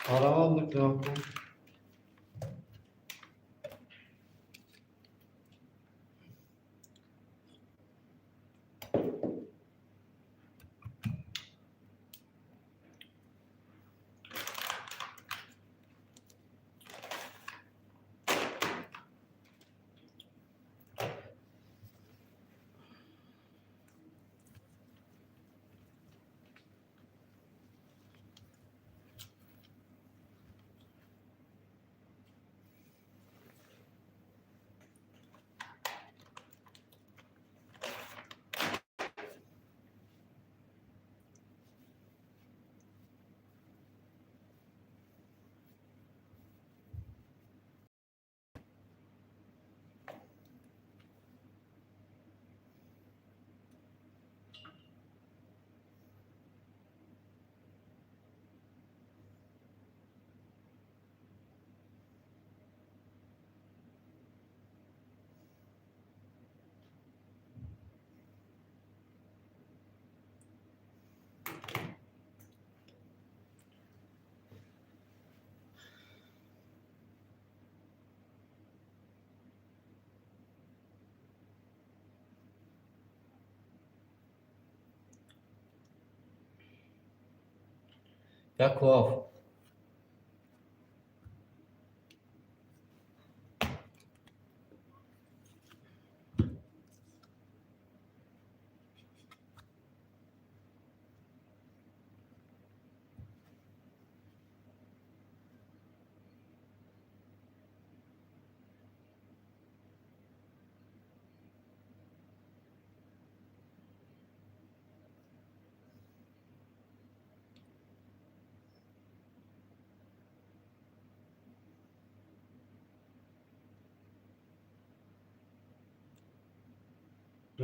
Param aldık ne yapalım? Як лав.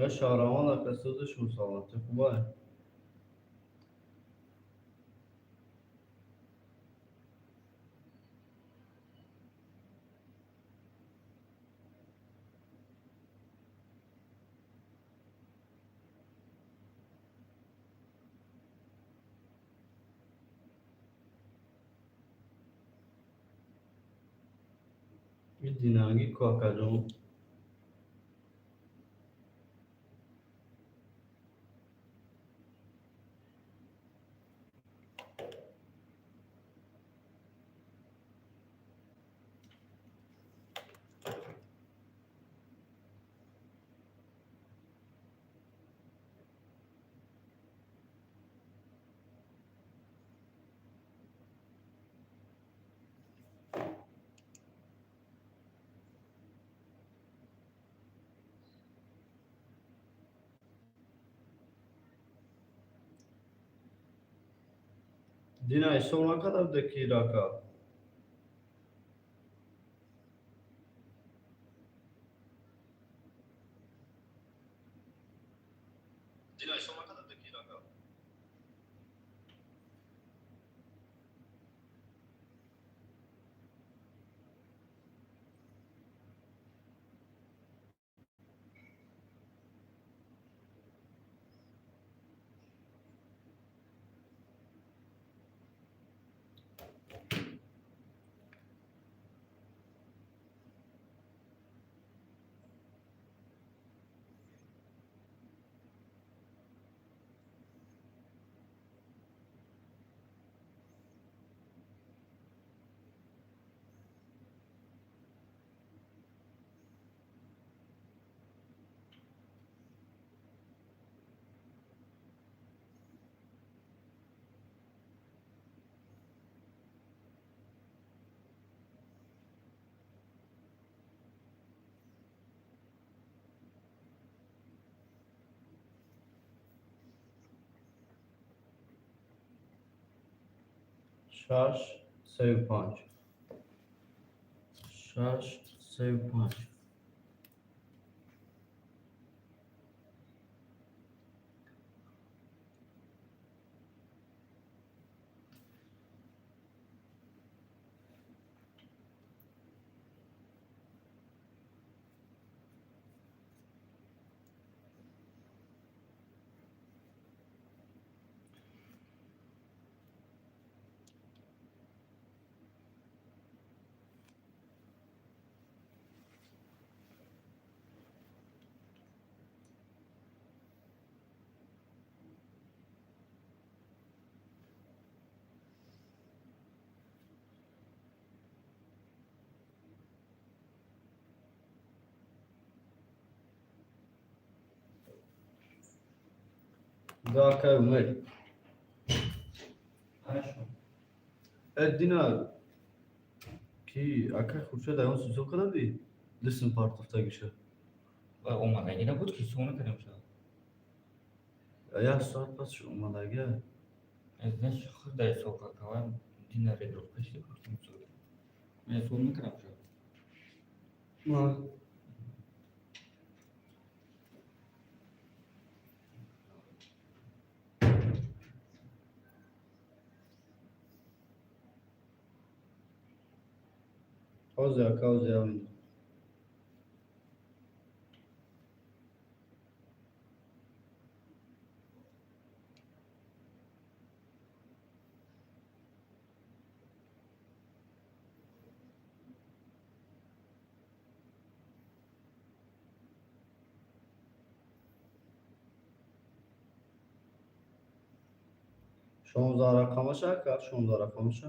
Я шаҳравон акасозашон саломатӣ хубай. Динагӣ ку, акаҷон. Дина, ҳисоб накарда буде ки рака. Шаш, сею панҷ. Шаш, сею панҷ. Да, акай Умед. Э, Дина, ки акай Хуршед ягон ҳисоб карда будӣ? Дистм партофтагиша. Омадагӣ набуд, ки ҳисоб накардем шояд. Як соат пас омадагия. Значит, худа ҳисоб кард, Дина регировка шуда гуфтем ҳисоб. Ман ҳисоб накардам шояд. Ма ҳозир, ака, ҳозир, як минут. 16 рақамаша, ака, 16 рақамаша.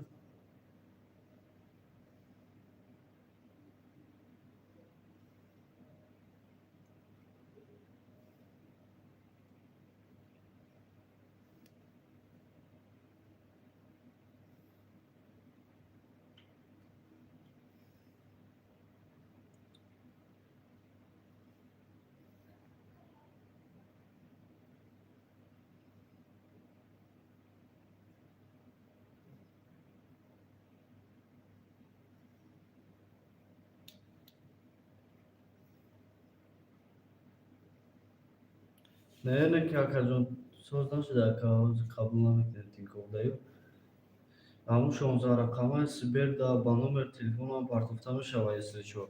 Не, не, ки акаҷон, соз нашуда, ака, ҳозир қабул намекунем Тинькофф даю. Ҳамун 16 рақамаи Сбер да ба номери телефонам партофта мешавад, если чо.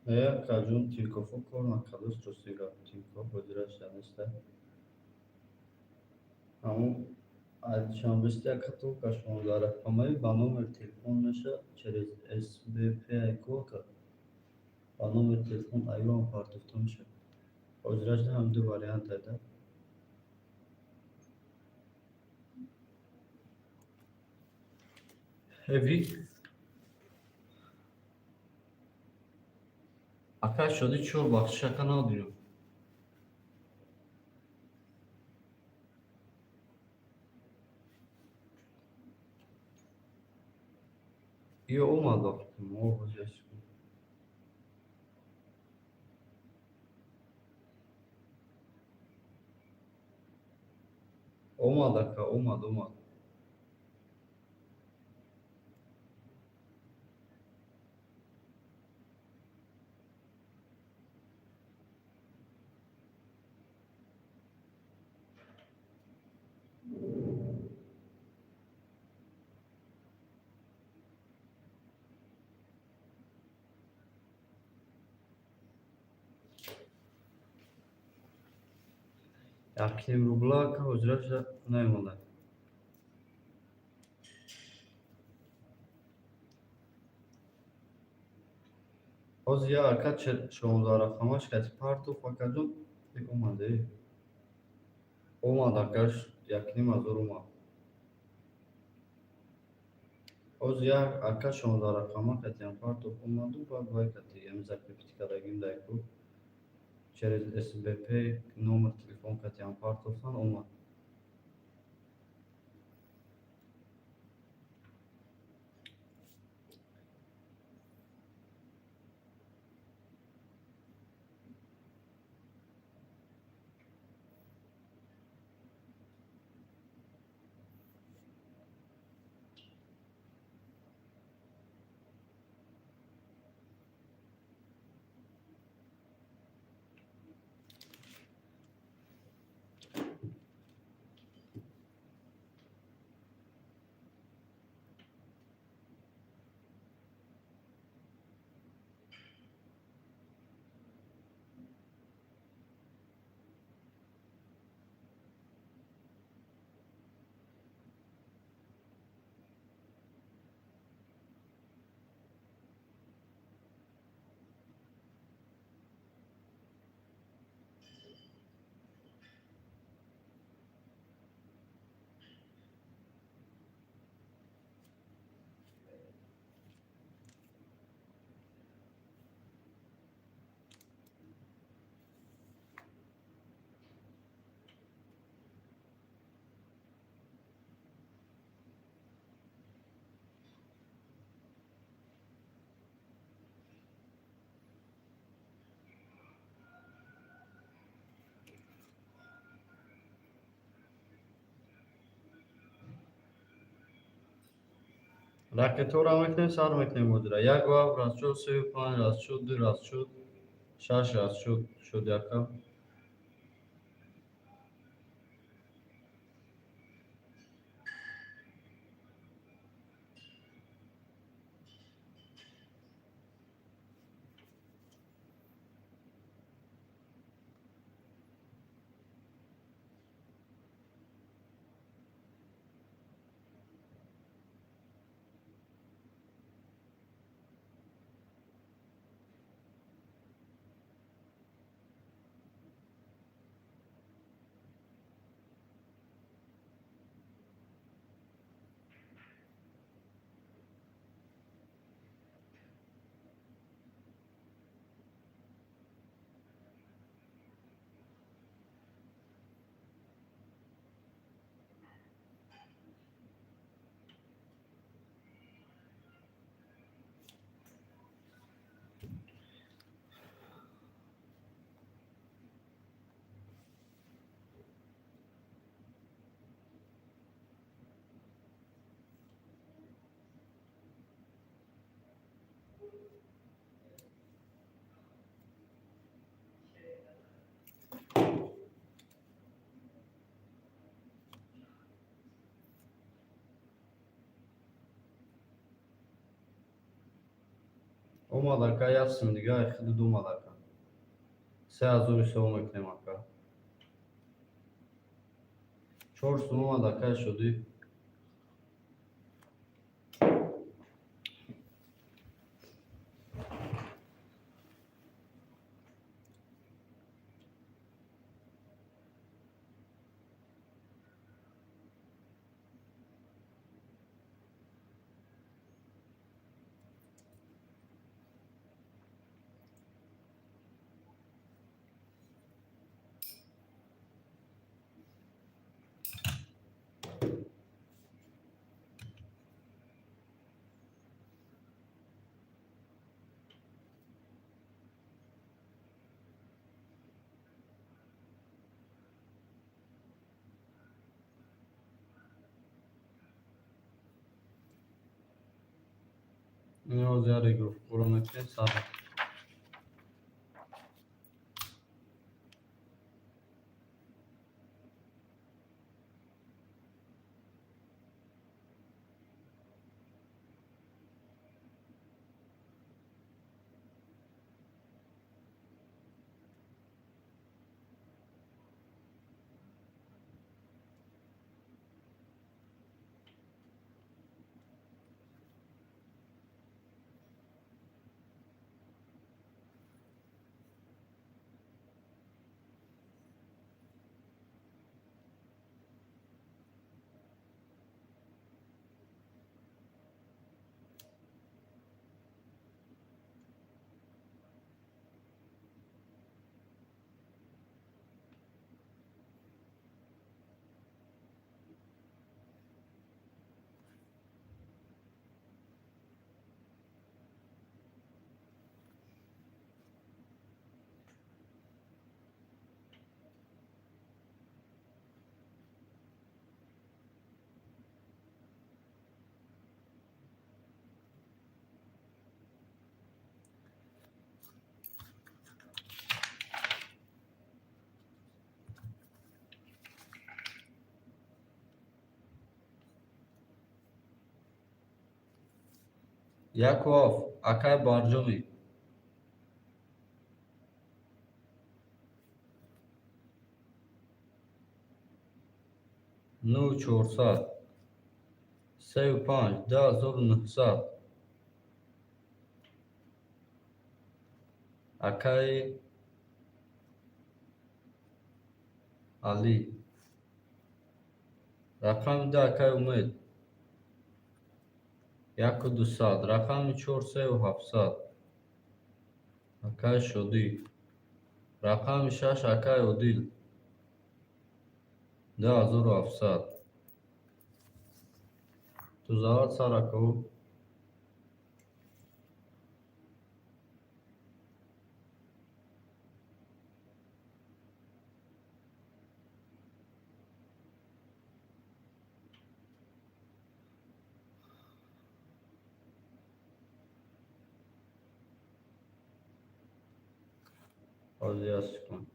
Э, акаҷон, Тинькоффо кор накардааст, рости гап. Тинькофф ҳозираш неста. Ҳамун душанбести ака только 16 рақамаи ба номери телефон меша, через СБП ку, ака. Ба номери телефон аюам партофта мешавад. Ҳозираш ҳам ду вариант да. Эви? Ака Шодӣ, чор бахшиш, ака, надорем. Ё омад ба фикрам. О, ҳозир. Омад, ака, омад, омад. 1,5 рубла, ака, ҳозираша наёмада. Ҳозир як ака 16 рақамаш кати партоф, акаҷон. Омаде, омад, акаш, 1,5 ҳазор омад. Ҳозир як ака 16 рақама катиам партоф, омаду баъд вай кати ами закрепить кардагим дайку, через СБП номер телефон катиам партофтан, омад. Ракетҳоро мекунем, сар мекунем ҳозира. Як вақт расчёт, сею панҷ расчёт, ду расчёт, шаш расчёт шуд, яка. Омад, ака, як сум дига ай худуд омад, ака. 3000 ҳисоб мекунем, ака. Чор сум омад, ака, шудӣ. Ниёз я регировкаро мекунем сар. Яков, акай Барҷомӣ. Ну 400, 35, 2900. Акаи Алӣ. Рақами 2, акаи Умед. 1200. Рақами 4, 3700. Акаи Шодӣ. Рақами 6, акаи Одил. 2700. Тузават сар, акао. Ҳозир як секунд.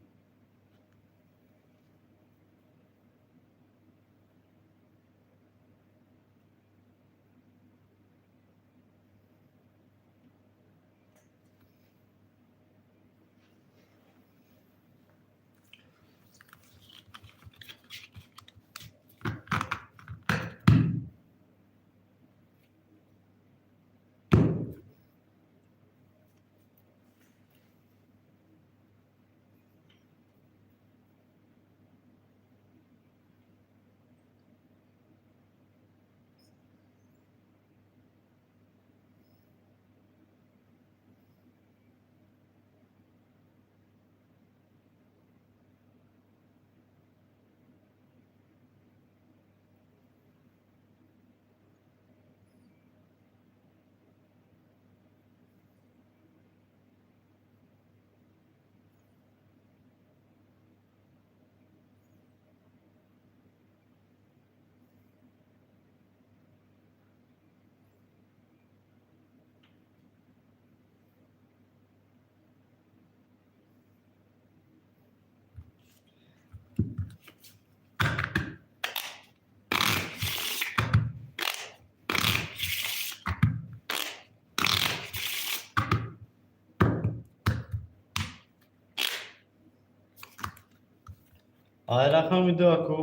Ай рақами 2, аку.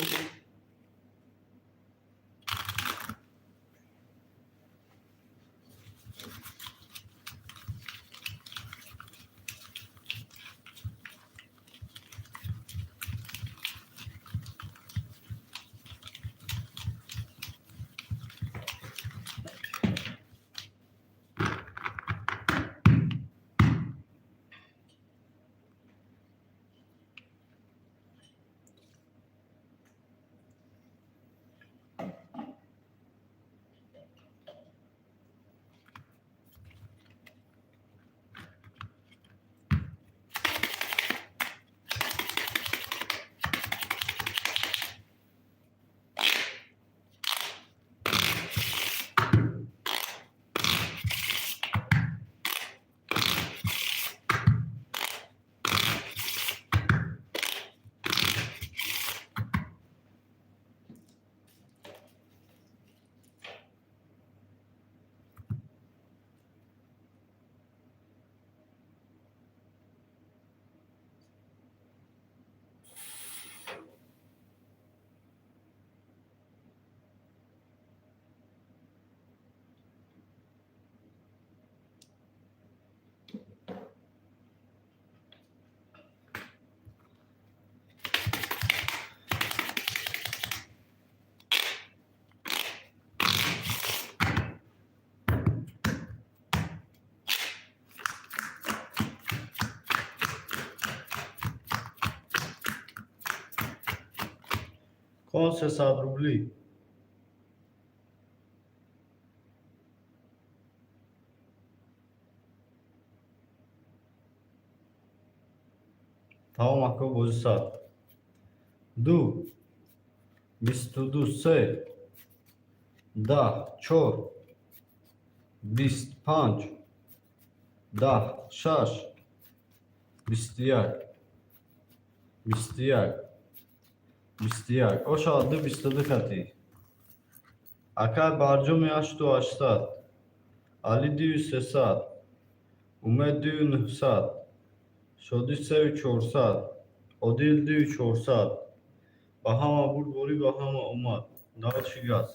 Кон 300 рубли. Тамом, ако, бози сар. Ду, 22, се, 10, чор, 20, панҷ, 10, шаш, 21, 21, 21. Оша ду 22 хати. Акай Барҷоми ҳашту 800, Али дую 300, Умед дую 900, Шодӣ сею 400, Одил дую 400. Ба ҳама бурдборӣ, ба ҳама омад. Дальше газ.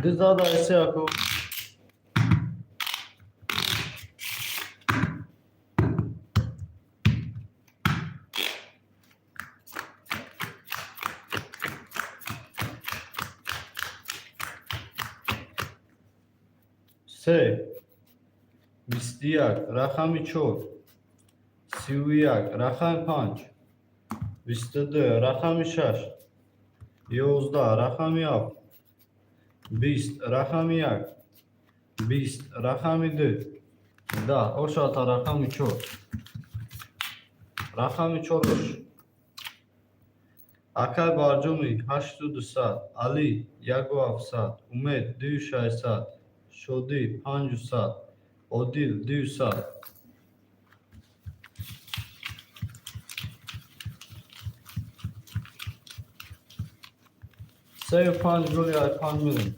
Ду зада эсе, ако. Се, 21, рақами чор, 31, рақами панҷ, 22, рақами шаш, 11, рақами ҳафт, 20, рақами як, 20, рақами ду, 10. Ошата рақами чор, рақами чор ош. Акай Барҷоми ҳашту 200, Али яку 700, Умед дую 600, Шодӣ панҷу 100, Одил дую 100. Сею панҷ голи ай панҷ милин.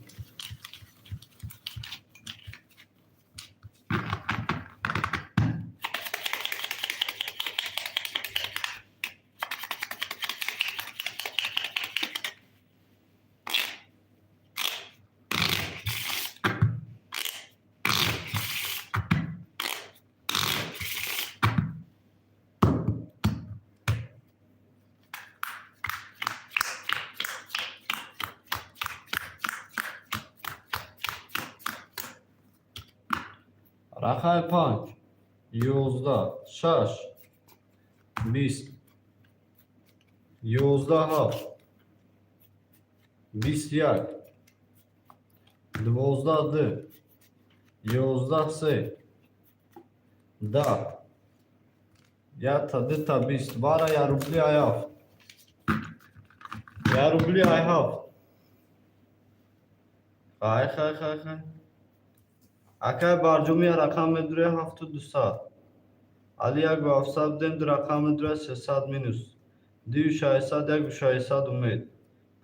Рақами панҷ, 11, шаш, 20, 11, ҳафт, 21, 12, ду, 11, се, 10, якта, дута 20, бара я рубли ай ҳафт, я рубли ай ҳафт. Хай, хай, хай, хай. Акай Барҷомӣ я рақам медуря ҳафту 200. Али яку 700 будем, ду рақам медуря 300 минус. Дую 600, яку 600 Умед.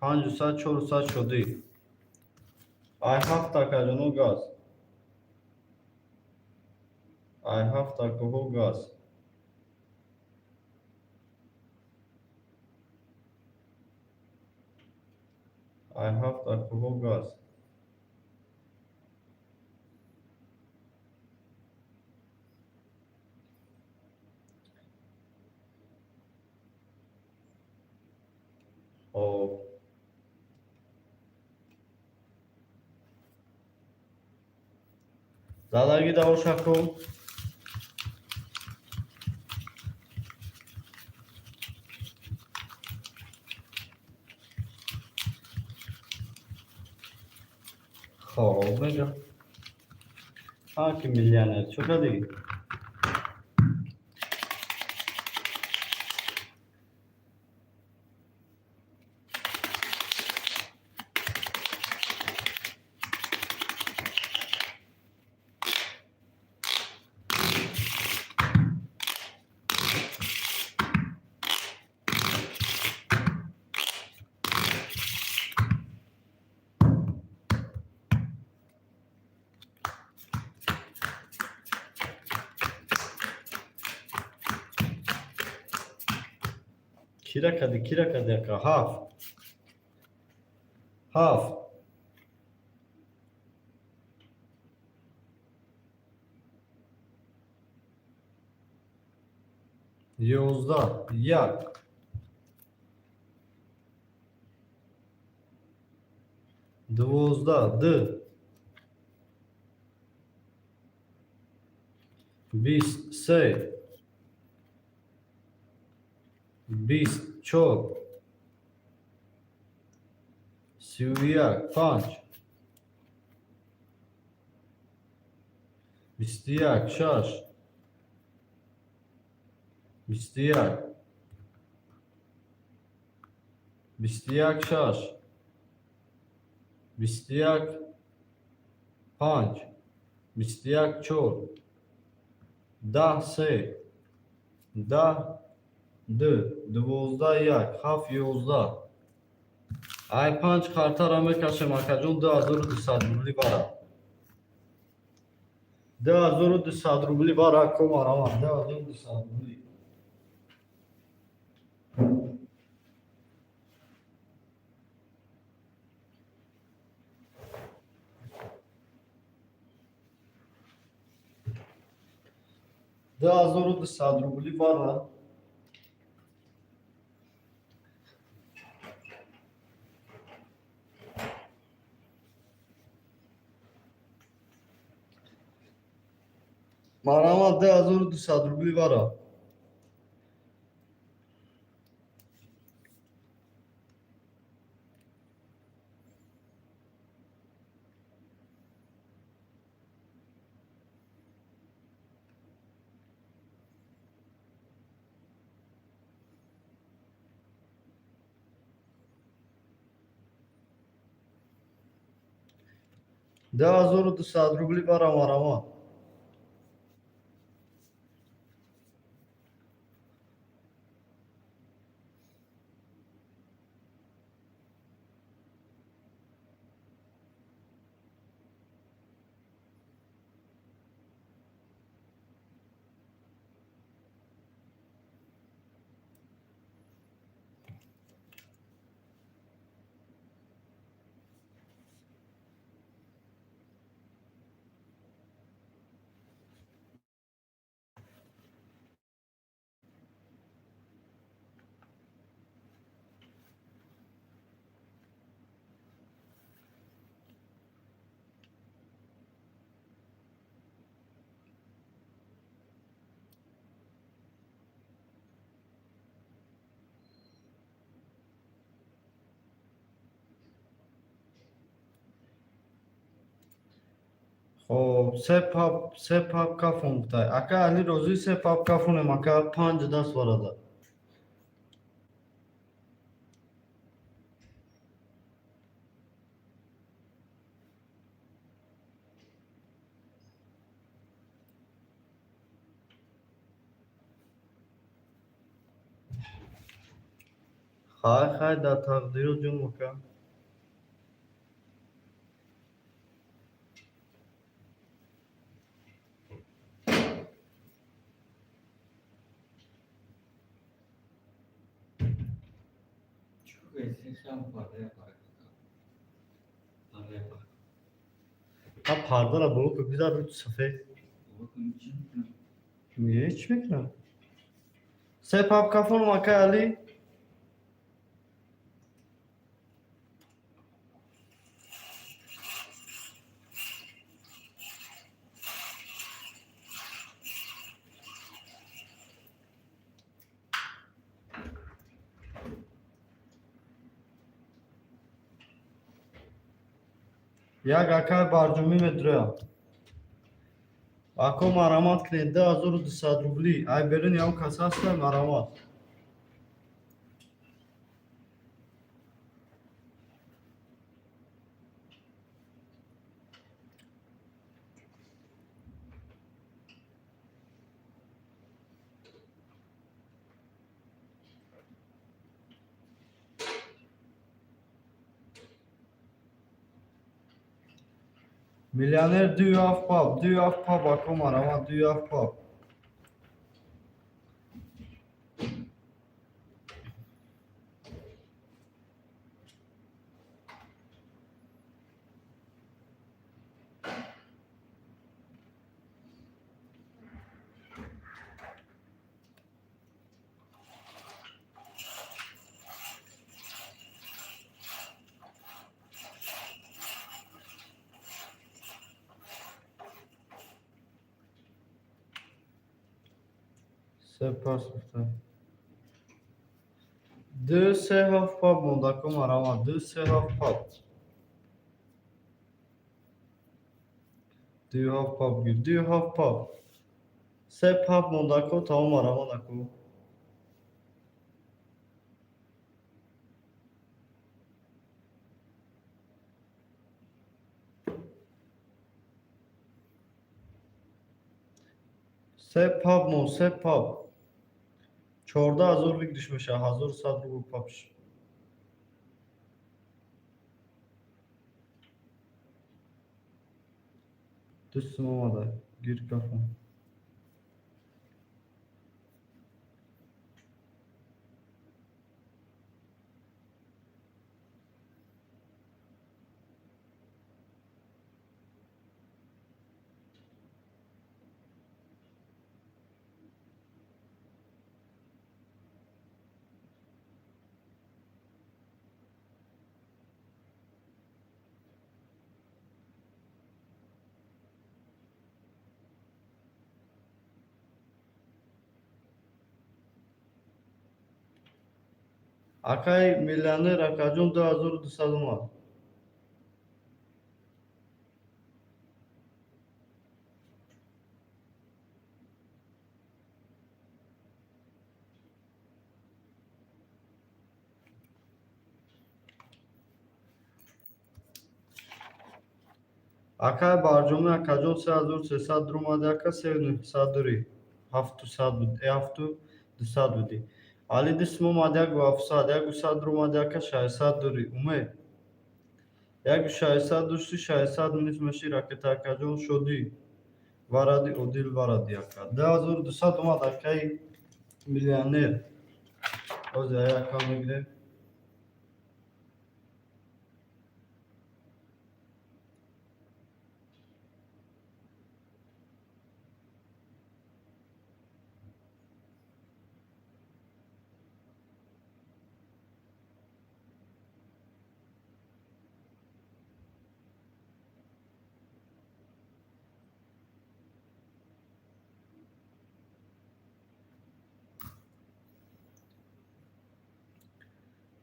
Панҷу 100, чору 100 Шодӣ. Ай ҳафт, акаҷоно, газ. Ай ҳафт, акоҳо, газ. Ай ҳафт, акоҳо, газ. Хоб. Задаги давош, ако. Хоб, мега. Ҳа, ки миллионер. Чӣ кардӣ? Кира кади, кира кади, ака? Ҳафт, ҳафт, 11, як, 12, ду, 20, се, 20, чор, 31, панҷ, 21, шаш, 21, 21, шаш, 21, панҷ, 21, чор, 10, се, 10, ду, 12, як, ҳафт, 11. Ай, панҷ қартара мекашем, акаҷон, 2200 рубли бара, 2200 рубли бара, комараман, 2200 рубли. 2200 рубли бара. Марама, 2200 рубли бара. 2200 рубли бара, марама. Хоб, се пап, се папка фон гуфтай. Ака Али розӣ, се папка фонем, ака, панҷ даст барада. Хай, хай, дар тақдиру ҷум, ака. Чӣ хам парда пара. Парда пара. Ҳа, пардара боло ку, бизар рӯи сафед. Чӣ мекунам? Не, чӣ мекунам? Се папка фонум, ака Али. Як акай барҷумӣ медурам. Ако, марамат кунед, 2200 рубли. Ай, берун ям кас ҳаста, марамат. Миллионер дую ҳафт пап, дую ҳафт пап, ако, марамат, дую ҳафт пап. Се пас гуфта. 2 3 7 пап мондако марама. 2 3 7 пап. 2 7 пап гир. 2 7 пап. Се пап мондако тамом марама нако. Се пап мон, се пап. 14 000 выигрыш меша, 1100 рубл папш. Ду сум омада, гир кафон. Акай миллионер акаҷон 2200 омад. Акай Барҷомӣ акаҷон 3300 омади ака 3900 дорӣ. 700 буд, 7200 будӣ. Али ду сум омад 1700, 100 омади ака 600 дорӣ. Умед. 1600 дошти 600 минус меши ракета акаҷон шодӣ. Варади одил варади ака. 2200 омад акаи миллионер. Ҳозир ака мегирем.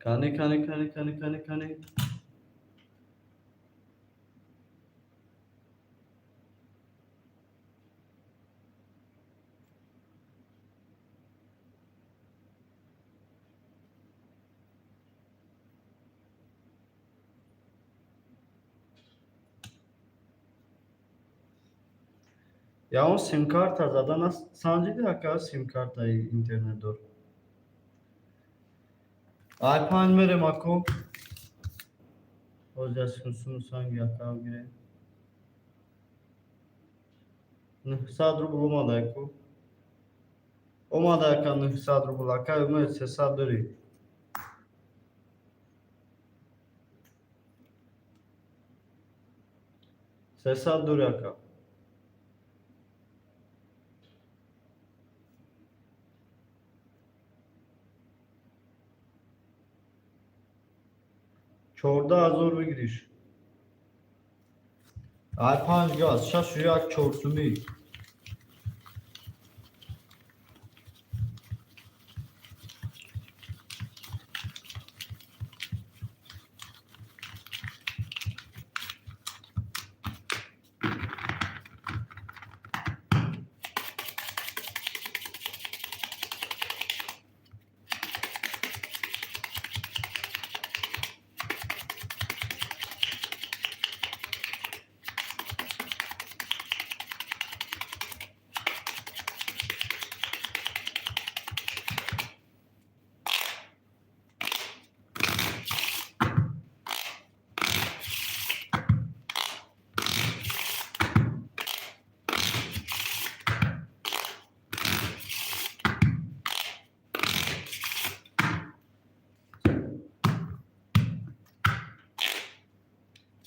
Кани, кани, кани, кани, кани, кани. Ягон симкарта зада санҷиди ака симкартаи интернетдор. Ай панҷ мерем аку. Ҳозир сумсуму санги ака гирем. 900 рубл омада аку. Омада ака 900 рубл ака умед 300 дорӣ. 300 дорӣ ака. 14 000 выигрыш. Ай панҷ газ, шашу як чорсумӣ.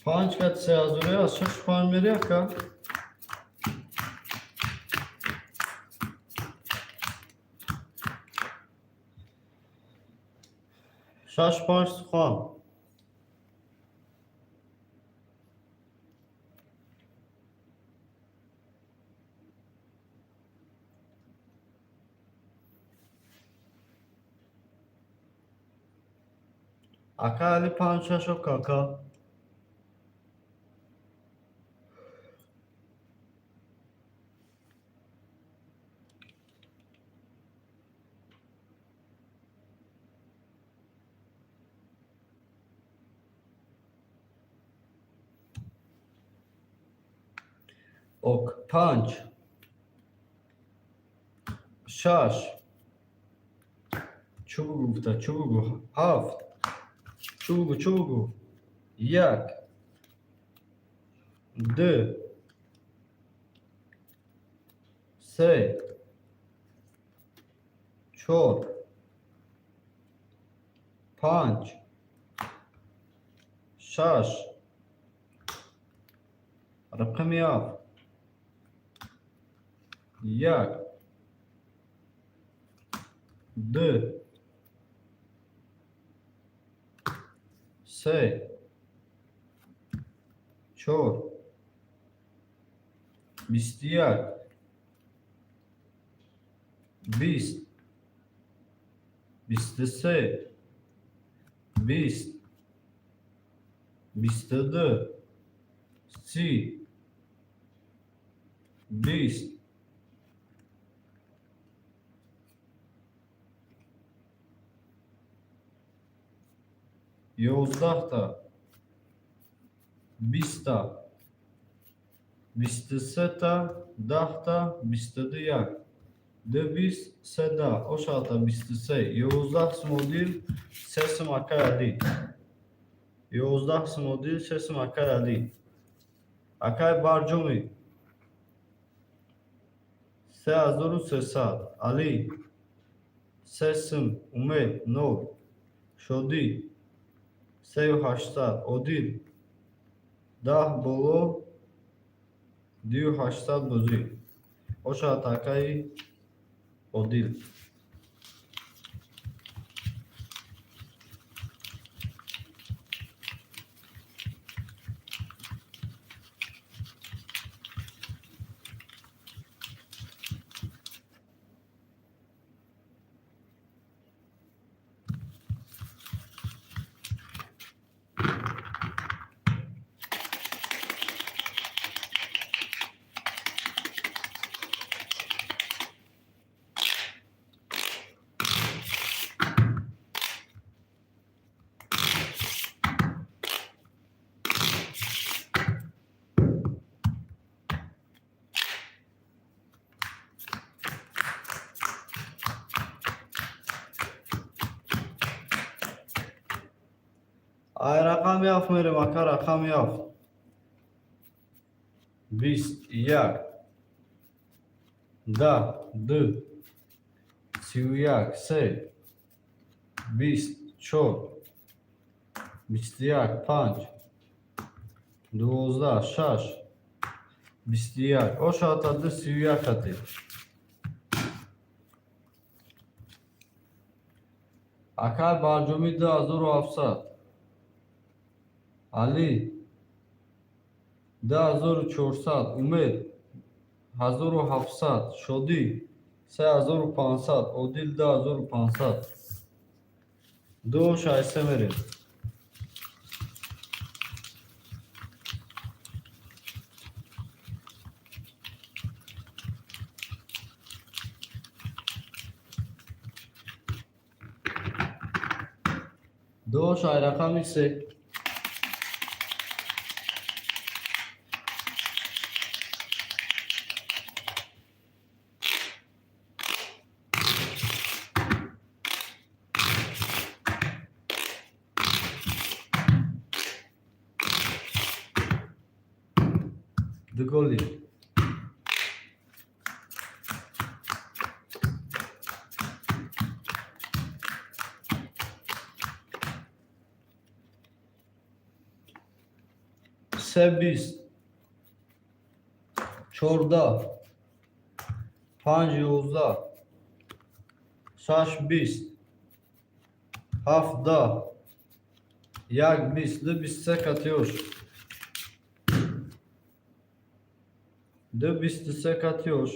Панҷ кат 3000 аз шаш панҷ мери ака. Шаш панҷ сухан. Ака Али панҷ шашо кака. Ок, панҷ, шаш, чӯ бугӯ гуфта, чӯ бугӯ, ҳафт, чӯ бугӯ, чӯ бугӯ, як, ду, се, чор, панҷ, шаш, рақами ҳафт, як, ду, се, чор, 21, 20, 23, 20, 22, 30, 20, 11-та, 20-та, 23-та, 10-та, 22, як, ду бист, се даҳ, ошата 23, 11 сум Одил, се сум акай Али. 11 сум Одил, се сум акай Али. Акай Барҷумӣ 3300, Али се сум, Умед нол, Шодӣ 3800, Одил 10 боло, 2800 бозӣ. Ошад акаи Одил. Ай рақами ҳафт мерем, ака, рақами ҳафт. 21, 10, ду, 31, се, 20, чор, 21, панҷ, 12, шаш, 21. Ошата ду 31 ати. Акай Барҷумӣ 2700. Али 2400, Умед 1700, Шодӣ 3500, Одил 2500. Ду шайсе мерем. Ду шай рақами се. Ду голи. Се 20, 14, панҷ 11, шаш 20, ҳафт 10, як 20, ду 23 катиёш. Ду 23 катиёш.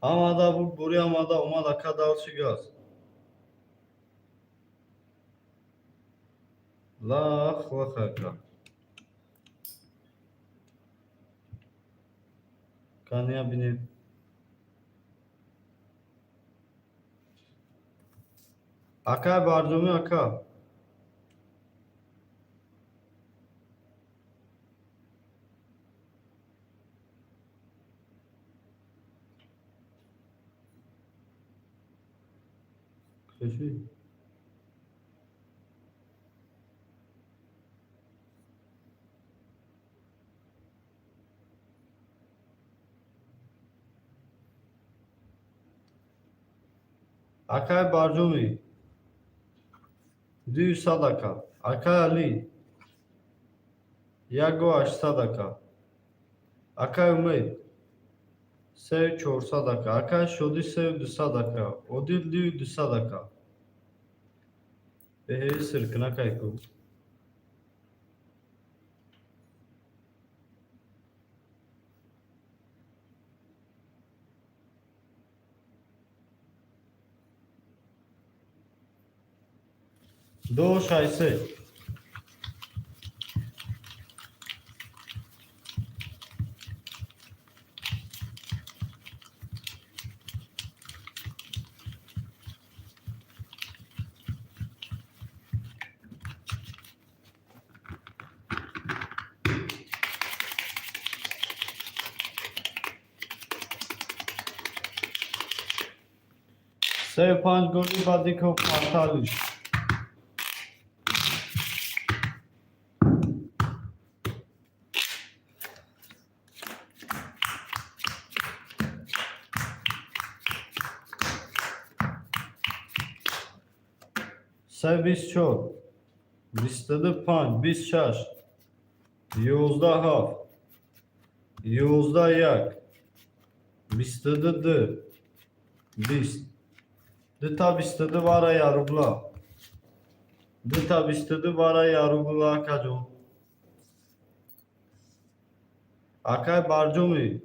Ҳамада бурдборӣ, ҳамада омад, ака, дальше газ. Лах лах, ака. Кания бинем. Акай Барҷомӣ, ака. Включи. Акай Барҷомӣ. 200, ака. Акай Алӣ. 1800, ака. Акай Умед. 3400, ака. Акай Шодӣ, 3200, ака. Одил, 2200, ака. Беҳеви сиркинакай ку. Ду шайсе. Сею панҷ голи Бадиков Фарталиш. Се 24, 25, 26, 11 ҳафт, 11 як, 22 ду, 20. Дута 22 бара я рубла. Дута 22 бара я рубла, акаҷон. Акай Барҷомӣ.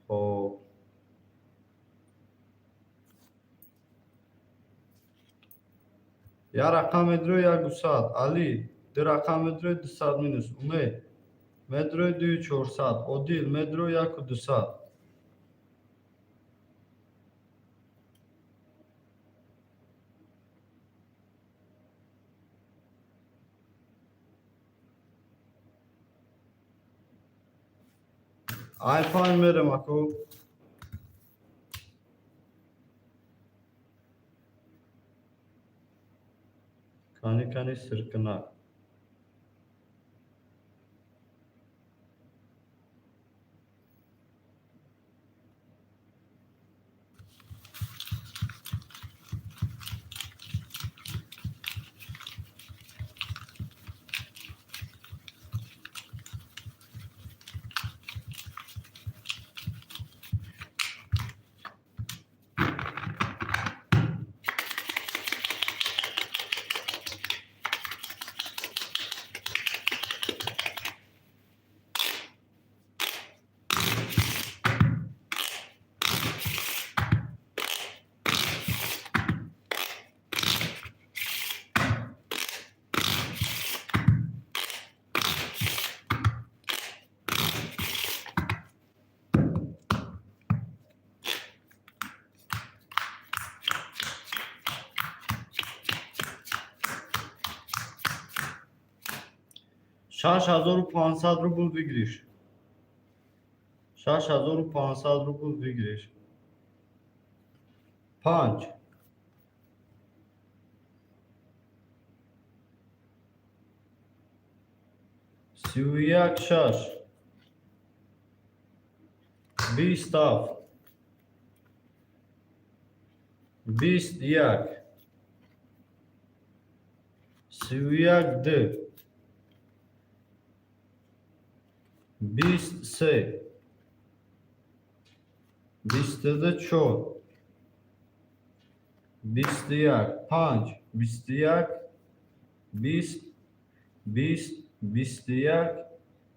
Хоб. Я рақам медрои 100. Алӣ, ду рақам медрои 200 минус. Умед, медрои 2400. Одил, медрои 1200. Ай панҷ мерем, аку. Кани, кани, сиркинак. 6500 рубл выигрыш. 6500 рубл выигрыш. Панҷ. 31 шаш. 20 ҳафт. 21. 31 ду. 23. 24. 21. Панҷ. 21. 20. 20. 21.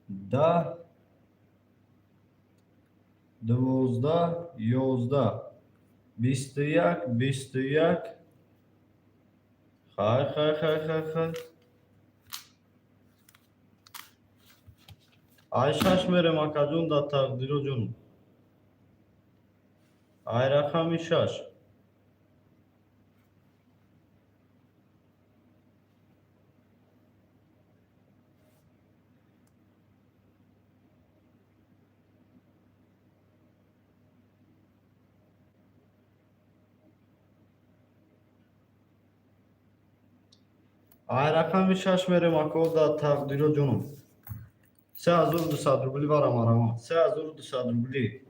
10. 12, 11, 21, 21. Хай, хай, хай, хай, хай. Ай шаш мерем, акаҷон, дар тақдиро ҷон. Ай рақами шаш. Ай рақами шаш мерем, ако, дар тақдиро ҷоном. 3200 рубли барам арама. 3200 рубли.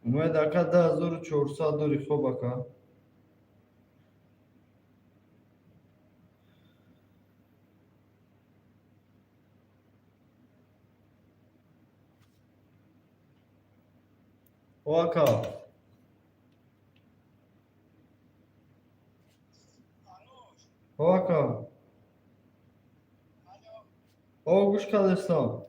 Умед ака, 2400 дори, хоб, ака. О, ака. О, ака. О, гӯш кардестам.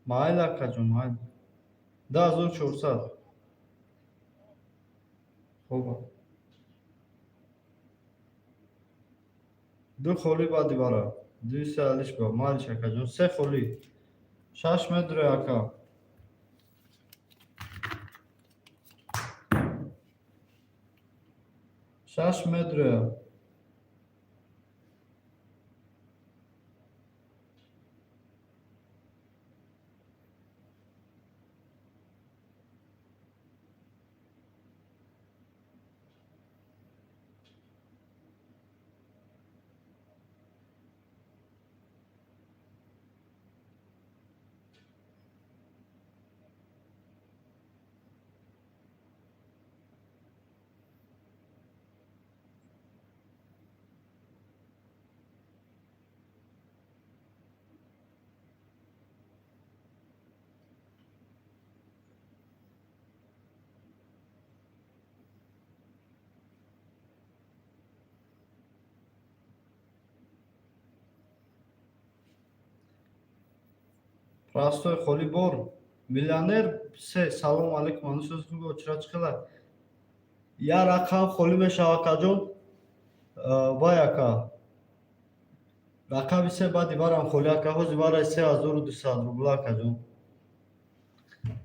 Майли, акаҷон, майли. 2400. Хоб. Ду холи баъди бара. Ду се алиш ба. Майлиш, акаҷон. Се холи. Шаш метре, ака. Шаш метре. Простой холи бор. Миллионер се. Салом алейкум. Анусоз хуб чира чӣ? Я рақам холӣ мешава, акаҷон. Вай, ака. Рақами се баъди барам холӣ, ака. Ҳози барай 3200 рубла, акаҷон.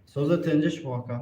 Созе тенҷи шумо, ака.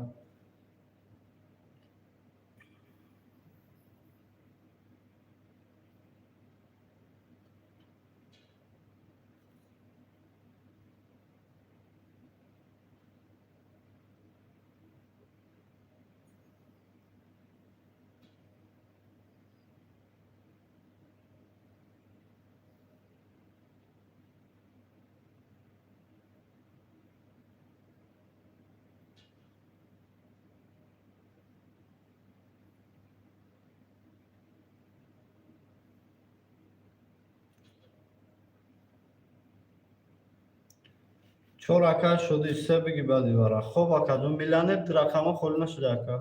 Чор ака шуди, се биги баъди бара. Хоб, акаҷон, миллионер рақамҳо холӣ нашуда, ака.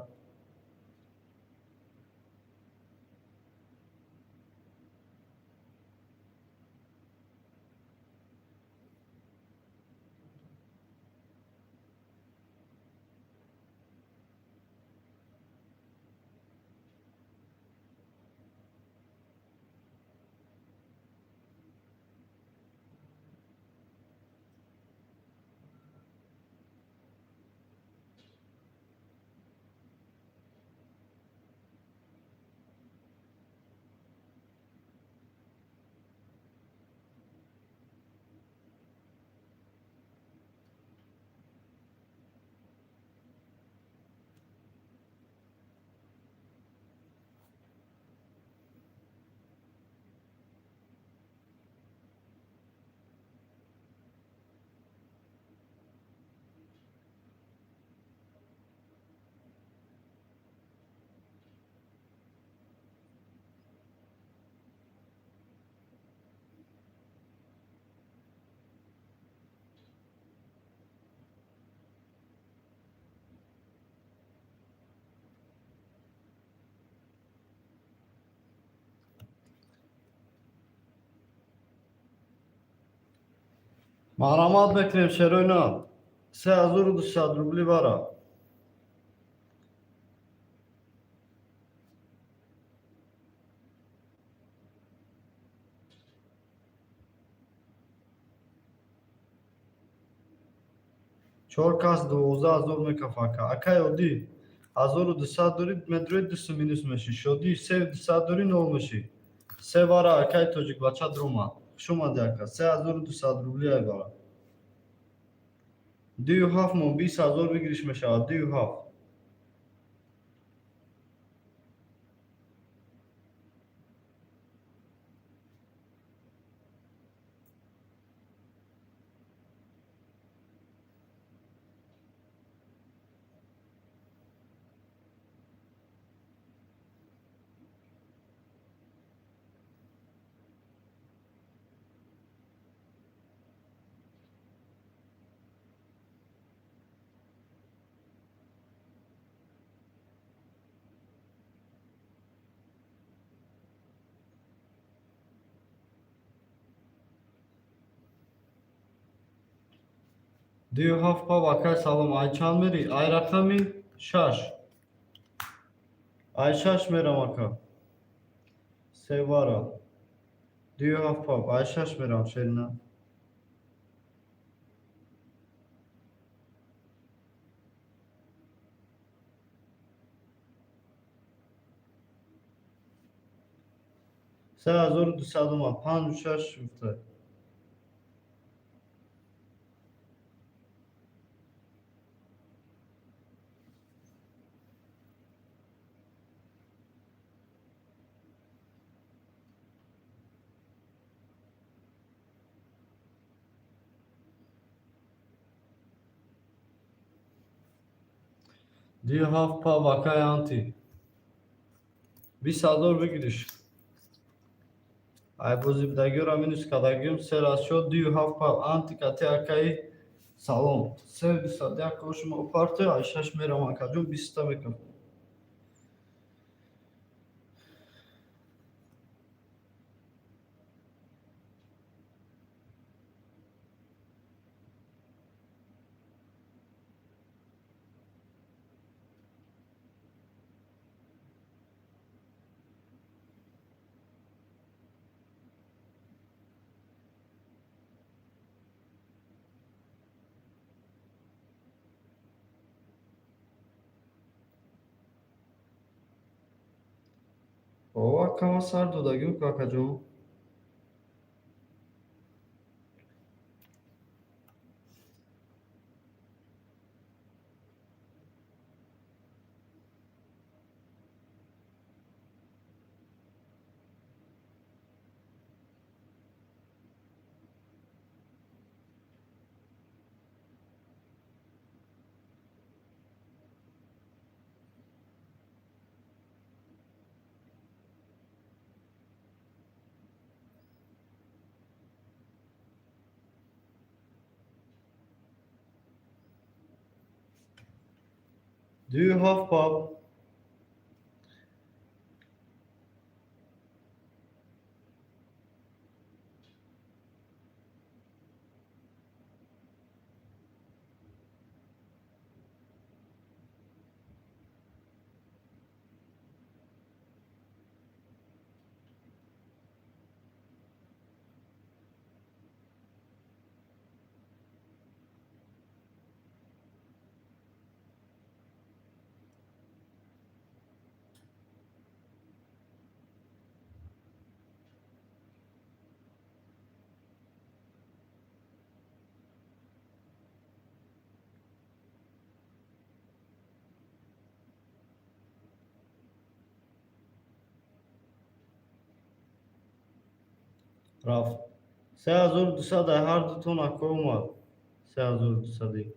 Марҳамат мекунем, шерои на, 3200 рубли бара. Чор кас 12 000 мекафака. Акай оддӣ, 1200 дорӣ, медрои, 200 минус мешӣ. Шодӣ, 3200 дорӣ, нол мешӣ. Се бара, акай тоҷикбача дромад. Хуш омадӣ, ака. 3200 рубли ай бара. Дую ҳафт мон 20 000 выигрыш мешавад, дую ҳафт. Дую ҳафт пав, акай, салом. Ай чанд мерӣ? Ай рақами шаш. Ай шаш мерам, ака. Се бара. Дую ҳафт пав. Ай шаш мерам, шерина. 3200 омад, панҷу шаш гуфта. Дую ҳафт пав, акай анти. 20 000 выигрыш. Ай бози бидагиёра минус кардагиём, се раз шуд, дую ҳафт пав анти кати, акаи салом. Се дусад як шумо парте, ай шаш мерам, акаҷон, биста мекунам. О, акама сар додагиём, какаҷон. Дую ҳафт пав. Рафт. 3200 ай ҳар дутон, ака, омад. 3200.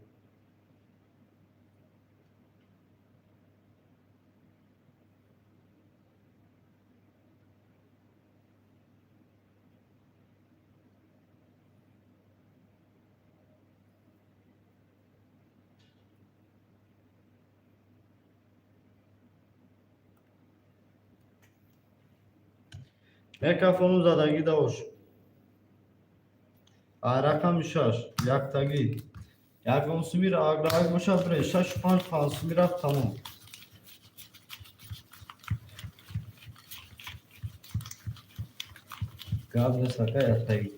Микрофону задагӣ давош. Ай рақами шаш яктагӣ. Ягон суми аграк бошад, бирен шашу панҷ, панҷ суми рафт, тамом. Гап нест, ака, яктагӣ.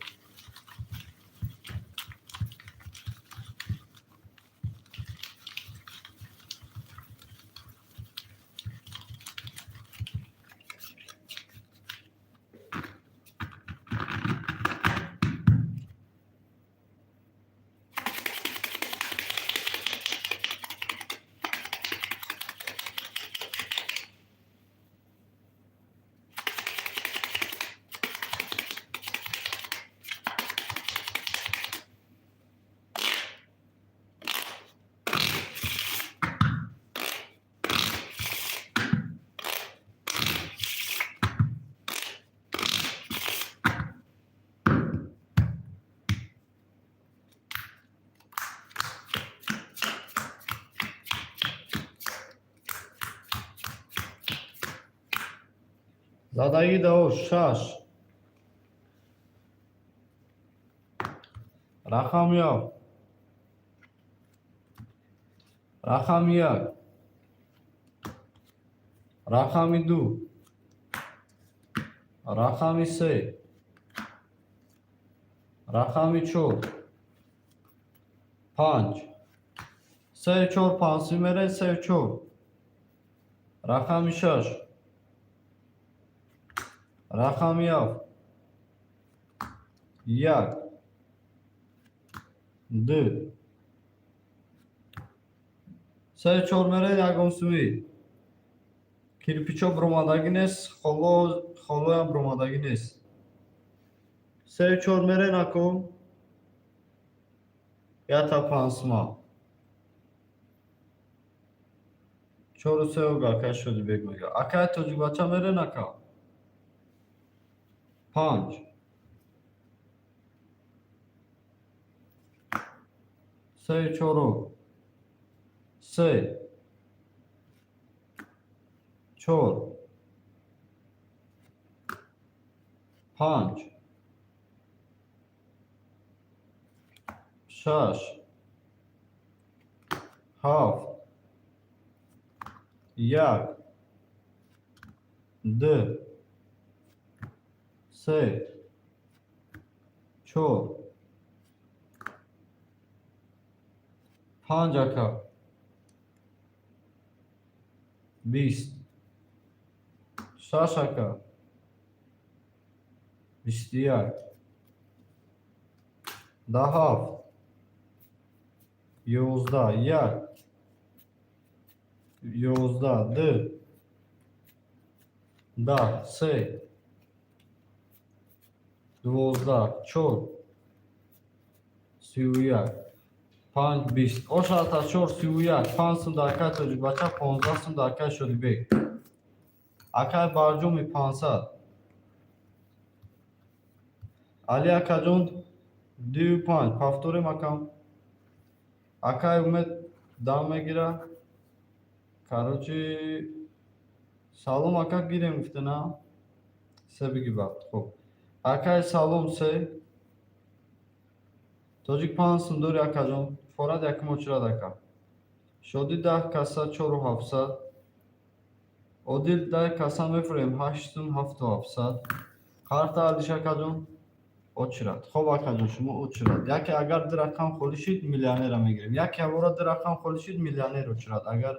Задагӣ дао шаш. Рақами ҳафт. Рақами як. Рақами ду. Рақами се. Рақами чор. Панҷ. Се, чор, панҷ сум мерен, се, чор. Рақами шаш. Рақами ҳафт. Як. Ду. Се, чор мерен, ягон сумӣ. Кирпичо буромадагӣ нест, холоям буромадагӣ нест. Се, чор мерен, ако. Ята панҷ сума. Чору се ога акай Шодибек мега. Акай тоҷикбача мерен, ака. Панҷ. Се, чору. Се. Чор. Панҷ. Шаш. Ҳафт. Як. Ду. Се. Чор. Панҷ, ака. 20. Шаш, ака. 21. 17. 11. Як. 11. Ду. 10. Се. 12. Чор. 31. Панҷ, 20. Ошата чор, 31. Панҷ сум дар акай тоҷикбача, 15 сум дар акай Шодибек. Акай Барҷоми 500. Али акаҷон дую панҷ. Повторим, акам. Акай Умед дам мегира. Короче, салом, ака, гирем гуфта, на? Се биги баъд. Хуб. Акай салом се. Тоҷик панҷ сум дори, акаҷон. Форад якум очирад, ака. Шодӣ 10 каса чору ҳафтсад. Одил 10 каса мефурем ҳашт сум ҳафту ҳафтсад. Карта Алиш акаҷон очирад. Хоб, акаҷон, шумо очирад. Яке агар ду рақам холӣ шид, миллионера мегирем. Яке авора ду рақам холӣ шид, миллионер очирад. Агар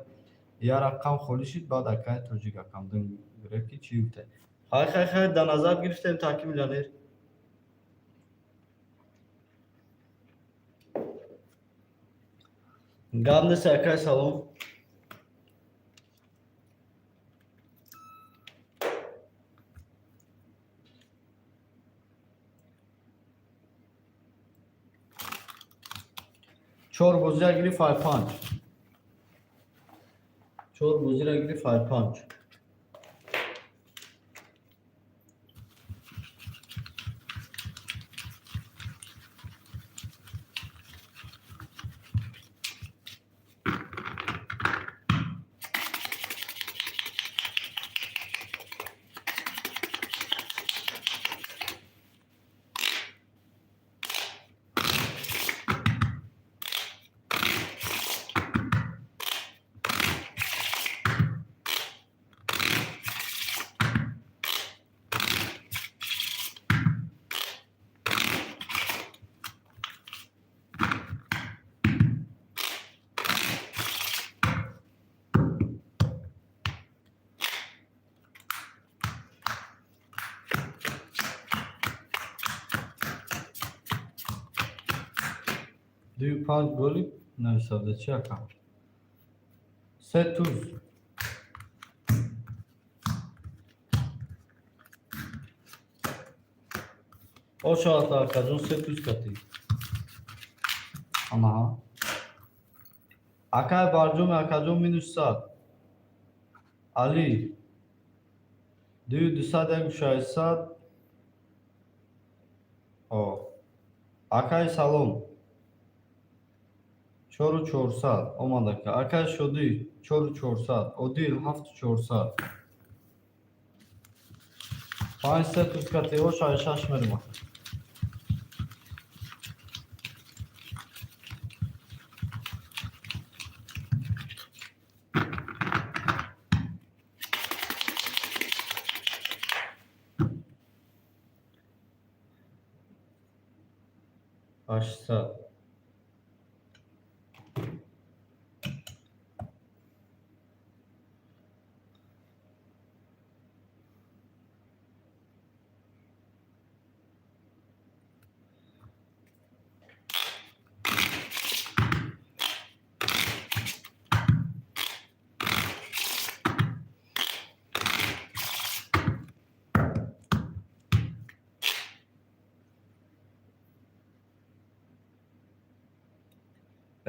як рақам холӣ шид, баъд акай тоҷик акам дум гирем ки чӣ гуфте. Хай, хай, хай, дар назар гирифтем таки миллионер. Гап нест, акай салом. Чор бозира гирифт ай панҷ. Чор бозира гирифт ай панҷ. 2-5 голи нависавда чи ака? Се туз. Ошават акаҷон, се туз кати. Анаҳа. Акай Барҷоми акаҷон минус 100. Али 2-200 1-600. О. Акай салом. 4-400 омад ака. Акай Шодӣ 4-400. Одил 7-400. 5 се туз кати ош ай шаш мерем ака. 800.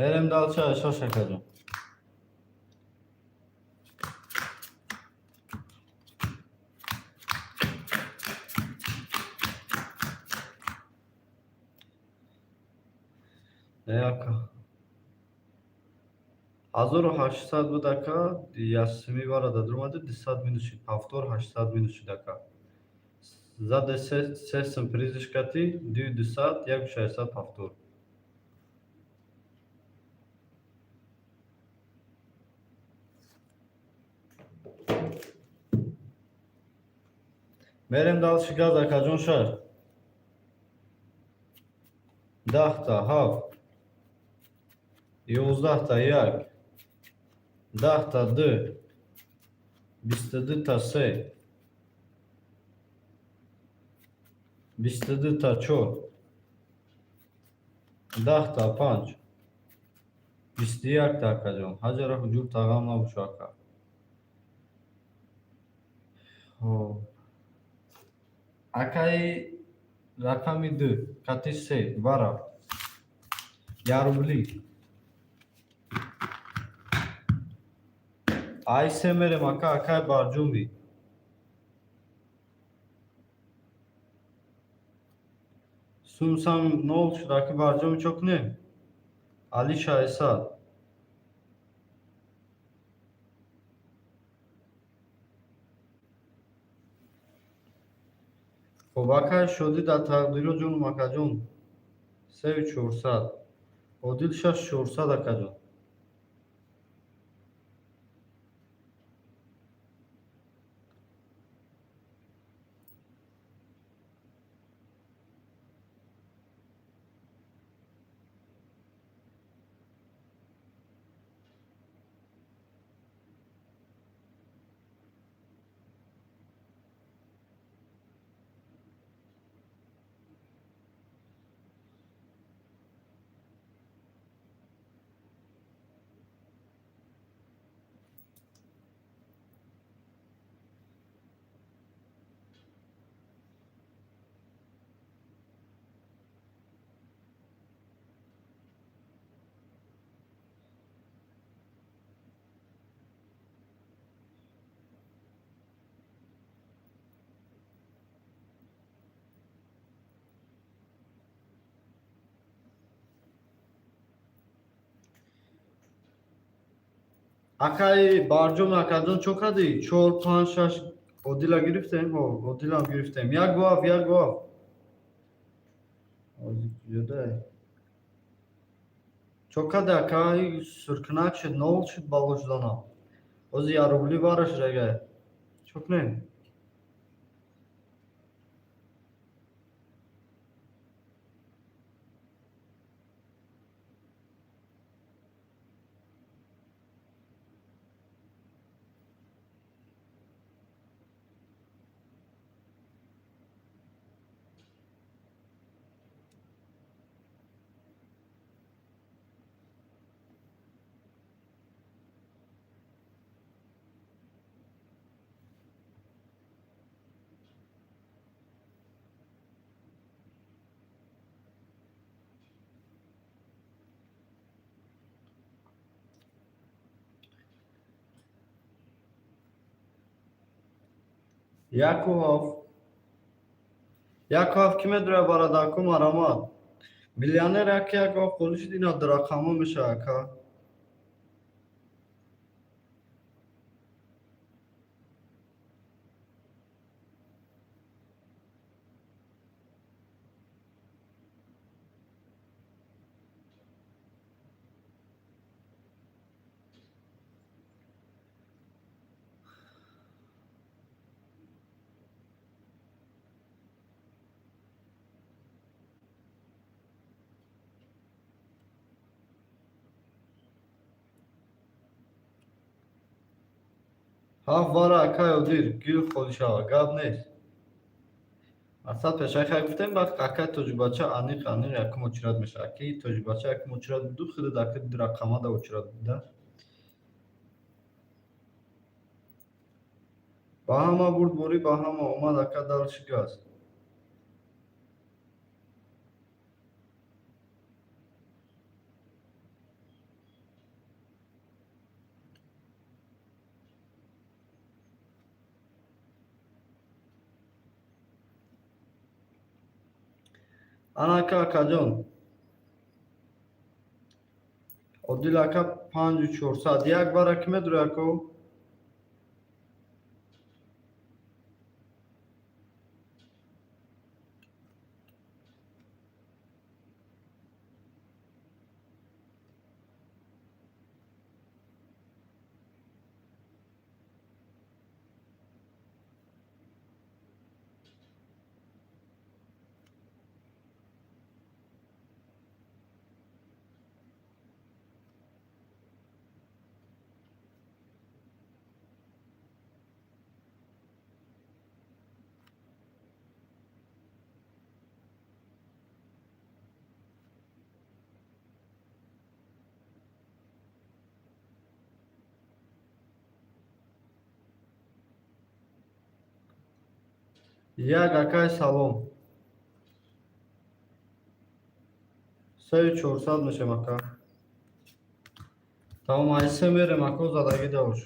Берем дальше шаш акаҷон. Не ака. 1800 буд ака, ясми вара дадромада 200 минус шуд. Повтор 800 минус шуд ака. Заде се сюрпризиш кати 2-200 1-600 повтор. Мерем дальше газ акаҷон шаш. 10-та 7. 11-та 1. 10-та 2. 22-та 3. 22-та 4. 10-та 5. 21-та акаҷон. Ҳаҷара ҳуҷур тағам набошо ака. Хоб. Акаи рақами 2 кати 3 бара. Я рубли. Ай се мерем ака, акай Барҷуми. Сумсам 0 шуд ака Барҷуми чо кунем? Али 600. Хоб акай Шодӣ дар тақдиро ҷонум акаҷон 3-400. Одил 6-400 акаҷон. Акаи Барҷом акаҷон чо кардӣ? 4, 5, 6 Одила гирифтем? Ҳо, Одилам гирифтем. Як гов, як гов. Ҳозир куҷодай? Чо карди ака? Суркунак шуд, нол шуд бало шуданам. Ҳозир як рубли бараш рагай. Чо кунем? 1-7. 1-7 ки медурад, бародарку, марамат. Миллионер яки 1-7 холӣ шуд, ина дурақамҳо мешавад, ака. Ҳафт бара, акай Одир, гил холӣ шавад, гап нест. Мақсад пешаи хай гуфтем, баъд акай Тоҷикбача аниқ аниқ якум очередь мешавад, ки Тоҷикбача якум очередь буду, худат ака дурақамада очередь буда. Ба ҳама бурдборӣ, ба ҳама омад, ака, дальше газ. Ана, ака, акаҷон. Одил ака, 5400. Як бара ки медури, ако? Як, акай, салом. 3400 мешем, ака. Тамом, ай се мерем, ако задагӣ давош.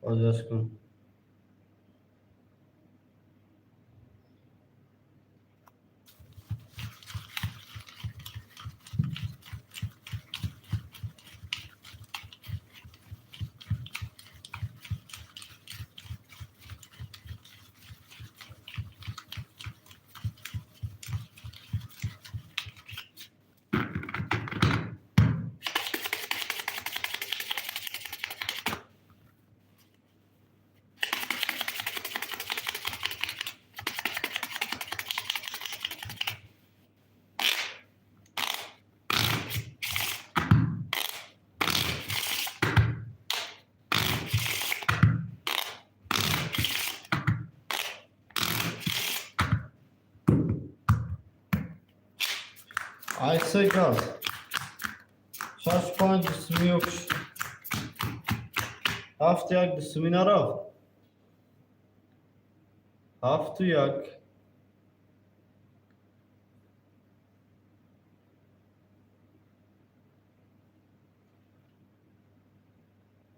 Ҳозир кун. Ай се газ. Шаш панҷ дусумиёк. Ҳафт як дусумӣ нарафт. 7-1.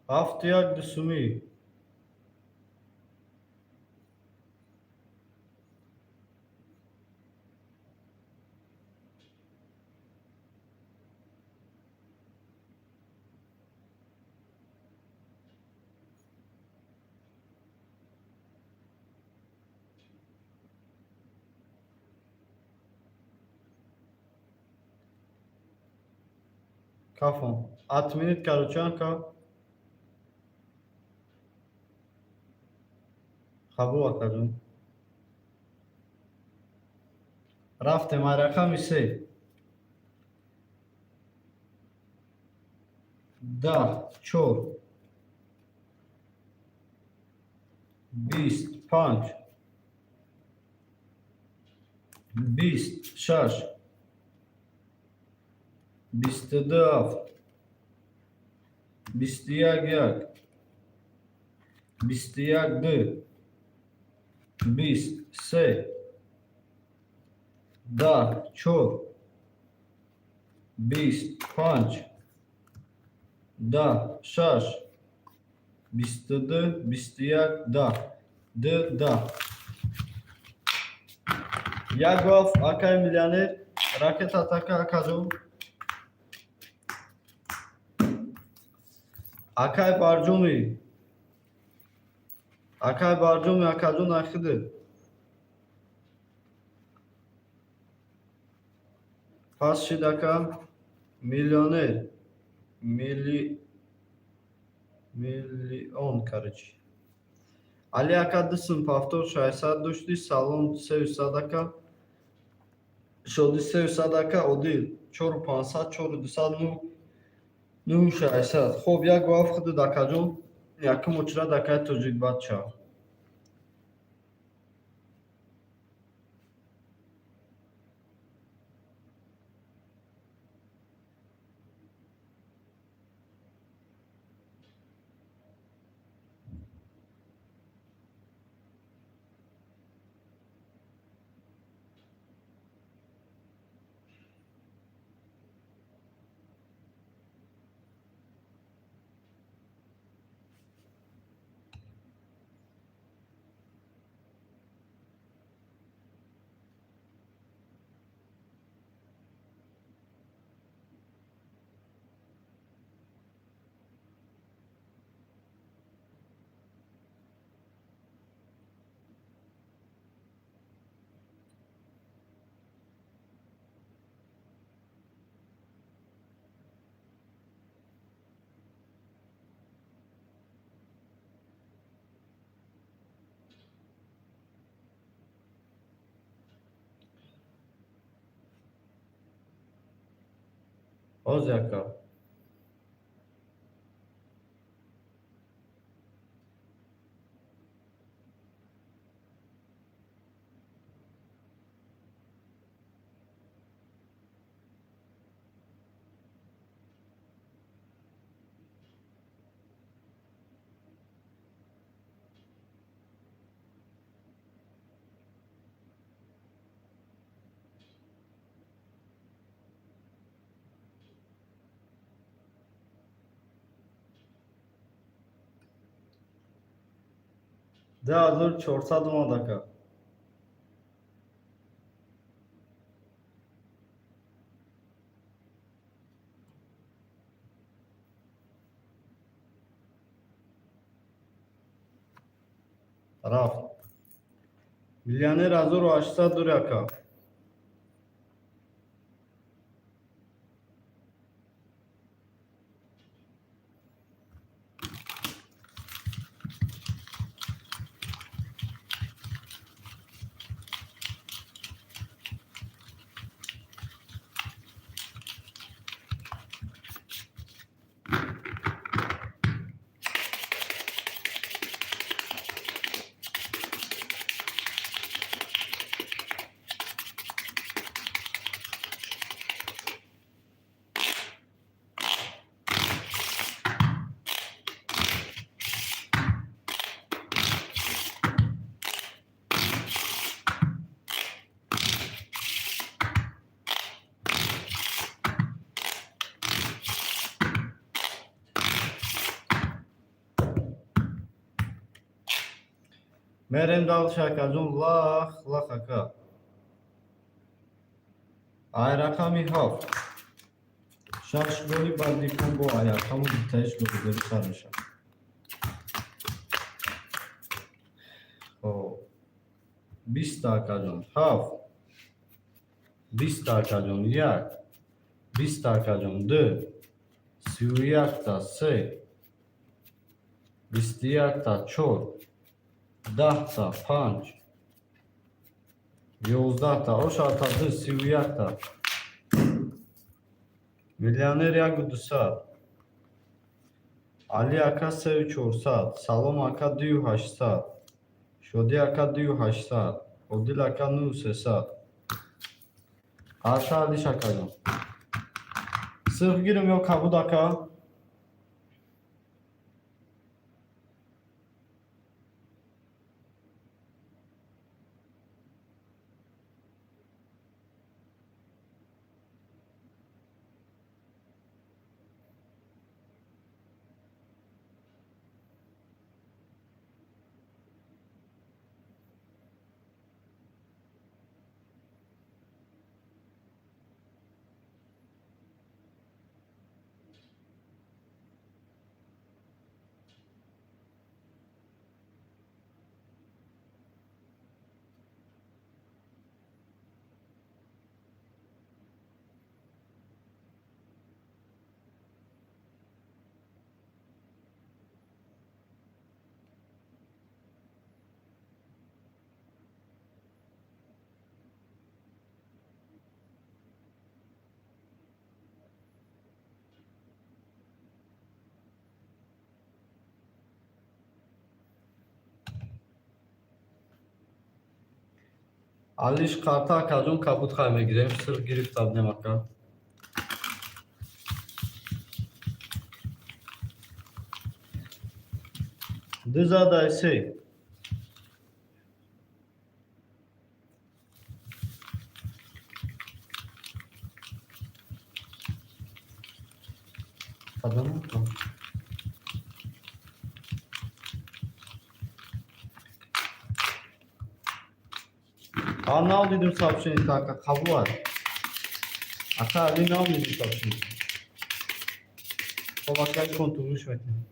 7-1 дусумӣ. Кафон. Отменить, короче, ака. Қабул, акаҷон. Рафтем ай рақами се. 10, чор, 20, панҷ, 20, шаш, 22, ҳафт, 21, як, 21, ду. 20, се, 10, чор, 20, панҷ, 10, шаш, 22, 21, 10, ду, 10. Як ваф, акай миллионер, ракета атака, акаҷон. Акай Барҷоми, акай Барҷоми, акаҷон, ахиды. Пас шид, ака миллионер, милли миллион, короче. Али ака, дусум повтор 600 доштӣ. Салом, сеюсад, ака. Шоди, сеюсад, ака. Одил, чору пансад, чору дусад, ну, нӯҳу шашсад. Хоб, як ваф худад, акаҷон. Якум очрат, акай тоҷикбача. Ҳозир, ака. 2400 омад, ака. Рафт. Миллионер, 1800 дори, ака. Мерем дальше, акаҷон, лах лах, ака. Ай рақами ҳафт шаш голи, баъд дикон бо ай рақаму дутаиш голигорӣ сар мешавад. Хоб, 20-та, акаҷон, ҳафт, 20-та, акаҷон, як, 20-та, акаҷон, ду, 31-та, се, 21-та, чор, 10-та, панҷ, 11-та, ошата, ду, 31-та. Миллионер, яку дусад. Али ака, сею чорсад. Салом, ака, дую ҳаштсад. Шодӣ ака, дую ҳаштсад. Одил ака, нӯҳу сесад. Аша алиш, акаҷон. Сирх гирем ё кабуд, ака? Алиш карта, акаҷон, кабуд хай мегирем, сир гирифта будем, ака. Ду зад се. Кадом? А, нав дидим сообщение, ака, қабул аст. Ака Али, нав дидим сообщение. Хоб, ака, кон тугриш мекунем.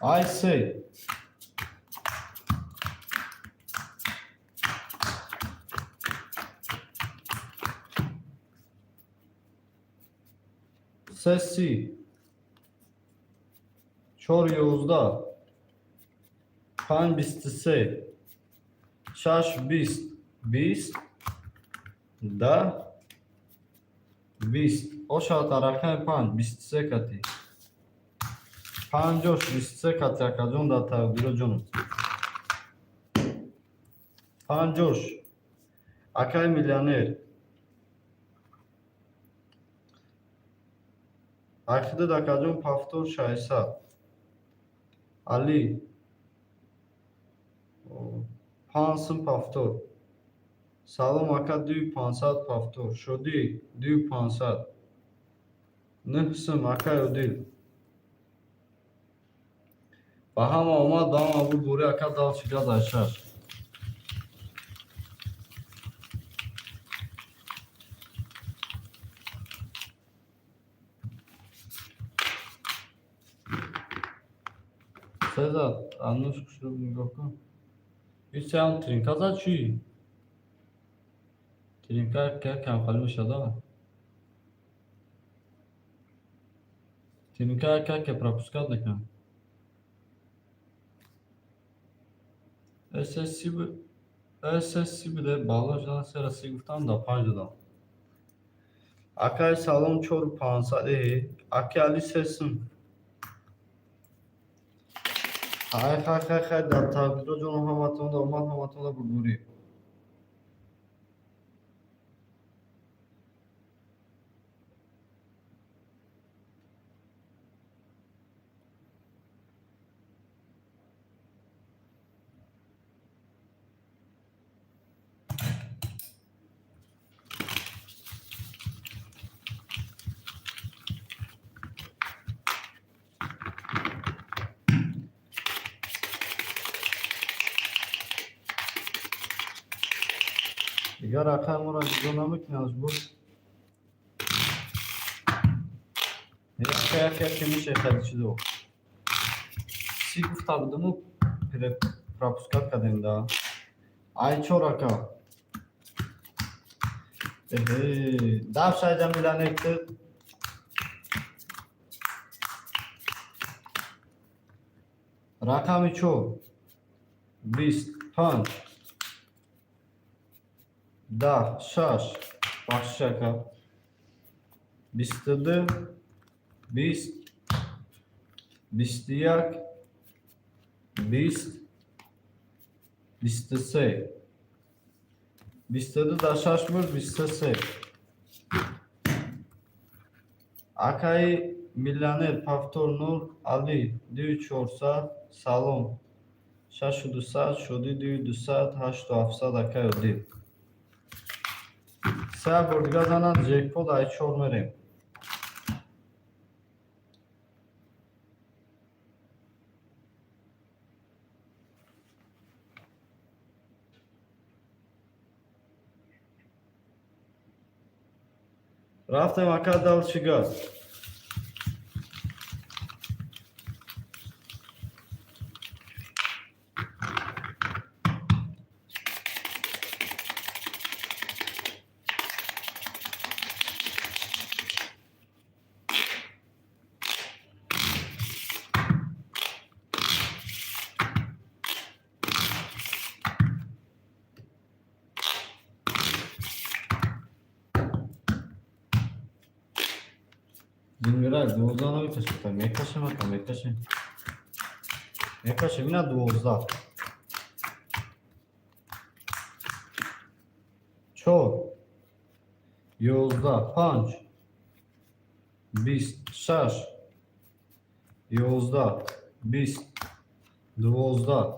Ай се. Се си. Чор 11. Панҷ 23. Шаш 20. 20. 10. 20. Ошавад рақами панҷ 23 кати. Панҷош 23 кати, акаҷон, дар тақдиро ҷонам. Панҷош. Акаи миллионер. Акидад, акаҷон, повтор 600. Али. Панҷ сум повтор. Салом, ака, дуи 500 повтор. Шодӣ, дуи 500. Нӯҳ сум, акаи Одил. Ба ҳама омад, ба ҳама буд бори, ака, дал чига дар шаш. Сезад, ануш хушрӯ нигоҳ кун. Исеам тринка зад чӣ? Тринка камхалӣ мешада? Тринка яке пропускать мекунад. СС буде бало шудан сера си гуфтам, да панҷ додам. Акай, салом, чору 500. Э, аки Али, се сум. Хай, хай, хай, хай, дар тақдиро ҷонам, ҳаматонда омад, ҳаматонда бурдборӣ. Дигар рақами моро ҷудо намекунӣ аз буд. Яке яке яке меша хеле чизо. Си гуфта будаму пропускать кардем да. Ай чор, ака. Эҳе, даф шайда миллионер. Рақами чор. 20 панҷ. 10 шаш. Бахшиш, ака. 22 20 21 20 23. 22 дар шаш буд, 23. Акаи миллионер, повтор нол. Али, дуи 400. Салом, шашу 200. Шодӣ, дуи 200. Ҳашту 700, акаи Одил. Се бор дига занад ҷекпот, ай чор мерем. Рафтем, ака, дальше газ. Зингирак 12 намекашем, та мекашем, ака, мекашем. Мекашем, ина 12. Чор. 11, панҷ. 20, шаш. 11, 20, 12,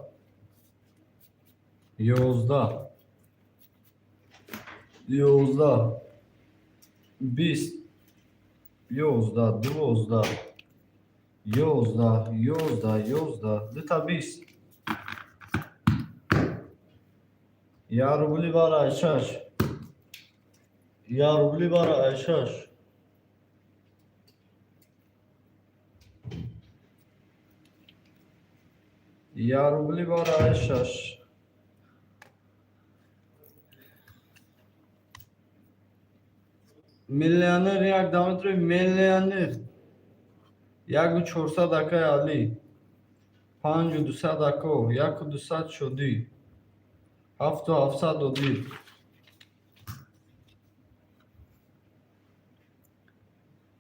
11, 11, 20, 11, 12, 11, 11, 11, дута 20. Я рубли бара шаш. Я рубли бара шаш. Я рубли бара шаш. Миллионер як дамтри миллионер. Яку чорсад, акай Алӣ. Панҷу дусад, ако. Яку дусад, Шодӣ. Ҳафту ҳафтсад, Одил.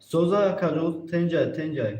Соза, акаҷон, тенҷай, тенҷай.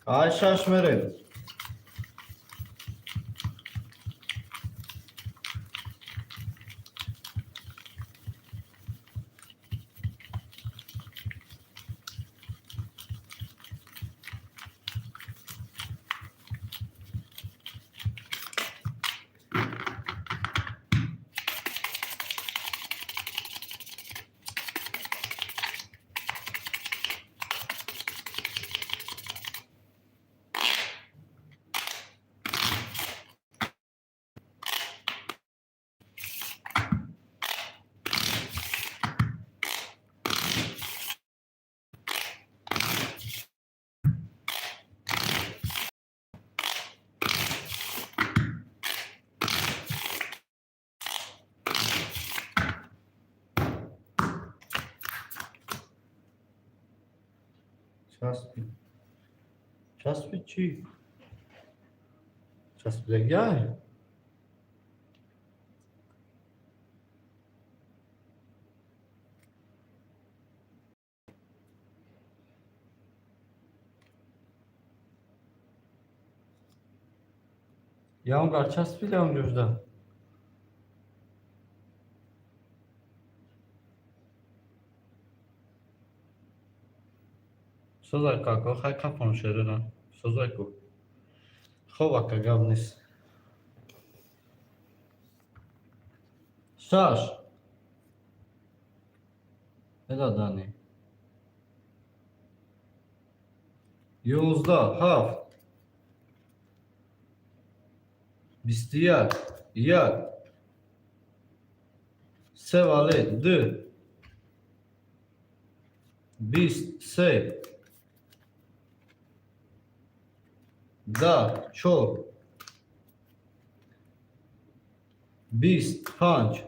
Ай шаш мерем. Часпи. Часпи чӣ? Часпидагиай? Ягон гар часпид ягон ҷожда? Созай како, хай кафон шерина. Созай ку. Хоб, ака, гап нест. Шаш. Эда дани. 11, ҳафт. 21, як. Се вале, ду. 20, се. 10, чор. 20, панҷ.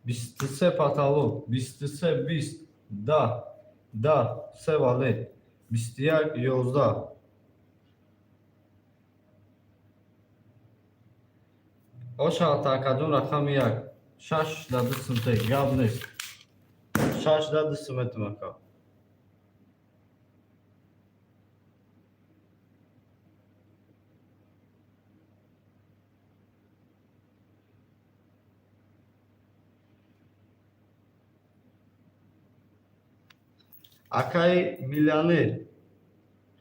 23 потолок. 23, 20, 10, 10, се вале. 21, 11. Ошаата, акаҷон, рақами як. Шаш да ду сумте, гап нест. Шаш да ду суметум, ака. Акаи миллионер.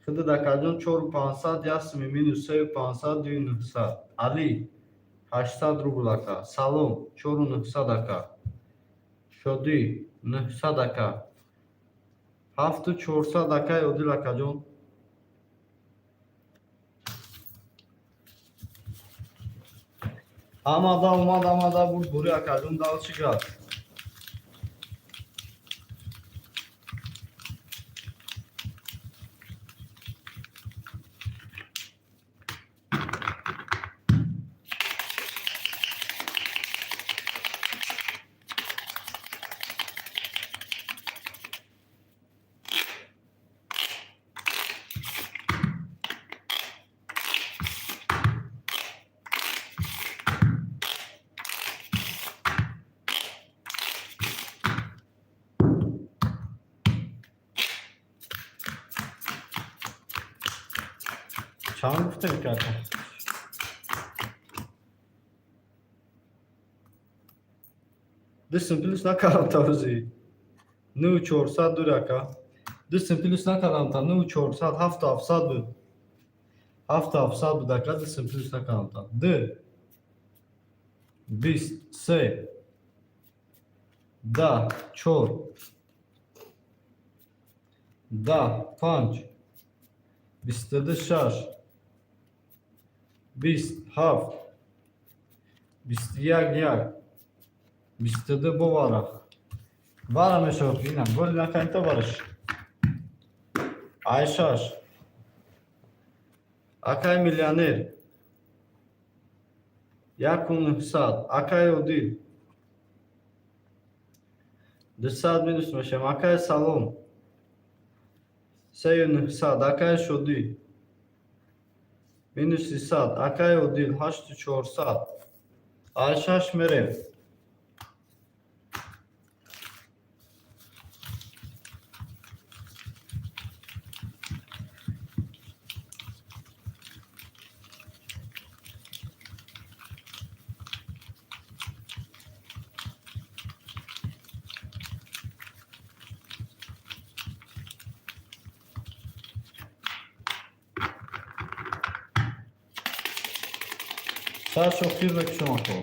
Худат, акаҷон, чору пансад, як суми минус, сею пансад, дуи нуҳсад. Алӣ. 800 рубл, ака. Салом, 4900, ака. Шодӣ, 900, ака. 7400, акай Одил, акаҷон. Ҳамада омад, ҳамада бурд, бури, акаҷон, дал чӣ гап? Чанд гуфтем ки, ака? Дустм плюс накардам та рӯзи 9400 дур, ака. Дустм плюс накардам та 9400, 7700 буд. 7700 буд, ака, дустм плюс накардам та. Д 23 10 4 10 5 22 6 20 7 21 1 22. Бо варақ вара мешавад, ина голи накунем то вараш. Ай шаш, акай миллионер, 1900, акай Одил, 200 минус мешавем. Акай Салом, 3900, акай Шодӣ, минус 300, акай Одил, 8400. Ай шаш мерем. Шаш охир мекушам, ако.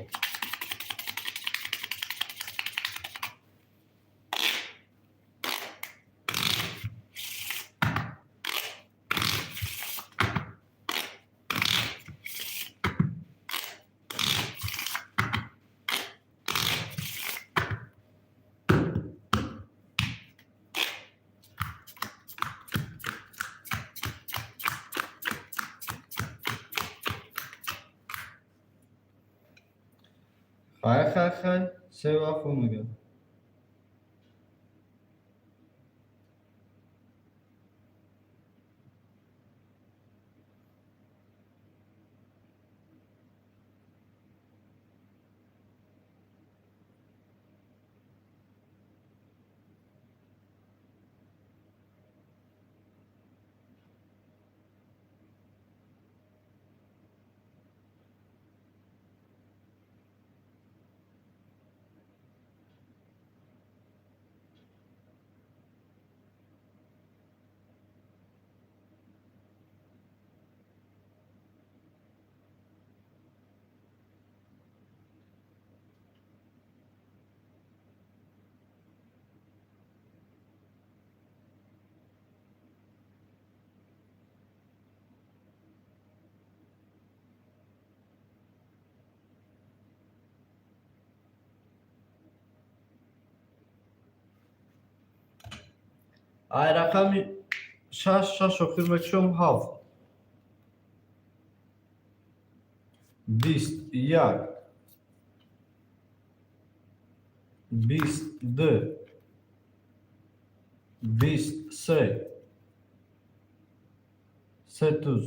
Хай, хай, хай, се вақт мегӯяд. Ай рақами шаш, шаш охир мекушам. Ҳафт, 21, 22, 23, се туз.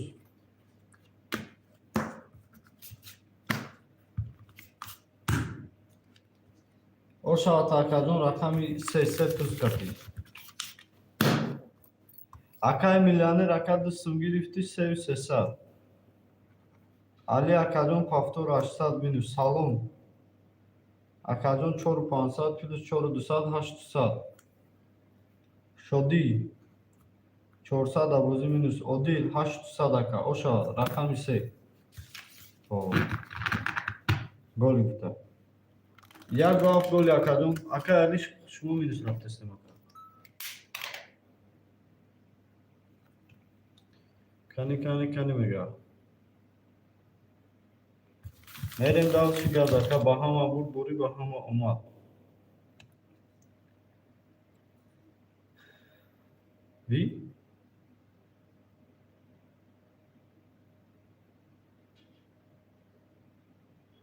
Ошавад, акаҷон, рақами се, се туз кардӣ. Акай миллионер, ака, 2 сум гирифтӣ, 3300. Али акаҷон, повтор, 800 минус. Салом, акаҷон, 4500 плюс 4200, 800. Шодӣ, 400 абозӣ минус. Одил, 800, ака. Ошавад, рақами се. Голи гуфта. Як ҳафт голи, акаҷон. Ака Алиш, шумо минус рафтестем, ака. Кани, кани, кани мега. Мерем дальше газ, ака, ба ҳама буд бурӣ, ба ҳама омад. Ви?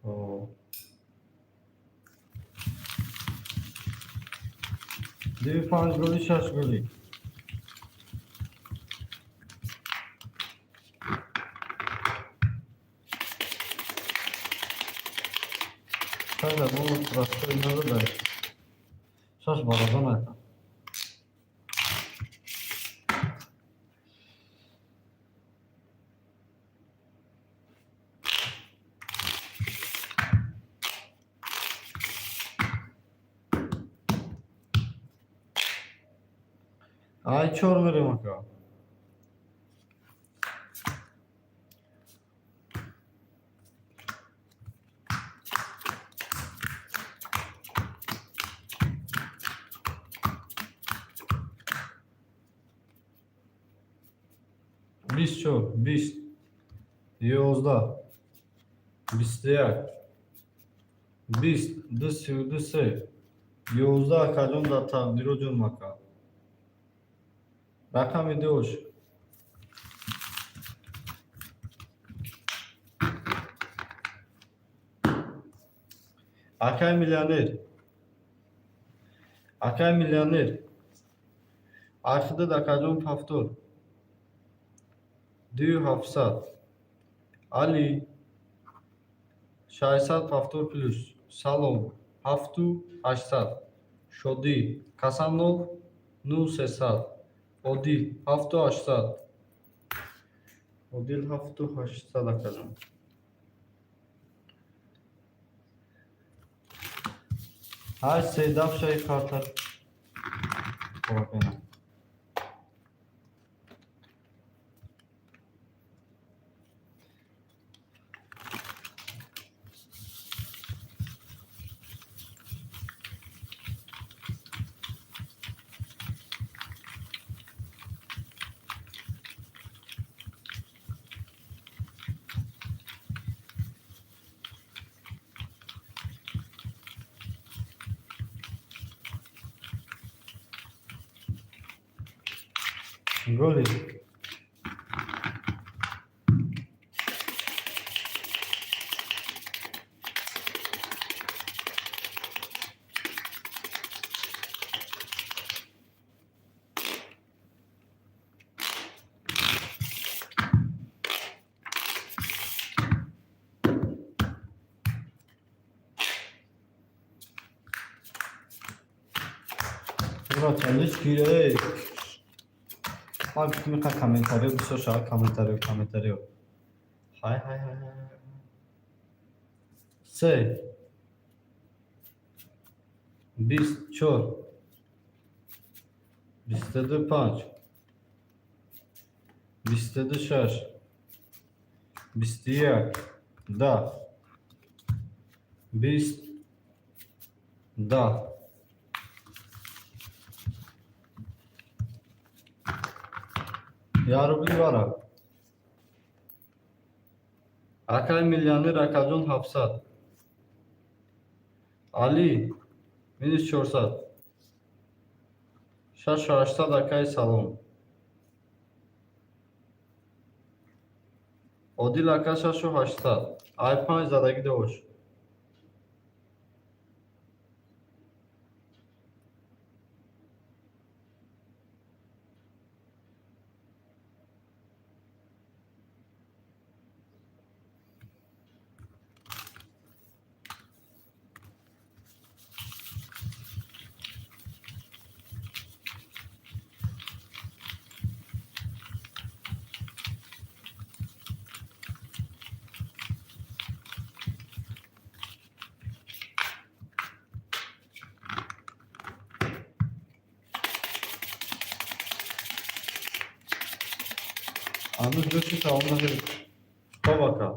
Хоб. Диви панҷ голи, шаш голи. Шаш ягон простой надодай. Шаш баробар ака. Ай чор мерем, ака. 24, 20, 11, 21, 20, ду, 32, се, 11, акаҷон, дар тақдиро ҷон мака. Рақами душ. Акай миллионер. Акай миллионер. Архидад, акаҷон, повтор. Дую ҳафтсад. Али 600 повтор плюс. Салом ҳафту ҳаштсад. Шодӣ Касанов ну сесад. Одил ҳафту ҳаштсад. Одил ҳафту ҳаштсад, акаҷон. Ҳашт се дафшаи хартар. Хобакайна. Голи. Ура, чандиш кире. Ман гуфтам, иқа комментариё бисёр шавад, комментариё, комментариё. Ҳай, ҳай, ҳай, ҳай. Се. 24. 22 панҷ. 22 шаш. 21 даҳ. 20 даҳ. Я рубли вара. Акай миллионер, акаҷон, 700. Али минус 400. Шашу ҳаштсад, акай салом. Одил ака, шашу ҳаштсад. Ай панҷ задагӣ дош. Ҳанӯз ҷӯши таом нашуд. Хоб, ака.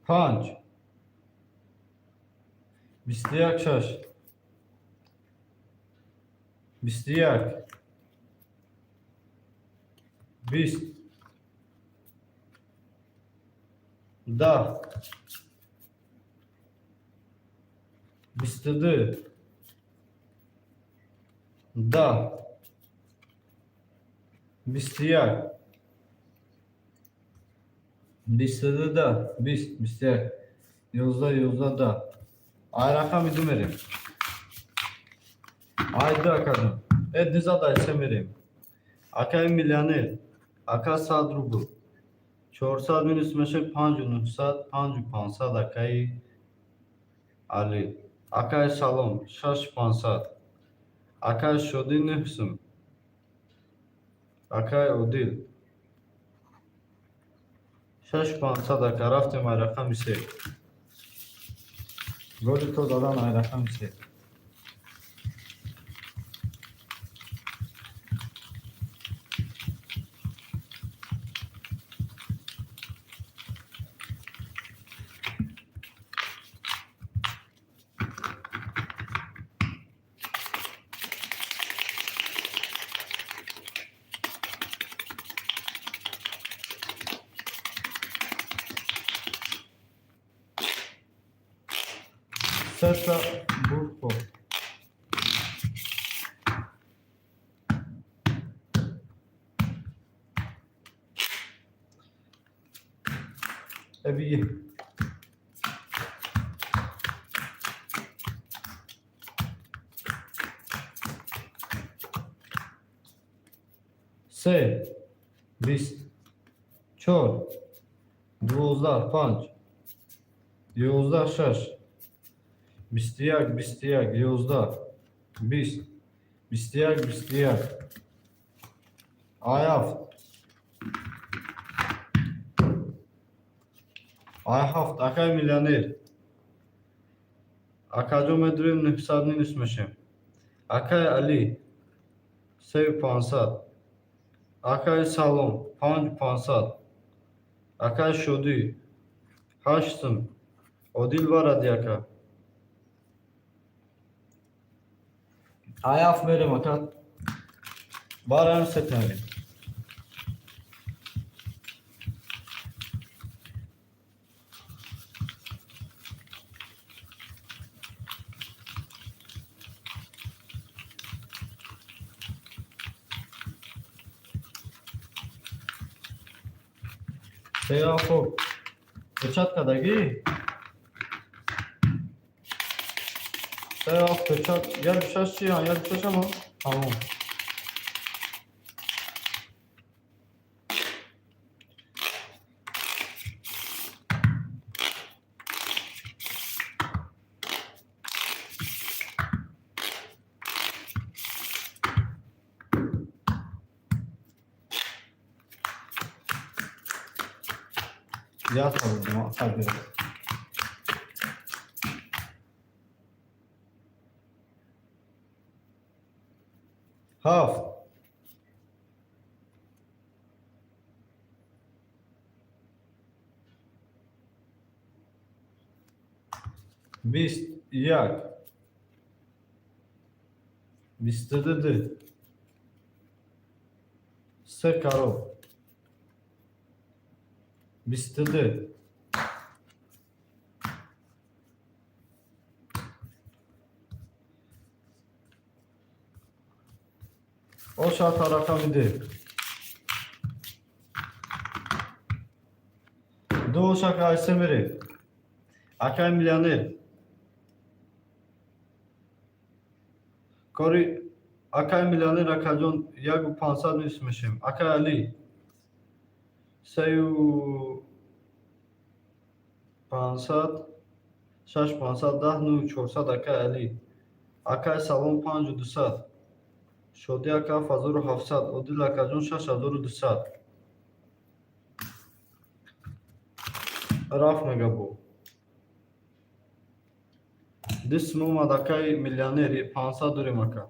Панҷ, 21, шаш, 21, 20, 10, 22, 10, 21, 22, 10, 20, 21, 11, 11, 10. Ай рақами ду мерем. Ай ду, акаҷон. Э, ду зад, ай се мерем. Акаи миллионер, ака, 100 рубл. 400 минус мешавад панҷу нуҳсад, панҷу пансад. Акаи Али. Акаи Салом, шаш пансад. Акаи Шодӣ, нӯҳ сум. Акаи Одил, шаш пансад. Ака, рафтем ай рақами се. Голи то задан ай рақами се. Сета бурко. Э, биги. Се, 20, чор, 12, панҷ, 11, шаш, 21, 21, 11, 20, 21, 21. Ай ҳафт. Ай ҳафт, акаи миллионер. Акаҷон, медурем, 900 минус мешем. Акаи Алӣ, сею пансад. Акаи Салом, панҷу пансад. Акаи Шодӣ, ҳашт сум. Одил баради, ака. Ай ҳафт мерем, ака. Бараем, сет мерем. Се ҳафт. Печать кардагӣ? Се ҳафт печать. Як шаш чи? Як шаш ама? Тамом. Зиёд бурдем, қабил. Ҳафт. 21. 22, ду. Се кароб. 22. Оша рақами ду. Ду ошака, ай се мерем. Акаи миллионер. Кори акаи миллионер, акаҷон, яку пансад минус мешем. Акаи Алӣ, сею пансад, шаш пансад, 10, нӯ чорсад. Акаи Алӣ. Акаи Салом, панҷу дусад. Шодӣ ака, 7700. Одил акаҷон, 6200. Рафт мега бо. Ду сум омад, акаи миллионер, 500 дорем, ака.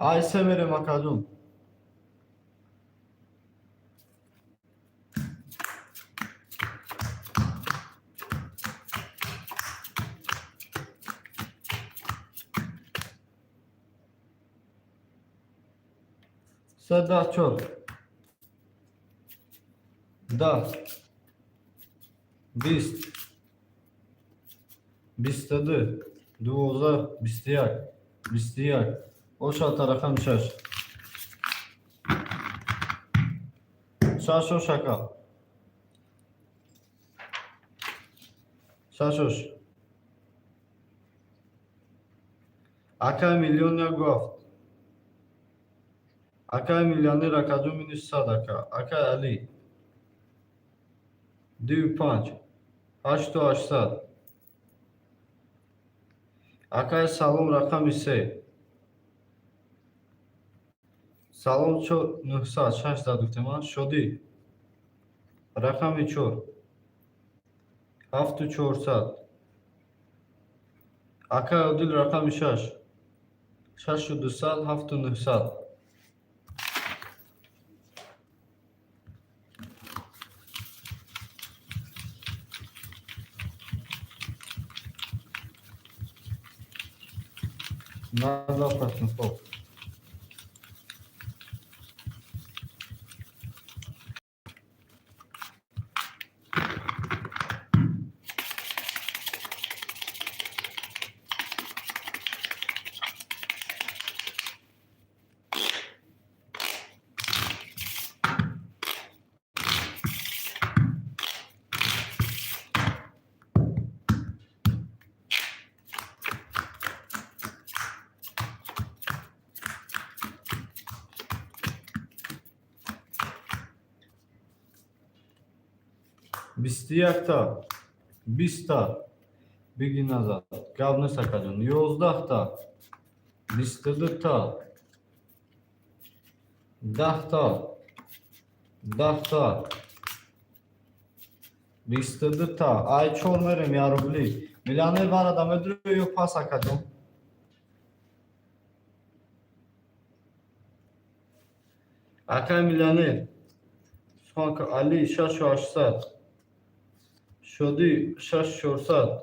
Ай се мерем, акаҷон. Се, 10, чор, 10, 20, 22, 12, 21, 21. Ошата рақами шаш. Шаш ош, ака. Шаш ош. Акай миллион як ҳафт. Акай миллионер, акаҷон, минус 100, ака. Акай Али. Дую панҷ. Ҳашту 800. Акай Салом, рақами се. Салом, чор нӯҳсад, шаш зад гуфтем, а? Шодӣ. Рақами чор. Ҳафту 400. Акай Одил, рақами шаш. Шашу 200, ҳафту 900. Назад хоб. 21-та, 20-та, биги назад, гап нест, акаҷон, 11-та, 22-та, 10-та, 10-та, 22-та. Ай чор мерем, я рубли. Миллионер барада медурӣ ё пас, акаҷон? Акай миллионер. Сухан Али, шашу 800. Шодӣ, шашу 400.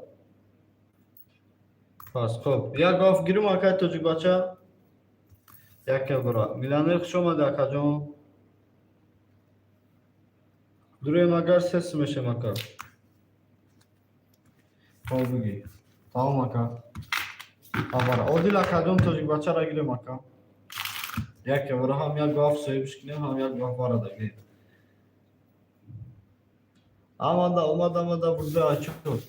Пас хоб. Як гоф гирим, акай тоҷикбача? Яке бара. Миллионер, хуш омадӣ, акаҷон. Дуруем, агар сес мешем, ака. Хоб, биги. Тамом, ака. Хабара. Одил акаҷон, тоҷикбачаро гирем, ака. Яке бара ҳам як гоф соҳибш кунем, ҳам як гоф барада гирем. Омада, омада, омада, бурда ачур.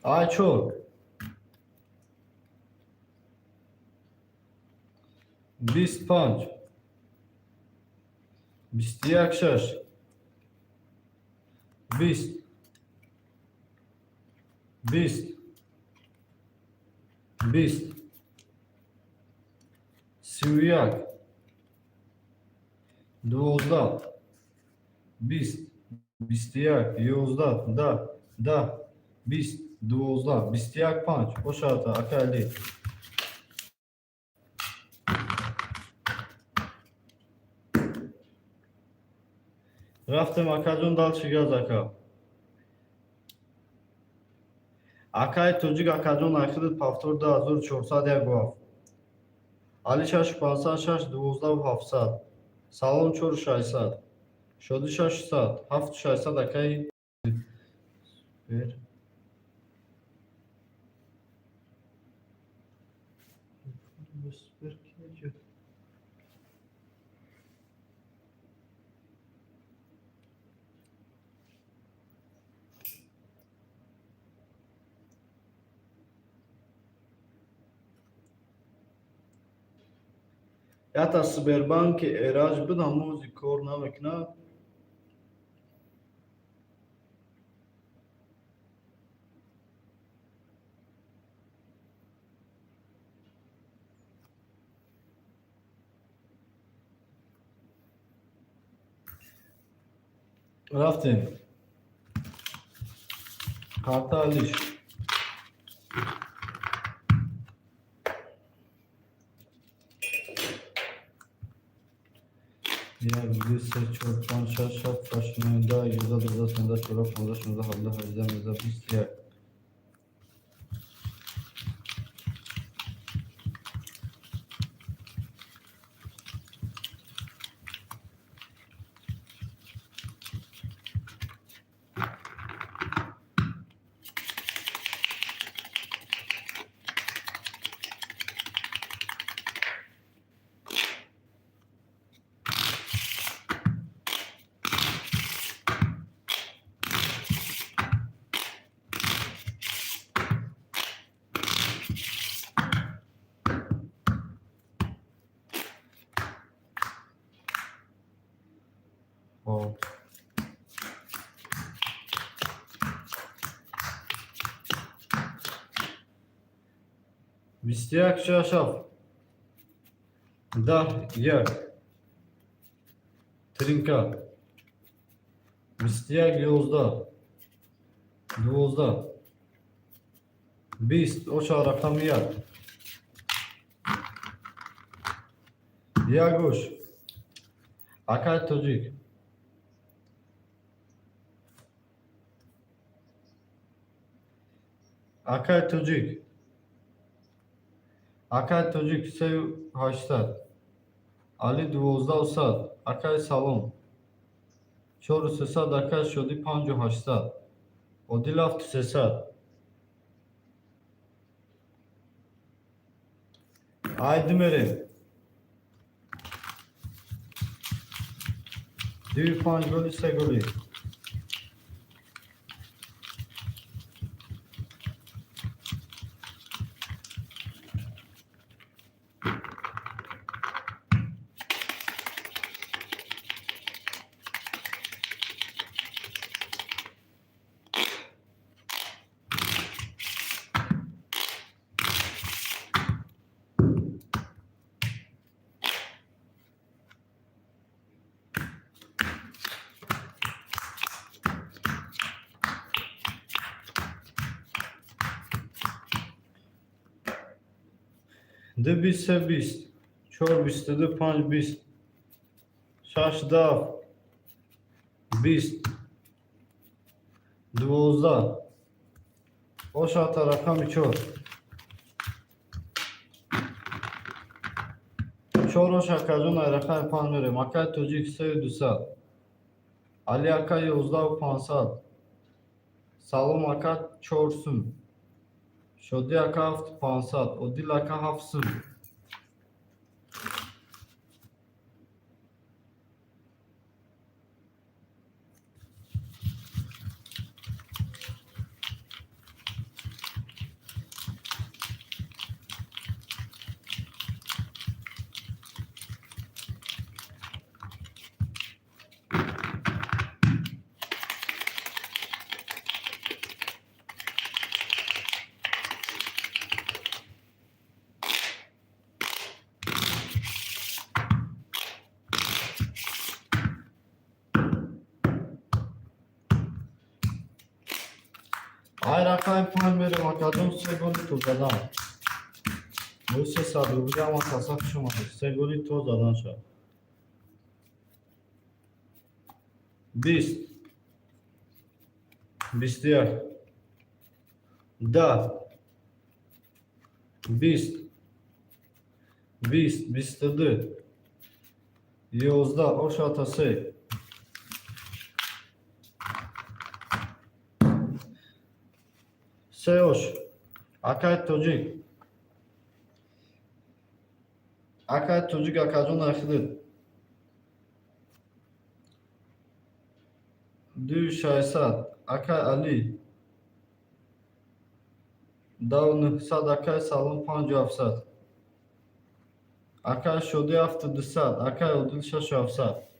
Ай чор. 25. 21, шаш. 20. 20. 20. 31. 12. 20. 21. 11. 10. 10. 20. 12. 21, панҷ. Бошад, ака Али. Рафтем, акаҷон, дальше газ, ака. Акаи тоҷик, акаҷон, айхидат повтор, 2400, як ваф. Али, шашу 500, шаш, дувоздаҳу 700. Салом, чору 600. Шодӣ, 600, ҳафту 600, акаи. Бер. Супер. Якта Сбербанки Эраҷ буд, ҳамози кор намекунад. Рафтем. Карта Алиш. Як, ду, се, чор, панҷ, шаш, ҳафт, ҳашт, нӯҳ, 10, 11, 12, 13, 14, 15, 16, 17, 18, 19, 21. Хоб. 21, шаш, ҳафт. 10, як. Тринка. 21, 11. 12. 20, оша рақами як. Як ош. Акай тоҷик. Акай тоҷик. Акай тоҷик сею ҳаштсад. Али дувоздаҳу сад. Акай салом. Чору сесад. Акай шодӣ панҷу ҳаштсад. Одил ҳафту сесад. Айди мерем. Дуи панҷ голи, се голи. Ду бист, се бист, чор 22, панҷ бист, шаш даҳ, 20, 12. Ошата рақами чор. Чор ош акаҷон ай рақами панҷ мерем. Акай тоҷик сею дусад. Али ака ёздаҳу пансад. Салом ака чор сум. Шодӣ ака ҳафту пансад. Одил ака ҳафт сум. Ай рақами панҷ мерем акаҷон, се голи то задан. Мои 300 рубли ҳама каса хуш омадед. Се голи то задан шавад. 20. 21. 10. 20. 20. 22. 11. Ошата се. Се ош. Акай тоҷик. Акай тоҷик акаҷон ахидид. Дуи шашсад. Акай Али. Даҳу нӯҳсад. Акай салом панҷу ҳафтсад. Акай Шодӣ 7200, акай Одил 6700.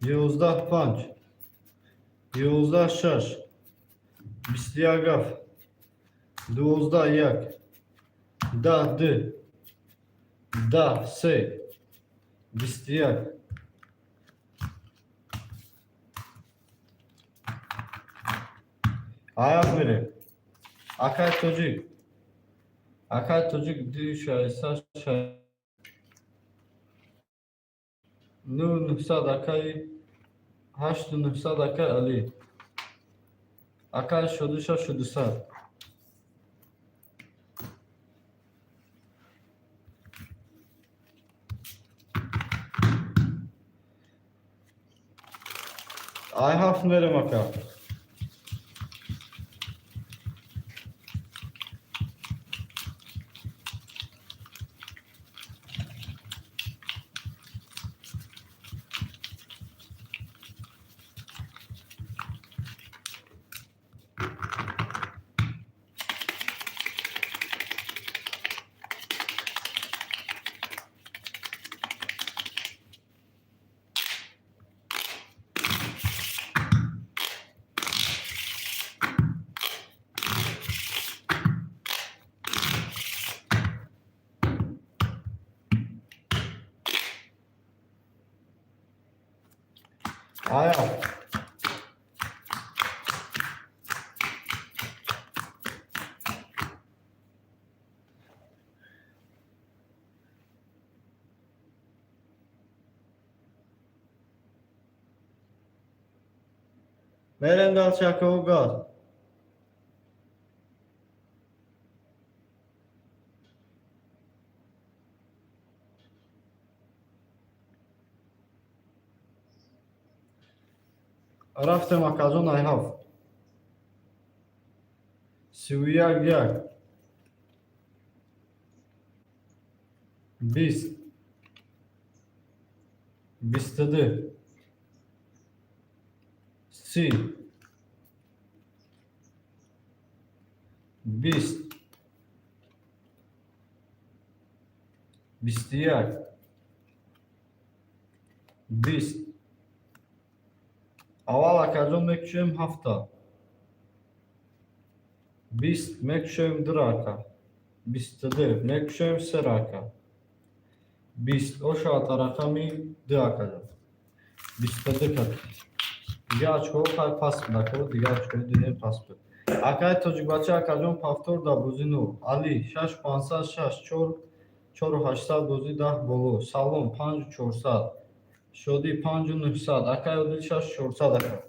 11 5, 11 6, 21 7, 12 1, 10 2, 10 3, 21. Аяқ мерем. Акай тоҷик, акай тоҷик, ду шашсад 9 900, акаи 8900, акай Алӣ, акай Шоди 6200. Ай ҳафт мерем, ака. Ая. Мерем дальше, акао, газ. Рафтем, акаҷон, ай ҳафт. 31 1, 20, 22, 30, 20, 21, 20. Аввал, акаҷон, мекушем ҳафта. 20 мекушем ду рака, 22 мекушем се рака, 20 ошавад рақами ду, акаҷон, 22 кад. Дига очко ҳо хай паст буд, акао, дига очко ҳо дидем, паст буд. Акаи тоҷикбача, акаҷон, повтор дар бозӣ ну. Али 6 500, шаш чор, 4800, бозӣ 10 боло. Салом, 5400, Шодӣ 5900, акаи Одил 6400, ака.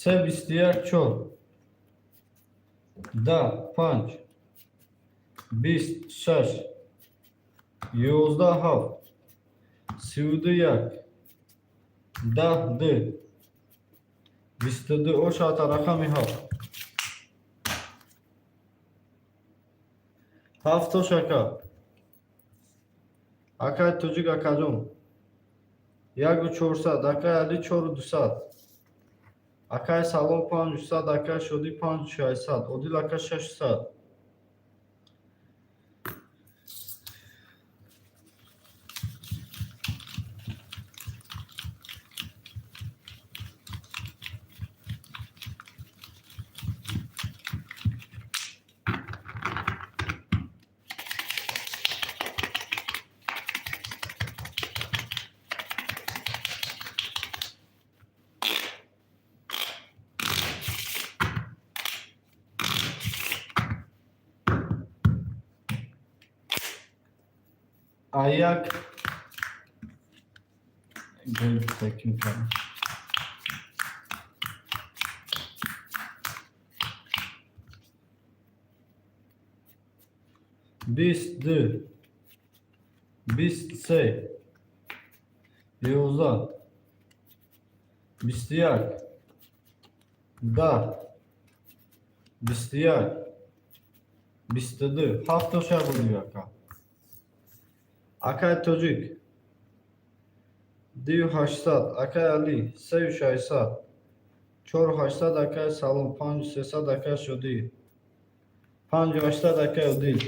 3 21 4. 10 5, 20 6, 11 7, 32 1, 10 2, 22 ошата рақами 7. Ҳафтош, ака. Акай тоҷик, акаҷон, 1400, акай Али, 4200, акай Салом, 500, акай Шодӣ, 5600, Одил ака, 600. А як гол таким кардам. 20 2, 20 3, 11, 21, 10, 21, 22, ҳафтоша буди, ака. Акай тоҷик, 2800, акай Алӣ, 3600, 4800, акай Салом, 5300, акай Шодӣ, 5800, акай Одил.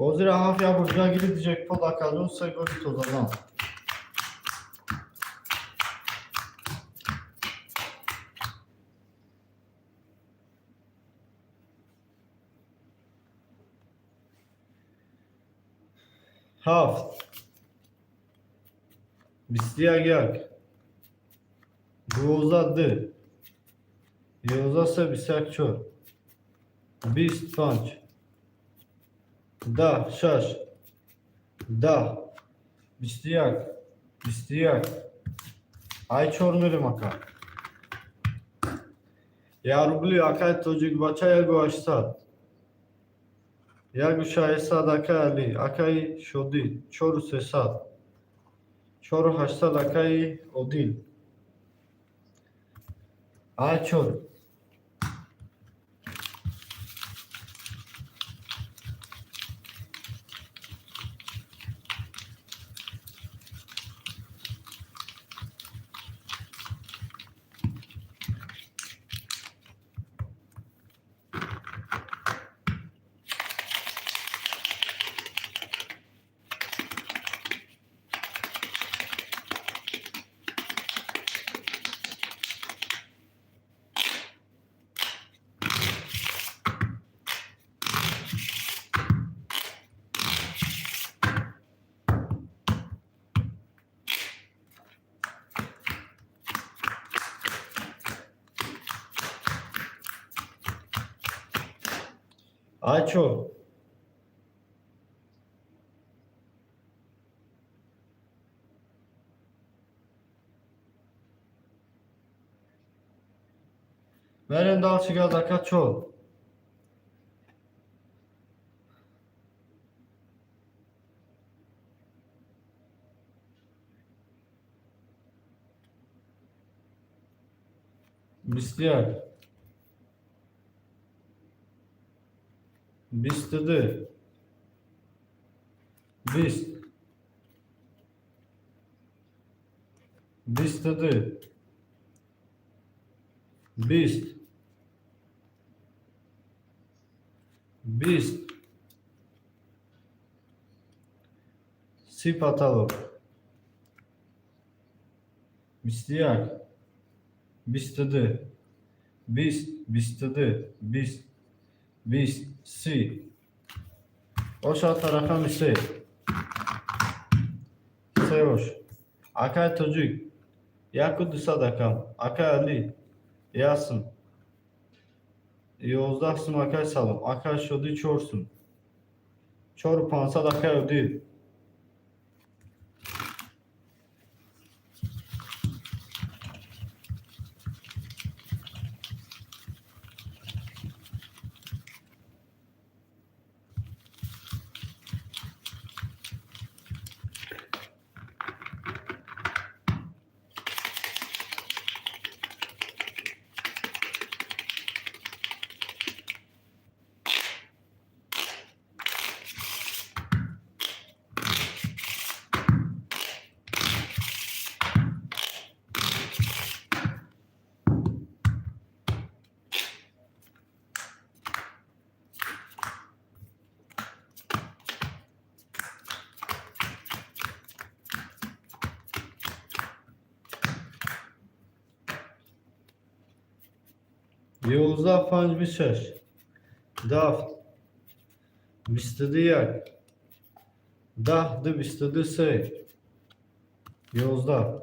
Бозира ҳафт як бор ҷа гирифт, ҷекпот, акаҷон, се голи тозазан. Ҳафт, 21 1, 12 ду, 11 се, 21 чор, 20 панҷ, 10 шаш, 10, 21, 21. Ай чор мерем, ака. Як рубли, акай тоҷикбача, 1800, 1600, акай Алӣ, акаи Шодӣ, 4300, 4800, акаи Одил. Ай чор. Ай чор. Мерем дальше, газ, ака, чор. 21, 22, 20, 22, 20, 20, 30 потолок, 21, 22, 20, 22, 20, 20, 30. Ошата рақами се. Се ош. Акай тоҷик. 1200 акам. Акай Алӣ. 1 сум. 11 сум акай салом. Акай Шодӣ 4 сум. 4500 акай Одил. 11, панҷ, 26. Дафт. 22, як. 10, ду, 22, се. 11.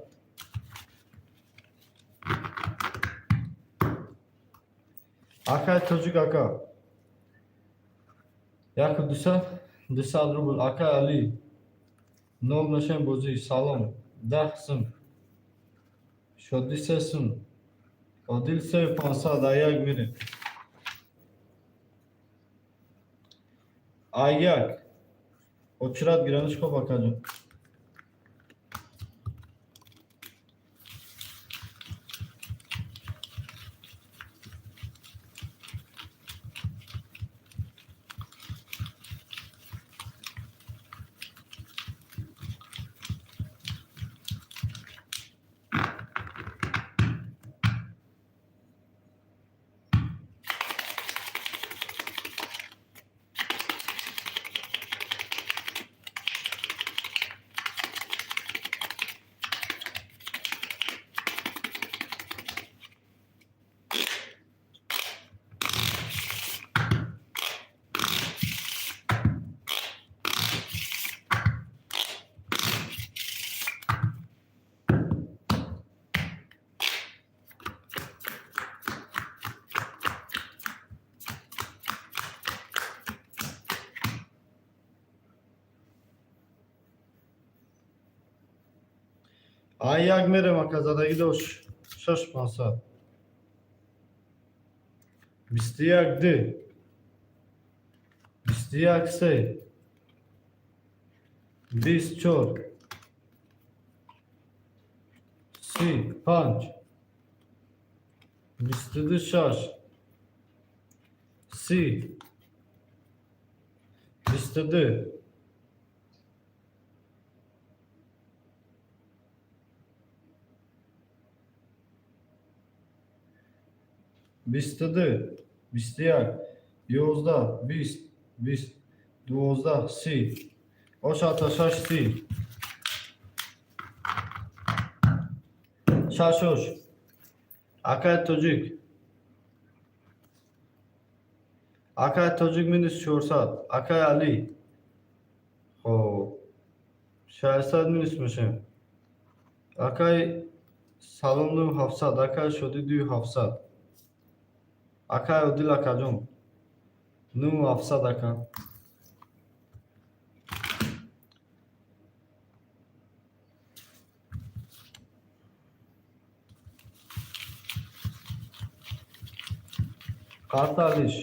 Акай тоҷик ака. 1200, 200 рубл. Акай Алӣ. Нол мешем бозӣ. Салом. 10 сум. Шодӣ 3 сум. Одил 3500 а як мирем. А як. Очрат гираниш хоб акаҷон. А як мерем ака задагӣ дошт 6500. 21 д. 21 се. 24. 35. 22 шаш. 30. 22. 22, 21, 11, 20, 20, 12, 30. Ошата шаш 30. Шаш ош. Акай тоҷик. Акай тоҷик минус 400. Акай Алӣ. Хоб. 600 минус мешем. Акай салом 9700. Акай Шодӣ 2700. Акай Одил акаҷон. 9700 ака. Карта Алиш.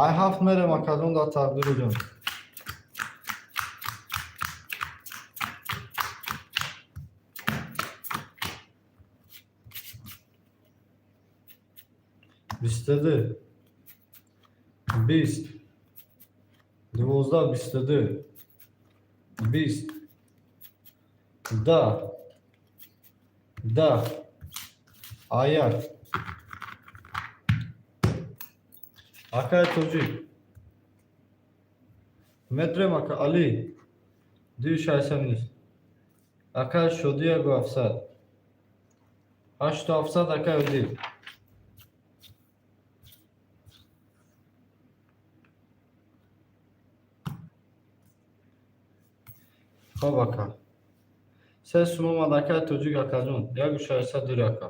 Ай ҳафт мерем, акаҷон, дар тақдируҷон. 22, 20, 12, 22, 20, 10, 10, аяк. Акаи тоҷик метрем, ака Али, дуи шашсад минус. Акаи Шодӣ, ягу ҳафтсад, ҳашту ҳафтсад, акаи Одил. Хоб, ака, се сум омад, акаи тоҷик, акаҷон, ягу шашсад дури, ака.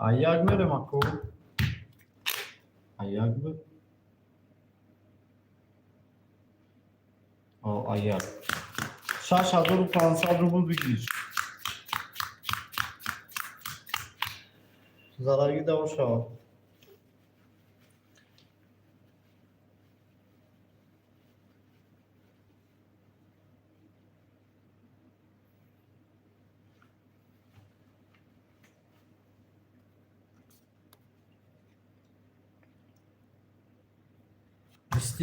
А як мерем, ако? А як б? О, а як. 6500 рубл бигир. Зарарги даво шавад.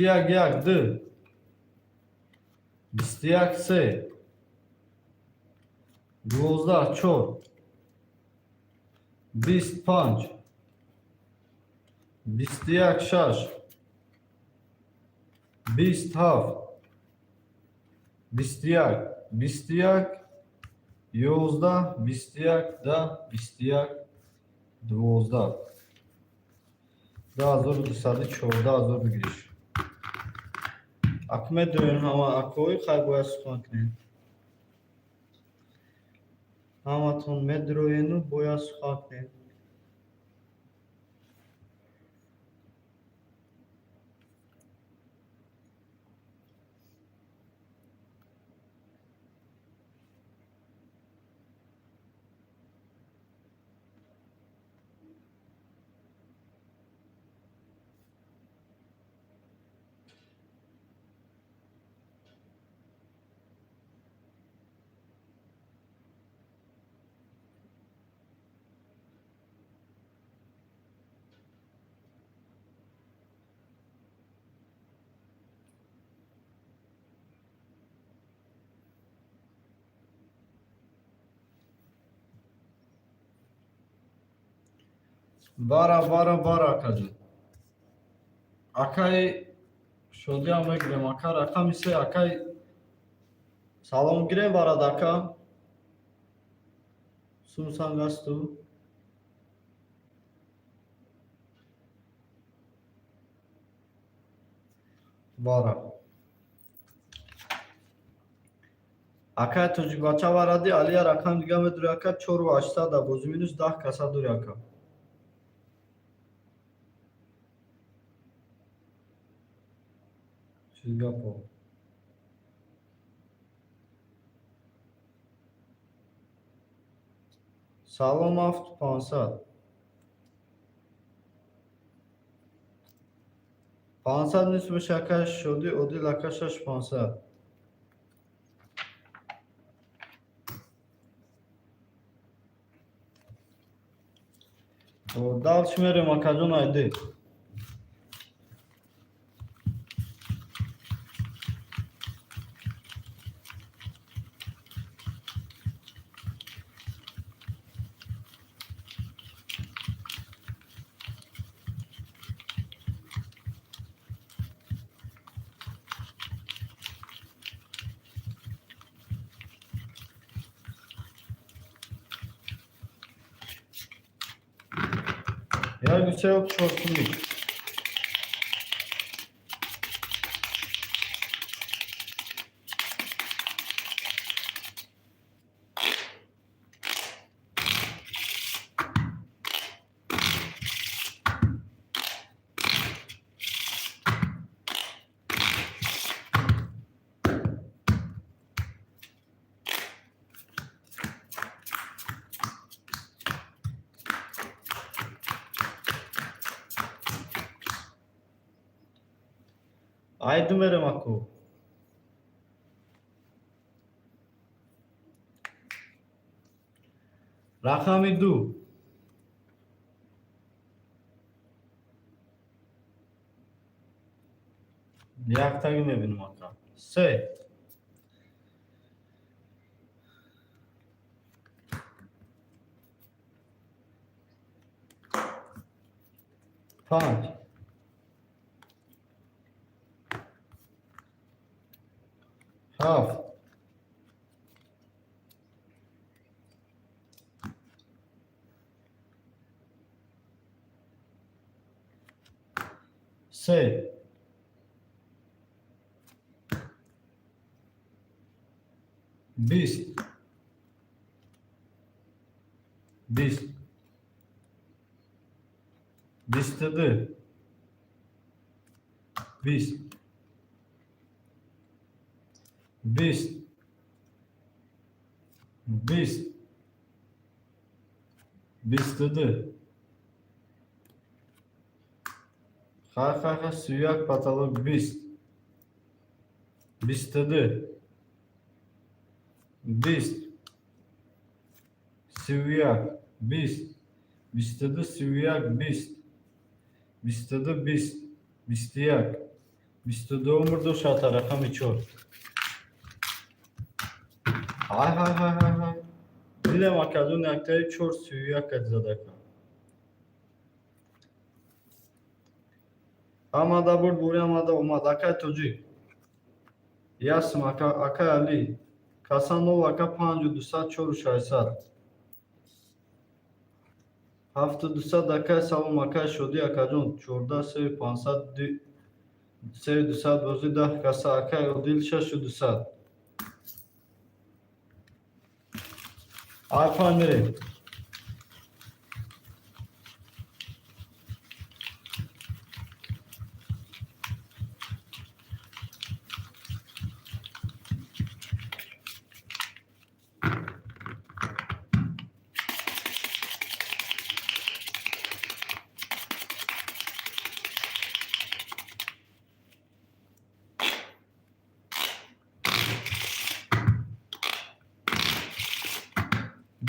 21, як, ду. 21, се. 12, чор. 20, панҷ. 21, шаш. 20, ҳафт. 21, 21, 11, 21, 10, 21, 12. 2214 ҳазор бигириш. Ак медонем, ҳама акои хай бояд сухан кунем. Ҳаматон медроену бояд сухан кунем. Бара, бара, бара, акаҷон. Акаи Шодиам мегирем, ака, рақами се, акаи салом гирем барад, ака. Сумсанг асту? Бара. Акаи тоҷикбача варади, Алия рақам дига медури, ака, чору ҳаштсад бозӣ минус 10 каса дури, ака. Чиз гапо? Салом, ҳафту пансад. 500 нест боша, ака Шодӣ Одил, ака, 6500. Дальше мерем, акаҷон, айди. Як, ду, се, чор, суми. Айду мерем, аку. Рақами ду. Яктаги мебинем, ака. Се. Панҷ. Ҳафт. Се. 20. 20. 22. 20. 20. 20. 22. Хай, хай, хай, 31, потолок 20. 22. 20. 31. 20. 22. 31. 20. 22. 20. 21. 22 умр дошт, рақами чор. Ҳай, ҳай, ҳай, ҳай, ҳай, дидем, акаҷон, яктаи чор 31 кад задака. Ҳамада бурд, бури, ҳамада омад. Акай тоҷик, ясм, ака, акай Али, каса нол, ака, 5200, 4600, 7200. Акай, салом, акай Шодӣ, акаҷон, 14, 3500, 3200, бозӣ 10 каса. Акай Одил, 6200. Айфон мерем.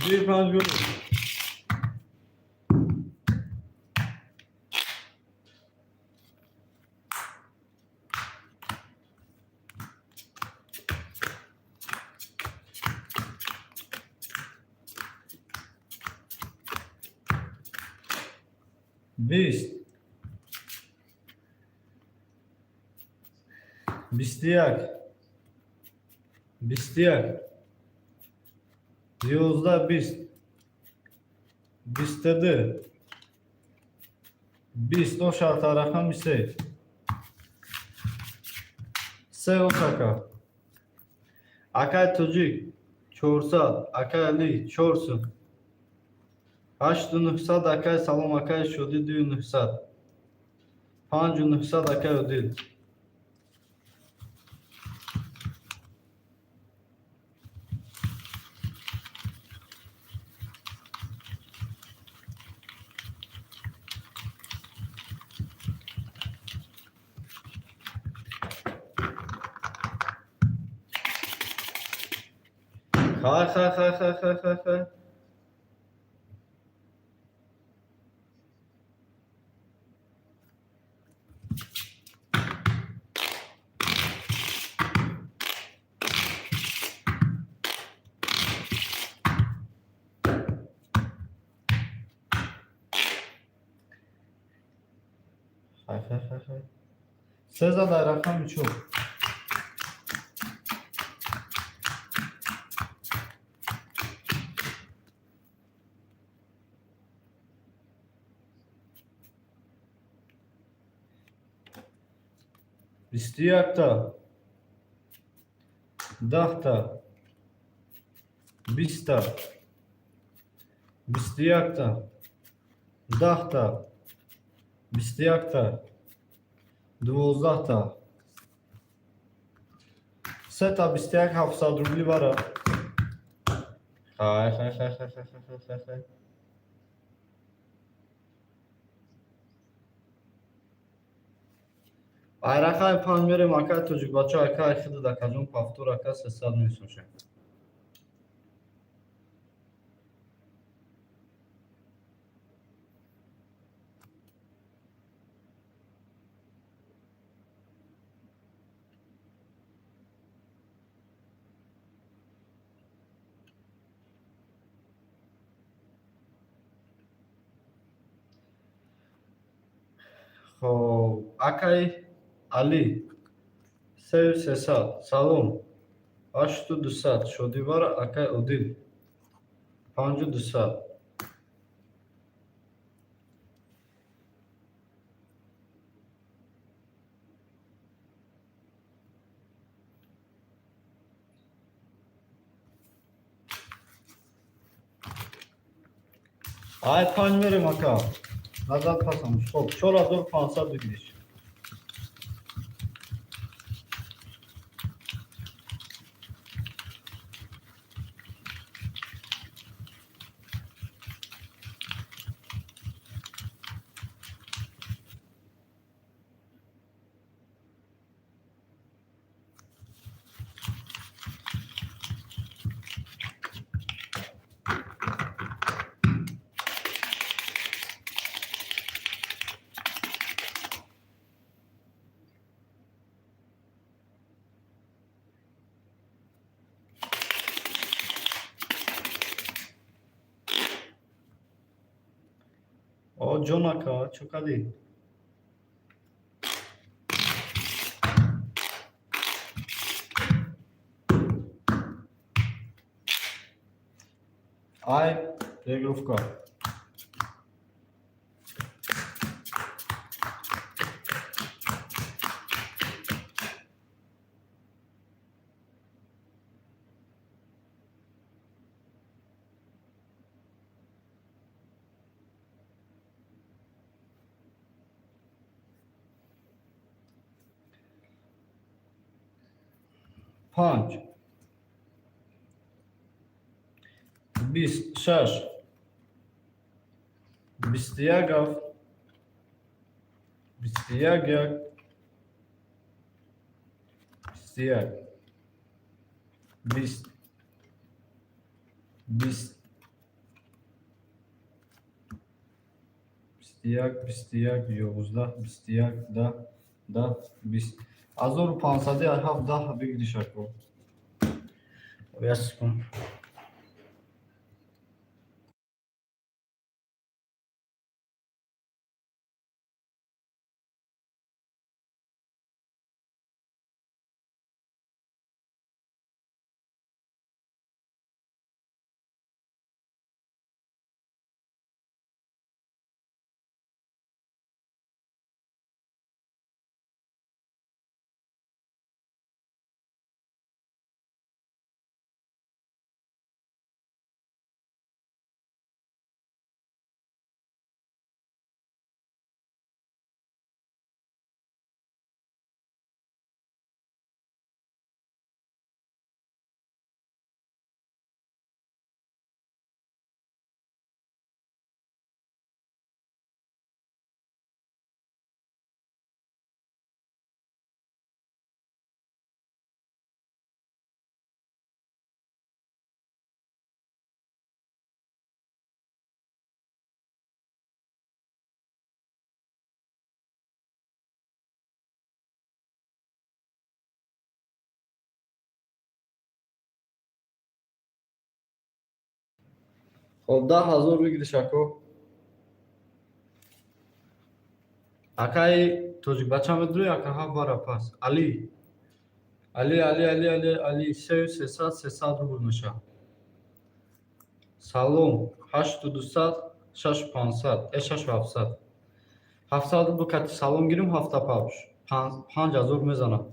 Дуи, панҷ гул. 20. 21. 21. 11, 20. 22. 20 ошата, рақами се. Се ошака. Акай тоҷик, 400. Акай Али, чорсум. 8900. Акай, салом, акай Шодӣ, 2900. 5900, акай Одил. Хай, хай, хай, хай, хай, хай, хай. Хай, хай, хай, хай. Сеза дар рақами чор. 21-та, 10-та, 20-та, 21-та, 10-та, 21-та, 12-та. Сета 21 700 рубли бара. Хай, хай, хай, хай, хай, хай, хай, хай. Айрақаи панҷ мерем, акай тоҷикбача, акай хидад, акаҷон, повтор, ака, 300 месошем. Хоб, акай Алӣ, сею сесад, салом, ҳашту дусад, шодибара, акай Одил, панҷу дусад. Ай панҷ мерем, ака. Назад пасам. Хоб, 4500 бигириш. О, ҷон ака, чӣ кардӣ? Ай, регровка. Панҷ, 20, шаш, 21 ҳафт, 21 як, 21, 20, 20, 21, 21, 11, 21, 10, 10, 20. 1500 ҳафт даҳ бигириш, ако. Як секунд. Хоб, 10 000 выигрыш, ако. Акаи тоҷикбача медурӣ, ака, ҳафт бара пас. Али. Али, Али, Али, Али, Али, сею сесад, 300 рубл мешавад. Салом, ҳашту дусад, шашу пансад, шашу ҳафтсад. 700 рубл кати салом гирим, ҳафта пабш. 5000 мезанад.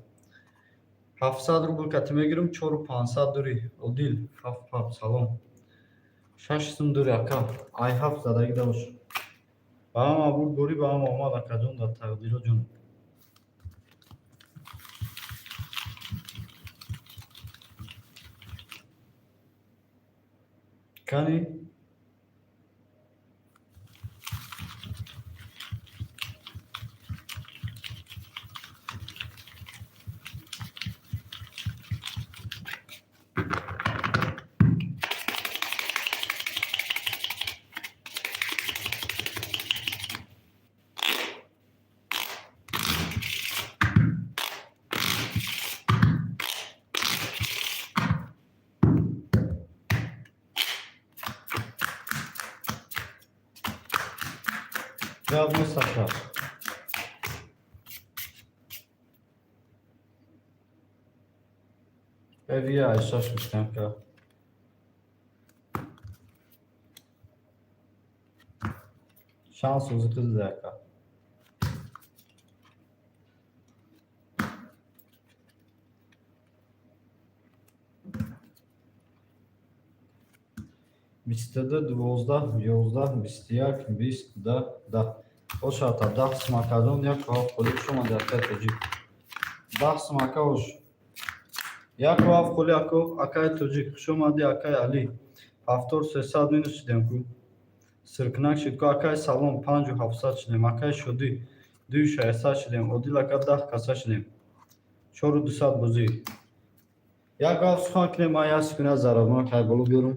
700 рубл кати мегирим, чору пансад дури. Одил, ҳафт паб, салом. Шаш сум дури, ака. Ай ҳафт задагӣ давош. Ба ҳама бурдборӣ, ба ҳама омад, акаҷон, дар тақдиро ҷон. Кани? Гап нест, ака. Эвия ай шаш гуфтем, ка. Шанс ӯзи қизда, ака. 22, 12, 11, 21, 20, 10, 10. Ошата 10 сум, акаҷон, як ҳафт холи, хуш омадӣ, акаи тоҷик. 10 сум, ака, ош. Яку ҳафт холи, ако, акаи тоҷик, хуш омадӣ, акаи Алӣ. Ҳафтор сесад минус шидем ку. Сиркнак шид ку, акаи салом, панҷу ҳафтсад шидем, акаи шодӣ, дую шашсад шидем, Одил ака, 10 каса шидем. Чору дусад бозӣ. Як ҳафт сухан кунем, ман як секунда зарарнок ҳай боло биёрам.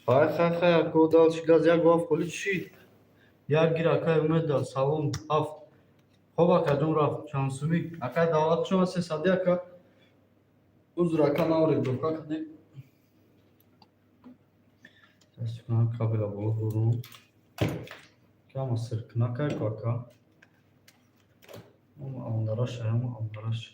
Хай, хай, хай, ако, дальше газ, як вафт холи чӣ? Як гир, акай Умед, салом, ҳафт. Хоб, акаҷон, рафт. Чанд сумӣ? Акай Давлат, шума 300, ака. Узр, ака, навред, дока кардем. Кунам кабела боло бурум. Кама сиркнакай ку, ака. Ама андараша, ама андараша.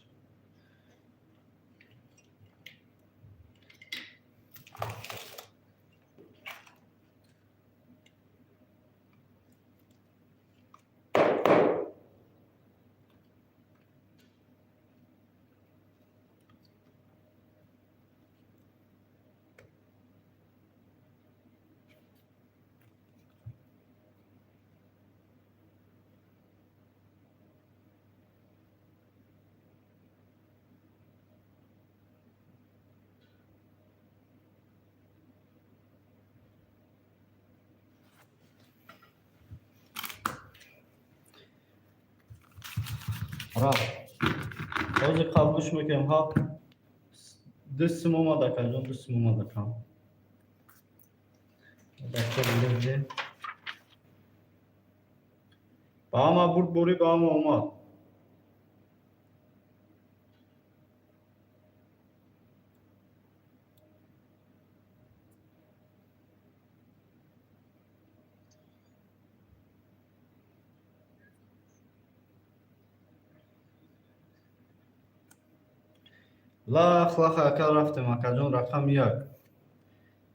Рафт. Ҳозир қабулш мекунем. Ҳа, ду сим омад, акаҷон, ду сим омад, ака. Бача биледе. Ба ҳама бурд борӣ, ба ҳама омад. Лах, лах, ака, рафтем, акаҷон, рақами як.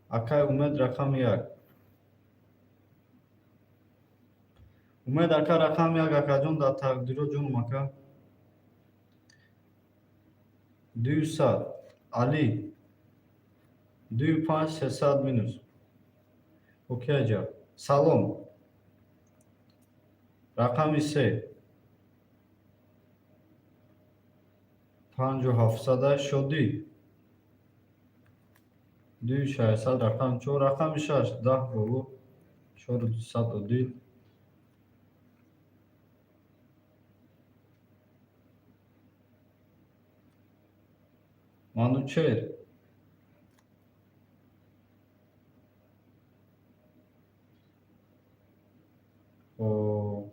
Акай Умед, рақами як. Умед ака, рақами як, акаҷон, дар тақдиро ҷонум, ака. 200. Али. Дую панҷ, 300 минус. Окей, аҷа. Салом. Рақами се. Панҷу ҳафтсада, Шодӣ. Дую 600, рақами чор, рақами шаш, 10 боло, чору 200, Одил. Манучер. Хоб.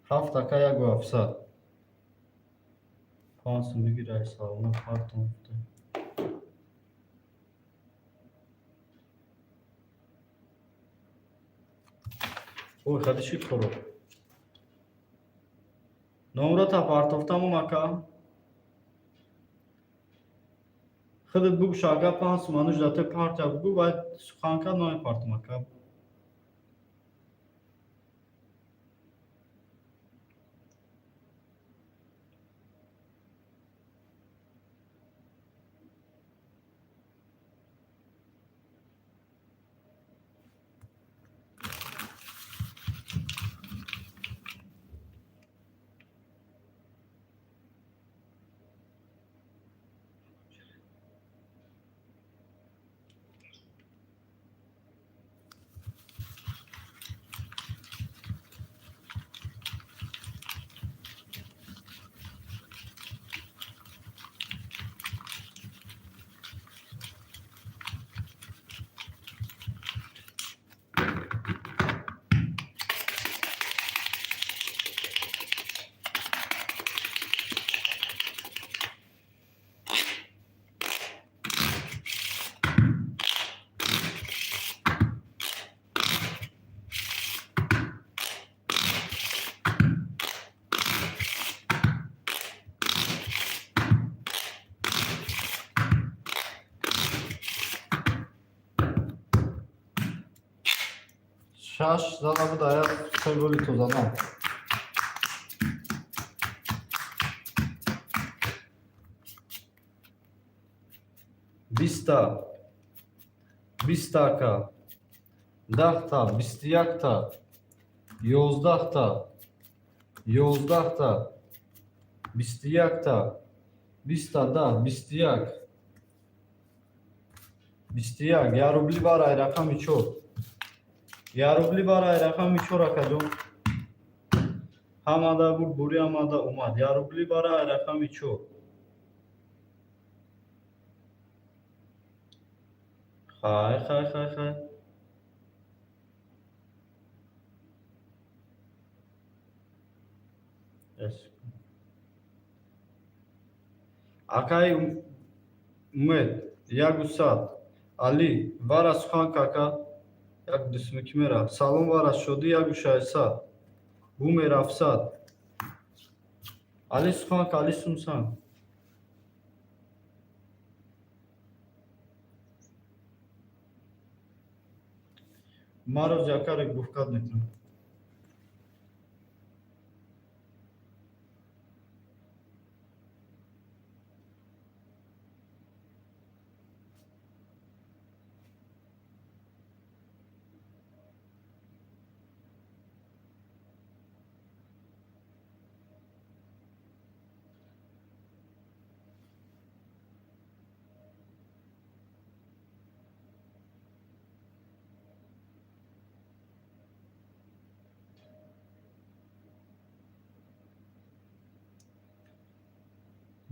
Ҳафт, ака, яку 700. Панҷ сум бигир, ай салона партон гуфта. Ой, хади чӣ коро? Номрота партофтамон, ака. Худат бугӯ, ака, 5 сум ануш дате партия бугӯ, баъд сухан кард, намепартам, ака. Шаш зада буд, ая се голи тозанам. 20-та, 20-та, ака, 10-та, 21-та, 11-та, 11-та, 21-та, 20-та, 10, 21, 21, як рубли барай, рақами чор. Як рубли барай, рақами чор, акаҷон. Ҳамада буд бури, ҳамада омад. Як рубли барай, рақами чор. Хай, хай, хай, хай. Акаи Умед, 100. Али, вара сухан кака, як дусмики мера. Салом вара, шодӣ 1600. Бумер 700. Али сухан ка, Али сумсан. Маро якаре гуфкат мекунам.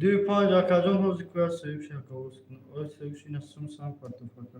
2 5 акаҷон, ҳози кӯя сеюш як овоз кунам. Ой, сеюш ина сум сам партофака.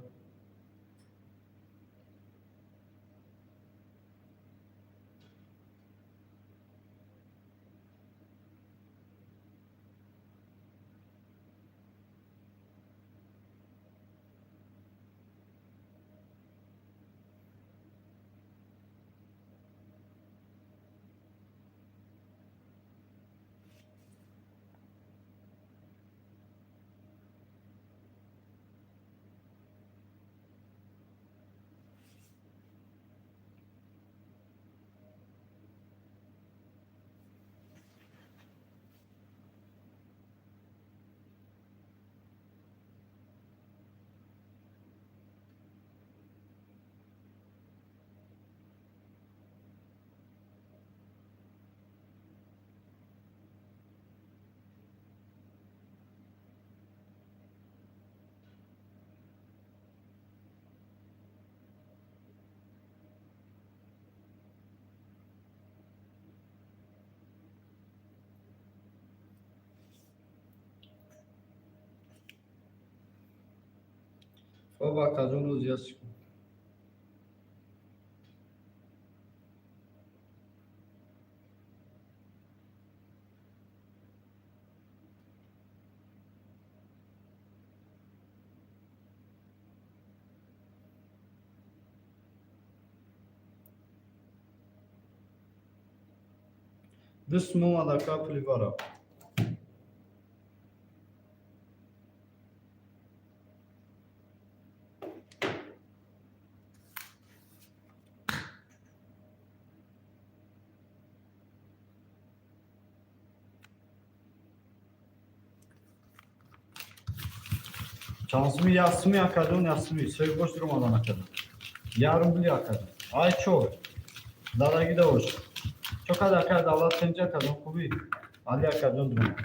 Хоб, акаҷон, рӯзи 1 секунд. 2 сум омад, ака, пули вара. Чанд суми? 1 суми, акаҷон, 1 суми. Сеюбош дуромадан, акаҷон. 1 рубли, акаҷон. Ай чор. Дарагида бош. Чо кад, ака, давлат тинҷ, акаҷон, хубӣ? Али акаҷон дуромад.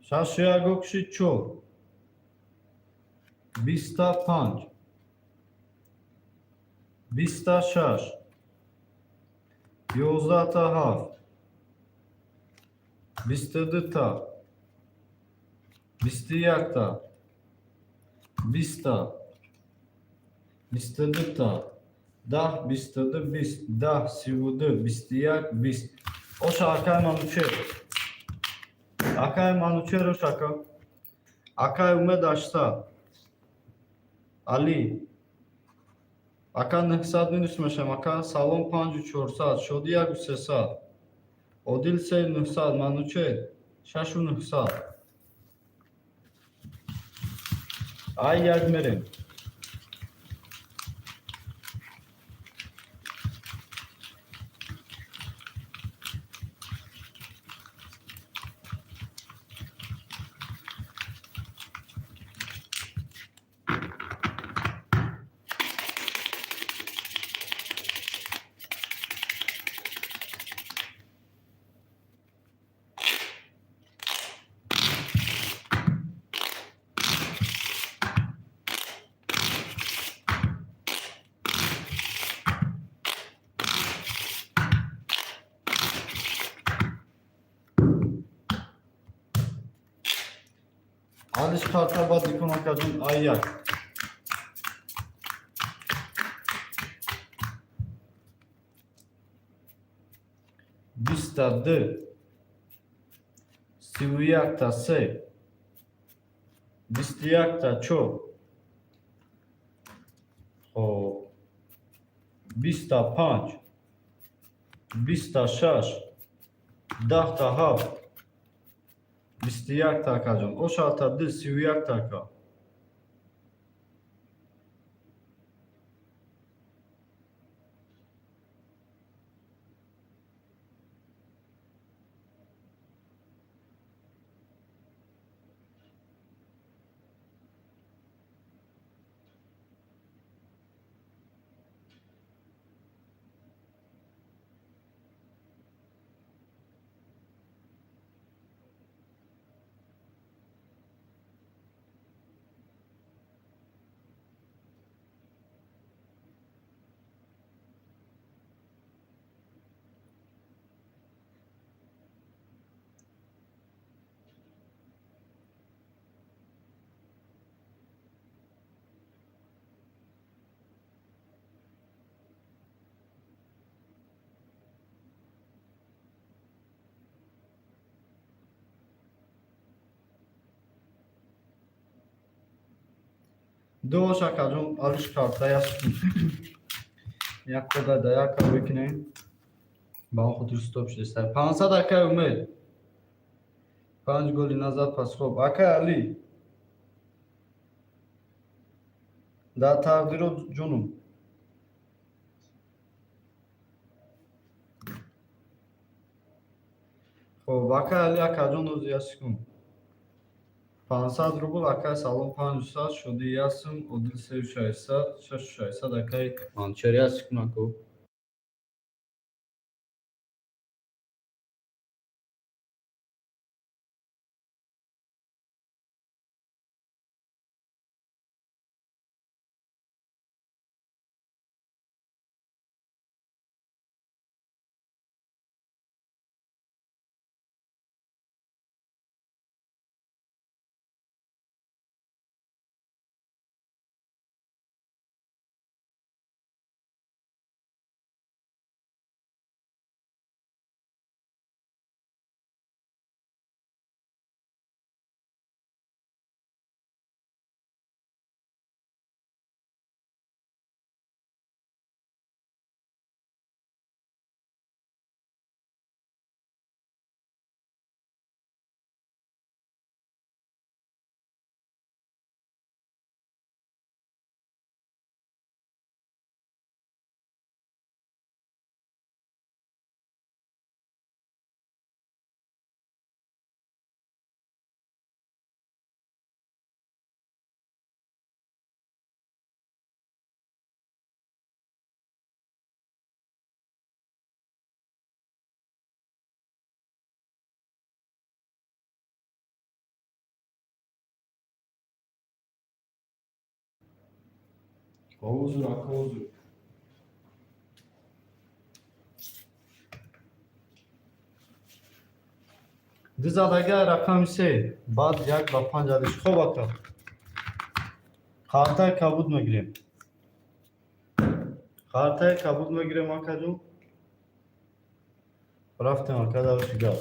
6 як окши чор. 25. 26. 11 та 7. 22 та. 21 та. 20 та. 22 та. 10, 22, 20, 10, 32, 21, 20. Оша, акай Манучер. Акай Манучер, ош, ака. Акай Умед 800. Али. Ака, 900 минус мешавем. Ака, салом, 5400. Шодӣ 1300. Одил 3900. Манучер 6900. Ай як мерем. Алиш карта баъд икон, акаҷон, ай як. 22, 31-та се, 21-та чор. Хоб, 25, 26, 10-та ҳафт, 21-та, акаҷон. Ошалта ду, 31-та, ака. Ду ош, акаҷон, алиш карта, як кода да як мекунем, ба он хотир стоп шудеста. 500, акай Умед, панҷ голи назад. Пас хоб, акай Али, дар тақдиро, ҷонум. Хоб, акай Али, акаҷон, ози як секунд. 500 рубл, акай Салом, 500, шуди ясм, Одил, сею шашсад, шашу шашсад, акай Манчер, як секунд, ако. Ҳозир, ака, ҳозир. Ду задага рақами се, баъд як ба панҷ алиш. Хоб, ака, қартаи кабуд мегирем, қартаи кабуд мегирем, акаҷон. Рафтем, ака, давши гап.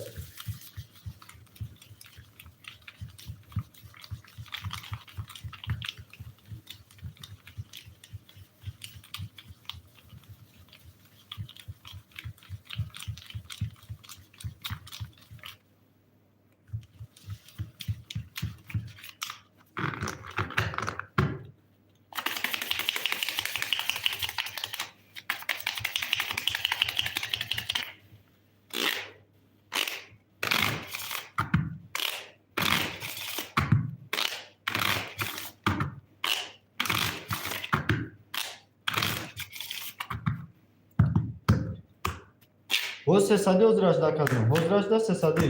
Боз сесадӣ ҳозирашда, акаҷон, ҳозирашда сесадӣ.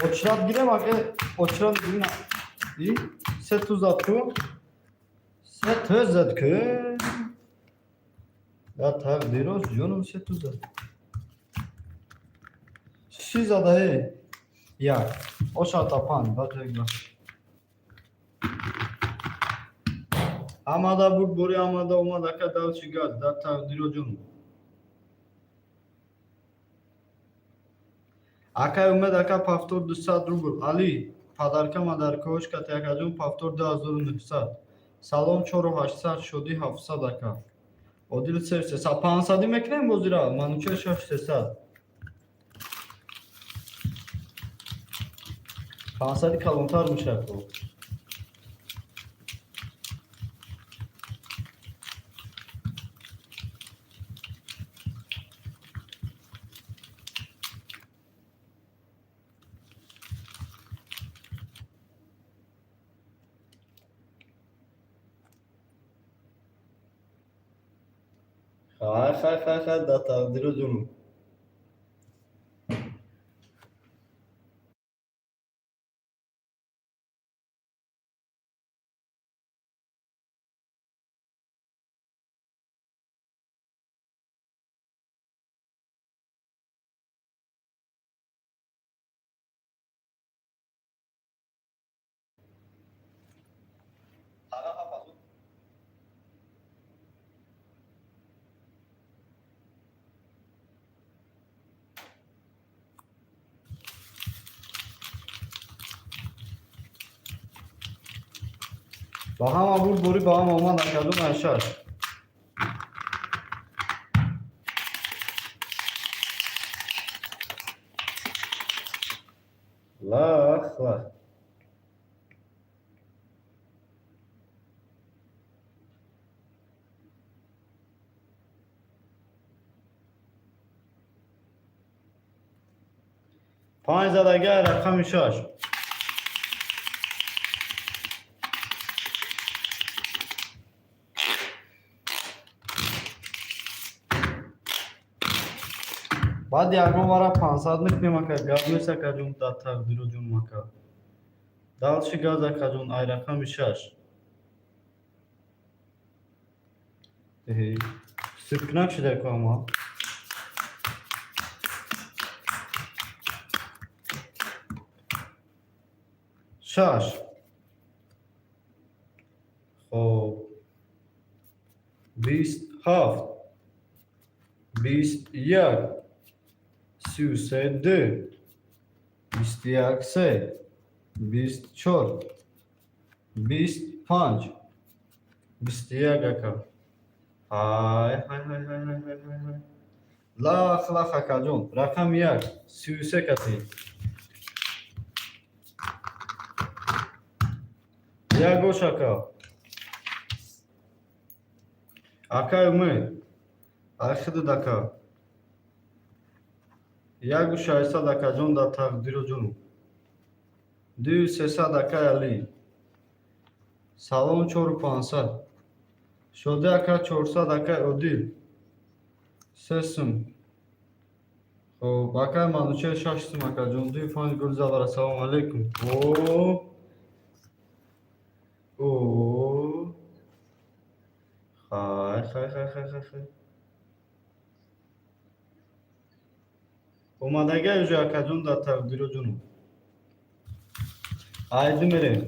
Очрат гирем, ака, очрат гирем. И се ту зад ку, се ту зад ку. Я тақдирош, ҷонум, се ту зад. Ши зада, е як ошата панҷ, баъд як. Ҳамада бурдборӣ, ҳамада омад, ака. Дальше газ, дар тақдиро ҷон. Акай Умед, ака, повтор 200 рубл. Али, подарка мадаркаош кати, акаҷон, повтор 2900. Салом, чору ҳаштсад, Шодӣ, 700, ака. Одил, се сесад. 500-ӣ мекунем бозира. Манучер, шаш сесад. 500-ӣ калонтар мешавад. Хай, хай, хай, хай, дар тақдиро ҷонум. Ба ҳама бурдборӣ, ба ҳама омад, акаҷон, ай шаш. Лах лах. Панҷ задага, рақами шаш. Баъд ягон вара 500 мекунем, ака, гап нест, акаҷон, дар тақдиро ҷон, ака. Дальше газ, акаҷон, ай рақами шаш. Сипкнак шуда ама. Шаш. Хоб, 27, 21, 33, ду, 21, се, 24, 25, 21, ака. Ҳай, ҳай, ҳай, ҳай, ҳай, ҳай, ҳай, ҳай. Лах лах, акаҷон, рақами як, 33 кати. Як гош, ака. Акай Умед, ай худат, ака. 1600, акаҷон, дар тақдиро ҷонум. Дую сесад, акай Али. Салом, чору 500. Шоди, ака, 400, акай Одил. Се сум. Хоб, акай Манучер, шаш сум, акаҷон. Дую панҷ гул забара. Салому алейкум. О о, хай, хай, хай, хай, хай, хай. Омадагай уже, акаҷон, дар тақдиро ҷонум. Айди мерем.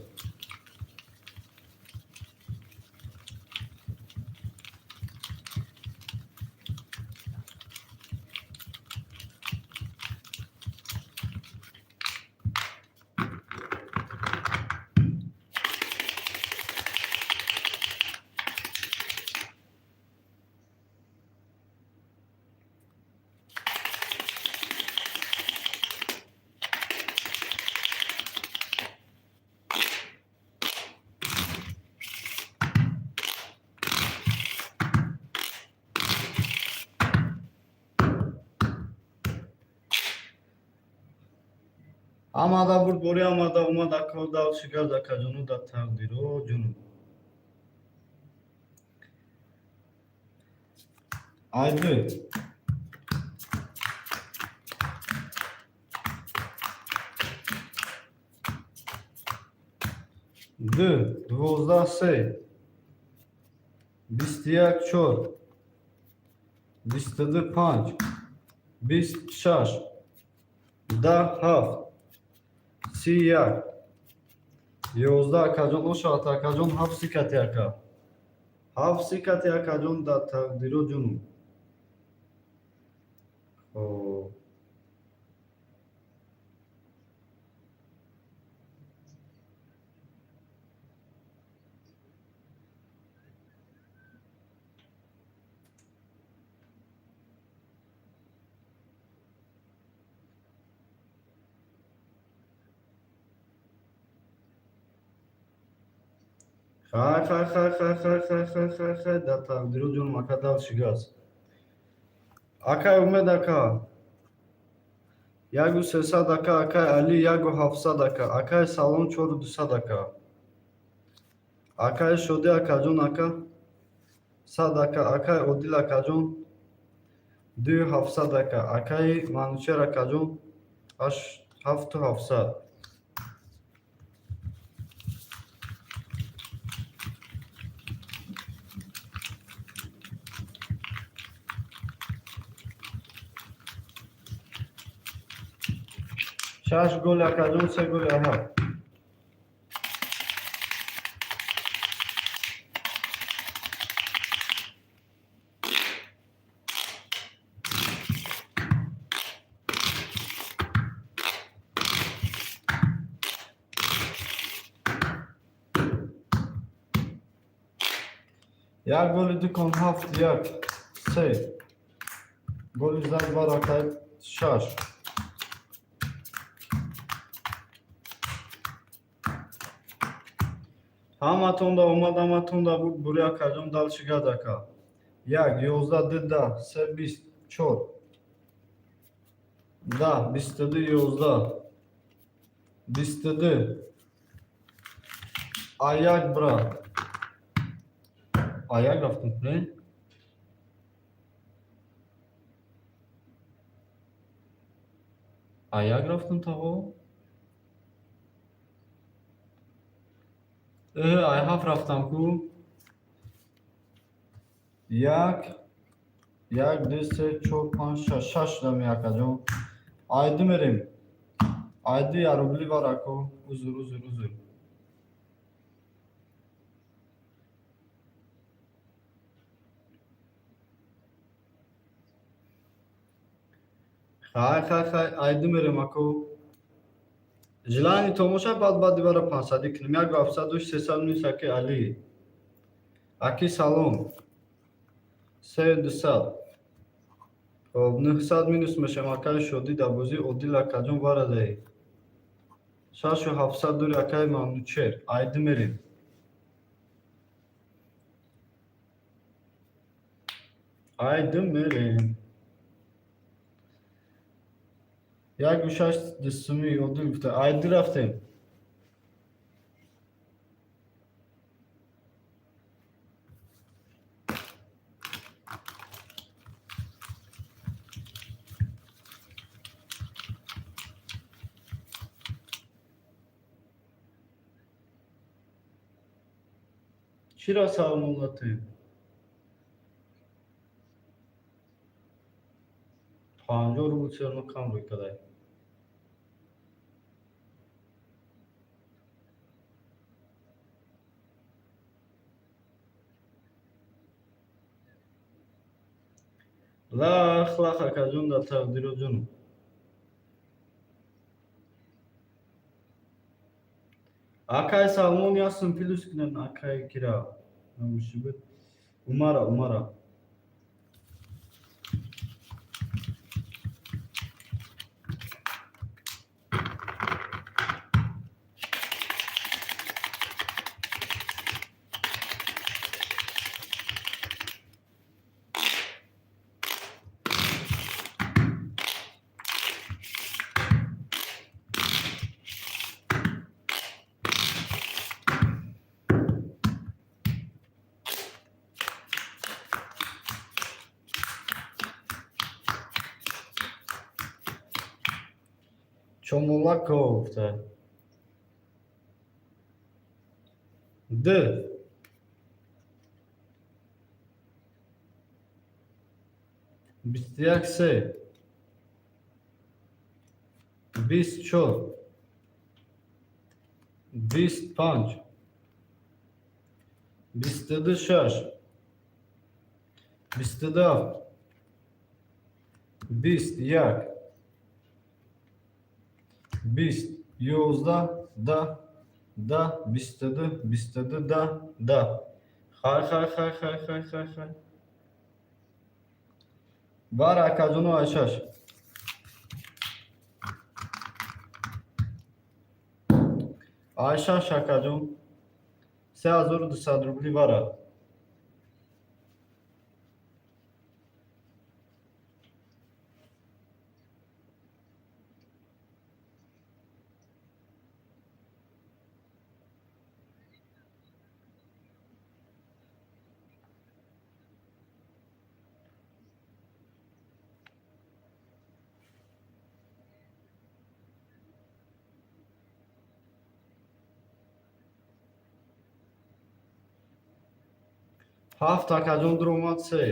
Омада бурдборӣ, омада омад, ака. Дальше газ, акаҷону, дар тақдиро ҷонум. Айди. Ду, 12, се, 21, чор, 22, панҷ, 20, шаш, 10, ҳафт, 31, 11, акаҷон. Ошавад, акаҷон, ҳафт си кати, ака. Ҳафт сикати, акаҷон, дар тақдиро ҷуну. Хоб. Хай, хай, хай, хай, хай, хай, хай, хай, хай, дар тақдиро ҷонум, ака, дал шигаст. Акай Умед ака. 1300, ака, акай Али 1700, ака. Акай Салом 4200, ака. Акай Шодӣ акаҷон, ака. 100, ака, акай Одил акаҷон. 2700, ака. Акай Манучер акаҷон. 7700. Шаш гол, акаҷон, се голи аҳад. Як голи дукон, ҳафт, як, се. Голи зад бар, акай, шаш. Ҳаматонда омад, ҳаматонда буд, бури, акаҷон, дал шигад, ака. Як, 11, ду, 10, се, 20, чор. 10, 22, 11. 22. А як бра. А як рафтем, не? А як рафтем таго? Ай ҳафт рафтам ку. Як, як, ду, се, чор, панҷ, шаш, шаш шудам, акаҷон. Айду мерем. Айду я рубли бар, ако. Узр, узр, узр. Хай, хай, хай, айду мерем, ако. Желание томоша, баъд баъди бара пансадӣ кунем. 1700, 300 минус, аки Али. Аки Салом. 3200. Хоб, 900 минус мешам, акаи Шодӣ дар бозии Одил, акаҷон, варадаи. 6700 дури, акаи Манучер. Айду мерем. Айду мерем. 1 6 дусуми Одил гуфта. Айду рафтем. Чиро саломуллатем? 50 рубл чиро кам рӯй кадай? Лах, лах, акаҷон, дар тақдиро ҷуну. Акай Салмон ясум плюс кунем, акай кира. Намуши буд. Умара, Умара. Чомолако гуфта. Д. 21 се. 24. 25. 22 шаш. 27, 20, як, 20, 11, 10, 10, 22, 22, 10, 10. Хай, хай, хай, хай, хай, хай, хай. Бар, акаҷону, айшаш. Айшаш, акаҷон. 3200 рубли бара. Ҳафт, акаҷон, дуромад, се.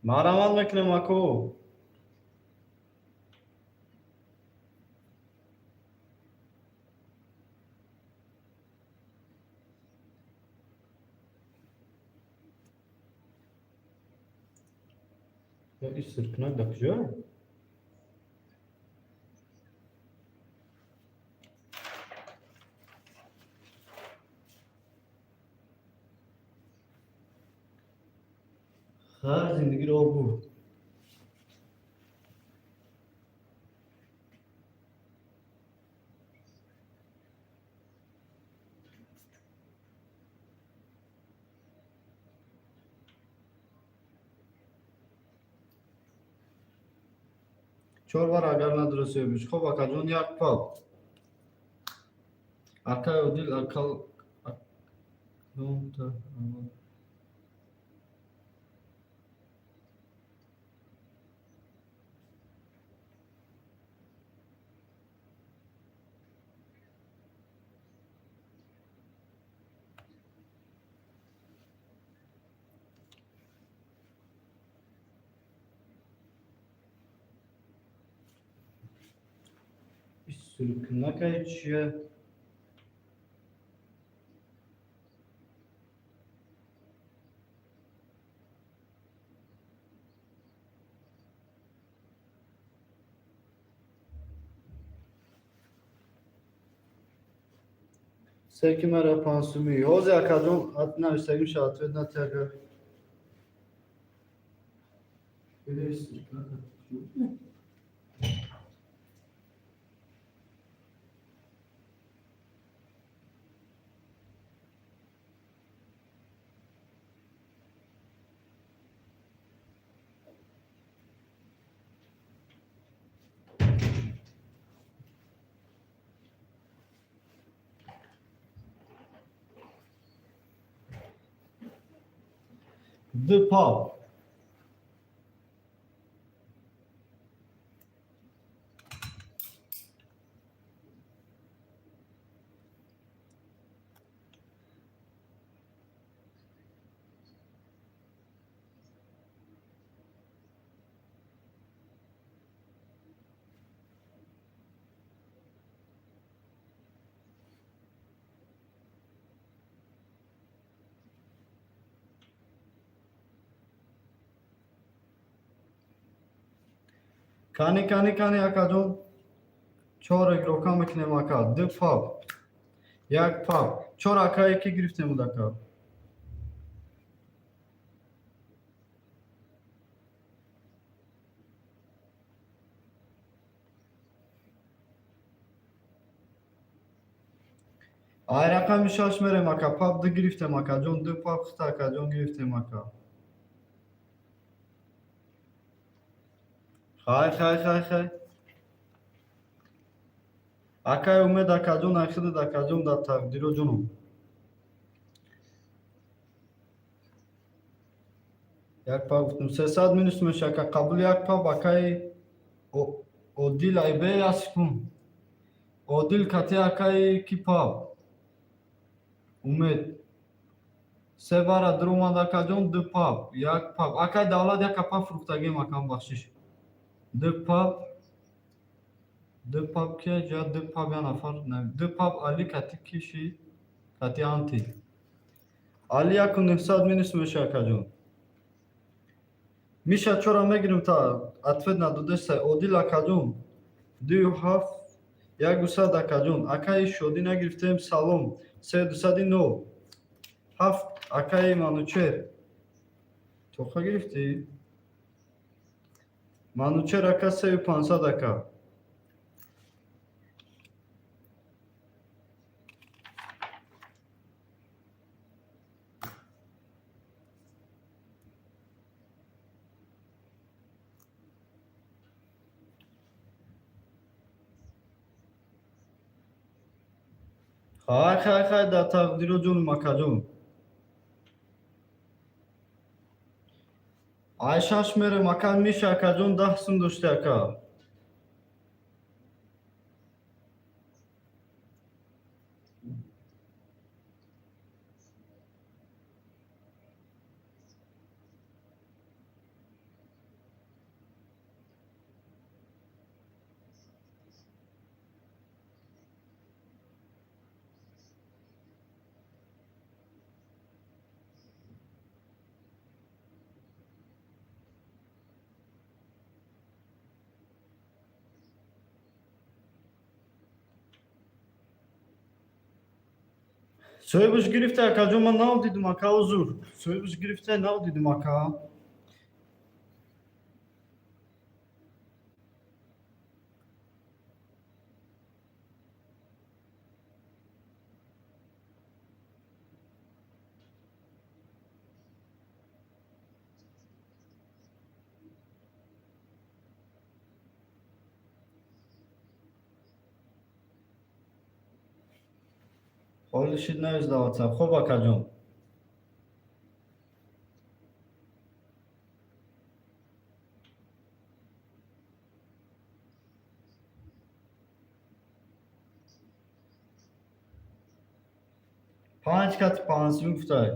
Марамат мекунем, ако. Исиркунак да куҷо? Хар зиндагиро об бурд. Чор бар, агар надуруст ёбиш. Хоб, акаҷон, як пап. Акай Одил акал. Суркунакай чия? Секи мара пансуми. Ҳозе, акаҷон, нависагим ша ответ натягар. Суркунака. Ду пап. Кани, кани, кани, акаҷон, чор игрока мекунем, ака. Ду пап, як пап, чор акае ки гирифтем буд, ака. Ай рақами шаш мерем, ака. Пап ду гирифтем, акаҷон, ду пап хита, акаҷон, гирифтем, ака. Хай, хай, хай, хай, акай Умед, акаҷон, айхидад, акаҷон, дар тақдиро, ҷоном. Як пап гуфтем, 300 минус меша, ака. Қабул, як пап, акай Одил. Айбе асикун, Одил кати акай ки пап Умед. Се бара дуромад, акаҷон, ду пап, як пап, акай Давлат. Яка пап фурӯхтагем, акам, бахшиш. Ду пап, Ду паб кия ҷа, ду паб я нафар, ду паб Али кати киши, кати анти. Али 1900 минус меша, акаҷон. Миша чора мегирем, та ответ надодеса. Одил акаҷон, дую ҳафт, 100, акаҷон. Акаи Шодӣ нагирифтем, салом. Се дусади нол ҳафт, акаи Манучер. Тоқа гирифтӣ? Манучер ака, 3500, ака. Хай, хай, хай, дар тақдиро ҷонум, акаҷон. Ай шаш мерем, ака Миша, акаҷон, 10 сум дошти, ака. Соҳибаш гирифта, акаҷон, ман нав дидум, ака, узур. Соҳибаш гирифта, нав дидум, ака. Ҳоли шид навис дар WhatsApp. Хуб, акаҷон. Панҷ кати 5 сум гуфтай.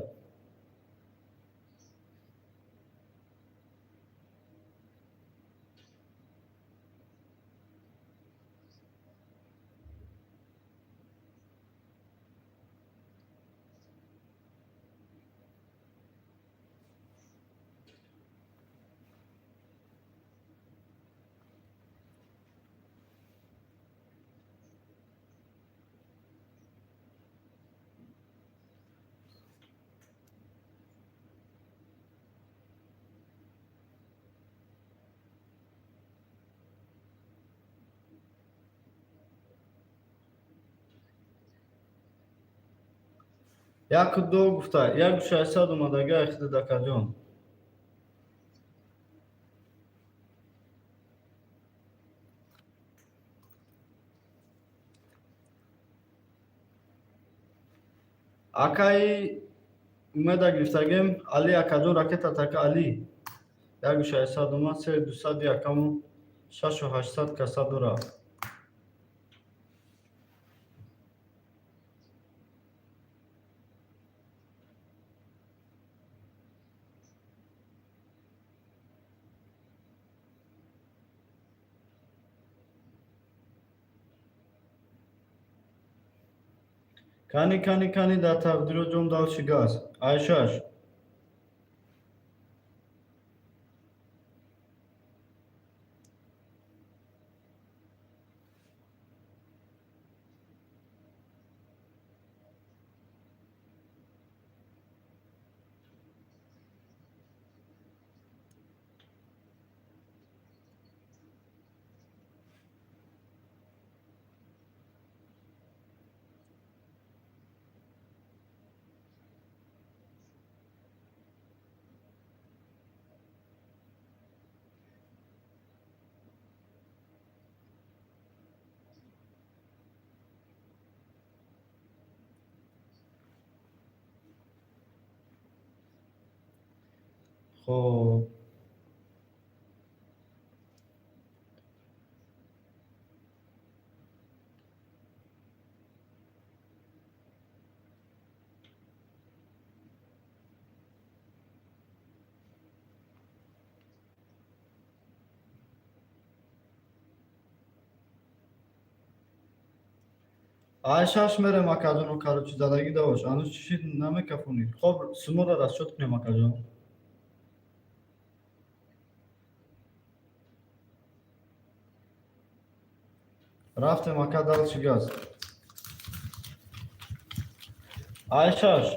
Яку ду гуфта, 1600 омадага ахидад, акаҷон. Акаи Умеда гирифтагем, Али акаҷон, ракета така Али. 1600 омад, се дусади акаму 6800 каса дора. Кани, кани, кани, дар тақдиро ҷом дальше газ. Ай шаш. Хоб. Ай шаш мерем, акаҷоно, короче, задагӣ давош. Анӯз чӣ шид, намекафонӣ. Хоб, суморо расчёт кунем, акаҷон. Рафтем, ака, дальше газ. Ай шаш.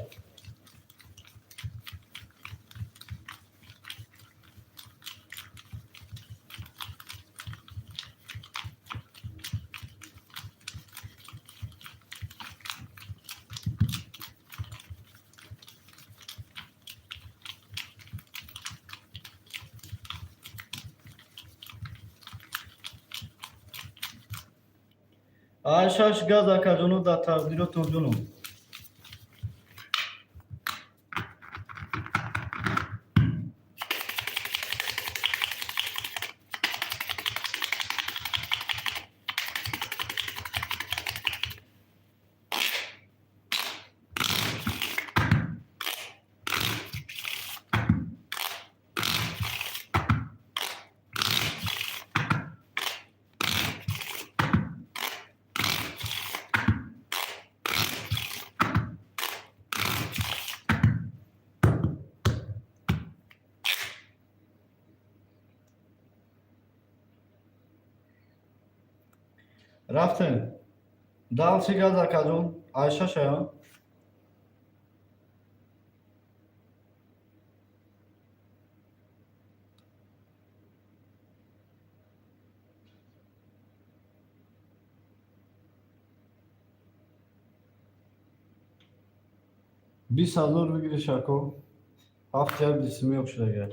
Ай шаш газ, акаҷоно, дар тақдиротон, ҷоном. Рафтем. Дальше газ, акаҷон. Ай шашая. 20 000 выигрыш, ако. Ҳафт як дисими шудагар.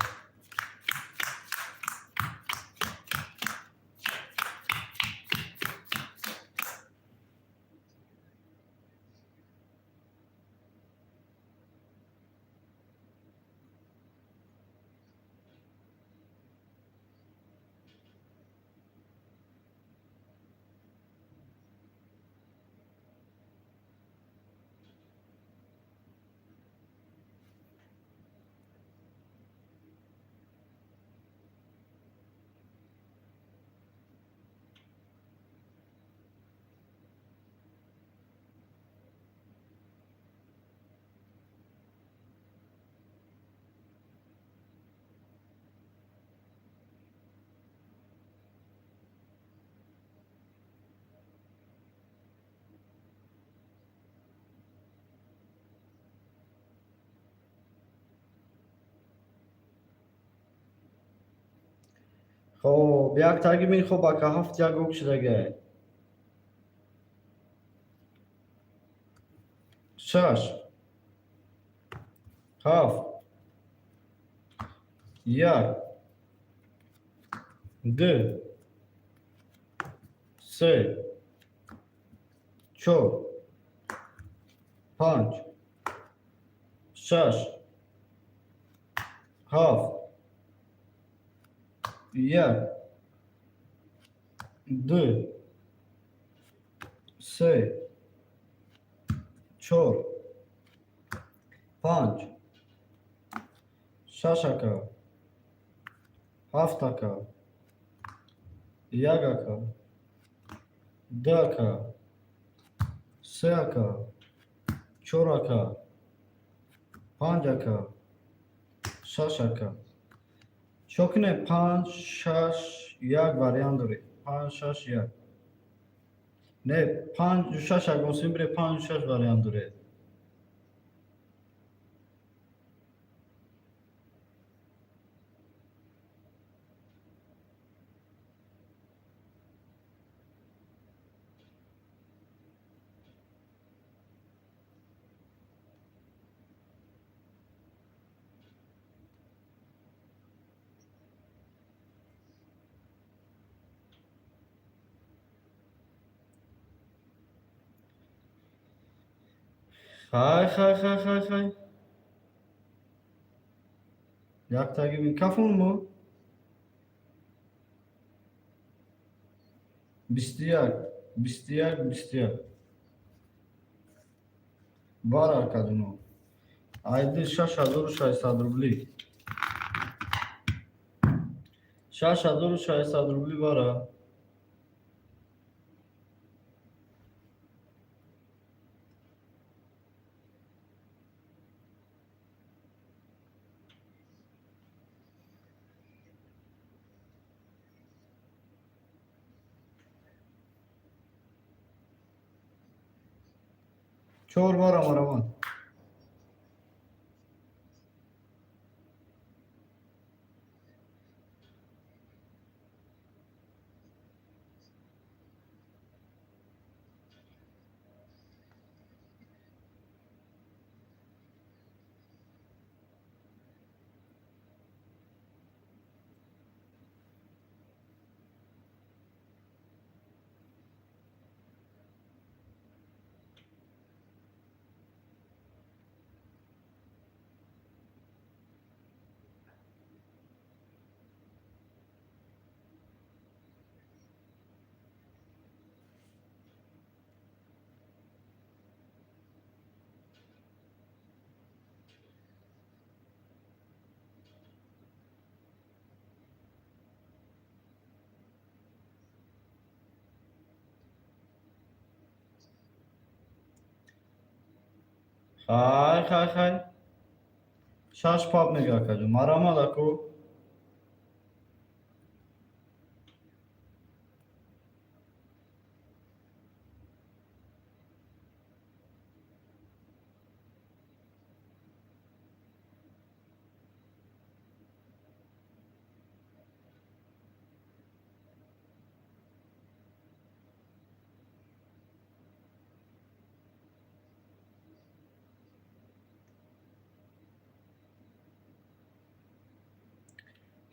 Хоб, як таги мин, хоб, ака, ҳафт як ок шудагай. Шаш, ҳафт, як, ду, се, чор, панҷ, шаш, ҳафт, як, ду, се, чор, панҷ, шаш, ака, ҳафт, ака, як, ака, ду, ака, се, ака, чор, ака, панҷ, ака, шаш, ака. Чо кунем? Панҷ, шаш, як вариант дорем. Панҷ, шаш, як. Не, панҷу шаш, ягон бире, панҷу шаш вариант доред. Хай, хай, хай, хай, хай. Як таги бин, кафонмо. 21, 21, 21. Бар, акаҷоно. Айди 6600 рубли. 6600 рубли бара. Чор бара марамад. Хай, хай, хай. Шаш пап мега, акаҷон. Марамад, аку.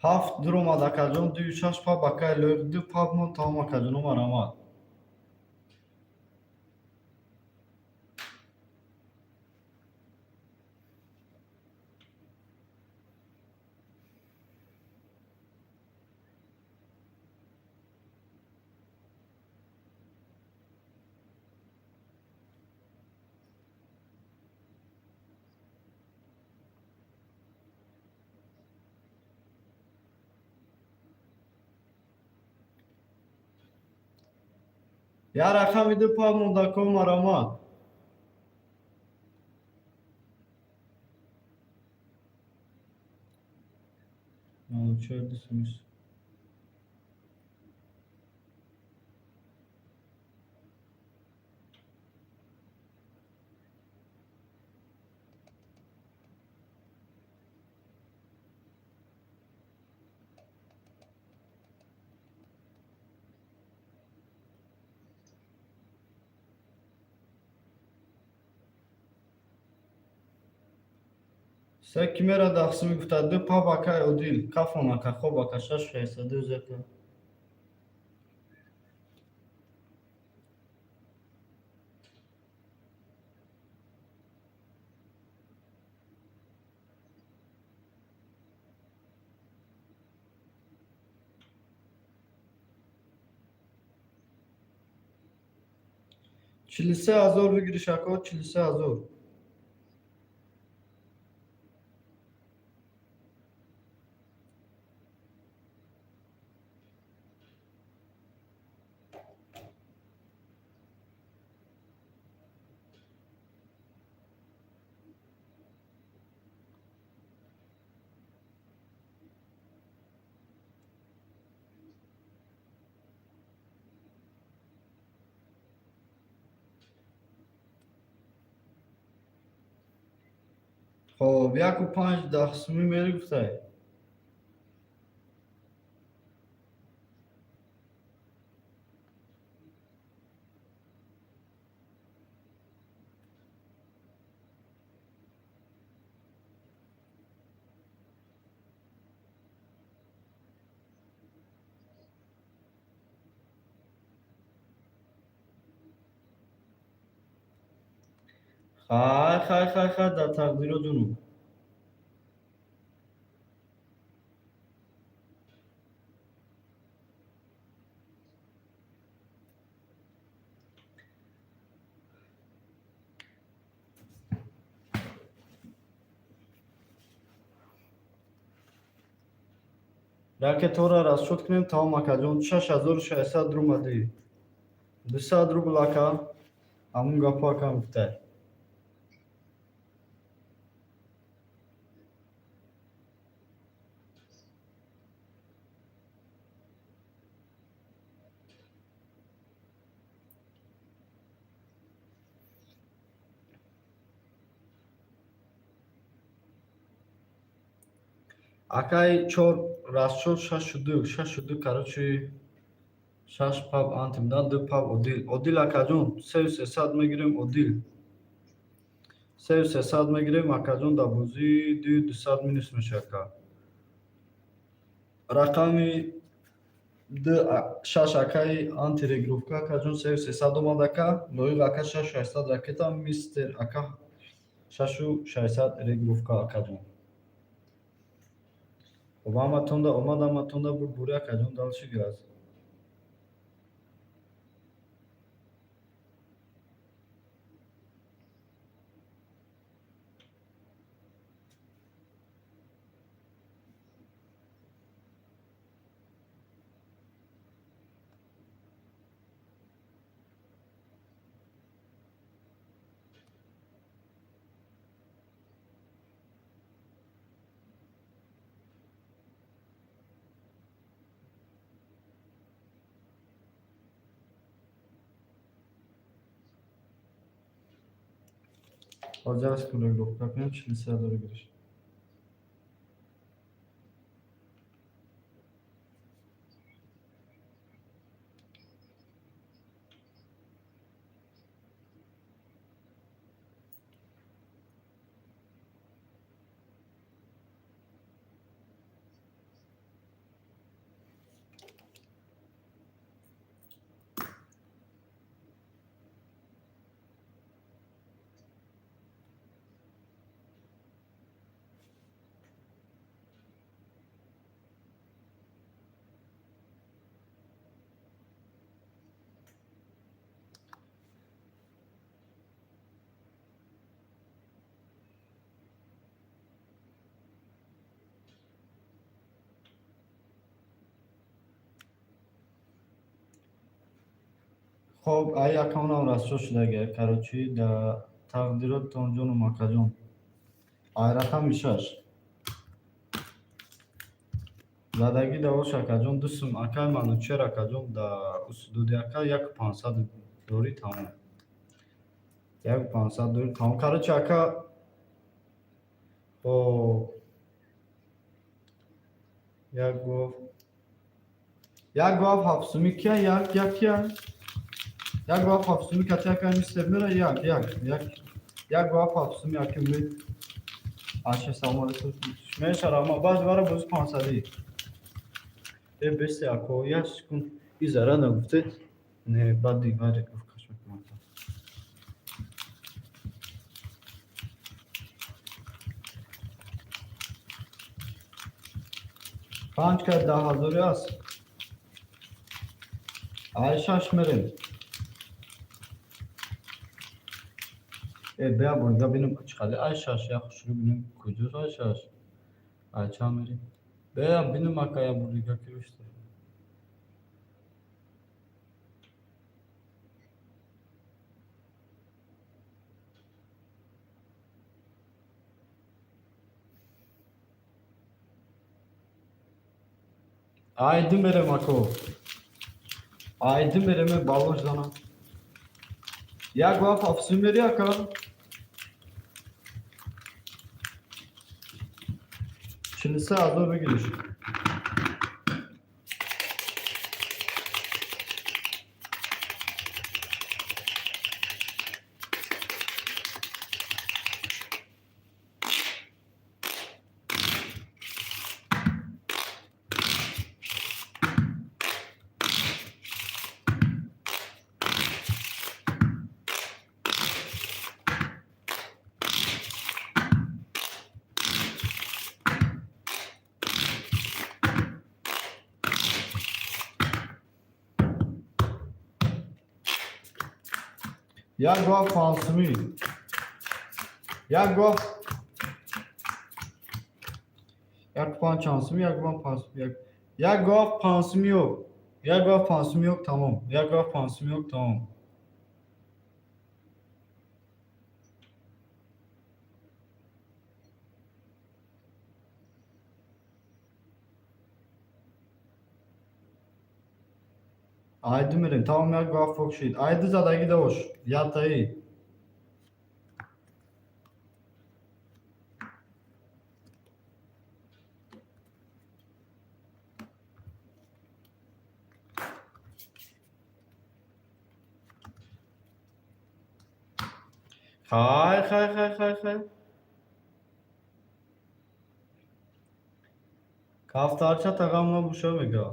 Ҳафт дуромад, акаҷон, дую шаш пап, акай лоиқ, ду пап мон, тамом, акаҷоно, марамад. Я рақами ду пап монда, ко, марамад. Чор дусумиш. Се ки мера дахсими гуфта, ду пап, акай Одил, кафон, ака, хоб, ака, шаш шашсаду зака. 43 000 выигрыш, ако, 43 000. Хоб, яку панҷ даҳсумӣ мери гуфтай. Хай, хай, хай, хай, дар тақдиро ҷуну. Ракетҳоро расчёт кунем, тамом, акаҷон, 6600 румадӣ. 200 рубл, ака. Ҳамун гапо ака гуфтай. Акай чор расчёт шашу ду, шашу ду, короче, шаш паб анти будан, ду паб Одил. Одил акаҷон, сею сесад мегирем, Одил. Сею сесад мегирем, акаҷон, дар бозӣ дую дусад минус мешавад, ака. Рақами д шаш, акаи антирегировка, акаҷон, сею сесад омад, ака. Лоиқ ака, шашу ҳаштсад ракета, мистер ака, шашу шашсад регировка, акаҷон. Хоб, ҳаматонда омад, ҳаматонда бурбури, акаҷон, дальше газ. Ҳозир аст, регировка кунем, 43 ҳазор гириш. Хоб, ай акаунам расчёт шудага, короче, да тақдиротон, ҷонум, акаҷон. Ай рақами шаш. Задагӣ давош, акаҷон, ду сум, акай Манучер, акаҷон, да усудуди, ака, яку пансад дорӣ, тамом. Яку пансад дорӣ, тамом. Короче, ака, хоб, як гов. Як гов ҳафт суми кия, як, як кия? Як гов ҳафт суми кати акай мистер мера, як, як, як. Як гов ҳафт суми аки умед. Аша, салом алейкум. Меша раҳмат. Баъд вара бози пансадӣ. Э, бесте, ако, як секунд. И зара нагуфтед. Не, баъди баъди гуфт мекунам. Панҷ кар 10 ҳазорӣ аст. Ай шаш мерем. Э, бия бурда бинем чӣ қадар ай шаш, як хушрӯ бинем куҷост ай шаш. Ай чанд мерем? Бия бинем, ака, як бор дига ки рӯшта. Ай ду мерем, ако. Ай ду мерем, балош занам. Як вақт ҳафт мери, ака. 43 ҳазор бигириш. Як вақт панҷсумӣ. Як вақт як панҷ чандсумӣ, як вақт панҷсумӣ, як як вақт панҷсумӣ ёк. Як вақт панҷсумӣ ёк, тамом. Як вақт панҷсумӣ ёк, тамом. Ай ду мерем, тамом, як вақт фок шид. Ай ду задагӣ дош. Ятаи. Хай, хай, хай, хай, хай. Кафтарча тағам набуша мега.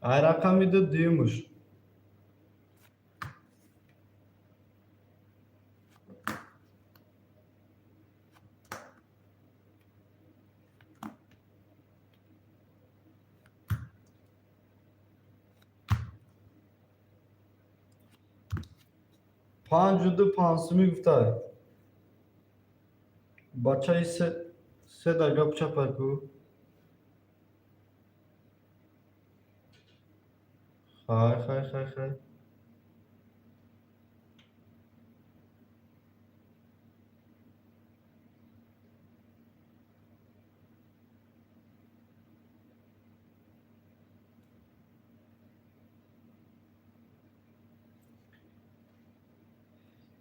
Ай рақами ду дуюмуш. Панҷу ду панҷсумӣ гуфтай. Бачаи се дар гап чапай ку. Хай, хай, хай, хай.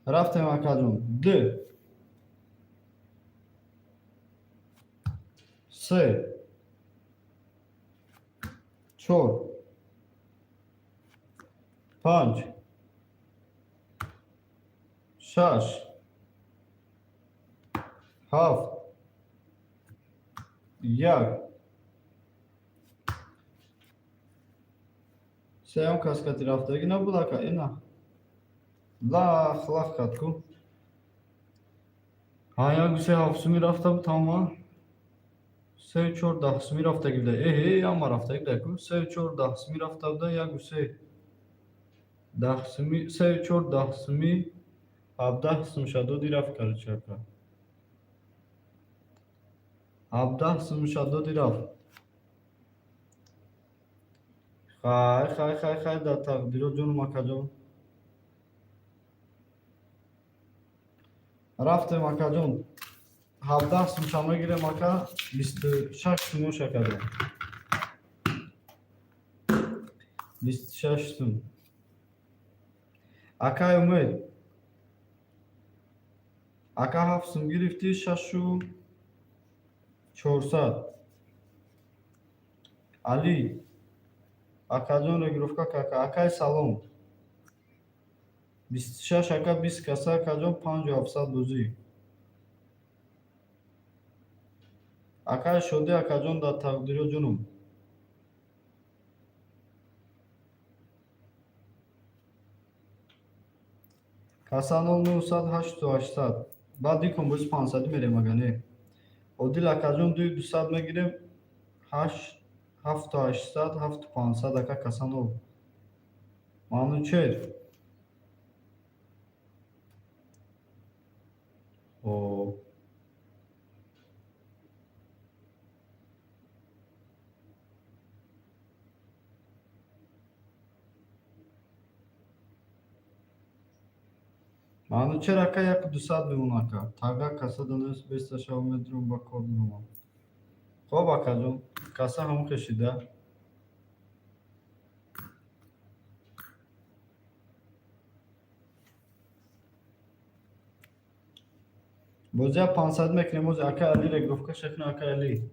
Рафтем, акаҷон. Ду. Се. Чор. Панҷ. Шаш. Ҳафт. Як. Сеюм кас кати рафтагӣ набуд, ака, ина. Лах лах кард ку. Ҳа, як се ҳафтсумӣ рафта буд тамома. Сею чор даҳсумӣ рафтагӣ буда. Эҳе, ама рафтагӣ буда ку. Сею чор даҳсумӣ рафта буда, яку се даҳсумӣ, сею чор даҳсумӣ, 17 сум шадоди рафт, короче, ака. 17 сум шадоди рафт. Хай, хай, хай, хай, дар тақдиро ҷонум, акаҷон. Рафтем, акаҷон. 17 сумша мегирем, ака, 26 сумош, акаҷон. 26 сум. Акай Умед. Ака, ҳафт сум гирифтӣ, 6400. Али. Акаҷон, регировка кака. Акай, салом. 26, ака, 20 каса, акаҷон, 5700 бозӣ. Акай Шодӣ, акаҷон, дар тақдиро ҷонум. Каса 0900 8800. Баъд дикон бози 500 мерем, ага не. Одил акаҷон, дуи 200 мегирем. Ҳашт ҳафту ҳаштсад, ҳафту панҷсад, ака, каса нол. Манучер. Хоб. Манучер ака, яку дусад мемон, ака. Тага каса данес беста шав медрум ба кор меомам. Хоб, акаҷон, каса ҳамон кашида. Бозия 500 мекунем ози, ака Али, регировка шакна, ака Али.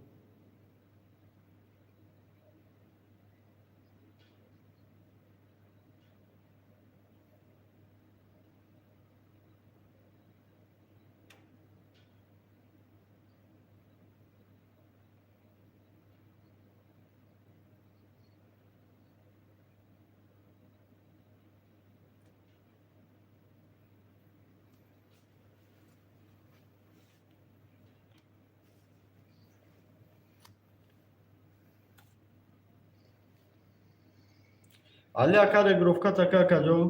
Али ака, регировка така, акаҷон.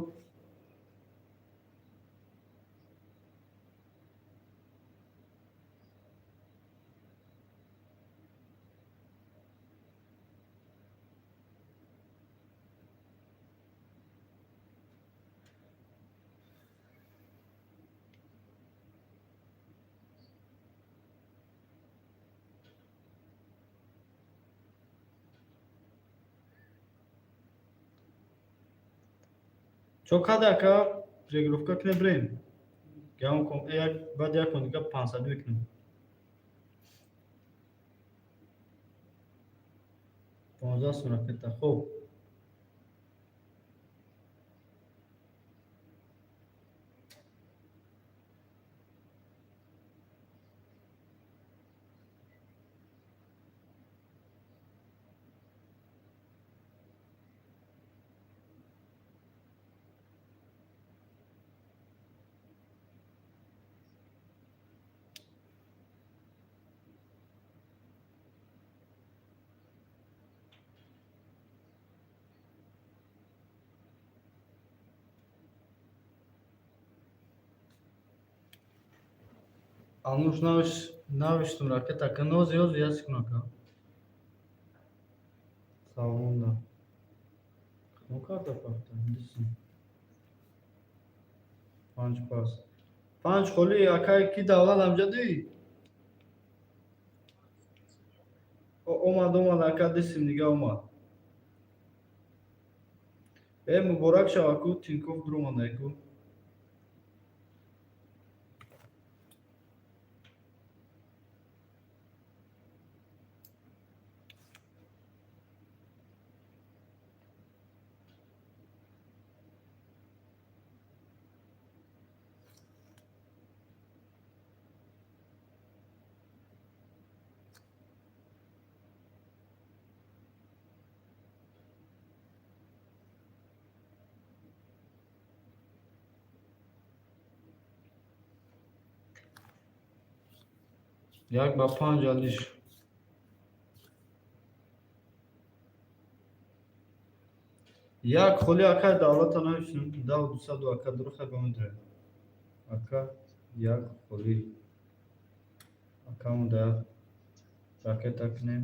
Чо каде, ака, регировка кунем бирем. Гамон кун, як баъд як кун дига 500 мекунем. 15 сум ракета. Хуб. Ануш, навиштум ракета. Ка нози ёзи як секунд, ака. Салмонда. Кадом карта пахта? Дисим. Панҷ пас. Панҷ холӣ, акай, ки Давлат амҷадӣ? Омад, омад, ака, дисим дига омад. Э, муборак шава ку, Тинькофф дуромадай ку. Як ба панҷ, Алиш. Як холӣ, акай Давлата, нависем. Дав дусаду, ака, дуруха ба медурем. Ака, як холӣ. Акамон да ракета кунем.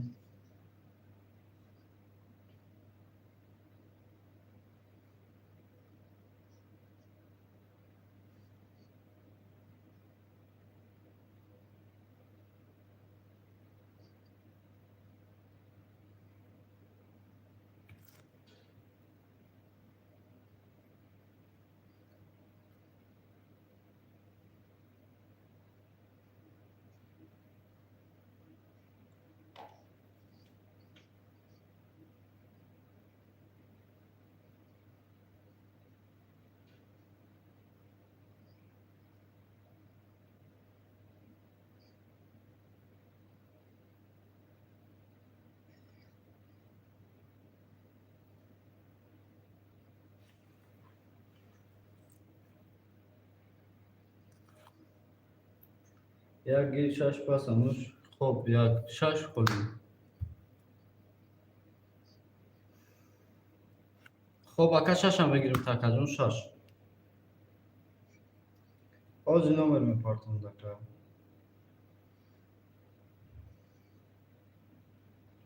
Як гир, шаш пас, Ануш. Хоб, як шаш холӣ. Хоб, ака, шашам мегирем, такаҷон, шаш. Ҳозир номер мепартам, ака.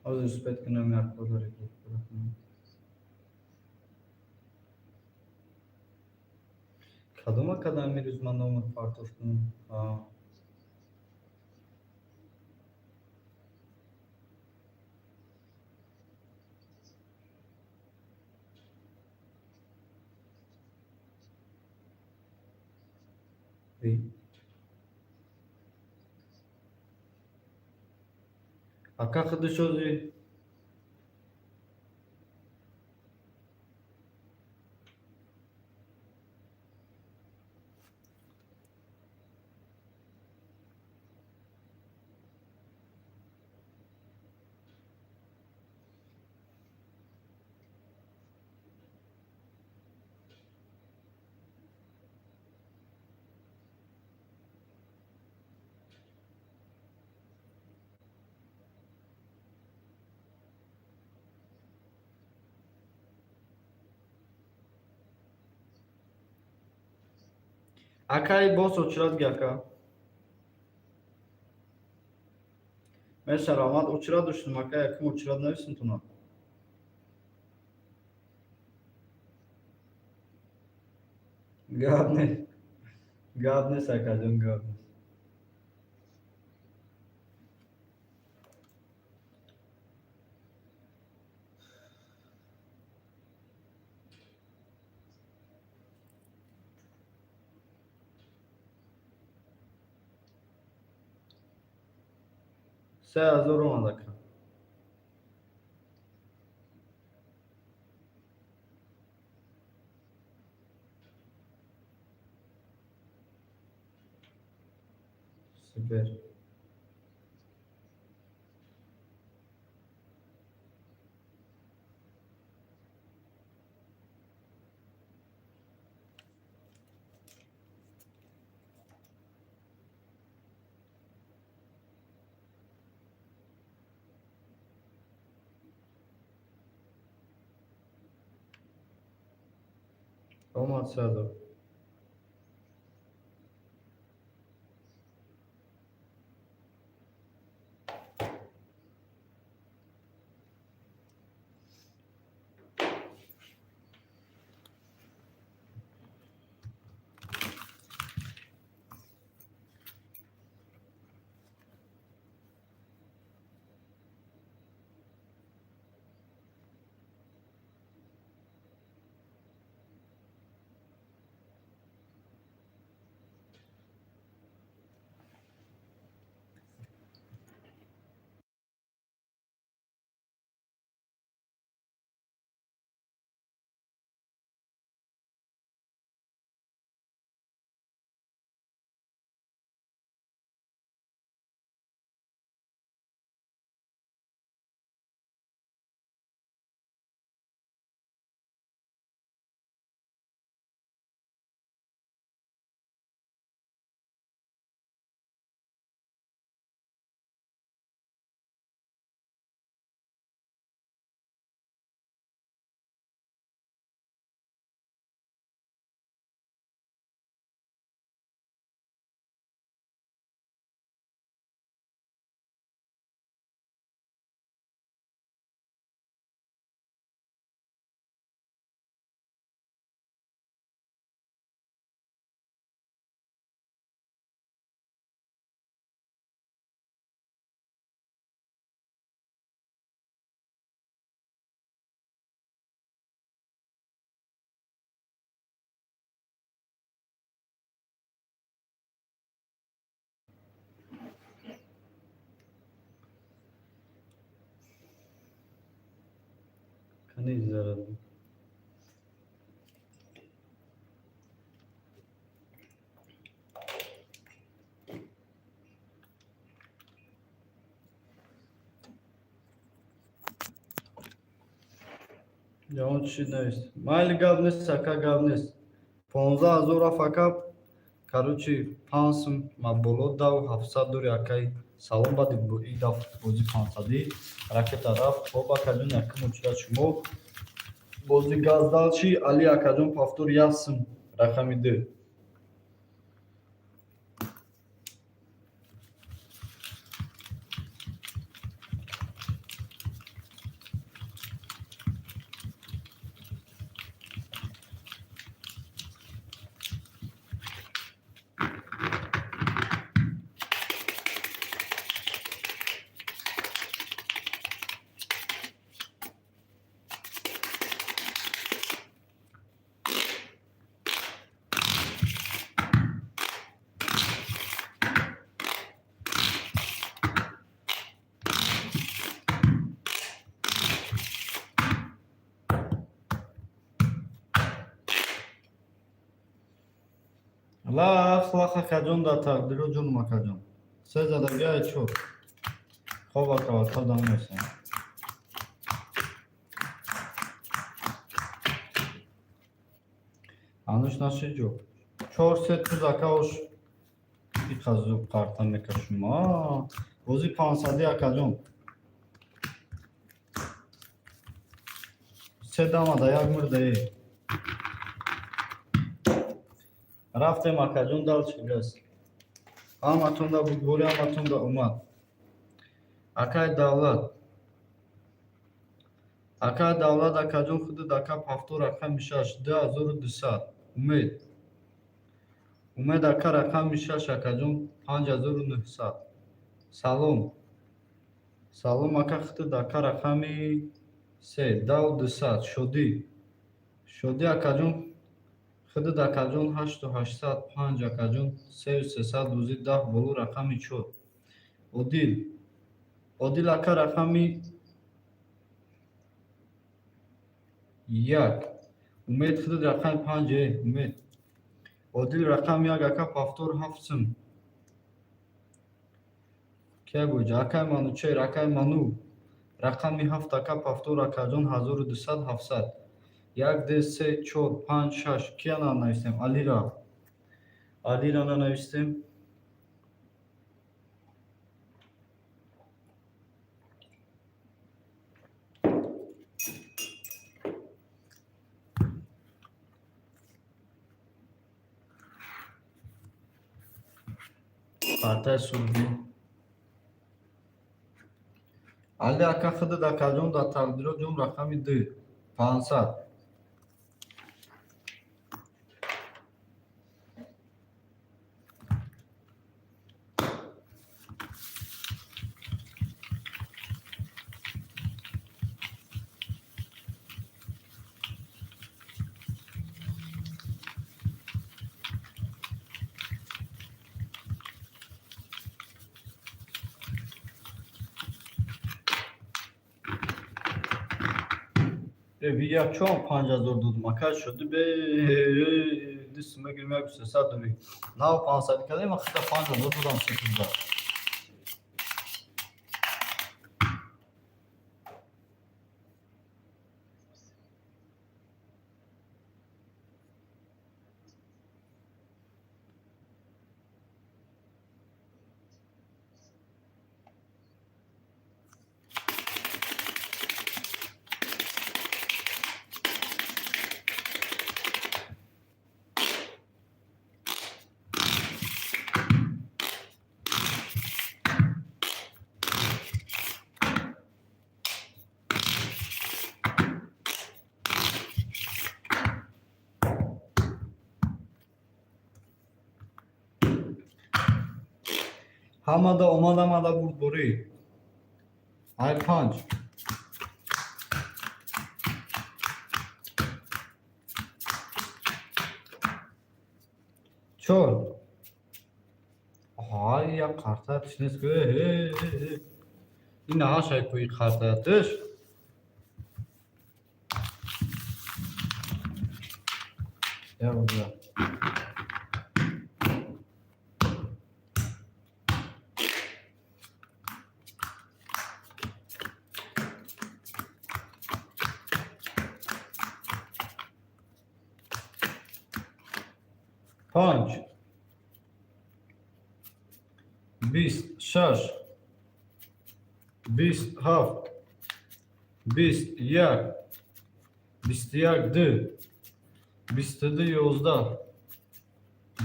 Ҳозир успеть кунам, як подарок кунам. Кадом акада имрӯз ман номер партофтам? А. Ви. Ака, худиш ҳозир. Акай, боз очередь ги, ака. Меша, раҳмат, очередь доштум, ака, якум очередь нависем туна. Гап нест. Гап нест, акаҷон, гап нест. 3000 омад, ака. Супер. Омад, Сардор. Кани зарад. Ягон чӣ нест. Майли, гап нест, ака, гап нест. 15 000 рафт, ака. Короче, 5 сум ма боло дав 700 дори, акай. Салом, баъди и даф бозӣ 500-ӣ ракета рафт. Хоб, акаҷон, якум очередь шумо. Бози газ дальше, Али акаҷон, повтор, 1 сум, рақами 2. Лах, лах, акаҷон, дар тақдиро ҷонум, акаҷон. Се задаги ай чор. Хоб, ака, ватсап дам месам. Ҳанӯз нашид ҷо. Чор се туз, ака, ош иқа зуд қарта мекашум. Бози 500-ӣ, акаҷон. Се дама да як мурдае. Рафтем, акаҷон, дальше газ. Ҳаматонда бурдборӣ, ҳаматонда омад. Акай Давлат. Акай Давлат, акаҷон, худат, ака, повтор, рақами 6, 2200. Умед. Умед ака, рақами 6, акаҷон, 5900. Салом. Салом, ака, худат, ака, рақами 3, 10 200. Шодӣ. Шодӣ, акаҷон, худат, акаҷон, 8800, 5, акаҷон, 3300, бозӣ 10 боло, рақами 4. Одил. Одил ака, рақами 1. Умед, худат рақами 5, умед. Одил рақами 1, ака, повтор, 7 сум. Кия буҷа? Акай Манучер, акай Ману. Рақами ҳафт, ака, повтор, акаҷон, 1200, 700. Як, ду, се, чор, панҷ, шаш. Кия нанавистем? Алира. Алира нанавистем. Картаи сурбӣ. Али ака, худат, акаҷон, дар тақдирот ҷон, рақами ду, 500. Я чон 5000 додум, ака, шуди бе ду сума гирим, як 300 дури. Нав 500 кардем, хита 5000 додам секунда. Ҳамада омад, ҳамада бурдборӣ. Ай панҷ. Чор. Ҳай, як қартатиш нест ку. Ин ҳашай ку қартатиш. Я буда. Панҷ, 20, шаш, 20, ҳафт, 21, 21, ду, 22, 11,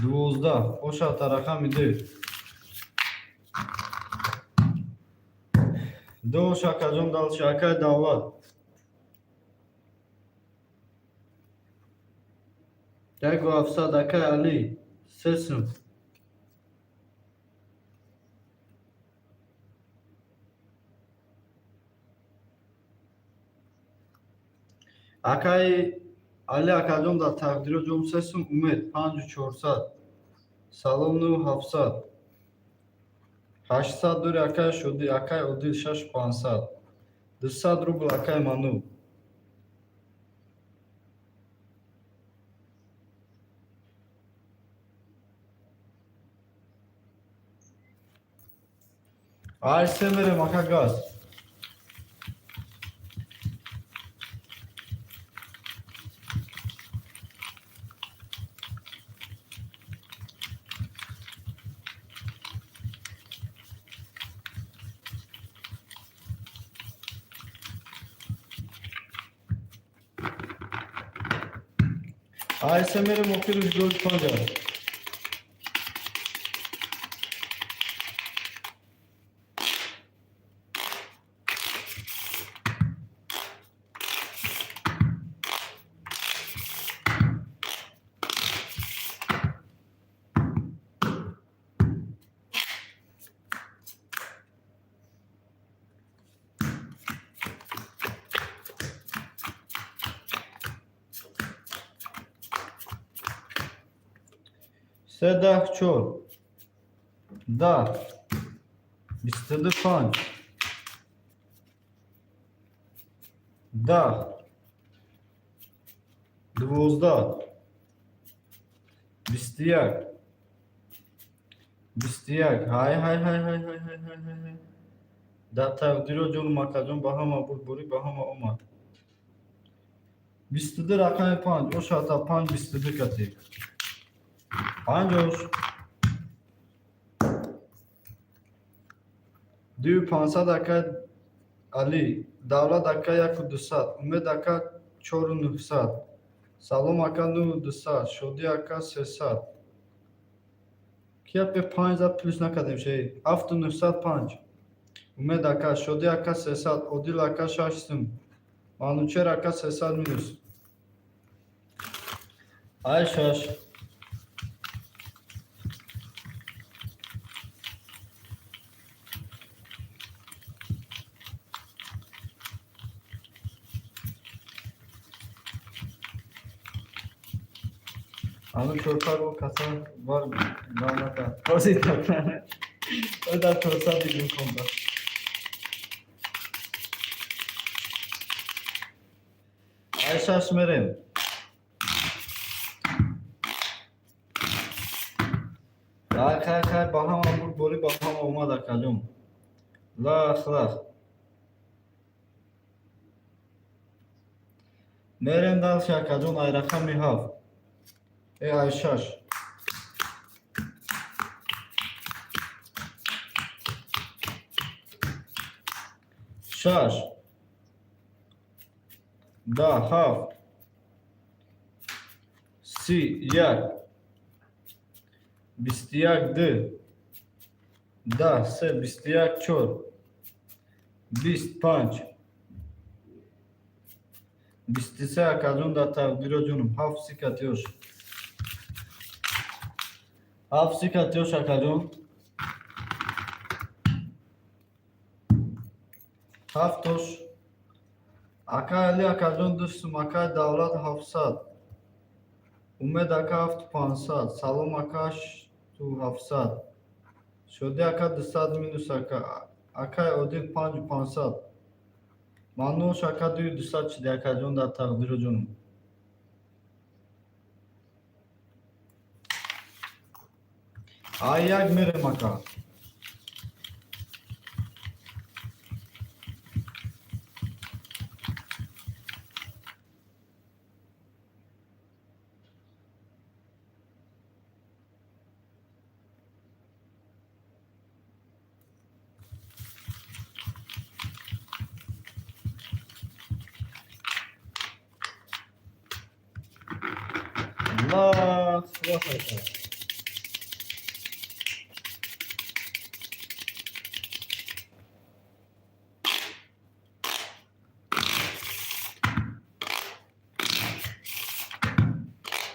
12, ошата рақами ду. Ду ош, акаҷон, дальше, акай Давлат. 1700, акай Али, се сум. Акай Али, акаҷон, дар тақдиро ҷом, се сум. Умед, 5400. Салом, ну 700. 800 дури, акай Шодӣ, акай Одил, 6500. 200 рубл, акай Ману. Ай се мерем, ака, газ. Ай се мерем, охириш гол панҷа. Се, 10, чор, 10, 22, панҷ, 10, 12, 21, 21. Ҳай, ҳай, ҳай, ҳай, ҳай, ҳай, ҳай, ҳай, ҳай. Дар тақдиро ҷону макаҷон, ба ҳама бурдборӣ, ба ҳама омад. 22, рақами панҷ ошата, панҷ, 22 кати. Панҷ ош. 2500, ака Али. Давлат ака, 1200. Умед ака, 4900. Салом ака, 9200. Шодӣ ака, 300. Кия пе панҷ зад, плюс накардем шей. 7900, панҷ. Умед ака, Шодӣ ака, 300, Одил ака, 6 сум. Манучер ака, 300 минус. Ай шаш. Ҳанӯз чорсад рубл каса бар накард. Ҳозир дар 400 дигим хонда. Ай шаш мерем. Хай, хай, хай, ба ҳама бурдборӣ, ба ҳама омад, акаҷон. Лах, лах. Мерем дальше, акаҷон, ай рақами ҳафт. Э, ай шаш. Шаш. 10, ҳафт. 30, як. 21, ду. 10, се, 21, чор. 20, панҷ. 23, акаҷон, дар тақдиро ҷонум. Ҳафт си катиёш. Ҳафт си катиёш, акаҷон. Ҳафтош. Акай Али, акаҷон, 2 сум, акай Давлат, 700. Умед ака, 7500. Салом ака, 8700. Шодӣ ака, 200 минус ака. Акай Одил, 5500. Мануш ака, 2200 шиди, акаҷон, дар тақдиро ҷонум. Ай як мерем, ака. Лах, лах, ака.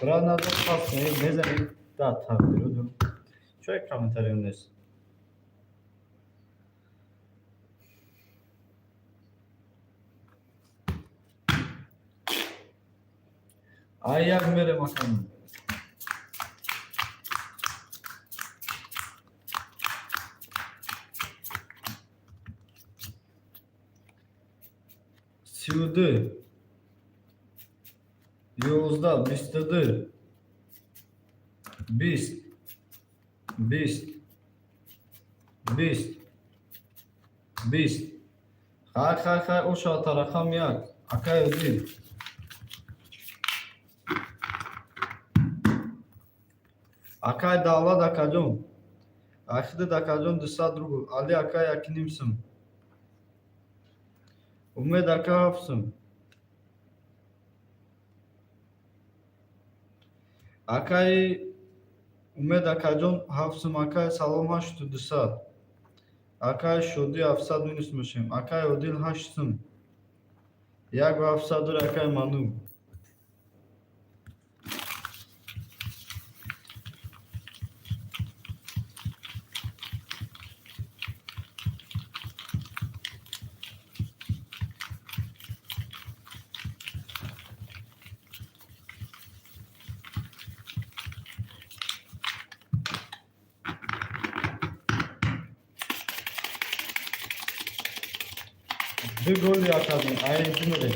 Брат, надо пас мезанед да тақдиро ҷон. Чой комментариё нест? Ай як мерем, акаҷон. 32, 11, 22, 20, 20, 20, 20. Хай, хай, хай, ошата, рақам як. Акай Одил. Акай Давлат, акаҷон. Ахидат, акаҷон, 200 рубл. Али ака, 1,5 сум. Умед ака, 7 сум. Акаи Умед, акаҷон, 7 сум. Акаи Салом, 8200. Акаи Шодӣ, 700 минус мешавем. Акаи Одил, 8 сум. 1700 дори, акаи Ману. Ду голи, акаҷон, ай ду.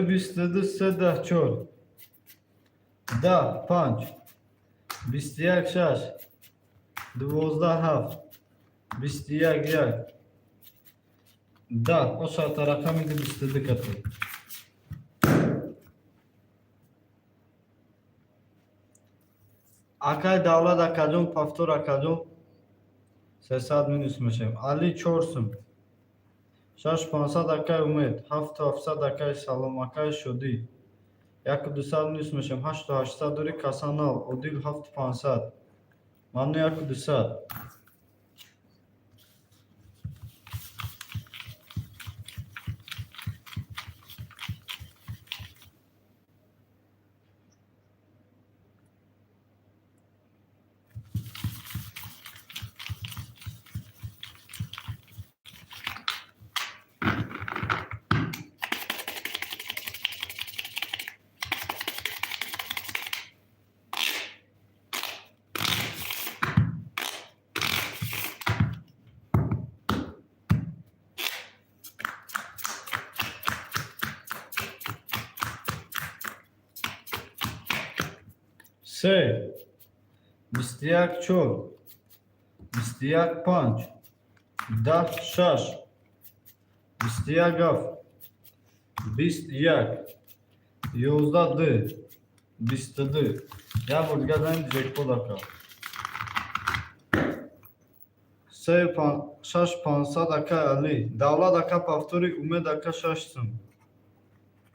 22, 3, 10, 4, 10, 5, 21, 6, 12, 7, 21, 1, 10. Ошата рақами 22 кати. Акай Давлат акаҷон, повтор акаҷон, 300 минус мешавем. Али 4 сум. 6 500 акай Умед, 7 700 акай Салом, акай Шодӣ. 1 200 минус мешавем. 8 800 дори Касанал, Одил 7 500. Ману 1 200. 3, 21, 4, 21, 5, 10, 6, 21, 7, 21, 11, 2, 22. Як бор дигар занем ҷекпот ака. 3, 6 500 акай Али. Давлат ака повтори, Умед ака 6 сум.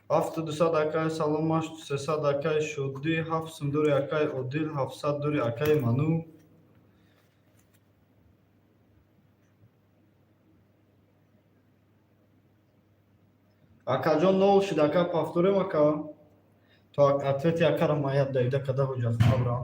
7 200 акай Салом, 8 300 акай Шодӣ, 7 сум дори акай Одил, 700 дори акай Ману. Акаҷон нол шид ака, повторим ака. То ответи акара ман як давида када ҳуҷҷат хабрам.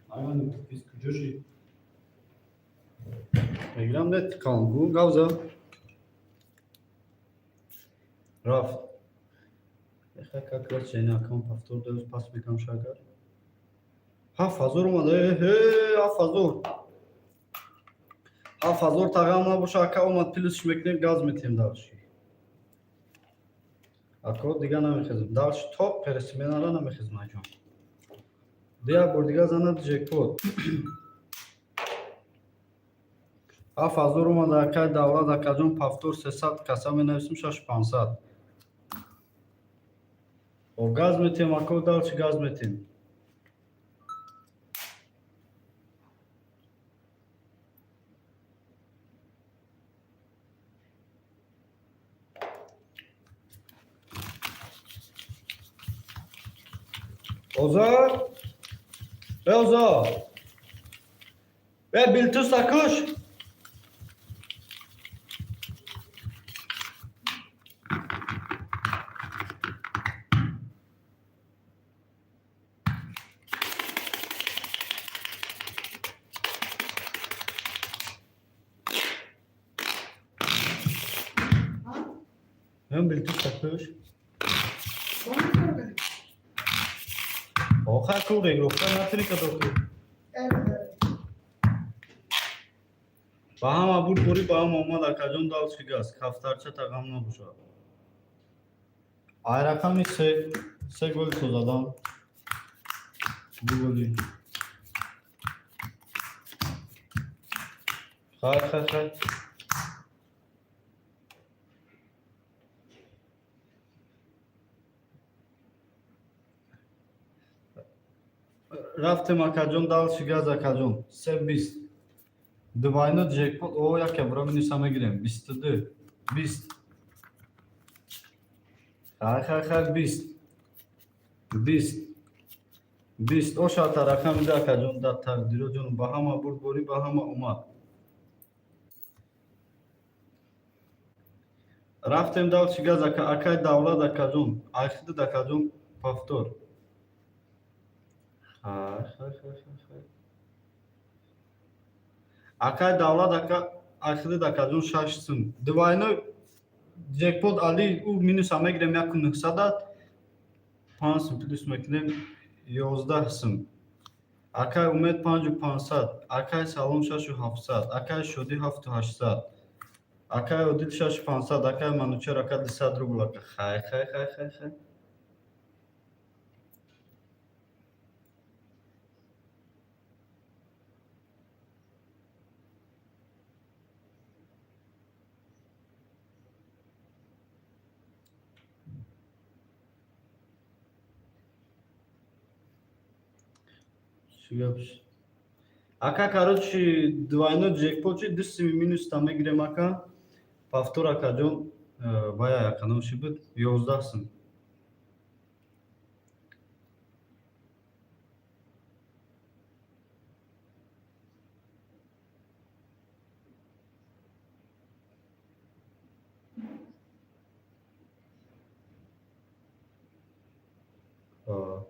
Айвани бист куҷо шид? Мегирам, не тиқам, гу гавза. Рафт. Эхай, как раз чена акам повтор дӯз пас мекам шагар. 7000 омада, э, 7000. 7000 тағам набоша, ака, омад, плюсш мекунем, газ метиҳем дальше. Ако, дига намехезем. Дальше то пересменара намехезем, айҷон. Як бор дига занад ҷекпот. 7000 омада, акай Давлат, акаҷон, повтор 300 каса менависем, 6500. О, газ метиҳем, ако, дальше газ метиҳем. Озар? Э, Озар! Э, Билтуса куш! М, Билтуса куш. Охар ку регрохта натри кадохи. Ба ҳама буд бори, ба ҳама омад, акаҷон, дальше газ. Кафтарча тағам набошад. Ай рақами се, се гол то задам. Ду голи. Хай, хай, хай. Рафтем, акаҷон, дальше газ, акаҷон. Се бист. Двойной ҷекпот, о, яке бро минуса мегирем. 22. 20. Хай, хай, хай, 20. 20. 20. О, шарта рақами да, акаҷон, дар тақдиро ҷон, ба ҳама бурд борӣ, ба ҳама омад. Рафтем дальше газ, ака, акай Давлат, акаҷон. Айхидид, акаҷон, повтор. Хай, хай, хай, хай, хай. Акай Давлат, ака, айхидид, акаҷон, шаш сум. Двойной ҷекпот али ӯ минуса мегирем, яку нӯҳсадат. Панҷ сум плюс мекунем, 11 сум. Акай Умед, 5500. Акай Салом, 6700. Акай Шодӣ, 7800. Акай Одил, 6500. Акай Манучер, ака, 200 рубл, ака. Хай, хай, хай, хай, хай. Чӣ гап? Ака, короче, двойной ҷекпот чи ду сими минус та мегирем, ака. Повтор, акаҷон, бая аканом ши буд, 11 сум. А.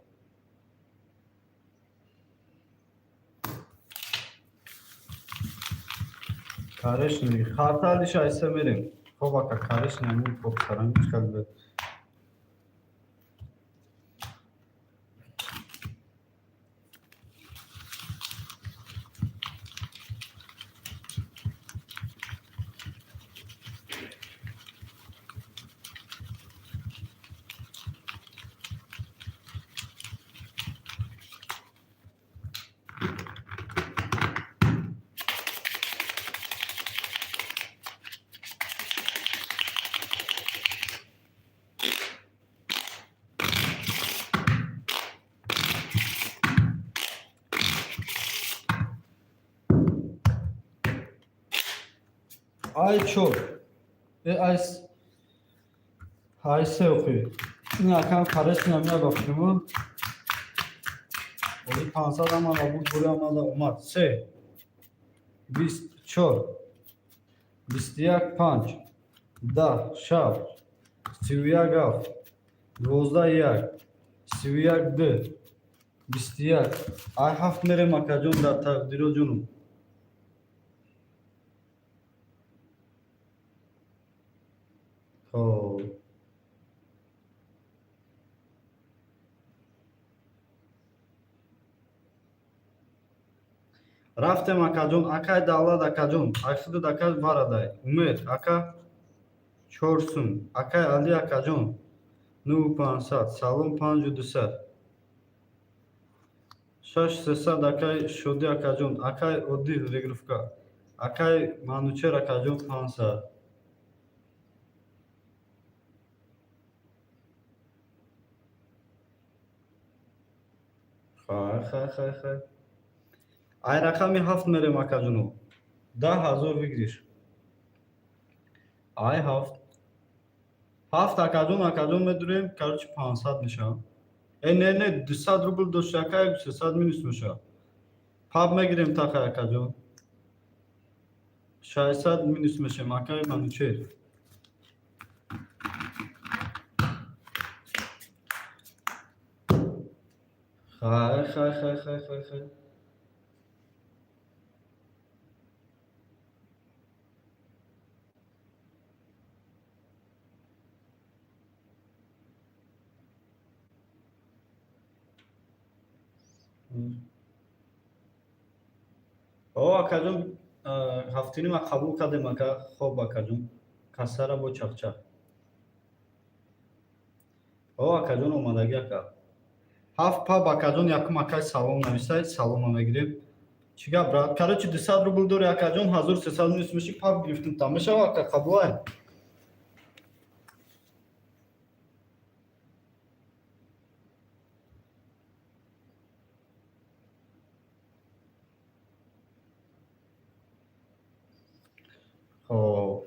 Карешни, харталиш айса мерем. Хоб, ака, карешни ҳамин поксаранг чикал буд. Ай чор. Э, ай се охи. Ин акам карешни ҳамина бахшиму. Оли 500 амада буд, бури амада омад. Се. 24. 21 панҷ. 10 шаш. 31 ҳафт. 12 як. 31 ду. 21. Ай ҳафт мерем, акаҷон, дар тақдиро ҷонум. Хоб. Рафтем, акаҷон, акай Давлат, акаҷон, айхудуд ака варадай. Умед, ака 4 сум. Акай Али, акаҷон, 9500. Салом, 5200. 6300, акай Шодӣ, акаҷон. Акай Одил, регировка. Акай Манучер, акаҷон, 500. Хай, хай, хай, хай. Ай рақами ҳафт мерем, акаҷоно. 10 000 выигрыш. Ай ҳафт. Ҳафт, акаҷон, акаҷон, медурем, короче, 500 мешавад. Э, не, не, 200 рубл дошти, ака, 300 минус мешавад. Паб мегирем тахай, акаҷон. 600 минус мешем, акай Манучер. Хай, хай, хай, хай, хай, хай. О, акаҷон, ҳафтинима қабул кардем, ака. Хоб, акаҷон. Кассара бо чақчақ. О, акаҷон, омадагӣ, ака. Ҳафт паб, акаҷон, якум акай Салом нависай, салома мегирем. Чӣ гап, брат? Короче, 200 рубл дори, акаҷон, 1300 минус меши, паб гирифтем там. Мешава, ака, қабулай? Хоб.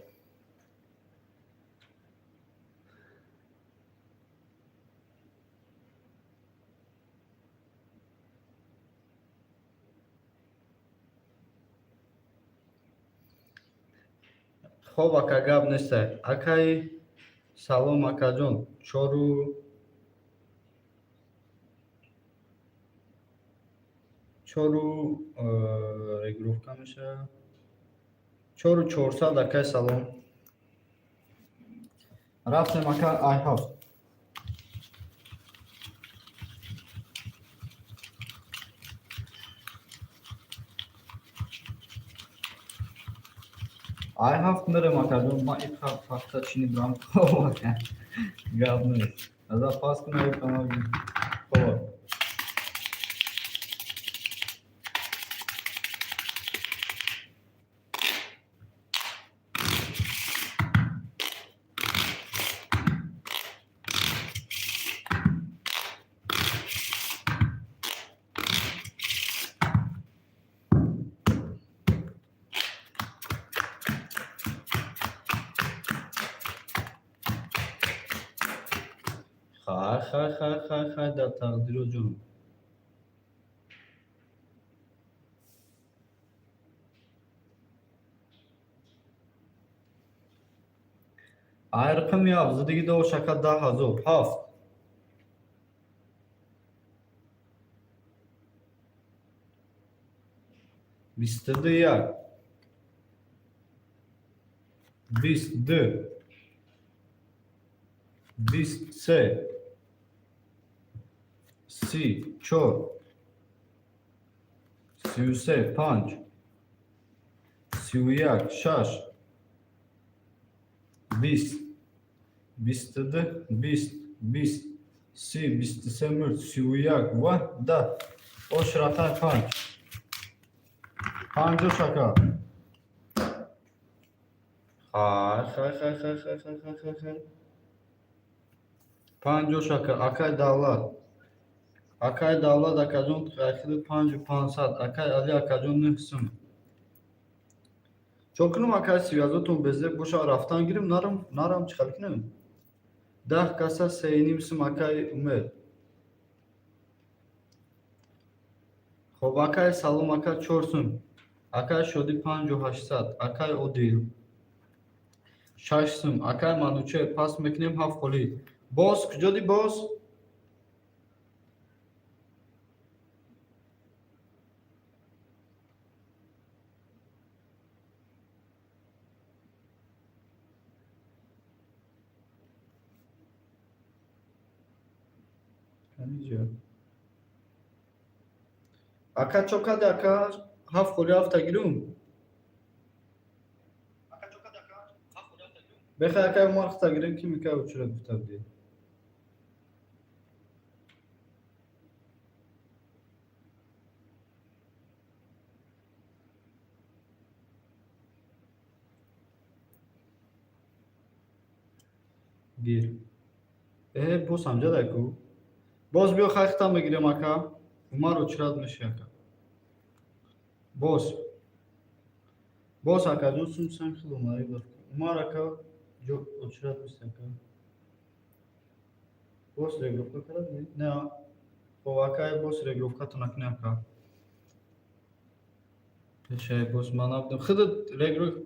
Хоб, ака, гап нестай. Акай Салом, акаҷон, чору чору регировка мешавад. 4400, акай Салом. Рафтем, ака, ай ҳафт. Ай ҳафт мерем, акаҷон, ман иқа пахта чини брам. Хоб, ака. Гап нест. Аза пас кун, ай кама. Хоб. Хай, хай, хай, хай, хай, дар тақдиро ҷонум. Ай рақами ҳафт, зиддиги дош, ака, 10 000. Ҳафт. 22 як. 20 ду. 20 се. 30 чор. 33 панҷ. 31 шаш. 20. 22, 20, 20, 30, 23 мурд, 31 ва 10. Ош рақами панҷ. Панҷ ош, ака. Хай, хай, хай, хай, хай, хай, хай, хай, хай. Панҷ ош, ака, акай Давлат. Акай Давлат, акаҷон, хайхиди 5500. Акай Али, акаҷон, 9 сум. Чо кунам, акай, связотон безеб боша, рафтан гирим, нарам, нарам, чӣ хел кунем? 10 каса 3,5 сум, акай Умед. Хоб, акай Салом, ака, 4 сум. Акай Шодӣ, 5800. Акай Одил, 6 сум. Акай Манучер, пас мекунем, ҳафт холӣ. Боз куҷоди, боз? Ҳамиҷа. Ака, чо кади, ака? Ҳафт холи ҳафта гирум? Бехай, ака, Умар, хата гирем, ки мика учра гуфта будӣ. Гир. Э, боз ҳамҷадай ку. Боз биё, хай, хата мегирем, ака. Умар очрат меши, ака. Боз. Боз, акаҷон, сум санг хел омадаи бар. Умар ака ҷо очрат мест, ака. Боз регировка кард? Не. Хоб, ака, боз регировкатон накунӣ, ака. Пешай боз ман набудам. Худат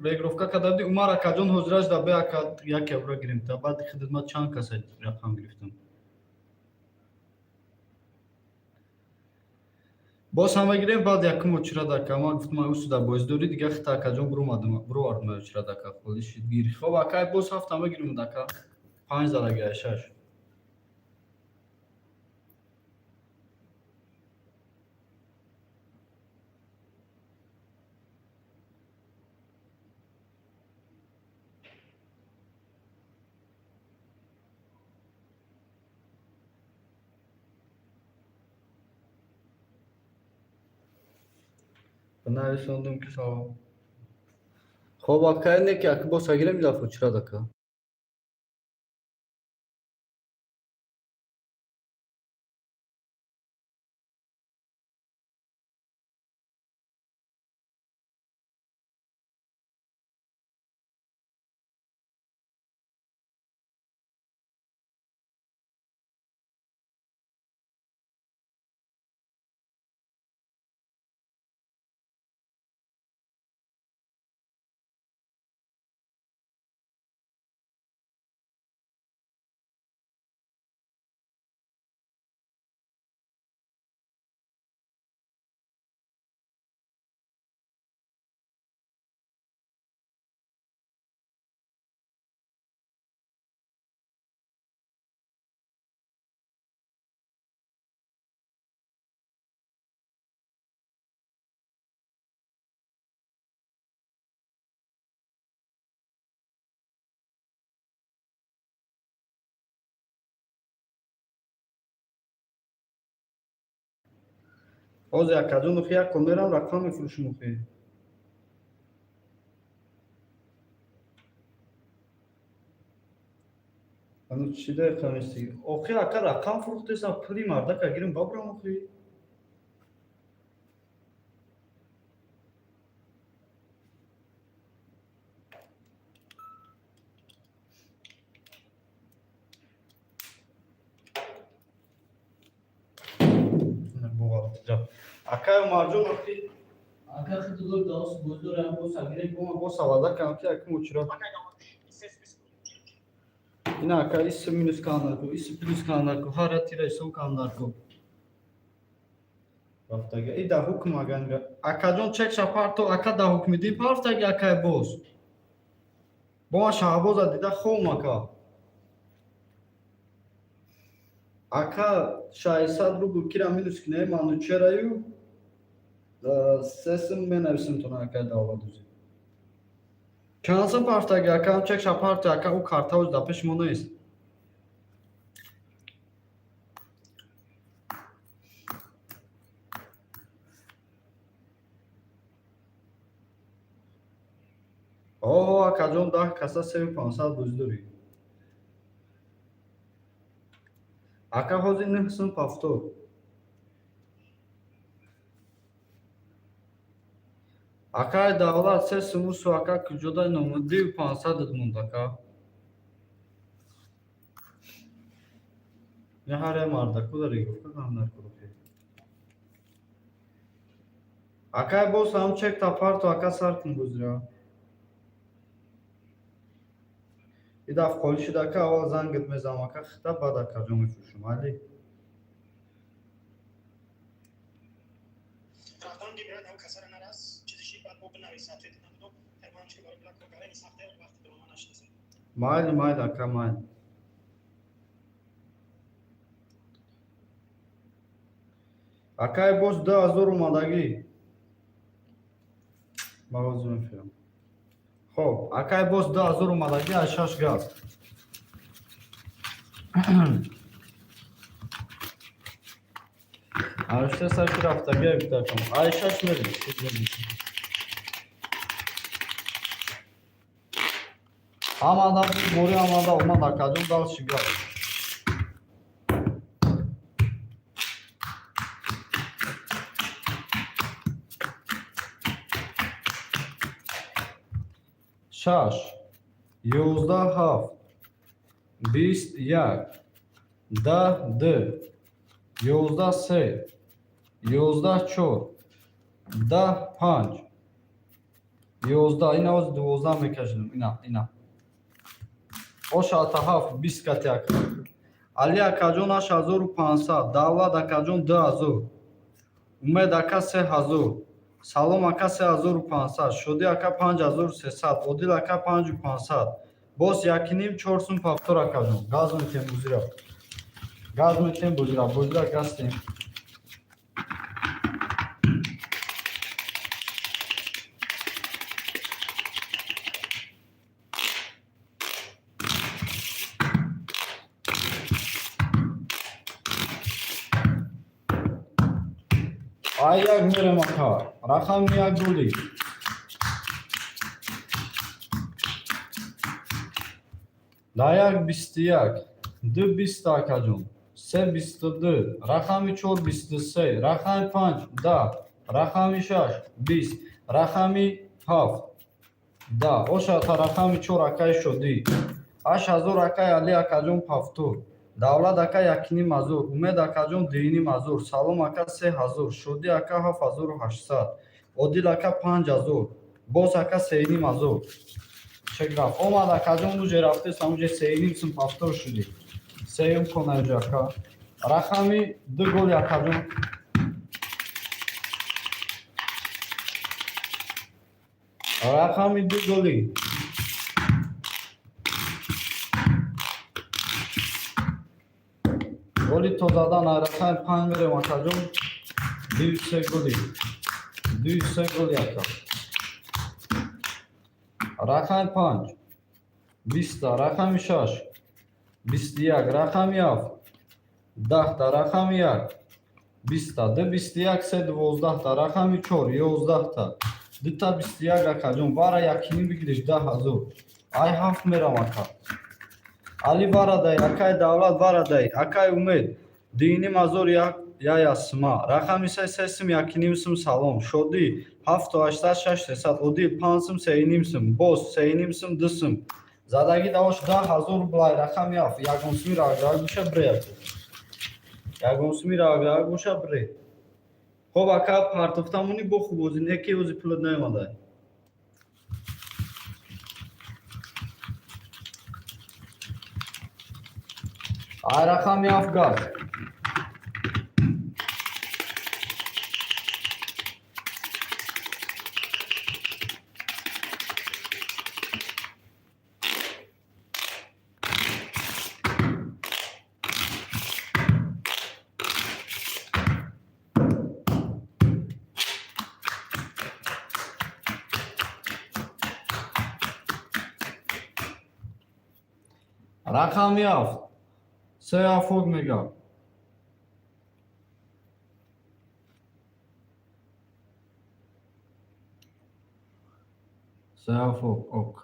регировка карда будӣ, Умар акаҷон, ҳозираш да бе, ака, як евро гирем та баъд худат ман чанд каса рақам гирифтам. Боз ҳам мегирем, баъд якум очрат, ака. Ман гуфтам, усуда боздорӣ, дига хита, акаҷон, буромадам, буровардам очрат, ака, холӣ шид, гир. Хоб, ака, боз ҳафта мегирем, ака. Панҷ задаги шаш. Нависондум, ки салом. Хоб, ака, не ки, ака, боз гирем дафъа очрат, ака. Ҳозир, акаҷон, охи, як мерам, рақам мефурӯшем, охи. Ҳанӯз чӣ дақиқа мести? Охи, ака, рақам фурӯхтесам, пули мардака гирим, бабрам, охи. Акай Умарҷон, охи, ака, хидгор даос боздорам, боз агирем, бома боз авада кам, ки акм учра. Ина, ака, ис минус кандарку, ис плюс кандарку, ҳар тира ҳисоб кандарку. Рафтага. И да ҳукм аганга. Акаҷон, чек шапарто, ака, да ҳукми дин парфтаги, акай, боз. Бома Шаҳбоза дида хом, ака. Ака, 600 рубл кира минус кине манучераю сесм менависем тона, ака, давладузи. Чанд сом парфтаги, ака, чек шапарто, ака, ӯ картаоз да пеши мо нест. Оҳо, акаҷон, 10 каса 3500 бозӣ дорӣ. Ака, ҳозир нӯҳ сум 70. Акай Давлат, се сумусу, ака, куҷода номуд? Дию пансадат монд, ака. Я ҳар я мардаку дари гуфта кандар курухи. Акай, боз ҳам чек тапарту, ака, сар кун бозира. И даф холӣ шуд, ака, аввал зангат мезанам, ака, хита, баъд, акаҷон, мефурӯшам. Майли? Рақам гибрад ҳам касара нарас, чизиши баъд бо бинавис ответ набудо, ҳайвон чи барои блок кардани сахте вақти дурома нашдаса. Майли, майли, ака, майли. Акай боз 2000 омадагӣ. Мағоза мефирам. Хоб, акай боз 2000 омадагӣ, аз шаш газ. Арушта сарки рафтагӣ гуфтакам. Ай шаш мерем. Ҳамада бори ҳамада омад, акаҷон, дал шигар. Шаш, 11, ҳафт, 21, 10, ду, 11, се, 11, чор, 10, панҷ, 11. Ина оз 12 мекашидам. Ина, ина. Ошата ҳафт, 20 кати ака. Али акаҷон 8500, Давлат акаҷон 2000, Умед ака 3000, Салом ака 3500, Шодӣ ака 5300, Одил ака 5500. Боз якиним чор сум пафтор, акаҷон. Газ метем бузира. Газ метем бузира, бузира газ тем. Ай як мерем, ака. Рақами як голи. Да як 21, ду 20, акаҷон. Се 22, рақами чор 23, рақами панҷ 10, рақами шаш 20, рақами ҳафт 10. Ошата рақами чор, акаи Шодӣ. 8000, акаи Али акаҷон пафтур. Давлат ака 1500, Умед акаҷон 2500, Салом ака 3000, Шодӣ ака 7800, Одил ака 5000, боз ака 3500. Чек рафт. Омад, акаҷон, уҷе рафтесам, уҷе сеюним сум пафтор шудӣ. Сеюм кона уҷе, ака. Рақами ду голи, акаҷон. Рақами ду голи. Голи то задан рақами панҷ мерем, акаҷон. Дую се голи. Дую се голи, ака. Рақами панҷ. 20-та, рақами шаш. 21, рақами ҳафт. 10-та, рақами як. 20-та, ду 21, се 12-та, рақами чор, 11-та. Дута 21, акаҷон. Бара якиним бигириш 10 000. Ай ҳафт мерам, ака. Али варадай, акай Давлат варадай, акай Умед. 2500 як яясма. Рақами се се сум якиним сум салом. Шодӣ ҳафту ҳаштсад шаш сесад. Одил панҷ сум сеюним сум. Боз сеюним сум ду сум. Задагӣ давош 10 000 рублай, рақами ҳафт. Ягон суми раграг боша бре. Ягон суми раграг боша бре. Хоб, ака, партофтамони бо хуб ози не ки ози пулат наомадай. Ай рақами ҳафт газ. Рақами ҳафт. Се ҳафт мегӯям. Се ҳафт ок.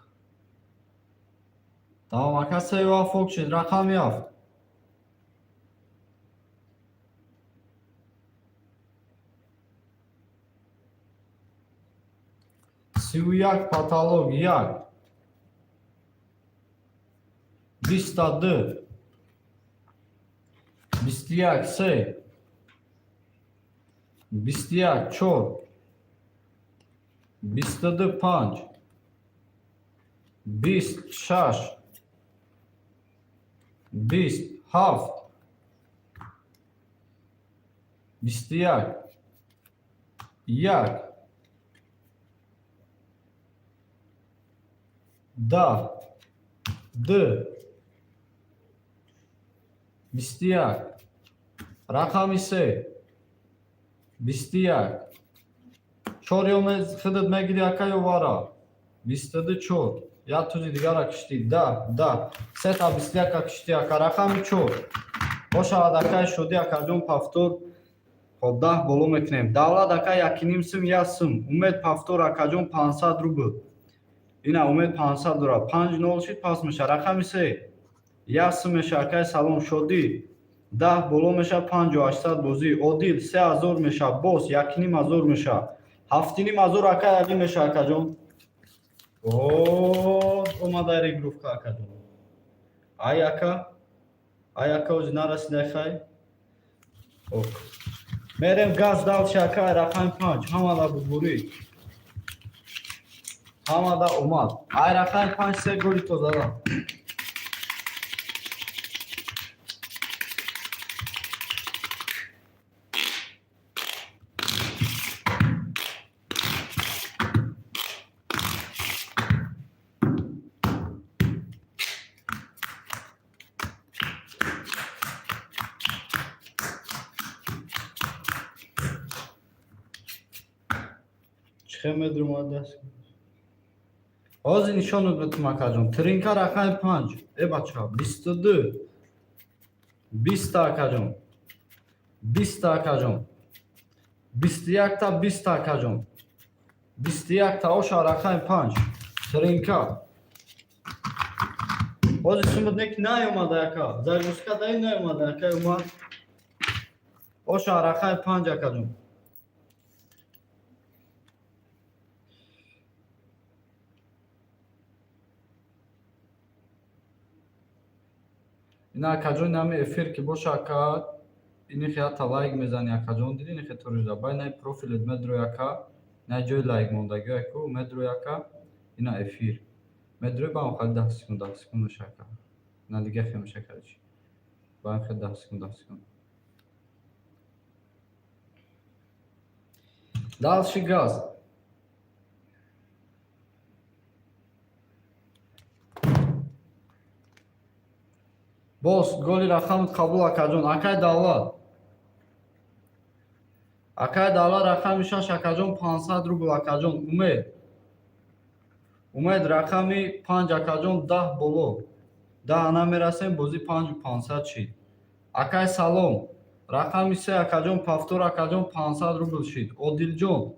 Тамом, ака, се ҳафт ок шуд. Рақами ҳафт. 31, потолок як. 22. 21 се. 21 чор. 22 панҷ. 20 шаш. 20 ҳафт. 21 як. 10 ду. 21, рақами се. 21. Чор ё худат мегири, ака, ё вара. 22, чор. Як тузи дигара киштӣ. 10, 10. Сета 21-а киштӣ, ака. Рақами чор. Бошавад, акаи Шодӣ, акаҷон, повтор. Хоб, 10 боло мекунем. Давлат ака, якиним сум, як сум. Умед, повтор, акаҷон, 500 рубл. Ина Умед 500 дора. Панҷ нол шид, пас меша. Рақами се. Як сум меша, акаи Салом. Шодӣ. 10 боло меша, 5800 бозӣ. Одил, 3000 меша. Боз 1500 меша. 7500, акаи Алӣ, меша, акаҷон. О, омада регруппа, акаҷон. Ай ака. Ай ака, ози нарасидай, хай. Ок. Мерем газ дальше, ака, рақами панҷ. Ҳамада бубурӣ. Ҳамада омад. Ай рақами панҷ се голи то задам. Чӣ медрумад даст? Ҳозир нишонат бетум, акаҷон. Тринка, рақами панҷ. Э, бача, 22. 20-та, акаҷон. 20-та, акаҷон. 21-та, 20-та, акаҷон. 21-та оша, рақами панҷ. Тринка. Ҳозир сумат неки наёмада, ака. Загрузка даи наёмада, ака, омад. Оша, рақами панҷ, акаҷон. Ина, акаҷон, нами эфир ки боша, ака, ини хеята лайк мезани, акаҷон, диди, ини хе турижда. Бай най профилет медрои, ака, най ҷои лайк мондагӣ аку медрои, ака, ина эфир. Медрои ба он хали 10 секунд, 10 секунд меша, ака. Ина дига хе меша, короче. Ба он хе 10 секунд, 10 секунд. Дальше газ. Боз голи рақамат қабул, акаҷон. Акай Давлат. Акай Давлат, рақами шаш, акаҷон, 500 рубл, акаҷон. Умед. Умед, рақами панҷ, акаҷон, 10 боло. 10 намерасем, бозӣ 5500 шид. Акай Салом. Рақами се, акаҷон, повтор, акаҷон, 500 рубл шид. Одилҷон.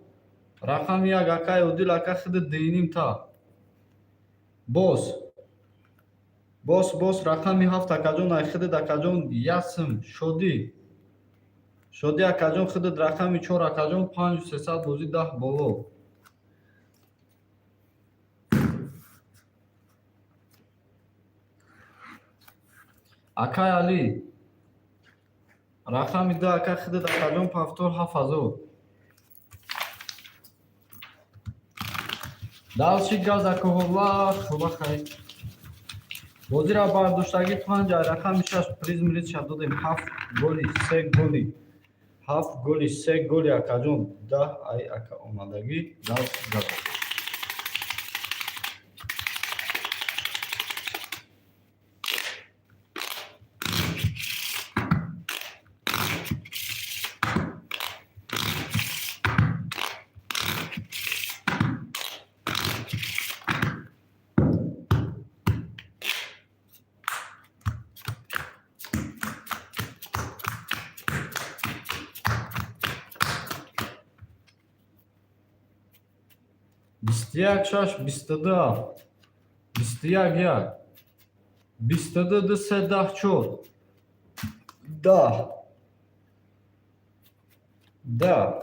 Рақами як, акай Одил, ака, хиди дуюним та. Боз. Боз, боз, рақами ҳафт, акаҷон, ай хидид, акаҷон, ясм. Шодӣ. Шодӣ, акаҷон, хидид рақами чор, акаҷон, 5300 бозӣ, 10 боло. Акай Алӣ. Рақами ду, ака, хидид, акаҷон, повтор, 7000. Дальше газ, акоҳола, хоба, хай. Бозиро бардоштагӣ панҷ, рақами шаш, приз милитша додем, ҳафт голи, се голи. Ҳафт голи, се голи, акаҷон, 10 ай ака омадагӣ, дальше газ. 21 шаш, 22 ҳафт, 21 як, 22 ду, се, 10, чор, 10, 10.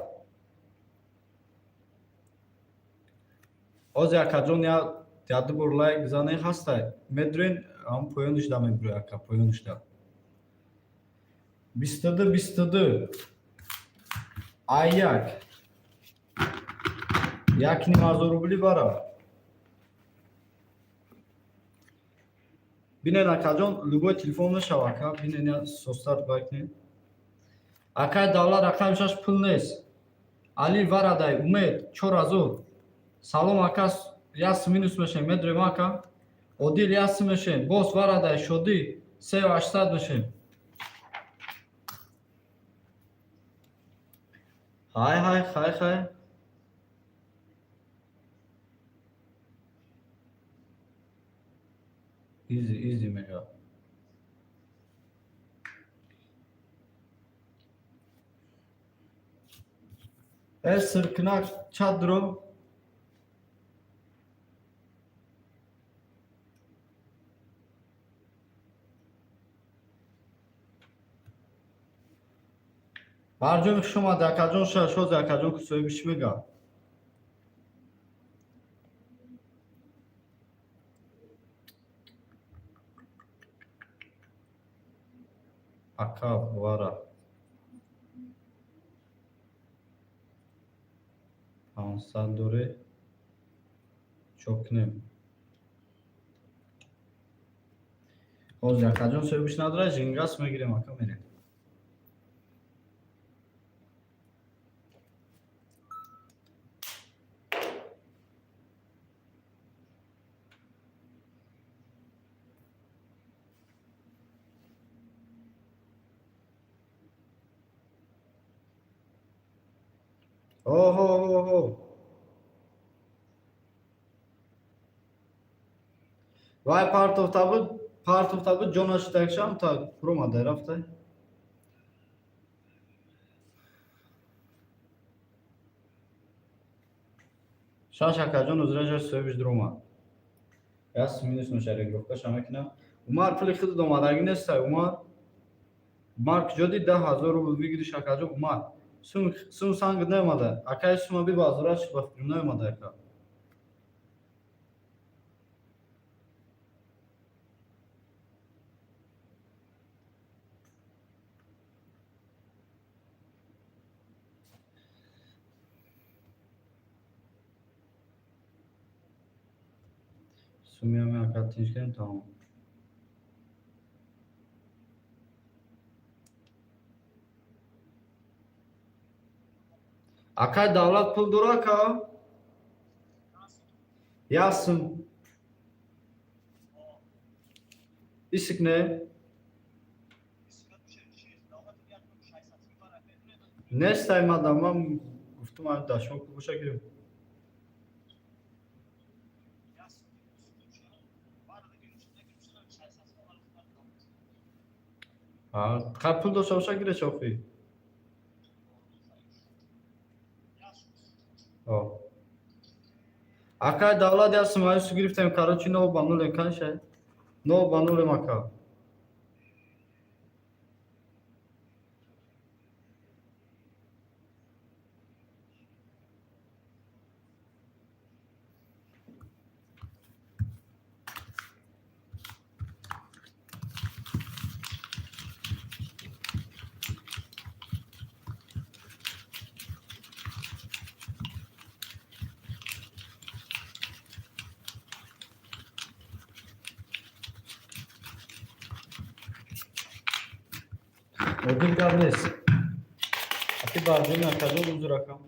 Ҳозир, акаҷон, як ду бор лайк бизанед, ҳастай. Медурен, ҳам поёнишда мебурӯй, ака, поёнишда. 22, 22. Ай як. 1500 рубли бара. Бинен, акаҷон, любой телефон мешава, ака, бинен, я состар байкнен. Акай Давлат, рақами шаш, пул нест. Али варадай, Умед, 4000. Салом, ака, яс минус мешем, медурем, ака. Одил, яс мешем, боз варадай, Шодӣ, 3800 мешем. Хай, хай, хай, хай. Изи, изи мега. Э, сиркинак чадро. Барҷоми хуш омада, акаҷон, шашоз, акаҷон, соҳиби чӣ мега? Ака, вара. 500 доре. Чо кунем? Ҳозир, акаҷон, соҳибиш надора, жингас мегирем, ака, мерем. Оҳо. Вай партофта буд, партофта буд, ҷонаш такшам та фуромада рафта. Шаш, акаҷон, узражаш соҳибиш дуромад. Яс минус меша, регировкаша мекунам. Умар, пули худат омадагӣ нестай, Умар. Умар, куҷо дид 10 000 рубл выигрыш, акаҷон, Умар? Сум сум санг наомада. Акай, сума би базураш ба фикрам наомада, ака. Сумиами ака тинч кардем, тамом. Акай Давлат, пул дора, ака? Як сум. Исик не? Нестай мада, ман гуфтум, ай дашмо пул боша, гирем. Ха, пул дошта боша, гире чофӣ. Акай Давлат, як сум аюсу гирифтем, короче, нол ба нулем, канша? Нол ба нулем, ака. Одил, гап нест. Аки барҷоми, акаҷон, узр, акам.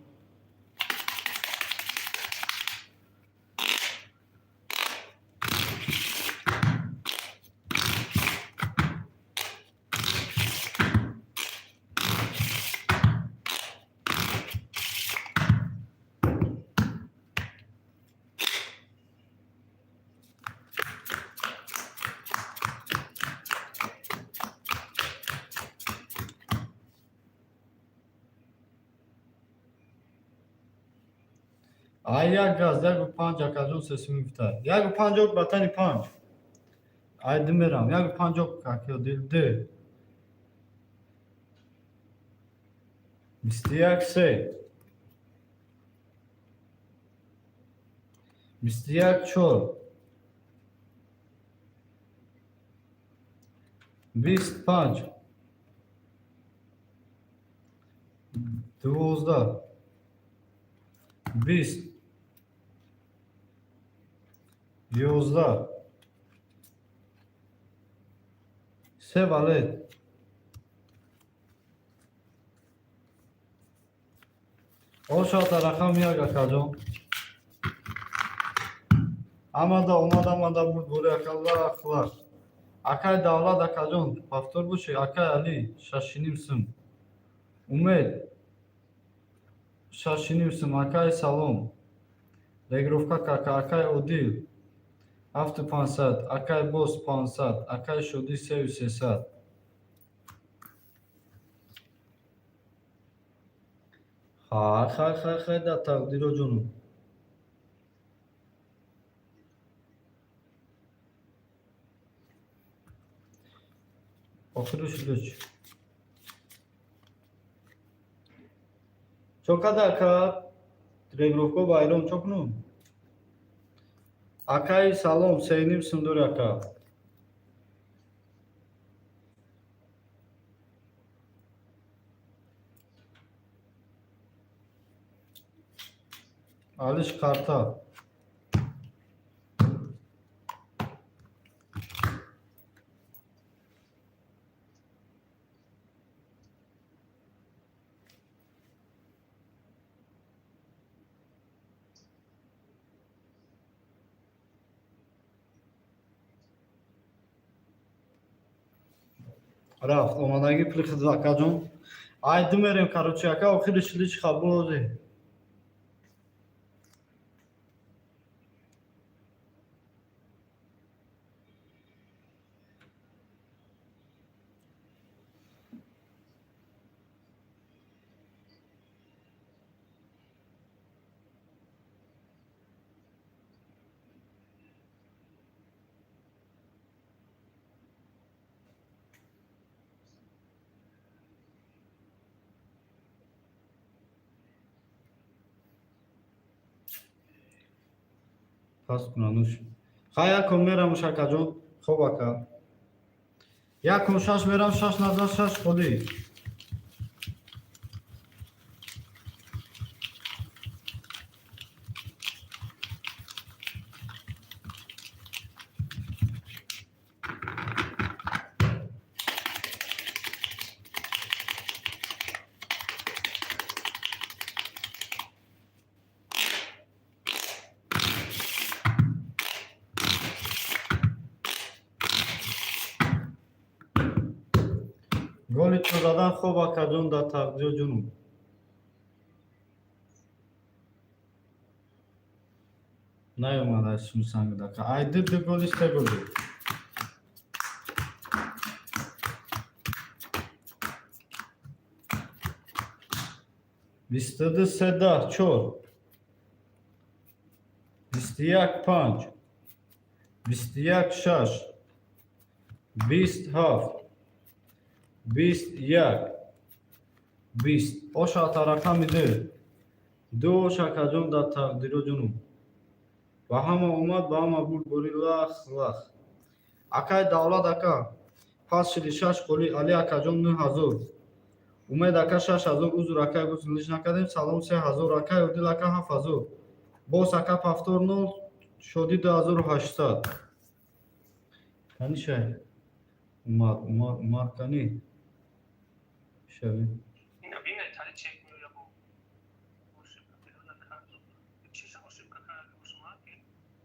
Ай, як газ, 1,5, акаҷон, сесум гуфта. 1,50 батани панҷ. Ай, ду мерам. 1,50, аки дил ду. 21 се. 21 чор. 20 панҷ. 12. 20. 11. Се валет. Ошата рақам як, акаҷон. Амада омад, амада бурд, бори ака, лах лах. Акай Давлат, акаҷон, повтор боши, акай Али, 6,5 сум. Умед. Шашиним сум. Акай, салом. Регировка кака, акай Одил, 7500, акай Бос, 500, акай Шодӣ, 3300. Хай, хай, хай, хай, дар тақдиро, ҷонум. Охириш луч. Чо када, ака? Регировка байром чо кунум? Акай, салом, 3,5 сум дори, ака. Алиш карта. Рафт, омадагӣ приход, акаҷон. Ай, ду мерем, короче, ака, охири шилич қабул ози. Пас кунануш. Хай, якум мерамуш, акаҷон. Хоб, ака. Якум шаш мерам, шаш назар, шаш холӣ. Голи ту задан хоб, акаҷон, дар тақдиро, ҷонум. Наёмад аз сумсанг, ака. Ай, ду ду голи, се голи. 22, седаҳ, чор. 21, панҷ. 21, шаш. 20, ҳафт. 21, 20. Оша рақами ду. Ду ош, акаҷон, дар тақдиро, ҷонум. Ба ҳама омад, ба ҳама бурд, бори лах лах. Акай Давлат ака, пас шиди, шаш холӣ. Али акаҷон, 9000. Умед ака, 6000. Узр, акай, гузр, лиш накардем. Салом, 3000. Акай Одил ака, 7000. Бос ака, повтор нол. Шодӣ, 2800. Кани шай? Умар, Умар, Умар, кани? Шави. Ина бина тали чек меоя бо ошибка перевода карту. Чиша ошибка карда бошам, ки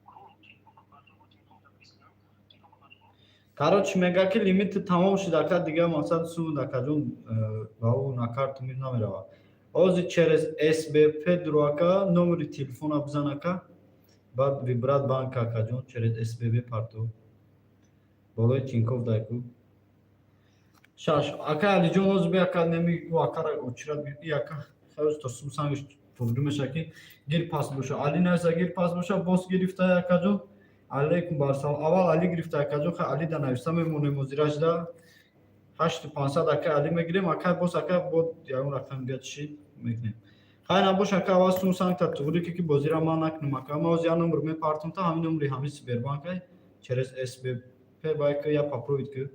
ком Тинькофф показывал, Тинькофф написано, Тинькофф показывал. Короче, мега ки лимити тамом шуд, ака, дигар мақсад сумуд, акаҷон, ба ӯ на карту мир намерава. Ҳозир через СБП дуро, ака, номери телефона бизан, ака, баъд выбрать банк, акаҷон, через СББ парту. Болои Тинькофф дайку. Шаш. Ака Алиҷон, ҳозир би, ака, неми ӯ акара очират и ака хаёз то сум сангиш туғри меша ки гир пас боша. Али нависа, гир пас боша, бос гирифта, акаҷон. Алейкум барсалом. Аввал Али гирифта, акаҷон, хай Али да нависа мемонем ҳозирашда. 8500 ака Али мегирем, ака бос, ака бо ягон рақам дига чӣ мекунем. Хай набош, ака, аввал сум сангта туғри ки бозира ман накунам, ака. Ма ҳозир як номер мепартам та ҳамин номери ҳамин Сбербанкай через СБП байка я попробовать ки.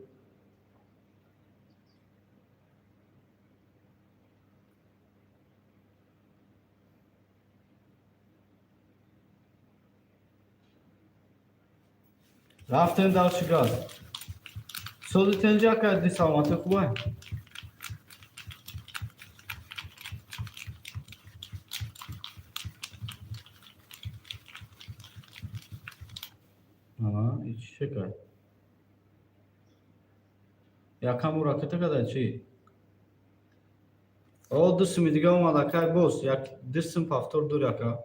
Рафтем дальше газ. Сози тенҷи, ака, ди саломатӣ хубай? Ага, ичи шекар. Якам ракета када чи? О, ду суми дига омад, акай, боз як ду сум повтор дур, ака.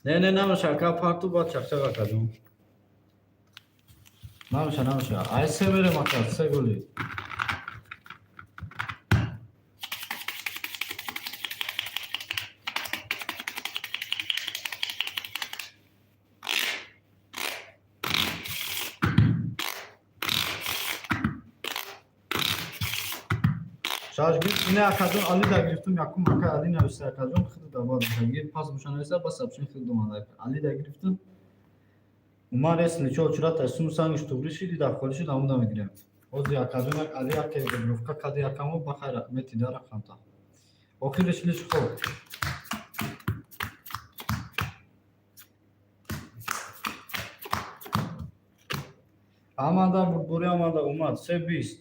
Не, не, намеша, ака, парту баъд чақчақ, акаҷон. Намеша, намеша. Ай се мерем, ака, се голи. Шаш гирифт. Ина, акаҷон, Али да гирифтум, якум ака Али нависта, акаҷон, худ да бад гир, пас буша нависта, бас абшин худ омада. Али да гирифтум. Умар если чо чурата сум сангиш тугри шиди да холи шид, амуда мегирем. Ози, акаҷон, як Али як регулировка кади якамо бахайр мети да рақамта. Охириш лиш хоб. Амада бурбури амада омад се бист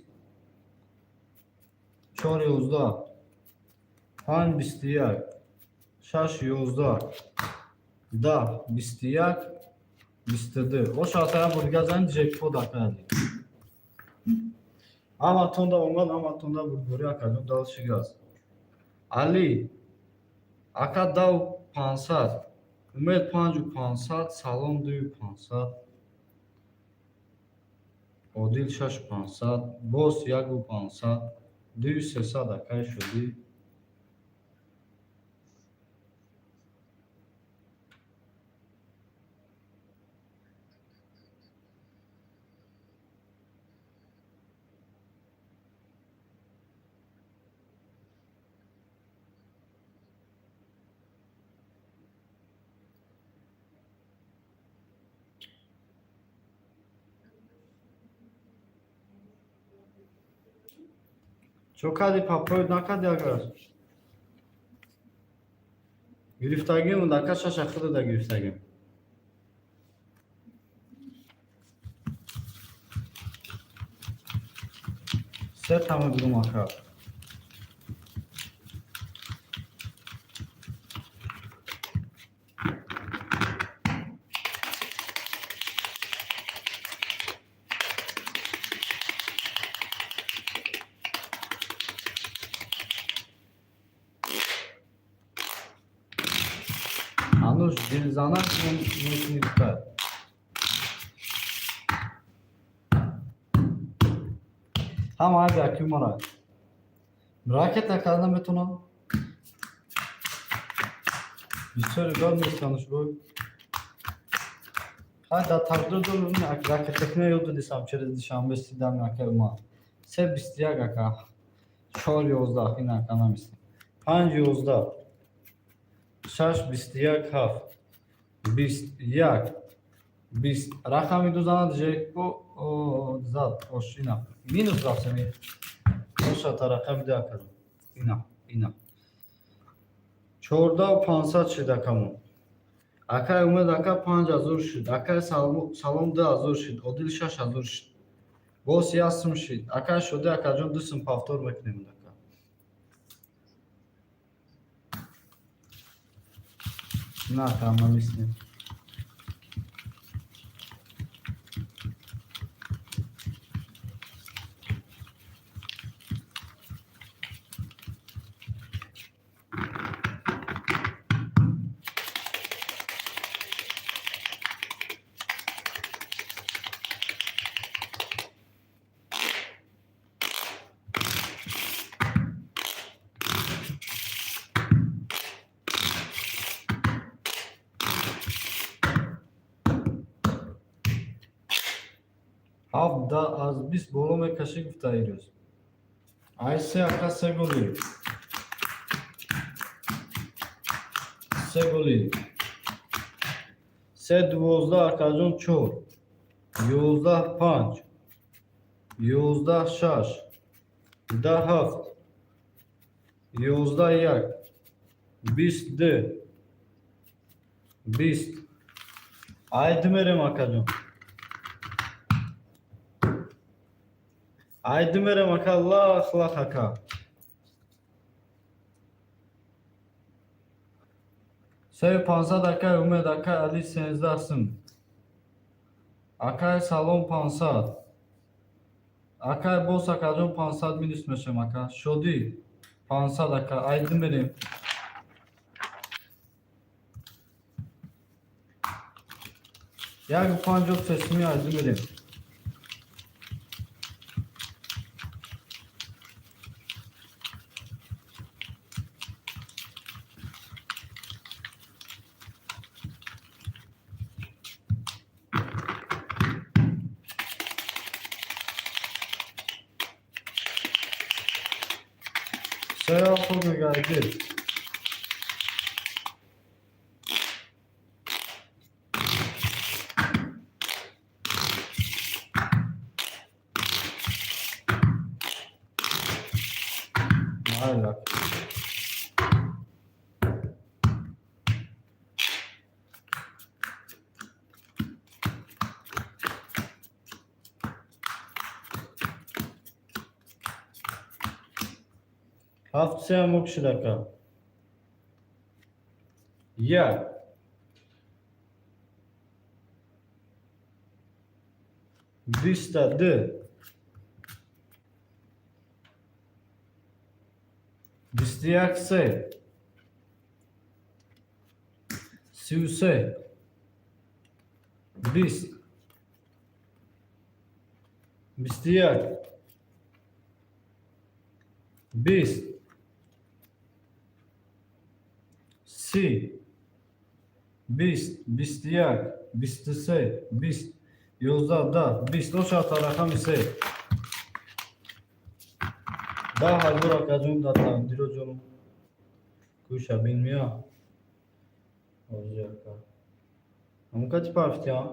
чор ёздаҳ панҷ бисту як шаш ёздаҳ даҳ бисту як бисту ду. Оша я бор дига зани ҷекпот, акади. Ҳаматонда омад, ҳаматонда бурбури, акаҷон, дальше газ. Али ака дав 500, Умед панҷу 500, Салом дую 500, Одил шашу 500, боз яку 500, дую 300, акай шудӣ. Чо кади, папоид накади, агар гирифтагим, ака, шаша худада гирифтагим. Се тама бидум, ака. Ҳанӯз дилзанак мекунӣ, гуфтад. Ҳама айби аки мара. Ракета карда метавонам. Бисёри гап нест, бой. Хай, дар тақдир дорум, ракетакина ёд додисам через Душанбе сидам, ака ма. Се бисту як, ака. Чор ёздаҳ, ин ака намистем. Панҷ ёздаҳ. Шаш бисту як ҳафт. Бист як. Бист. Рақами ду занад жекпо зад. Ош ина. Минус рафтем. Оша та рақами ду, акаҷон. Ина, ина. Чордаҳу 500 шид, акамон. Акай Умед ака 5000 шид. Акай Салом 2000 шид. Одил 6000 шид. Боз як сум шид. Акай Шоди, акаҷон, ду сум повтор мекунем, ака. На, ака, намистем. Ҳафт да аз бист боло мекашӣ, гуфта ирӯз. Ай се, ака, се голи. Се голи. Се 12, акаҷон, чор. 11 панҷ. 11 шаш. 10 ҳафт. 11 як. Бист ду. Бист. Ай ду мерем, акаҷон. Ай ду мерем, ака, лах лах, ака. Сею 500, акай Умед, акай Али 13 сум. Акай, салом, 500. Акай бос, акаҷон, 500 минус мешем, ака. Шодӣ, 500, ака, айди мерем. 1,53 суми айди мерем. Се хуб мегардид. Майла. Ҳафт сеам окшид, ака. Як. Биста ду. 21, се. 33. 20. 21. 20. 30. 20. 21. 23. 20. 11, даҳ. 20. Ошата рақами се. 10 000, акаҷон, дар тақдиро ҷоном. Кӯша бин мия. Ҳозир, ака. Ҳамон кати пафтиям?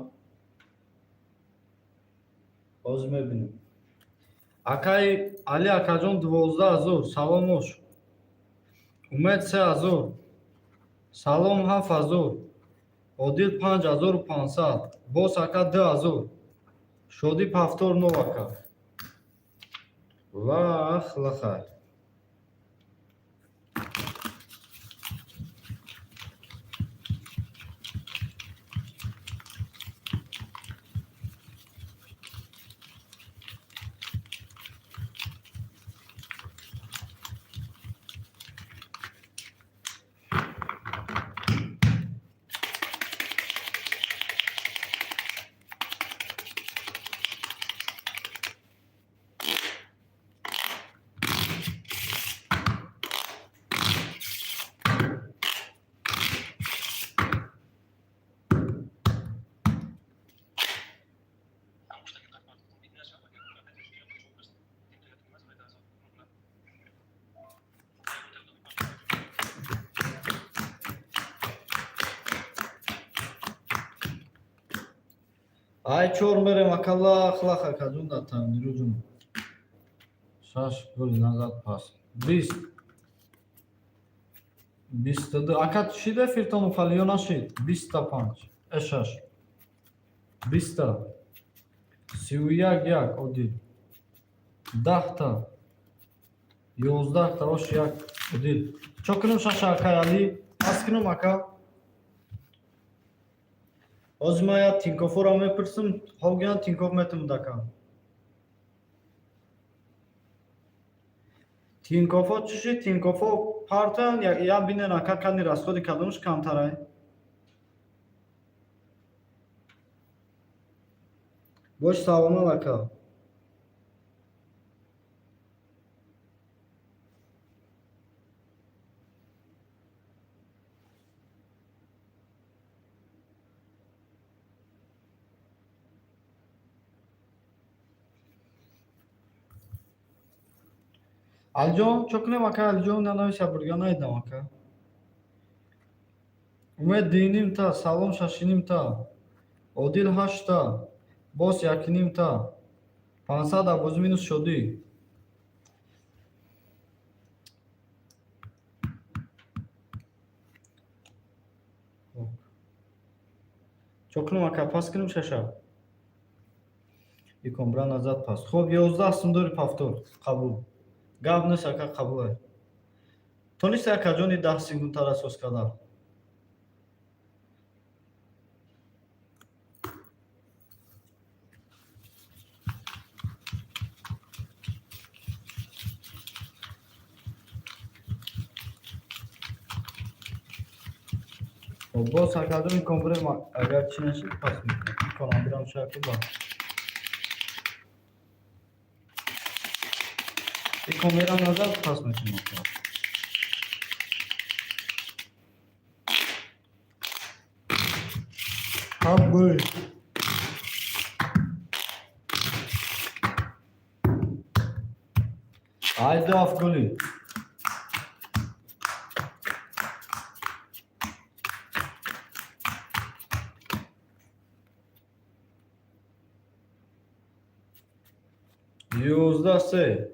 Ҳозир мебинем. Акаи Али, акаҷон, 12 000. Салом ош. Умед, 3000. Салом, 7000. Одил, 5500. Бос, ака, 2000. Шодӣ, пафтор нов, ака. Вах, лахай. Ай чор мерем, ака, лах лах, акаҷон, дар тақдиро ҷон. Шаш голи назад пас. 20. 22. Ака, шида фиртону фали ё нашид? 25. Э, шаш. Биста. 31, як, одил. Даҳта. 11-та, ош як, одил. Чо кунем шаша, акай Али? Пас кунем, ака? Ҳозир ман як Тинькоффро мепурсам, ҳогиян Тинькофф метавонад, ака. Тинькоффо чӣ шид? Тинькоффо партоян, як бинен, ака, кани расходи кадомаш камтарай. Бош саломат, ака. Алиҷон, чо кунем, ака Алиҷон? Нанависа бурга наидам, ака. Умед, дунимта, салом, шашинимта. Одил, ҳаштта. Бос, якинимта. 500 абоз минус шодӣ. Чо кунем, ака, пас кунем шаша? Икон бра назад пас. Хоб, 11 сумдори пафтор. Қабул. Гап нест, ака, қабулай. Тонисти, акаҷони, 10 секундтара сос кардан? Хоб, боз академ икон бирем, агар чӣ нашид, пас мекунем. Иконам бирам шаку ба. Икон мерам назад, пас мекунем. Ҳафт гол. Ай ду ҳафт голи. 11-3,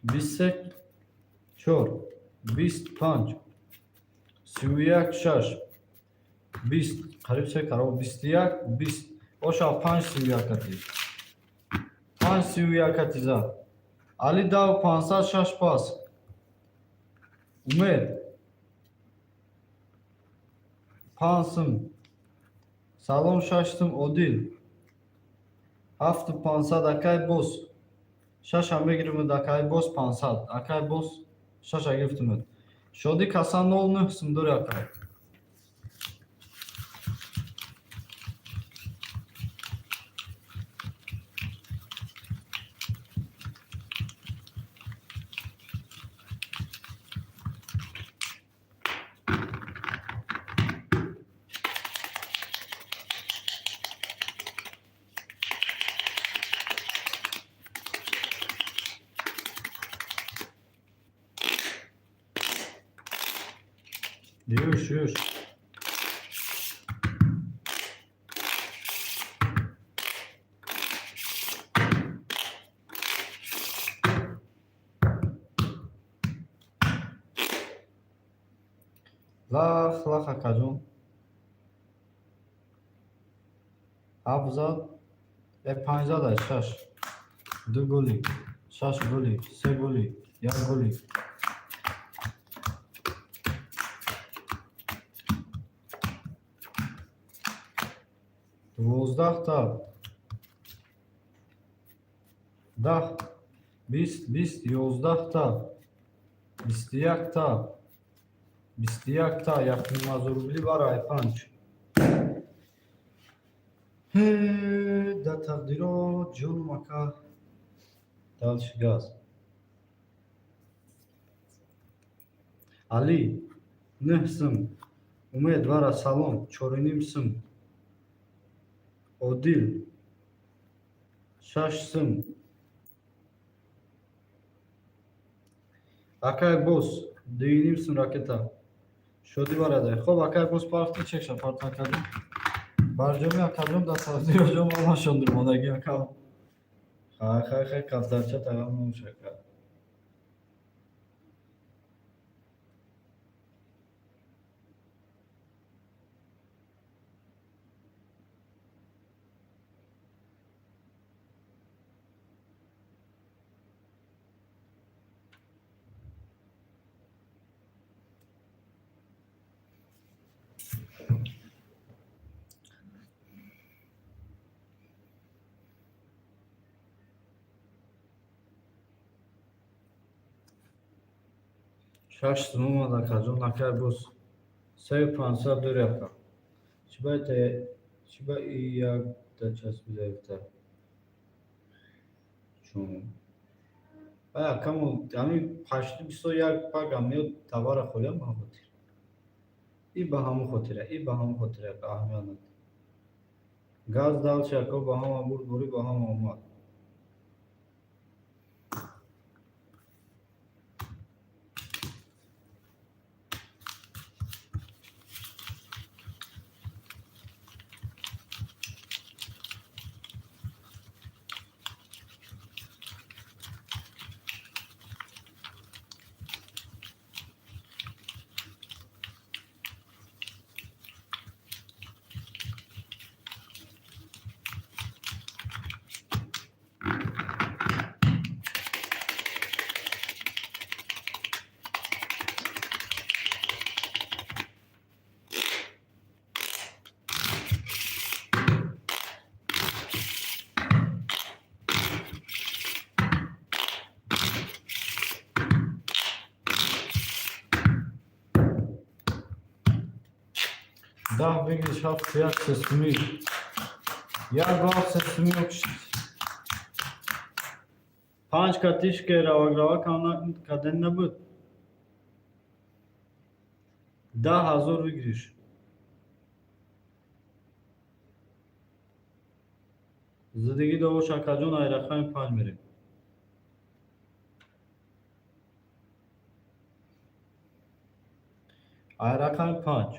23-4, 20-5, 31-6, 20, қариб се каро, 21-20, оша 5-31 кати, 5-31 кати зад. Али дав 506 пас. Умед 5 сум. Салом, 6 сум. Одил 7500. Акай бос шаша мегиримуд. Акай бос 500. Акай бос шаша гирифтимуд. Шодӣ каса 09 сум дори, акай. Юш, юш. Лах, лах, акаҷон. Ҳафт зад, э, панҷ зад, ай шаш. Ду голи, шаш голи, се голи, як голи. 12-та, 10, 20, 20, 11-та, 21-та, 21-та, 1,5 ҳазор рубли барай панҷ. Да тақдиро ҷону мака. Дальше газ. Али 9 сум. Умед вара салом, 4,5 сум. Одил 6 сум. Акай бос 2,5 сум ракета. Шодӣ барадай. Хоб, акай бос парти чекша парт, акаҷон. Барҷоми акаҷон да тақдироҷон мамашон дурмодаги ака. Хай, хай, хай, кафтарча тагам намушака. 6 сум омад, акаҷон. Акай бос 3500 дори, ака. Чиба и якда часпидаифта? Чун ай акамо ҳами пашти бисто як пага меёд, тавара холиам ба хотир. И ба ҳамон хотира, и ба ҳамон хотира аҳамият надор. Газ дальше, ако, ба ҳама бурд борӣ, ба ҳама омад. Даҳ выигрыш, ҳафт як сесуми. Як ҳафт сесуми окшид. Панҷ катишке равак-равак кардани набуд. 10 000 выигрыш. Зиндагӣ довош, акаҷон, айрақами панҷ мерем. Айрақами панҷ.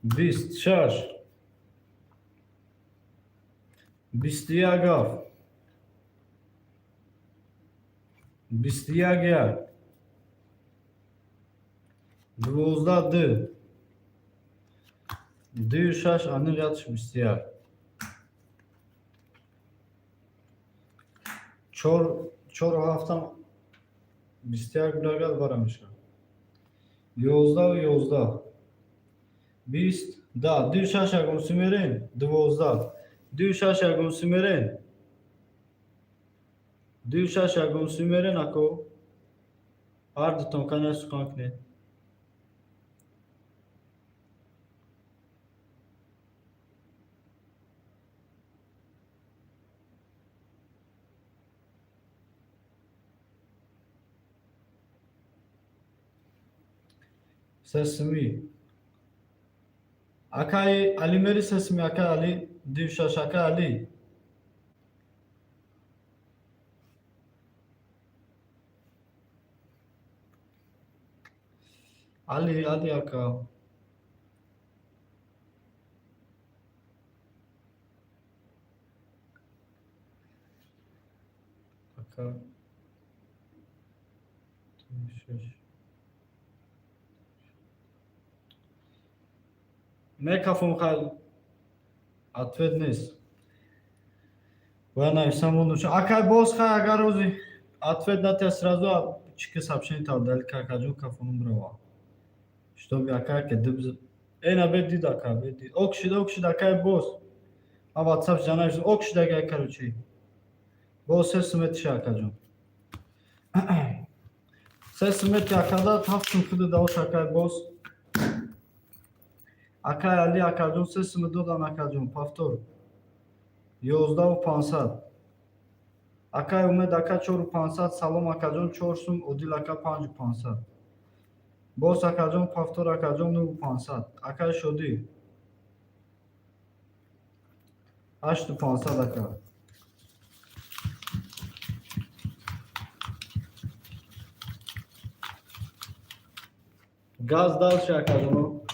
20 шаш. 21 ҳафт. 21 як. 12 ду. Дую шаш аниқ ятш 21. Чор чору ҳафтам 21 будагад бара мешавад. 11-у 11. 20 да дую шаш ягонси мерем 12. Дую шаш ягонси мерем. Дую шаш ягонси мерен ако. Ҳар дутон кане сухан кунед. Сесуми. Акаи Али мери сесуми, акаи Али дую шаш, акаи Али. Али, Али ака. Ака. Дую шаш. Мекафон хай ответ нест. Бояд нависам монду. Акай боз хай агар рӯзи ответ натия сразу чики сообщение та дали какаҷон кафонум бирава. Чтобы акай ке дибз эна бед дид ака бед дид. Ок шид, ок шид акай боз. А WhatsApp ҷанаш ок шид акай, короче. Боз се сметиша акаҷон. Се смети акада ҳафт сум худи давош акай боз. Акай Али акаҷон се сум додан акаҷон повтор. 11 500. Акай Умед ака 4 500. Салом акаҷон, чор сум. Одил ака 5 500. Боз акаҷон повтор акаҷон 9 500. Акай Шодӣ 8 500 ака. Газ дальше акаҷоно.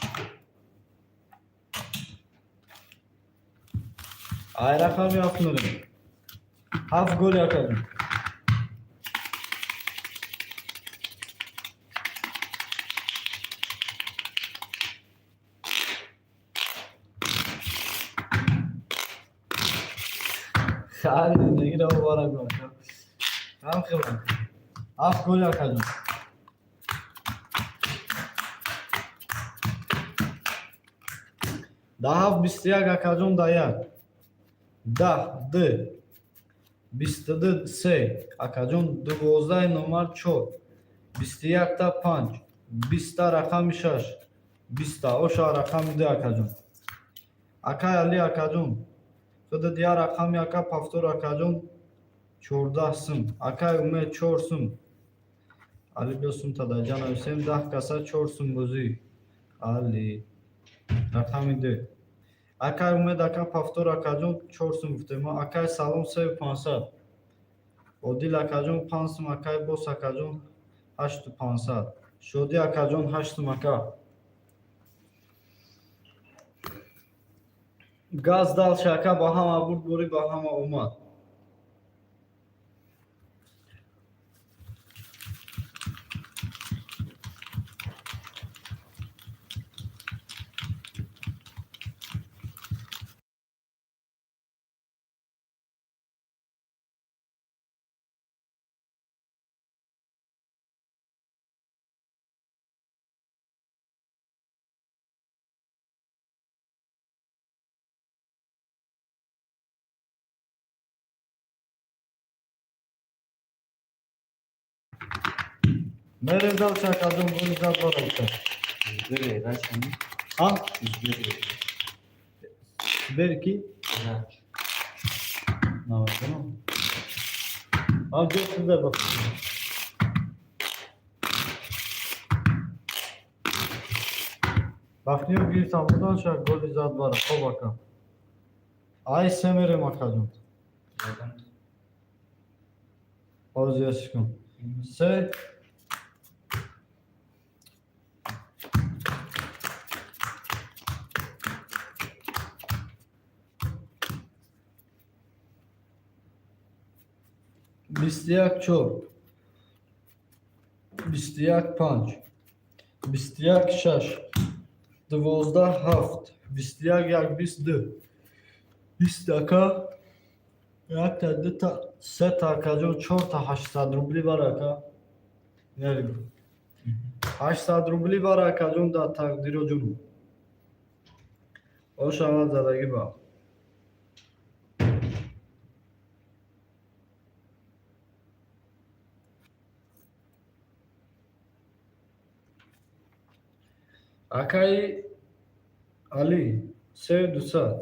Айрақами ҳафт мерем. Ҳафт голи акаҷон. Хари зиндагиро муборак бошад. Ҳам хелам. Ҳафт голи акаҷон. Да ҳафт 21 акаҷон да як. 10 д 22 се акаҷон 12 номар чор. 21-та панҷ. 20-та рақами шаш. 20-та оша рақами ду акаҷон. Акай Али акаҷон. Худат як рақами ака повтор акаҷон 14 сум. Акай Умед чор сум. Али биё сум тадаҷа нависем 10 каса чор сум бозӣ. Али рақами ду. Акай Умед ака повтор акаҷон чор сум гуфтем. Акай Салом 3 500. Одил акаҷон панҷ сум. Акай Бос акаҷон 8 500. Шодӣ акаҷон ҳашт сум ака. Газ дальше ака ба ҳама бурд бурӣ ба ҳама омад. Мерем дальше, акаҷон, голи зад бароша. Сбер Рач, А? Сбер Сбер ки? Рач. Намедонам. А ҷо шуда ба. Бахтиёр гирифтам будан ша голи зад бара. Хоб, ака. Ай се мерем, акаҷон. Ягон Ҳозир ясиш кун. Се. 21 чор, 21 панҷ, 21 шаш, 12 ҳафт, 21 як, 22, 20, ака, якта, дута, сета, акаҷон, чорта 800 рубли бар, ака. Нери, 800 рубли бар, акаҷон, дар тақдиро ҷуну ошавад задагӣ ба. Акаи Алӣ, сею дусад,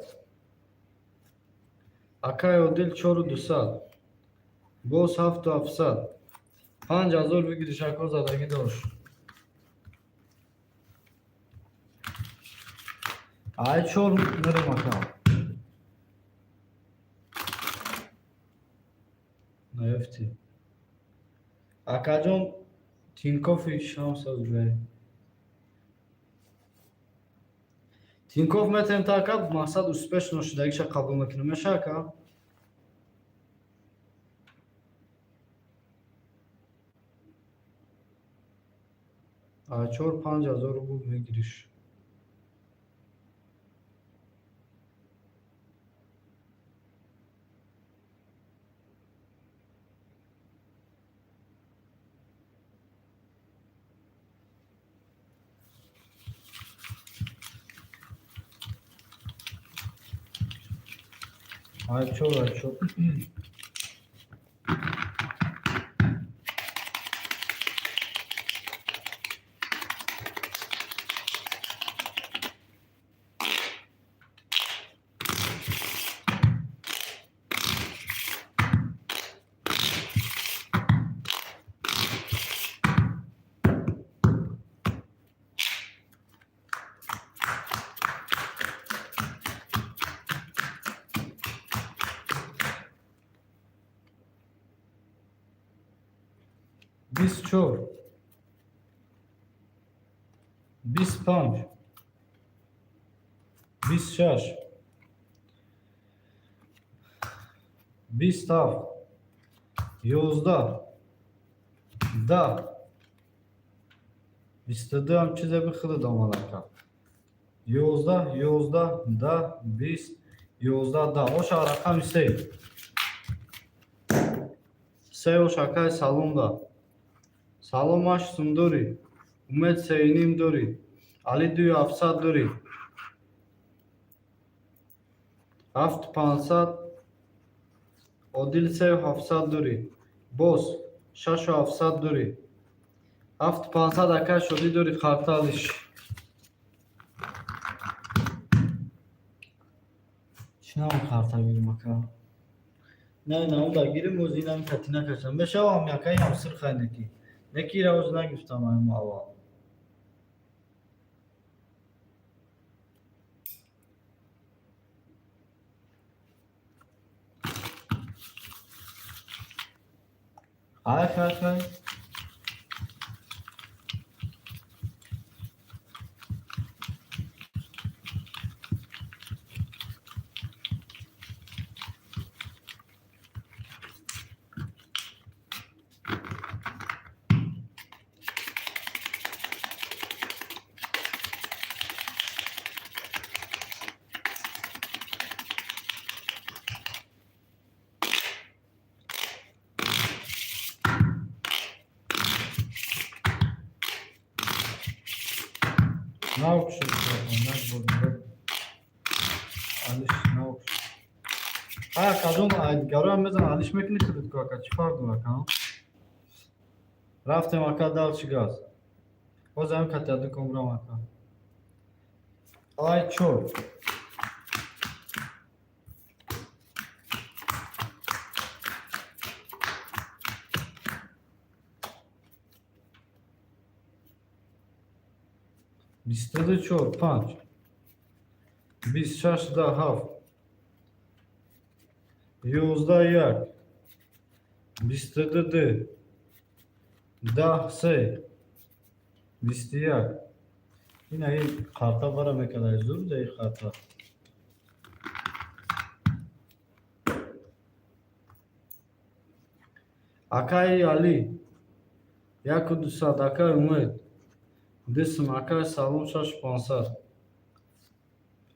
акаи Одил, чору дусад, боз ҳафту ҳафтсад, 5000 выигрыш, ако, задагӣ дошт. Ай чор мерем, ака. Наёфтӣ, акаҷон. Тинкофи шамсаз бе Тинкоф метавонем та, ака, мақсад успешно шудагиша қабул мекунем, меша, ака? Чор 5000 рубл мегириш. Ай чор, ай чор. 24, 25, 26, 27, 11, 10, 22 ҳам чизе бихӯрд омад, ака. 11, 11, 10, 20, 11, 10. Оша рақами се. Се ош, акаи, салом да. Салом ҳашт сум дорӣ, Умед сеюним дорӣ, Али дую ҳафтсад дорӣ, ҳафту пансад, Одил сею ҳафтсад дорӣ, боз шашу ҳафтсад дорӣ, ҳафту пансад, акай Шодӣ дорӣ, харталиш. Чӣ нам харта гирим, ака? Не, науда гирим, оз инам кати накашам. Мешавам, ака, инам сирхай неки. Неки ира оз нагирифтам ам аввал. Хай, хай, хай. Наукшуд, як бор алиш наукшуд. Ҳай, акаҷон, гароям мезан, алиш мекунӣ худат ку, ака, чӣ фарқ дорад, ака? Рафтем, ака, дальше газ. Ҳозир ҳам катяду ком ака. Ай чор. 24 5, 26 да 7, 11 1, 22 2, 10 3, 21. Ина ин қарта бара мекарда, зур да ин қарта. Акаи Алӣ, 1200. Акаи Умед, 2 сум. Акаи Салом, 6500.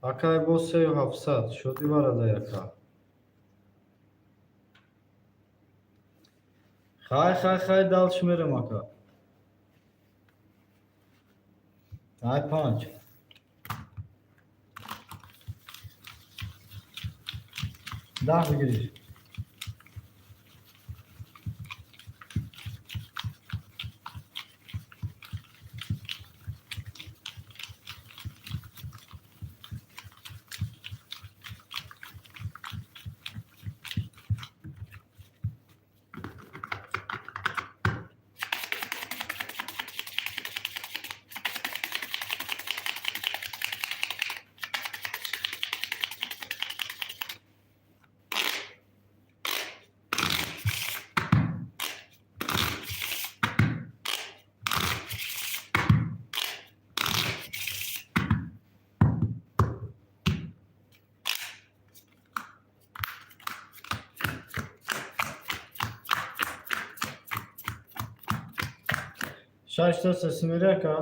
Акаи боз, 3700. Шодӣ барадай, ака. Хай, хай, хай, дальше мерем, ака. Ай 5. 10 бигириш. Шашта сесимери, ака.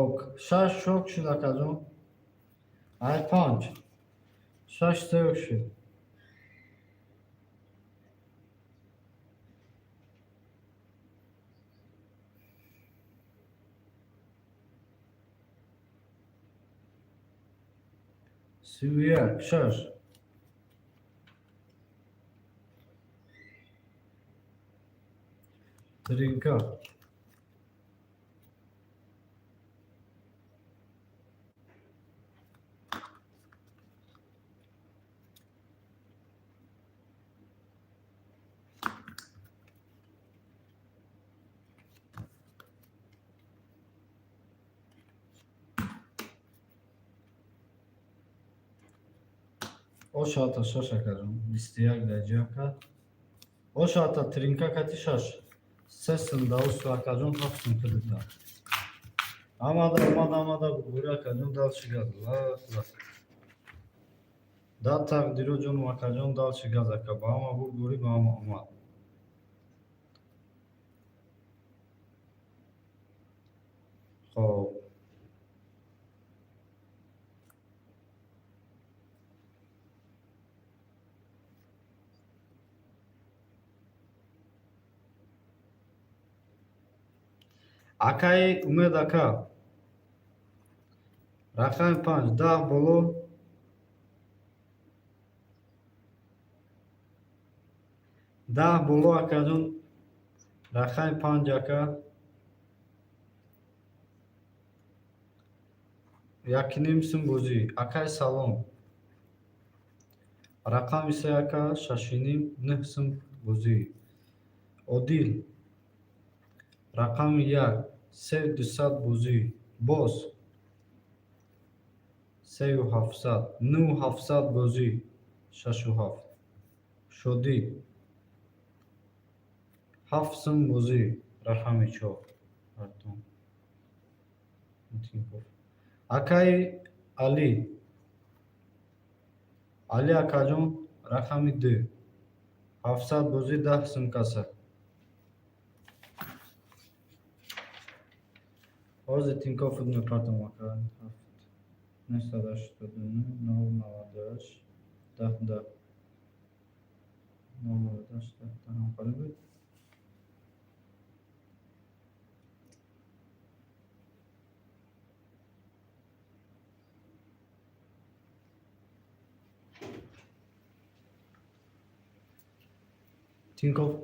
Ок, шаш шок шуд, акаҷон. Ай 5. Шаш сеок шуд. 31, 6. Тринка. Ошата шаш, акаҷон. 21 даҷа, ака. Ошата тринка кати шаш. 3 сум даусу, акаҷон, 7 сум кредита. Омада, омада, омада, бугури, акаҷон, дальше газ. Лах, лах. Да тақдиро ҷоном, акаҷон, дальше газ, ака. Ба ҳама бургури, ба ҳама омад. Хоб. Акаи Умед, ака. Рақами 5, 10 боло. 10 боло, акаҷон. Рақами 5, ака. 1,5 сум бозӣ. Акаи Салом. Рақами 3, ака, 6,5, 9 сум бозӣ. Одил. Рақами 1, 3200 бозӣ. Боз. 3700. 9700 бозӣ. 6,7. Шодӣ. 7 сум бозӣ. Рақами 4. Артум. Акаи Алӣ. Алӣ акаҷон, рақами 2. 700 бозӣ, 10 сум каса. Ҳозир Тинькофф мепартом, ака. 7 989 098 10 10 098 10 10 ҳам буд. Тинькофф.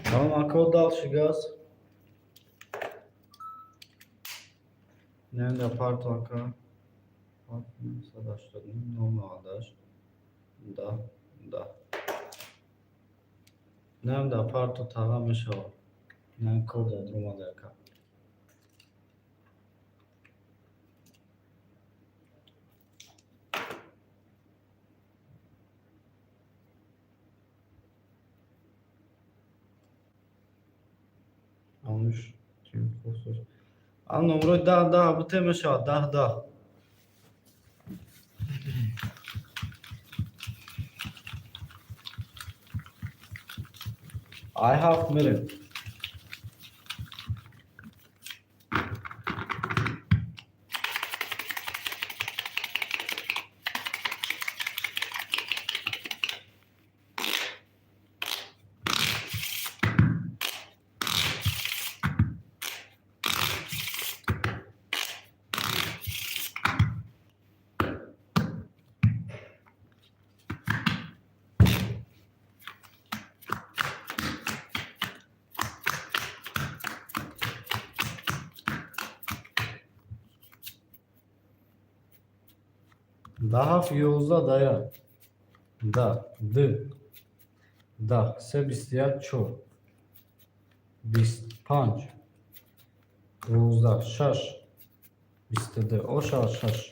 Салом, ака, дальше газ. Нenda парто, ака. 989 098 10 10. Нenda парто тага мешавад. Нем код омада, ака. Ануш Тинькофф. Ан номрои 10 10 буте мешавад, 10 10. Ай ҳафт мерем. Даҳ 11 да як да д 10 се 21 чор 25 12 шаш 22 ошавад шаш.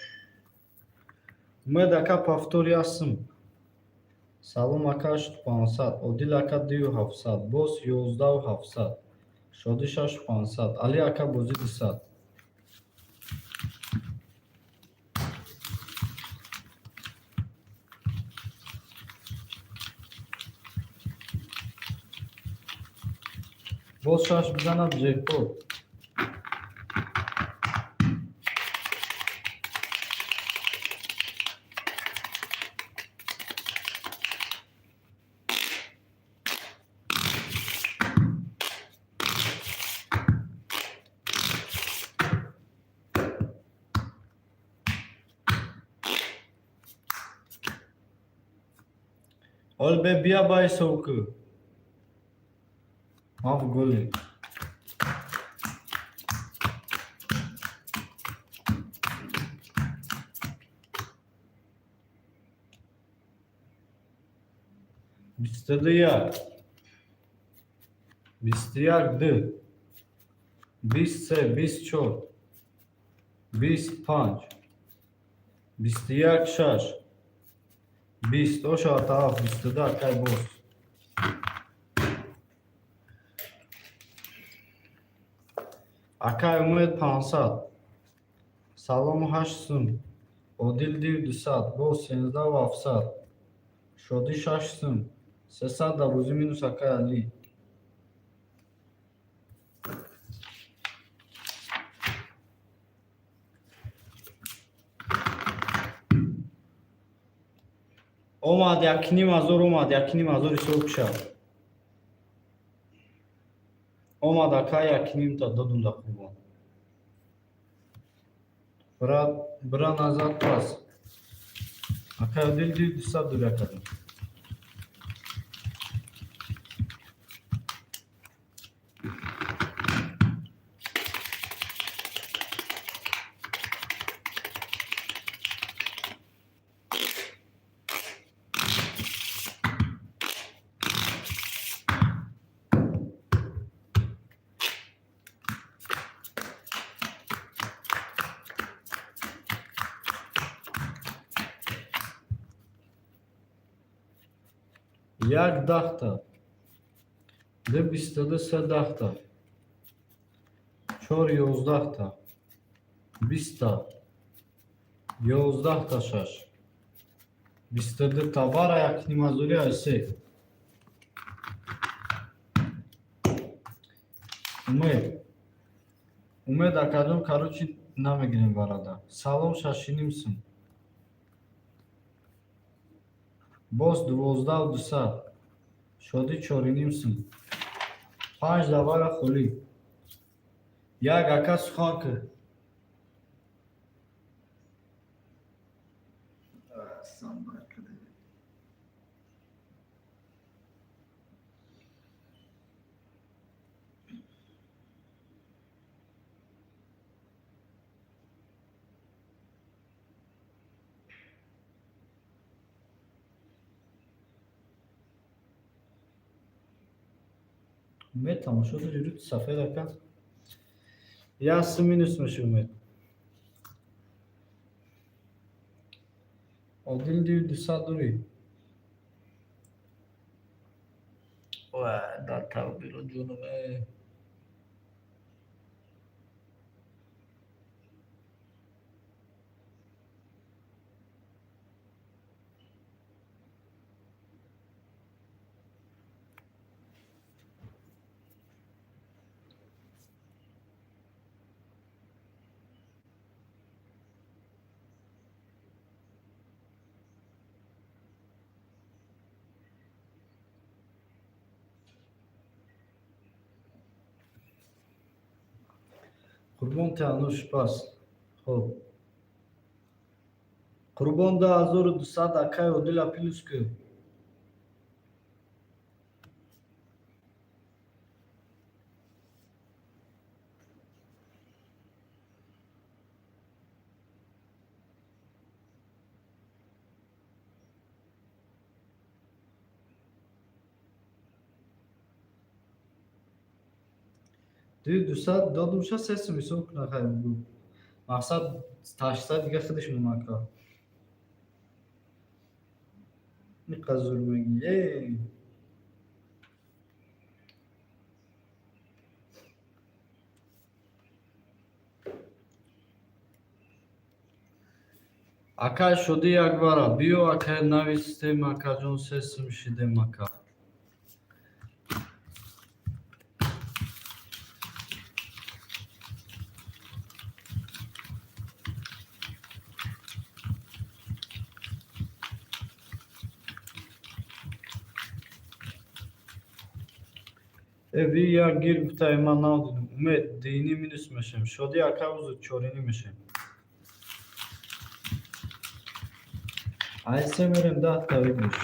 Умед ака, повтор ясм. Салом, ака, 8500. Одил ака, 2700. Боз 11 700. Шодӣ, 6500. Али ака, бозӣ 200. Боз шаш бизанад, ҷекпот. Ҳол бе бия ба ҳисоб кӯ. Ҳафт голи. 22 як. 21 ду. 23, 24. 25. 21 шаш. 20 ошавад ҳафт, 22, акай боз. Акай Умед, 500. Салом, ҳашт сум. Одил, 200. Боз 13 700. Шодӣ, шаш сум. 300 да бозӣ минус, акай Алӣ. Омад 1,5 ҳазор, омад 1,5 ҳазор, ҳисоб шав. Омад, ака, якнимта додум да Қурбон. Бра, бра назад пас. Акай Одил, 200 дод якадум. Як 10 та, ду 22, се 10 та, чор 11 та, 20 та, 11 та, шаш, 22 та. Бара якнимазури айсе. Умед, Умед акаҷон, короче, намегирем барада. Салом, шашиним сум. Боз 12 200. Шодӣ, чориним сум. Панҷ давара холӣ. Як ака сухан кӣ. Умед, тамошо дори рӯи сафед, ака? Як сум минус меши, Умед. Одил, 2 200 дорӣ? Ва дар тақдиро ҷонум э. Қурбон Таънуш пас. Хоб. Қурбон, 2200, акай Одила плюс кӯ. 2 200 додумша, се сум ҳисоб куна, хай бугӯ. Мақсад 800 дига худаш мемака. Иқа зур мегӣ. Э. Акай Шодӣ, як бара биё, акай, навистем, акаҷон, се сум шидем, ака. Э, би як гир гуфтай, ман надидум. Умед, дини минус мешем. Шодӣ ака, узр, чоринӣ мешем. Айсе мерем 10 та выигрыш.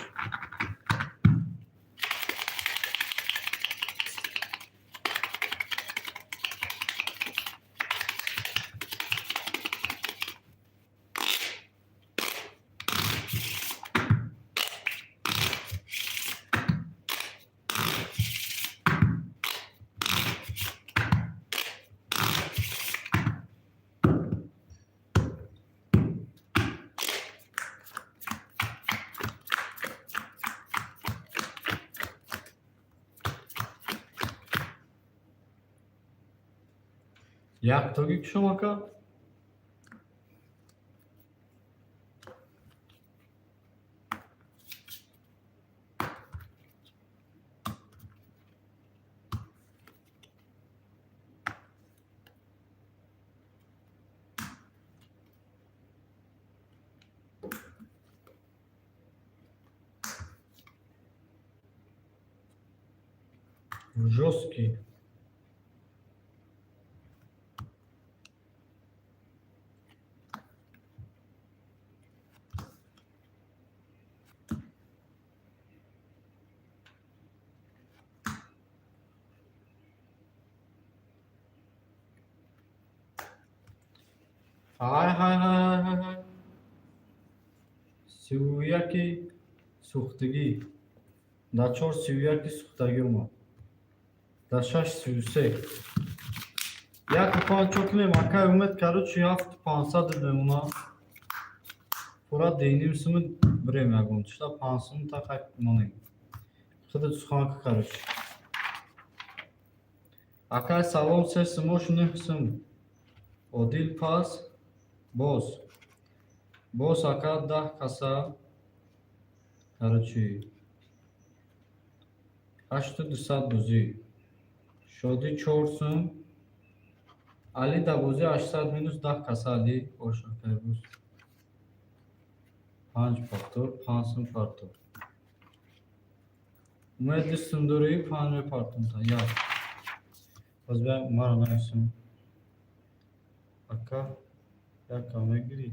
Яктоги кушом, ака? Жёсткий. Ҳай ҳай ҳай ҳай ҳай ҳай. 31-и сӯхтагӣ. Дар чор 31-и сӯхтагӣ омад. Дар шаш 33. Яку панҷ чо кунем, акай Умед, короче, 7500 мемона. Пурра деним суми бирем ягон чита 5 сум та хай монем. Худат сухан ка, короче. Акай, салом, се сумош нӯҳ сум. Одил пас боз. Боз, ака, 10 каса. Короче. Ҳашту дусад бозӣ. Шодӣ чор сум. Али да бозӣ 800 минус 10 каса али. Бош, акай, боз. Панҷ повтор, 5 сум партов. Умед, ду сум дорӣ, панҷ мепартом та. Як. Боз бия маро нависум. Ака, яка мегирӣ?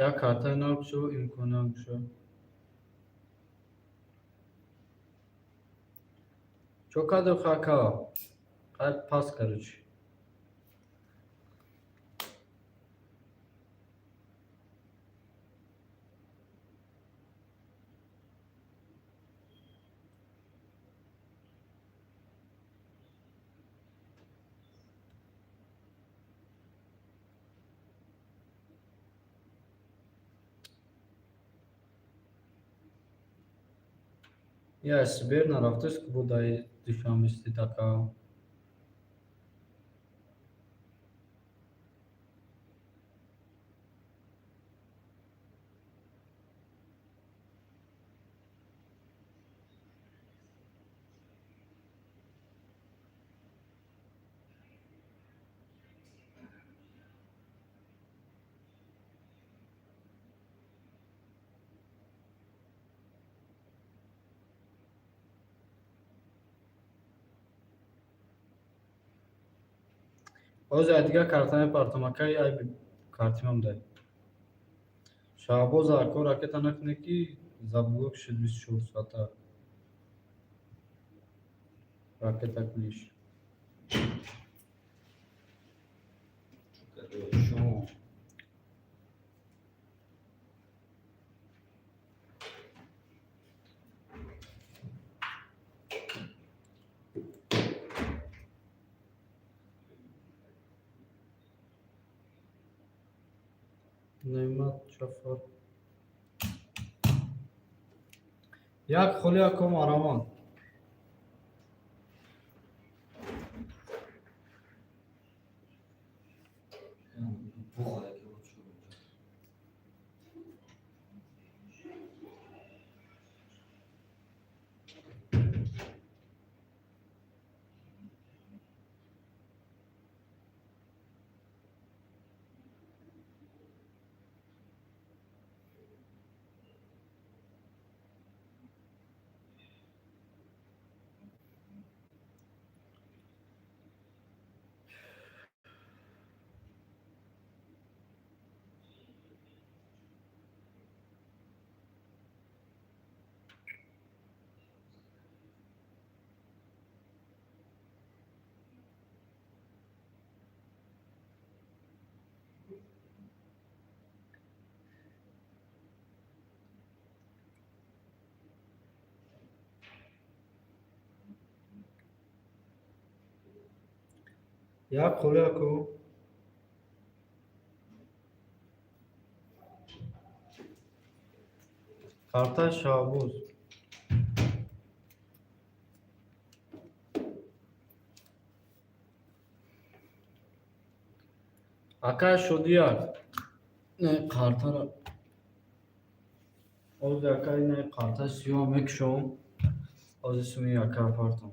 Як картаи нав кушо, имконият кушо. Чо кардӣ, ака? Қайд пас, короче. Я Сибир нарафтест, ки будаи Душанбе сидит, ака. Ҳозир ай дигар карта мепартам, акай, ай картимам дай. Шаҳбоз, ако, ракета накунӣ, ки заблок шуд 24 соата. Ракета куниш. Шумо. Неъмат Ҷафар. Як холи, ако, марамон. Буха яке вот шуд. Як холи, ако. Картаи Шаҳбоз. Акай Шодияк. Не картара. Ҳозир, акай, не картаи сиёҳ мекушом. Ҳозир суми ака партом.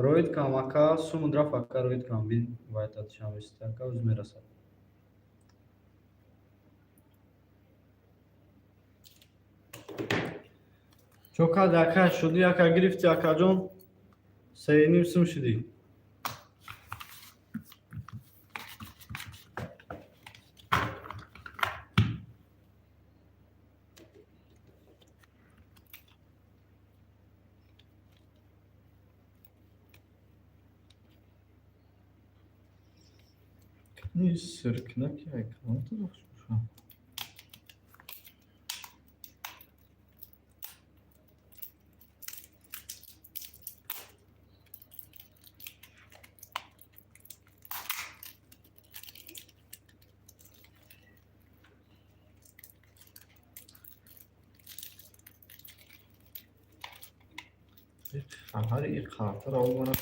Роид кам, ака, сумуд рафт, ака, роид кам, бин вайта душанбе ака, ӯз мерасад. Чо карди, ака, шудӣ, ака, гирифти, акаҷон, 3,5 сум шудӣ. Сиркнаки айкалон тараф шуша. Хабари и қартара овара.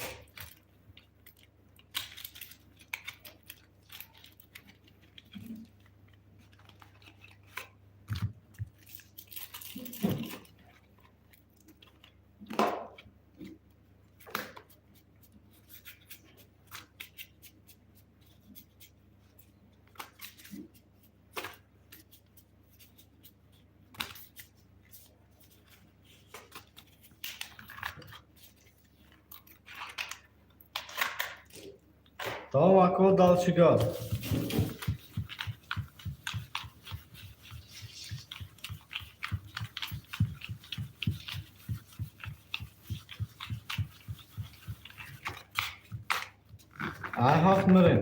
Тамом, ако, дальше газ. Ай ҳафт мирем.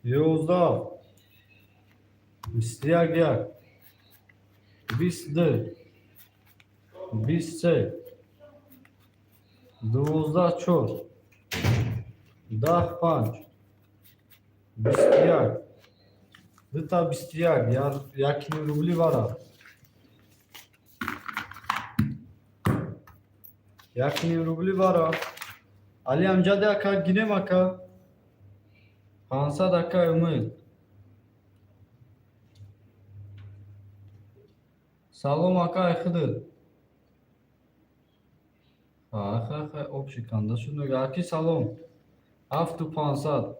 11, 21, 1, 22, 23, 12, 4, 10, 5, 21, дута 21, 1,5 рубли бара. 1,5 рубли бара. Али Амҷаде, ака, гирем, ака. 500, ака, Умед. Салом, ака, ай худат. Хай, хай, хай, об шиканда шуд, мега. Аки, салом. 7500.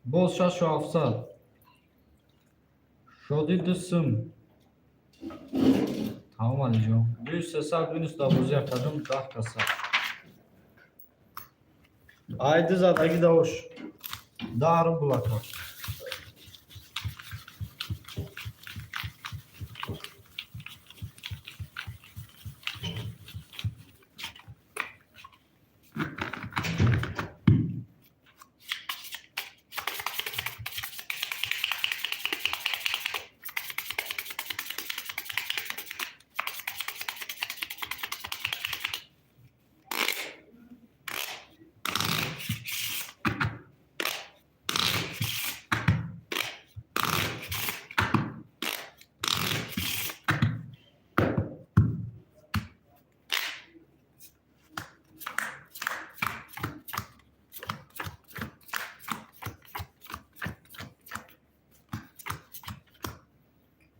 Боз 6700. Шодӣ ду сум. Тамом, Алиҷон. Бию 300 минус дар бозӣ, акаҷон, 10 каса. Айди задаги давош. 10 рубл, ака.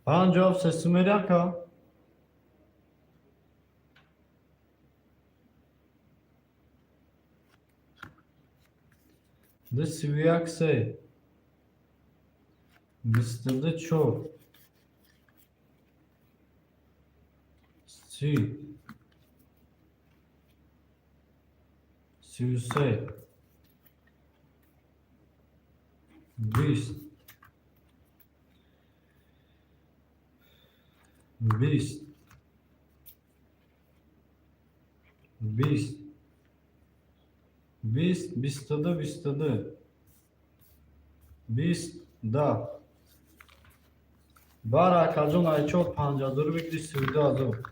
57 сумери, ака. Ду 31 се. 22 чор. 30. 33. 20. 20. 20. 20. 22. 22. 20 да. Бара, акаҷон, ай чор 5000 бигири 32 000.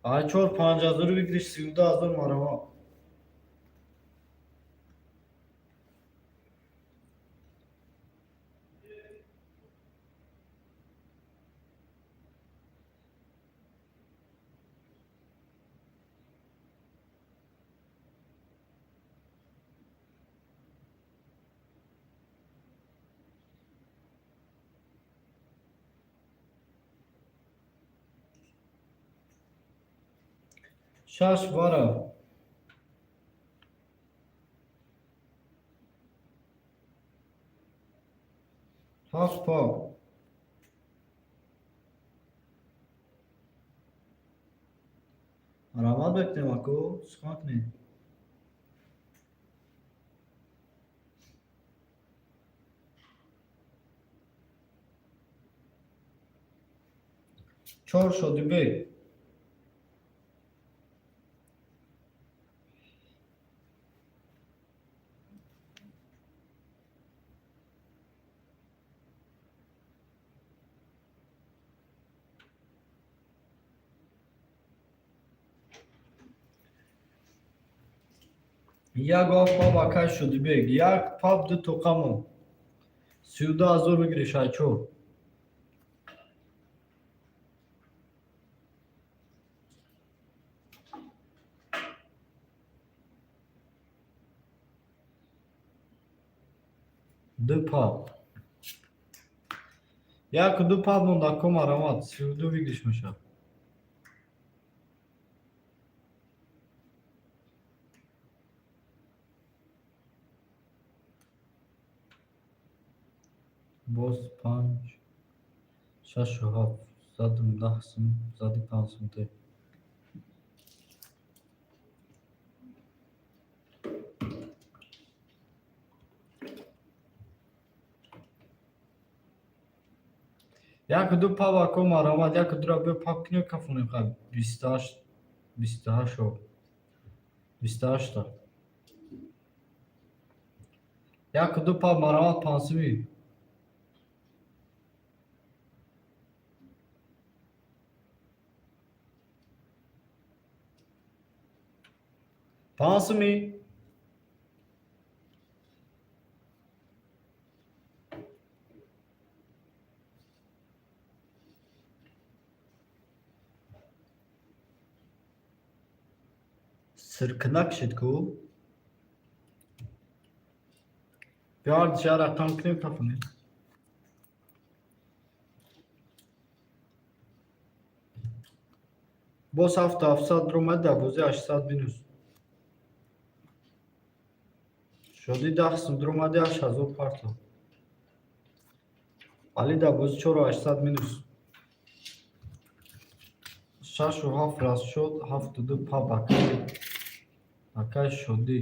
Ай чор 5000 бигири 32 000 марава. Шаш вара. Ҳафт пап. Раҳмат бекунем, ако, сухан кунед. Чор Шодибек. Як ҳафт пап, акай Шодибек. Як пап, ду тоқамо. 32 000 выигрыш, ай чор. Ду пап. Яку ду пап монда, ко, марамат. 32 выигрыш мешавад. Боз панҷ, шашу ҳафт, задум 10 сум, зади 5 сум те. Яку ду пап, ако, марамат, яку дура биё пап кинё, кафонем хай 28, 28 о. 28-та. Яку ду пап, марамат, 5 сумӣ. 5 сумӣ. Сиркинак шид ку. Биё ҳардиша рақам кунем, кафонем. Боз ҳафту ҳафтсад ромад, дар бозӣ 800 минус. Шодӣ 10 сум дуромади, 8000 парто. Али дар бозӣ чору 800 минус. Шашу ҳафт расчёт, ҳафту ду пап, акай Шодӣ.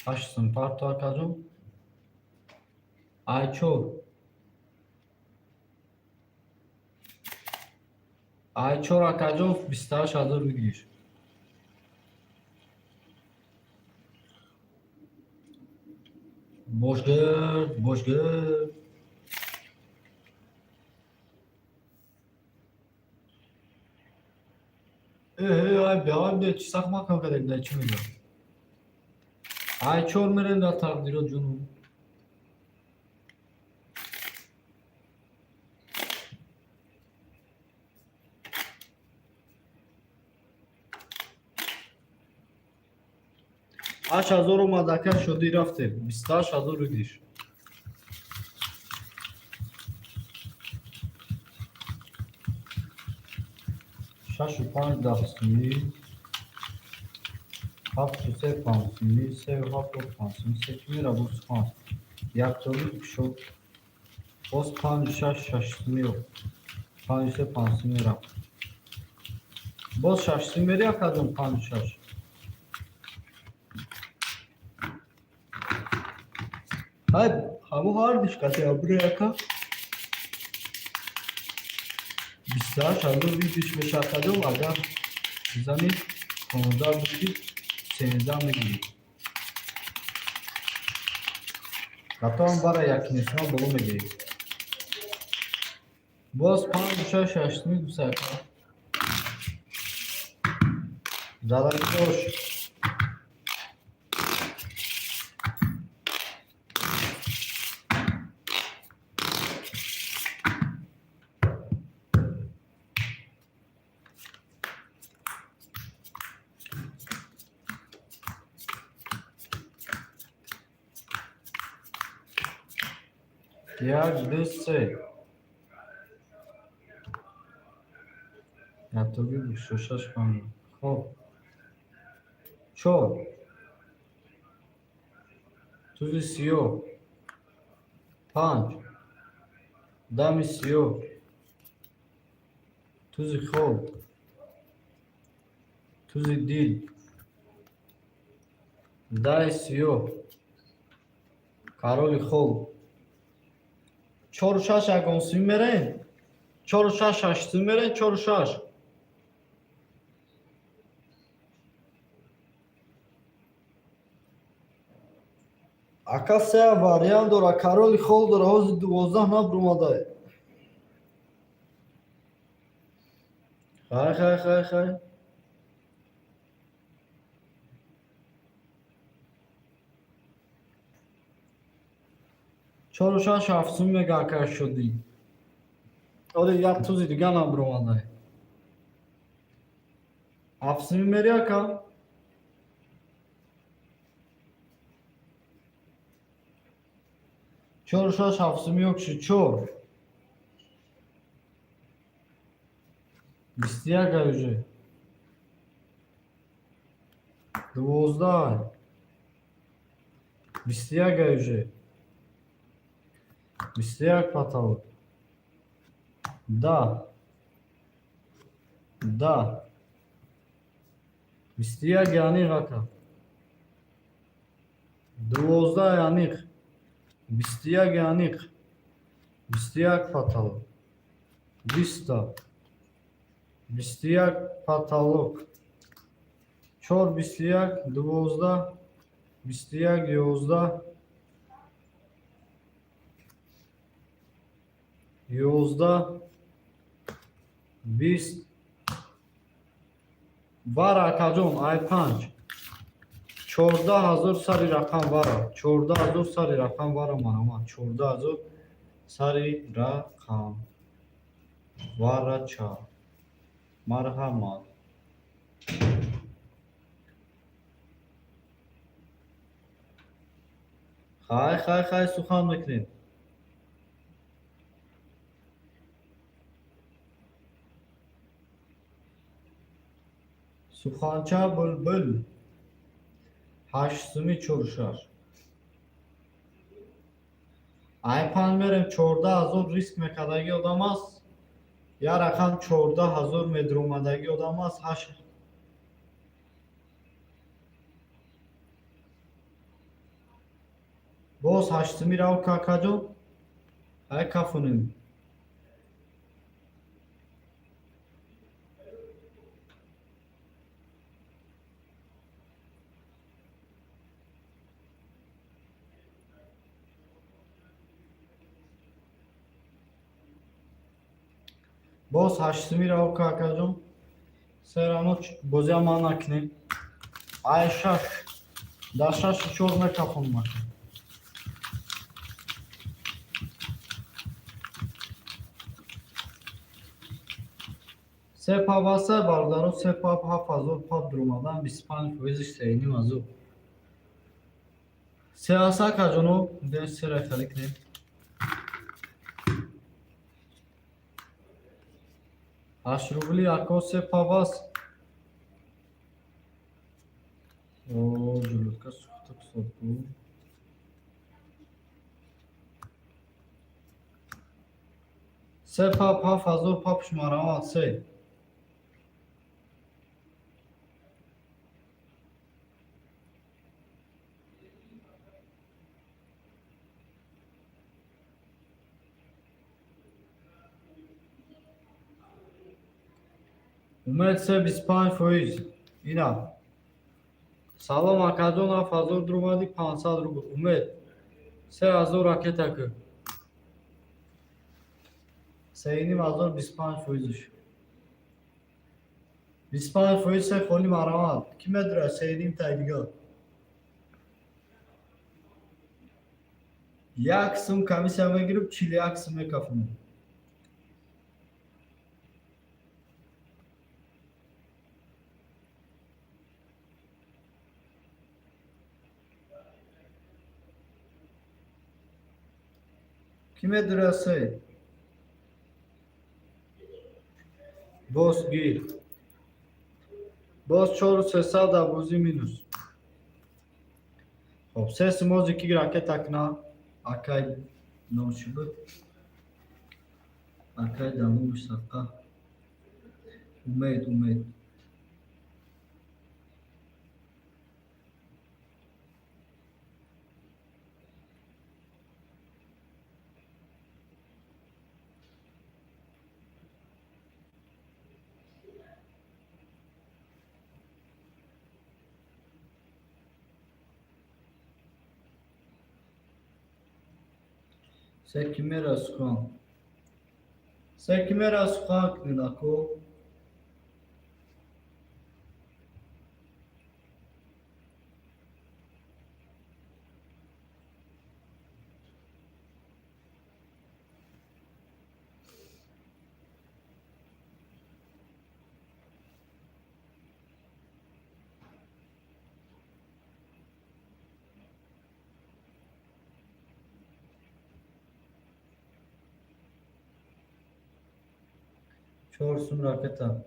8 сум парто, акаҷон. Ай чор. Ай чор, акаҷон, 28 000 выигрыш. Бошгирд, бошгирд. Э, ай биай биё, чӣ сахт маҳкам кардем, дар чӣ мегӯям? Ай чор мерем дар тақдирот, ҷунум. 8000 омад, ака Шодӣ, рафтем. 28 000 выигрыш. Шашу панҷ 10 сумӣ, ҳафту се 5 сумӣ, сею ҳафт 5 сумӣ, се чӣ мера боз сухан. Яктоли шуд. Боз панҷу шаш 6 сумӣ, панҷу се 5 сумӣ рафт. Боз 6 сумӣ мери, акаҷон, панҷу шаш. Ҳай, ҳамо ҳардиш кати абре, ака. 28 000 выигрыш меша, акаҷон, агар бизанӣ 15 бошӣ, 13 мегирӣ. Ҳатоам бара якнисма боло мегирӣ. Боз панҷу шаш 6 сумӣ дусака. Заданӣ бош. Як, ду, се. Яктоги бисту шаш панҷ. Хоб. Чор. Тузи сиёҳ. Панҷ. Дами сиёҳ. Тузи хол. Тузи дил. Даи сиёҳ. Кароли хол. Чору шаш ягон сим мерем? Чору шаш ҳашт сим мерем? Чору шаш. Ака се вариант дора, кароли хол дора, ҳозир 12 набурмадай. Хай, хай, хай, хай. Чору шаш ҳафт сум мега ака шудӣ. Оре як тузи дига набуромадай. Ҳафт суми мери ака? Чору шаш ҳафт суми ёкши чор. 21 ай уже. 12 ай. 21 ай уже. 21 потолок. Да. Да. 21 аниқ ака. 12 аниқ. 21 аниқ. 21 потолок. Биста. 21 потолок. Чор 21, 12, 21, 11. 11, 20. Вара акаҷон, ай панҷ. 14 000 сари рақам вара. 14 000 сари рақам вара манама. 14 000 сари рақам. Варача. Марҳамат. Хай, хай, хай, сухан мекунем. Суханча булбул. Ҳашт суми чору шаш. Ай панҷ мерем 14 000 риск мекардаги одам аст. Я рақам 14 000 медуромадаги одам аст. Ҳашт. Боз ҳашт суми рав какаҷон. Ай кафунем. Боз ҳашт суми рав какаҷон. Серано бозия ман накунем. Ай шаш. Дар шашу чор мекафонам ака. Се паб аста бародаро, се паб 7000 паб дуромадан, 25 фоизиш 3,5 ҳазор. Се аста акаҷоно, биёед сера хеле кунем. Ҳашт рубли ако се паб аст. О, ҷулутка сухта кусодку. Се паб 7000 паб шумаравад се. Умед се 25 фоиз. Ина. Салом акаҷон, 7000 дуромадӣ, 500 рубл. Умед. 3000 ракета кӯ. 3,5 ҳазор 25 фоизиш. 25 фоиз се холи марамат. Кӣ медурад се ним тай дигар? Як сум комиссия мегириб, 41 сум мекафонам. Кӣ медурад се? Боз гир. Боз чору сесад дар бозӣ минус. Хоб, се сум ози ки ракета кна, акай ном чӣ буд? Акай дар номи садқа. Умед, Умед. Се ки мера сухан. Се ки мера сухан кунед, ако? Чор сум ракета.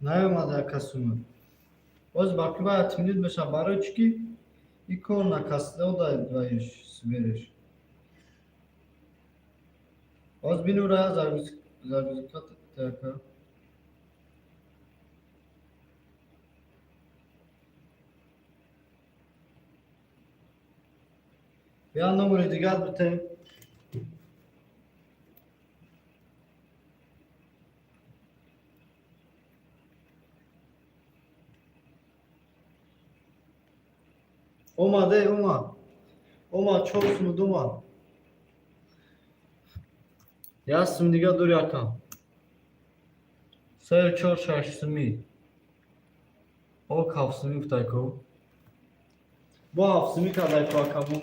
Наёмада яка сума. Боз бақи бояд тимлид мешавад, барои чӣ ки ин кор накасдода ваиш свереш. Боз бинура загрузка така. Бия номери дигар битем. Омаде, омад. Омад, чор сумуд омад. Як сум дига дур якам. Се чор шаш суми. Ок ҳафт суми гуфтайко. Бо ҳафт суми кардайко акамон.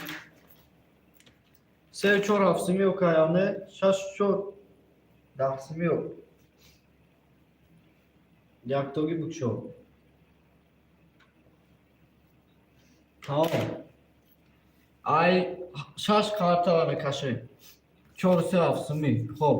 Се чор ҳафт суми окаяне, шаш чор даҳ суми ок. Яктоги букшо. Тамом. Ай шаш картара мекашем. Чор се ҳафт суми. Хоб.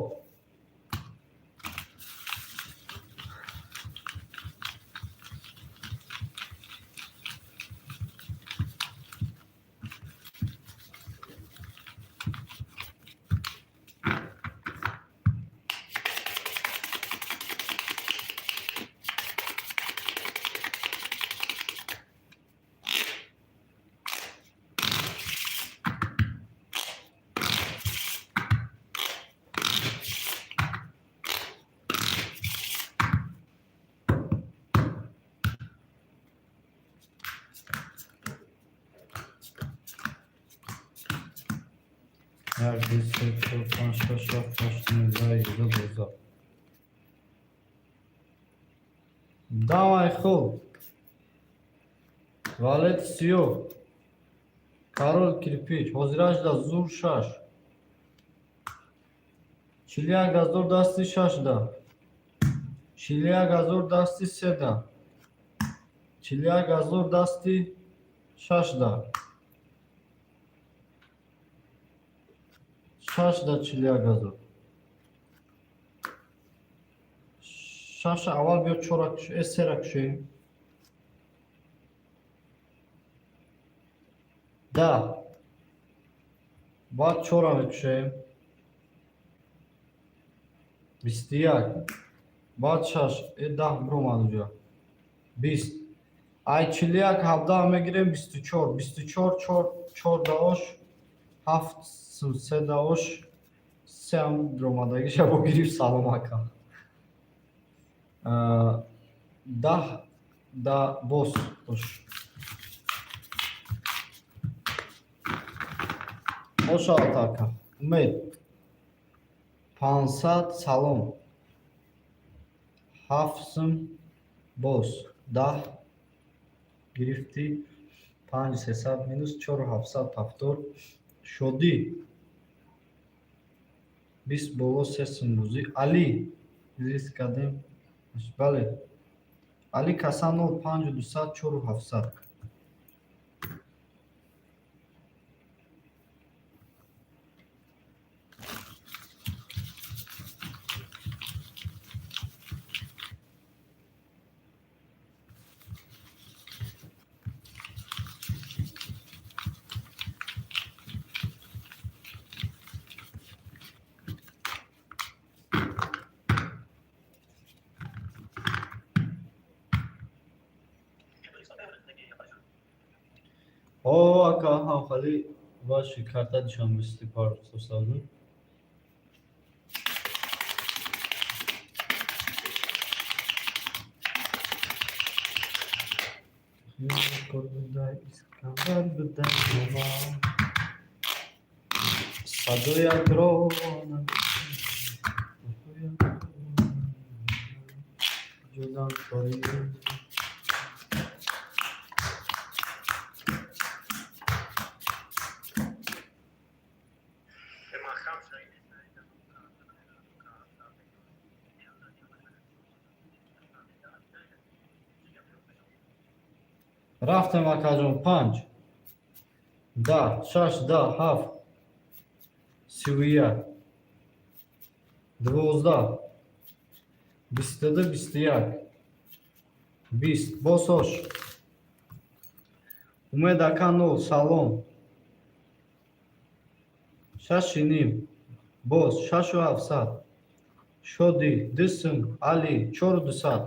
Як, ду, се, чор, панҷ, шаш, ҳафт, ҳашт, нӯҳ, даҳ, 11, 12. Давай, хуб. Валет сиёҳ. Король кирпич. Ҳозирашда зур шаш. 41 000 дасти шашда. 41 000 дасти седа. 41 000 дасти шашда. Шашда 41 000. Шаша аввал биё чора сера кушем. Да. Баъд чора мекушем. 21. Баъд шаш. Даҳ биромад уҷа. 20. Ай 41 17 мегирем 24. 24 чор чор даош ҳафт сум се даош сеам биромадагиша бо гирифт салом ака. 10 да бос ош. Ошавад ака. Умед. 500 салом. Ҳафт сум боз. 10 гирифтӣ панҷ сесад минус чору ҳафтсад ҳафтод. Шодӣ. 20 боло се сум бозӣ. Али. Зист кардем. Бале. Али каса 0 5 200 4 700. О, ака, ҳам хали ваши карта Душанбе Сити партофтаду. Искандар будай садоят ро ҷудам торӣ. Рафтем, акаҷон. Панҷ, 10, шаш, 10, ҳафт, 31, 12, 22, 21, 20. Босош. Умед ака, нол, салом. Шаши ним, боз шашу ҳафтсад. Шодӣ, дисм, Али, чору дусад.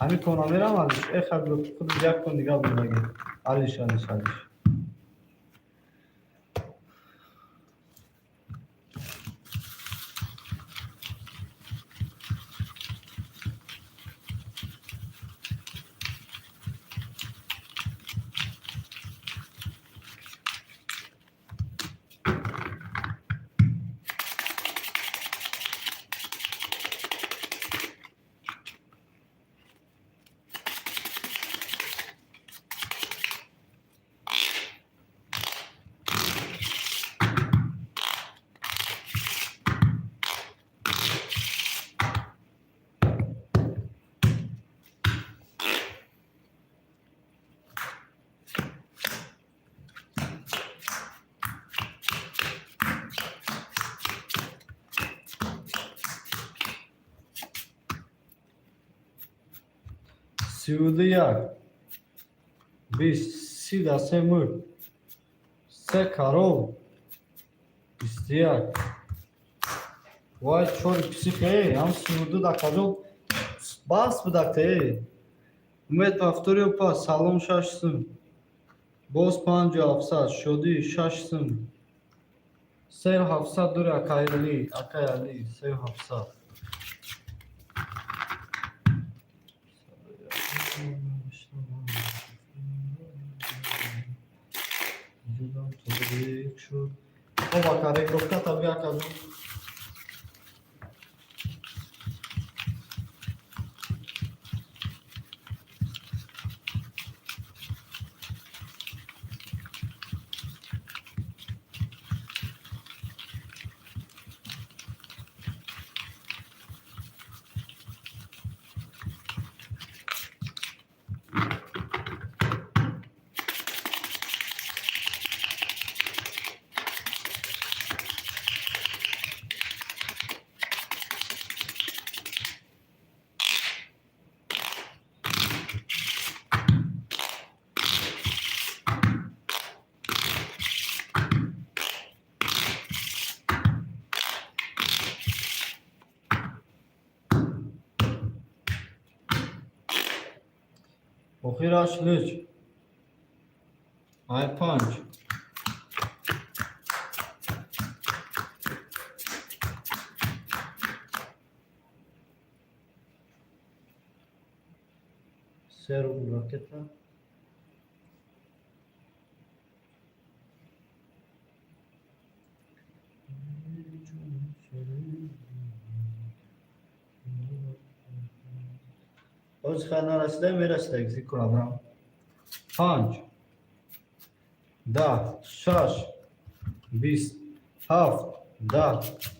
Ҳамин кона мерам, Алиш. Эха, худ як кон дигар будаги. Алиш, Алиш, Алиш. 31, 20, 30 да се мурд, се карол, 21. Вай, чори псих, е, ҳам 32 дакаҷон бас будакте, е. Умед повторил па, салом, шаш сум. Боз панҷу ҳафтсад, шодӣ, шаш сум. Сею ҳафтсад дури акай Али, акай Али, сею ҳафтсад. Хоб, ака, регировката бия, акаҷон. Охираш луч. Ай панҷ. Се рубл ракета. Ҳози хай нарасида, мерасида, зикр брам. Панҷ, 10, шаш, 20, ҳафт. 10,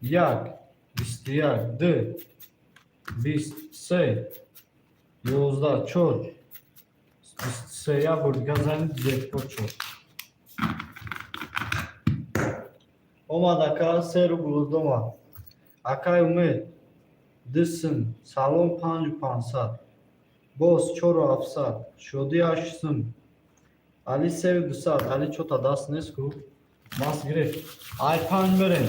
1, 21, 2, 20, 3, 11, 4, 23, як бор дига занид, джекпот шуд. Омад ака, 3 рубл омад. Акай Умед, 2 сум, салом 5500, боз 4700, шодӣ 8 сум, Али 3200, Али чота даст нест ку, маст гирифт. Ай 5 мерем.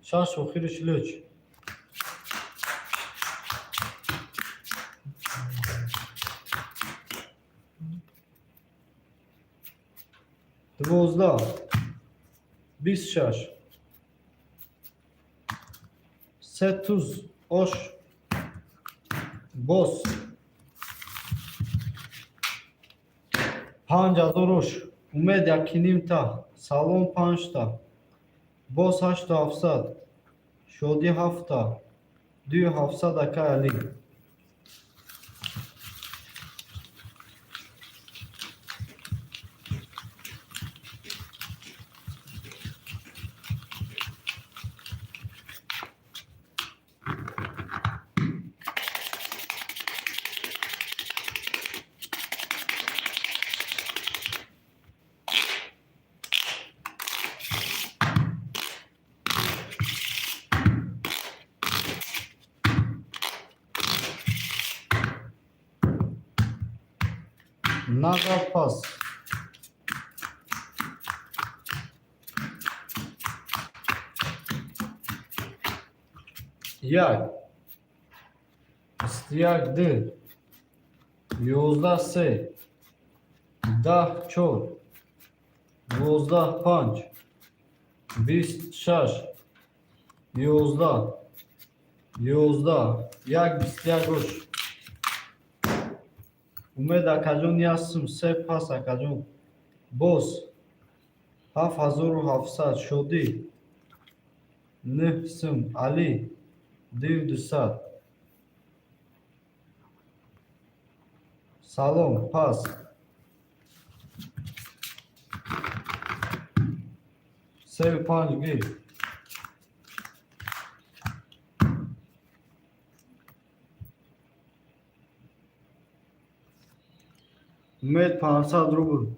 Шаш охириш лӯч. 12, 26, 3 туз, ош, боз, 5000 ош, Умед 1,5 та, салом 5 та, боз 8700, шодӣ 7 та, 2700 акай Алӣ. Назад пас. 1, 21, 2, 11, 3, 10, 4, 12, 5, 26, 11, 11, 1, 21 ош. Умед акаҷон 1 сум, 3 пас акаҷон. Боз 7700, шодӣ 9 сум, Алӣ 2200. Салом, пас. 3 5 гир. Умед 500 рубл.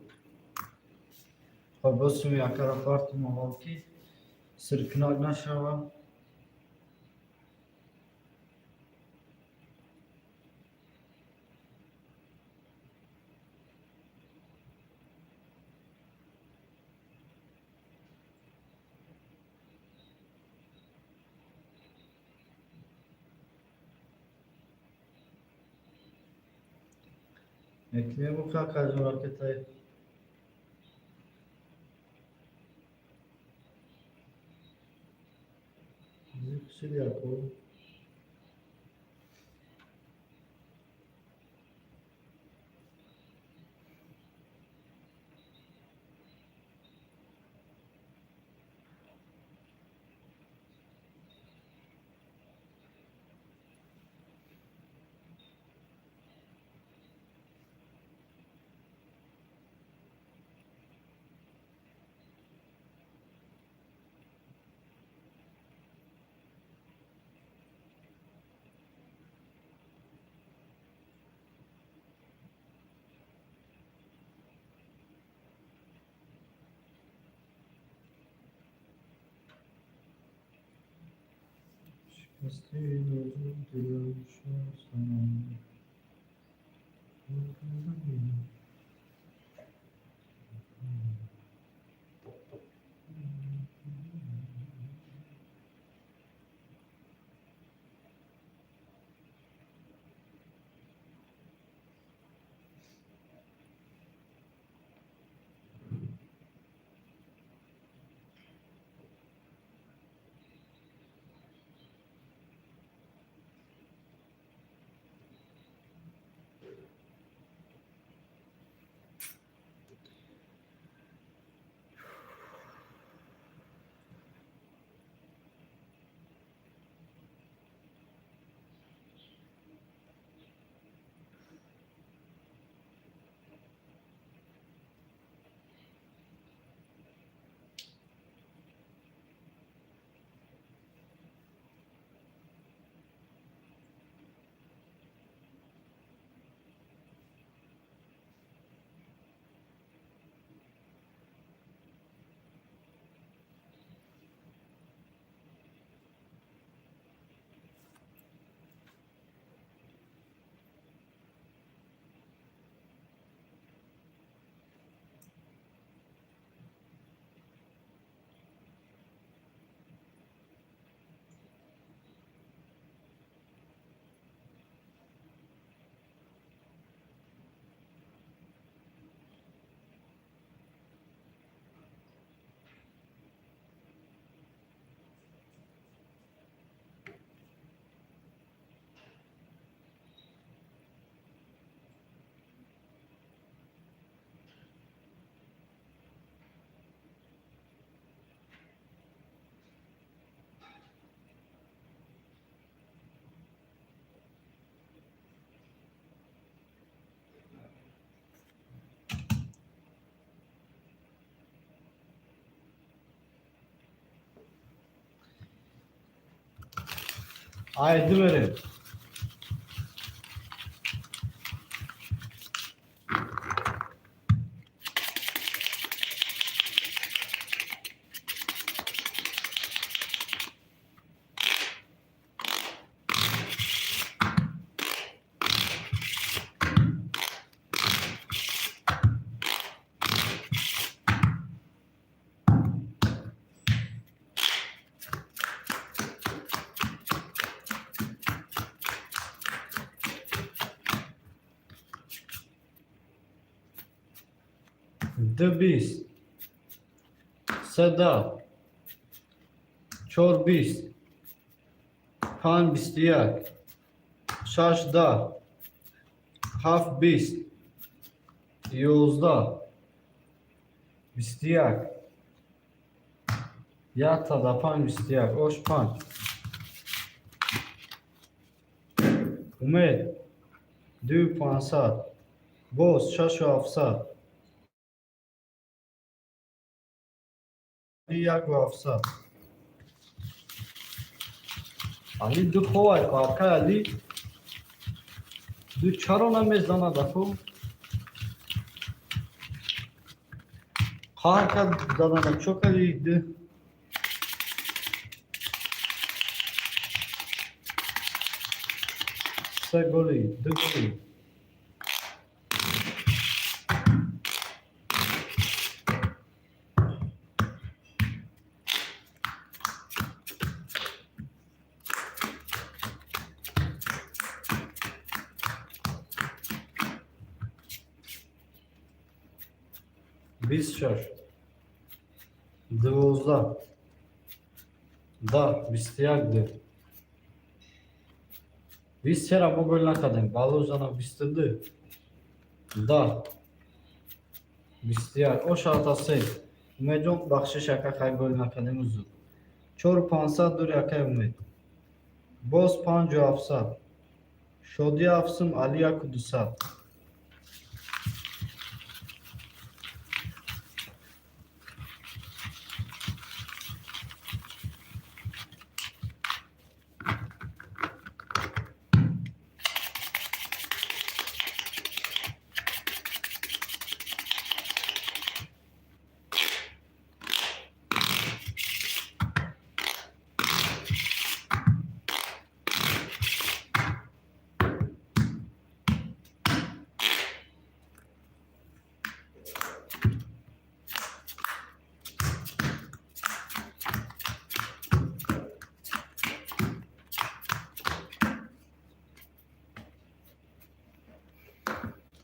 Хоб, боз суми акара партум аввал ки сиркнак нашава. Мекунем акаҷон ракетаи. Зиқ яко. Шикасти нозук дилам шостанам. Ай, ду мерем. Ду бист, се даҳ, чор бист, панҷ бисту як, шаш даҳ, ҳафт бист, 11, 21, 105, 21, ош панҷ. Умед, дую 500, боз шашу 700, 1 700. Али ду ховай паркай Али ду чаро намезанад аку? Қаҳр кард задана, чо кардӣ ду? Се голи, ду голи. 26, 12, 10, 21, ду. 20 сера мо гол накардем, бало зана 22, 10, 21, ош ата се. Умедҷон, бахшиш ака, хай гол накардем, узр. Чору 500 дури акай Умед. Боз панҷу 700. Шодӣ ҳафт сум, Али 1 200.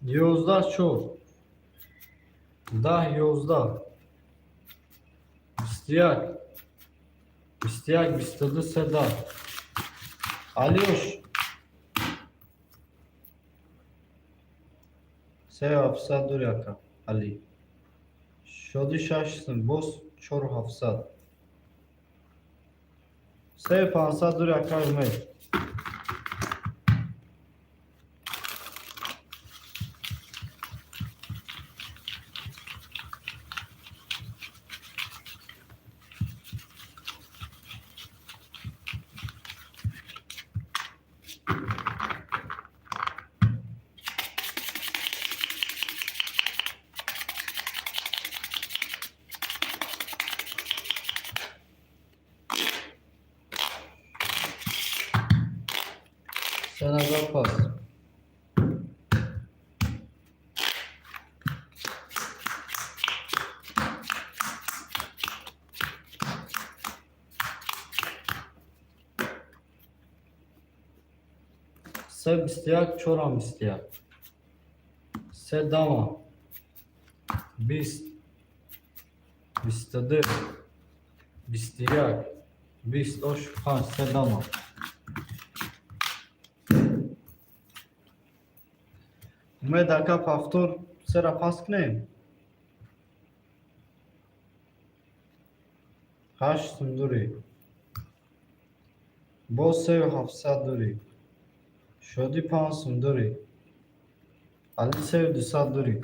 11 чор, 10, 11, 21, 21, 22, се даҳ. Алиош се 700 дури ака Али. Шодӣ шаш сум, боз чору 700. Се 500 дури ака Умед. Се назад пас. Се 21, чорам 21. Се дама. 20, 22, 21, 20, ош панҷ, се дама. Умед ака, повтор сера пас кунем? Ҳашт сум дури. Боз сею 700 дури. Шодӣ панҷ сум дури. Али сею 200 дури.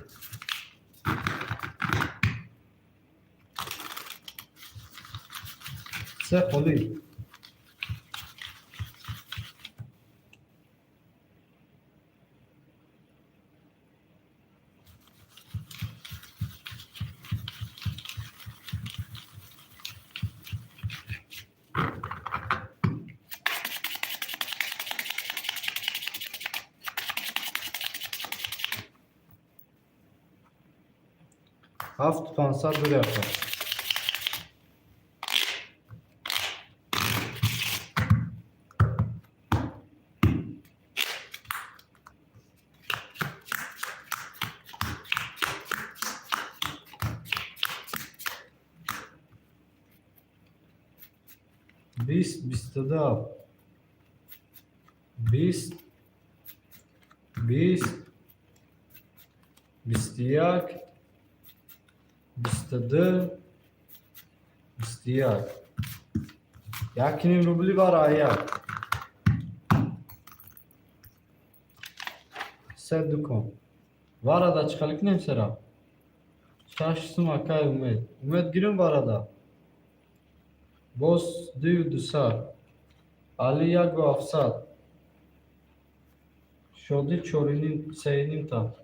Се холӣ. 7500 дури, ака. 20, 22, 20, 20, 21, 22, 21. 1,5 рубли бара як. Се дукон. Варада чӣ хеле кунем сера? 6 сум, акай Умед. Умед, гирем варада. Боз 2200. Али 1700. Шодӣ чориним, сеюним та.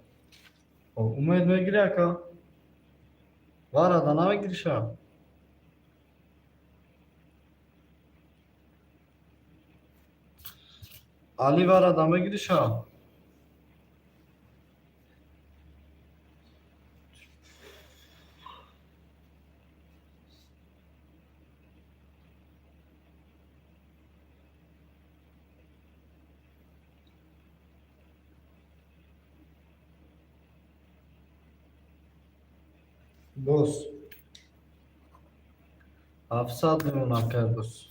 Умед, мегирӣ, ака? Варада намегириша? Али, варада мегириша? Боз 700 мемон, акай, боз.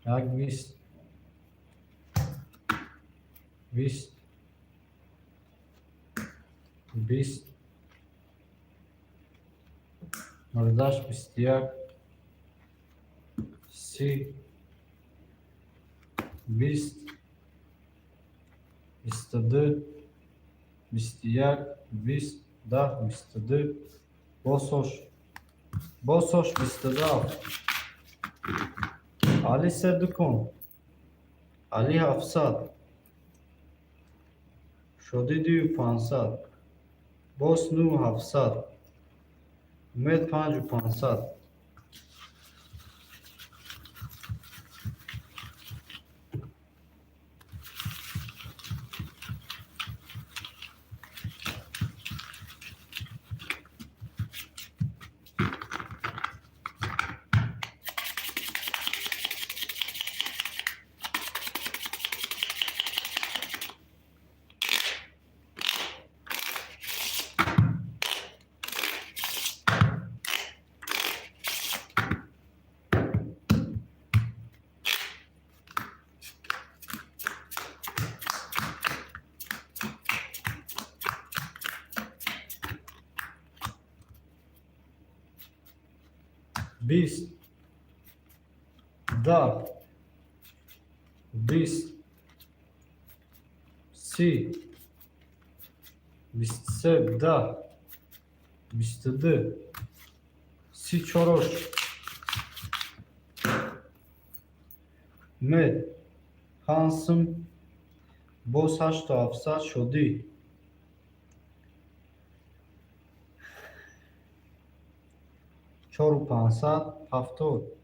Як, 20, 20, 20, 08, 21, 30, 20, 22, 21, 20, 10, 22, босош, босош, 22. Али, се дукон. Али 700. Шодӣ 2500. Боз 9700. Умед 5500. 20, 10, 20, 30, 23, 10, 22, 34-ош. Умед 5 сум, боз 8700. Шодӣ 4500, 70,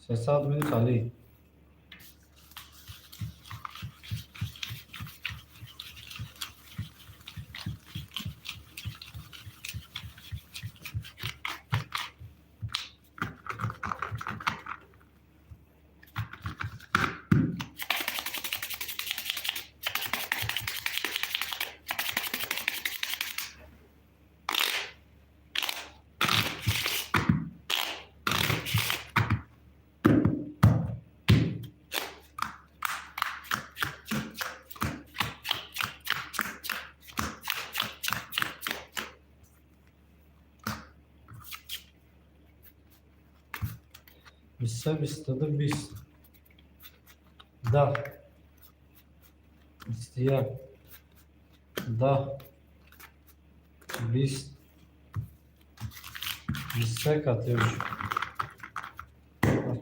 300 минус Али. 23, 22, 20, 10, 21, 10, 20, 23 катевш.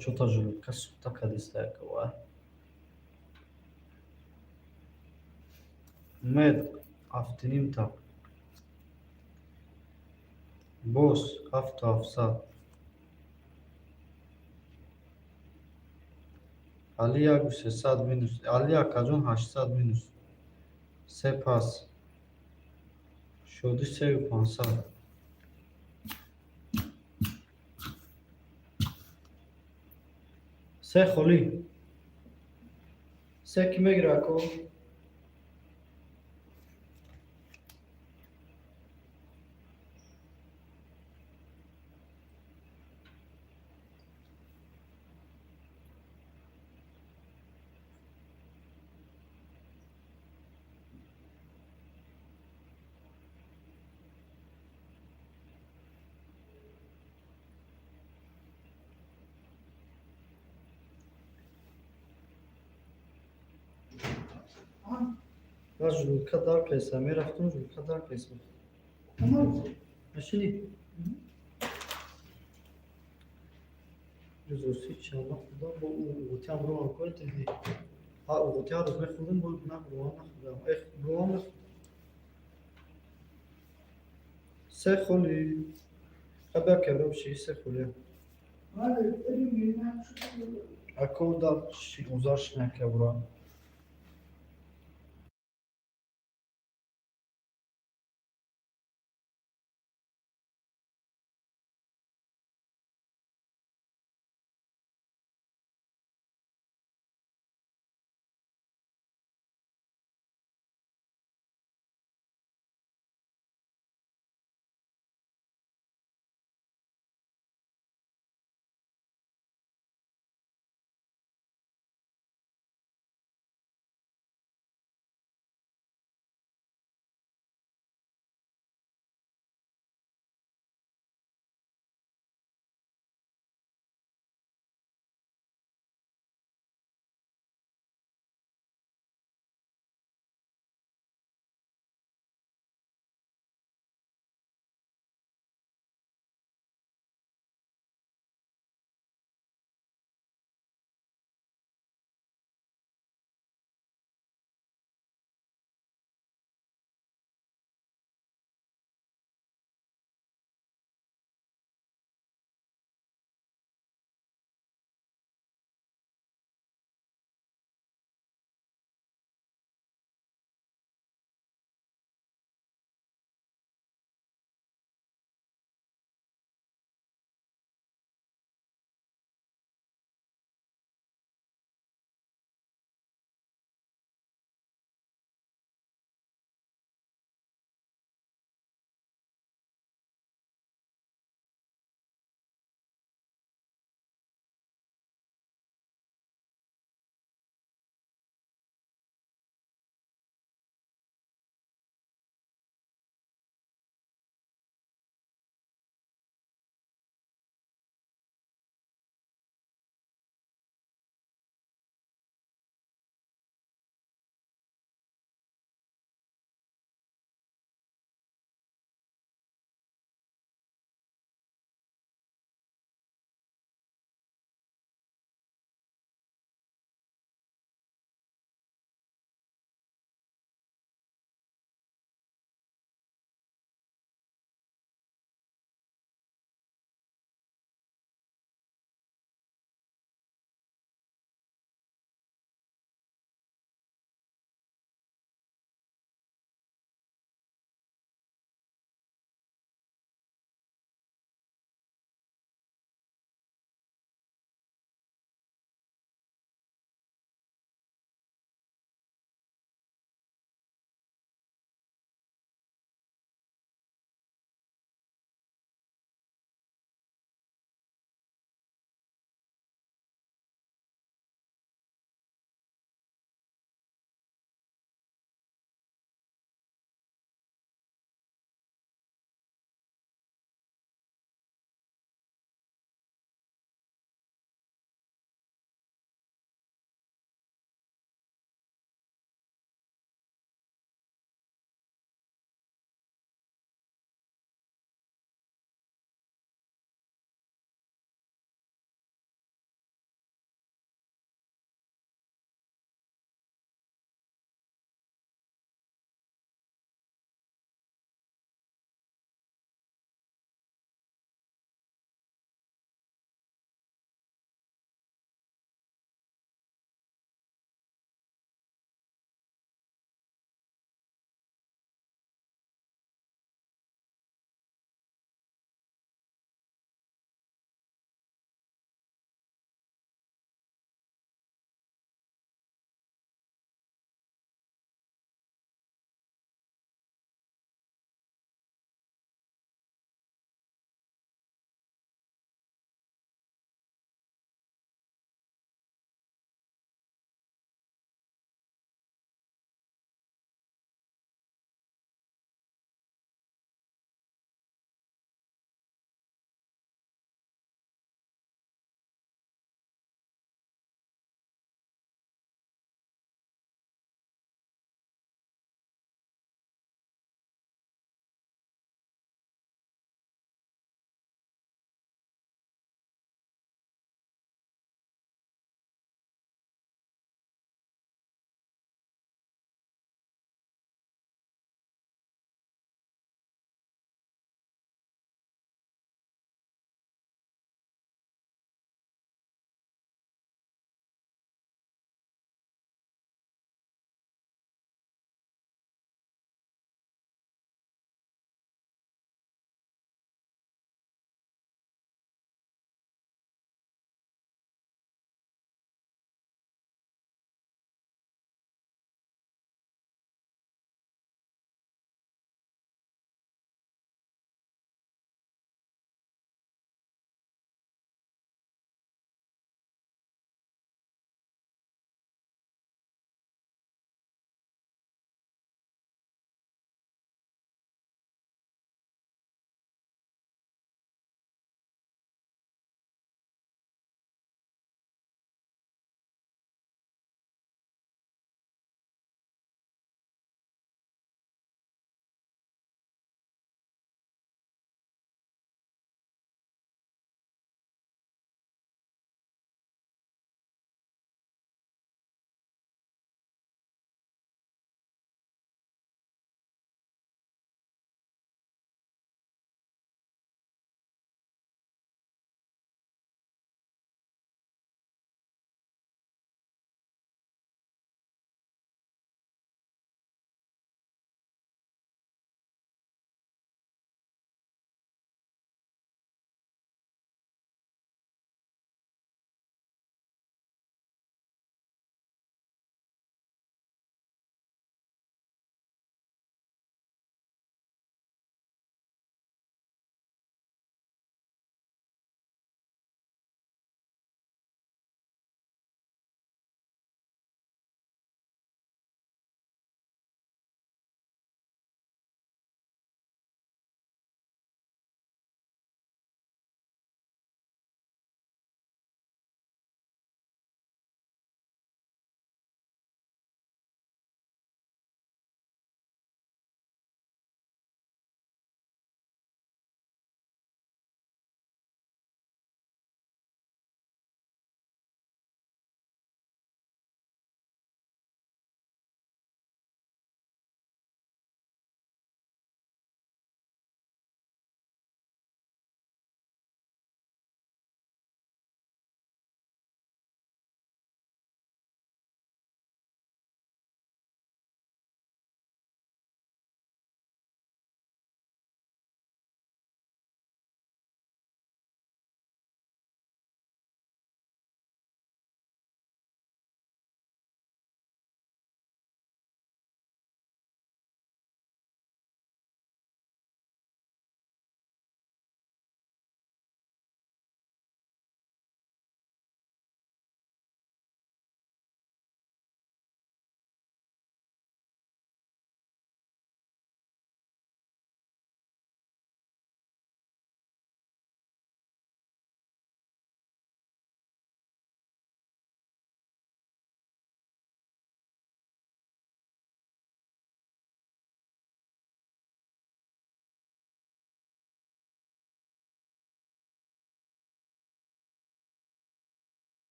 Чота желудка сухта кадиста якова. Мед ҳафтинимта. Боз ҳафту ҳафтсад. Али яку сесад минус. Али акаҷон 800 минус. Се пас. Шодӣ сею 500. Се холӣ. Се кӣ мегира ако? Ва желудка дар кайса. Мерафтум желудка дар кайса. Мешини? Ҷузуси чанд нахӯрдам, бо уғутиам ровам кори тини. Ҳа, уғути ҳар рӯз мехӯрдем, бо на ровам нахӯрдам. Эх, ровам нахӯрдам. Се холи. Хабар кеброб ши се холи. Ако дар ши узар шина кебра.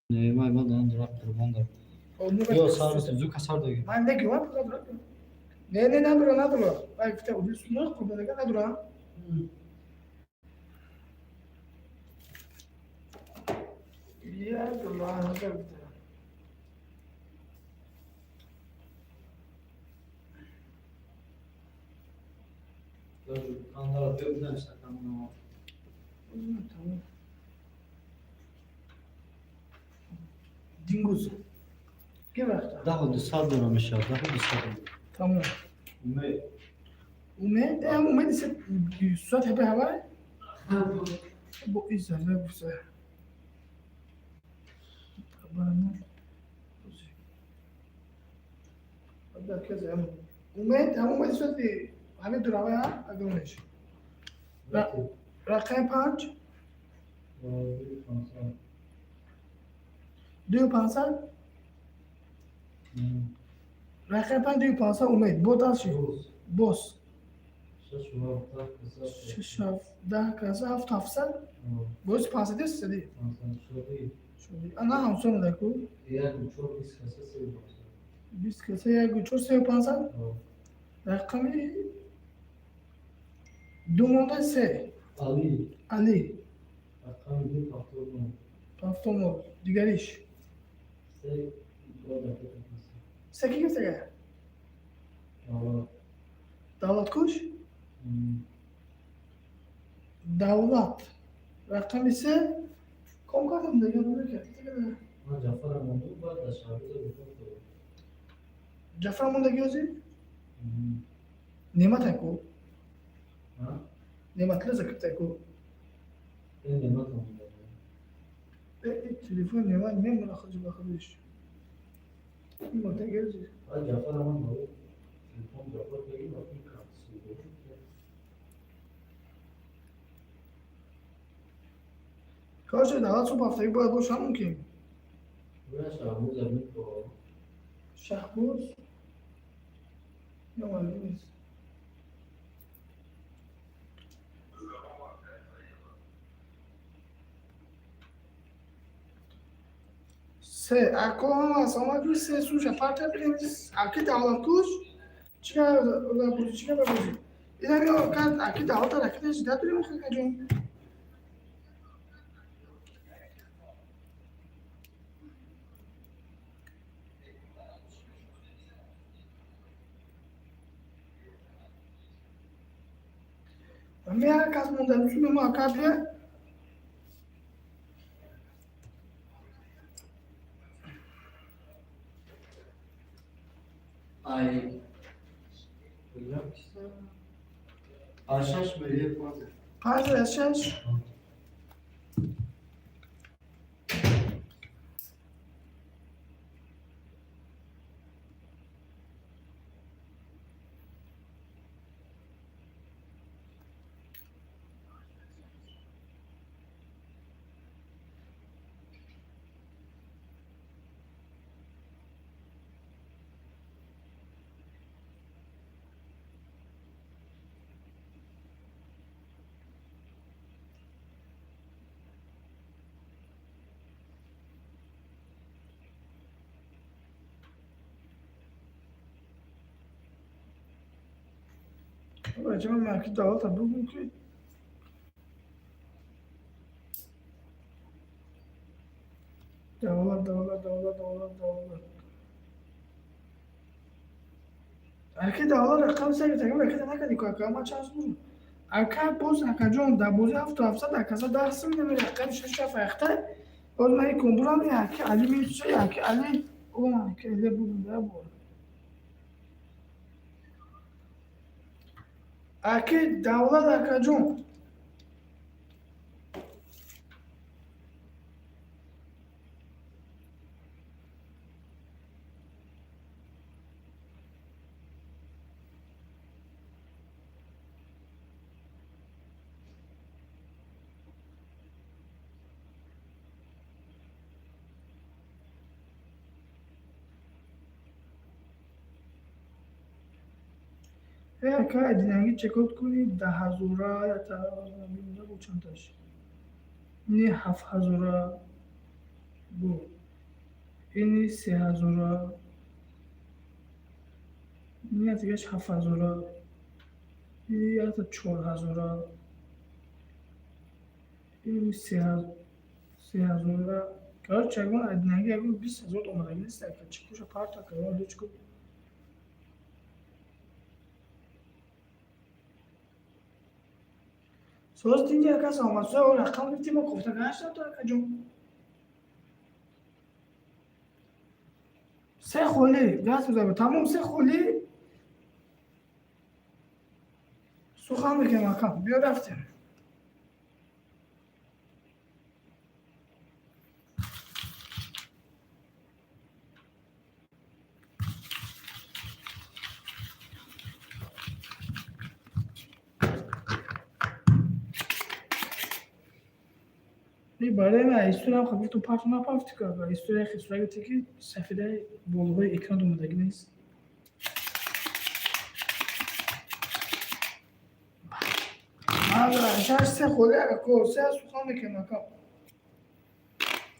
Не, ман надорам, қурбон дар. Ё сар зука сар даги. Ман неги ва не, не, надора, надора. Вай гуфта удил қурбон дага надора. Як лаҳза гуфта. Кандара бебудам сакам. Тамом. Дингуз. Ки вақта? 10 200 дора мешавад, 10 200. Тамом. Умед. Умед, умед сот ҳабе ҳавай? Бо изза гуфта. Умед, ҳам умед соти ҳамин дуравай ҳа, агонеш. Рақами панҷ? 2 500? Рақами панҷ 2 500 умед. Бо дальше. Бос. Шаш даҳ каса ҳафт ҳафтсад? Боз 500 сади? Ана ҳамсон даку? 20 каса 1 4 3 500? Рақами ду монда се. Али. Али. Рақами ду 79. 79. Дигариш. Се. Се ки гирифтага? Давлаткуш? Давлат. Рақами се ком кардам дигар намекард. Ман Ҷафара монду, баъд дар Шаҳрӯза бикор кардам. Ҷафар мондаги ҳозир? Неъмат аку? Неъматла закибта ку? Неъмат монда. Телефон неъмат мемона хоҷи ба худиш. Мондаги ҳозир. Баъд Ҷафара ман телефон Ҷафар кардем, ва ин карт. Короче, давлат субҳ ҳафтагӣ бояд бошам мумкин. Шаҳбоз микро. Шаҳбоз? Ё нест. Се ако ҳам ассалому алайкум се суша парта бирем аки давлаткуш чика чика бабози ина биё кард аки давлат ҳаракаташ надорем хакаҷон. Ами ҳар кас монда мусулмо ака бия. Ай а шаш миллион панҷ. Панҷ аз шаш. Бача, ман ки давлата бугум ки давлат, давлат, давлат, давлат, давлат. Аки давлат рақам се гирифта, аки накарди ку ака ман чанд бурум. Ака боз акаҷон дар бозӣ ҳафту ҳафтсад акаса 10 сум нами рақами шаш ҳафт аяхта боз ман икон бурам яки Али меча яки Али о аки Али бугум да бор. Аки давлат акаҷон. Ака динанги чекот кунӣ 10 ҳазора чандташ не 7 ҳазора. Бо ини 3000-а, ини ятигаш 7000-а, ини ята 4000-а, ини 3000-а. Короче, ягон одинаги ягон 20 000 омадаги нест, ака. Чекуша парто, ака, ягон лучку. Соз динди, ака, саломат. Со рақам гирифти, мо кофта гаштам то, акаҷон. Се холӣ даст мезанем, тамом, се холӣ сухан мекунем, ака. Биё, рафтем. Барои ман история гуфтум, парту напафти, история хисурагите ки сафедаи болоҳои экран омадагӣ нест. Шаш се холӣ, ака, се сухан мекунем, ака.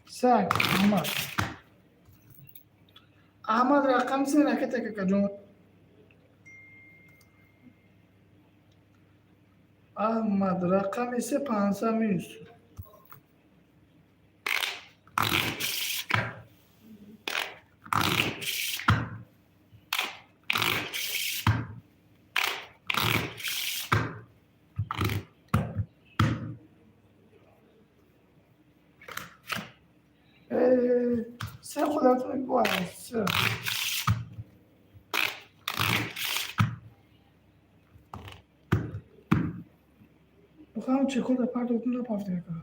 Се, Аҳмад. Аҳмад, рақами се ракета, акаҷон. Аҳмад, рақами се, 500 минус. Се худатон се. Бихоҳам чекҳо дар партотун напафте, ака.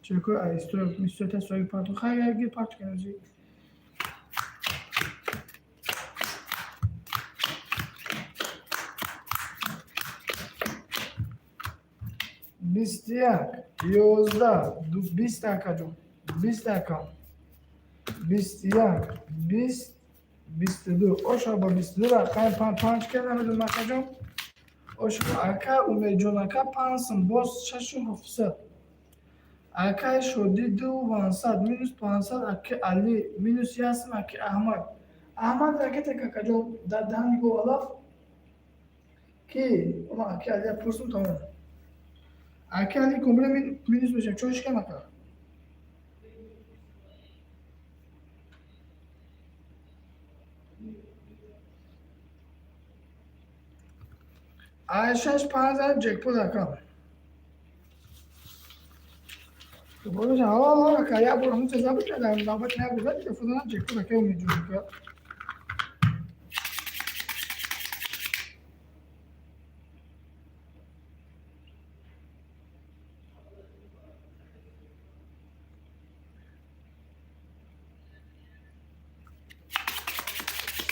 Чекҳо история история соҳиби парту хайр гир парту кanaзи. 21, 11, 20, акаҷон, 20, ака. 21, 20, 22. Оша ба 22 рақами панҷ ка намедонам, акаҷон. Оша ака Умедҷон, ака, 5 сум, боз 6700. Акаи Шодӣ, 2500, минус 500. Аки Али, минус 1 сум. Аки Аҳмад. Аҳмад ракета, акаҷон, дар даҳани гов алаф. Ки? Ма аки Алия пурсум, тамом. Аки Али комбре минус мешавад. Чой шикам, ака? Ай шаш панҷ ҷекпот, ака. Ака, як бор ҳамун забр кардам, навбати як бор зад, телефонам ҷекпот, ака Умедҷон, ака.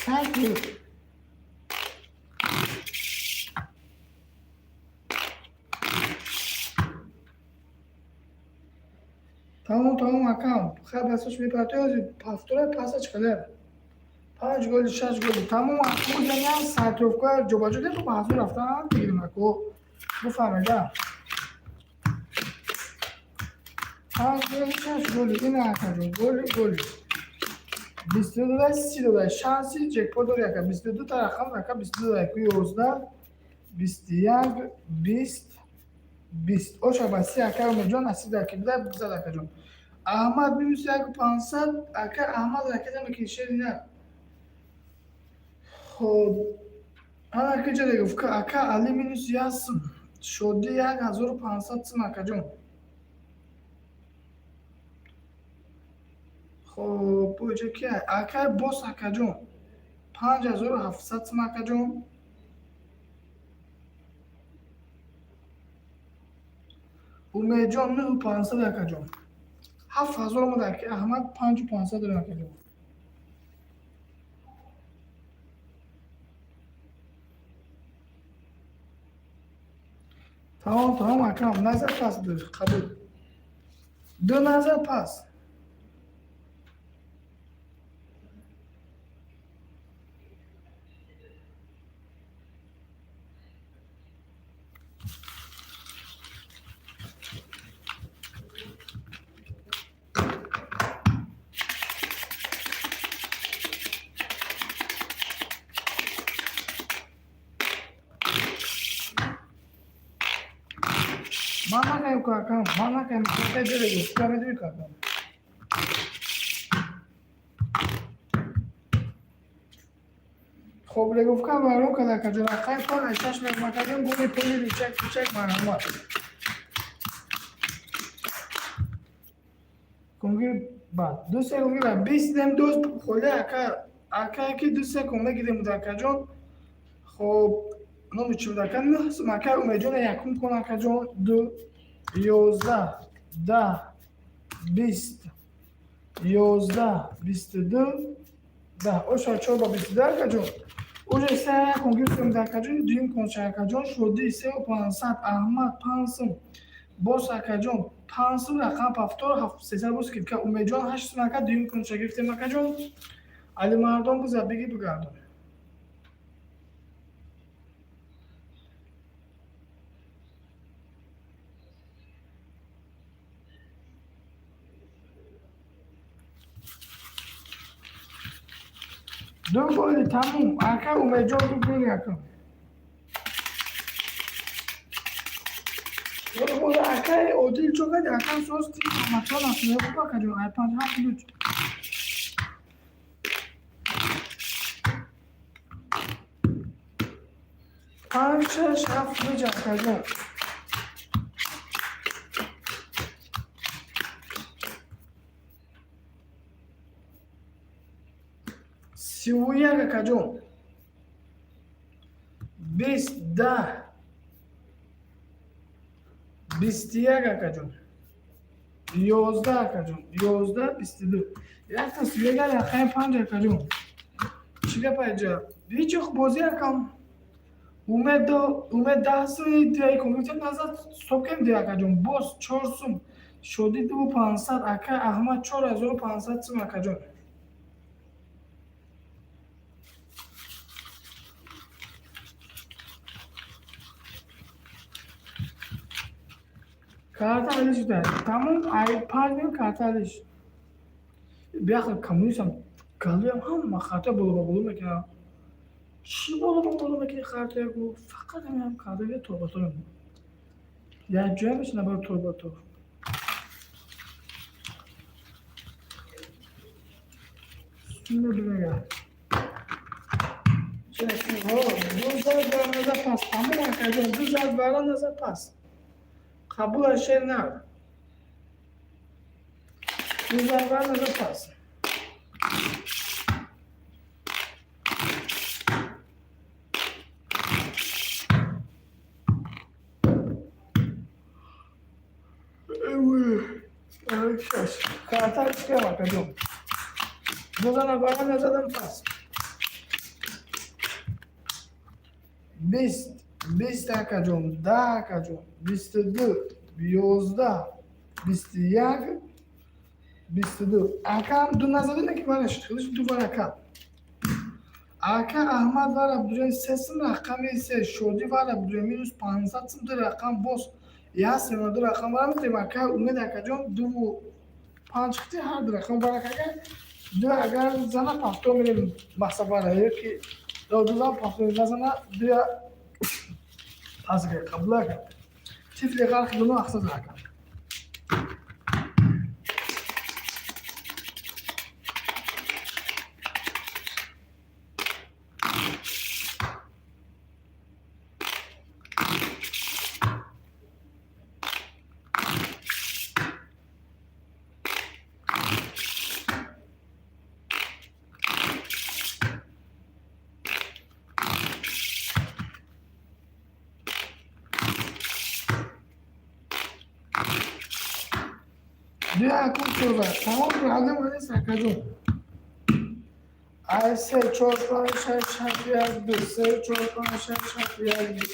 Thank you. Тамом, тамом, акам. Хай, басош мепартои пафтора паса чиқадар. Панҷ голи, шаш голи. Тамом, акам, сартовка ҷобаҷо дем, ба ҳазор рафтан бигирем, ако. Буфаҳмеда. Панҷ голи, шаш голи, ин акаҷон, голи, голи. 22 дай, 30 дай. Шанси ҷекпот дори, ака. 22 та рақам, ака, 22 дай. 11, 21, 20, 20. Оша ба 30, ака Умедҷон, насиб дар ки буда, бизад, акаҷон. Аҳмад минус 1500, ака Аҳмад ракета мекунӣ, шери на. Хоб, ана киҷа гуфт, ака Али минус 1 сум. Шодӣ 1500 сум, акаҷон. Хоб, боҷа ки ака бос, акаҷон. 5700 сум, акаҷон. Умедҷон 9500, акаҷон. 7000 омад, аки Аҳмад, 5500 дорем, акаҷон. Тамом, тамом, акам, назар пас қабул. Ду назар пас. Ман накаем ку, акам, ман накаем, гуфта медуи ку, акам. Хоб, регуфка вайрон кард, акаҷон. Рақами пан шаш мекардем, голи пули ричак кучак, марҳамат. Кунгир бад ду се кунгир бист дем дӯст холи, ака, ака, ки ду се кун мегирем, акаҷон. Хоб, номи чӣ буд, ака? Нӯҳ сум, ака Умедҷон, якум кун, акаҷон. Ду, 11, 10, 20, 11, 22, 10. Оша чор ба 22, акаҷон. Уже се кун гирифтем, акаҷон. Дуюм кунча, акаҷон, шудӣ 3 500, Аҳмад 5 сум боз, акаҷон, 5 сум, рақам повтор, 300 боз скидка. Умедҷон 8 сум, ака, дуюм кунча гирифтем, акаҷон. Алимардон биза, биги, бигардон. Ду голи, тамом, ака Умедҷон, ду голи, ака. Акаи Одил чо кади, акам? Соз матон аст, акаҷон, ай панҷ ҳафт луч. Панҷ, шаш, ҳафт луч, акаҷон. 31, акаҷон. 20, 10, 21, акаҷон. 11, акаҷон, 11, 22, якта сиюяк, рақами панҷ, акаҷон. Чӣ гап айҷа? Ҳеҷ бозӣ, акам. Умед, Умед 10 суми диаи компютер назад стоп кем ди, акаҷон. Боз 4 сум, Шодӣ 2 500, ака Аҳмад 4500 сум, акаҷон. Карта алиш шуда, тамом. Ай панҷ мим карта алиш. Бияхел коммунистам галуям, ҳама карта боло ба боло мекунам. Чӣ боло ба боло мекунӣ картая? Гу фақат ҳамин карта торбатор як ҷоя мешина бар торбатор. Мебинага ду зарб наза пас, тамом, акаҷон. Ду зарб бара наза пас, қабул аз шер на. Ду зарб бара наза пас. Карта чикам, акаҷон? Ду бара назадам пас. 20, 20, акаҷон, 10, акаҷон, 22, 11, 21, 22, акам. Ду назадине ки вара шуд, худиш ду варака. Ака Аҳмад вара будурен 3 сум, рақами се. Шодӣ вара будурен минус 500 сум, ду рақам боз як сема, ду рақам вара метем. Ака Умед, акаҷон, дуву панҷ хити, ҳар ду рақам варака. Агар ду агар зана, повтор мерем мақсад вара, ё ки ду зан повтор назана, дуя пас қабул, ака. Тифли ғарқи дуно ақсад, ака. Дуя кун шуда, тамом, проблема нест, акаҷон. Ай се, чор, панҷ, шаш, ҳафт, як, ду, се, чор, панҷ, шаш, ҳафт, як, ду,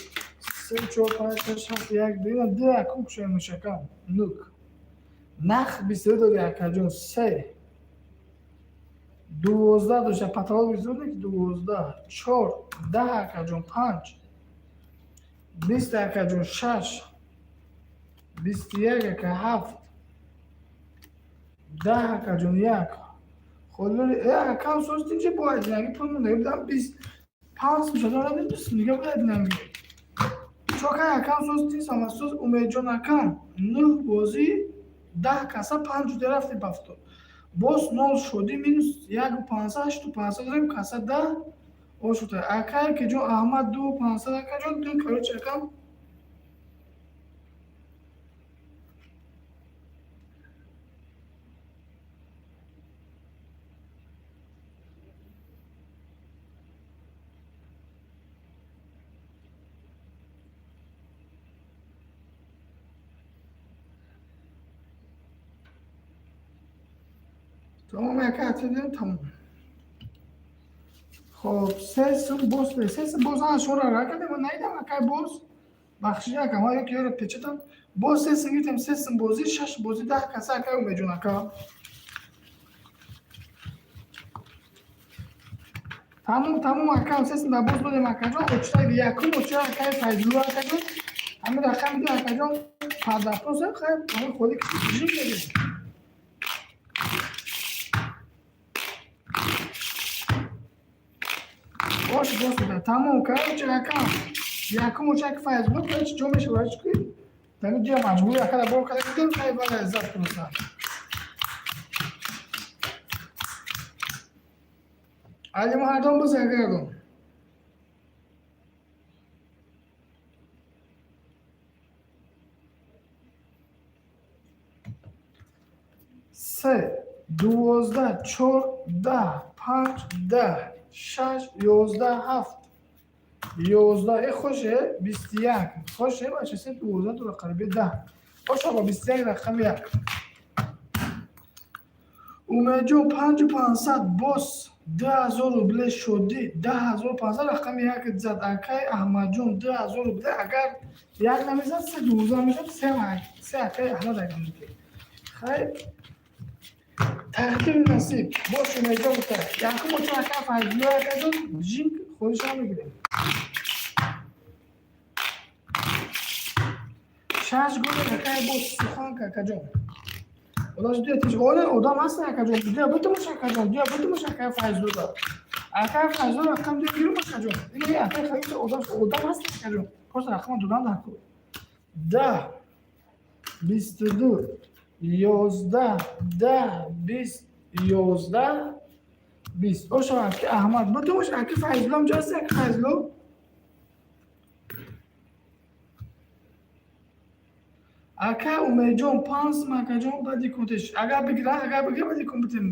се, чор, панҷ, шаш, ҳафт, як, ду. Ина ду якум кушоя мушакам нук нах 22 дори, акаҷон. Се, 12 дошта, потолок 22, ки 12, чор, 10, акаҷон, панҷ, 20, акаҷон, шаш, 21, ака, ҳафт, 10, акаҷон, як. Холори акам соз тинчи бояд динанги пул монда будам 25 сум шуда, 20 сум дига бояд динанги. Чокай акам соз тисама соз Умедҷон акам нӯҳ бозӣ 10 каса панҷ ҷуда рафтем пафтор. Боз нол шудӣ минус яку пансад ҳашту пансад дорем каса 10 ошута. Акай киҷон Аҳмад ду пансад акаҷон ду короче акам. Тамом яка атидем тамом. Хоб се сум боз се сум боз ана шора ракадем ма наидам акай боз бахшиш ака ма як ёра печатам боз се сум гирифтем се сум бозӣ шаш бозӣ 10 каса акай Умедҷон ака. Тамом тамом акам се сум да боз додем акаҷон очта якум очта акай Файзулло акаҷон ҳамин рақами ду акаҷон пардохтоса хай ҳамин холи киши мегирем. Бош боз буда. Тамом короче акам якум очак Файзулло короче ҷо мешавад чӣ тани ҷа маҷбур акада бор када гидем хай бала иззат кунса. Али мардон боз агардон. Се 12 4 10 5 10 6 11 7 11 хоше 21 хоше бача се 12 дура қариби 10 боша бо 21 рақами як. Умедҷон 5500 боз 2000 рубле шудӣ 10500 рақами як зад акай Аҳмадҷон 2000 рубле агар як намезад се 12 мешад се акай Аҳмад агар хай тақдири насиб бош Умедҷон бута якум оча акай Файзулло акаҷон жинг холиша мегирем. Шаш гол акай боз суханка акаҷон. Одаш дуя тиш оля одам ҳаст акаҷон дуя бутумуш акаҷон дуя бутумуш акай Файзулло. Акай Файзулло рақам дуя гирум акаҷон. Ин акай Файзулло одам одам ҳаст акаҷон. Просто рақам додан дар кор. 10 22 11 10 20 11 20. Оша аки Аҳмад бутумуш аки Файзулло ҳам ҷо ҳаст аки Файзулло. Ака Умедҷон панҷ сум акаҷон баъди контеш агар бигира агар бигира баъди компютер.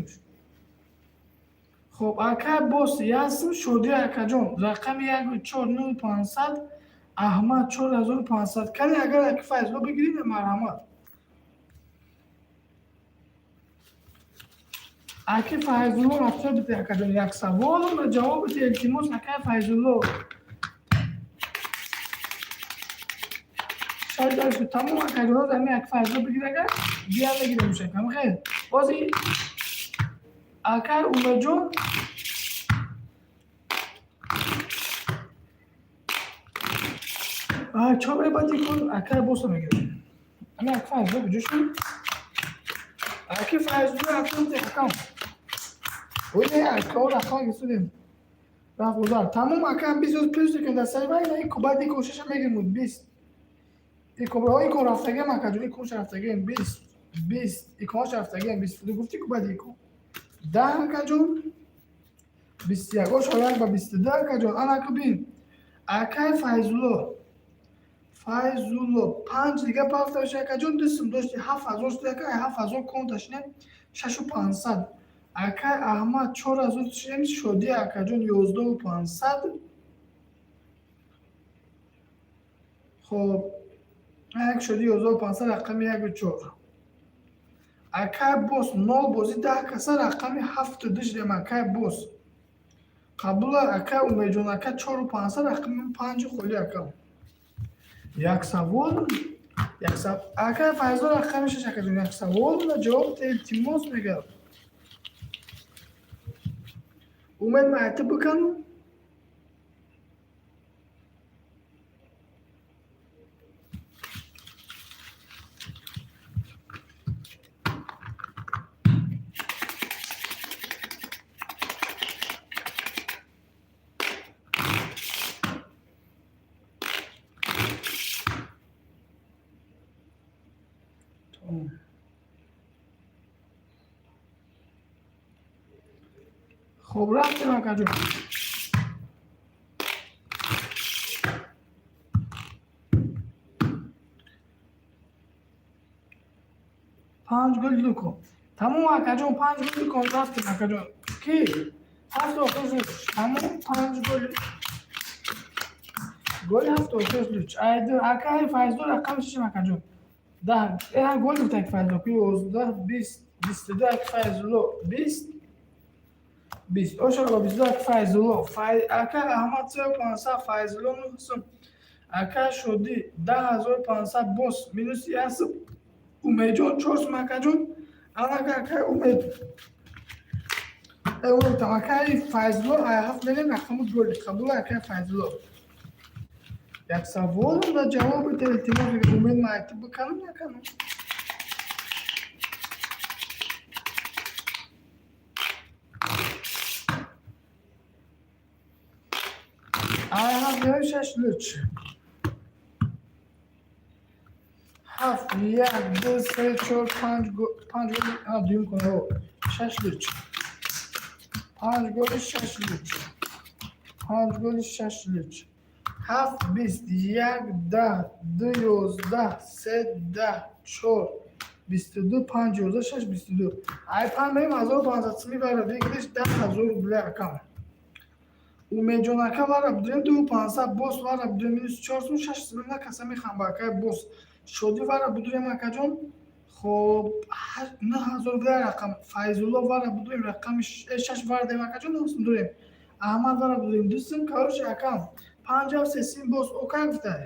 Хоб ака боз як сум шудӣ акаҷон рақами 1 4 9 500 Аҳмад 4500 кани агар аки Файзулло бигирӣ марҳамат. Аки Файзулло рафта бите акаҷон як савол ва ҷавоб бите илтимос акай Файзулло. Шояд дошт тамом акаҷон ами аки Файзулло бигир агар бия мегирем шакам хел. Боз акай Умедҷон чор баъди кун акай боса мегирем. Ами аки Файзулло куҷо шуд? Аки Файзулло рафтам акам. Оне ака рақам гирифтем. Рафт гузар. Тамом акам 20 рӯз плюс кун дар сари вай ин баъди кӯшиша мегирем 20. Икон икон рафтагем акаҷон иконш рафтагем 20 20 иконш рафтагем 20 гуфти ку баъди икон 10 акаҷон 21 ош як ба 22 акаҷон ана ку бин акай Файзулло Файзулло панҷ дига пафта боши акаҷон ду сум дошти 7000 шуд акай 7000 конта шинем 6500 акай Аҳмад 4000 шинем шудӣ акаҷон 11500. Хоб як шуди 11500 рақами 1 4. Акай боз нол бозӣ 10 каса рақами 7 2 шудем акай боз. Қабула акай Умедҷон ака 4500 рақами 5 холи ака. Як савол як савол акай Файзулло рақами 6 акаҷон як савол ва ҷавоб илтимос мегӯям. Умед ма айта бикану Хоб, рафтем, акаҷон. Панҷ гол ду кун. Тамом, акаҷон, панҷ гол ду кун, рафтем, акаҷон. Ки ҳафт охир луч. Тамом, панҷ гол. Голи ҳафт охир луч. Айду акаи Файзулло рақами шишем, акаҷон. 10 гол гуфт аки Файзулло. Ки 11, 20, 22 аки Файзулло, 20, 20. Ошаро 22 аки Файзулло. Ака Аҳмад 3500, Файзулло 9 сум. Ака Шодӣ 10 500, бос минуси 1 сум. Умедҷон 4 сум, акаҷон. Анака акаи Умед. Акаи Файзулло ай ҳафт мелем рақаму голи. Қабул, акаи Файзулло. Як саволам да ҷавоб бите, илтимос. Умед, ман айтиб биканам, наканам? Ай ҳафт мелем шаш луч. Ҳафт, як, ду, се, чор, панҷ, панҷ голи, дуюм кун, шаш луч. Панҷ голи шаш луч. Панҷ голи шаш луч. Ҳафт, 20, як, 10, ду, 11, се, 10, чор, 22, панҷ, 11, шаш, 22. Ай панҷ меем 1500 сими вара выигрыш 10 000 рубля, акам. Умедҷон ака, вара бидурем 2500, бос вара бидурем минус 4 сум, 6 сум на каса мехам ба акай бос. Шодӣ вара бидурем, акаҷон. Хоб, 9000 рубля рақам. Файзулло вара бидурем рақами шаш вара дем, акаҷон, 9 сум дурем. Аҳмад вара бидурем 2 сум. Короче, акам, панҷ, ҳафт, се сим боз окай гуфтай.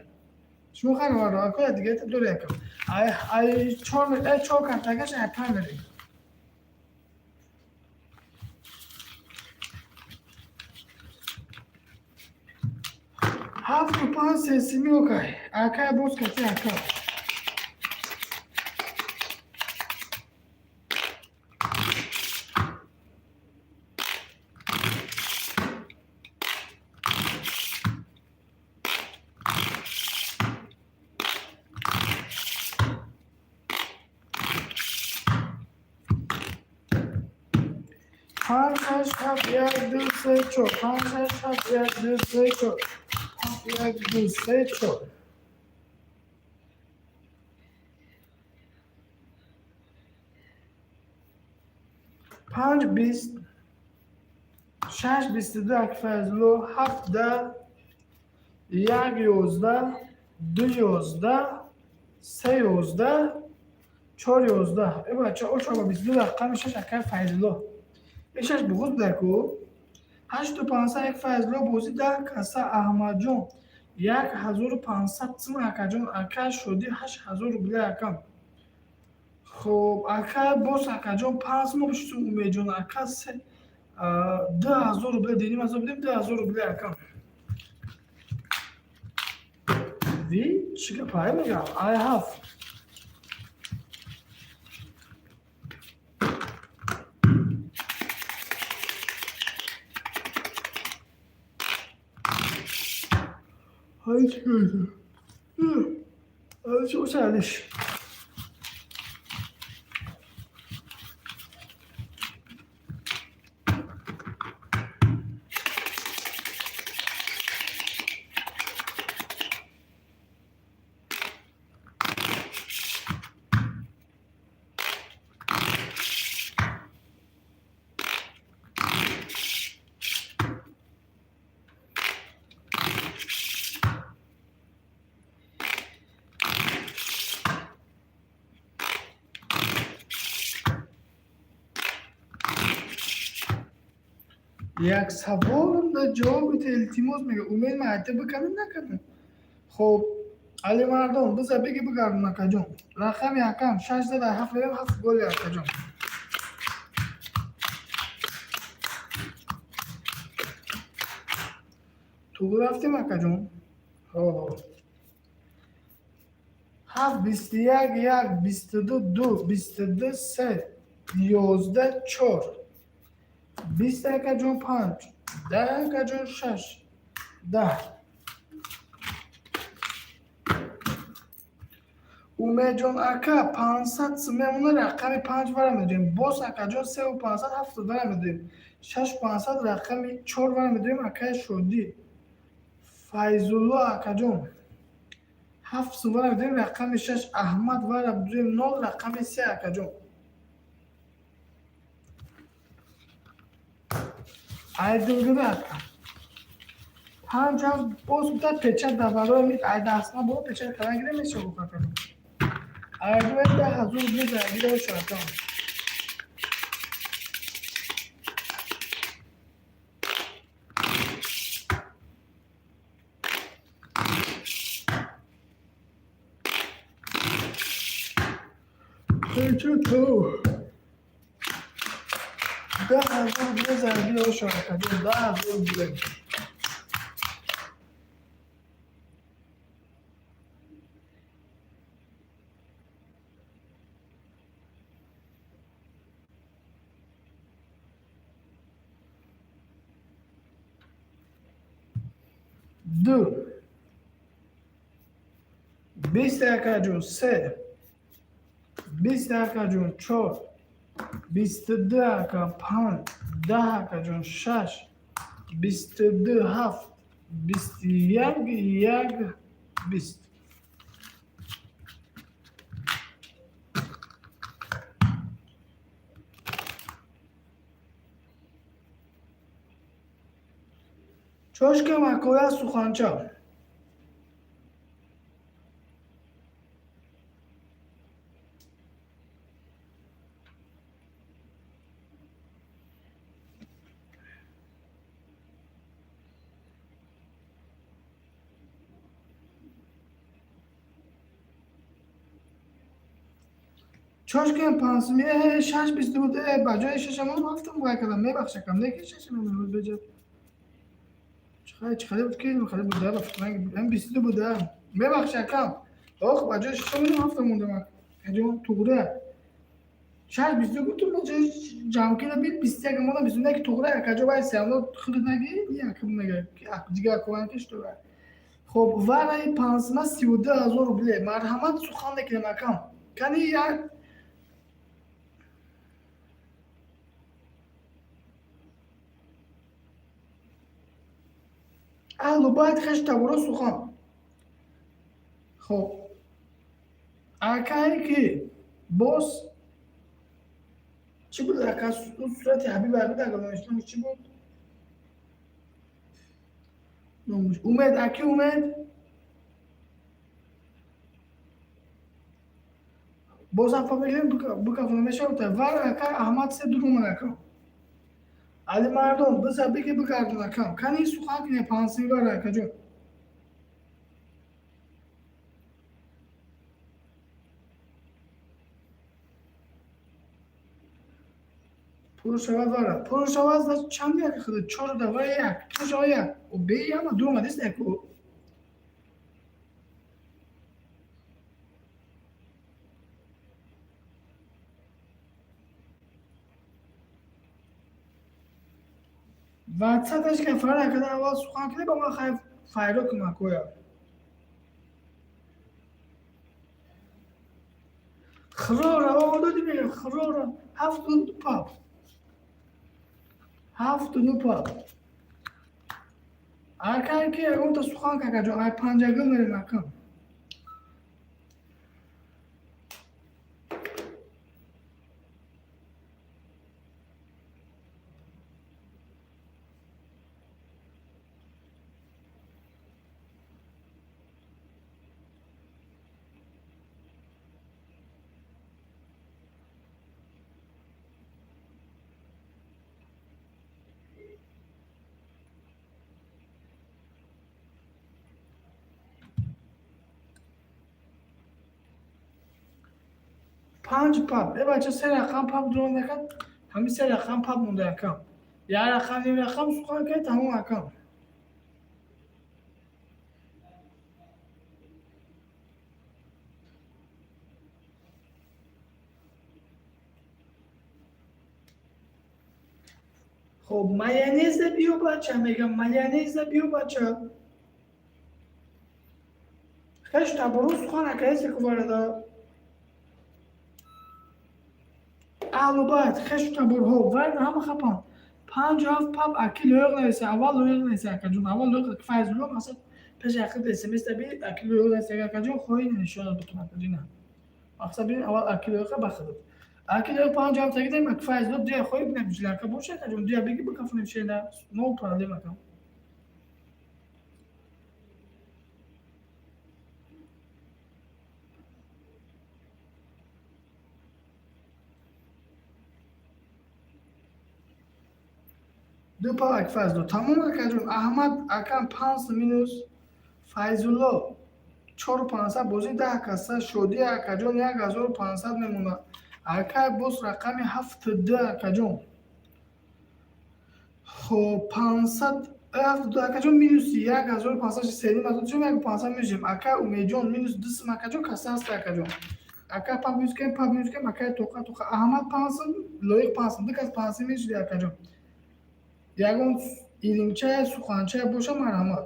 Шумо хайр вара акоя дига дори, акам. Ай ай чор чор картагаш ай панҷ мерем. Ҳафту панҷ се сими окай. Акай боз кати ака. Панҷ, шаш, ҳафт, як, ду, се, чор. Панҷ, шаш, ҳафт, як, ду, се, чор. Ҳафт, як, ду, се, чор. Панҷ, 20, шаш, 22, аки Файзулло, ҳафт, 10, як, 11, ду, 11, се, 11, чор, 11. Э бача, очо 22 рақами шаш акай Файзулло. Э шаш буғуз будаку. 8500 як Файзулло бозӣ 10 каса. Аҳмадҷон 1500 сум, акаҷон. Ака Шодӣ 8000 рубля, акам. Хоб, ака бос, акаҷон, 5 сум бишитум. Умедҷон ака се 2000 рубля деним азо бидем 2000 рубля, акам. Ви чӣ гапае мегам? Ай ҳафт. Ай чӣ Ай чӣ ошалиш. Як саволам да ҷавоб бите, илтимос, мега Умед, ман айта биканам, наканам? Хоб, Алимардон, биза беги бигардон, акаҷон. Рақами акам шаш зада ҳафт мерем ҳафт голи, акаҷон. Туғри рафтем, акаҷон. Ҳафт, 21, як, 22, ду, 22, се, 11, чор. 20, акаҷон, панҷ, 10, акаҷон, шаш, 10. Умедҷон ака, 500 сум мемона, рақами панҷ вара медиҳем. Боз, акаҷон, севу 500 ҳафтод вара медиҳем. 6500 рақами чор вара медорем, акаи Шодӣ. Файзулло акаҷон, ҳафт сум вара медорем, рақами шаш. Аҳмад вара дорем, нол, рақами се, акаҷон. Айдилгирак панҷ ҳафт боз буда печат дар барои ай дастма бо печат кардан гире мешавад, акаҷон. Айдилгирак 10 000 рубли заргире мешавад, акаҷон. Печат 10 000 рубли заргире мешавад, акаҷон, 10 000 рубли. Ду, 20, акаҷон, се, 20, акаҷон, чор, 22, ака, панҷ, 10, акаҷон, шаш, 22, ҳафт, 21, як, 20. Чошка макоя суханча. Чошкин пансми шаш бисту буд, ба ҷои шашам ҳафтам вай кардам, мебахшакам, не ки шашам беҷа. Чӣ буд ки хеле буда, ба фикрам 22 буда. Мебахшакам. Ох, ба ҷои шашам ҳафтам мондам. Аҷон туғра. Шаш бисту гуфтум, ба ҷои ҷамкина бит 21 мондам, 21 туғра, акаҷо вай сеамно худ наги, як мега, дигар куван ки штура. Хоб, вараи пансма 32 000 рубле. Марҳамат, сухан мекунем, акам. Кани як аҳлу байт хеш таборо сухан. Хоб, акае ки боз чӣ буд, ака, сурати Ҳабиб буд, ага номиш чӣ буд? Номиш Умед, аки Умед. Боз ҳам мегирем, бикафона мешавад. Вар ака Аҳмад се дурумад, ака. Али мардон, биза биги бигардон, акам. Кани сухан кине пансими вара, акаҷон. Пур шавад вара. Пур шавад чанд як худ чор да ва як. Пур шавад як. О бе яма дурума дист яку. Ватсапаш ка фара када аввал сухан кида ба ман хай файро кунам коя. Хрора о доди мега хрора ҳафту ду пап. 7-ду пап. Акай ки ягонта сухан какаҷо ай панҷагил мерем, акам. Панҷ пап. Э бача, се рақам пап дурон накард, ҳамин се рақам пап монда, акам. Як рақам, ним рақам сухан кард, тамом, акам. Хоб, майонеза биё, бача, мегам, майонеза биё, бача. Хеш таборо сухан акаесе куварада. Аҳлу байт, хешу таборҳо, вай ҳама хапанд. Панҷу ҳафт пап аки лоиқ нависа, аввал лоиқ нависа, акаҷон, аввал лоиқ. Файзулло, масал, пеши ақид смс таби аки лоиқ нависа, акаҷон, хоҳӣ нишонат бутун, акаҷина. Мақсад бин, аввал аки лоиқа бахадат. Аки лоиқ панҷу ҳафт тагидем, аки Файзулло дуя хоҳӣ бинам, жилака боша, акаҷон, дуя беги бикафунем шена, no problem, акам. Ду пал ак Файзулло. Тамом, акаҷон, Аҳмад акам панҷ минус, Файзулло чору пансад, бозӣ 10 каса, Шодия акаҷон 1500 мемонад. Акай боз рақами ҳафту ду, акаҷон. Хоб, пансад ҳафту ду, акаҷон, минуси 1500, сеним азодшон як пансад минусем. Акай Умедҷон минус ду сум, акаҷон, каса ҳаст, акаҷон. Акай пап минус кем, пап минус кем, акай тоқа тоқа. Аҳмад пансад, Лоиқ пансад, ду кас пансад минус шуди, акаҷон. Ягон иримчая, суханчая боша, марҳамат.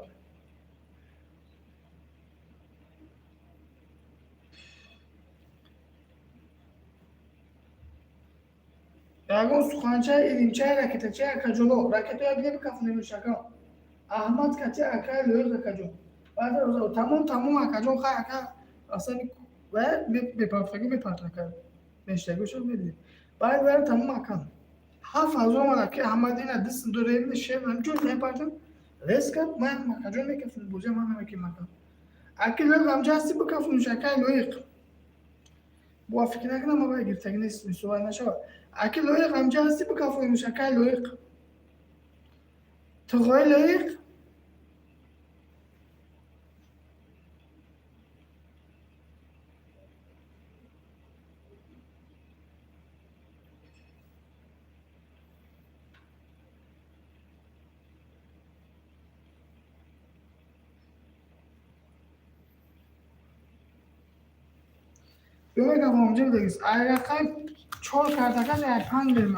Ягон суханчая, иримчая, ракетачая, акаҷоно, ракетоя бия бикафунемуш, акам. Аҳмад кати акай Лоиқ, акаҷон. Баъд тамом, тамом, акаҷон, хай, ака, аслан бепартагӣ мепарт, ака. Мештагишо медидем. Баъд баъд тамом, акам. 7000 омад, аки Аҳмад ина дистм дорем, шер ҳамчун мепартам. Резка ман акаҷон мекафунем, бозия ман намекунем, акам. Аки Лоиқ ҳамҷа ҳасти, бикафунуш, акай Лоиқ. Бо фикр накунам, ма вай гирифтагӣ нест, мисовай нашавад. Аки Лоиқ ҳамҷа ҳасти, бикафунуш, акай Лоиқ. Туғои Лоиқ. Бимегам ҳамҷа бидагис. Ай рақам чор картакаш ай панҷ мерем.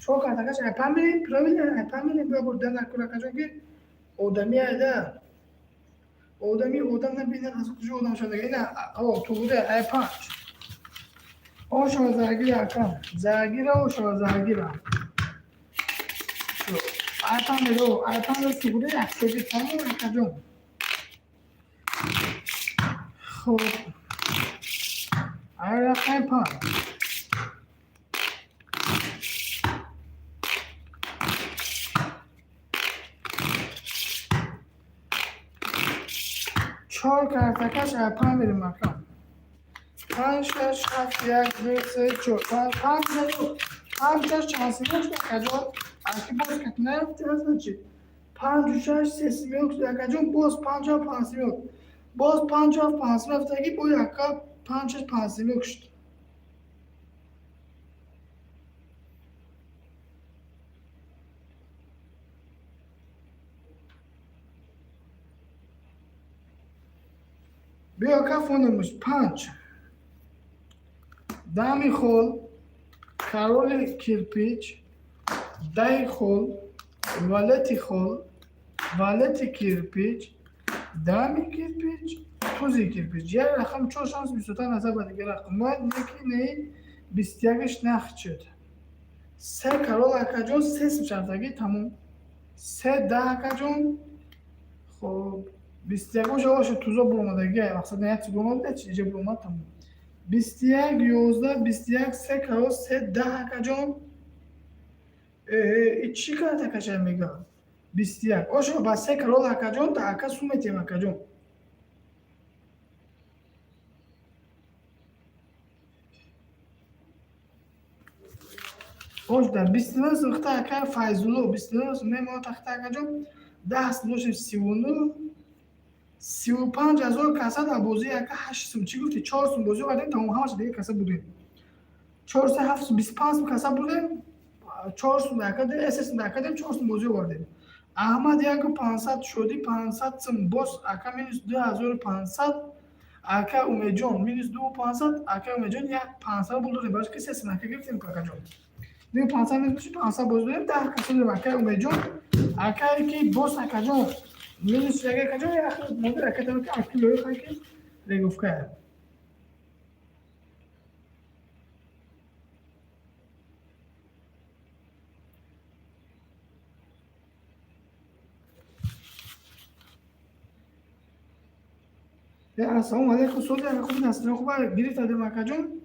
Чор картакаш ай панҷ мерем, правильно, ай панҷ мерем, бия бурда накун, акаҷон, ки одами айда. Одами одам набинад, аз куҷо одам шуда. Ина, о, туғуре ай панҷ. Ошава заргира, акам. Заргира, ошава заргира. Ай панҷ меро, ай панҷ туғуре якшоги тамом, акаҷон. Хоб. Ай рақами панҷ. Чор картакаш ай панҷ мерем, акам. Панҷ, шаш, ҳафт, як, ду, се, чор, панҷ, панҷ, панҷ, шаш, чанд симёк шуд, акаҷон? Аки боз кат нарафти, значит. Панҷу шаш, се симёк шуд, акаҷон, боз панҷ, ҳафт, панҷ симёк. Боз панҷ, ҳафт, панҷ симёк рафтагӣ, бо яка панҷ, шаш, панҷ симёк шуд. Биё, кафонемуш панҷ. Дами хол, короли кирпич, даи хол, валети хол, валети кирпич, дами кирпич, тузи кирпич. Як рақам чор шанс бисёртар назар ба дигар рақам. Бояд неки неи 21-аш нах шуд. Се корол, акаҷон, се сим шартагӣ, тамом. Се даҳ, акаҷон. Хоб, 21 оша оша тузо буромадагӣ, мақсад як чиз буромад, чи иҷа буромад, тамом. 21, 11, 21, се корол, се даҳ, акаҷон. И чӣ кард, акаҷон, мега? 21. Ошо ба се корол, акаҷон, да ака сум метиҳем, акаҷон. Ош дар 29 сухта, ака Файзулло, 29 мемонад тахта, акаҷон. 10 сум дошем, 39, 35 000 каса дар бозии ака ҳашт сум. Чӣ гуфтӣ? Чор сум бозӣ овардем, тамом, ҳамаша дига каса будем. Чор, се, ҳафт сум, 25 сум каса будем, чор сум дар ака, се сум дар ака дем, чор сум бозӣ овардем. Аҳмад яку пансад шудӣ, пансад сум, боз ака минус 2500, ака Умедҷон минус ду пансад, ака Умедҷон як пансад пул додем, барои ки се сум ака гирифтем, акаҷон. Ду пансад минус боши, пансад боз додем, 10 каса додем, ака Умедҷон. Акае ки боз, акаҷон, минус як, акаҷон, як модар ака ки аки лоиқ ки регуфкая. Ассалому алайкум, сози ака, хуби насрин, хуб гирифтадем акаҷон.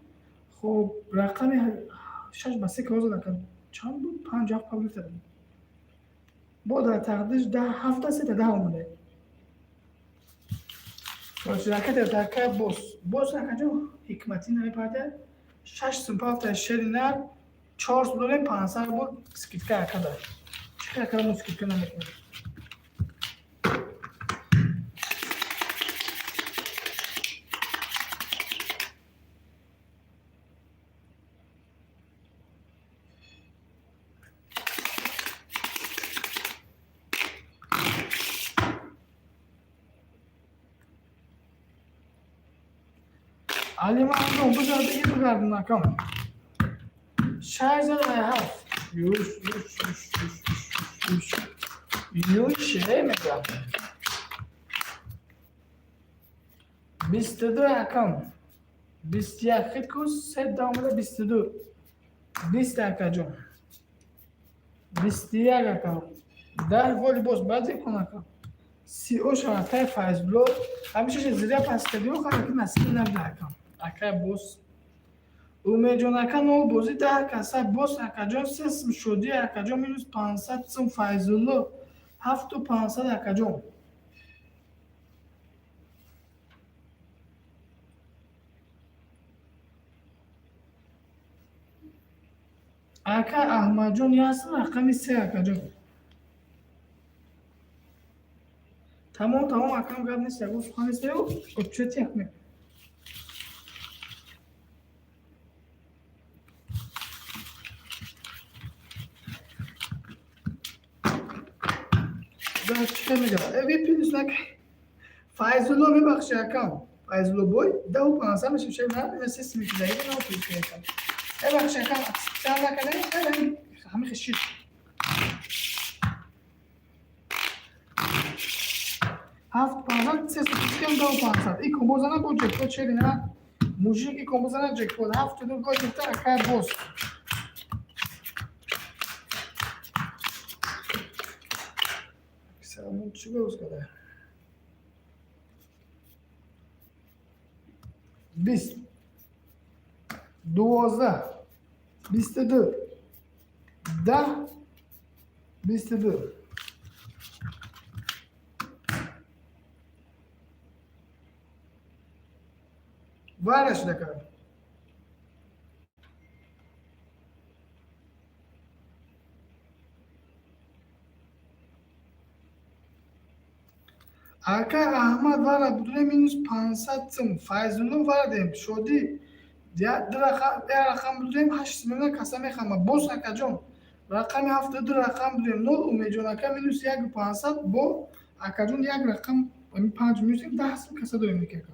Хоб, рақами шаш ба се ки ака чанд буд? Панҷ ҳафт па гирифтадем. Бо дар тақдир даҳ ҳафта сета даҳ омада. Ракета ака бос. Бос акаҷон ҳикматӣ намепарда. Шаш сум пафта шери нар, чор сум дорем, 500 буд скидка ака дор. Чӣ ака мо скидка намекунем? Али мардум, бизар бигир бигардон акам. Шаш зад ай ҳафт. Юш, юш, юш, юш, юш, юш. Юш, мегам. 22 акам. 21 хит ку се омада 22. 20 акаҷон. 21 акам. 10 воли боз баъзе кун акам. Сио шавад акай Файзулло. Ҳамеша зиря пас кардио хараки насиб набуда акам. Акай бос. Умедҷон ака нол бозӣ 10 каса бос акаҷон се сум шодӣ акаҷон минус 500 сум Файзулло 7500 акаҷон. Ака Аҳмадҷон ясм рақами се акаҷон. Тамом, тамом акам, гап нест, ягон сухан нест, отчёти як мекунем. Чӣ мегӯяд? Ви плюс нак. Файзулло мебахши акам. Файзулло бой 10 500 мешим шер на се сими кидаги на плюс акам. Мебахши акам, специально накарда, ҳамин хишид. Ҳафт пансад, се сум 10 500. И комбозана бо ҷекпот шери на. Мужик и комбозана ҷекпот. Ҳафту ду гол гирифта акай бос. Салом, чӣ гӯз када? 20, 12, 22, 10, 22. Вара шуда кард. Ака Аҳмад вара будуре минус 500 сум. Файзулло вара дем. Шодӣ ду рақам будурем ҳашт сум каса мехама. Бос акаҷон рақами ҳафта ду рақам будурем нол. Умедҷон ака минус 1 500 бо акаҷон як рақам панҷ минус 10 сум каса дорем ака.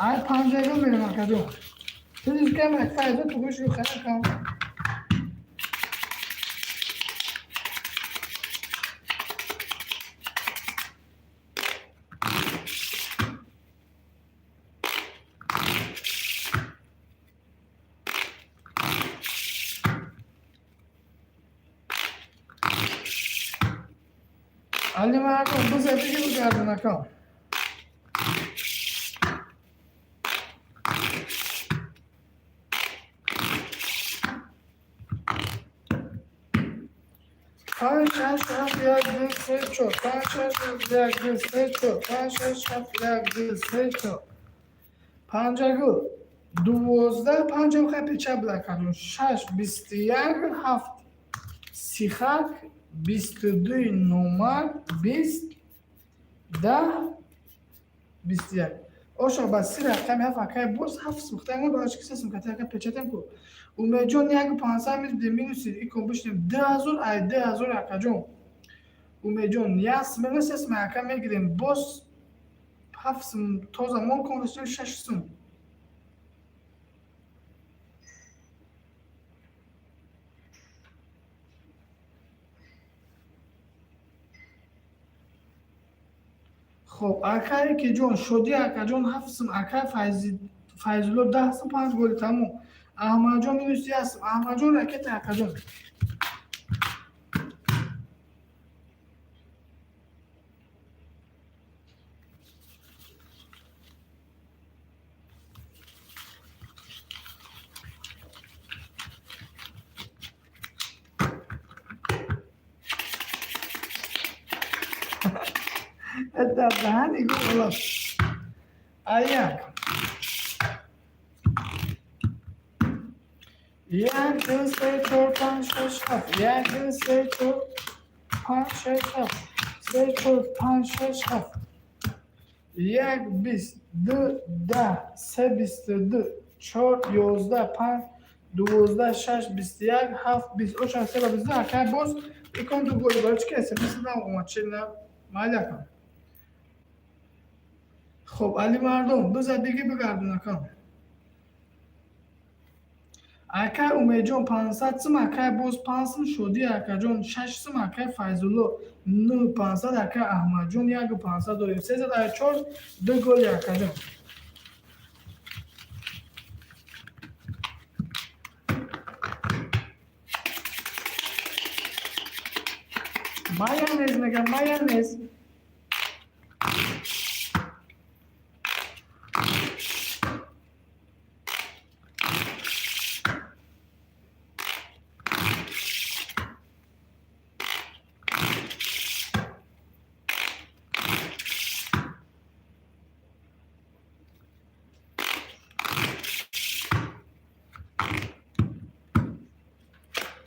Ай панҷага мерем акаҷон. Плюс кам файза тугӯш хара кам. Али мардум, бизар бигир бигардон акам. Панҷ, шаш, ҳафт, як, ду, се, чор. Панҷ, шаш, ҳафт, як, ду, се, чор. Панҷ, шаш, ҳафт, як, ду, се, чор. Панҷагул. 12, панҷам хай печа буда акаҷон. Шаш, 21, ҳафт. Сихак, 22 номар, 20, 10, 21. Оша ба си рақами ҳафт акай боз ҳафт сум хитаи мо барои ки се сум кати ака печатем ку. Умедҷон 1 500 минус минуси икон бишнем 2000 ай 2000 акаҷон. Умедҷон як сум се сум ака мегирем боз ҳафт сум тоза мон кон расидем шаш сум. Хоб, акае ки ҷон шодӣ акаҷон ҳафт сум, акай Файзулло 10 сум, панҷ голи, тамом. Аҳмадҷон минус 1 сум. Аҳмадҷон, ракета, акаҷон. Дар даҳани гол. Аяк. Як, ду, се, чор, панҷ, шаш, ҳафт. Як, ду, се, чор, панҷ, шаш, ҳафт. Се, чор, панҷ, шаш, ҳафт. Як, 20, ду, 10, се, 22, чор, 11, панҷ, 12, шаш, 21, ҳафт, 20. Оша се ба 22. Акай боз икон ду голи. Барои чӣ ки смс наомад? Чил на майли, акам. Хоб, Али мардум, биза биги, бигардун, акам. Акай Умедҷон 500 сум, акай боз 5 сум, Шодӣ акаҷон 6 сум, акай Файзулло 9500, акай Аҳмадҷон 1500 дорем. Сесад ай чор, ду голи, акаҷон. Майонез мегам, майонез.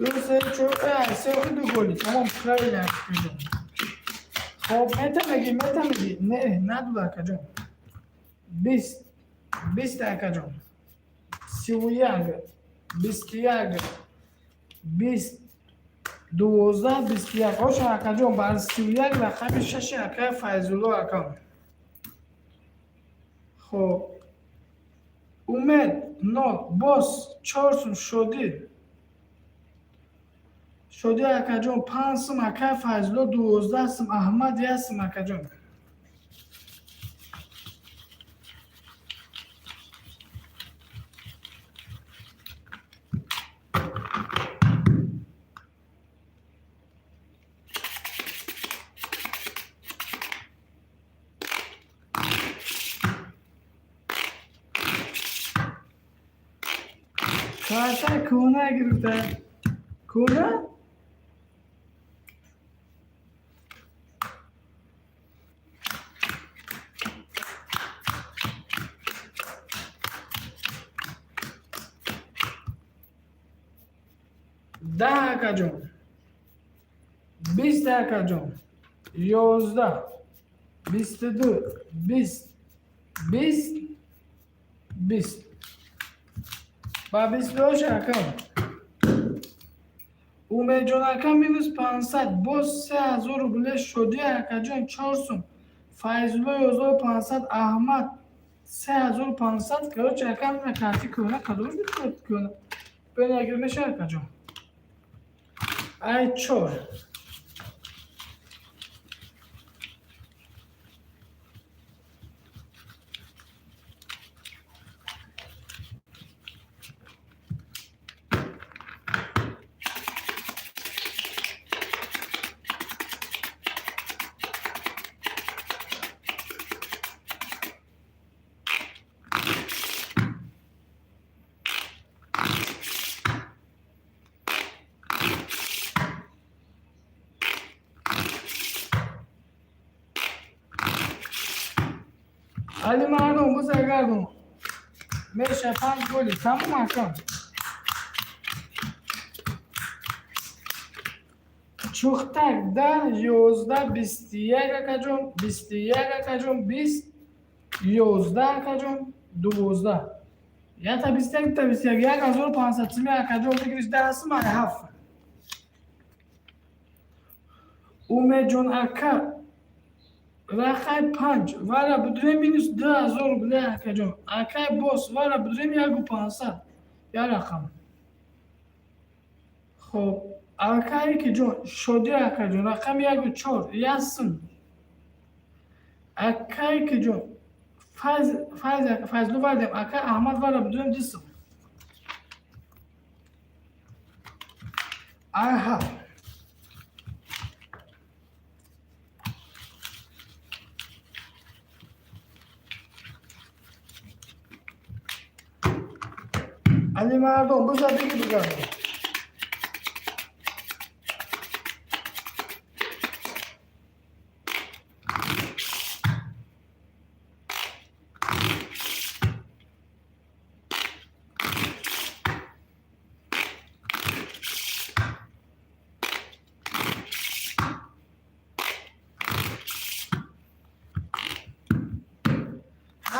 Ду, се, чор, се, ду голи, тамом, правильно, акаҷон. Хоб, мета меги, мета меги. Не, надуда, акаҷон. 20, 20, акаҷон. 31, 21, 20, 12, 21. Оша, акаҷон, бар 31 рақами шаши акай Файзулло, акам. Хоб, Умед нол, боз 4 сум, Шодӣ. Шодӣ акаҷон 5 сум, акай Файзулло 12 сум, Аҳмад 1 сум, акаҷон. Карта кӯна гирифта. Кӯна? 10, акаҷон. 20, акаҷон. 11, 22, 20, 20, 20. Ба 22 акам. Умедҷон ака минус 500, боз 3000 рубле, Шодӣ акаҷон 4 сум, Файзулло 11 500, Аҳмад 3500. Короче, акам, ина карти кӯҳна кадомаш буд, карти кӯҳна? Бен агир меша, акаҷон. Ай чор. Али мардум, бузагардум. Меша, панҷ голи, тамом, акам. Чухтак 10, 11, 21, акаҷон, 21, акаҷон, 20, 11, акаҷон, 12. Якта 21, дута 21, 1500 сими, акаҷон, бигириш, 10 сум ай ҳафт. Умедҷон ака рақами панҷ вара будурем, минус 2000 рубле, акаҷон. Акай бос вара будурем, 1500, як рақам. Хоб, акае ки ҷон, Шодӣ акаҷон, рақами яку чор, 1 сум. Акае ки ҷон, Файз, Файз, Файзлу вардем, ака Аҳмад вара бидурем дисм. Аҳа. Алимардон, биза биги бигард.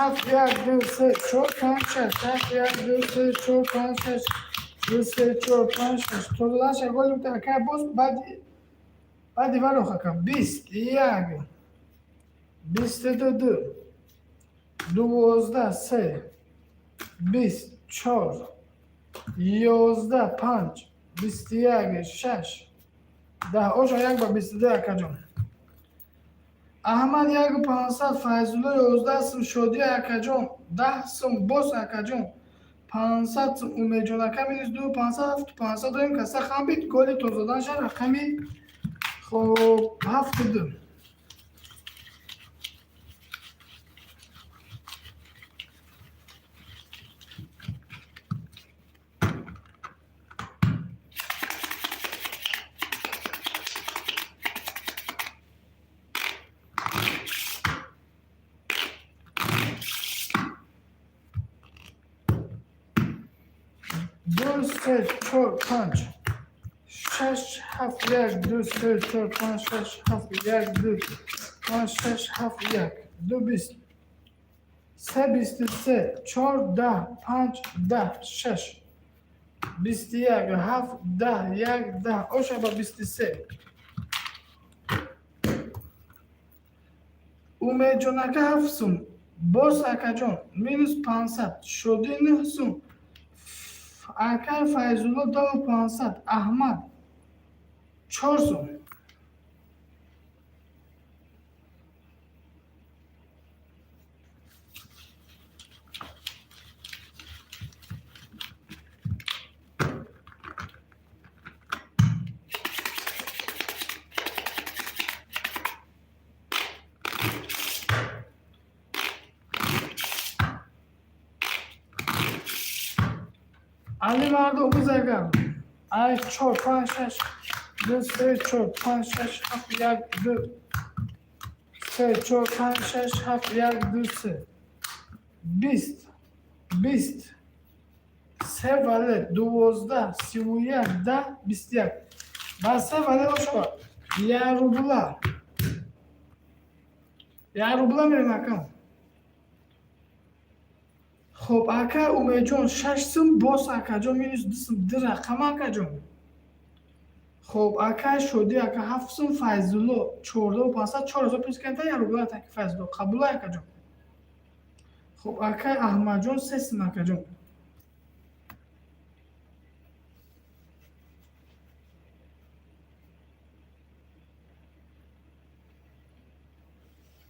Ҳафт, як, ду, се, чор, панҷ, шаш. Ҳафт, як, ду, се, чор, панҷ, шаш. Ду, се, чор, панҷ, шаш. Тозадан шаголи ака боз баъди варох ака. 20, як, 22, ду, 12, се, 20, чор, 11, панҷ, 21, шаш, 10. Оша як ба 22, акаҷон. Аҳмад яку 500, Файзулло 11 сум, Шодия акаҷон 10 сум, боз акаҷон 500 сум, Умедҷон ака минус ду 500, ҳафту 500 дорем, каса хамбид, голи тозаданша рақами хоб 7-2. Ду, се, чор, панҷ, шаш, ҳафт, як, ду, се, чор, панҷ, шаш, ҳафт, як, ду, панҷ, шаш, ҳафт, як, ду, 20, се, 23, чор, 10, панҷ, 10, шаш, 21, ҳафт, 10, як, 10. Оша ба 23. Умедҷон ака ҳафт сум, боз акаҷон минус 500, Шодӣ нӯҳ сум, акай Файзулло даҳу 500, Аҳмад чор сум. Алимардон, бизагар. Ай, чор, панҷ, шаш, ду, се, чор, панҷ, шаш, ҳафт, як, ду, се, чор, панҷ, шаш, ҳафт, як, ду, се, 20, 20, се вале, 12, 31, 10, 21. Ба се вале бошава як рубла, як рубла мерем, акам. Хоб, ака Умедҷон шаш сум, боз акаҷон минус ду сум, ду рақама, акаҷон. Хоб, ака Шодӣ ака ҳафт сум, Файзулло чордаҳу 500, 4000 плюс карда, як рубла таки Файзулло қабула, акаҷон. Хоб, акай Аҳмадҷон се сум, акаҷон.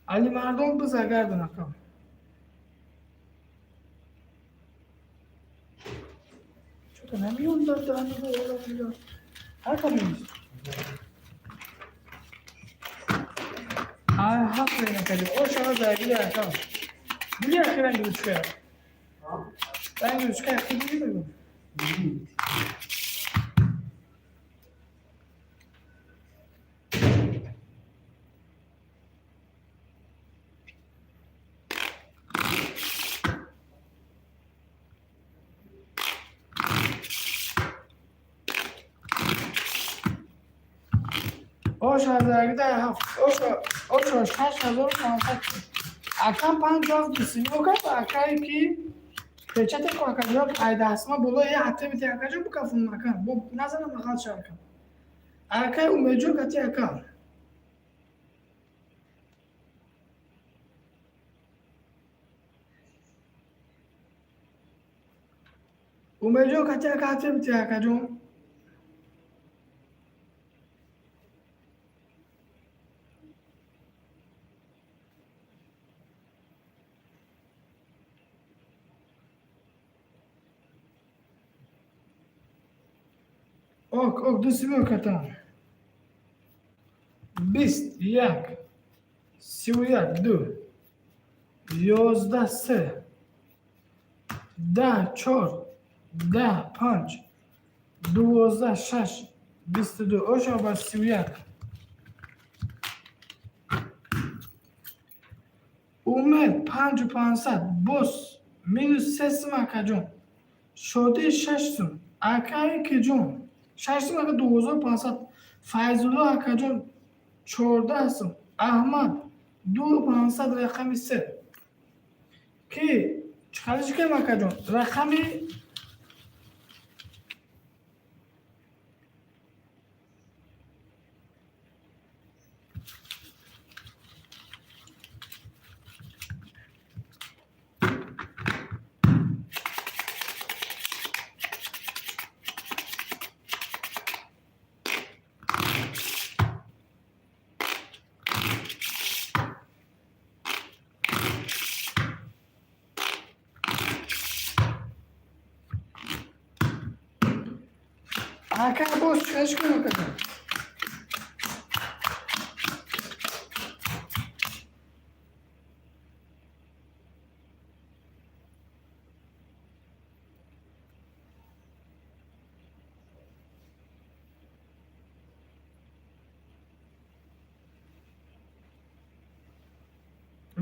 Алимардон, биза гардон, акам. Что-то намеён дад. Ҳар кадом ай ҳафт накардем. Ошава заргири, акам. Були ахи ранги ручкая. Ранги ручкая ахи були бигу. Оша заргида ҳафт. Оша, оша 6500. Акам панҷ ҳафт дусими окай ба акае ки печате ко, акаҷон, ай дастма боло я ҳатте бити, акаҷон, букафун, акам. Бо назарам ағал ша, акам. Акай Умедҷон кати, акам. Умедҷон кати, ака, ҳатте бити, акаҷон. Ок, ок, ду сими окатам. 20, 1, 31, 2, 11, 3, 10, 4, 10, 5, 12, 6, 22. Оша ба 31. Умед 5500, бос минус 3 сум, акаҷон. Шодӣ 6 сум. Акаи киҷон 6 сум, ака, 2500. Файзулло акаҷон, 14 сум. Аҳмад 2500, рақами 3. Ки чӣ кардем, акаҷон? Рақами ака боз чӣ кардем, акаҷон?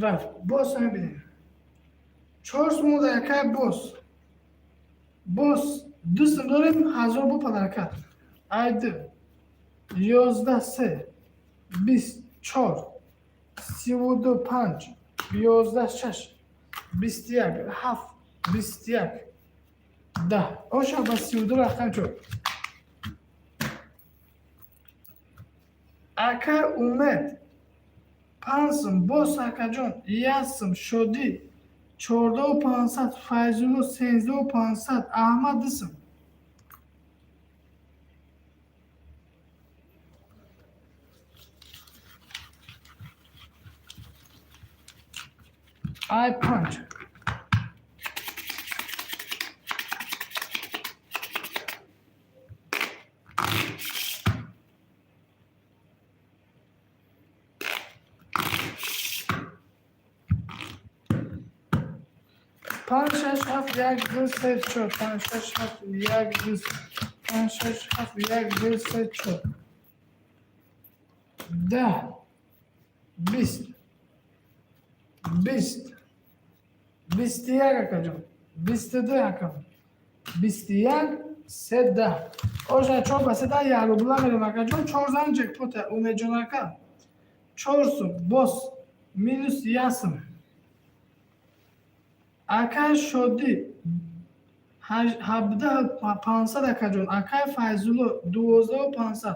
Рафт, боз мебинем. 4 сум акай, боз боз 2 сум дорем, 1000 бо подарка. Ай 2, 11, 3, 20, 4, 32, 5, 11, 6, 21, 7, 21, 10. Оша ба 32, рақам 4. Ака Умед 5 сум, боз акаҷон 1 сум. Шодӣ 14 500, Файзулло 13 500, Аҳмад 2 сум. Ай 5. 5, 6, 7, 1, 2, 3, 4, 5, 6, 7, 1, 2, 5, 6, 7, 1, 2, 3, 4, 10, 20, 20, 21, акаҷон, 22, акам, 21, 3, 10. Оша 4 ба 3 10, 1 рубла мерем, акаҷон. Чор зан ҷекпота. Умедҷон ака, 4 сум, боз минус 1 сум. Акай Шодӣ 17 500, акаҷон. Акай Файзулло 12 500.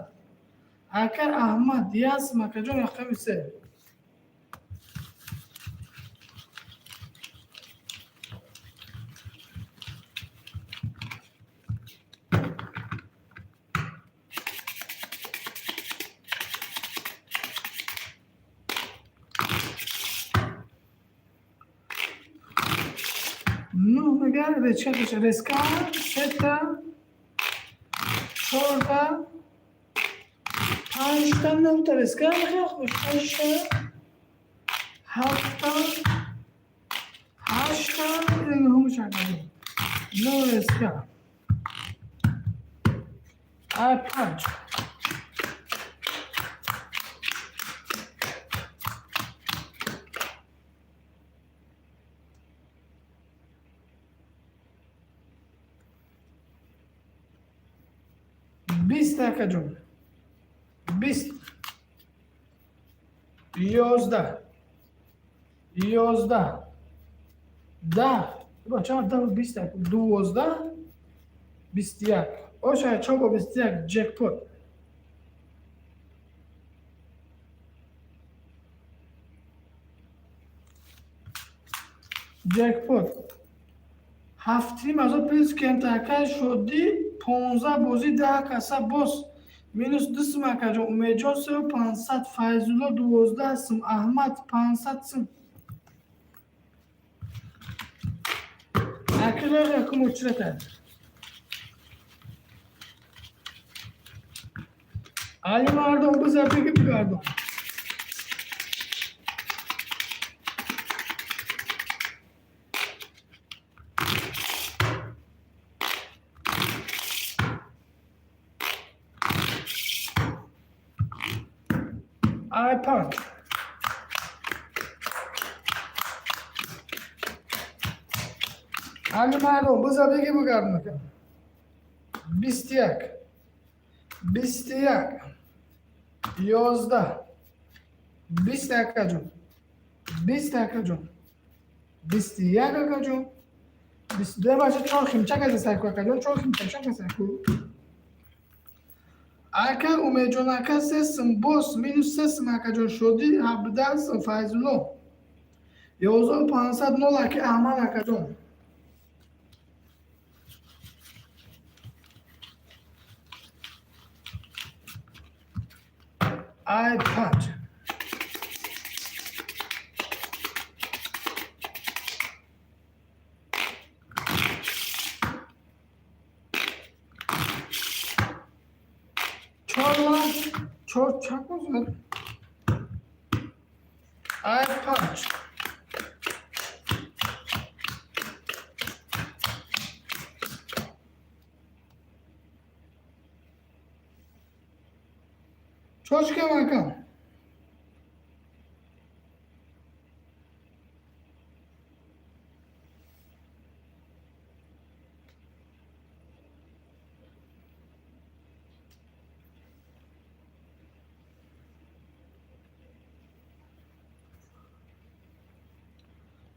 Акай Аҳмад 1 сум, акаҷон, рақами 3. 9 мегар речка резка сета, чорта, панҷта, нӯҳта резка, шашта, ҳафта, ҳашта, нӯҳум шакли 9 резка. Ай 5. 20, акаҷон, 20, 11, 11, 10, чанд 10, 20, 12, 21. Оша 4 бо 21 ҷекпот. Ҷекпот 7,5 ҳазор плюс кента. Акай Шодӣ 15 бозӣ, 10 каса, боз минус 2 сум, акаҷон. Умедҷон 3500, Файзулло 12 сум, Аҳмад 500 сум. Акилоякум очрата. Али мардон, бизар, беги, бигардон. Ай панҷ. Али мардон, бизар, беги, бигардон. 21, 21, 11, 20, акаҷон, 20, акаҷон, 21, акаҷон, 22. Бача, чор химчак аз сайку, акаҷон, чор химчак шак сайку. Ака Умедҷон, ака, се сум бос, минус се сум, акаҷон. Шодӣ, 17 сум. Файзулло, 11 500, нол. Аки Аҳмад, акаҷон. Ай панҷ. Чор лам, чор чак бозад. Ай панҷ. Чор чикам, акам?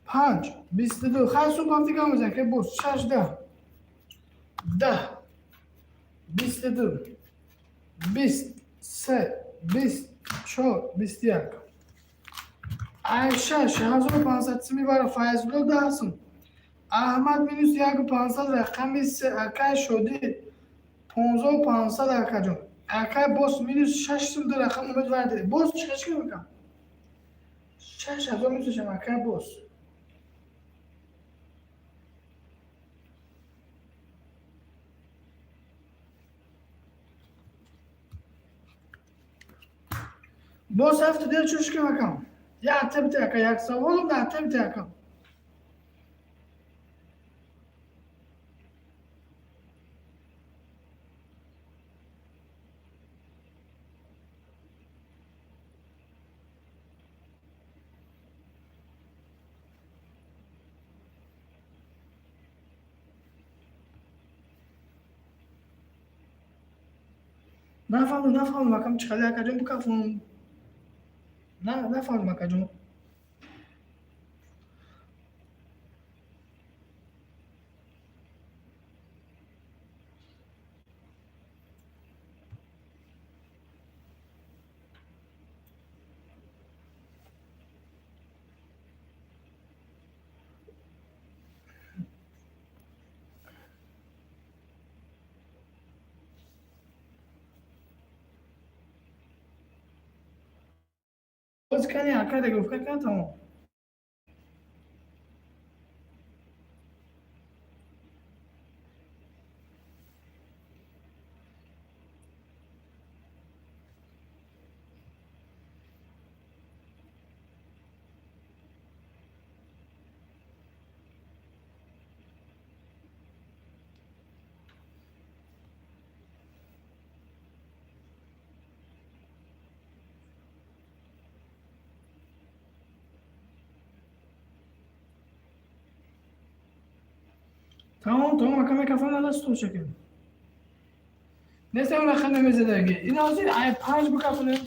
Панҷ, 22. Хай, сум ҳафти гам мезан, ки боз шаш, 10, 10, 22, 20, се, 20, чор, 21. Ай шаш, 1500 сими бара Файзулло, 10 сум. Аҳмад, минус 1 500, рақами се. Акай Шодӣ, 15 500, акаҷон. Акай боз минус шаш сум, ду рақам. Умед варди боз шаш ки мекам, 6000 минусшам, акай боз. Боз ҳафту дел чӯш ки акам. Як табите, ака, як саволум да табите, акам. Нафаҳмам, нафаҳмам, акам, чӣ хеле, акаҷон, бикафон. Нафаҳмам, акаҷон. Боз кани, ака, регровка кан, тамом. Тамом, тамом, ака, микрофон надост, чекем. Нестам, рақам намезадаги. Ин ҳозир ай панҷ бикафонем.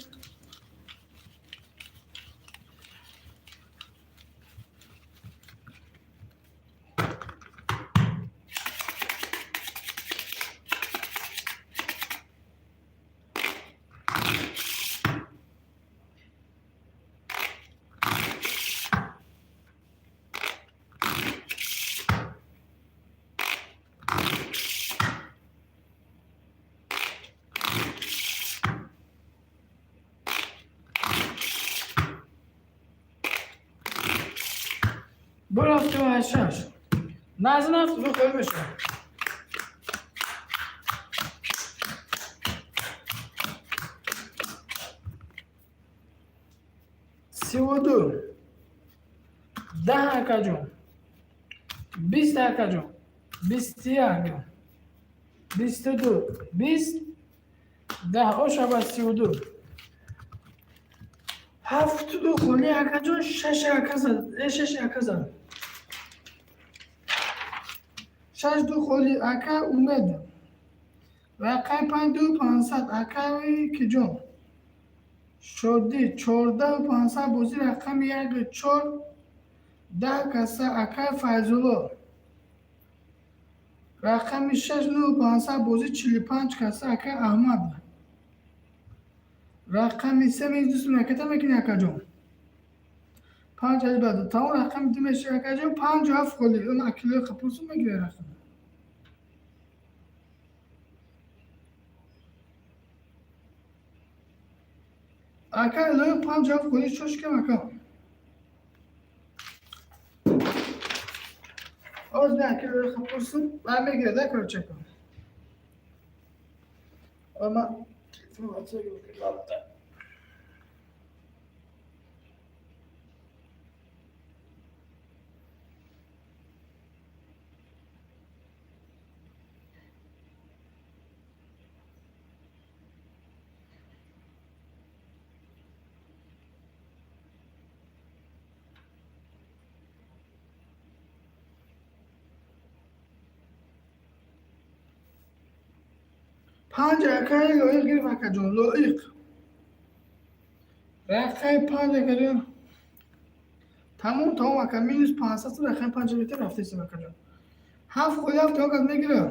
Бурафтем ай шаш. Назин ҳафту ду хел мешавад. 32, 10 акаҷон, 20 акаҷон, 21, 22, 20, 10 ошаба 32. 7 2 холи акаҷон, 6 ака зад, 6 ака зад. 6 2 холи ака Умед. Рақами 5 2 500 акаи Киҷон. Шодӣ 14 500 бозӣ рақами 1 4 10 каса акаи Файзулло. Рақами 6 9 500 бозӣ 45 каса акаи Аҳмад. Рақами 3 минус 2 ракета мекунӣ акаҷон. 5 али баъд тамом рақами 2 мешавад акаҷон, 5 7 холи. Он акилои қапурсу мегирад рақам. Ака илои 5 7 холи шош кам ака. Оз не акилои қапурсу ва мегирад короче ака. Ама телефон ватса. 5 акаи лоиқ гирифт акаҷон, лоиқ. Рақами 5 акаҷон. Тамом, тамом ака, минус 500 рақами 5 метр рафтесем акаҷон. 7 холи 7 аказ мегирад.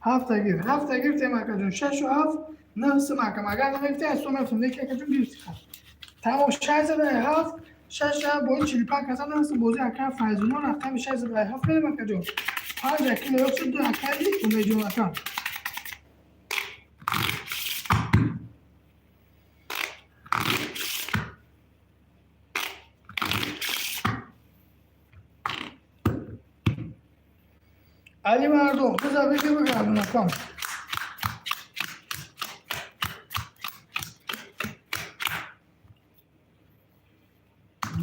7 гирифт, 7 гирифтем акаҷон, 6 ва 7 9 сум акам. Агар намегирифтем, аз сум мерафтем, лекин акаҷон гирифти. Тамом 6 7, 6 7 бозӣ 45 каса 9 сум бозӣ ака Файзулло рақами 6 7 мерем акаҷон. 5 аки лоиқ шуд, 2 акаи Умедҷон ака. Али мардум, бизар бигир бигардон акам.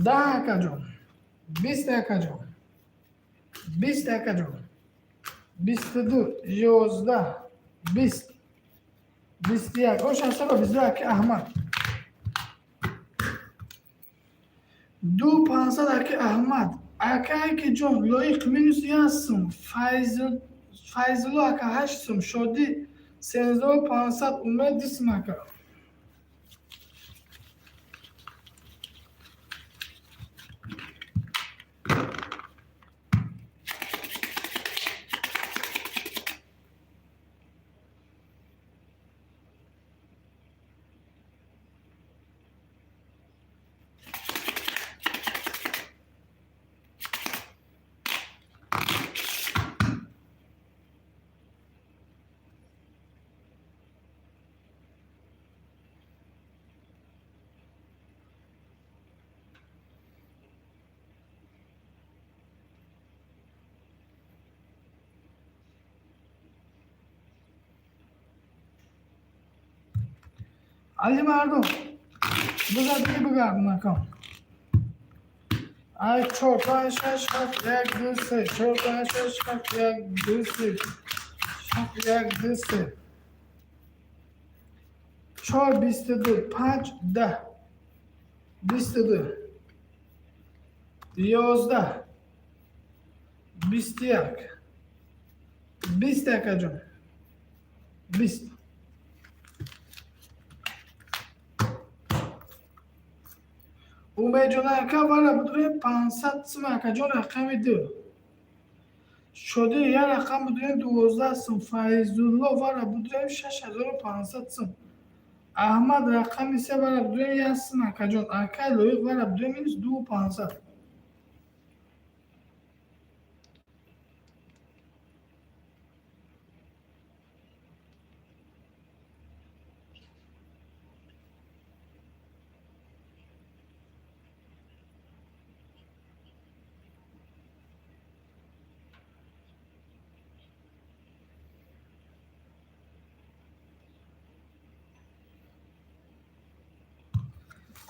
10 акаҷон, 20 акаҷон, 20 акаҷон, 22, 11, 20, 21, ош ҳастаба 22 аки Аҳмад. 2 500 аки Аҳмад. Акае ки ҷон лоиқ минус 1 сум, Файзулло ака 8 сум, Шодӣ 3500, Умед 2 сум ака. Али мардум, бизар дига бигардон акам. Ай 4 5 6 7 1 2 3 4 5 6 7 1 2 3 7 1 2 3 4 22 5 10 22 11 21 20 акаҷон, 20. Умедҷон ака вара будуре 500 сум акаҷон рақами 2. Шодӣ як рақам будурем, 12 сум. Файзулло вара будурем, 6500 сум. Аҳмад рақами се вара будурем, 1 сум, акаҷон. Акай Лоиқ вара будурем, минус 2500.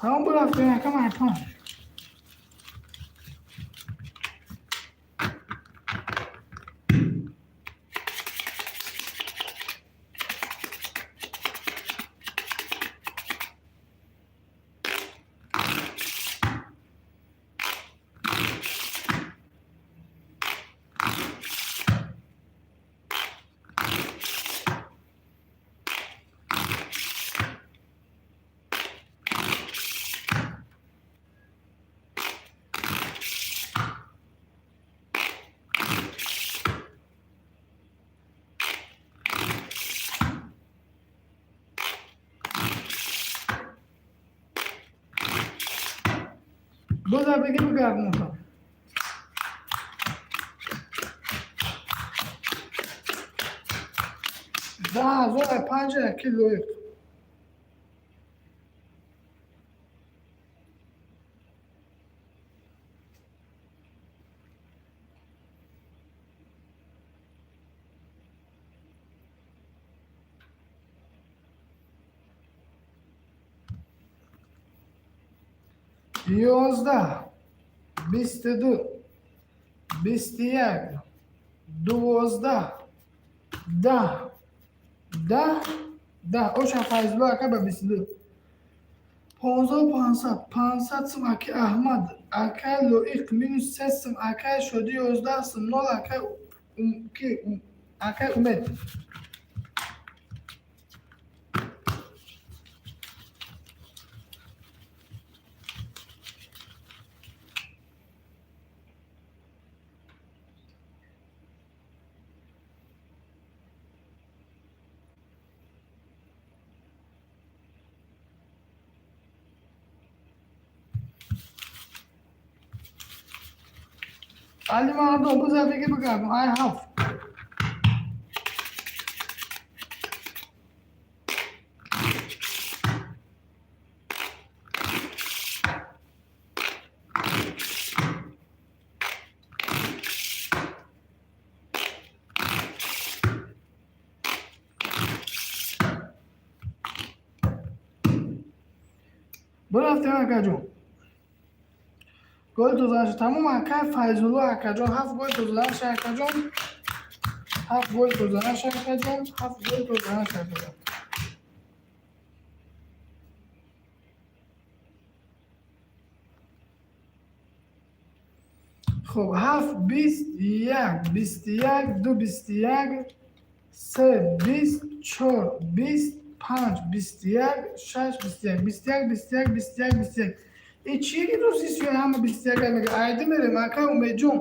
Тамом, бурафтем якам айпан. Боза беги, бигардонтон. 10 005 яки Лоиқ. 11, 22, 21, 12, 10, 10, 10. Оша Файзулло ака ба 22. 15 500, 500 сум аки Аҳмад. Акай Лоиқ минус 3 сум. Акай Шодӣ 11 сум, нол. Акай ки, акай Умед. Алимардон, буза беги, бигардон. Ай ҳафт. Бурафтем, акаҷон. Гол тоза. Тамом, акай Файзулло, акаҷон, ҳафт гол тозанаша, акаҷон, ҳафт гол тозанаша, акаҷон, ҳафт гол тозанаша, акаҷон. Хуб, ҳафт, 21, 21, ду, 21, се, 20, чор, 20, панҷ, 21, шаш, 21, 21, 21, 21, 21. И чие ки дӯсти сӯя ҳама 21 мега? Айди мерем, акай Умедҷон.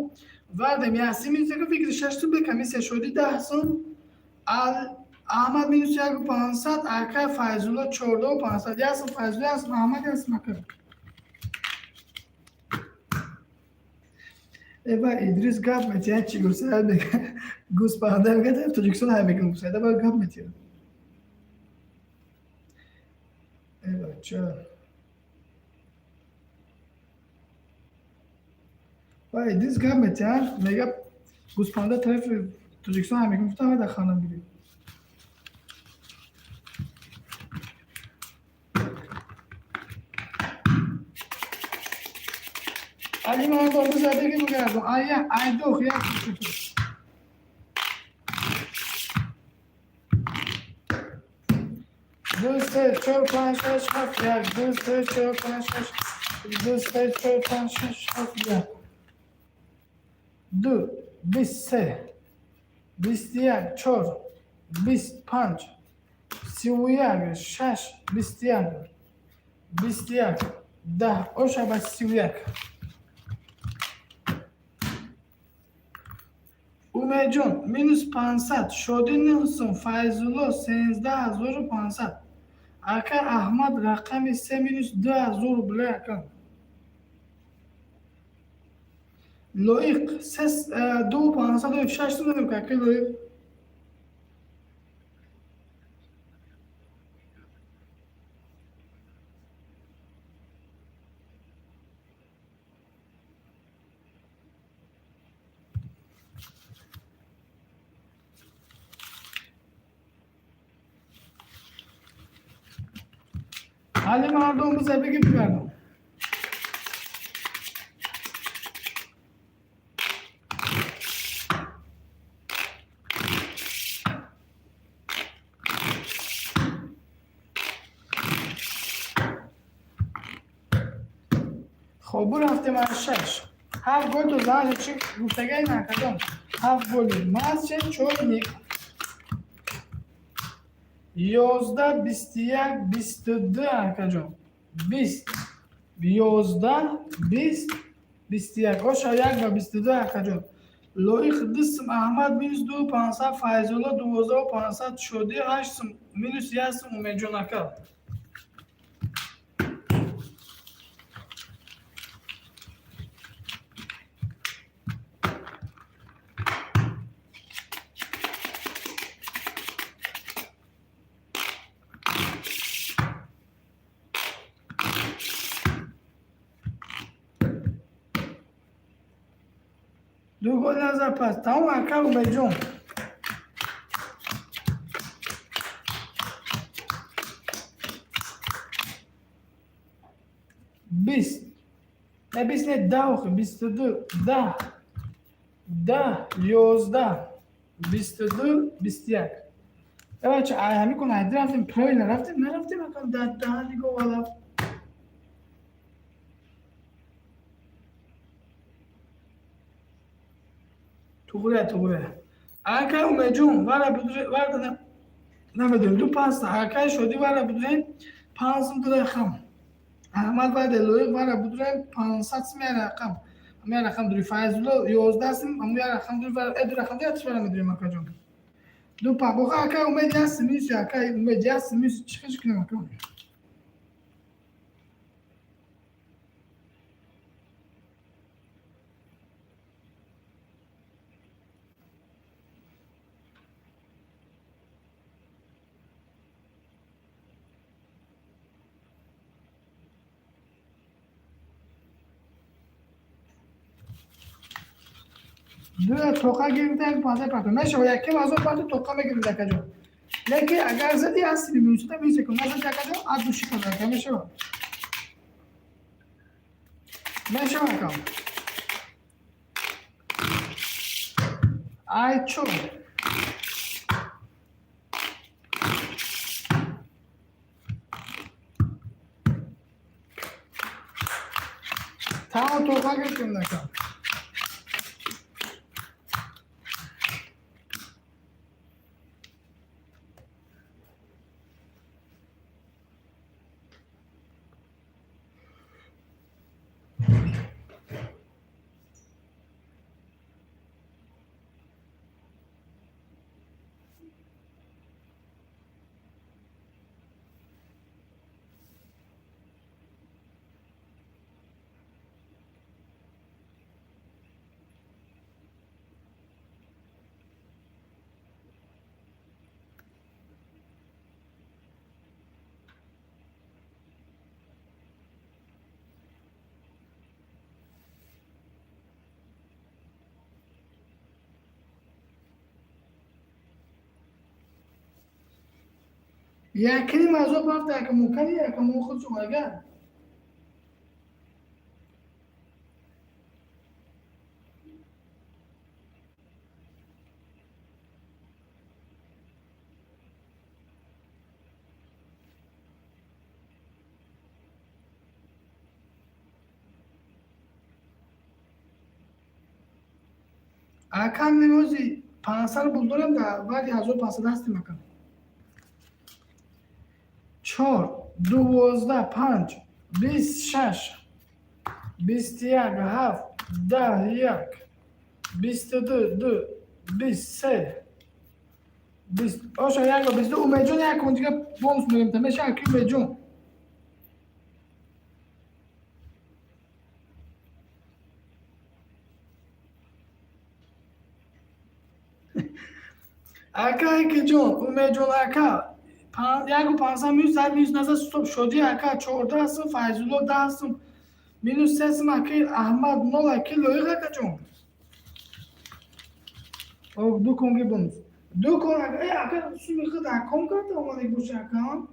Вардем яси минус як, фикри 6 сум бе комиссия. Шодӣ 10 сум, Аҳмад минус 1500, акай Файзулло 14 500. 1 сум Файзулло, 1 сум Аҳмад, 1 сум акай. Эва Идрис гап метиҳад, чӣ гуфта? Гӯспанда мега, Тоҷикистон ҳай мекунад, гуфта ба гап метиҳад. Эва ча ва Идрис гап метиҳад, мега гӯспанда тарафи Тоҷикистон ҳай мекунад, гуфта дар ханам гирифт. Алимардон, бизадиги, бигардон. Ая айдух як. Ду, се, чор, панҷ, шаш, ҳафт, як, ду, се, чор, панҷ, шаш, ду, се, чор, панҷ, шаш, ҳафт, як, ду, 23, 21, чор, 20, панҷ, 31, шаш, 21, 21, 10. Оша ба 31. Умед. Умедҷон минус 500, Шодӣ 9 сум, Файзулло 13 500. Ака Аҳмад рақами се минус 2000 рубля, ака. Лоиқ ду 506 сум дадем, ака Лоиқ. Али мардум, биза бигӣ бигардам. Хоб, бурафтем аз шаш. Ҳафт гол то заҳр чи гуфтагаи накардам. Ҳафт голи матче чорник 11, 21, 22, акаҷон. 20, 11, 20, 21. Оша як ва 22, акаҷон. Лоиқ 2 сум, Аҳмад минус ду пансад, Файзулло 12 500, Шодӣ 8 сум, минус 1 сум Умедҷон ака. Ду гол назар пас. Тамом, ака Умедҷон. 20. Не, 20 не, 10 охи, 22, 10. 10, 11, 22, 21. Бача, ай ҳамин кун айди рафтем, правильно рафтем, нарафтем, ака дар даҳ нигоҳ вала. Туғре, туғре. Ака Умедҷон, вара будре, вара намедонем, ду панҷта. Акаи Шодӣ вара будурем, 5 сум ду рақам. Аҳмад ваде Лоиқ вара будурем, 500 сум як рақам. Ҳам як рақам дури Файзулло 11 сум, ҳам як рақам дури вара, ду рақам дури вара медурем, акаҷон. Ду па, боха ака Умед 1 сум минус, ака Умед 1 сум минус, чӣ хеш кунем, ака? Ду тоқа гирифта, панҷа парто. Мешава, яким азор парто тоқа мегирифт, акаҷон. Лекин агар зади ҳасти минусата минус кун. Назади, акаҷон, аз души кун, ака мешава. Мешава, ака. Ай чор. Тамом, тоқа гирифтем, ака. Якним азоб рафта, ака мукани, ака му худ ага. Ака немози 500 рубл дорем, дар баъди 1500 ҳастем, ака. Чор, 12, панҷ, 20, шаш, 21, ҳафт, 10, як, 22, ду. 20, се, 20. Оша, 1-22. Умедҷон, як кун дига бонус мегирем, меша, аки Умедҷон. Ака Экиҷон, Умедҷон ака, 1-500 минус зад, минус назад, стоп. Шодӣ ака, 14 сум, Файзулло, 10 сум, минус 3 сум, аки Аҳмад, 0, аки Лоиқ акаҷон. Ду конги бонус, ду кон. Э, ака, суми худ акон карда омадек боша, ака.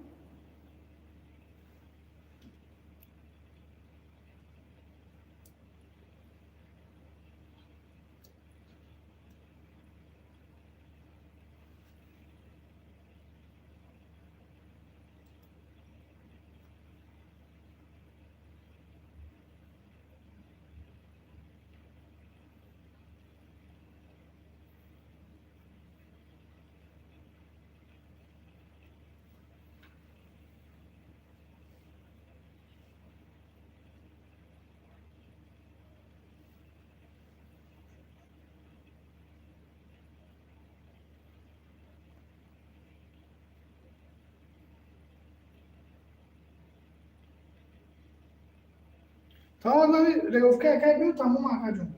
Тамом, регировка ака биё, тамом, акаҷон.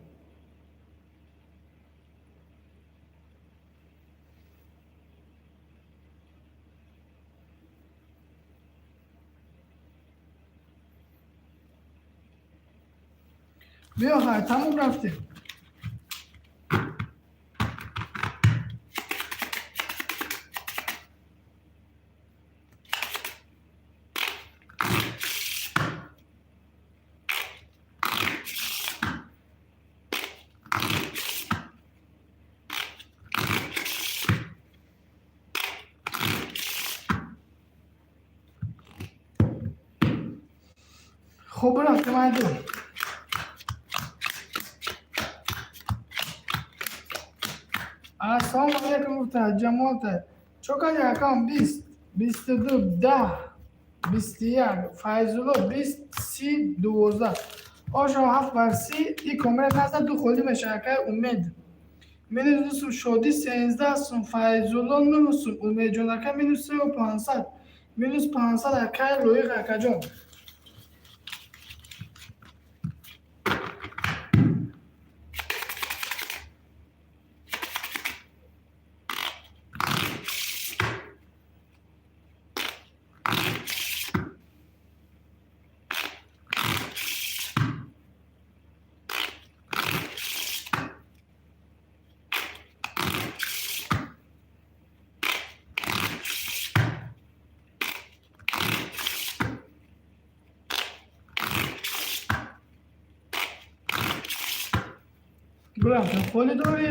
Биё, хай, тамом, рафтем. Хуб, рафтем, айду. Ассалому алайкум, гуфта ҷамоата. Чо кардӣ, акам? 20, 22, 10, 21, Файзулло, 20, 30, 12. Ошо, ҳафт бар си и комера назад, ду холӣ мешавад, акай Умед. Минус 2 сум, Шодӣ, 13 сум, Файзулло, 9 сум, Умедҷон ака, минус 3-500, минус 500, акай Лоиқ акаҷон. Брафтем, холӣ дорӣ,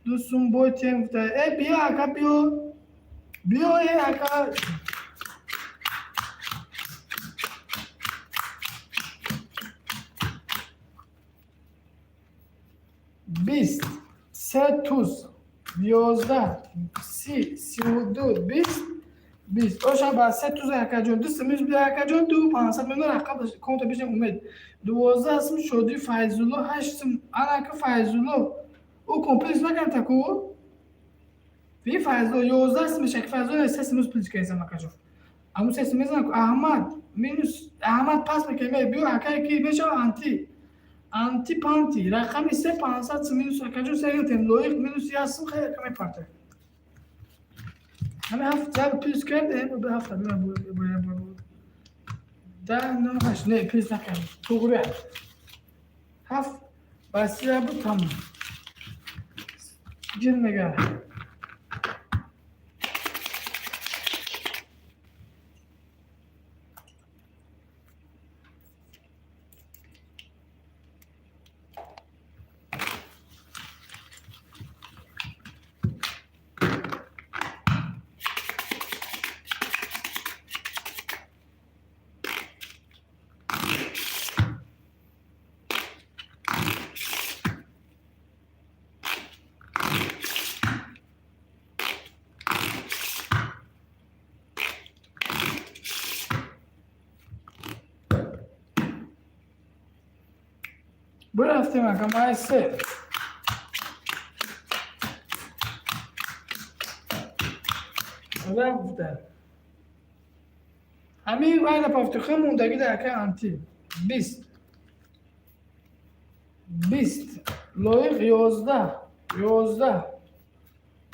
ду сум бойтем, гуфта. Э, биё, ака, биё, биё, э, ака. 20, се туз, 11, 30, 32, 20, 20. Оша, ба се туз, акаҷон, ду сум би, акаҷон, ду 500 мемон рақам конта бишем. Умед, 12 сум, Шодӣ, Файзулло, 8 сум. Анака Файзулло, ӯ комплекс накард таку ви Файзулло, 11 сум мешак. Файзулло, се сум плюс кардам, акаҷон, аму се сум мезанам. Аҳмад минус, Аҳмад пас мекунем. Биё, акае ки мешава, анти анти панти рақами се, 500 сум минус, акаҷон, се гирифтем. Лоиқ минус 1 сум. Хеле каме парта, ҳами ҳафт зарб плюс кардем, ҳафта 10, 9, 8. Не, плюс накардем, туғри, ҳафт ба си буд, тамом, гир мега. Бурафтем, ака, май се. Рафт гуфта. Ҳамин вайра пафтуха мондагӣ дар ака анти. 20. 20. Лоиқ 11. 11.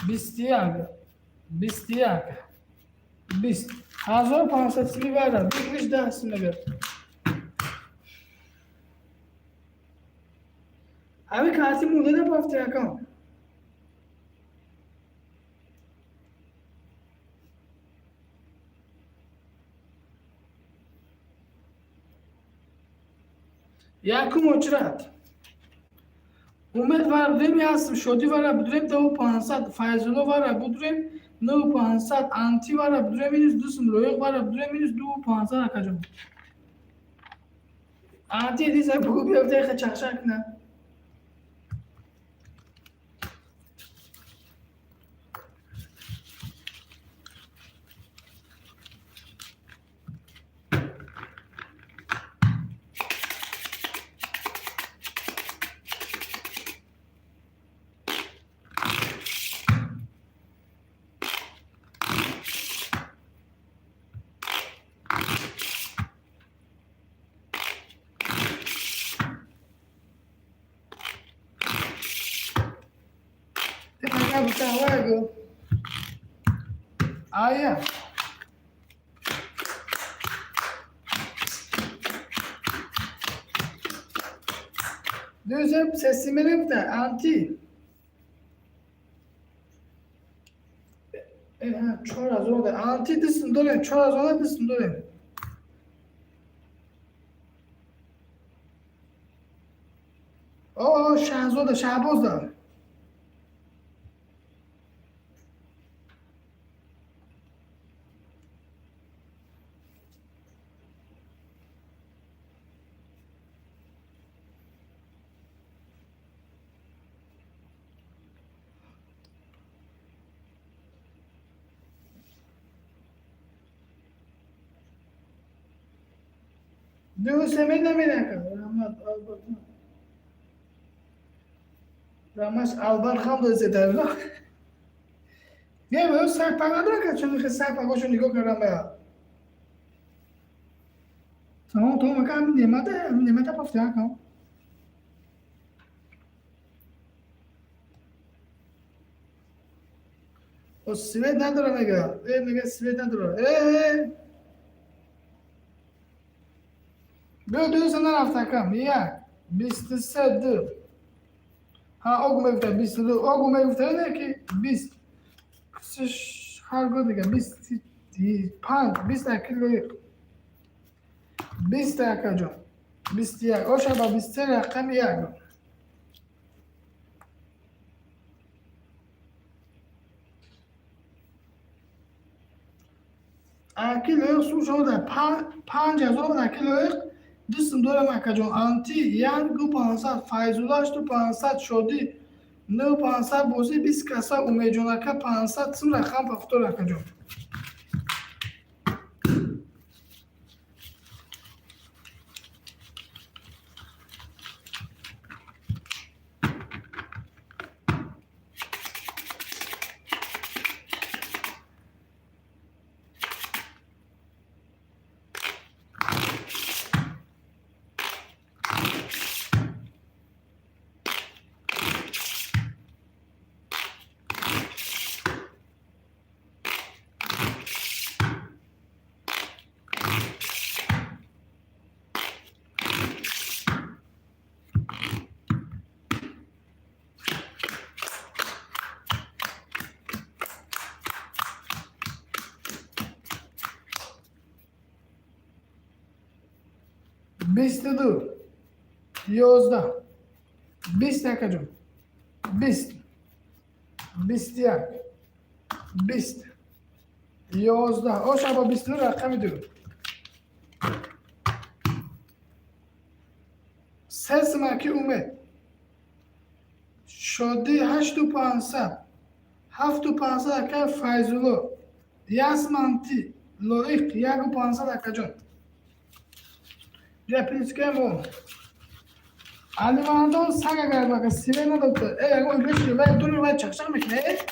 21. 21. 20. 1500 сими вайра. Бигриш 10 сим мегирад. Ҳамин карти монда напафти акам. Якум очрат. Умед вара будем ясм, Шодӣ вара будурем 500, Файзулло вара будурем 9500, Анти вара будурем минус 2 сум, Лоиқ вара будурем минус 2500 акаҷон. Анти диса бугу биёфта яха чахчах кна. Гуфта ая. Дӯзем сесимере гуфта анти. 4000 да. Анти дисм дорем, 4000 дисм дорем. О, Шаҳзода, Шаҳбозда. Ду се намедака. Раҳмат Алберт. Раҳмат Алберт хам дозеда. Не, ё саг пага дорака, чун хе саг пагошо нигоҳ кардам бая. Тамом, тамом, ака ҳамин немата, ҳамин немата пафти ака. О, свет надора мега. Э, мега свет надора. Э, э. Биё ду нарафт акам. Як, 23, ду. Ҳа, огу мегуфта 22, огу мегуфта не ки 20. Кусиш ҳар год мега 25, 20 аки лоиқ. 20 акаҷон. 21. Оша ба 23 рақами як. Аки лоиқ сум шуда 5000 аки лоиқ дустум дорам акаҷон. Анти як 2500, Файзулла 8500, Шодӣ 9500, бозӣ 20 каса, Умедҷон ака 500 сум рақам пафтор акаҷон. 22, 11, 20 акаҷон, 20, 21, 20, 11. Оша ба 22 рақами ду. Се симаки Умед. Шодӣ 8500, 7500 ака Файзулло. Ясманти Лоиқ 1500 акаҷон. Я плюскаем. Алимардон сага гарбака сиве надод. Э, ягон беши вай дури вай чақчақ мекунад.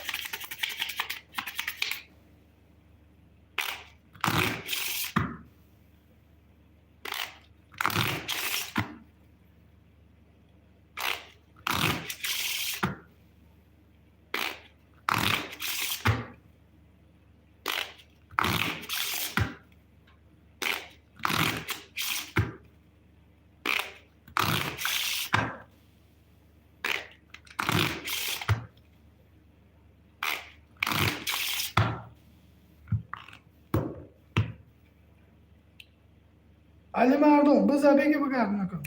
Алимардон, биза беги бигард накун.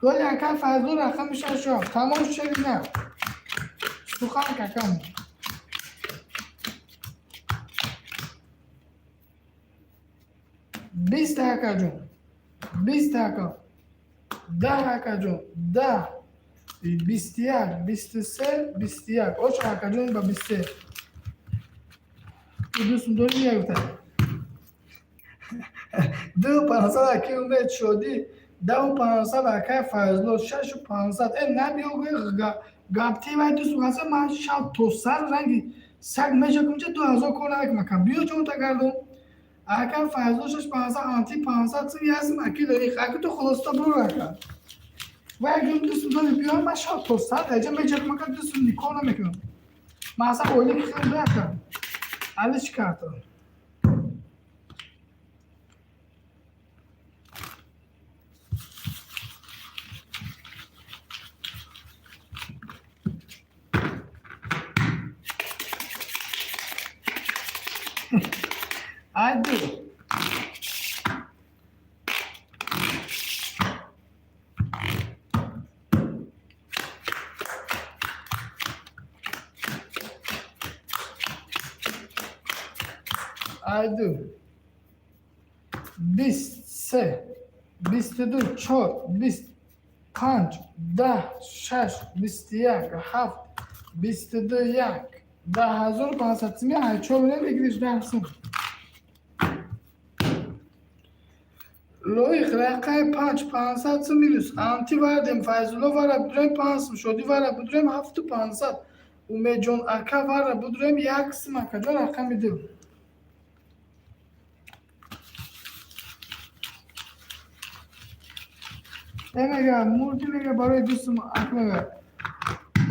Голи ака Фазлу рақами шаш ҳафт. Тамом шери на. Сухан какам. Бист акаҷон. Бист ака. Даҳ акаҷон. Даҳ. 21, 23, 21. Оч акаҷон ба 23. Дӯстум дори мегуфта. Ду пансад аки Умед Шодӣ, даҳу пансад акай Файзулло, шашу пансад. Э набиё гӯи гапти вай дӯстум ҳаса ман шаб то сар ранги саг мешакум ча 2000 кор намекунам ака. Биё ҷонта гардон. Ака Файзулло шаш пансад, анти пансад, сим ясим аки лоиқ. Аки ту хулоста бур ака. Вай гӯм дӯстум дори биё ман шаб то сар даҷа мечакум ака дӯстум никоҳ намекунам. Ман аса оила ки хеле ака. Али чӣ кард? Ай ду. Ай ду. Бист се, 22, чор, бист, панҷ, даҳ, шаш, 21, ҳафт, 22, як. 10 500 сими ай чор мегириш даҳ сум. Лоиқ рақами панҷ 500 сум минус. Анти вардем Файзулло вара будурем панҷ сум, Шодӣ вара будурем ҳафту пансад. Умедҷон ака вара будурем як сум акаҷон рақами ду. Э мега мурдӣ мега барои дӯстум ака мега.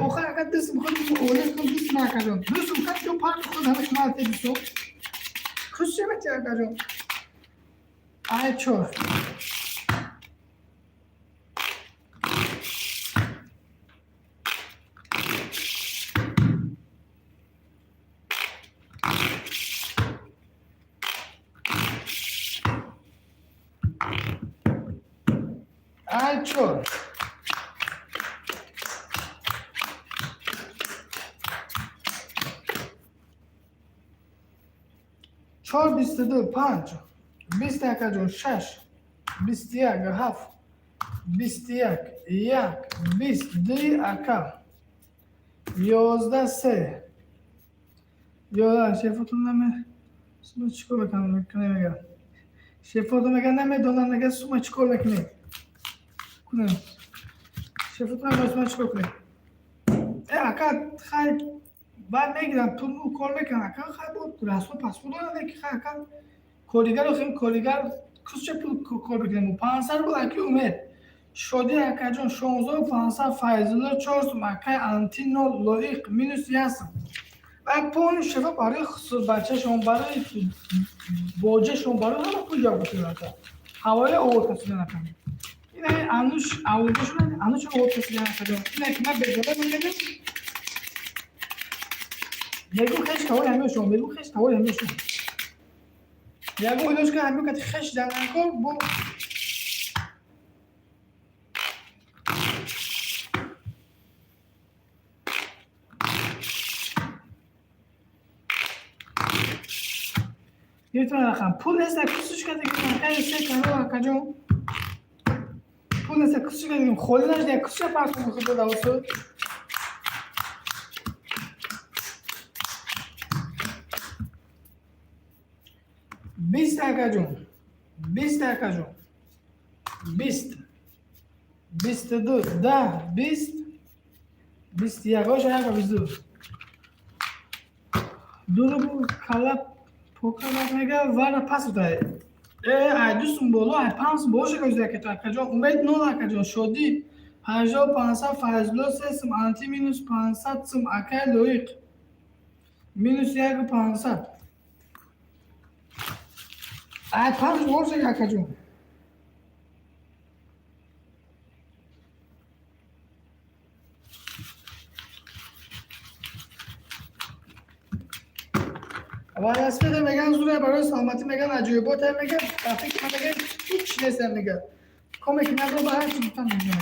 Охир ака дӯстум худ оила худ дӯстум акаҷон. Дӯстум кад ё парти худ ҳамаш марте дӯстум. Куш чемети акаҷон? Ай чор. Ай чор. Чор 22, панҷ. Бист акаҷон, шаш. 21, ҳафт. 21, як, бист, ди ака. 11 се. Ёздаҳ шефотон наме сума чӣ кор мекунем мега. Шефотон мега намедонам мега сума чӣ кор мекунем. Кунем. Шефотон мега сума чӣ кор кунем. Э ака хай баъд мегирам пул кор мекунам ака хай бо расмо паспорт дорам ки хай ака коригар охим коригар кусча пул кор мекунем. 500 рубл аки Умед. Шодӣ акаҷон 16 500, Файзулло чор сум, акай анти нол, лоиқ минус як сум. Ва полни шефа барои бачашон, барои боҷашон, барои ҳама пул ҷавоб карданд ака. Ҳавоя овоз касидан ака. Ин ануш авлодашон ануш овоз касидан акаҷон. Ина ки ман бегона мегӯям. Мегӯ хеш тавои ҳамешон, мегӯ хеш тавои ҳамешон. Ягон илоҷ ка ҳамин кати хеш данакор бо гирифтан рақам. Пул нест кусуш кардагим, акай се кано акаҷон. Пул нест кусуш кардагим, холӣ нашда кусуша партом худ додавсу. Бист акаҷон, бист акаҷон, бист, 22, даҳ, бист, 21, оша як ба 22. Ду рубл кала покарак мега вара пас утай. Э ай ду сум боло, ай панҷ сум боло шуда акаҷон. Акаҷон Умед нол акаҷон, Шодӣ 8500, Файзулло се сум, анти минус 500 сум, акай Лоиқ минус яку пансад. Ай панҷ боло шуда акаҷон. Велосипед меган зуре барои саломатӣ, меган аҷоиботе, меган ба фикр ман, меган ҳеч нест, меган коме ки надо ба ҳар чи гуфтан мумкин.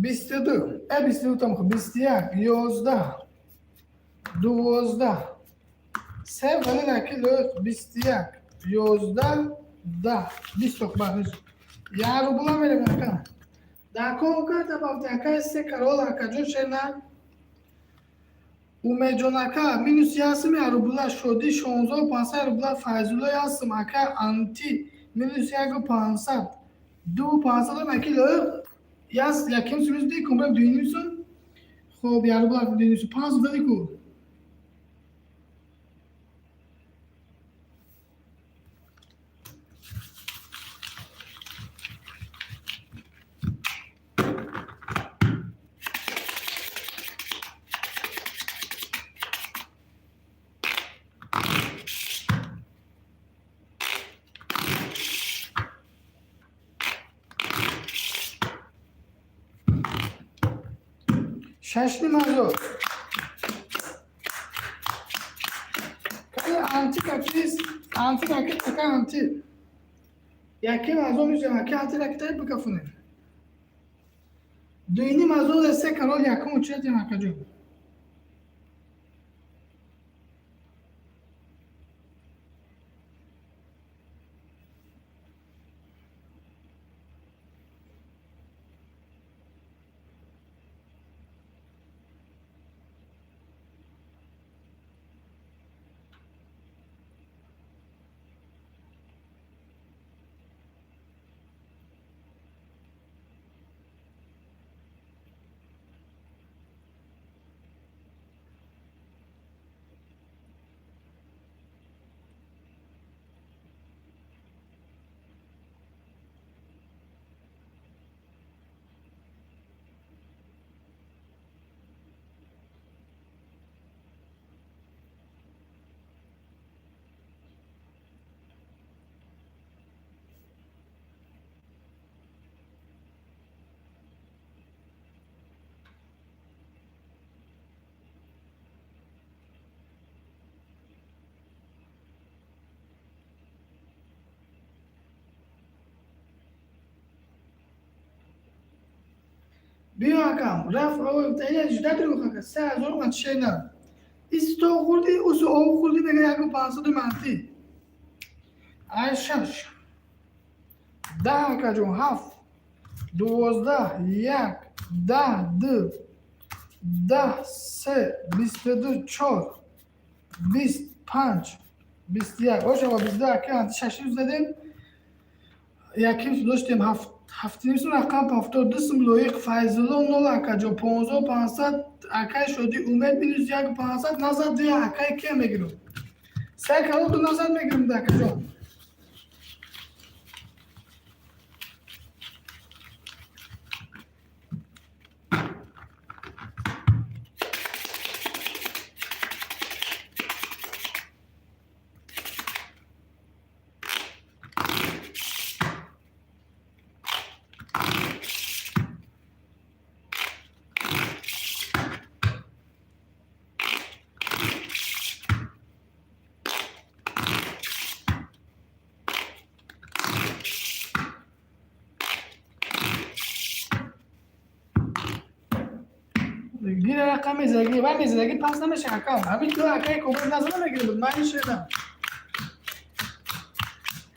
22, 22 там, 21, 11, 12, се вале наки лоиқ, 21, 11, 10, 20 бахш як рубла мерем, ака. Дар ком карта бафти, ака, се карол, акаҷон, шена Умедҷон, ака, минус ясм як рубла, Шодӣ 16 500 рубла, Файзулло ясм, ака, анти минус 1 500, 2 500, аки лоиқ яс, яким сумис ди кумбра дуюним сум. Хоб, як рубла дуюним сум панҷ дади ку. 6,5 ҳазор. Кани анти какист, анти каки, ака, анти яким ҳазор мешавад, ака, анти ракитай бикафунем. 2,5 ҳазор, се карол, якум учетем, акаҷон. Биё, акам, рафт 18 рӯх, ака, 3 ҳазор омад, шена исто хӯрдӣ, усу об хӯрдӣ, мега 1 500 манфӣ. Ай шаш, 10, акаҷон, ҳафт, 12, як, 10, ду, 10, се, 22, чор, 20, панҷ, 21, ошава 22, ака, шашим задем, яким доштем, ҳафт, ҳафтиним сум, рақам 72 сум, лоиқ Файзулло нол, акаҷон, 15 500, акай Шодӣ Умед минус 1 500 назад дия, акай, кия мегирам, се калон ду назад мегирам, акаҷон. Гира рақам мезаги ва мезаги пас намеша, акам, ҳамин ду акай кобуд назар мегирам, ман шедам.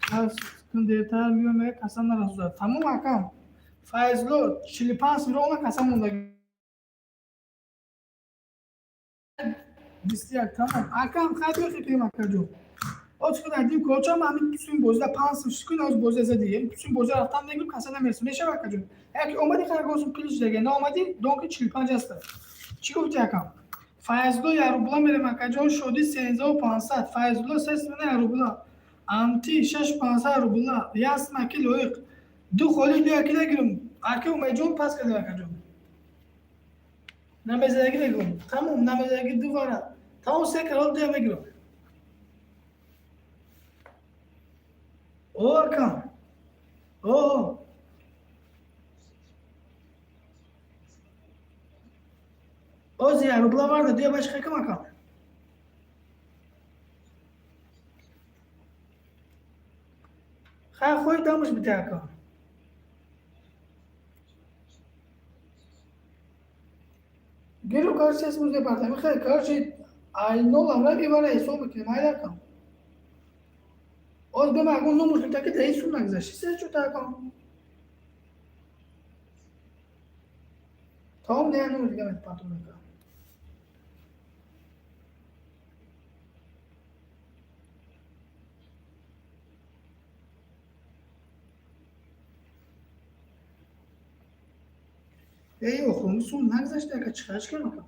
Пас кун, дертар миём, мега касам нарасуда. Тамом, акам Файзло, 45 сум она касам монда, 21, тамом, акам, хай бихекем, акаҷон. Оч кун, адим кочам, ҳамин сум бозида 5 сум шикун, оз бозида зади сум бозида рафтам, мегирам, каса намерасам, мешава, акаҷон. Яке омади, харгосум плюс дега, наомади, донки 45 аста. Чӣ гуфти, акам? Файзулло як рубла мерем, акаҷон, Шодӣ 13 500, Файзулло 3 сумона як рубла, анти 6 500 рубла, ясм, аки лоиқ, ду холи ду яки нагирам, аки Умедҷон, пас кардем, акаҷон. Намезадаги мегӯм. Тамом, намезадаги ду вара. Тамом, се карол дуя мегирам. О, акам. О. Ози я рубла варда дуя баш хекам акам. Хай хой дамаш бите акам. Гиру короче с музей партами. Хай короче ай нол амра ивара ҳисоб мекунем ай акам. Оз бема агон номуш митаки да исум нагзашти. Се чута акам. Тамом не номуш дига мет партум акам. Эй, охрон сум нагзашти ака чиқариш кардам акам.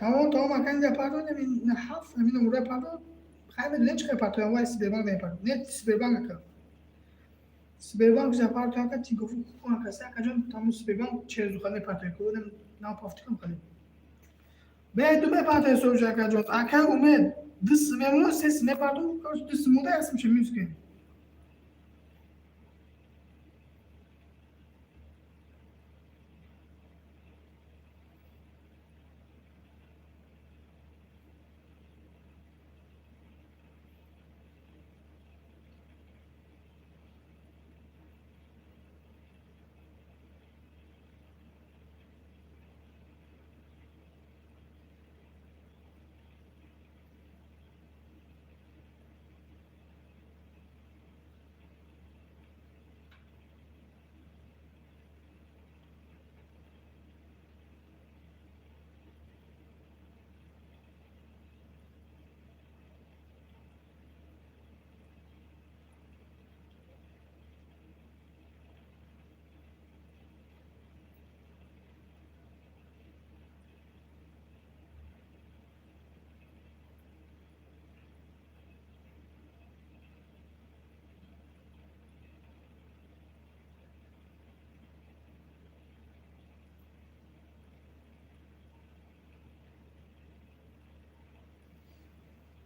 Тамом, тамом, ака инҷа партоем ин ҳафт ҳамин умра парто. Хай медонем чӣ партоям, вай Сбербанк мепартоям. Не Сбербанк ака. Сбербанк жа парто ака Тинькофф кун ака се ака ҷон тамом Сбербанк через выходные партоям. Ку одам нав пафтикам хали. Бе ду мепартоям соҷа ака ҷон. Ака умед ду мемонам се мепартом, короче ду монда як миша минус кунем.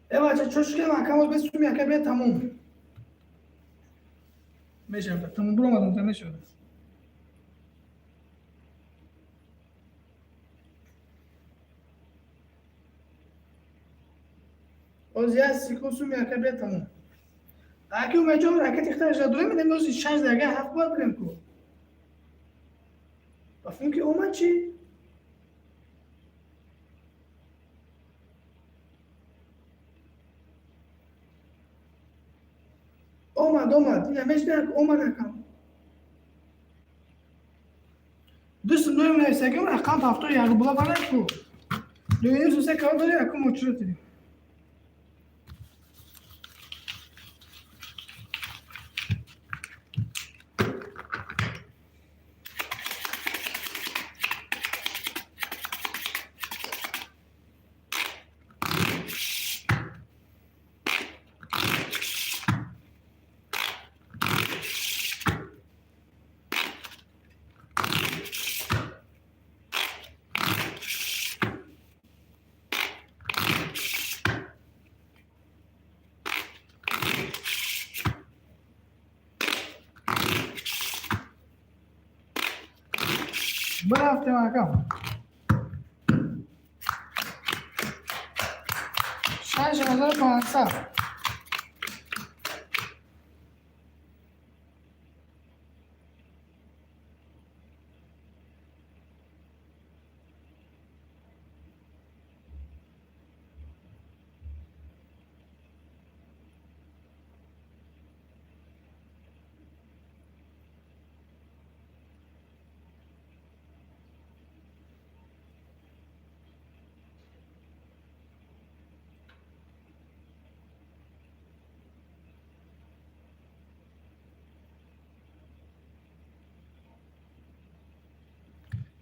Э бача чо шукем акам оз бесум яка бе тамом. Мешавад. Тамом буромадам та мешавад. Оз як секунд сум яка бе тамом. Аки умеҷон ракети хташ дорем, медем оз 6 дақиқа ҳафт бояд бирем ку. Ба фикр ки омад чӣ? Омад, омад. Ина мешнак омад акам. Дӯст дорем нависагим рақам ҳафто як рубла барай ку. Дуюним се калон дори акум очурат. Брафтем акам. 6500.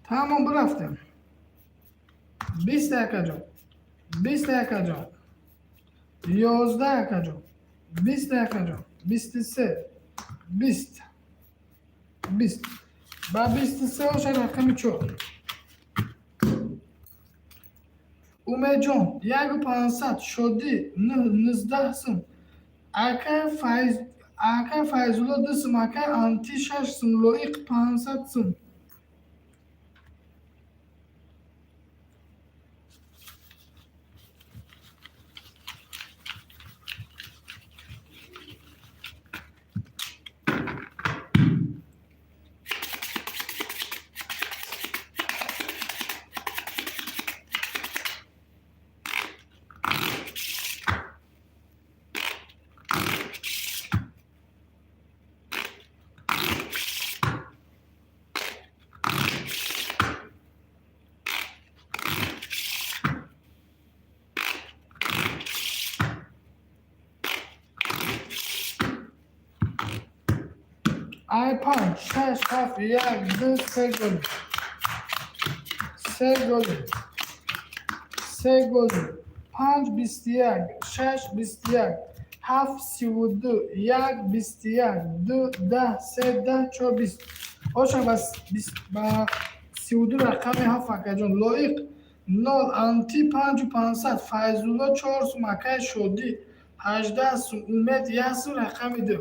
Тамом, бирафтем. 20 акаҷон, 20 акаҷон, 11 акаҷон, 20 акаҷон, 23, 20, 20. Ба 23 оша рақами чор. Умедҷон, 1500, Шодӣ, 19 сум, акай Файзулло, 2 сум, акай Анти, 6 сум, Лоиқ, 500 сум. Ай панҷ, шаш, ҳафт, як, ду, се голи, се голи, се голи, панҷ, 21, шаш, 21, ҳафт, 32, як, 21, ду, 10, се, 10, чор, 20. Оша ба 32 рақами ҳафт, акаҷон. Лоиқ, нол, Анти, 5500, Файзулло, 4 сум, акай Шодӣ, 18 сум, Умед, 1 сум, рақами ду.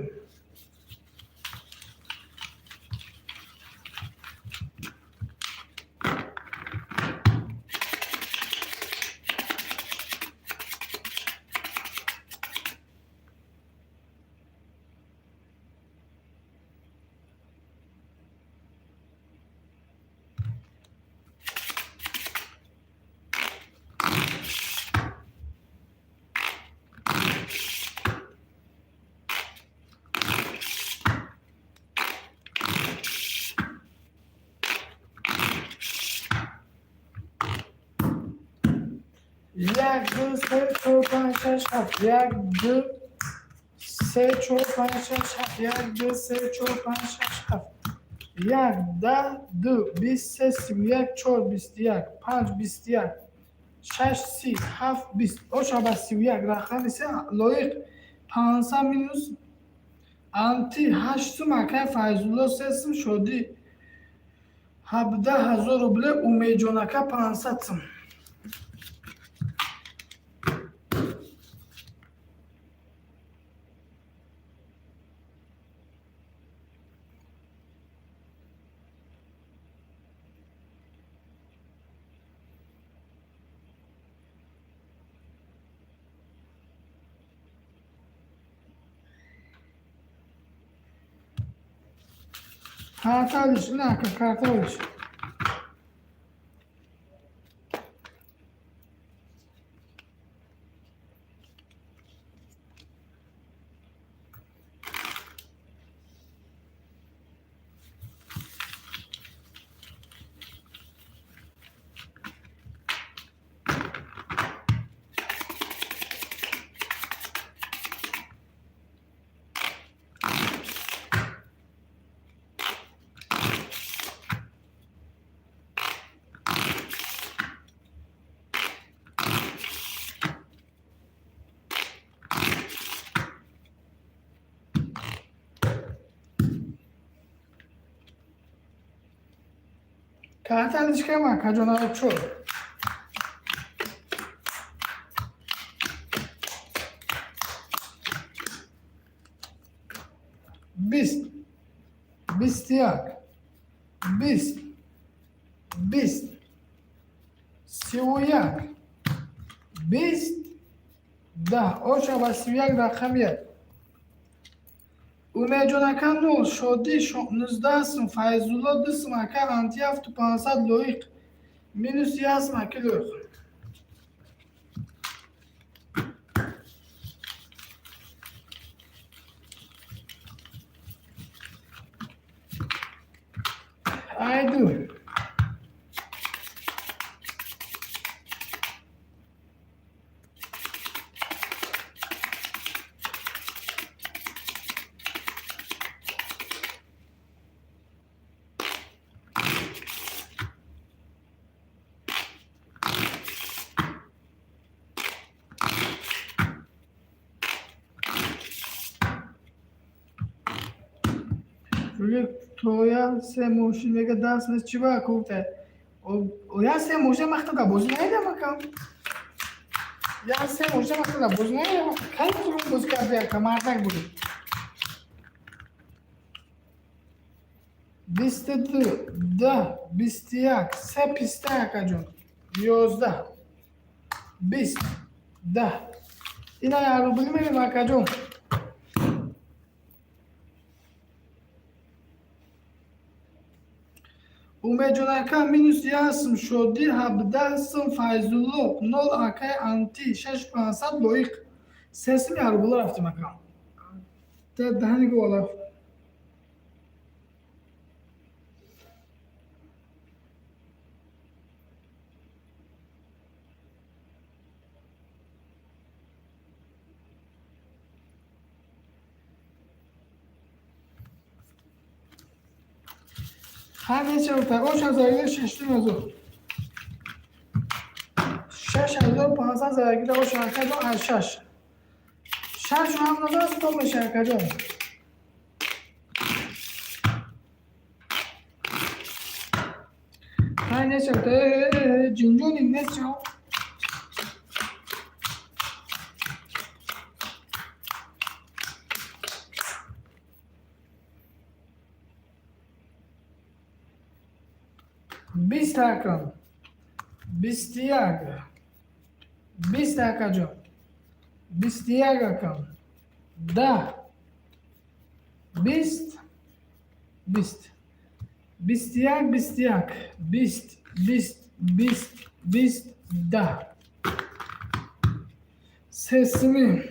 Як, ду, се, чор, панҷ, шаш, ҳафт. Як, ду, се, чор, панҷ, шаш, ҳафт. Як, ду, се, чор, панҷ, шаш, ҳафт. Як, 10, ду, 20, се, 31, чор, 21, панҷ, 21, шаш, 30, ҳафт, 20. Оша ба 31 рақами се. Лоиқ, 500 минус, Анти, 8 сум, акай Файзулло, 3 сум, Шодӣ, 17 000 рубле, Умедҷонака, 500 сум. Карталиш, на, карталиш. Карталиш кама, акаҷон, чор. 20, 21, 20, 20, 31, 20, 10. Оша ба 31 рақами як. Умедҷонака, нол, Шодӣ, 19 сум, Файзулло, 2 сум, ака Анти, 7500, Лоиқ, минус 1 сум, аки Лоиқ. Айду. Жулик тоя се мошин мега даст нест, чӣ ба гуфта? Я се мошин махта да бозӣ наидам акам. Я се мошин махта да бозӣ наидам. Кай турум бозӣ карди ака, мардак буди. 22, 10, 21, се писта акаҷон. 11, 20, 10. Ина як рубли мерем акаҷон. Умедҷон ака минус ясм, Шодӣ 17 сум, Файзулло 0 акай анти 6500 лоиқ. Се сум як рубла рафтем ака. Даҳани гола. Ҳар неча ош аз шаштум ҳазор. 6500 зарагида ош акаҷон аз шаш. Шашу ҳафт назар стоп меша акаҷон. Ҳар неча ҷинҷони неча. Бист акам. 21. 20 акаҷон. 21 акам. 10. 20. 20. 21, 21. 20, 20, 20, 20, 10. Сесими.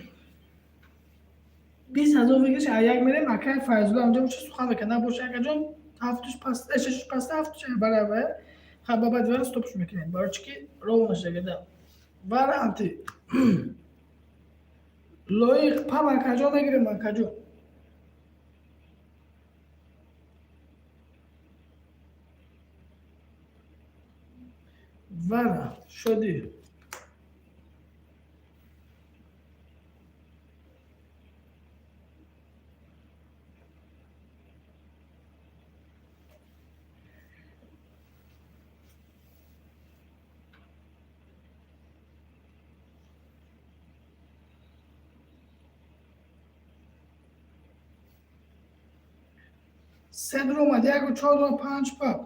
20 000 выигрыш, а як мерем, акай Файзулла онҷо боша сухан мекард. Набоша акаҷон, ҳафтуш паст, шашуш паста, ҳафтуш барабар. Ха, ба баъд вара стопш мекунем. Барои чӣ ки ровно нашагада. Вара анти. Лоиқ пам акаҷон мегирем акаҷон. Вара шодӣ. Се дуромад, яку чор дуром, панҷ пап.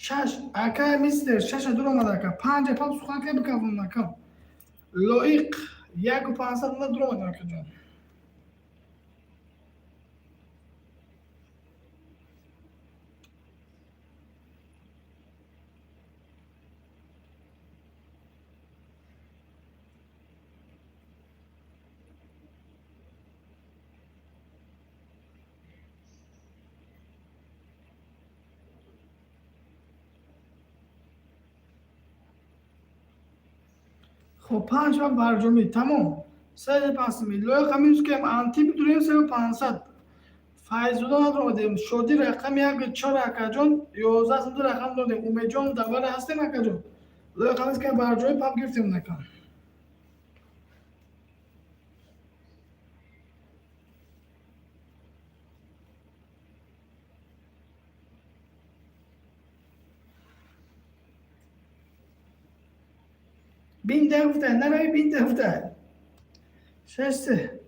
Шаш акай мистер, шаша дуромад ака. Панҷа пап сухан ка бикавон ака. Лоиқ яку 500 на дуромад акаҷон. Хоб, панҷ ва барҷомӣ тамом. Се пасми. Лоиқ ҳамин ки анти бидурем се 500. Файзулло надромадем. Шодӣ рақами як чор акаҷон, 11 сум рақам додем. Умедҷон давара ҳастем акаҷон. Лоиқ ҳамин ки барҷомӣ пап гирифтем нака. Бин дафта, нарави бин дафта. Шаште.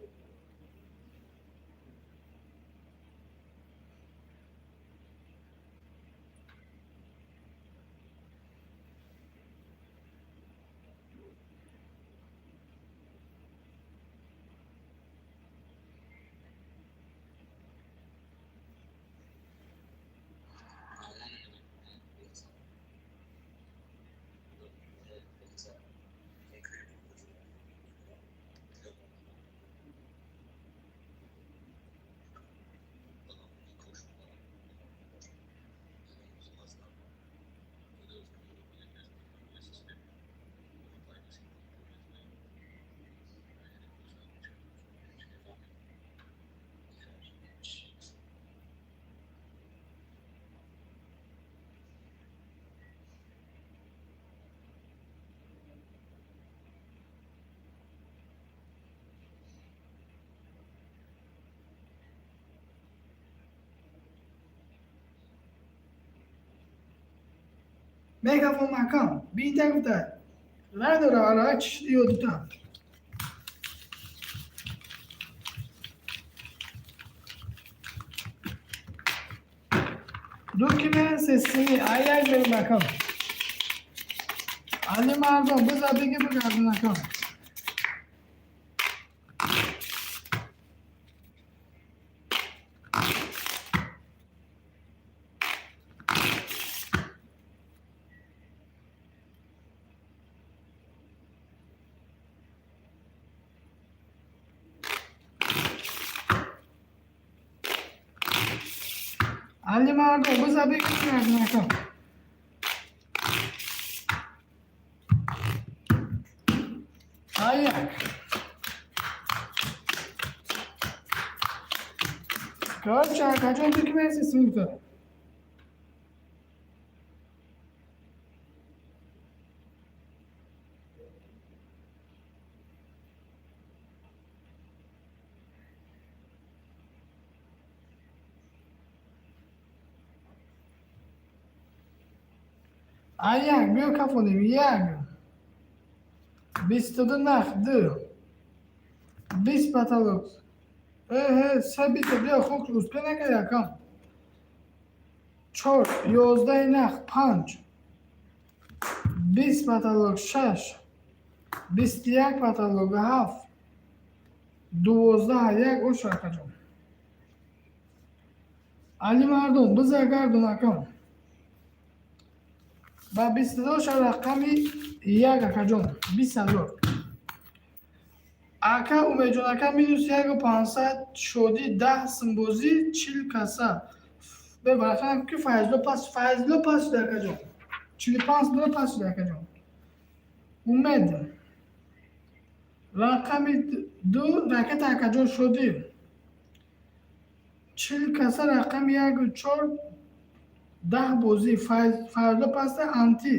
Мегафон маҳкам бинта гуфта надора ара чӣ шуди ё дута. Ду кимен сесини аяк бери макам. Али мардон биза биги бигардон акам. Али мардон биза биги бигардон акам. Аяк. Короче, акаҷон, ду кимен сесини гуфта. Аяк биё кафонем як. 22 нах ду. 20 потолок. Эҳе, се биста биё хок успе накарди акам. Чор, 11 нах панҷ. 20 потолок шаш. 21 потолок ҳафт. 12 як ош акаҷон. Али мардон биза гардон акам. Ба 22 ша рақами як акаҷон 20 000. Ака Умедҷон ака, минус яку 500 шодӣ 10 сумбозӣ 40 каса. Бебаракат ки Файзло пас, Файзло пас шуда акаҷон. 45 сумро пас шуда акаҷон. Умед. Рақами ду ракета акаҷон шодӣ. 40 каса рақами яку чор 10 бозӣ Файзло паста анти.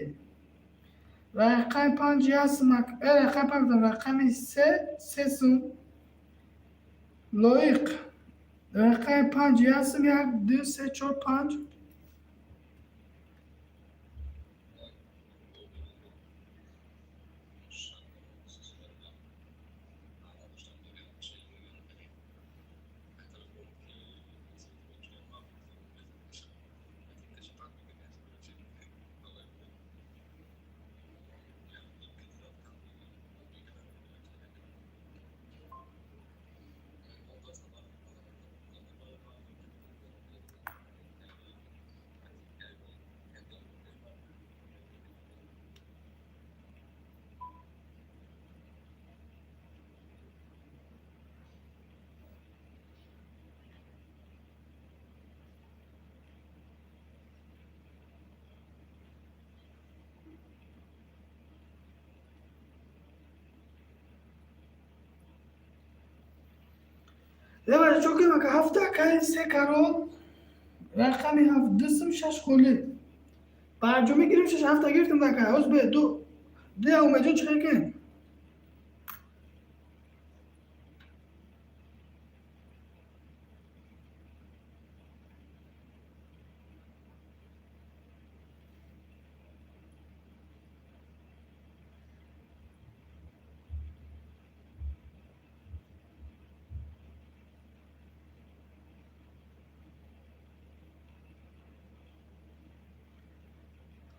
Рақами панҷ як сум рақами панҷ рақами се се сум лоиқ. Рақами панҷ як сум як ду се чор панҷ. Леваҷа чокем ака ҳафта акаи се карол рақами ҳафт ду сум шаш холӣ. Барҷомӣ гирифт шаш ҳафта гирифтем ака. Ҳоз бе ду ду Умедҷон чӣ кунем?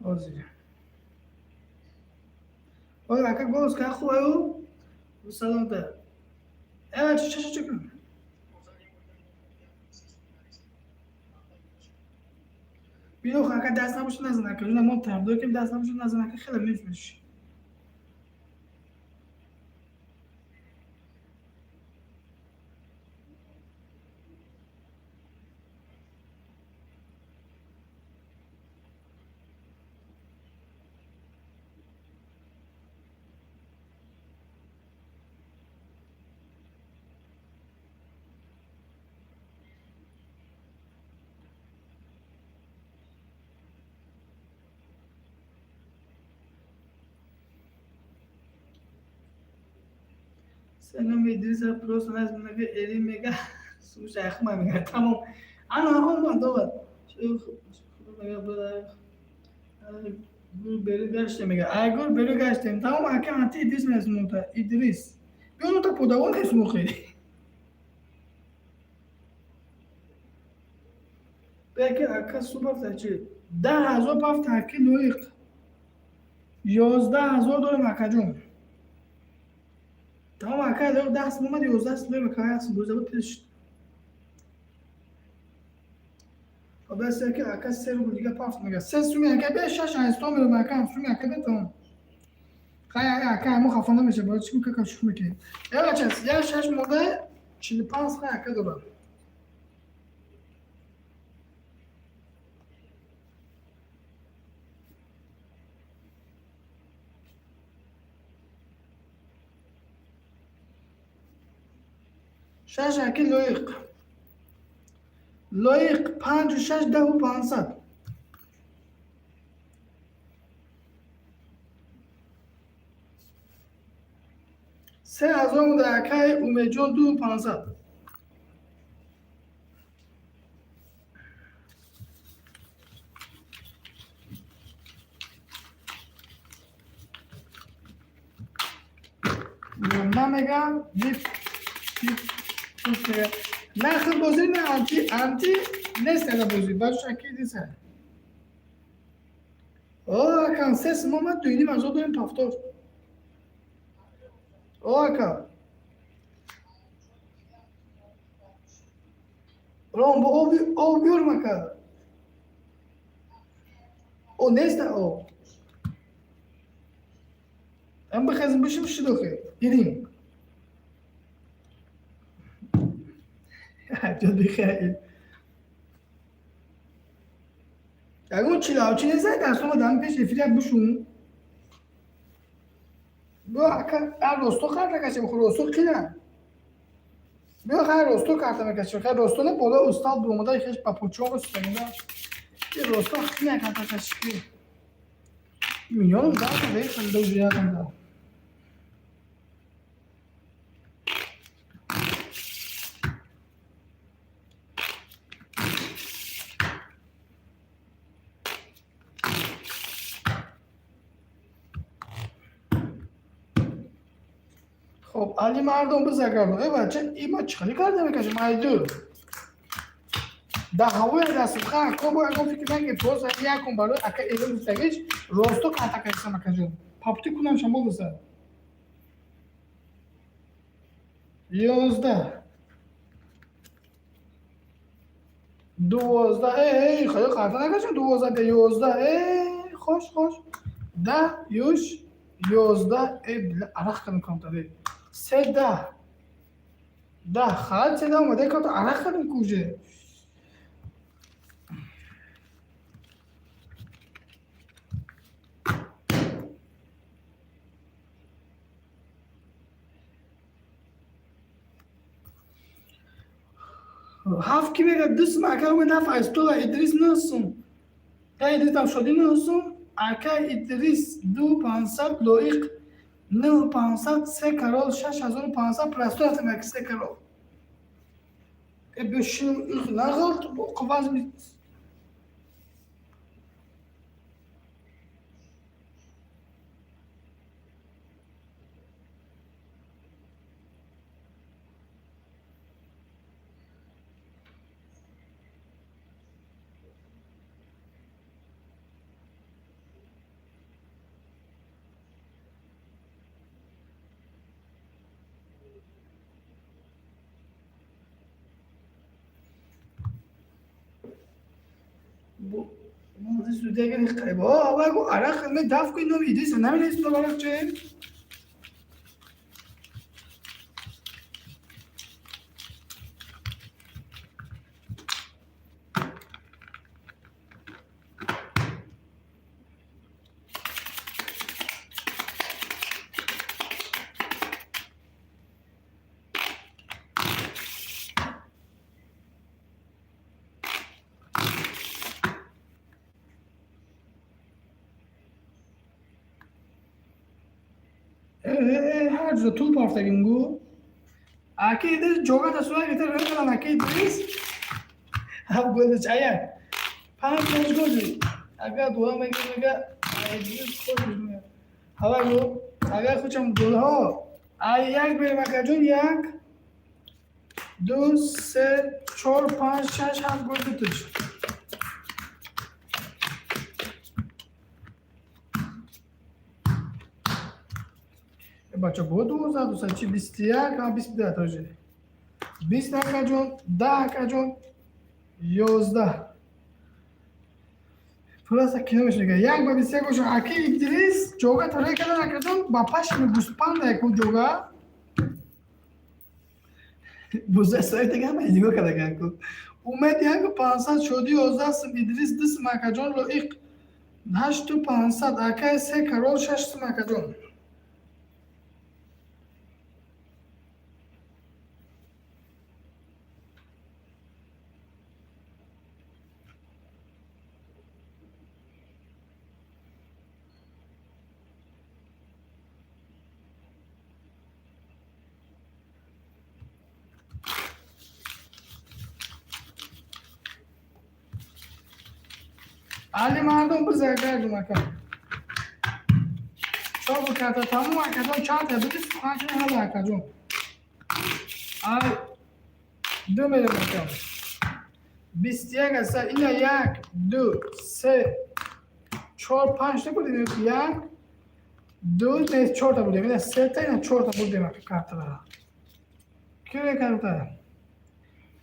Ҳозир. Ой ака голос ка хуб аю? Саломта. Э чӣ чӣ чӣ кунем? Биё ака даст набошад назан ака. Ҷуна мо тарафдор кем даст набошад назан ака хеле мефурӯшӣ. Салом Идриса, просто нас мега эри мега слушай, ахма мега тамом. Ана омад омад. Худо мега бада. Гур беру гаштем мега. Ай гур беру гаштем. Тамом, ака, анти Идрис месмонта. Идрис. Биё, нута подавон несмохи. Беки ака субафта чи? 10 000 пафта, аки лоиқ. 11 000 дорем, акаҷон. Тамом, ака лоиқ, 10 сум омад, 11 сум дорем, ака, 1 сум боза буд, пеш. Хоб, ки ака 3 рубл дига пафт мега. 3 суми ака бе, шаш айсто мерам, ака, суми ака бе, тамом. Хай, ака, мо хафа намеша, барои чӣ кака шух мекунем. Я бача, я шаш монда, 45 хай ака дорам. Шаш, аки лоиқ. Лоиқ, панҷу шаш, даҳу пансад. 3000 буда, акаи Умедҷон, 2500. Ман мегам, нахи бозӣ не, анти анти нест, ага бозӣ бачо, аки диса. О, акам, 3 сум омад, 2500 дорем, пафтор. О, ака. Ром, бо об об биёрм, ака. О, нест, о. Ам бихезм, бишим, шидохе. Гирим. Ҷон бихайр. Ягон чилавчи незай дастома дам пеш эфиря бушун. Биё, ака, ар росто карта кашем, хо росто қина. Биё, хай, росто карта мекашем. Хай, росто не, боло устал буромада хеш ба почон ростагида. И росто қина карта каши. Миллион да, да, да, да, да. Хоб, али мардум бизагарду. Э, бача, има чӣ хеле карда мекашем, айду. Да ҳавоя дастм, ха, ко бо ягон фикр накунед, просто якум барои ака элим гуфтагиш росто карта кашисам, акаҷон. Папти кунам шамо гуса. 11. 12. Э, эй, хеле карта накашем, 12 бе 11. Э, хош, хош. 10, юш, 11. Э, била, арақ кардам камтар. Се 10. 10, халат се 10 омада, камтар арақ кардам куже. Ҳафт ки мега, 2 сум, ака умед, ҳафт айстола, Идрис 9 сум. Я Идрис там шоди 9 сум, ака Идрис 2500, лоиқ 9500, се карол 6500, простой рафтем, ака, се карол. Э, бешин нағалт қуваз. Арақ ме даф кун, номи Идриса намедонистам, арақ че. Ҳар ҷо тул пафтагим гу. Аки Идрис ҷогата сура гирифта рӯй, аки Идрис ҳафт голич, аяк панҷ, панҷ голи. Агар дуа мега, мега. Идрис хуш ҳавай агар хучам голҳо ай як берем, акаҷон. Як, ду, се, чор, панҷ, шаш, ҳафт гол дуташ. Бача, бо 12 дуса чи 21, ҳа, 22 тоже. 20, акаҷон, 10, акаҷон, 11. Просто кино мешава. Як ба 21 боша. Аки Идрис ҷога тарои кардан, акаҷон, ба пашми гӯспанда яку ҷога. Буза сои дига ҳама нигоҳ карда ку. Умед яку 500, Шоди 11 сум, Идрис 2 сум, акаҷон, Лоиқ ҳашту 500, акай се карол 6 сум, акаҷон. Али мардум биза, акаҷон, ака. Чор карта тамом, акаҷон, чанд та биди сухан ҳала, акаҷон. Ай ду мерем, ака. 21 аста ина як, ду, се, чор, панҷ та будем. Як, ду, не, чорта будем. Ина сета, ина чорта будем, ака, картара. Ки мекард?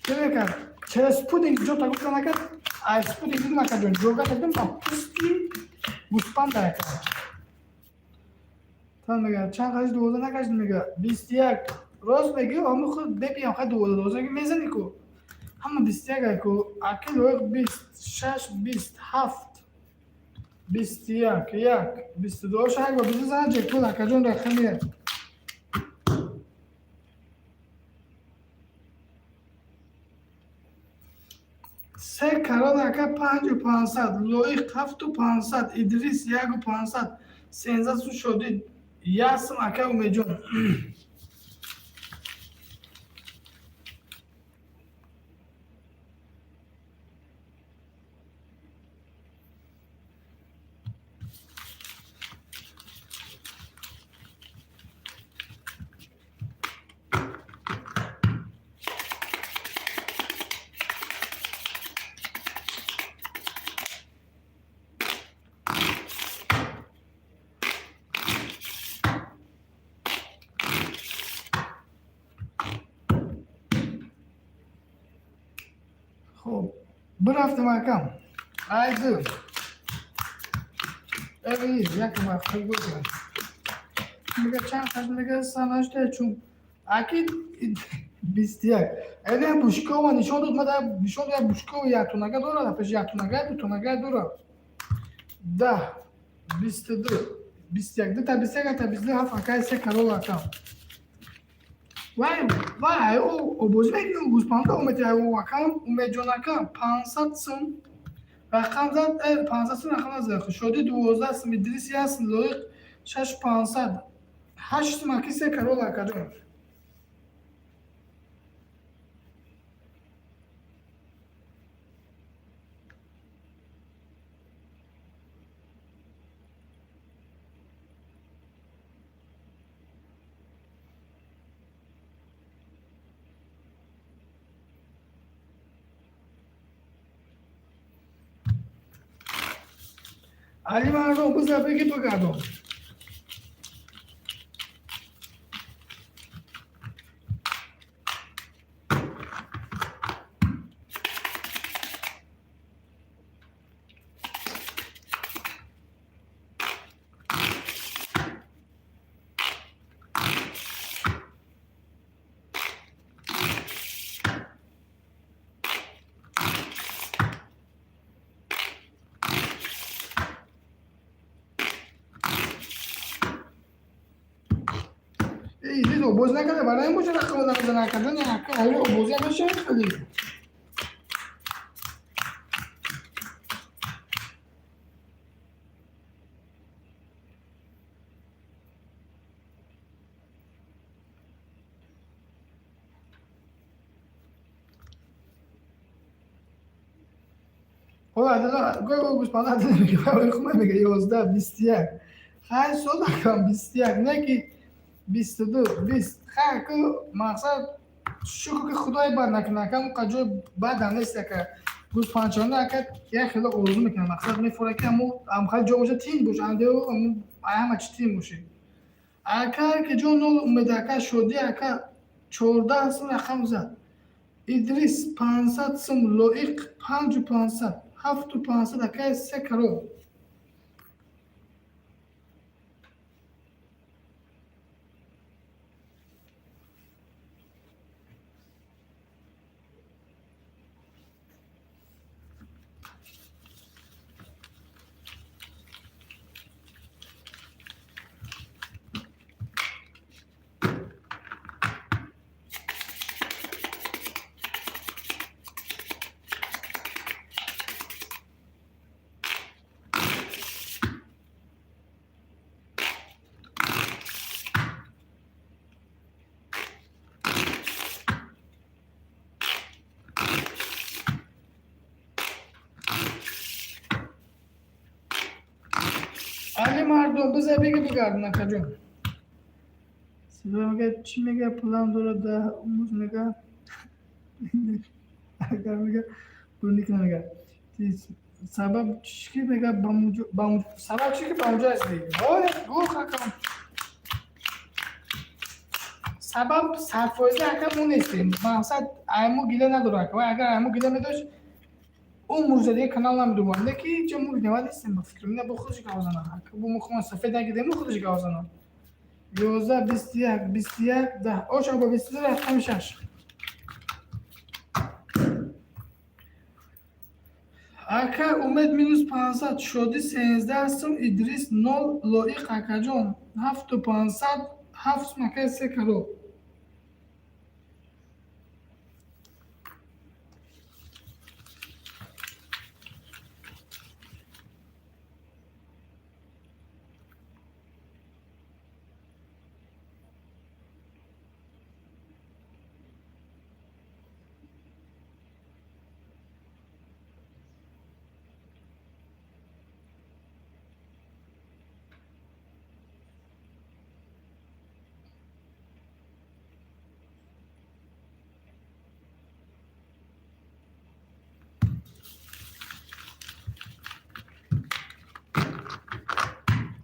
Ки мекард? Через пудинг ҷота гуфта накард? Ай спутник дидим, акаҷон, ҷога дидим ба пусти гӯспанда, ака. Тан мега чанд қадиш 12 накашид, мега 21. Рост меги, ҳами худ бебиям хай 12 12 мезани ку. Ҳама 21 аку. Аки Лоиқ 20, шаш, 20, ҳафт, 21, як, 22. Оша як ба бист зана ҷекпот, акаҷон, рақами се карол, ака, панҷу 500, Лоиқ ҳафту 500, Идрис яку 500, сензасу Шоди як сум, ака Умедҷон. Хоб, бирафтем, акам. Ай ду. Эви як вақт гузашт. Мега чанд хаш, мега санашта чун аки 21. Эви Бушкова нишон дод, мада нишон дод Бушкова яктунага дорад, пеш яктунага, дутунага дорад. 10, 22, 21, дута 21, та 22, ҳафт, акай се карол, акам. Вай, вай, о, обозӣ мекунем гӯспанда умед, акам, Умедҷон акам, 500 сум рақам зад, 500 сум рақам зад. Шоди 12 сум, Идрис як сум, Лоиқ шаш 500, ҳашт сум, аки се карол, акаҷон. Али мардум биза беги бигардон. Эй, обоз накарда, барои ин боша рақам намезана, акаҷон, ака, ҳали обозӣ мешавад хеле. Гоҳ гӯспанда мега, мега 11, 21. Хай, соз акам, 21, не ки 22, 20. Хай, ку мақсад, шукр, ки худои бад накунад, ака, муқа ҷои бадам нест, ака. Гӯспанчона, ака, як хело орзу мекунам, мақсад мефора, ки аму амхал ҷо боша, тин боша, андео ҳама чи тин боши. Ака, ки ҷо нол умед, ака, шодӣ, ака, 14 сум рақам зад. Идрис 500 сум, Лоиқ 5500, 7500, ака, се каро. Али мардум, биза беги, бигардон, акаҷон. Сиба мега, чӣ мега, план дорад да умуз мега, агар мега бурникна мега. Сабаб чӣ ки мега, сабаб чӣ ки ба онҷо ҳастӣ? Гуфт, акам. Сабаб 100%, ака, мо нестем. Мақсад айму гила надорад, ака. Агар айму гила медошт, ӯ мурзадиги канал намедумад. Не ки ҷо мо виноват нестем, ба фикр. Ина бо худаш гап зана. Ака, бо мо худмон сафед нагидем, ӯ худаш гап зана. 11, 21, 21, 10. Оша бо 22 рақами шаш. Ака Умед минус 500, Шодӣ 13 сум, Идрис нол, Лоиқ, акаҷон, 7500, ҳафт сум, ака, се каро.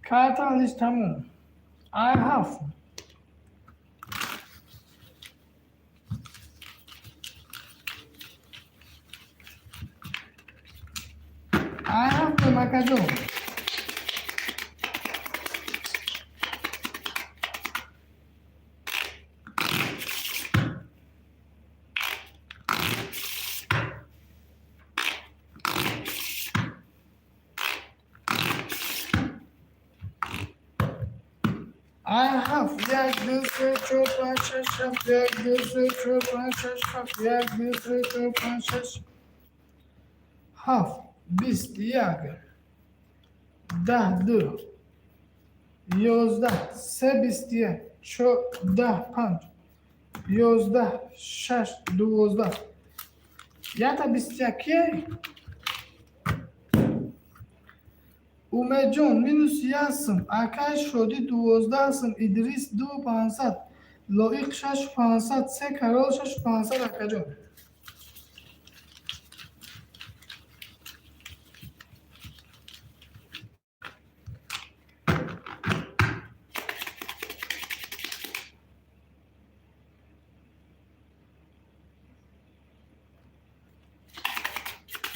Карта лиш тамом. Ай ҳафт. Ай ҳафт, акаҷон. Ай ҳафт, як, ду, се, чор, панҷ, шаш, ҳафт, як, ду, се, чор, панҷ, шаш, ҳафт, як, ду, се, чор, панҷ, шаш, ҳафт, 21, 10, ду, 11, се, 21, 10, панҷ, 11, шаш, 12. Ята 21 кие? Умедҷон минус як сум, акай Шодӣ 12 сум, Идрис ду 500, Лоиқ шаш 500, се карол шаш 500, акаҷон.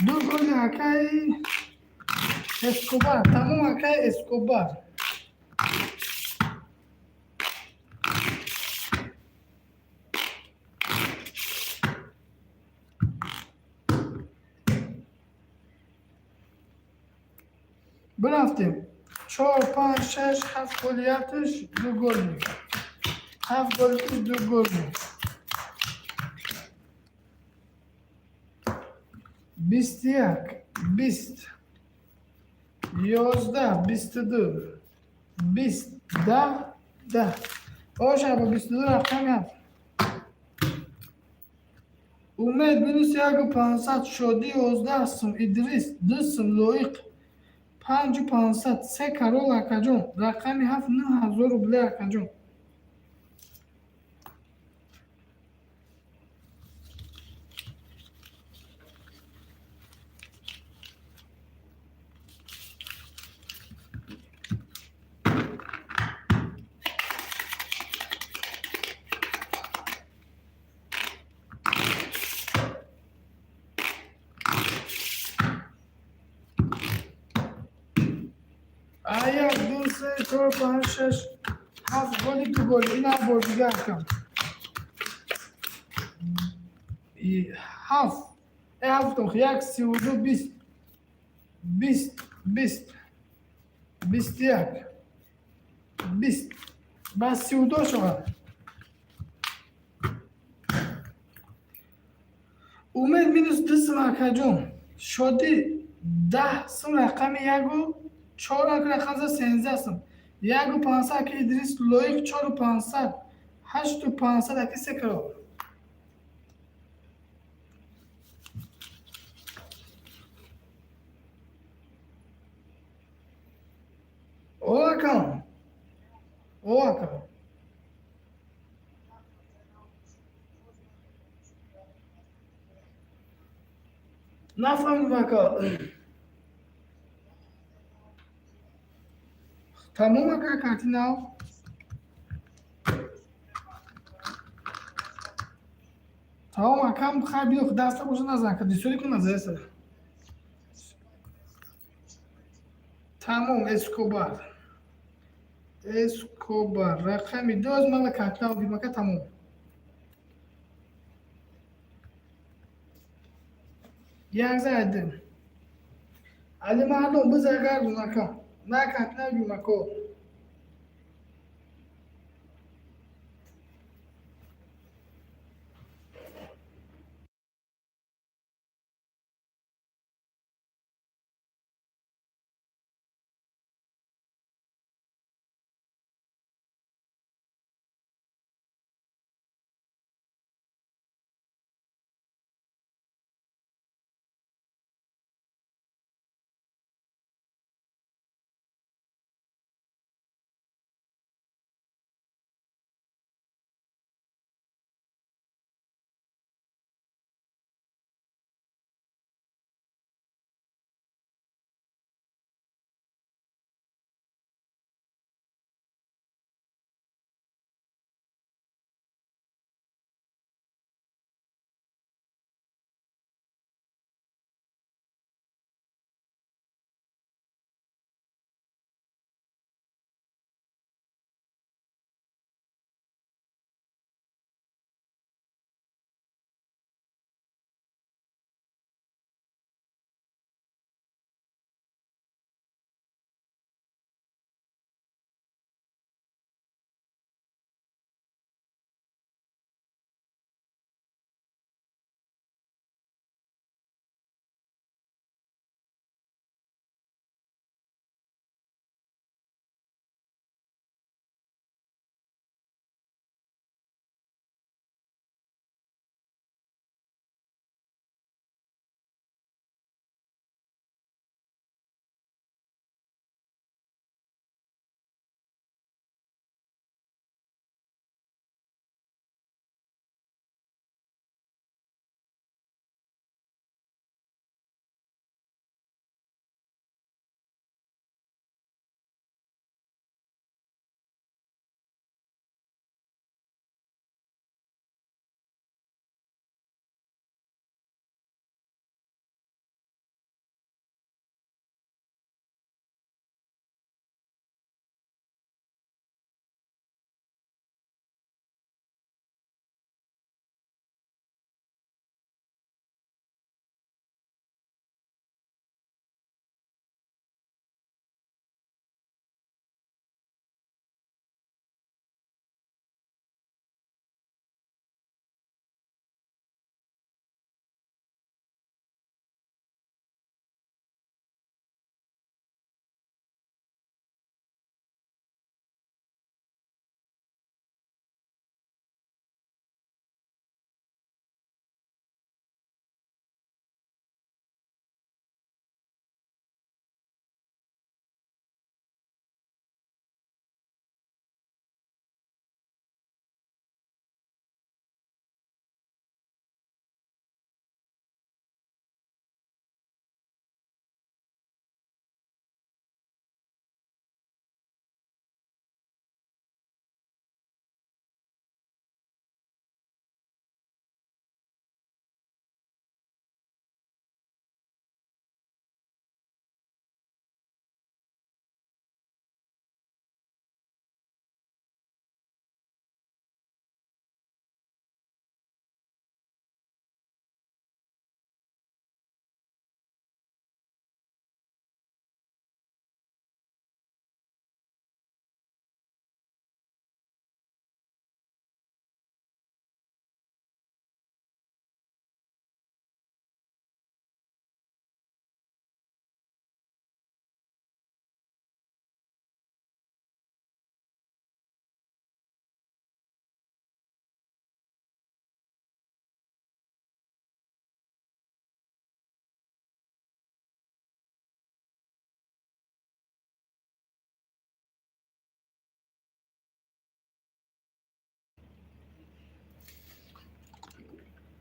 Ду голи, акай Эскобар, тамом, акай Эскобар. Бирафтем. Чор, панҷ, шаш, ҳафт голи якташ, ду голи. Ҳафт голи, ду голи. 21, 20, 11, 22, 20, 10, 10. Оша бо 22 рақами ҳафт. Умед минус 1500, Шодӣ 11 сум, Идрис 2 сум, Лоиқ 5500, се король акаҷон, рақами ҳафт 9000 рубле акаҷон. Як, ду, се, чор, панҷ, шаш, ҳафт голи, ду гол. Ина бор дига акам. Ҳафт. Ҳафтум, як, 32, 20. 20, 20. 21. 20. Ба 32 шавад. Умед минус 2 сум акаҷон. Шодӣ 10 сум, рақами ягу чор рақам за 13 сум. 1500 аки Идрис, Лоиқ 4500, 8500 аки се король. О акам. О акам. Нафаҳмидам ака. Тамом ака, картинав. Тамом акам, хай биё, даста боша назан ака, дисёри кун назаеса. Тамом, Эскобар. Эскобар рақами ду аз мана картинав димака тамом. Як зайдем. Али мардум биза гардун ака. На картинав димако.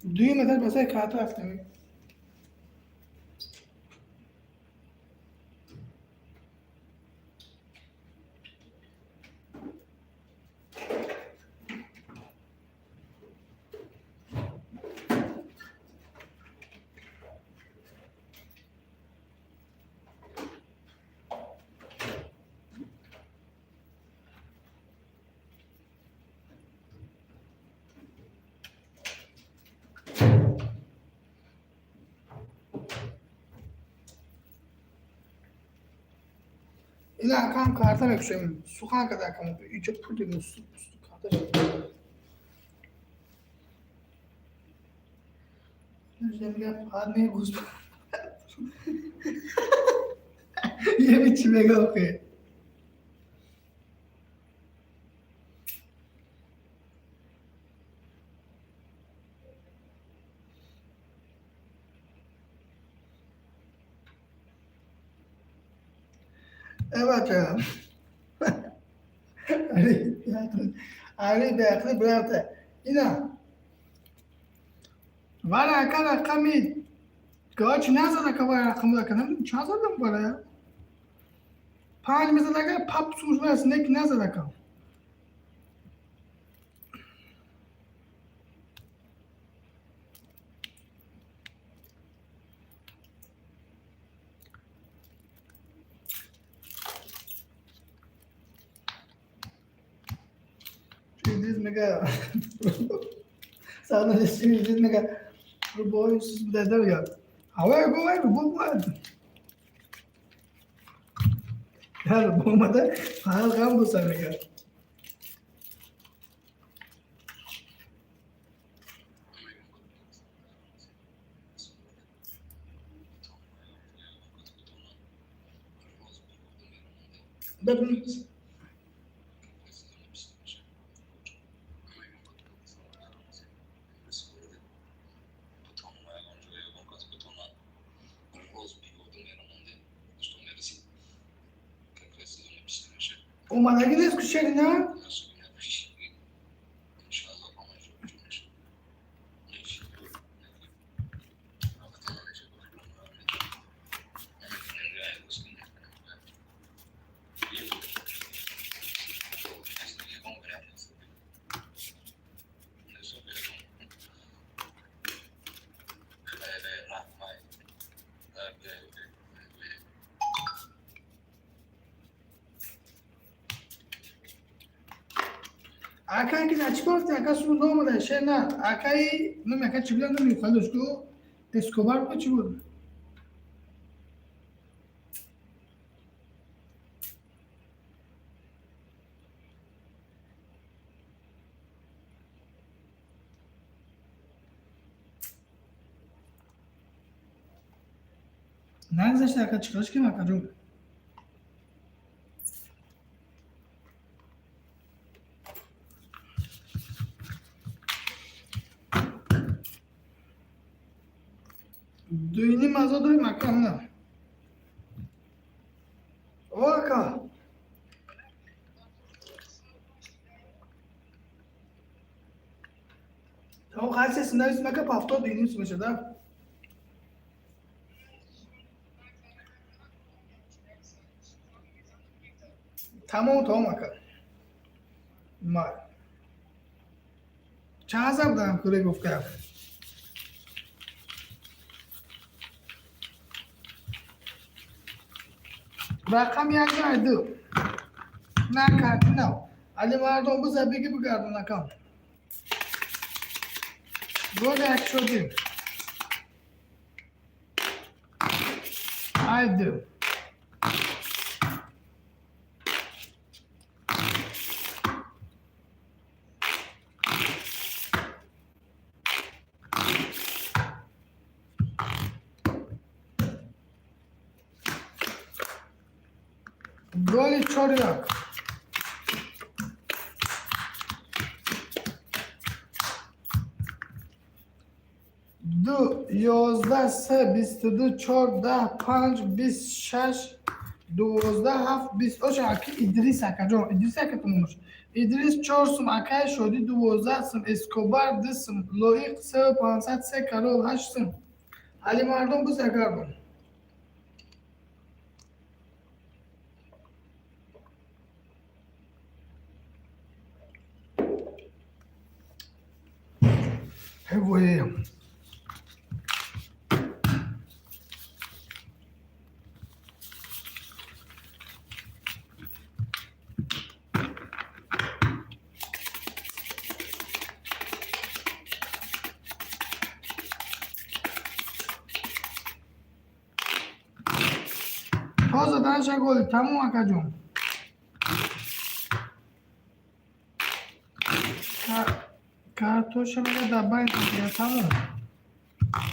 Дуюм этаж ба сари карта рафтем. Ина акам карта мекушем. Сухан када акам. Иҷо пули мусу карта. Мега фақат мегӯз. Еми чӣ мега охе? Э бача. Али, али беақли бирafта. Ина. Вала ака рақами гоч назад ака, вала рақам ака намедонам чанд задам, вала панҷ мезад ака, пап сумш аст, нек назад ака. Идрис мега сана, Идрис мега рубои дада мега ҳавои гувай рубо бояд рубо омада, фақат ғам боса мега. Бибин, омадагӣ нест ку шери на. Ака ки чӣ гуфти, ака су наомада шер на, акаи номи ака чӣ буд, номи худаш ку Эскобар буд, чӣ буд? Нагзашта ака, чӣ кор кунем, акаҷон? Дуюним ҳазор дорем ака, на о ака. Тамом, қайси нависем ака, ҳафтод дуюним сум мешада. Тамом, тамом ака. Ма чанд ҳазар будам кӯре гуфта. Рақам як на ду на карти нав али мардон биза беги бигардон акам. Гол як шудим. Ай ду. Голи чор як. Ду, 11, се, 22, чор, 10, панҷ, 26, 12, ҳафт, 20. Оша аки Идрис акаҷон, Идрис ака тумош. Идрис чор сум, акай Шодӣ 12 сум, Эскобар 2 сум, Лоиқ сеу пансад, се карол 8 сум. Алимардон бузакарбон. Ҳевоем. То заданша голи тамом, акаҷон. Картоша мега дар байн тамом.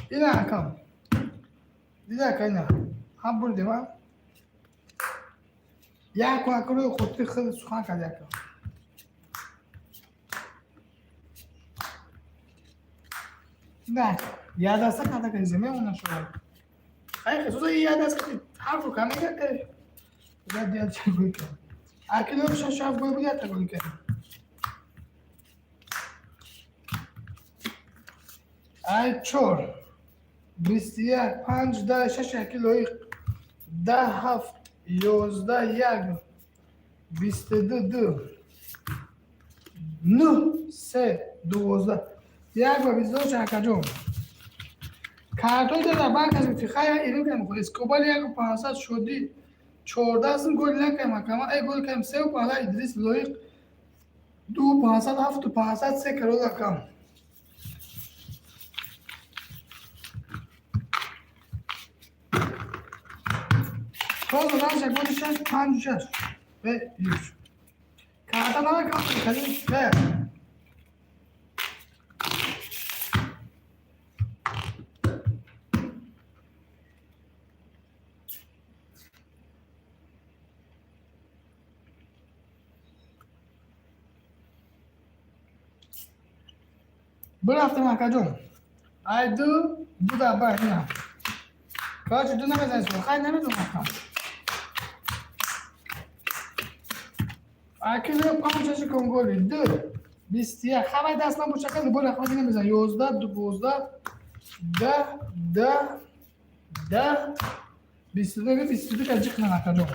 Ина, акам. Дида, ака, ина. Ҳам бурдем, а? Яку ака рӯи хотири худ сухан кард, яка. На, я даста карда кардем, мемона шумо. Ай, хесуса я даста ҳарфу камега э. Зад я чӣ гӯй кард. Аки шаш ҳафт гол буд, якта гол кард. Ай, чор 21 панҷ 10 шаш, яки Лоиқ 10 ҳафт 11 як 22 ду нӯҳ се 12 як ба 22. Акаҷон, картои дар банк аст, гуфти хай ирим кардем. Эскобар яку пансад, Шодӣ 14 сум, гол накардем, акама э гол кардем, сеу пансад, Идрис, Лоиқ ду пансад, ҳафту пансад, се карол, акам. То заданша голи шаш панҷу шаш ве юш. Карта намекам кардем ве. Бирафтем, акаҷон. Ай, ду ду дар байн, ина. Короче, ду намезанӣ, хай, намедонам, акам. Аки панҷ шаши конголи ду 21 хабай даст набоша, ака, любой рақам намезан. 11 12 10 10 10 22 22 ка ҷиқнан, акаҷон.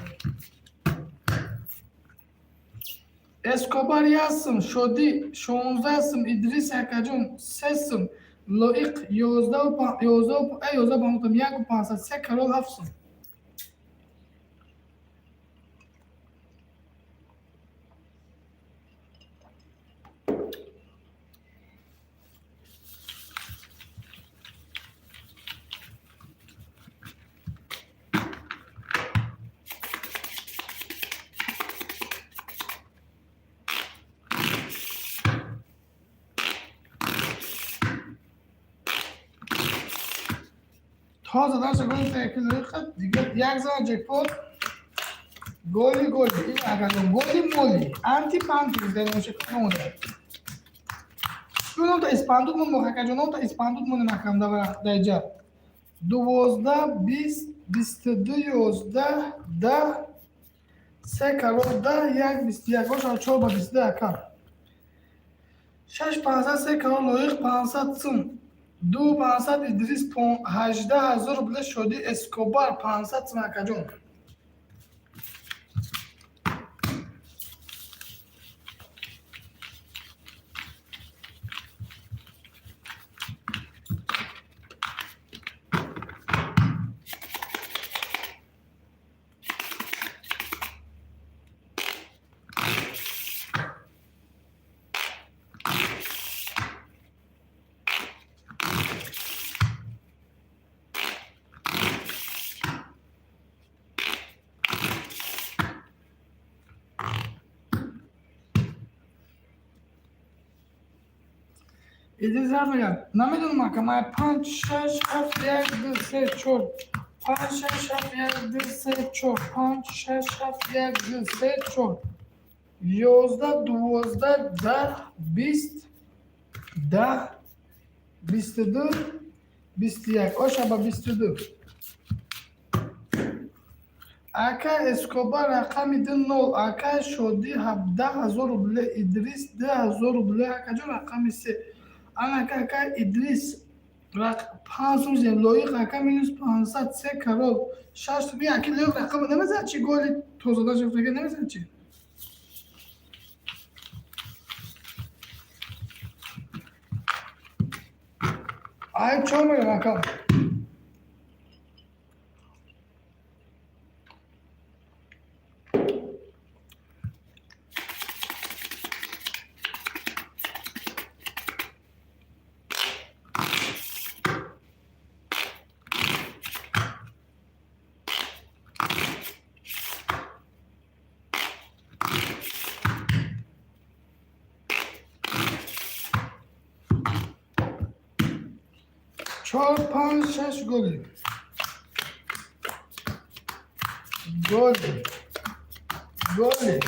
Эскобар 1 сум, Шодӣ 16 сум, Идрис, акаҷон, 3 сум, Лоиқ 11 11 панотам яку пансад, се карол 7 сум. То заданша голи лоиқа дига як зана ҷекпот голи голи ин, акаҷон, голи моли анти панти дароншакамода. Номта испандуд мон, акаҷон, номта испандуд монем, акам, даҷа 12 20 22 11 10 се карол 10 як 21 боша, чор ба 22, ака. Шаш пансад, се карол, Лоиқ 500 сум, ду пансад, Идрис 18 000 рубля, Шодӣ, Эскобар 500 сум, акаҷон. Идрис ҳарф мегӯяд, намедонам, ака. Ман панҷ шаш ҳафт як ду се чор панҷ шаш ҳафт як ду се чор панҷ шаш ҳафт як ду се чор 11 12 10 20 10 22 21 оша ба 22. Ака Эскобар рақами ду нол, ака Шодӣ 17 000 рубле, Идрис 2000 рубле, акаҷон рақами се. Ана ака, ака Идрис панҷ сум зем, Лоиқ ака минус 500, се король, шаш би аки Лоиқ рақам намезанад чи голи тозада шуфтага намезанад чи? Ай чор мегам ака. Чор, панҷ, шаш голи. Голи. Голи.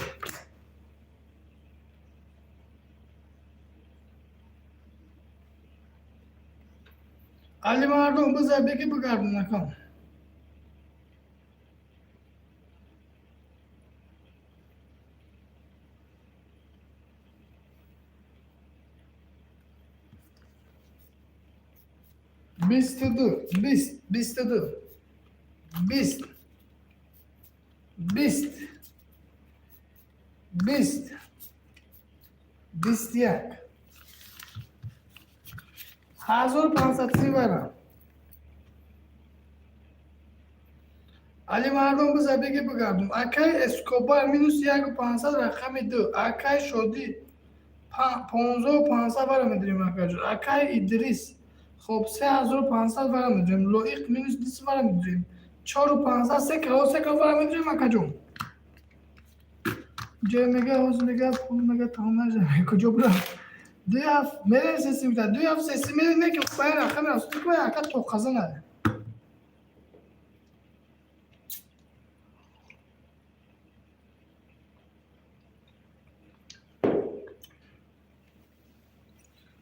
Али мардум бизар беги бигардон акам. 22, 20, 22, 20, 20, 20, 21, 1530 вара. Али мардум бизар беги бигардум. Акай Эскобар минус 1500 рақами ду. Акай Шодӣ 15 500 вара медирем акаҷон. Акай Идрис хоб 3500 вара медирем. Лоиқ минус 200 вара медирем. 4500 се кило се кило вара медирем акаҷон. Ҷой мега ҳозир мега пул мега тамом нажа куҷо бурам. Ду ҳафт мерем сеси мита ду ҳафт сеси мерем не ки баи рақами расуди ки ака тоқаза наде.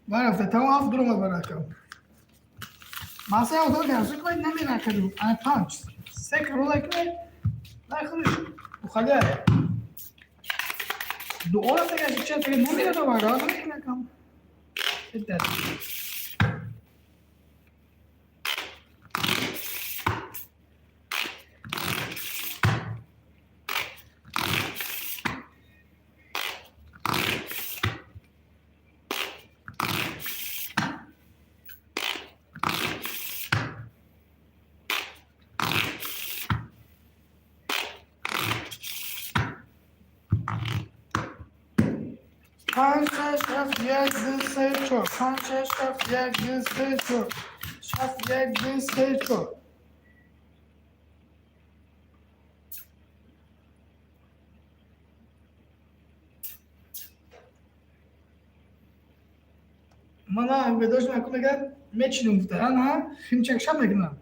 Барафта тамом ҳафт дуромад бар ака. Масая одам ки ки намера акаҷон. Ана панҷ се кирола ки най худиш бухалия. Дуора тега ча тега намера до вара намекна кам. Итар. Панҷ, шаш, ҳафт, як, ду, се, чор. Панҷ, шаш, ҳафт, як, ду, се, чор. Шафт, як, ду, се, чор. Мана бедошт маку мегӯяд мечинем гуфта. Ана химчакша мекунам.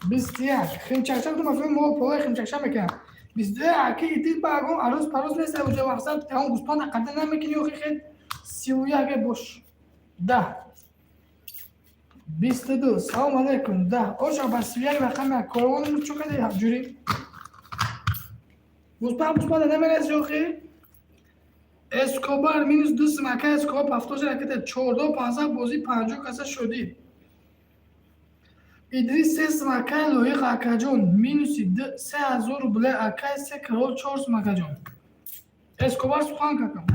21. Химчакша гуфтам мафҳум мо полаи химчакша мекунам. 22 аки идил ба агон арӯз пароз нест уҷа мақсад тамом гӯспанд ақада намекунӣ охи хел 31 бош. 10. 22. Салом алейкум. 10. Оша ба 31 рақами корвон чӯ кади ҷурӣ. Гӯспанд гӯспанд намераси охи. Эскобар минус ду сим ака Эскобар пафтош ракета 14 500 бозӣ 50 каса шудӣ. Идрис се сим акай Лоиқ акаҷон минуси 3000 рубле акай се король чор сим акаҷон. Эскобар сухан какам.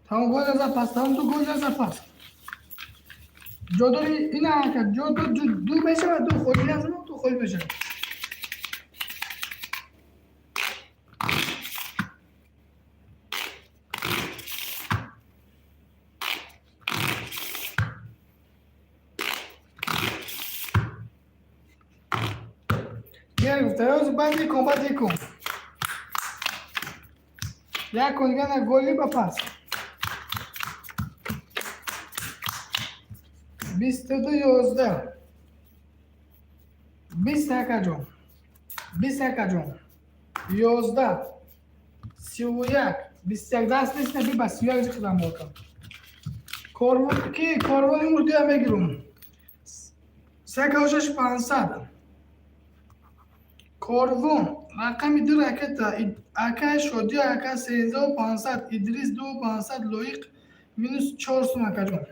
Тамом гол назар пас, тамом ду гол назар пас. Ҷо дори ина ака ҷо ду ду мешавад ду холӣ назар ду холӣ мешавад. Дигар гуфта, ёз баъд икон, баъд икон. Як кон дигар на голи ба пас. 22 11. 20 акаҷон. 20 акаҷон. 11. 31. 21 даст нест, наби ба 31 ҷиқидам бокам. Корвон ки корвон имрӯз дия мегирум. 3 500. Корвон рақами ду ракета ака Шодӣ ака 13 500, Идрис 2 500, Лоиқ минус 4 сум акаҷон.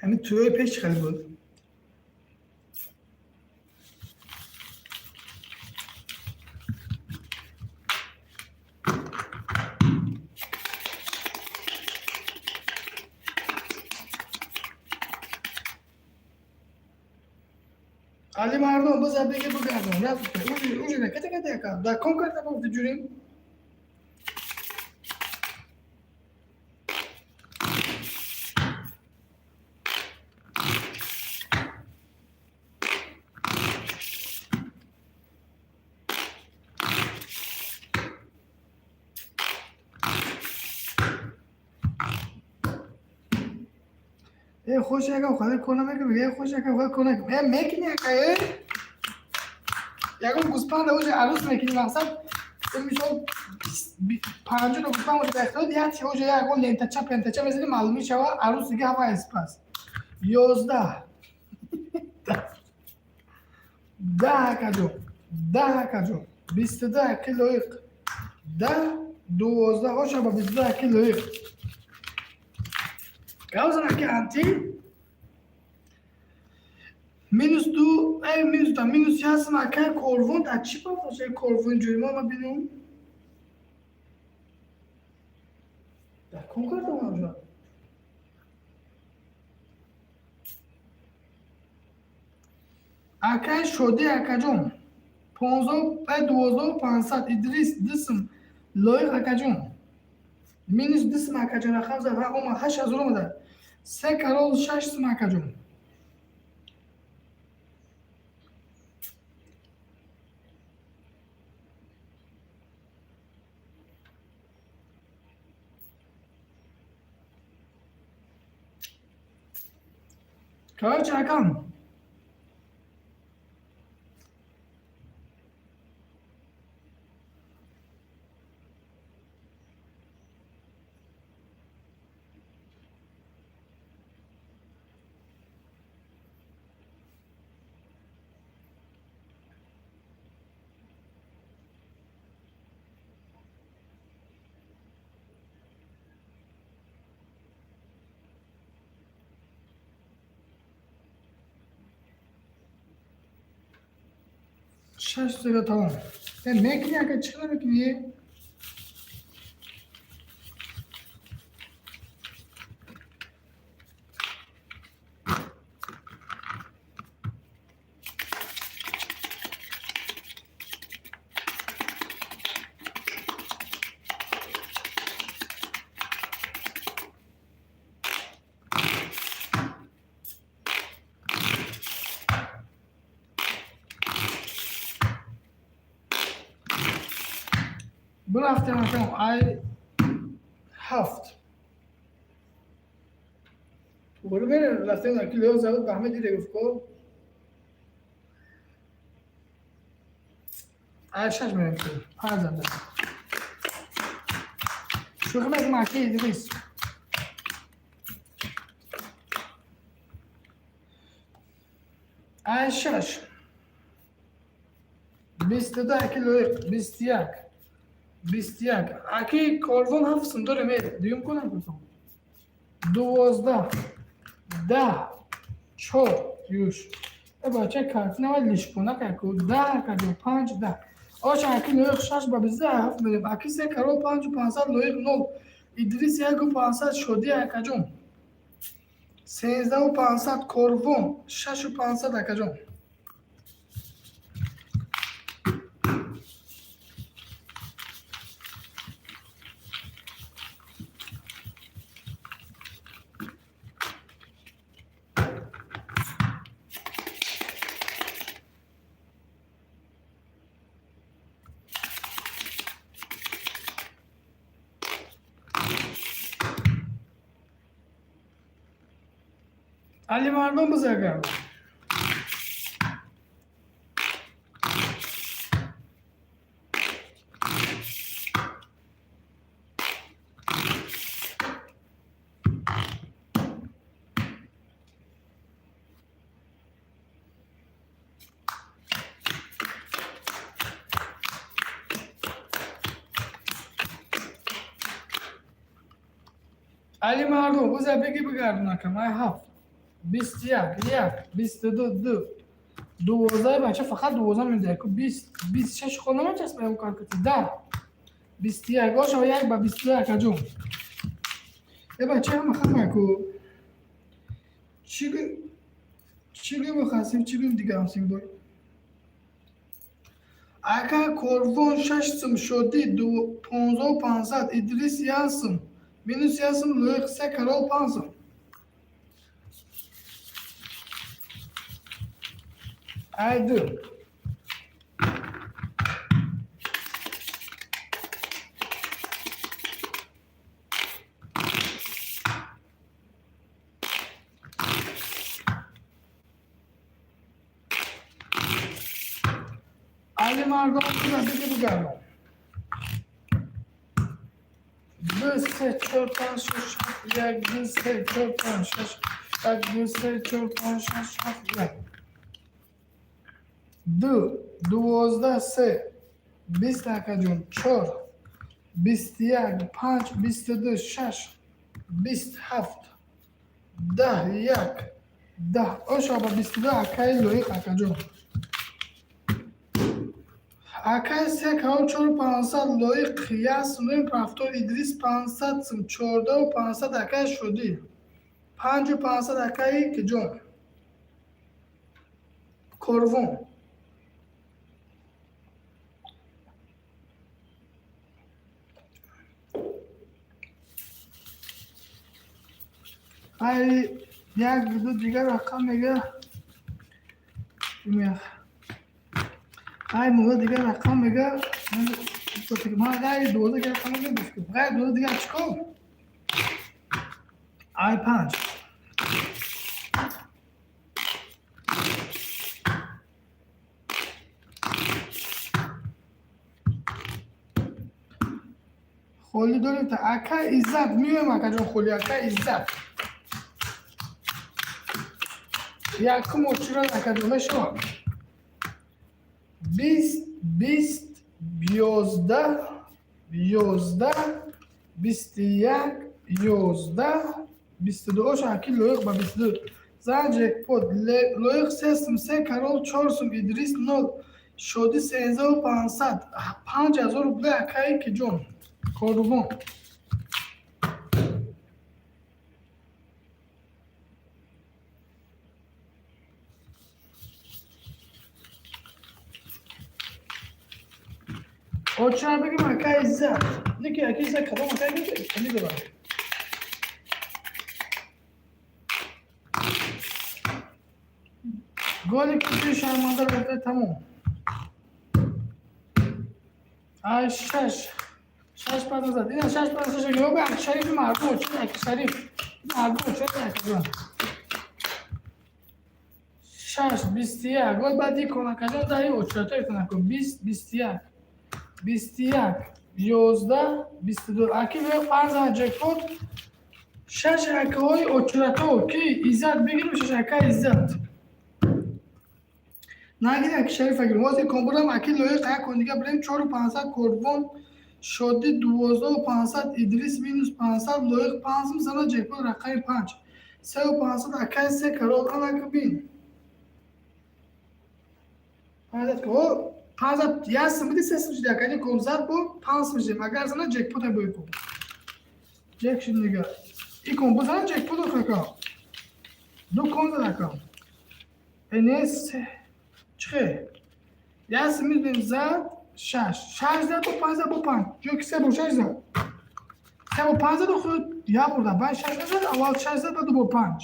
Ҳамин тӯёи пеш чӣ хеле буд? Али мардон биза беги бигардон. Рафт. Уже ракета када яка. Да ком карта гуфти ҷурим? Э, хуш яка хада кор намекунӣ. Э, хуш яка хада кор намекунӣ. Э, мекунӣ яка, э? Ягон гӯспанда уже арӯс мекунӣ, мақсад мисол 50 гӯспанд уже бахтиёд, як уже ягон лентача пентача мезанӣ, маълум мешава, арӯс дига ҳава эспас. 11. 10 акаҷон. 10 акаҷон. 22 аки Лоиқ. 10 12 оша ба 22 аки Лоиқ. Гаузан аки анти минус ду, э, минус да минус ясм ака корвон да чӣ бафтоша корвон ҷои ма бинум? Да ком кардам онҷо? Акаи Шодӣ акаҷон. 15 э 12 500, Идрис дисм, Лоиқ акаҷон. Минус дисм акаҷон рақам зад, ҳа омад 8000 омада. Се карол шаш сум акаҷон. Короче, акам. Шаш сега тамом. Э, мекунӣ ака, чӣ намекунӣ? Бирафтем акам ай ҳафт. Туғри мерем, рафтем аки Лео завод ба ҳама дида гуфт ко. Ай шаш мерем ки. Панҷ зада. Шӯхӣ мекунам аки Идрис. Ай шаш. 22 аки Лоиқ, 21. 21. Аки корвон ҳафт сум дорем, э, дуюм кунам гуфтам. 12. 10. Чор юш. Э, бача картина ва лишпона каку. 10 акаҷон, панҷ 10. Оша аки Лоиқ шаш ба 27 мерем. Аки се карол 5 500, Лоиқ нол. Идрис 1 500, Шодӣ акаҷон. 13 500, корвон 6 500 акаҷон. Алимардон бизагар. Алимардон биза, беги, бигардонакам. Ай ҳафт, 21, як, 22, ду, 12. Бача, фақат 12 медиҳад. 20, 26 хол намечаспа ягон каркати. 10, 21 оша, як ба 22. Акаҷон, э бача, ҳама хамаку чӣ гӯем, хасим, чӣ гӯем дигарам? Симбой ака, корвон шаш сум, шодӣ 15 500, Идрис як сум, минус як сум, лоиқ се, карол панҷ сум. Ай ду. Алимардон биги, бигардон. Ду, се, чор, панҷ, шаш, ҳафт, як, ду, се, чор, панҷ, шаш, як, ду, се, чор, панҷ, шаш, ҳафт, як, ду, 12, се, 20. Акаҷон, чор, 21, панҷ, 22, шаш, 20, ҳафт, 10, як, 10. Оша ба 22 акаи лоиқ. Акаҷон, акаи се карол чору пансад, лоиқ як сум, рафтор, Идрис 500 сум, 14 500. Акаи шудӣ 5500. Акаи киҷон, корвон. Ай як, ду, дигар рақам мега. Ай мула, дигар рақам мега. Ман ғайри 12 дигар рақам мега. Ғайри 12 дигар чӣ кор? Ай панҷ. Холӣ дорем та, ака Иззат, меоем, акаҷон, холӣ. Ака Иззат, якум очурат, акаҷон, мешавад 20, 20, 11, 11, 21, 11, 22. Оша, аки лоиқ ба 22 зан ҷекпот. Лоиқ се сум, се карол чор сум, Идрис нол, шодӣ 13 500, 5000 рубли. Акаи киҷон, корвон. Оча бигим, ака Иззат. Ники, ака Иззат кадом ака мегӯ? Намедонам. Голи ки шарманда рафта, тамом. Ай шаш. Шаш пас зад. Ина шаш пас шаш гӯ, аки Шариф мардум, чӣ аки Шариф. Мардум чӣ аки. Шаш, 21. Гол баъди конакаҷон даҳи очратои конако. 20, 21. 21, 11, 22. Аки лоиқ панҷ ҷекпот. Шаш акаҳои очрато ки Иззат бигирим, шаш ака Иззат. Нагири, аки Шариф агирим. Ҳозир комбурам, аки лоиқ як кон дига бирем, 4500 корвон, шодӣ 12 500, Идрис минус 500, лоиқ панҷ зана ҷекпот рақами панҷ. 3500 акаи се карол анака бин. Панҷсад ко панҷсад, як сум биди, се сум шуди, акаи ком зад бо панҷ сум шудем. Агар зана ҷекпота бой кун. Ҷек шуд дига. И ком бизана ҷекпот ака. Ду кон зад ака. Э не, чихе? Як сум мидем, зад шаш. Шаш зад бо панҷ, зад бо панҷ. Ё ки се бо шаш зад. Се бо панҷ зад, охир як бурда. Баъд шаш назад, аввал шаш зад, баъд ду бо панҷ.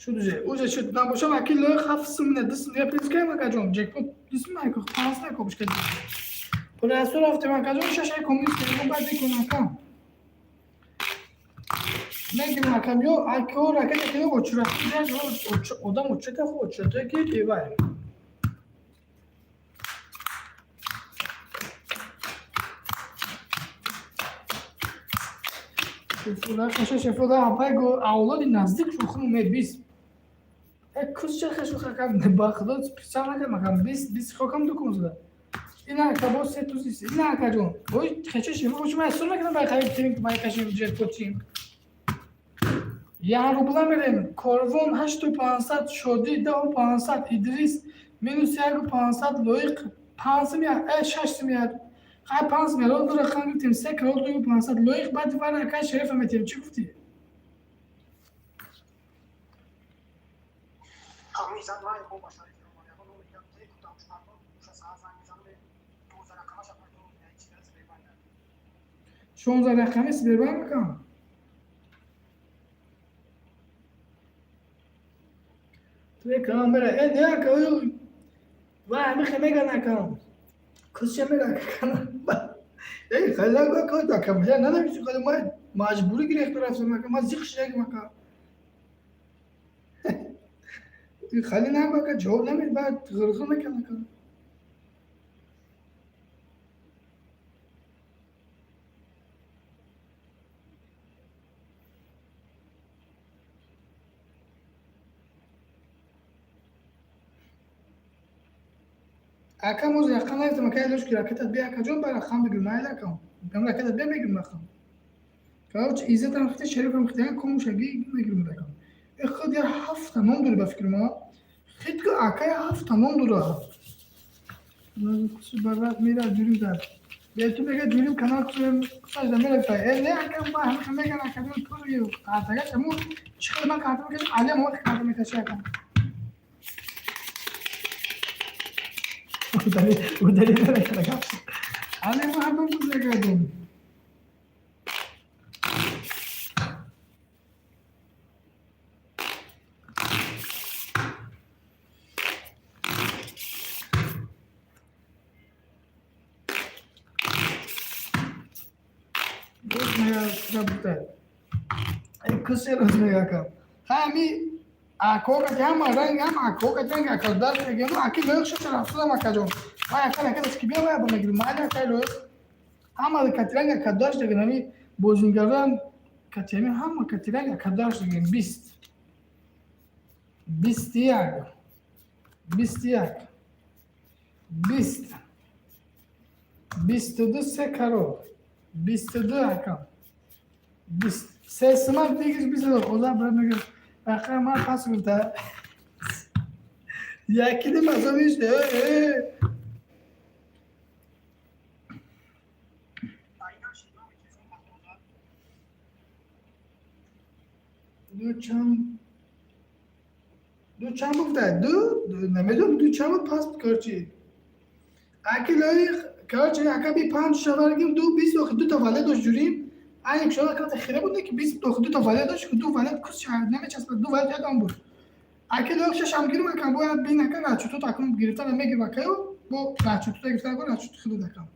Шуд уже. Уже шуд. Набошам, аки лоиқ ҳафт сум не, ду сум дига плюс кардем, акаҷон. Ҷекпот ду сум нако, панҷ нако бишка. Пуласу рафтем, акаҷон, шаш ай коммунист кардем, баъд икон ака. Мегирем акам ё ако ракета ки очра одам очрата хо очрата ки бевай. Шефуда хаша шефуда ҳапай го авлоди наздик шухун умед 20. Кусча хашу хакам ба худо специал накардам акам 20 20 хокам ду кун зада. Ина ака боз се тузи ина ака ҷон. Ой хаша шефу бошум ман ҳисоб накардам бай харид тим бай кашим ҷекпотим. Я рубла мерем. Корвон 8500, Шодӣ 10500, Идрис минус 1500, Лоиқ 5 сум 6 сум хай 5 сум ду рақам гуфтем, се крол 2500, Лоиқ баъд вара акай Шарифа метем. Чӣ гуфтӣ? 16 рақами Сбербанк акам. Туе камера, не ака, ва ҳамихе меган акам. Кусча мега акам. Эй, хайлага кой акам. Я нанавису хали ма маҷбурӣ гирехта рафтам ака, ма зиқ шидагим ака. Хали нагу ака, ҷавоб намед, баъд ғирғир мекард ака. Ака моз рақам наёфтам, ака илоҷ ки ракетат бия акаҷон, ба рақам бигир, майли акам. Гам ракетат бия мегирм рақам. Короче, иззатам хити, шарифам хити, як комушаги мегирм рақам. Э худ я ҳафта ном дори ба фикри ма. Хит ку ака я ҳафта ном дора. Барат мера ҷурим дар. Бе ту мега ҷурим канал кусаш да мера э не ака ма ҳам меган акаҷон ту картага шаму чӣ хел ман карта мекашам, али мо карта мекаши акам. Удали намекардам. Али мо ҳамон кардем. Кусе роз мега акам. Ҳами акога ҳама ранг ҳама акога ранг ака дар мегем аки лоиқ шуд рафтам акаҷон. Ман ака ракета ки биям ба мегирам. Майли акай лоиқ. Ҳама катиранг ака дошт дигар ҳами бозингарон катиами ҳама катиранг ака дошт дигар 20. 21. 21. 20. 22 се каро. 22 акам. 20. Се сумак дигар 22. Худо брат мегӯяд рақам ман пас гуфта. Яки дим азобиш. Ду чанд гуфта? Ду намедонам ду чанд буд пас короче. Аки лоиқ короче ака би панҷ шаваргим ду бист охи ду та вале дошт ҷурим. Ай шода карта хира буд ки бист охи ду та вале дошт ду вале кус намечаспад ду вале ядам буд. Аки лоиқ шашам гирим акам бояд бин ака рачутот акун гирифтан мегирим акаю бо рачутот гирифтан го рачут хидод акам.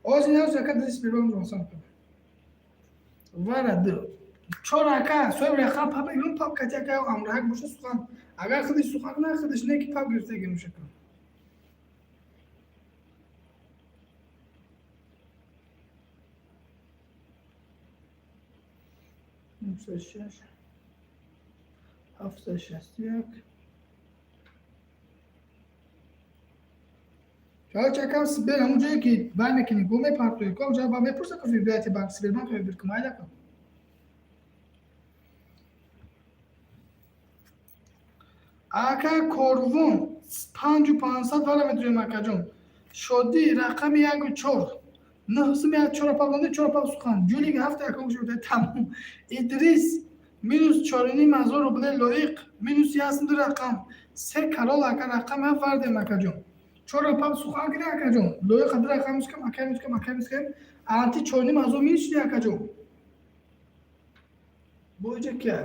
Ози наз ака дис бирон ронсан кун. Вара ду. Чор ака соҳиб рақам пап мегирам пап кати ака амраҳак боша сухан. Агар худиш сухан на худиш не ки пап гирифта гирим шака. Шаш. 761. Короче, акам Сбер, ҳамон ҷое ки бай мекунӣ, го мепартоӣ, ко ҷо ба мепурса ко вибрати банк, Сбербанк вибр кун, майли акам. Ака корвон 5500 вара метавонем акаҷон. Шодӣ рақами 1 4. 9 сум 4 пап монда 4 пап сухан. Ҷулик 7 якум шуда тамом. Идрис минус 4,5 ҳазор рубле лоиқ минус 1 ду рақам. Се карол ака рақам 7 вардем акаҷон. 4 пап сухан кунӣ акаҷон. Лоиқ ду рақам мискам ака мискам ака мискам. Анти 4,5 ҳазор минус шуди акаҷон. Боҷа кия?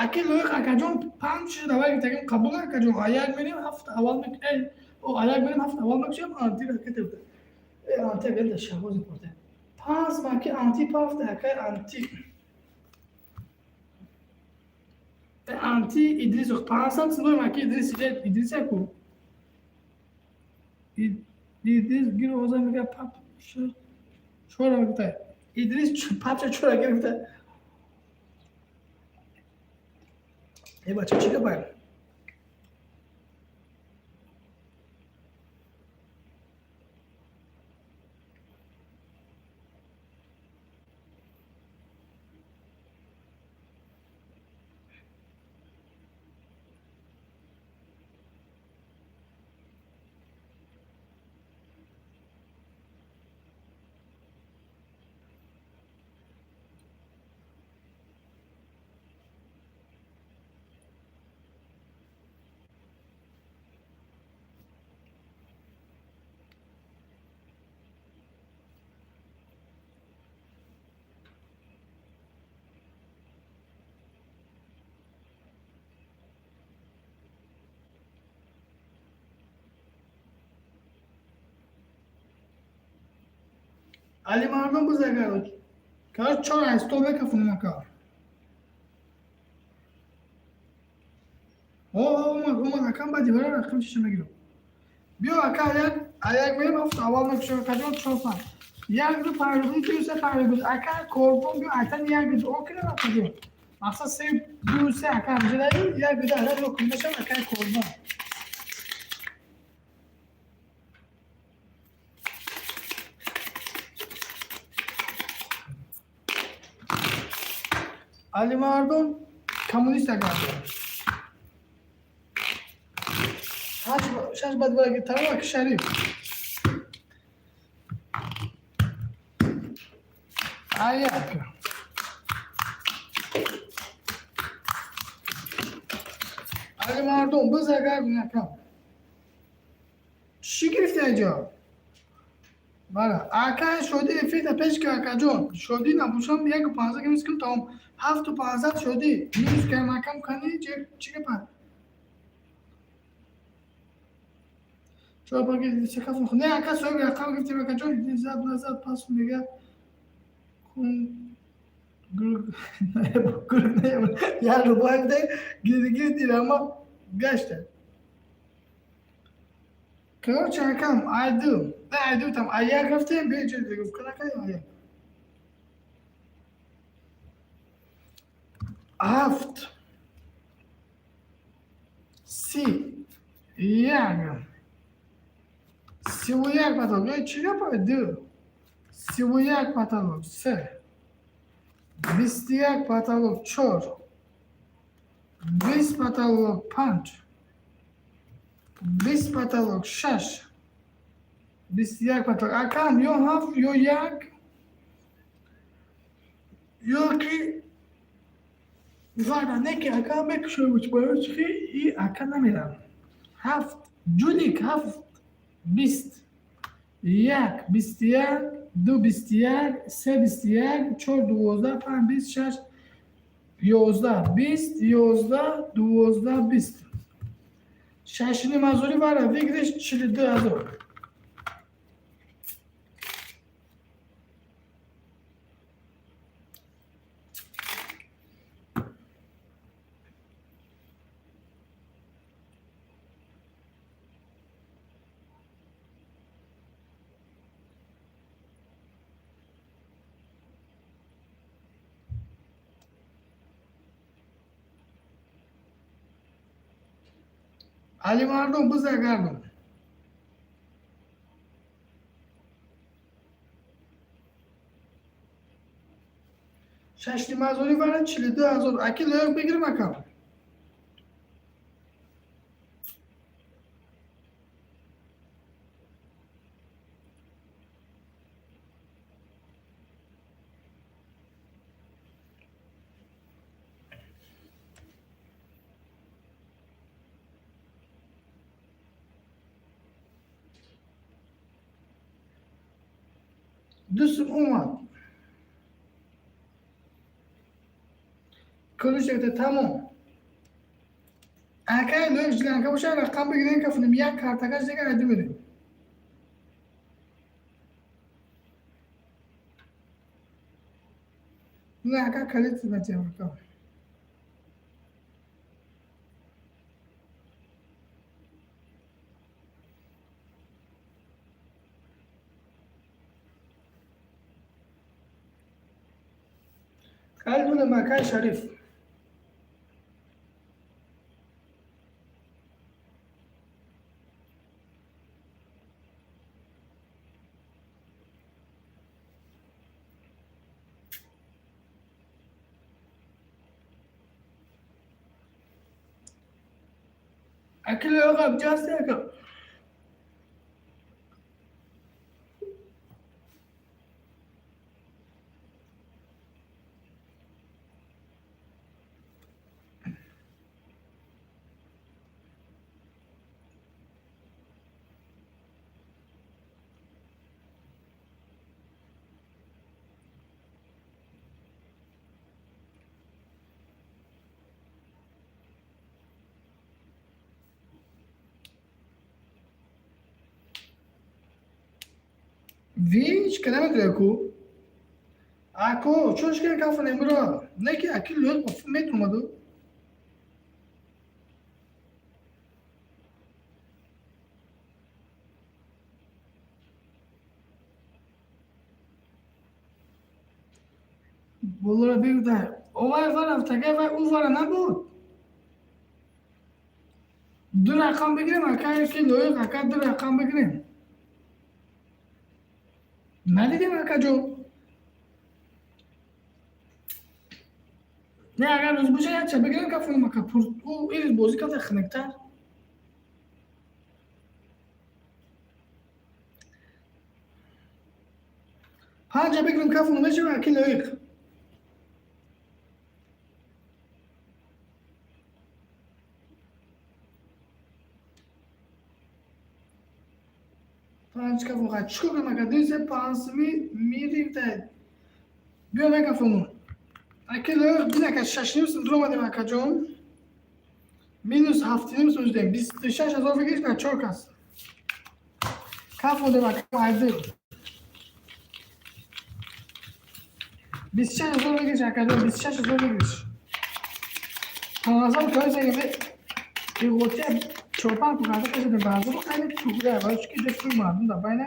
Аки лоиқ акаҷон, панҷ шиш давай гирифтагим, қабул акаҷон. А як мерем ҳафт аввал мек о а як мерем ҳафт аввал мекушем, анти ракета. Э, анти агар шаҳбоз порта. Панҷ маки анти пафт акай анти. Анти Идрис 500 синой маки Идрис, Идрис аку. Идрис гир оза мега пап чора гуфта. Идрис папча чора гирифта. Э, бача, чӣ гапай? Алимардон бузагар. Кар чор аз стол мекафунам ака. О, омад, омад, акам ба дивара рақам чиша мегирам. Биё ака, аяк, аяк мерем ҳафт аввал мекушам акаҷон, чор панҷ. Як ду панҷ рубл, ду се панҷ рубл. Ака корбон биё айтан як ду окина акаҷон. Мақсад се ду се ака ҳамҷа даи як ду адад окин бошам ака корбон. Алимардон коммунист агар. Шаш бад бараги тарова Шариф. Аяк. Алимардон бизагар гунакам. Чӣ гирифти аҷо? Бара, ака шоди эфирта пеш ки акаҷон. Шоди набошам 1.15 минус кун тамом. 7.15 шоди. Минус кам акам кани чӣ гапа? Чор паки чекаф не ака соҳиб рақам гирифтем акаҷон. Зад назад пас мега кун гург гург не як рубай де гирги дирама гашта. Короче, акам, айду. Не, айду там, а як рафтем, беҷо гуфт, кана аяк. Ҳафт. Си. Як. 31 потолок. Эй, чӣ гапа? Ду. 31 потолок. Се. 21 потолок. Чор. 20 потолок. Панҷ. 20 потолок. Шаш. 21 потолок. Акам, ё ҳафт, ё як, ё ки вара не ки ака мекушои барои и ака намерам. Ҳафт. Ҷулик ҳафт. 20. Як. 21. Ду 21. Се 21. Чор 12. Панҷ 20. Шаш 11. 20. 11. 12. 20. Шашини мазури вара выигрыш 42 000. Алимардон бизагардон. Шашни мазури вара 42 000. Аки лоиқ бигирим акам. Дусум омад. Кулушекта тамом. Акай лоиқ жиланка боша, рақам бигирем, кафонем, як картакаш дигар айду мерем. Не, ака, калит натиям, ака. Калит будем, акай Шариф. Аки лоиқ абҷасти, ака. Вич ка намедонӣ ку? Ако, чун шикар кафа немура. Не ки аки лоиқ метумаду. Болора бигӯ, овай вара тага вай ӯ вара набуд. Ду рақам бигирем, ака, ки лоиқ, ака, ду рақам бигирем. Надидем, акаҷон. Не, агар рӯз боша, якча бигирем, кафонам, ака, ӯ ирӯз бозӣ карда хунуктар. Панҷа бигирем, кафонам, мешава, аки лоиқ. Панҷ кафон ха чикор кунам, ака? Ду се панҷсими мирифта. Биё, мекафону. Аки лоиқ, бин, ака, шашним сум дуромадем, акаҷон. Минус ҳафтиним сум шудем. 26 000 бигириш ба чор кас. Кафодем, ака, айду. 26 000 бигириш, акаҷон, 26 000 бигириш. 15 тои иғотия чорпанҷ кухарда кашидем баъзо хеле туғра барои чунки ҷо пули мардум дар байна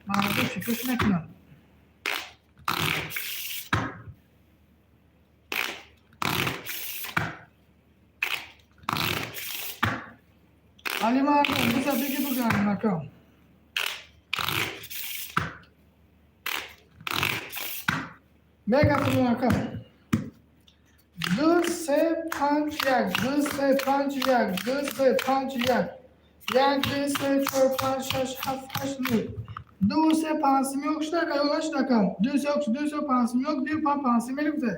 мардум фикрш накунанд. Алимардон, биза биги бугардем, ака. Мегафон, ака. Ду, се, панҷ, як, ду, се, панҷ, як, ду, се, панҷ, як, як, ду, се, чор, панҷ, шаш, ҳафт, ҳашт, нӯ. Ду, се, панҷ, симёк шуда, ака, ё нашуда, ака? Ду, се, ду, се, панҷ, симёк, ду, панҷ, панҷ, сим мегуфте.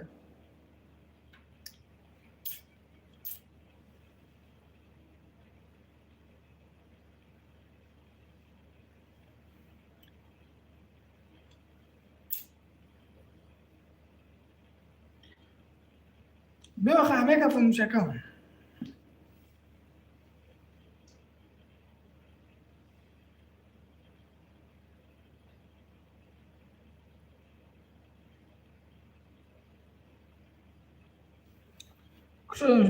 Биё, ха, мекафон, мушака.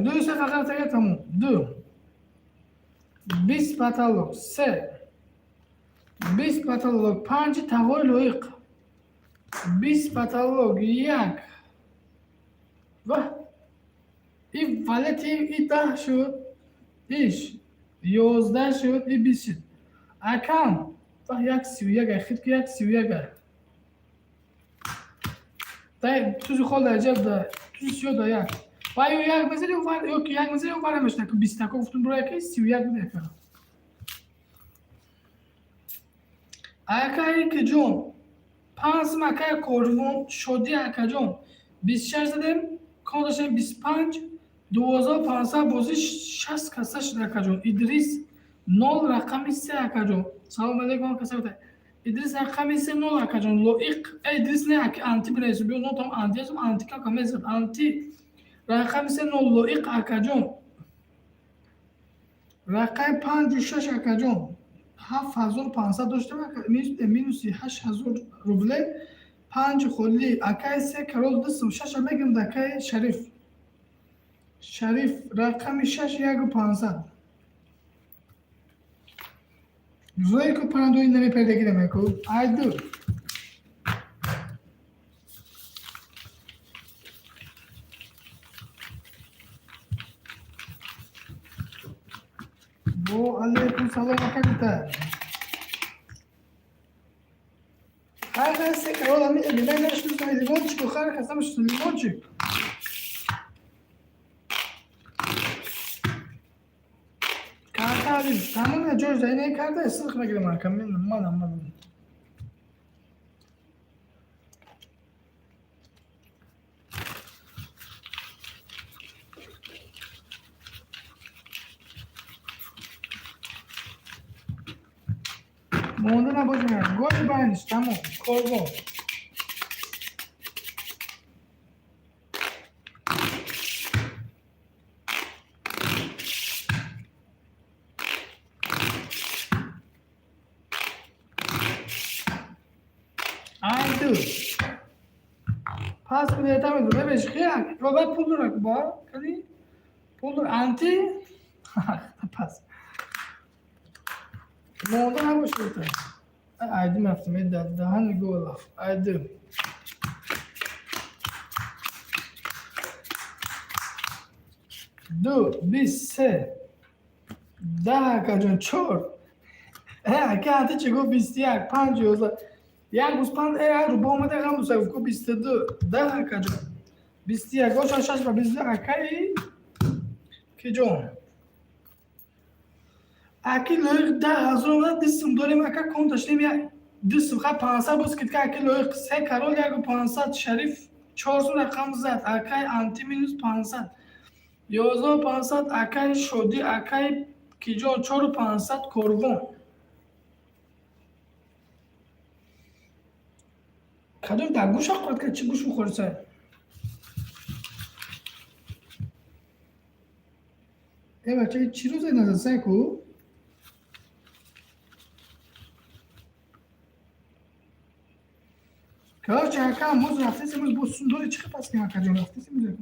Ду, се фақат тега, тамом. Ду, 20 потолок, се, 20 потолок, панҷи тағои лоиқ, 20 потолок, як ва и валети и 10 шуд, иш 11 шуд, и 20 шуд, акам. Ва як сию як хит ки як сию як тузи хол дарҷа тузи сиё да як ва ё як мезари, ё ки як мезари, вара мешна ки бистако гуфтум, бура яки 31 буде, ака. Акаи ки ҷон, панҷ акаи корвон шодӣ, акаҷон, 26 задем, кон доштем 25, 12 500, бозӣ 60 каса шуд, акаҷон. Идрис нол рақами се, акаҷон, салом алейкум, каса. Идрис рақами се нол, акаҷон, лоиқ. Идрис не, анти бинавису, биё, нотам анти ҳастум, анти кака мезад, анти рақами се нол, лоиқ, акаҷон. Рақами панҷу шаш, акаҷон, 7500 доштем, минуси 8000 рубле. Панҷи холӣ, акаи се король дусум. Шаша мегирм да акаи Шариф. Шариф, рақами шаш, 1500. Зоику парандои намепардагирамеку айду. Во алейкум салом, ака гуфта. Хай, хай, се король ами элимай нашнусам, лимончик, хар касам лимончик. Карта азиз, тамоми ҷош да ине карта силх мегирам, ака, манам манам. Монда набошад. Голи байниш, тамом, корвон. Айду. Пас кунед, намедонам, хияк. Робат пул дорад ба? Кади? Пул дорад. Анти? Пас. Монда набошад. Айди мафтам, даҳани гол. Айди. Ду, бист, се. 10, акаҷон, чор. Ака, анти чӣ гуфт? 21, панҷ, 11. Як гӯспанд рӯба омада ғам дуса гуфт 22, 10, акаҷон. 21, оша шаш ба 22, акаи киҷон. Аки лоиқ 10 000 омада, дисм дорем, ака, кон таштем як дисм ха 500 боз кидка, аки лоиқ се король 1500, Шариф чорсум рақам зад, акаи анти минус 500. 11 500, акаи Шодӣ, акаи киҷон 4500, корвон. Кадом дар гӯша хӯрд, ка чӣ гӯш мехӯрд сай? Э бача, чӣ рӯзе назад сай ку? Короче, ака, моз рафтесем, имрӯз бо сундори чӣ пас кем, акаҷон, рафтесем имрӯз.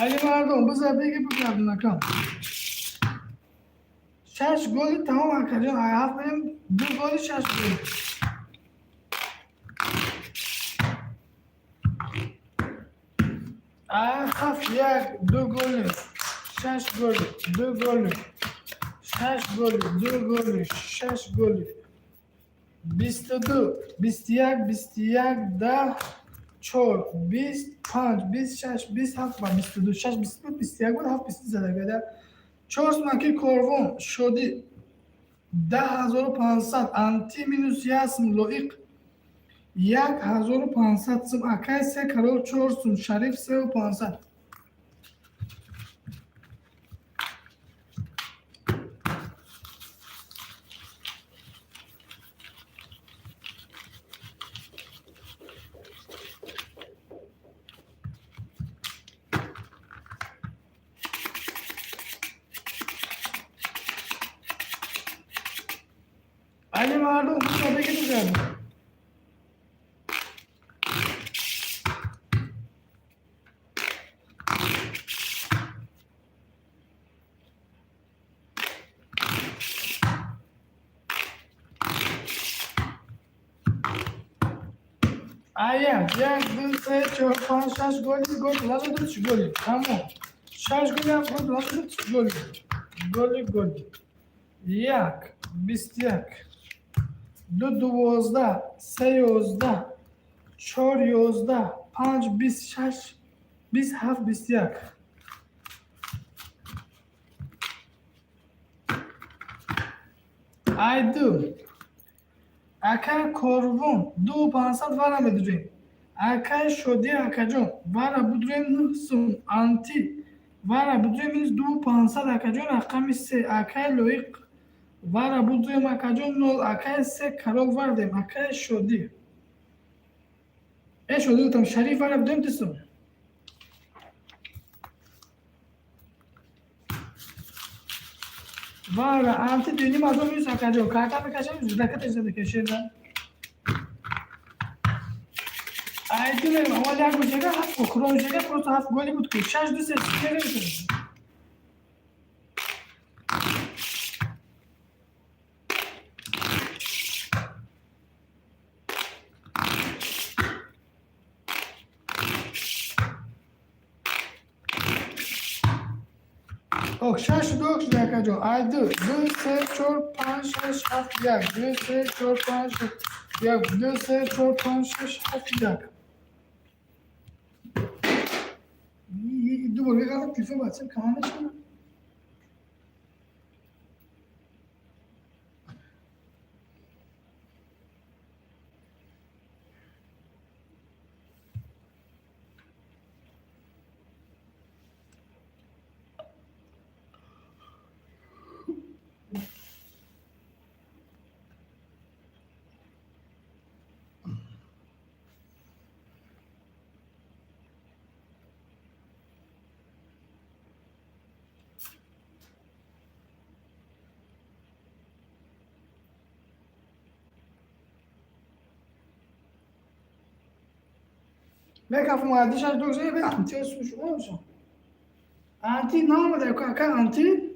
Али мардум, бизар беги бигардон, ака. Шаш голи тамом, акаҷон, ҳафт мем, ду голи, шаш гол. Ҳафт, як, ду голи, шаш голи, ду голи, шаш голи, ду голи, шаш голи. 22, 21, 21, 10, чор, 20, панҷ, 20, шаш, 20, ҳафт ба 22, шаш, бист буд, 21 буд, ҳафт, бист задагада. Чор сумаки корвон, Шодӣ, 10 500, анти минус як сум, лоиқ, 1500 сум, акай се король чор сум, Шариф 3500. Али мардум, беги бигардон. Ая, як, ду, се, чор, панҷ, шаш голи, гол, лазо ду голи. Тамом. Шаш голи, ҳафт гол, лазо ду голи. Голи, голи. Як, 21. Ду, 12, се, 11, чор, 11, панҷ, 20, шаш, 20, ҳафт, 21. Ай ду акай Корвон, 2500 вара медурем. Акай Шодӣ, акаҷон, вара будурем, 9 сум. Анти вара будурем, минус 2500, акаҷон, рақами се. Акай Лоиқ, вара будурем, акаҷон, нол. Акай се карол вардем. Акай Шодӣ, э, Шодӣ гуфтам, Шариф, вара будурем, 2 сум. Вара анти 2,5 ҳазор минус, акаҷон. Карта мекашем, зудаката мекашем. Ай ду мерем. Аввал як гол, ҳафт гол хуром шага, просто ҳафт голи буд ку. 6-2-3 мекунем. Ок, 6-2 шуда, акаҷон. Ай ду, ду, се, чор, панҷ, шаш, ҳафт, як, ду, се, чор, панҷ, шаш, як, ду, се, чор, панҷ, шаш, ҳафт, як. Ду бор меғалам, телефон бачам кама мешавад. Мекафм ади 6-2 бе анти шумо мешам. Анти наомада, ака, анти.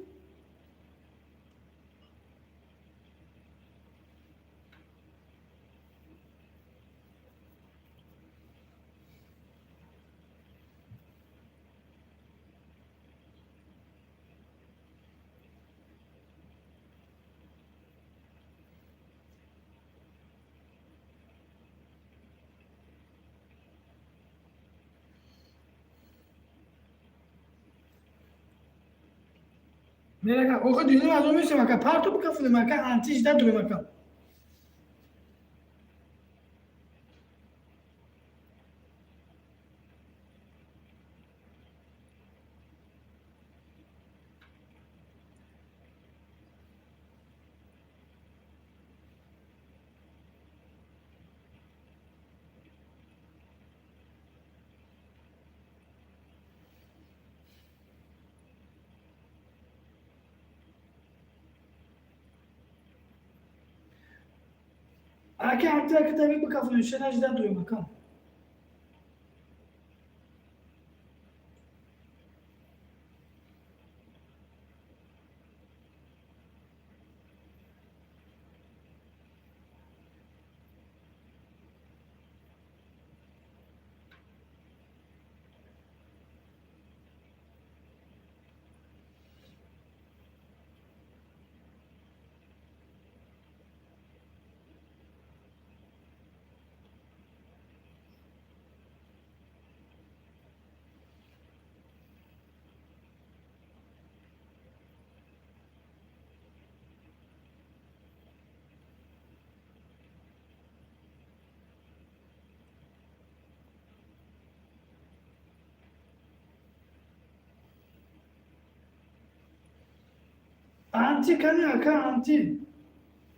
Мерака, охи 2,5 ҳазор мешам, ака, парту бикафунем, ака, анти жда дурем, ака. Ака, анти, ака, таби бикафунем, шена жда дурем, ака. Анти кани, ака, анти.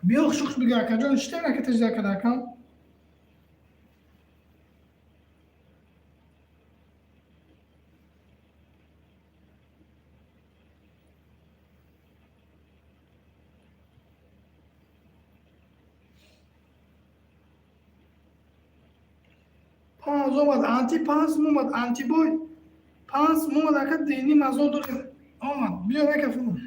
Биё, шухш бига, акаҷон, читер ака тежда када, ака? Панҷ омад, анти 5 омад, антибой. 5 омад, ака, 2,5 ҳазор дорем. Омад, биё мекафунам.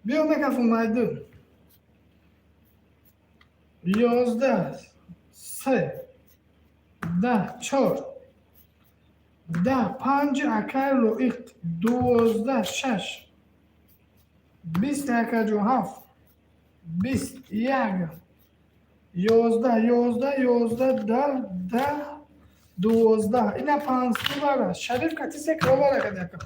Биё мекафум, ай ду. 11, се, 10, чор, 10, панҷ, акай Лоиқ, 12, шаш, 20, акаҷон, ҳафт. 20, 1, 11, 11, 11, 10, 10, 12. Ина 500 бара. Шариф кати се кровара кадака.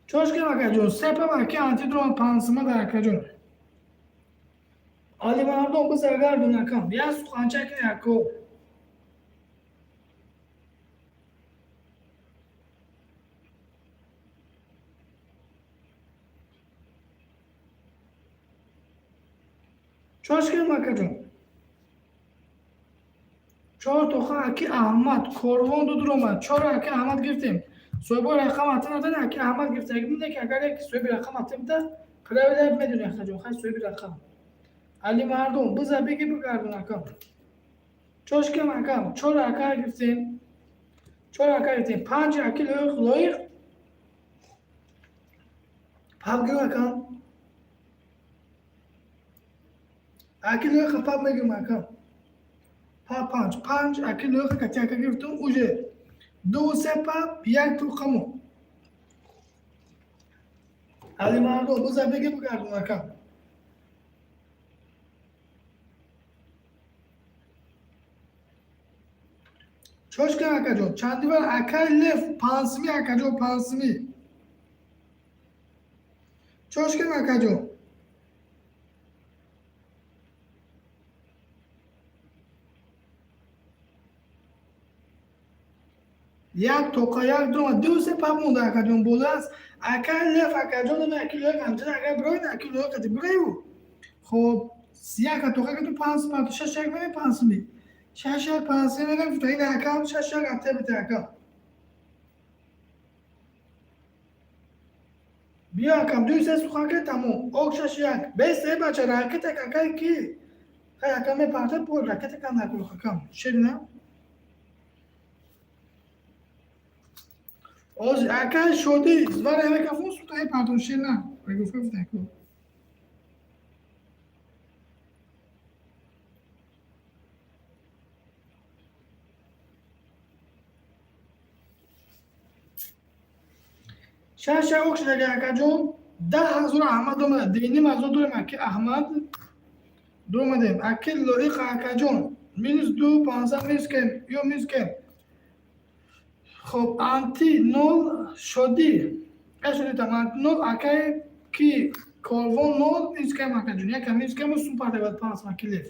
Чошкем акаҷон, сепа аки антидрон пансима дар акаҷон. Алимардон бизагардон акам. Я суханча кини ако. Чошкем акаҷон. Чор тоха аки Аҳмад корвон дуд омад. Чор аки Аҳмад гирифтем. Соҳибои рақам атин атин аки Аҳмад гирифта. Мине ки агар як соҳиби рақам атин бида, правила медони акаҷон, хай соҳиби рақам. Алимардон биза беги бигардон акам. Чошкем акам, чор ака гирифтем. Чор ака гирифтем. Панҷ аки лоиқ лоиқ. Пап гирм акам. Аки лоиқ пап мегирм акам. Пап панҷ. Панҷ аки лоиқ кати ака гирифтем уже. 2 се пап як туқамо. Алимардон биза беги бигардон акам. Чошкан акаҷон, чандивар акай лев пансими акаҷон пансими. Чошкан акаҷон. Як тоқа як дума ду се пап монда акаҷон бола аст. Акай лев акаҷон ами аки лоиқ ҳамчунин агар бироин аки лоиқ ати бираю. Хоб як тоқа ки ту панс пап шаш як мени пансими. Шаш як пансими менам гуфта ин акам шаш як ате бите акам. Биё акам ду се сухан ки тамом. Ок шаш як. Бес се бача ракета акай ки. Хай акам мепарта пол ракета кан накул акам. Ширина. Оз акай шоди звара ҳаме кафун сутаи партон ширина. Гуфта гуфта ку. Шаш як ок шудаги акаҷон. 10,000 Аҳмад омада. 2,500 дорем аки Аҳмад. Дуромадем. Аки лоиқ акаҷон. Минус ду пансад минус кем. Ё минус кем. Хоб анти нол шоди. Э шоди там анти нол акай ки корвон нол минус кем акаҷон. Якам минус кем сум партавад панс аки лев.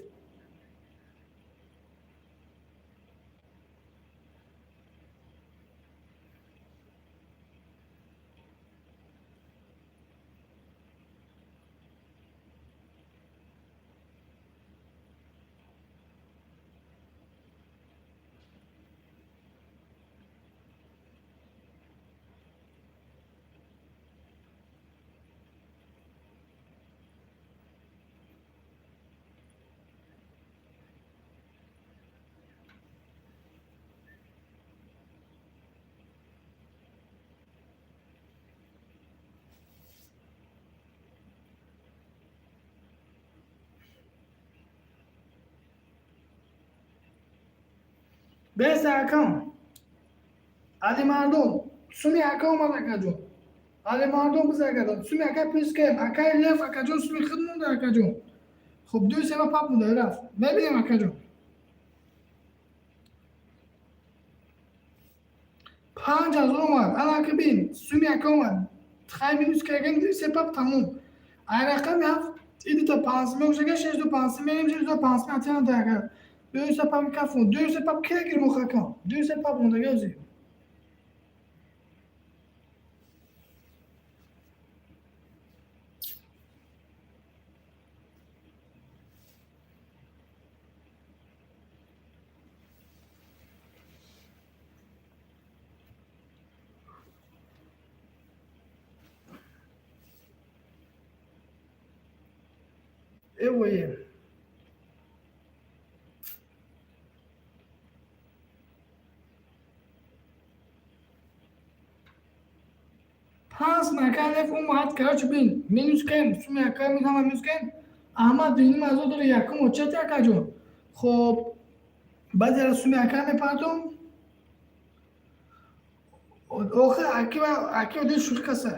Бес акам. Алимардон. Суми ака омад акаҷон. Алимардон биз акаҷон. Суми ака плюс кем. Акай лев акаҷон суми худ монда акаҷон. Хуб ду сема пап монда рафт. Мебинем акаҷон. 5,000 омад. Ана ака бин. Суми ака омад. Хай минус кардем ду се пап тамом. Ай рақами ҳафт идута панҷ меошага шаш ду панҷ мерем шаш ду панҷ атиан да ака. Ду се пап кафун. Ду се пап ки гирмо хакам. Ду се пап монда гӯзи. Эвое. Мака леф омад, короче, бин, минус кем, суми ака минус ҳама минус кем. Аҳмад дуюним ҳазор дора якум очати акаҷон. Хоб, баъд яра суми ака мепартом. Охир аки аки одил шӯхӣ каса.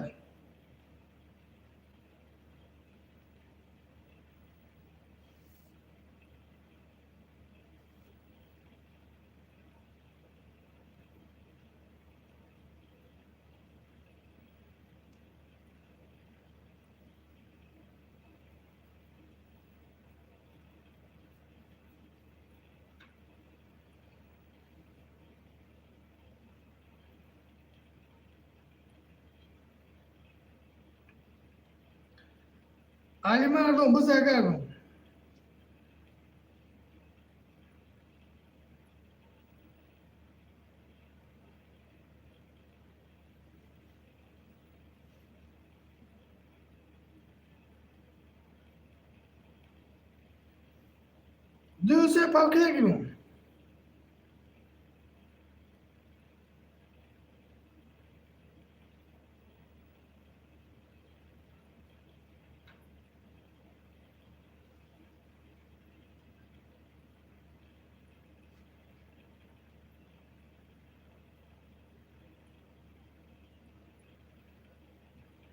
Али мардум бизагардум. Ду се палка гирум.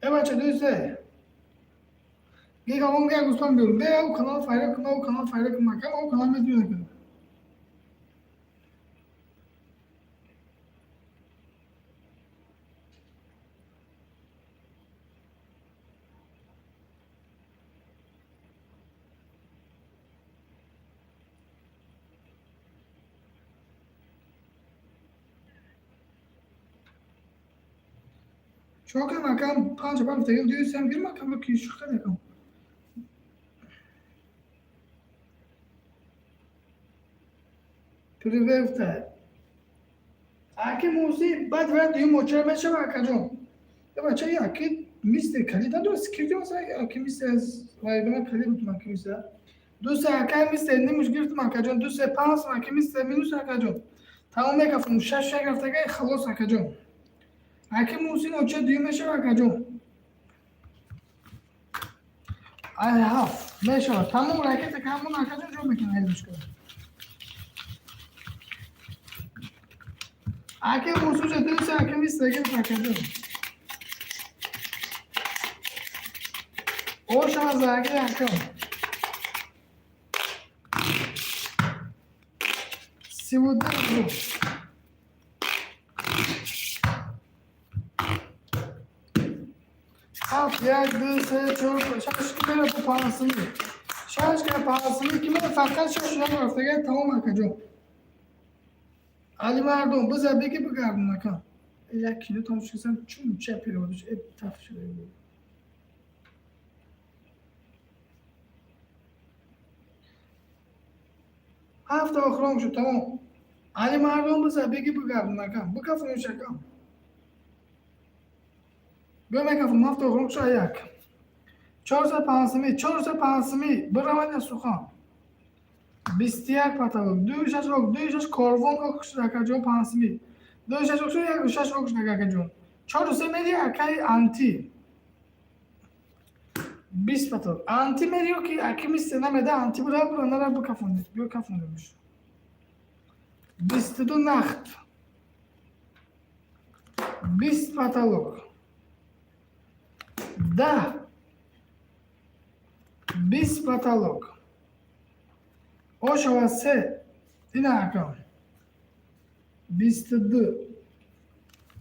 Э бача ду се. Гига он га густон биёрум. Бе ау канал файра кун, ау канал файра кун, макам ау канал медуна кун. Чо кунам акам панҷ панҷ тагим ду сем гирм акам ки шӯхӣ накам. Привет. Аки Муси баъд вай дуюм очара мешава акаҷон. Э бача аки мистер калид надора скрипти масалан аки мистер аз вайбана калид бутум аки мистер. Ду се ака мистер нимуш гирифтум акаҷон, ду се панҷ аки мистер минус акаҷон. Тамом мекафтум шаш шак рафтага халос акаҷон. Аки Мусин оча дуюм мешава акаҷон. Ай ҳафт мешава. Тамом ракета камон акаҷон ҷо мекунад айлушка. Аки Мусуша ду се аки мистер гирифт акаҷон. Оша заги акам. Сивуду. Ҳафт, як, ду, се, чор, шаш ки мера бо паҳансимӣ. Шаш ки паҳансимӣ ки мера фақат шаш як рафтага тамом акаҷон. Али мардум биза беги бигардон ака. Як кило там шикасам чун ча переводиш э таф шуда. Ҳафта охирон шуд тамом. Али мардум биза беги бигардон ака. Бикафониш ака. Биё мекафон ҳафта охирон шуд як. Чорсад паҳансимӣ, чорсад паҳансимӣ бираванд сухан. 21 паталок, ду шаш ок, ду шаш корвон ок шуд акаҷон паҳансимӣ. Ду шаш ок шуд, як шаш ок шуд акаҷон. Чору се меди акаи анти. 20 паталок. Анти медиё ки аки мисте намеда анти буда бура нара бикафонед. Биё кафонед. 22 нахт. 20 паталок. 10. 20 паталок. Ошава се. Ина акам. 22.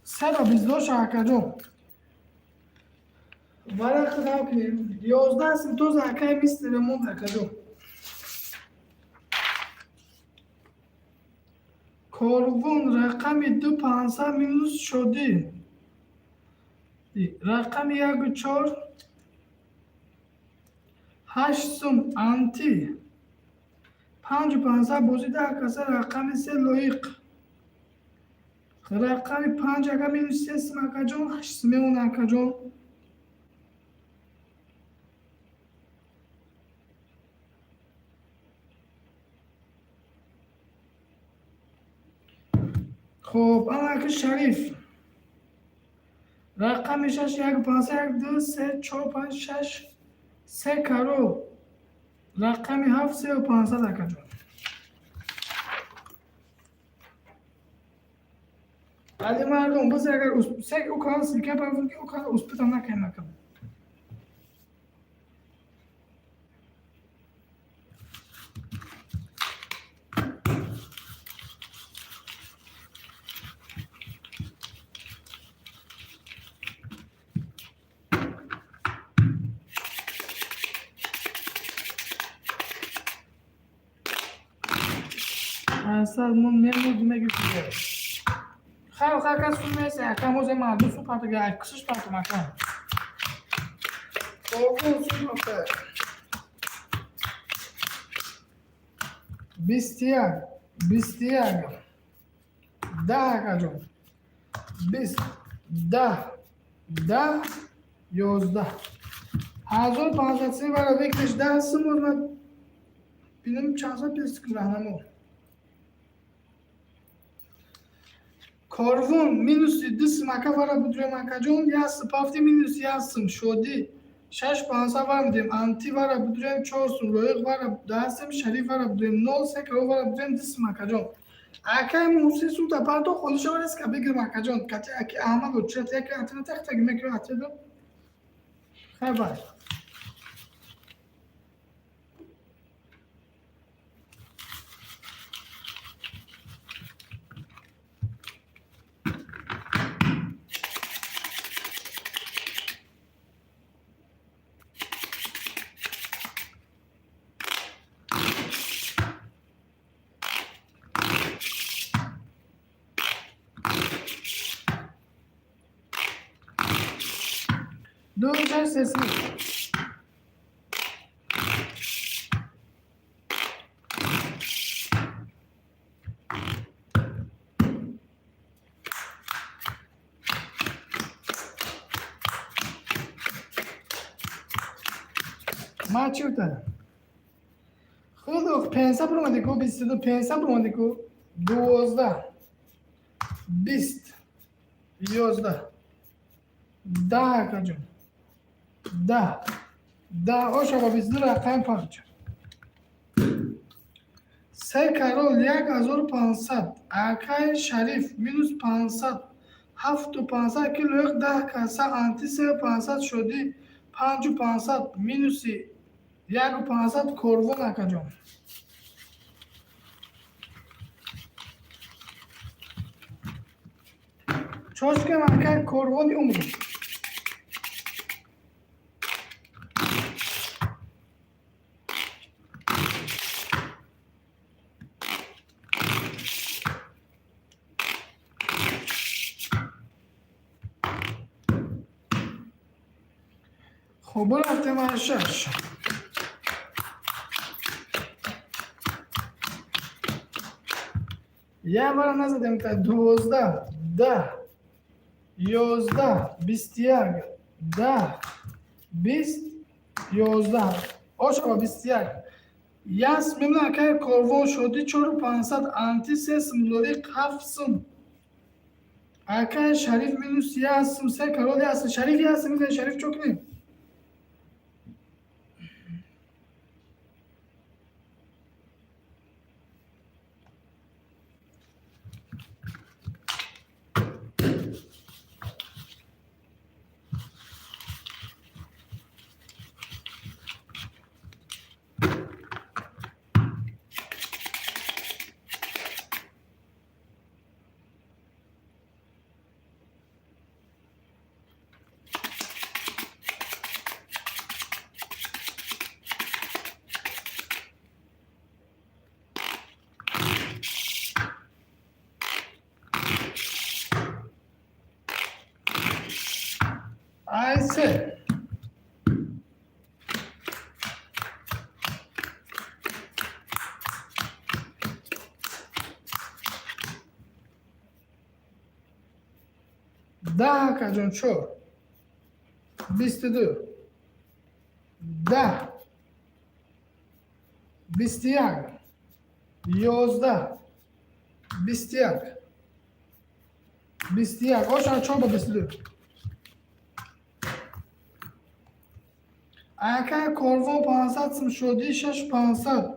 Сера 22 ша акаҷон. Варақ худам кунем. 11 сим тоза акаи мистер монд акаҷон. Корвон рақами ду пансад минус шодӣ. Рақами яку чор ҳашт сум анти. Панҷу пансад бозӣ даҳ каса рақами се лоиқ. Рақами панҷ ака минус се сум акаҷон, ҳашт сум мемонад акаҷон. Хоб, ана аки Шариф. Рақами шаш як пансад, як, ду, се, чор, панҷ, шаш, се каро. Рақами ҳафт сеу пансад, акаҷон. Али мардум, боз агар се ӯ канал ссылка пафтум, ки ӯ канал успетам накунем, акам. Асал мон мемурд меги. Хайр, хайр, кас сум нест, акам, озе мардум сум парту, кисиш партум, акам. Оргун сум охе. 21, 21, 10, акаҷон. 20, 10, 10, 11. 1500 сим бара выигрыш 10 сум. Ман бинам чанд соат пес раҳнамо. Корвон минуси ду сим, ака, вара будурем, акаҷон, як сим пафти, минус як сим. Шодӣ шаш пансад вара будем, анти вара будурем чор сум, лоиқ вара 10 сим, шариф вара будурем нол, се каро вара будурем ду сим, акаҷон. Акаи Муҳсин сумта парто холиша вареска бигирем, акаҷон. Кати аки Аҳмад чират яки атина тахтаги мекунем атиду. Хайр, бай. Ду шаш се си. Ма чӣ гуфтам? Худо пенса буромади ку, 22 пенса буромади ку, 12, 20, 11, 10, акаҷон. 10, 10, ошаба 22 рақами панҷ. Се карол 1500, акаи Шариф минус 500, ҳафту пансад ки лоиқ 10 каса, анти сеу пансад, шодӣ панҷу пансад, минуси яку пансад корвон, акаҷон. Чошкам, акай корвони умр. Хуб, рафтем аз шаш. Як бара назадем та 12, 10, 11, 21, 10, 20, 11. Ошава 21. Яс мемна, акай корвон, шодӣ чору пансад, анти се сум, лоиқ ҳафт сум. Акай Шариф минус як сум, се карол як сум, Шариф як сум мизани, Шариф чо кунем? Ай се. 10, акаҷон, чор. 22. 10. 21. 11. 21. 21. Ошана чор ба 22. Ака Корвон 500 сум, Шодӣ 6500.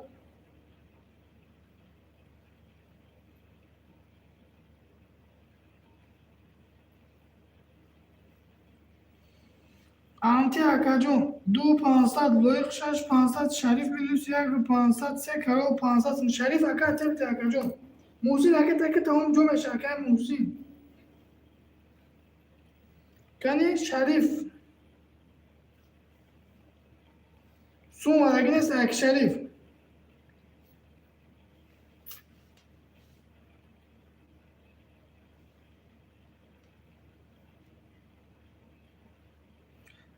Анти акаҷон 2500, Лоиқ 6500, Шариф минус 1500, се карол 500 сум. Шариф ака тебте акаҷон. Муҳсин ака таки тамом ҷо меша ака Муҳсин. Кани Шариф. Сум аги нест ак Шариф.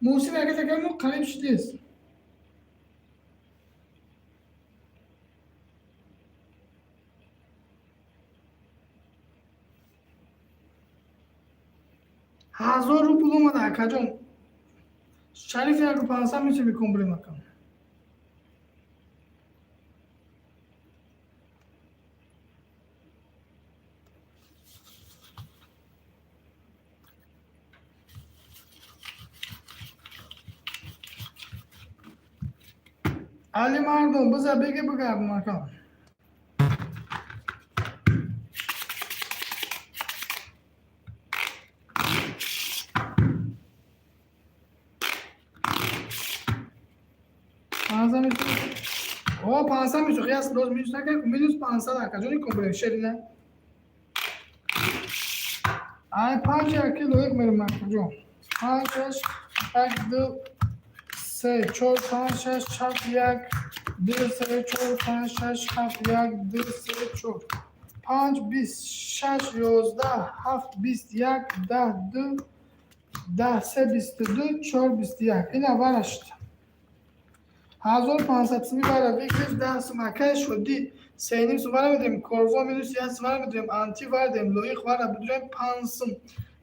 Муҳсин ака така мо қариб шудест. Ҳазор рубл омада акаҷон. Шариф 1500 меча бикун бурем ака. Али мардум биза беги бигардум ака. О, 500 мисӯ, хияс боз минус накард, минус 500 акаҷони кун бурем шерина. Ай панҷ яки лоиқ мерем акаҷон. Панҷ, шаш, як, ду, се, чор, панҷ, шаш, ҳафт, як, ду, се, чор, панҷ, шаш, ҳафт, як, ду, се, чор. Панҷ, бист, шаш, 11, ҳафт, бист, як, 10, ду, 10, се, 22, чор, 21. Ина варашт. 1500 суми вара викриш 10 сум акай Шодӣ 3,5 сум вара медем, Корвон минус 1 сум вара медем, Анти вара дем, Лоиқ вара будурем 5 сум,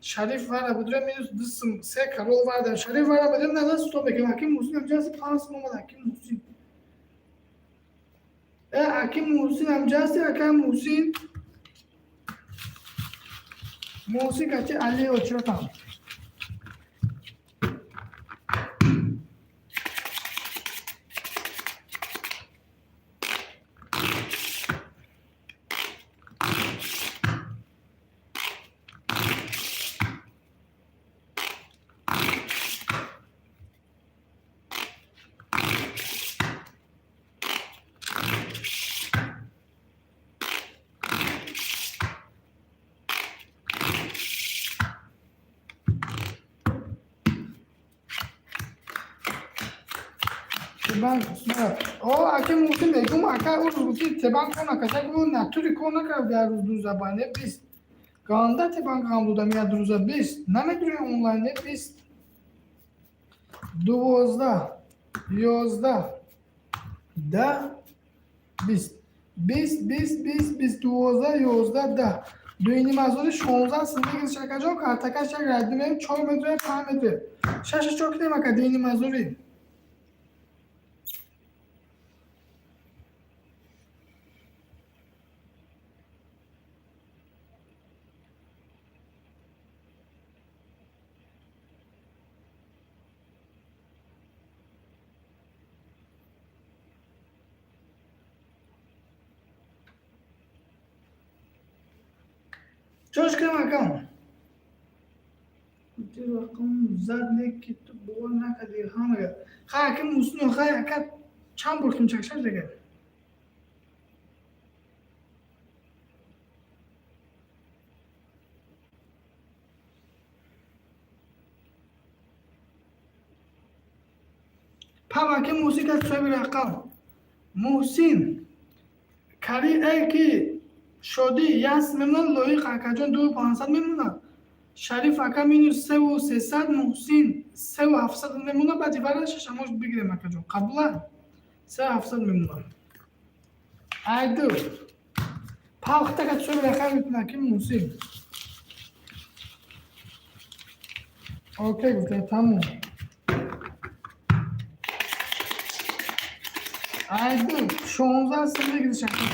Шариф вара будурем минус 2 сум, се карол вара дем, Шариф вара медем назад стоп мекунем. Аким Муҳсин ҳамҷаси 5 сум омад Аким Муҳсин. Э Аким Муҳсин ҳамҷаси акай Муҳсин. Муҳсин кати Али очиротам. Тебанк о аки Муҳсин мегум ака ӯ рӯз гуфти тебанк кор накард, як натури кор накард як рӯз дурӯза ба не бист. Ганда тебанк ҳам додам як дурӯза бист. Намедурем онлайн не бист. 12, 11, 10, 20. 20, 20, 20, 20, 12, 11, 10. Дуюним ҳазори 16 сум бигир шакаҷон, картакаш як рад меем, чор метр, панҷ метр. Шаша чор кунем ака дуюним ҳазори. Чош кунем акам? Рақам зад не ки ту бовар накардӣ ҳамага. Хай ака Муҳсин, хай ака чанд бор ким чакшаш дега? Пам ака Муҳсин кас соҳиби рақам. Муҳсин кари эй ки Шодӣ як сум мемонад, Лоиқ акаҷон 2500 мемонад, Шариф ака минус 3300, Муҳсин 3700 мемонад, баъди вара шашамош бигирем акаҷон. Қабула? 3700 мемонад. Айду. Палхта ка соҳиби рақам мекунад ки Муҳсин. Окей гуфта тамом. Айду 16 сум бигириш ака.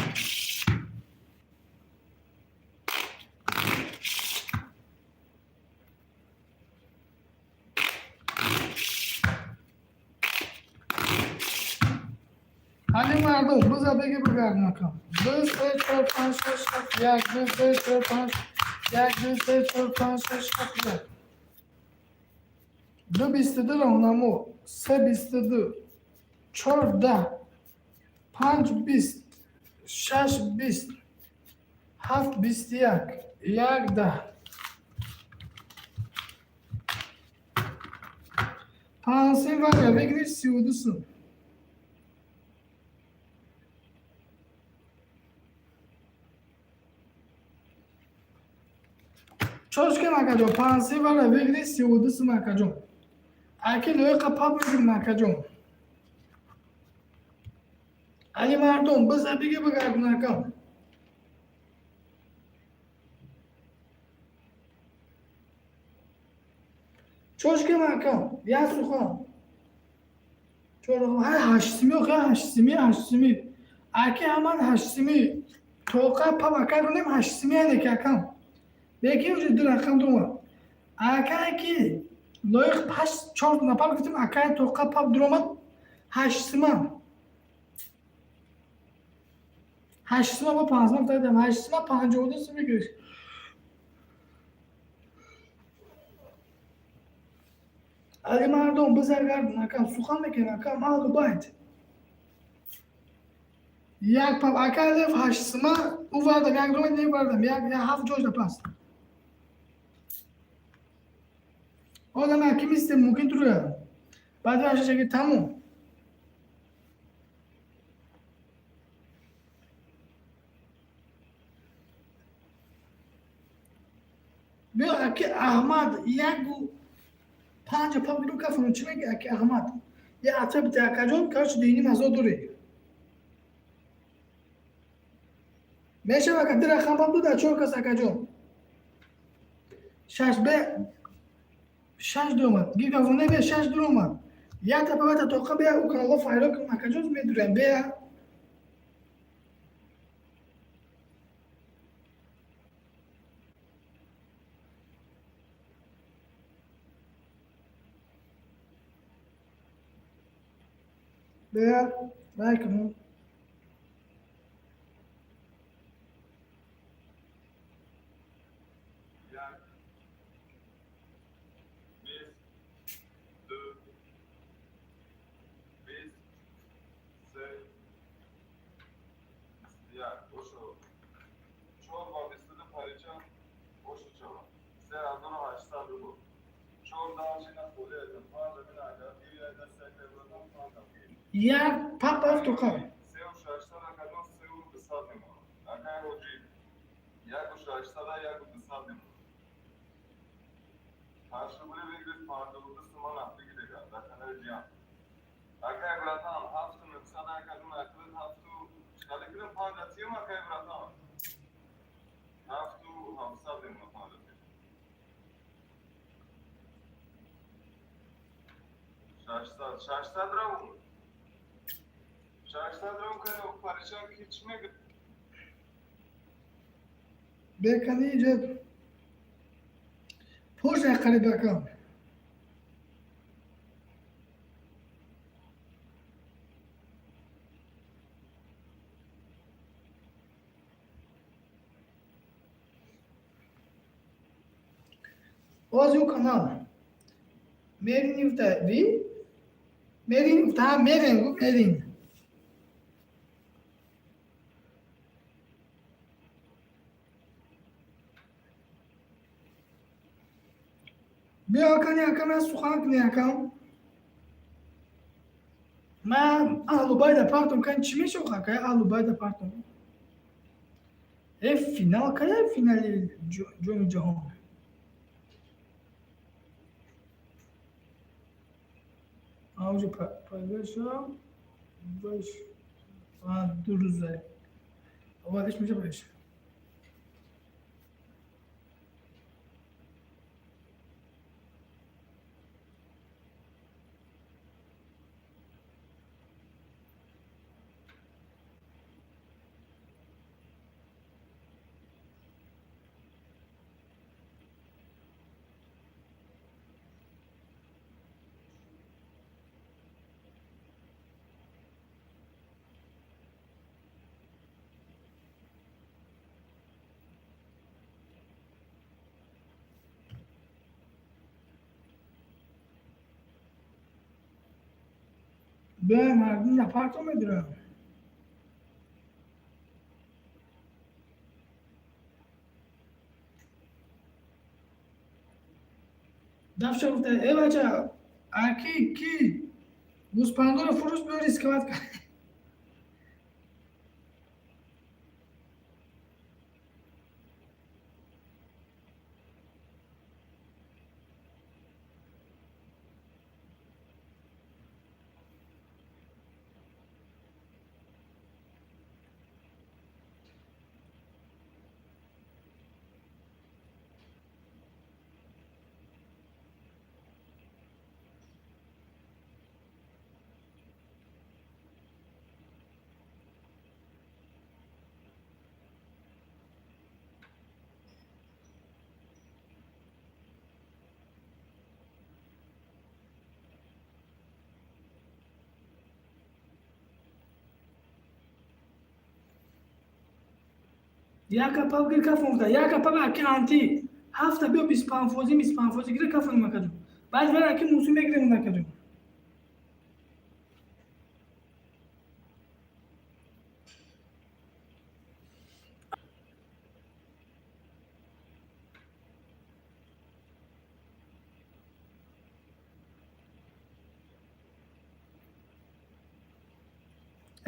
Али мардум, биза беги бигардон акам. 2, 3, 4, 5, 6, 7, 1, 2, 3, 4, 5, 1, 2, 3, 4, 5, 6, 7, 1. 2, 22 роҳнамо, 3, 22, 4, 10, 5, 20, 6, 20, 7, 21, 1, 10. Пансин варя выигрыш 32 сум. Чошкем акаҷон, пансин варя выигрыш 32 сум акаҷон. Аки лоиқа пап мегирем акаҷон. Али мардум, биза биги бигардон акам. Чошкем акам, як сухан. Чор ҳай ҳашт сими, охи ҳашт сими, ҳашт сими. Аки ҳаман ҳашт сими. Тоқа пап ака ронем ҳашт сими ане ки акам. Лекин уже ду рақам дума. Ака ки лоиқ ҳашт чор нафар гуфтем ака тоқа пап дуромад ҳашт сима. Ҳашт сима бо панҷ сима дадам. Ҳашт сима 52 сими гирифт. Али мардум, бизар гардон акам, сухан мекунем акам, аҳлу байт. Як пап ака лев ҳашт сима, ӯ вардам, як дуромад, не вардам, як ҳафт ҷош паст. Одам аки мистем, мумкин тура. Баъд ҳашт тамом. Биё аки Аҳмад яку панҷ пап гиру кафуру чӣ меги аки Аҳмад? Я ата бите акаҷон, короче диним азо дорӣ. Мешава ака ди рақам пап ду чор кас акаҷон. Шаш бе шаш дуромад. Гигафоне бе шаш дуромад. Як та павата тоқа бе у канало файро кунам акаҷон медурем бе. Бе рай кунам. Як, бист, ду, бист, се, бисту як. Ошо чор ва 22 парича ошо чава. 3800 рубл. Чор даҳ холи айдан, панҷ амин агар гири айдан, се кайбратан, панҷ ам гири. Як пап рафт тоқа. Сеу шашсад акаҷон, сеу дусад мемонад. Акай ҳоҷӣ, яку шашсада, яку дусад мемонад. Ҳашт рубли выигрыш 52 суман афтиги дигар дар канали ҷиям. Акай братан, ҳафту нӯҳсад акаҷон, аклид ҳафту чиқаде кунем панҷ атиём акай братан. 7700 мемонад панҷ атиём. 600, 600 равун. 600 равун кани парича ки чӣ мегӯ? Бекани иҷа пуш қариб акам. Боз ю канал. Мерин юфта ви? Мерин юфта, мерин гуфт мерин. Биё акани акам я сухан куни акам. Ман аҳлу байда партом кани чӣ мешавад ака аҳлу байда партом? Э финал кая финали ҷоми ҷаҳон? Уже пайдо шуд. Баш. Ду рӯза. Аввалиш меша баш. Биёем, мардум напарто медурам. Дафша гуфта, э бача, аки ки гӯспандоро фурӯш, биё рисковать кар. Яка пап гир, кафон гуфта, яка пап аки анти ҳафта биё, 25 фоизӣ, 25 фоизӣ гира, кафон макаҷон. Баъд вара аки мусу мегирем, накаҷон.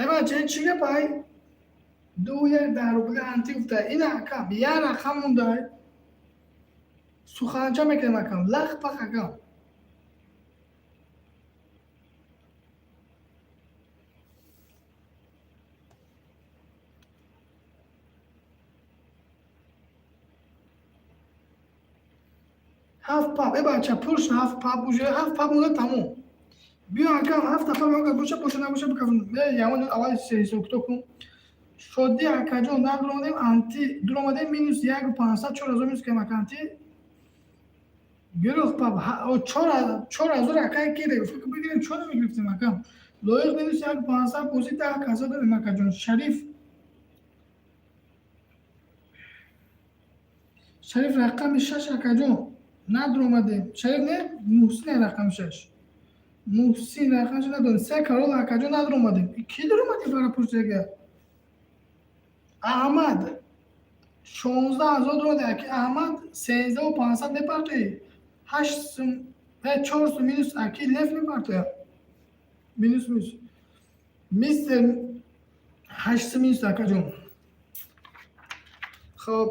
Эва чӣ гапай? Ду як даҳ рубли анти гуфта, ин акам як рақам мондай, суханча мекунем, акам, лах пах, акам. Ҳафт пап, э бача, пур шуд, ҳафт пап, уже ҳафт пап монда, тамом. Биё, акам, ҳафт пап боша, боша, набоша, бикафн. Ямон аввал ҳисоб-китоб кун. Шодӣ акаҷон, надуромадем, анти дуромадем, минус яку 500, 4000 минус кардем, ака, анти гирифт пап 4000, акай ки фикр бигирем, чо намегирифтем, акам? Лоиқ минус яку 500 бозӣ, 10 каса дорем, акаҷон. Шариф, Шариф, рақами шаш, акаҷон, надуромадем. Шариф не, Муҳсин, рақами шаш, Муҳсин, рақамаш надорем. Се карол, акаҷон, надуромадем. Ки дуромадем, фара пурсига. Аҳмад 16 000 дуромаде, аки Аҳмад, 13 500 мепартоӣ, ҳашт сум, чор сум минус, аки леф мепартоя, минус, минус, мистер, ҳашт сум минус, акаҷон. Хоб,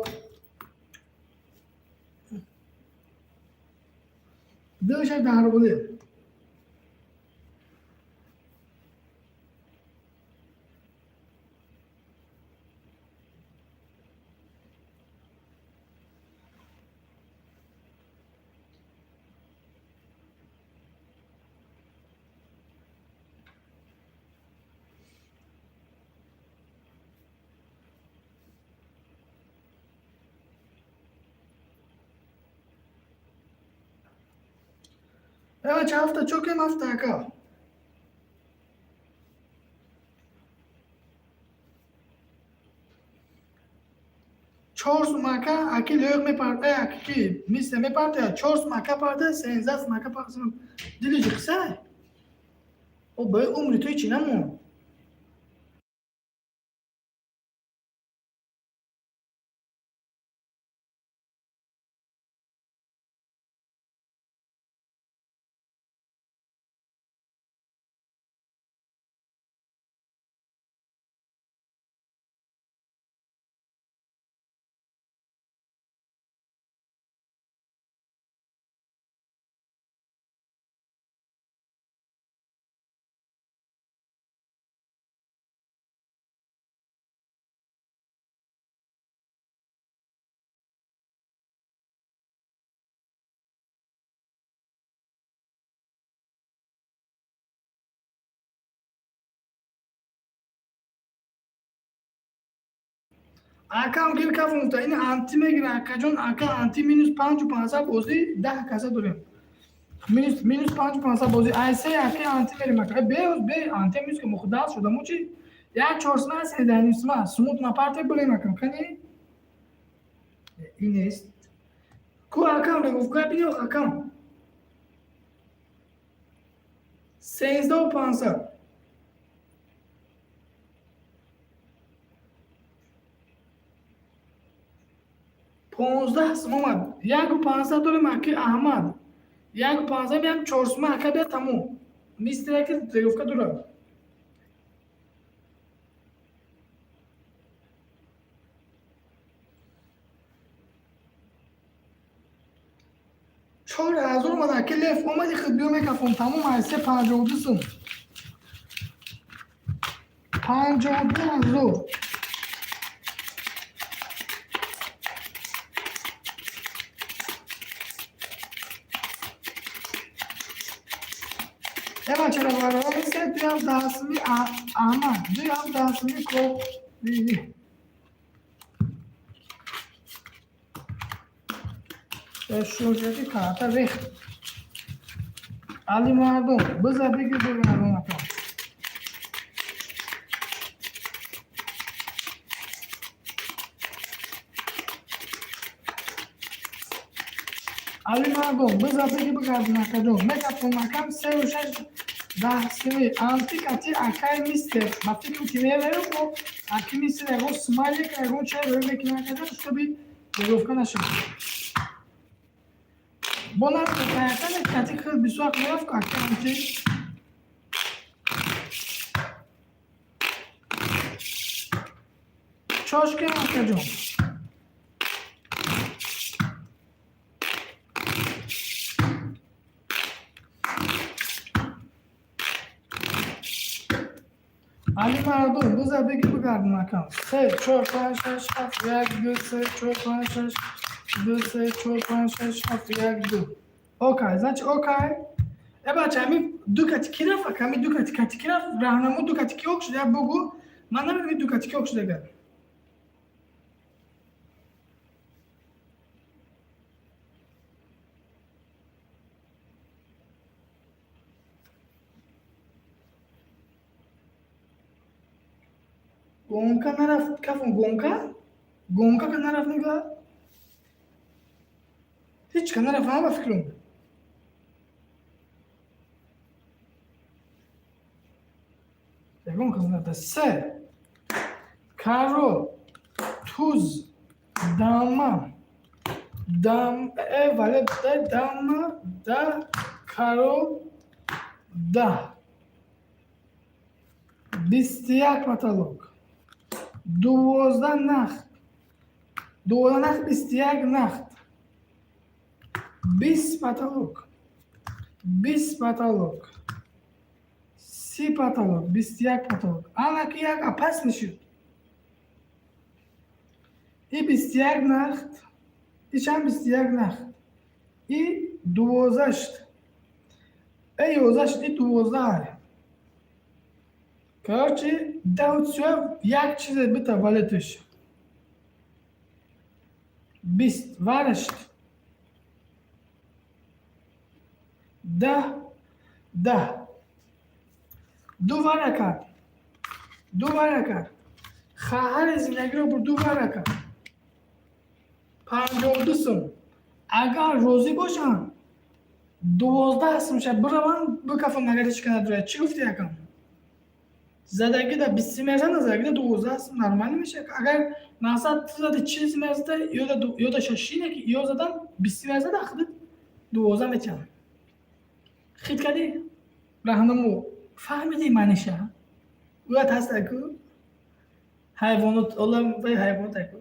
ду шаш даҳ рубли. Бача, ҳафта чокем, ҳафта, ака. Чор сум, ака, аки лоиқ мепарта, аки ки мисля мепарта, чор сум, ака, парта, 13 сум, ака, парта. Дили ҷиқса о баи умри ту ҳечи намонд. Акам гир, каф гуфта, ин анти мегира, акаҷон, ака анти минус панҷу 500 бозӣ, 10 каса дорем, минус, минус панҷу 500 бозӣ, айсе ака анти мерем, ака, беоз бе анти минус ки мухдал шуда, мо чи як чорсма седанисма смут на парте бурем, акам, кани ин нест ку, акам, регуфка биё, акам, 13 500. 15 сум омад. 1,15 дорем аки Аҳмад. 1,15 меям 4 сума ака бия тамом. Мистер аки заявка дорад. 4000 омад аки Лев омади худ биё мекафон тамом аз 3,52 сум. 52 000. Эва чара барои се дуям дасми Аҳмад дуям дасми ко. Шурҷати карта рехт. Али мардум биза бигир бигардон ака. Али мардум биза бигир бигардон акаҷон. Мекафон акам 3,6 сими антикати акай мистер. Ба фикрам ки меравем бо аки мистер ягон смайлик ягон чай рӯй мекунем акаҷон, чтобы заявка нашавад. Бо нархи кати хел бисёр мерафт аки анти. Чошкем акаҷон. Али мардум биза бигир бигардон акам. 3 4 5 6 7 1 2 3 4 5 6 2 3 4 5 6 7 1 2. Окей, значит окей. Э бача, ами ду кати ки рафт ака, ами ду кати кати ки рафт, раҳнамо ду кати ки ок шуда, бугу. Ман намедонам ду кати ки ок шуда агар. Гонка нарафт, кафон гонка? Гонка ка нарафт нигоҳ? Ҳеҷ ка нарафт, ҳама ба фикрам. Ягон кас нарафта. Се каро туз дама дам э вале да дама да каро да 21 потолок 12 нахт 12 нахт 21 нахт 20 потолок 20 потолок 30 потолок 21 потолок. Анаки як опасный шуд. И 21 нахт и чанд 21 нахт и 12 шуд. Э 11 шуд и 12. Короче, да всё як чизе бита валетуш. 20 варашт. 10 10 ду варака. Ду варака. Хаҳари зиндагиро бур ду варака. 52 сум. Агар розӣ бошанд, 12 сум ша бираванд бикафам агар ҳеҷ ка надорад. Чӣ гуфти якам? Задагида 20 мерзанда, задагида 12 сум нормально мешавад. Агар мақсад ту зади 40 мерзада, ё да шашине ки ё задан 20 мерзада худат 12 метиҳанд. Хит кардӣ? Раҳнамо фаҳмидӣ маъниша? Уят ҳаста ку? Ҳайвонот олам вай ҳайвонот ку?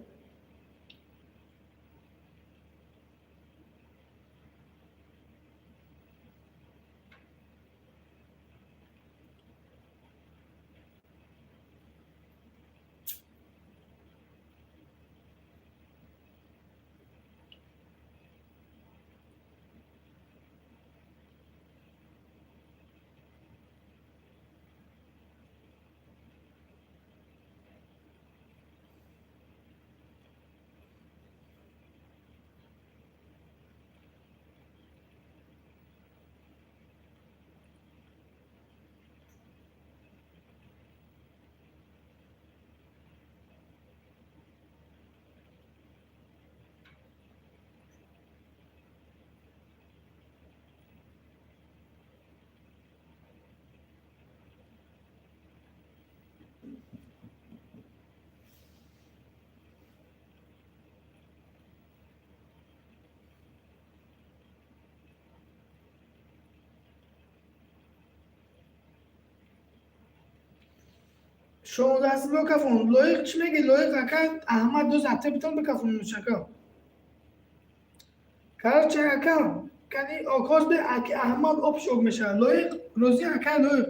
16 сум бикафон. Лоиқ чӣ мегӣ? Лоиқ ака Аҳмад доз ате битон бикафон мушака. Короче ака, кани окоз бе аки Аҳмад обшок мешавад. Лоиқ рӯзи ака лоиқ.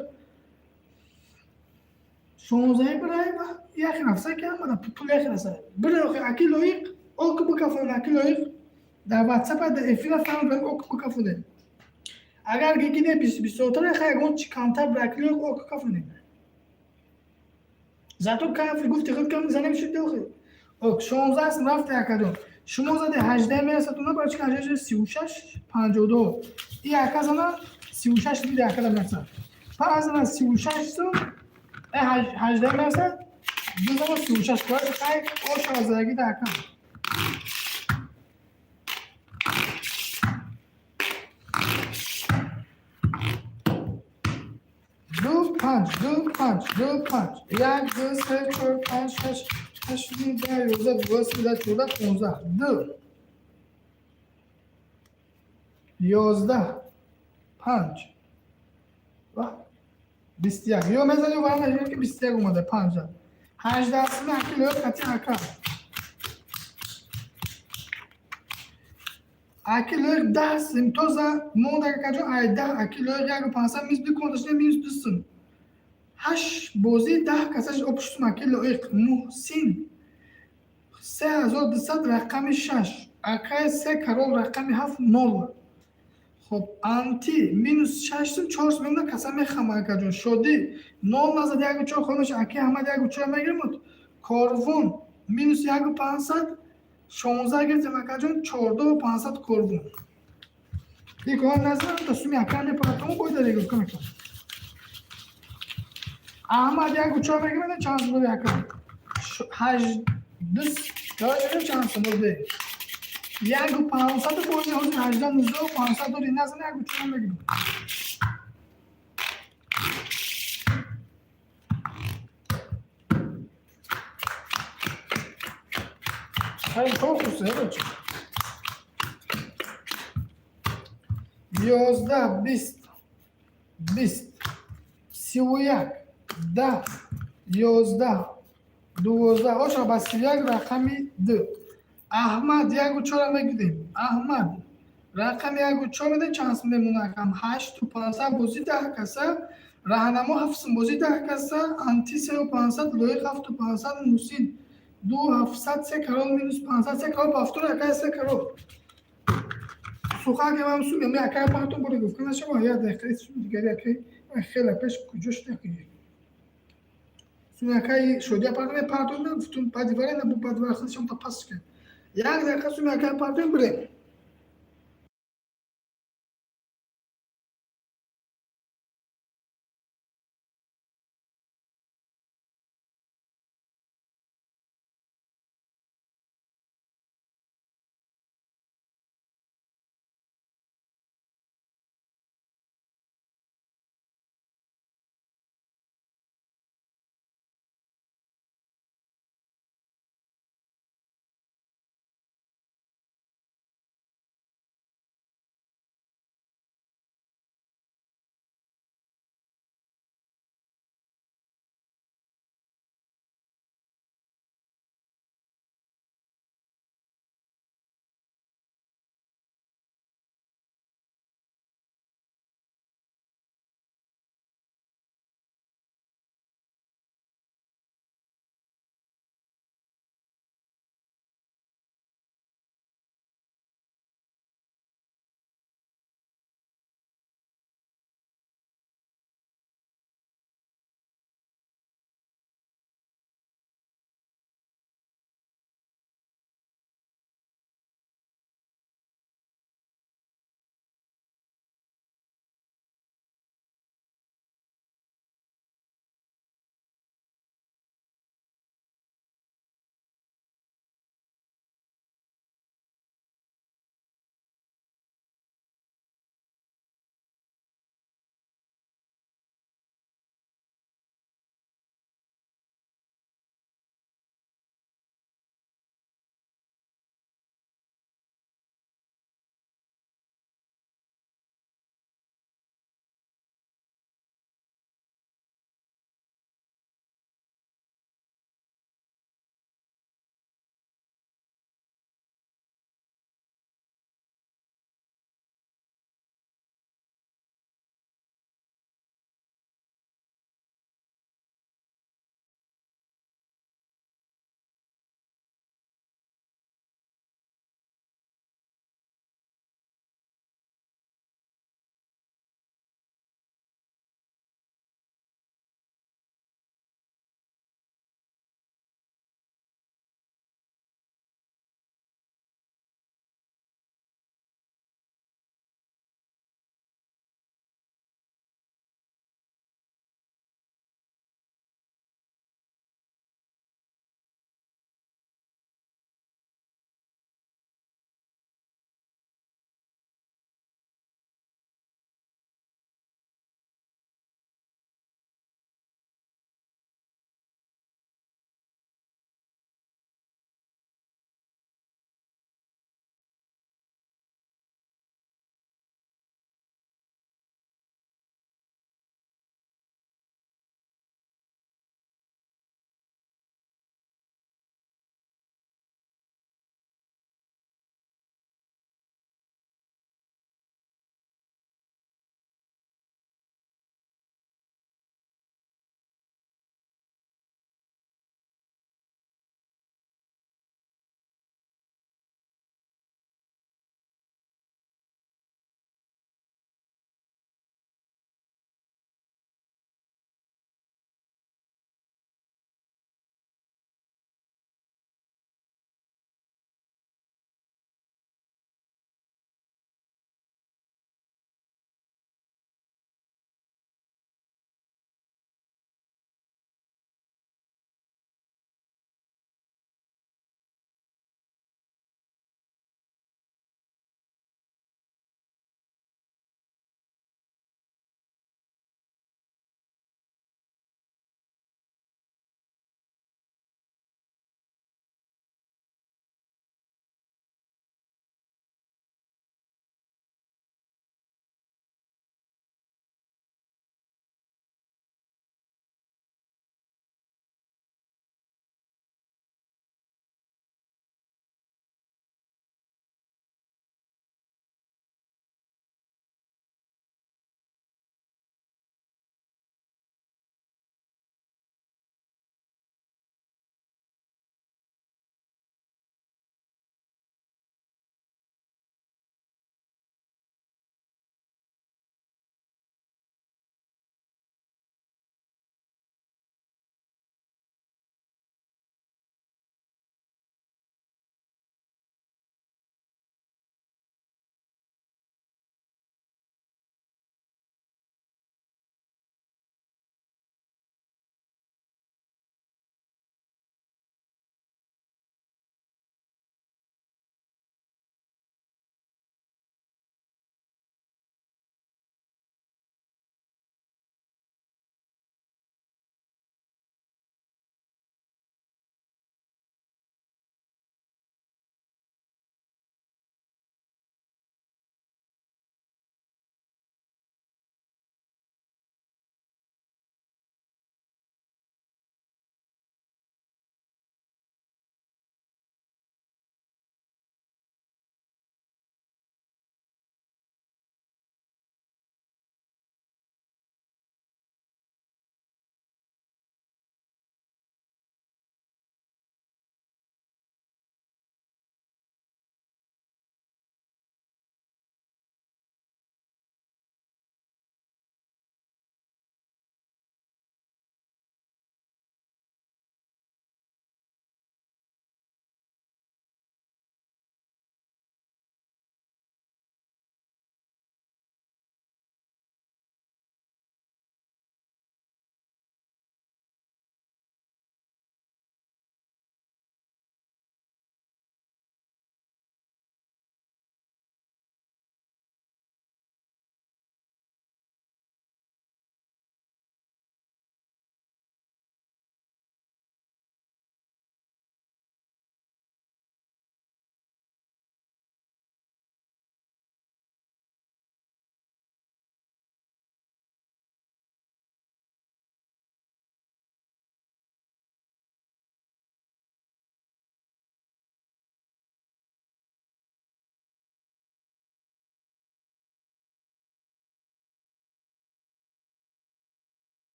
16 бирай ва яхи рафса ки Аҳмад пул яхи раса. Бирай охи аки лоиқ ок бикафон аки лоиқ дар WhatsApp дар эфира фаҳм кунем ок бикафонем. Агар гигине бисёртар яха ягон чи камтар бир аки лоиқ ок кафонем. Зато кафи гуфти худ кам занем шуд охи. Ок 16 сум рафта акаҷон. Шумо заде 18 мерасад уна барои чи 18 36 52. И ака зана 36 дида ака мерасад. Пас зана 36 сум 18 мерасад. Ду зана 36 короче хай оша задаги да ака. Ду панҷ, ду панҷ, ду панҷ. Як, ду, се, чор, панҷ, шаш, ҳашт, нӯҳ, даҳ, 11, 12, 13, 14, 15. Ду. 11, панҷ. Ва 21. Ё мезанӣ ва на ки 21 омада панҷ. 18 сум аки лоиқ қати ака. Аки лоиқ 10 сум тоза монда акаҷон ай 10 аки лоиқ 1500 минус ду конташне минус 2 сум. 8 бозӣ 10 касаш обшусум аки лоиқ Муҳсин 3200 рақами 6 акай се карол рақами 7 0. Хоб анти минус 6 сум 4 сум мемона каса мехама акаҷон. Шодӣ 0 назад 1 4 хонаш аки Аҳмад 1 4 мегиримуд. Корвон минус 1 500 16 гирифтем акаҷон 14 500 корвон. Икон назар то суми ака мепаратому бойда регу камака. Аҳмад 1 4 мегирад чанд сум дори ака? 8 ду чанд сум дори? 1 500 бози ҳозир 18 19 500 дори назан 1 4 мегирам. Хай фокус короче. 11 20 20 31 10 11 12 оша ба 31 рақами 2. Аҳмад 1 4 мегирем. Аҳмад рақами 1 4 медем чанд сум мемона акам? 8 500 бозӣ 10 каса, раҳнамо 7 сум бозӣ 10 каса, анти 3 500, лоиқ 7 500, Муҳсин 2 700, се карол минус 500, се карол пафтур акай се карол. Суха ки ман сум ме акай пахтун боре гуфт нашава як дақиқа сум дигари акай хеле пеш куҷо шуда ки. Сум акай шодия пахтун пахтун гуфтум баъди варе на бу баъди варе худшам та пас кард. Як дақиқа сум акай пахтун бирем.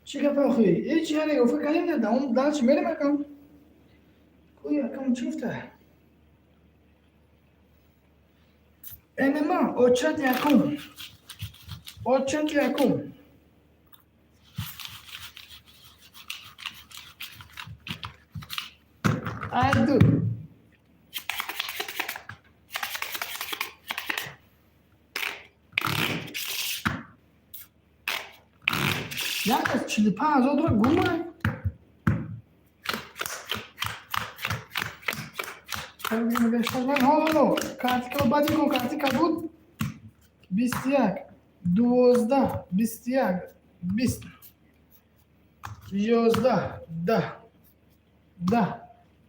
Чӣ гап охи? Ҳеҷ яре гуфта кардем, на давом дальше мерем акам. Кӯи акам чӣ гуфта? ММА очат якум. Очат якум. Ай ду. Як аз 45 000 дора гумай. Картика баъди кун, картика буд 21, 12, 21, 20, 11, 10, 10,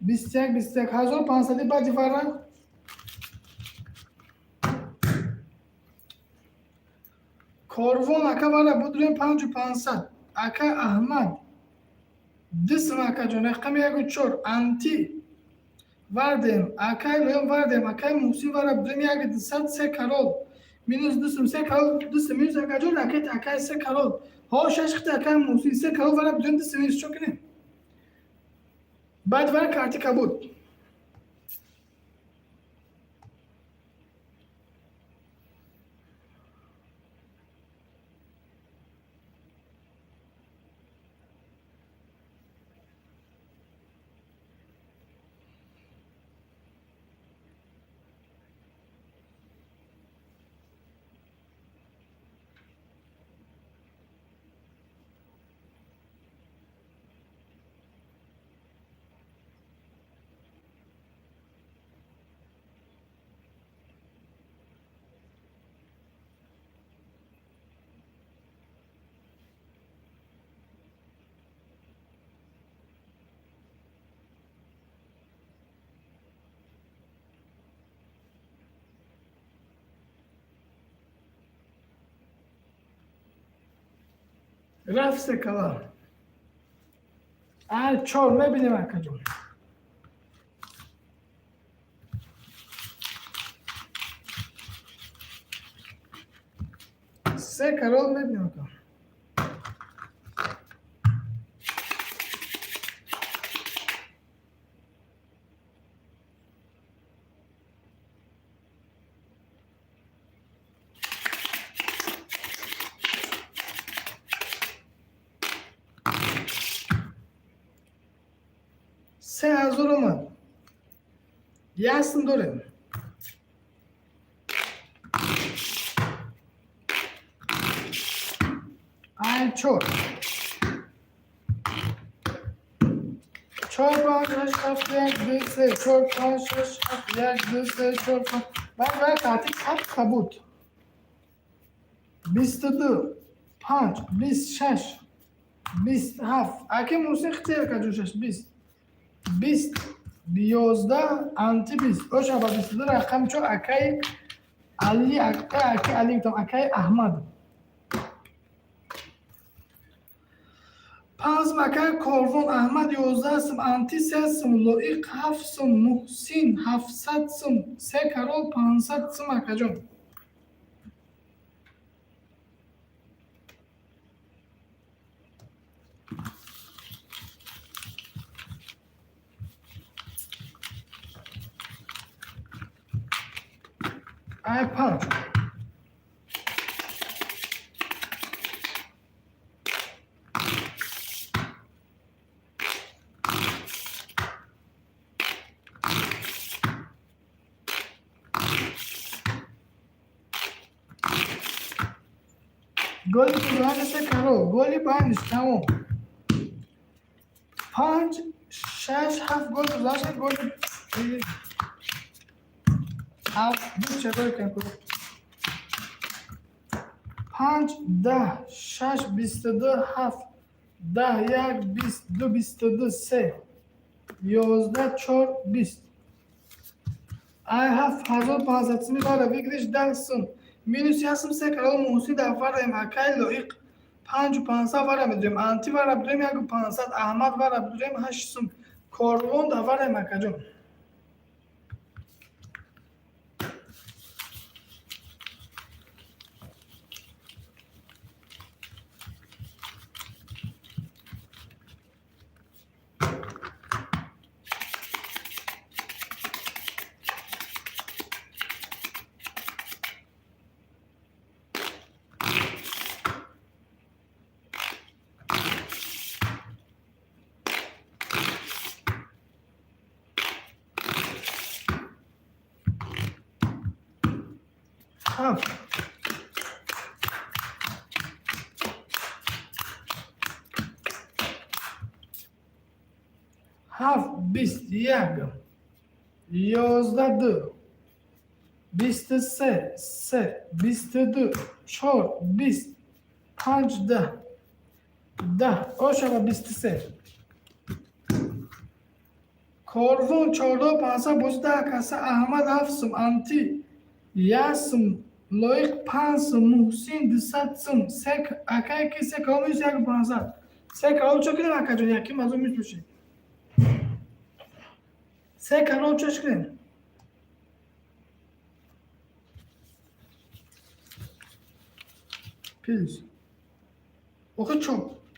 21, 21, 1500 баъди вара. Корвон ака, вара будурем 5500. Ака Аҳмад, дисм, акаҷон, рақами яку чор анти вардем. Акай Лоён вардем. Акай Муҳсин, вара будурем 1200. Се карол минус дусм, се карол дусм минус, акаҷон, ракет акай, се карол ҳо шаш хити. Акай Муҳсин, се карол вара будурем, дусм минус. Чо кунем? Баъд вара карти кабуд. Рафт се кала. Ай чор мебинем, акаҷон. Се карол мебинем, ака. 3000 омад. Ясн дорем. Ай чор. Чор, панҷ, шаш, ҳафт, як, ду, се, чор, панҷ, шаш, ҳафт, як, ду, се, чор, панҷ. Баъд баъд карти кап кабуд. 22, панҷ, 26, 27. Аки Муҳсин хите, акаҷон, шаш, 20. 20, 11, анти 20. Оша ба 22 рақами чор акаи Али, акаи Али гуфтам, акаи Аҳмад. Панҷ акаи Корвон Аҳмад 11 сум, анти се сум, Лоиқ ҳафт сум, Муҳсин 700 сум, се карол 500 сум, акаҷон. Ай панҷ. Голи пурранги се карол, голи байниш тамом. Панҷ, шаш, ҳафт гол гузашт, голи ҳафт, ду чакор кун. Панҷ, 10, шаш, 22, ҳафт, 10, як, 20, ду, 22, се, 11, чор, 20. Ай ҳафт 1500 суми бара выигрыш 10 сум. Минус як сум се карол Муҳсин дар фарем. Акай Лоиқ 5500 вара медурем. Анти вара бидурем 1500. Аҳмад вара бидурем 8 сум. Корвон дар фарем, акаҷон. Ҳафт, ҳафт, бист як, 11, ду, 23, се, 22, чор, 20, панҷ, 10, 10. Ошава 23. Корвон 14 500 бози, 10 каса. Аҳмад ҳафт сум, Анти як сум, Лоиқ панҷ сум, Муҳсин 200 сум. Се акае ки се калом минус як 500. Се калом чо кунем, акаҷон? Яким аз он минус бошед. Се калом чош кунем? Плюс охи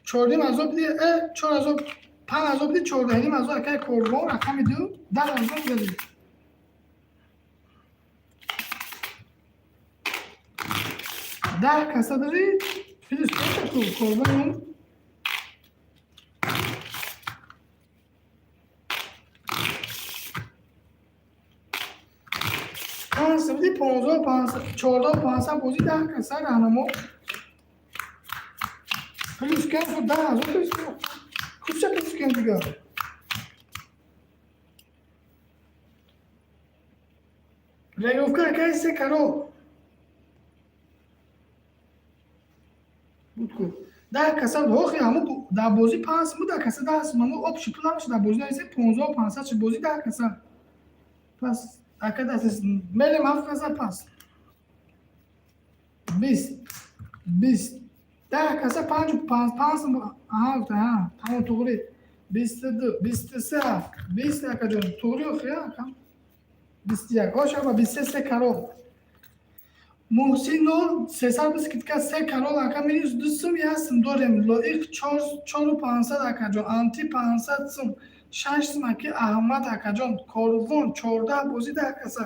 чорним азоб биди, чор азоб, панҷ азоб биди, чордаҳним азоб. Акаи Корвон, рақами ду, 10 азоб биди. 10 каса дорӣ, плюс ку Корвон. Панҷ биди, 15 500, 14 500 бозӣ, 10 каса. Раҳнамо плюс кам ку, 10 азор плюс ку, куча плюс кам дигар. Регровка, акаи, се каро буд ку, 10 каса. Охи ҳамо дар бозӣ панҷ сум, 10 каса 10 сум, ҳамо общий пул намеша. Дар бозӣ нависем 15 500 шуд, бозӣ 10 каса. Пас ака даст мелем, ҳафт каса. Пас 20, 20, 10 каса, панҷу панҷ, панҷ сум. Аҳа, гуфта, тамом, туғри. 22, 23, ҳафт, 20. Акаҷон, туғри охи, ака, 21. Ошаба 23, се карол. Муҳсин нол, сесад бист китка, се карол. Ака, минус ду сум, як сум дорем. Лоиқ чору 500, акаҷон. Анти 500 сум, шаш сум, аки Аҳмад, акаҷон. Корвон, 14 бозӣ, 10 каса.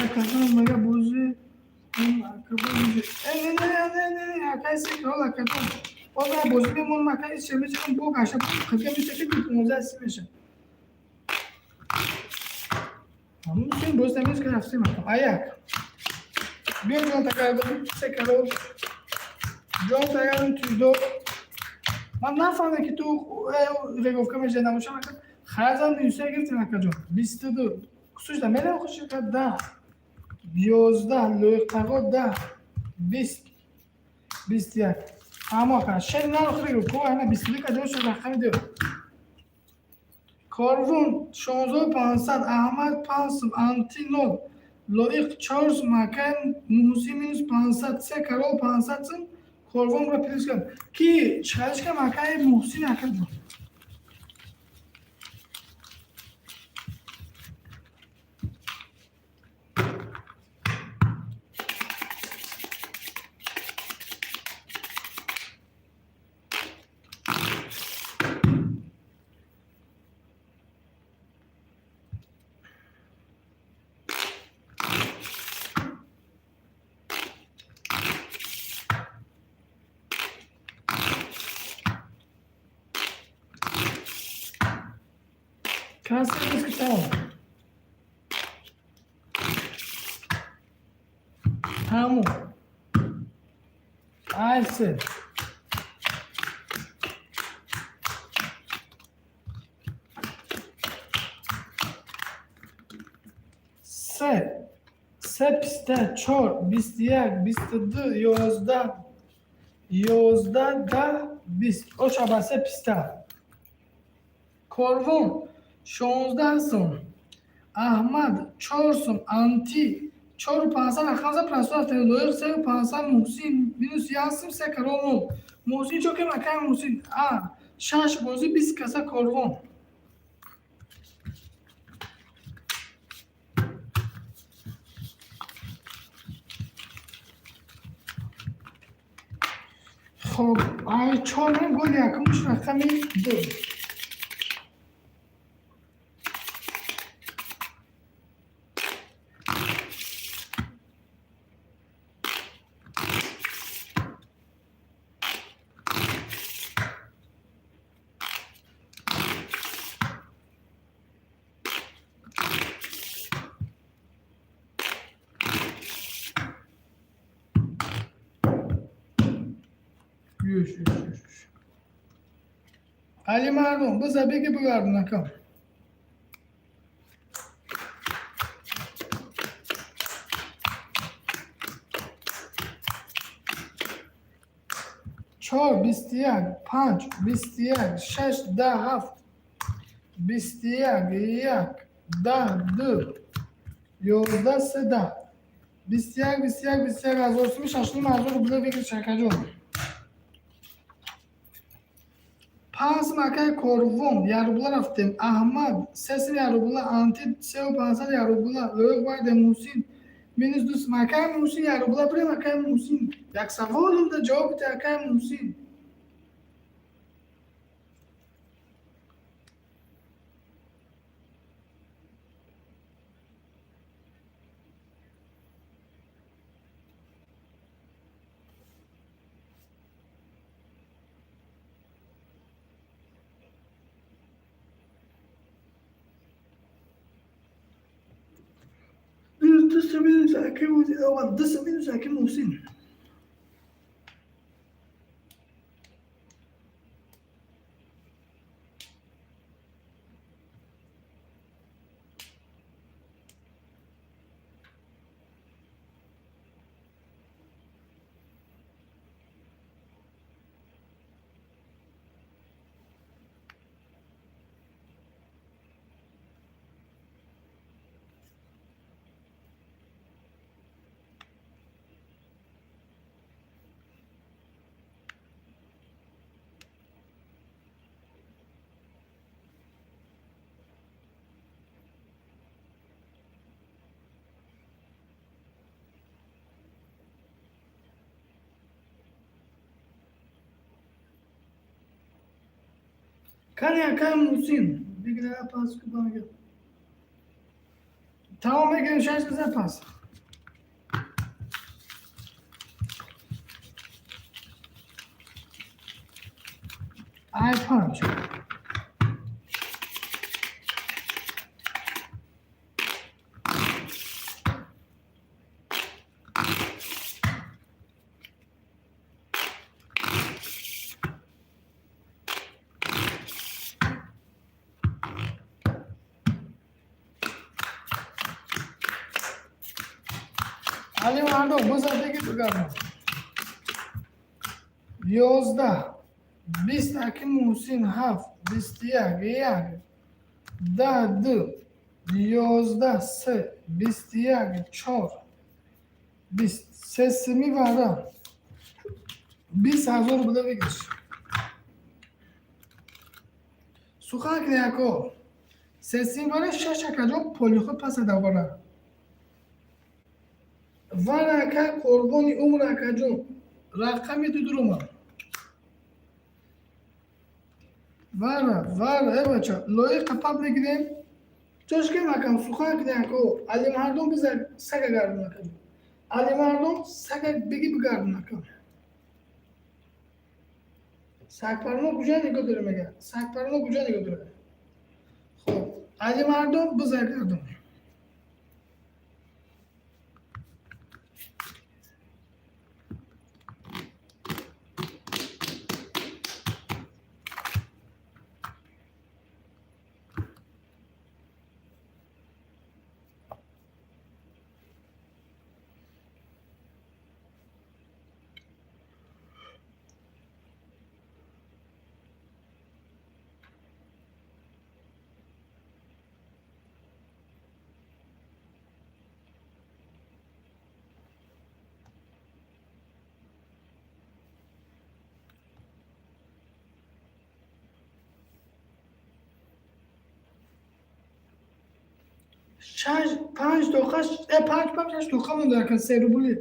Акаҷон, мега бозӣ не, не, не, не, акаи, се карол, акаҷон. Боз бозӣ мемонам, ака, исча мечакам, бо гаша қирга мечаки, 15 си меша. Мумкин боз намез ки рафтем, ака. Аяк биё, ҷон тагардон, се карол, ҷон тагардон, туйдо. Ман нафаҳмидам, ки ту реговка мешавӣ, набошам, ака, харазам минуса гирифтем, акаҷон. 22 кусушда мерам, хушика, 10, 11, лоиқаго, 10, 20, 21. Амо, ака, шер нарохи ко ана 22 каҷо шуд? Рақами ду, Корвон 16 500, Аҳмад панҷ сум, Анти нол, Лоиқ чор сум, ака Муҳсин минус 500, се карол 500 сум. Корвонро плюс кардам. Ки чиқариш кардам, акаи Муҳсин, акаҷон. Касе ки тамом, тамом. Ай, се, се, се писта, чор, 21, 22, 11, 11, 10, 20. Ошаба се писта. Корвон 16 сум, Аҳмад чор сум, Анти чору 500, рақамза прасо рафтем. Лоиқ сеу 500, Муҳсин минус як сум, се карол нол. Муҳсин чо кем, акай Муҳсин? А шаш бозӣ, 20 каса, Корвон. Хоб, ай чор гол якумш рақами ду. Юш, юш, юш, юш. Али мардум, биза беги бигардон акам. Чор, 21, панҷ, 21, шаш, 10, ҳафт, 21, як, 10, ду, 11, се, 10. 21, 21, 21, ҳазор суми, шашним ҳазор рубля бигир, шакаҷон. Панҷ макаи корвон, як рубла рафтем. Аҳмад, се сим як рубла, Антид, сеу панҷсад як рубла, Лоиқ вайде Муҳсин, минус ду макаи Муҳсин як рубла бирем, акаи Муҳсин. Як саволим да ҷавоб бите, акаи Муҳсин. Минус ду минус акаи Муҳсин, ду минус акаи Муҳсин. Кани акаи Муҳсин, бигира пас кубанга. Тамом мегирем шаш низа пас. Ай панҷ. Али мардум, биза беги бигардон. 11, 20 аки Муҳсин, ҳафт, 21, як, 10, ду, 11, се, 21, чор, 20, се сими вара. 20 000 рубля бигир. Сухан кини ако. Се сими вара шаш акаҷон полихо паса вара. Вара ака қурбони умр акаҷон. Рақами ду дурума. Вара, вара, э бача, лоиқа пап мегирем. Ҷошкем акам, сухан кини ако. Али мардум биза сага гардон акаҷон. Али мардум сага биги бигардон акам. Сагпармо куҷа нигоҳ дорем мега? Сагпармо куҷа нигоҳ дорем? Хоб, али мардум биза гардон. Шаш панҷ тоқа, э панҷ панҷ шаш тоқа монда акан се рубли.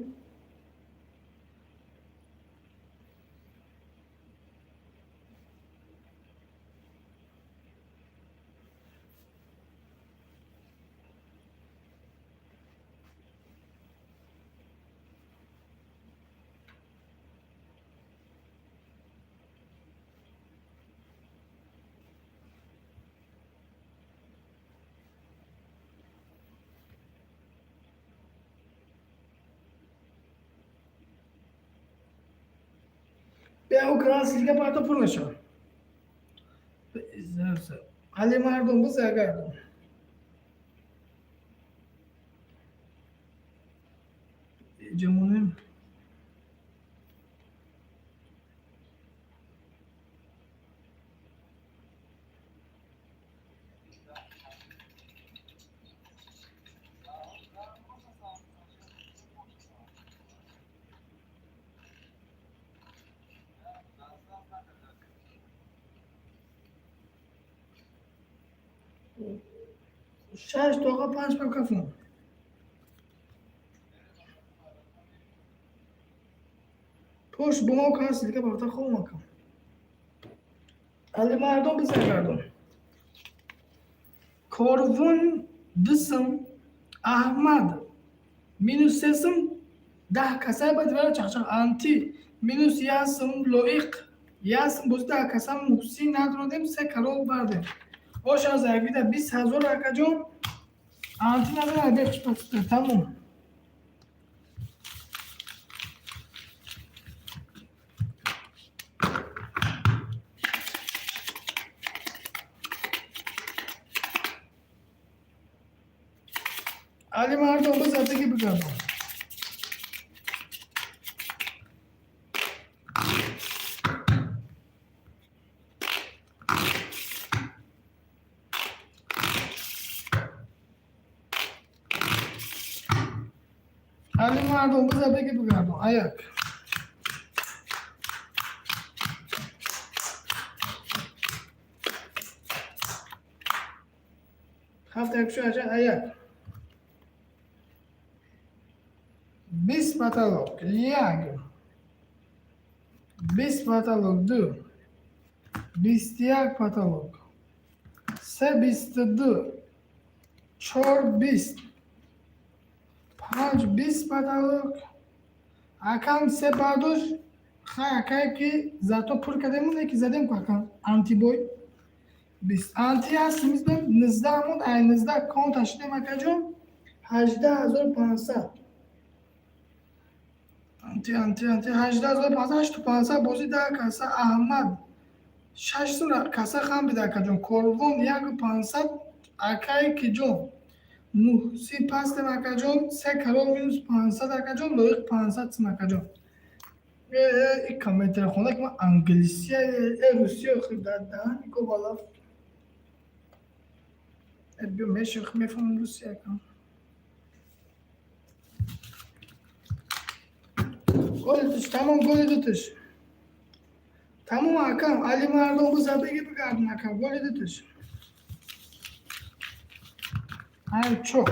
О канал ссылка парто, пур мешавад. Али мардум, биза гардум. Ҷамонем. Шаш тоқа, панҷ па кафон. Пош бо мо кас дига бахта хоб макам. Али мардум, биза гардум. Корвон 2 сум, Аҳмад минус 3 сум, 10 касай ба дивара чақчақ, анти минус 1 сум, Лоиқ 1 сум, бози 10 каса, Муҳсин надонадем, се карол бардем. Ош аз яквида 20 000, акаҷон, анти надонад, бехушбахт, тамом. Али мардум, биза диги бигардон. Али мардум, биза беги бигардон. Аяк. Ҳафт як шу аша аяк. 20 потолок як, 20 потолок ду, 21 потолок се, 22, чор, 20, панҷ, 20 потолок. Акам се бардош. Хай, акае ки зато пур кардем, ки задем ку, акам антибой 20, анти ҳаст, мизбем 19 монд, ай 19 конта шидем, акаҷон, 18 500. Анти, анти, анти, 18 500, ҳашту пансад, бози 10 каса. Аҳмад 6 сум каса хам бида, акаҷон. Корвон яку 500, акае ки ҷон Муҳсин пастем, акаҷон, се карол минус 500, акаҷон, Лоиқ 500 сум, акаҷон. И комментарий хонда ки ман англисия, русия даҳани гобала биё меших, мефаҳмам русия, акам. Голи дутиш тамом, голи дутиш тамом, акам. Али мардум, биза беги бигардон, акам, голи дутиш. Ай, чо.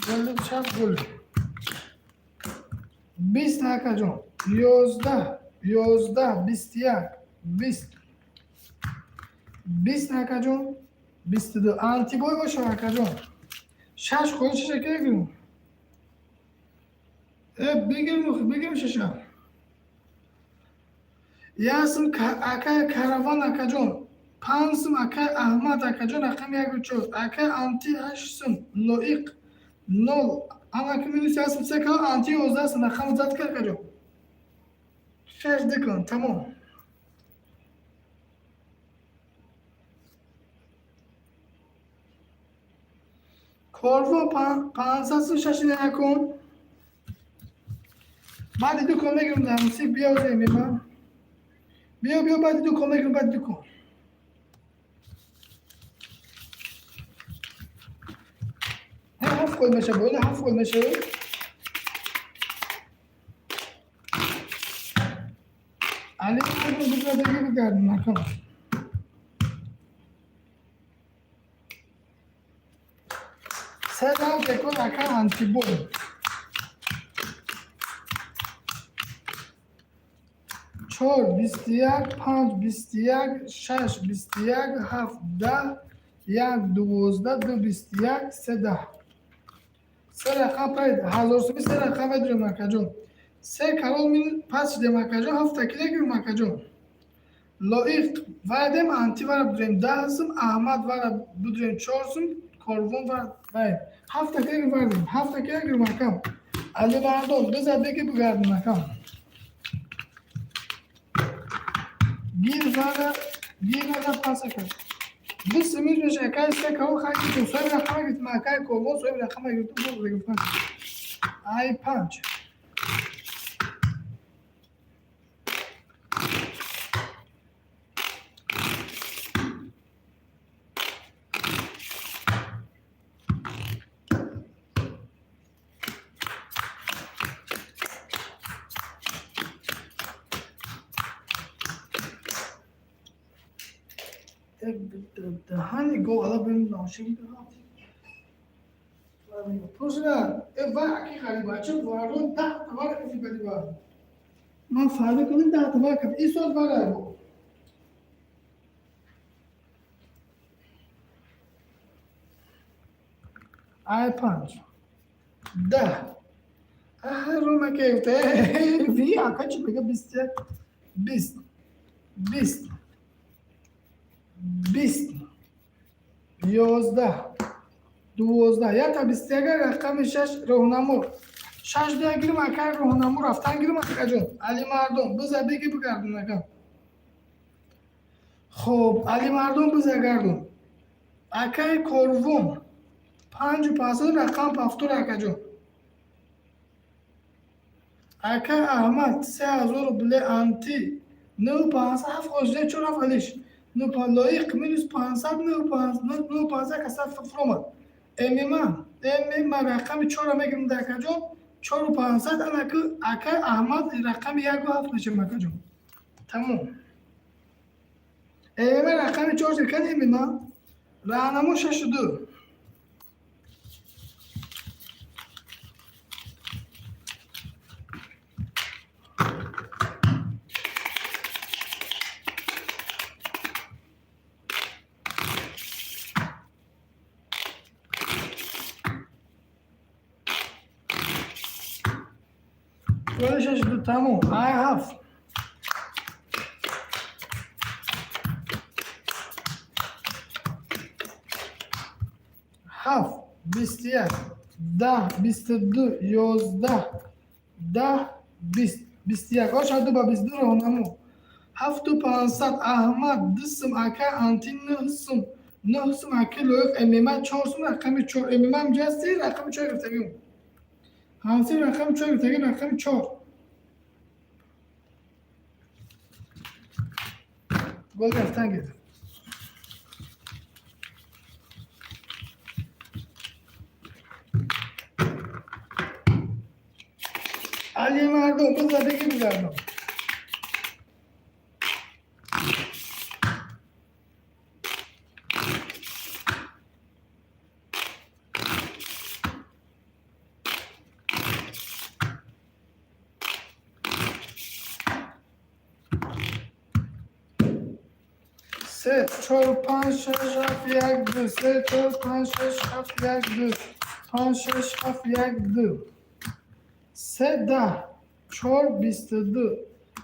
Гол чап, гол. 20, акаҷон. 11, 11, 21, 20. 20, акаҷон. 22. Антибой боша, акаҷон. Шаш холи шаша ки бигирем? Э, бигирем, бигирем шаша. Ясм акай Караван, акаҷон. 5 сум, акай Аҳмад, акаҷон, рақами яку чор. Акай анти 8 сум. Лоиқ нол. Анаки минус ясм, се кал, анти 11 сум, рақами зад ки, акаҷон. Шаш дикон, тамом. Корво 500 сум, шаши якум. Баъди ду кон мегирам дар мусик, биё земима. Биё, биё, баъди ду кон мегирам, баъди ду кон. Ҳафт қол меша, боила ҳафт қол меша. Али биза деги бигардем, накун. Се раунд текон, ака антибой. Чор, 21, панҷ, 21, шаш, 21, ҳафт, 10, 1 12 2 21 3 10. Се рақам пайд 1000 сум, се рақам медурем, акаҷон. Се карол мин пас шидем, акаҷон, ҳафта киле гирем, акаҷон. Лоиқ вайдем, анти вара будурем 10 сум, Аҳмад вара будурем 4 сум, Корвон вара вай ҳафта киле вардем, ҳафта киле гирем, акам. Алимардон, биза беги бигардем, акам. Гир вара, гир вара пас, ака. Ду сумиш меша, акай, се карол хайки ту соҳиби рақама гирифтем, акай Корвон соҳиби рақама гирифтем, боз гирифтем. Ай панҷ. Даҳани гов ала бин ношин. Пурсида, э ва аки ғарибача варон 10 тавар кафи бадива. Ман фарда кардам, 10 тавар кафи. И соат вара бо. Ай панҷ. 10. Аҳ, рома кефте. Ви ака чи мега 21. 20. 20. 20. 11. 12. Якта 21 рақами шаш роҳнамо. Шаш дуя гирим, акай, роҳнамо рафтан гирим, акаҷон. Алимардон, биза беги бигардон, ака. Хоб, Алимардон, биза гардон. Акай Корвон. 5500 рақам пафтур, акаҷон. Акай Аҳмад 3000 рубле, анти 9500 ҳафт хоҷа чор ҳафт алиш. Лоиқ минус 500 9500 каса фуромад. ММА, ММА рақами чора мегирем, акаҷон. Чору пансад анаку акай Аҳмад рақами яку ҳафт мешавем, акаҷон. Тамом. ММА рақами чор ширкат ММА. Раҳнамо шашу ду. Шаш ду, тамом. Ай ҳафт. Ҳафт, 21, 10, 22, 11, 10, 20, 21. Оша ду ба 22 роҳнамо. Ҳафту пансад Аҳмад ду сум, ака анти нӯҳ сум. 9 сум аки Лоиқ, ММА чор сум, рақами чор. ММА ҳамҷа ҳасти, рақами чор гирифтагим. Ҳамси рақами чор гирифтагим, рақами чор. Гол рафтан гирифт. Алимардон, биза беги бигардон. Се, чор, панҷ, шаш, ҳафт, як, ду. Се, чор, панҷ, шаш, ҳафт, як, ду. Панҷ, шаш, ҳафт, як, ду. Се, 10, чор, 22,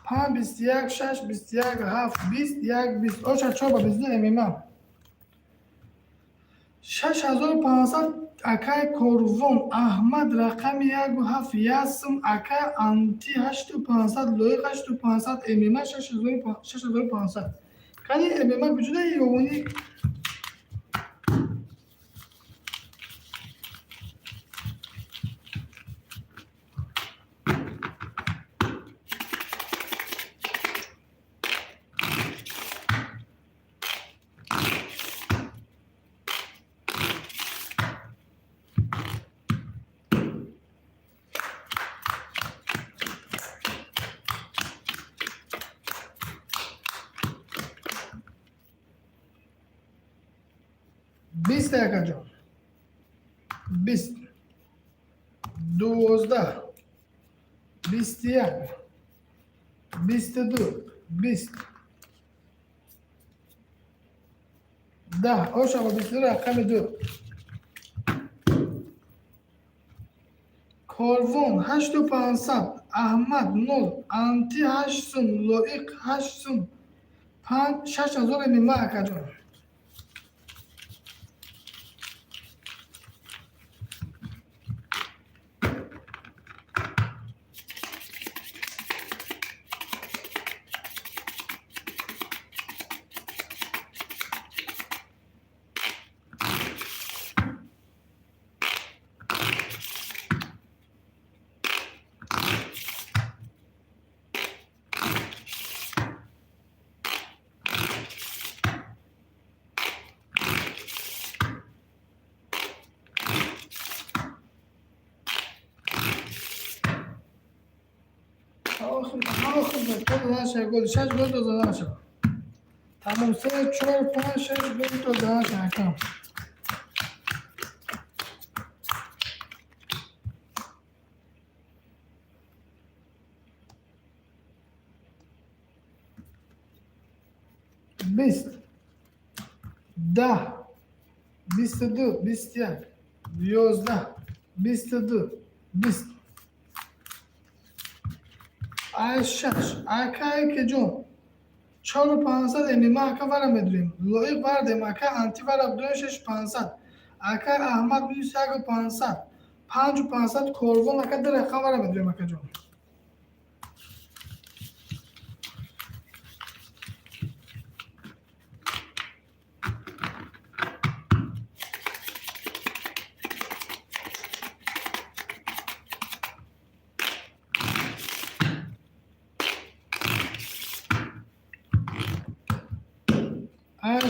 панҷ, 21, шаш, 21, ҳафт, 20, як, 20. Оша чор ба 22 ММА. 6500 акай Корвон, Аҳмад рақами яку ҳафт як сум, акай анти 8500, Лоиқ 8500, ММА 6500. Кани ММА куҷода ёвони? 20, акаҷон. 20, 12, 21, 22, 20, 10. Оша бо 22 рақами 2. Корвон 8500, Аҳмад 0, Анти 8 сум, Лоиқ 8 сум, 5 6000 нима акаҷон. Гол, 6 гол то зада шуд. Тамом, 3, 4, 5, 6 гол то зада шуд акам. 20, 10, 22, 21, 11, 22, 20. Ай шаш, акай ки ҷон, 4500 эмима ака вара медурем. Лоиқ вардем, ака анти вара бидурем 6500. Ака Аҳмад минус 1500. 5500 корвон ака ду рақам вара медурем ака ҷон.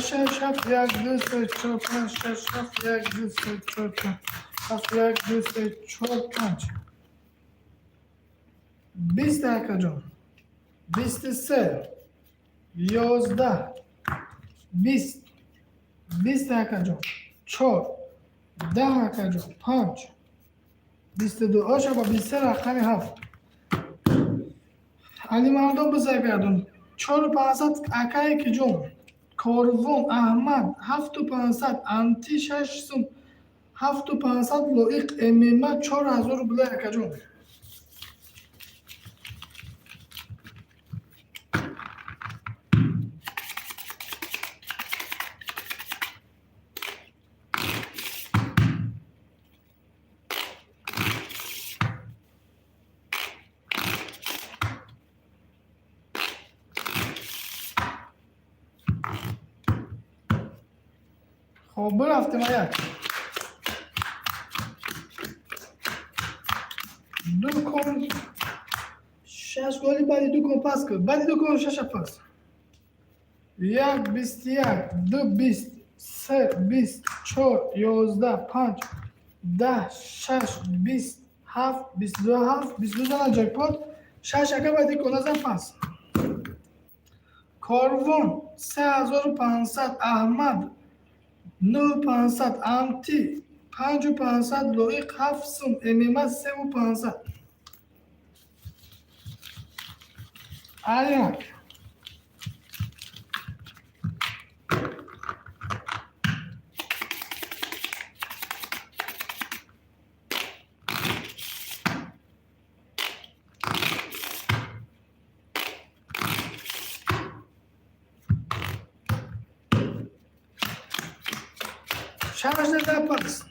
6, 7, 1, 2, 3, 4, 5, 6, 7, 1, 2, 3, 4, 5, 7, 1, 2, 3, 4, 5. 20 акаҷон. 23, 11, 20, 20 акаҷон. 4, 10 акаҷон. 5, 22. Оша бо 23 рақами 7. Алимардон бизагардон. 4500 акае ки ҷон. Корвон Аҳмад 7500, Анти 6 сум, 7500 Лоиқ ММА 4000 рубля акаҷон. Хоб, бирафтем як. Ду кон 6 голи баъди ду кон пас кун. Баъди ду кон шаша пас. 1, 21, 2, 20, 3, 20, 4, 11, 5, 10, 6, 20, 7, 22, 7, 22 зана ҷекпот, 6 ака баъди кона зан пас. Корвон 3500, Аҳмад 9500, Анти 5500, Лоиқ 7 сум, ММА 3500. Аяк. 6 пас.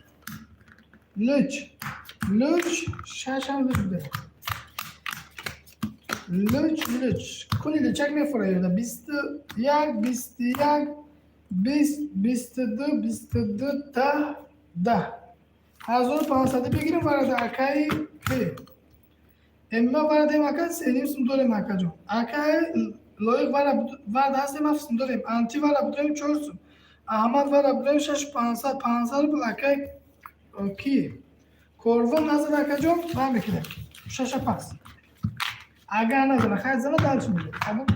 Луч. Луч, 6 ҳам луч буда. Луч, луч. Куни лучак мефура 21, 21, 20, 22, 22, 10, 10. 1500 бигирем варада акаи ки. Эмма варадем ака 3.5 сум дорем акаҷон. Акаи Лоиқ варада ҳастем 7 сум дорем. Анти вара будем 4 сум. Аҳмад вара будем 6500, 500 рубл акаи ки. Корвон назад акаҷон ба мекунем. 6 пас. Агар назана хайр зана дальше меҷем. Тамом.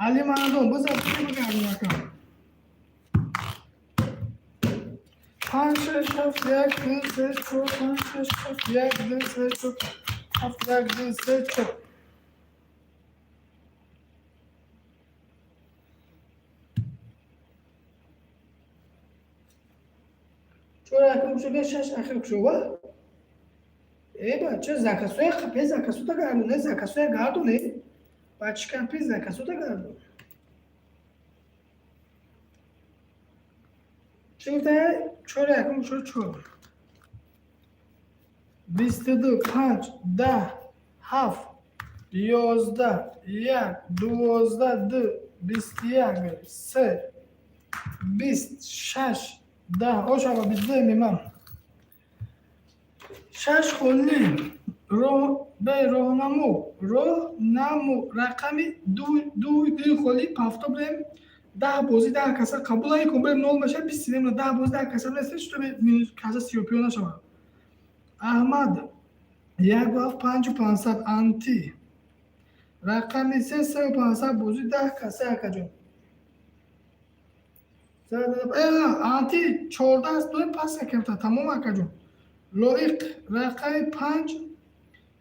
Алимардон, бизар бигардон ака. 5, 6, 7, 1, 2, 3, 4, 5, 6, 7, 1, 2, 3, 4, 7, 1, 2, 3, 4. Чор якум шуд, шаш ахир шува? Э, бача, закасоя қапе закасота гардоне, закасоя гардоне. Бача капе закасота гардоне. Чӣ гуфта? Чор якум шуд чор. 22, 5, 10, 7, 11, 1, 12, 2, 21, 3, 20, 6, 10, ошава 22 мимам. Шаш холӣ роҳнамо роҳнамо рақами ду ду холӣ пафто будем 10 бозӣ 10 каса қабул кун бурем нол мешавад 20 сидем 10 бозӣ 10 каса нест что минус каса сиёпиё нашавад. Аҳмад 1 7 5 500 анти рақами 3 3 500 бозӣ 10 каса акаҷон. Анти 14 аст дуем пас кемта тамом акаҷон. Лоиқ рақами 5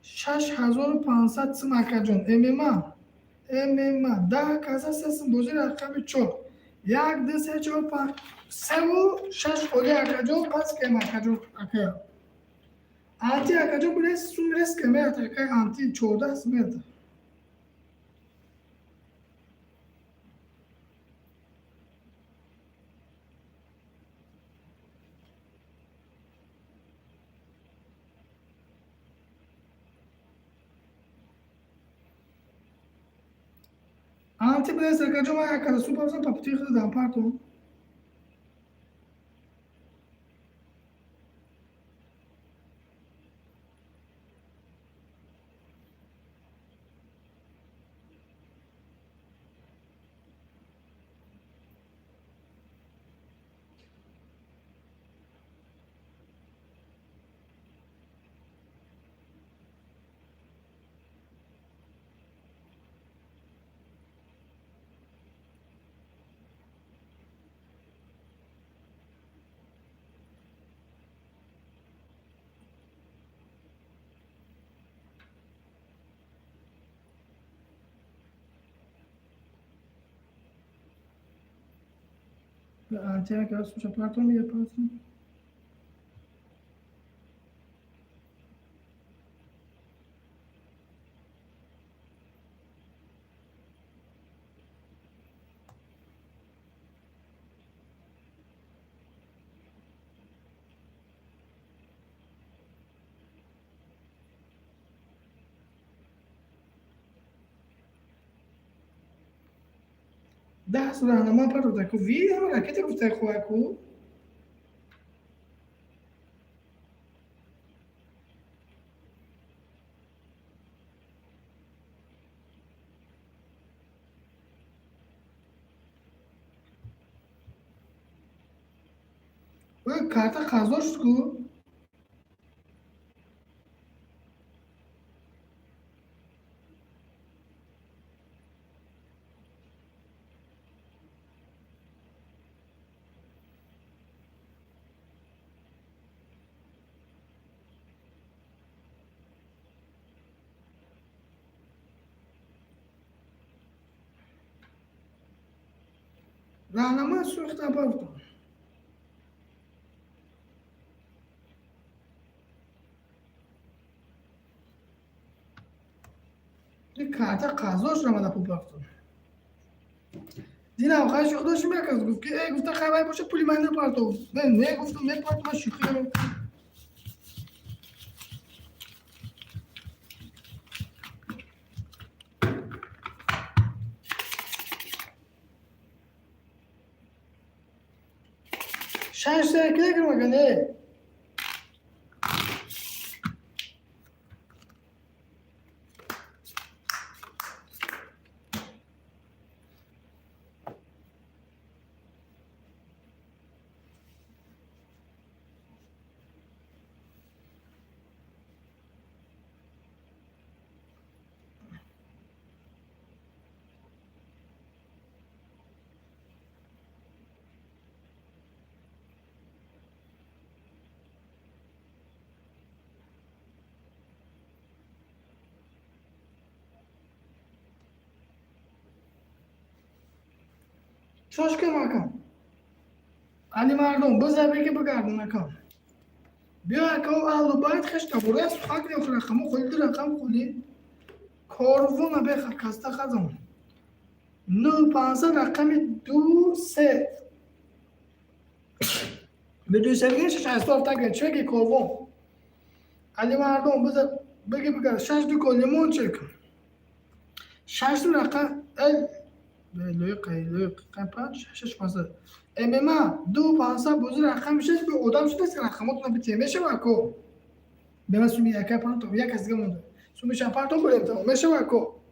6500 сим акаҷон. ММА ММА 10 каса 3 сим бозӣ рақами 4 1 2 3 4 5 3 6 холӣ акаҷон пас кем акаҷон ака. Анти акаҷон бурес сум рес кемеат ака анти 14 симет. Анти бурес акаҷон ман акада сум павзам папути худам партом. Анти ака сум партом я партом. Даҳ роҳнамо партофта ку ви ҳама ракета гуфта хоҳа ку. Карта қарздор шуд ку. Роҳнамо сӯхта партом. Карта қарздор шуд омада пул партом. Динам хай шӯхӣ доштем якас гуфт ки э гуфта хай вай боша пули ман напартов. Не, не гуфтам мепартом ман шӯхӣ дорам. Шаш килограмм ака не. Чош кам, акам. Алимардон, биза, беги, бигардон, акам. Биё, ака, аҳлу байт хеш табора сухан кунем. Рақамо холи, ду рақам холи. Корвона беха каста хазон. 9500 рақами ду се. Медуисерген шаш ҳазор тага чеги корвон. Алимардон, биза, беги, бигард. Шаш ду ко лимончик. Шаш ду рақам эл лоиқ лоиқ панҷ шаш 500. ММА ду 500 бози рақами шаш. Би одам шудааст, рақамотона битем мешава, ко. Бема суми яка пантом, як аз дига монда. Суми шан пантом бурем, тамом мешава, ко.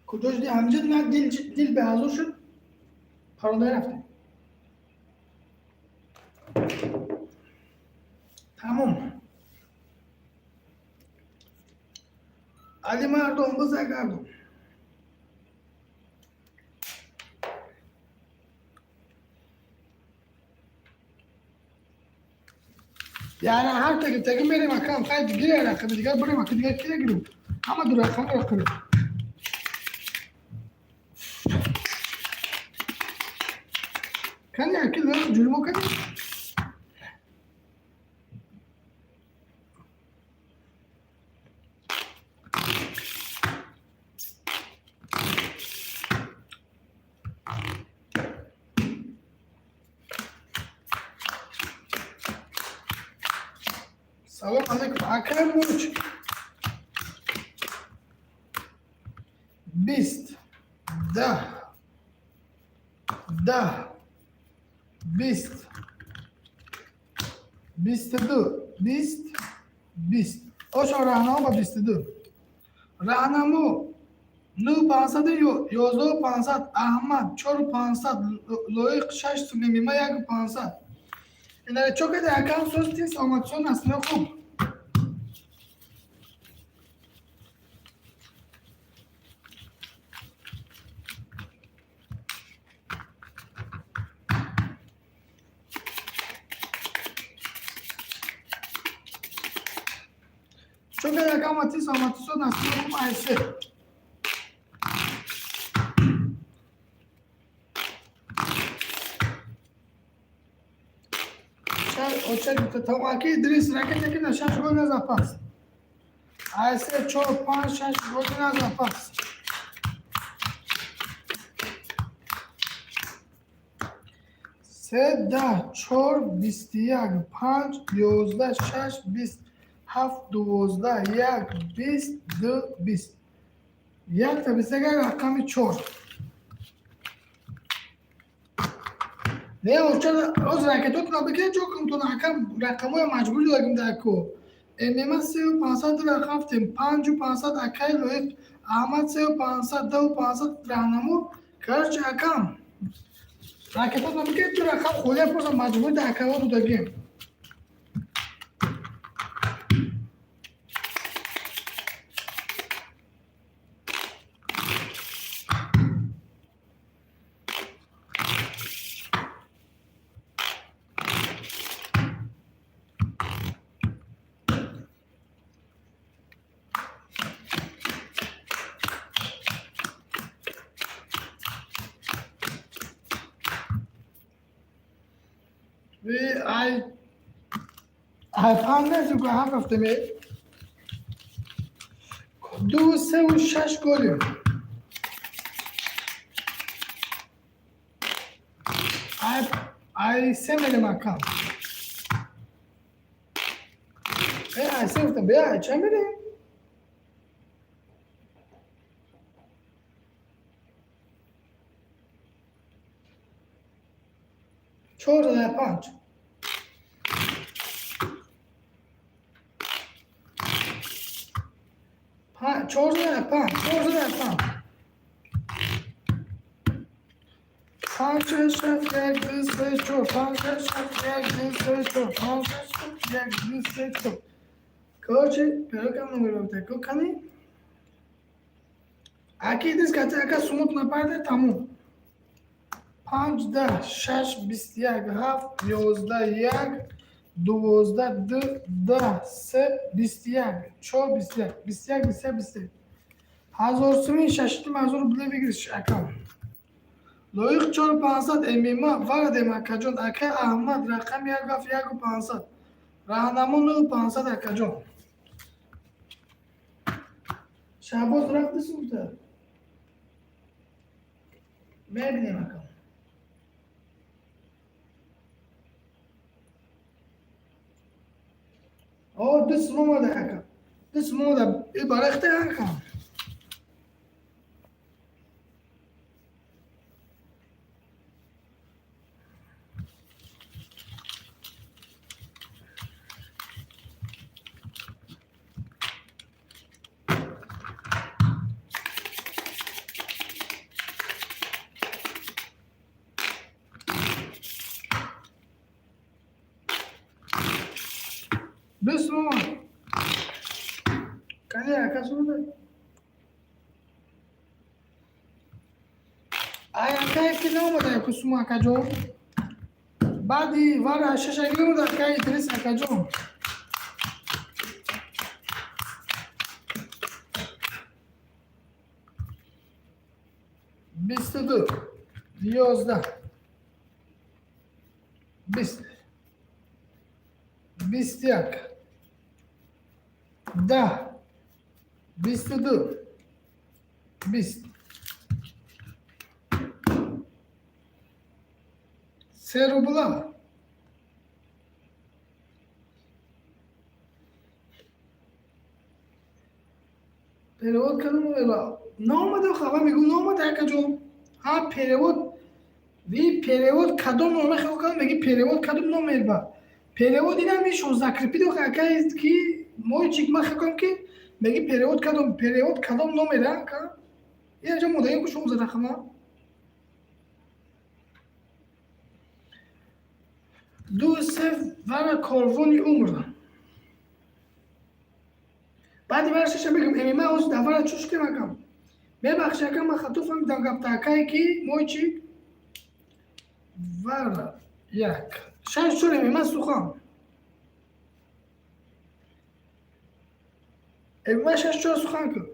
Куҷо шуди? Ҳамҷа ман дил беҳазур шуд, паронда рафтем. Тамом. Али мардум, бизагардум. Яъне ҳар таги таги мерем, акам, хай гире рақами дигар бурем, ака, дигар кире гирем? Ҳама ду рақам рақами. Кани аки ҷурмо кани? Салом алейкум, акай Муч. 20, 10, 10, 20, 22, 20, 20. Ошо раҳнамо ба 22. Раҳнамо нӯ пансаду ёздаҳу пансад, Аҳмад чору пансад, Лоиқ шаш сум, мимима яку пансад. Инаре чо каде, акам, состин, саломатисон аст, хуб? Чо каде, акам, ати саломатисон аст, хуб? Айсе. Аки Идрис, ракета ки на шаш гол на запас. Айсе чор, панҷ, шаш гол на запас. Се, 10, чор, 21, панҷ, 11, шаш, 20, ҳафт, 12, як, 20, ду, 20. Якта 21, рақами чор. Не, оз ракетотона бикунед, ҷо кунтон, акам, рақамҳоя маҷбур дорем дар ко. ММА сеу пансад рафтем, панҷу пансад акай Лоиқ, Аҳмад сеу пансад, даҳу пансад раҳнамо. Короче, акам, ракетотона бикунед, ду рақам холия просто маҷбур дар акаҳо додагем. Ай панҷ нест, ҳафт рафтем. Ду, севу шаш голем. Ай се мерем, акам. Ай се гуфтам, бия, ай ча мерем? Чор панҷ. Чор панҷ, чор панҷ. Панҷ, шаш, ҳафт, як, ду, се, чор, панҷ, шаш, ҳафт, як, ду, се, чор, панҷ, шаш, ҳафт, як, ду, се, чор. Короче, перокам номер ко кани? Аки Идрис кати, ака, сумут напарде, тамом. Панҷ, 10, шаш, 21, ҳафт, 11, як, 12, ду, 10, се, 21, чор, 21, 21, 21, 21. Ҳазор суми шашним ҳазор рубле выигрыш, акам. Лоиқ чор пансад, ММА вардем, акаҷон, акай Аҳмад рақами як ҳафт яку пансад. Раҳнамо нӯҳу пансад, акаҷон. Шаҳбоз рафти сумта? Мебинем, акам. О, ду сум омада, ака. Ду сум омада. И барахте, акам. 20 сум омад. Кани ака сумда. Ай, акае ки наомада яку сум, акаҷон. Баъди вара шаша гирифта, ака Идрис, акаҷон. 22, 11, 20, 21, 10, 22, 20, 3 рубла. Перевод кардам, наомада. Хабар мегӯ, наомада, акаҷон. Ҳа, перевод ви перевод кадом номер хел кардам, меги перевод кадом номер ба перевод инам ишо закрепить ака, ки мойчик ма хел кардам, ки меги перевод кадом, перевод кадом номер, ака. Инаҷо модаем ку 16 рақама. Ду, се вара корвони умр. Баъди вара шаша бигам ММА оз давара чӯш кем, акам. Мебахши, акам, ман хато фаҳмидам гапта, акае ки мойчик. Вара як, шаш, чор ММА сухан. ММА шаш, чор сухан кун.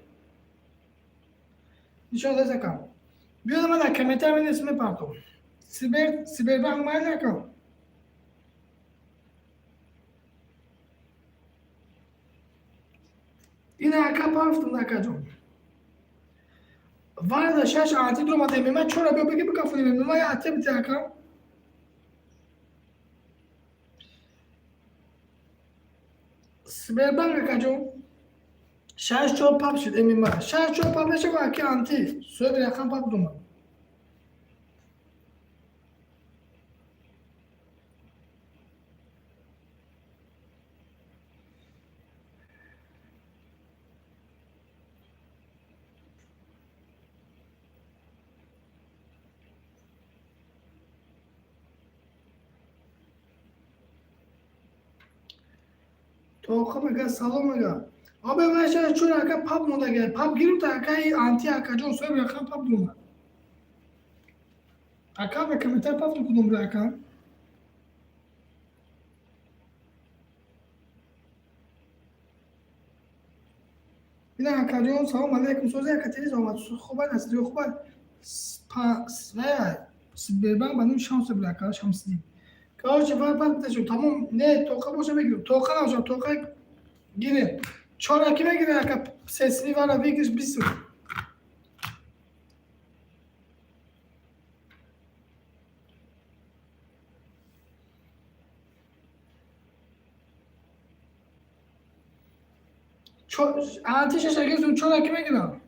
Нишон дес, акам. Биёда, ман дар комментар менависам, мепартом. Сибербанк майли, акам. Ина, ака, пафтам, акаҷон. Варда шаш анти дуромада, ММА чора биё беги бикафонем. ММА я ате бите, акам. Сбербанк, акаҷон. Шаш, чор пап шид ММА. Шаш, чор пап мешава, аки анти. Соҳиби рақам пап думад. Тоқа мега, салом мега. Обе ваша чун ака пап мондага. Пап гирифта, акаи анти, акаҷон, соҳиби рақам пап думад. Ака, ба комментар пафту кудум бра, ака. Бина, акаҷон, салом алейкум. Сози, ака, телез омад. Хуб аст, хуб аст. Сбербанк ба номи Шамс бра, ака, Шамсиддин. Короче, вар пас биташум. Тамом, не, тоқа боша мегирам. Тоқа набошам, тоқа гирем. Чораки мегирем, ака, сесни вара выигрыш 20. Анти шаша гирифтум, чораки мегирам.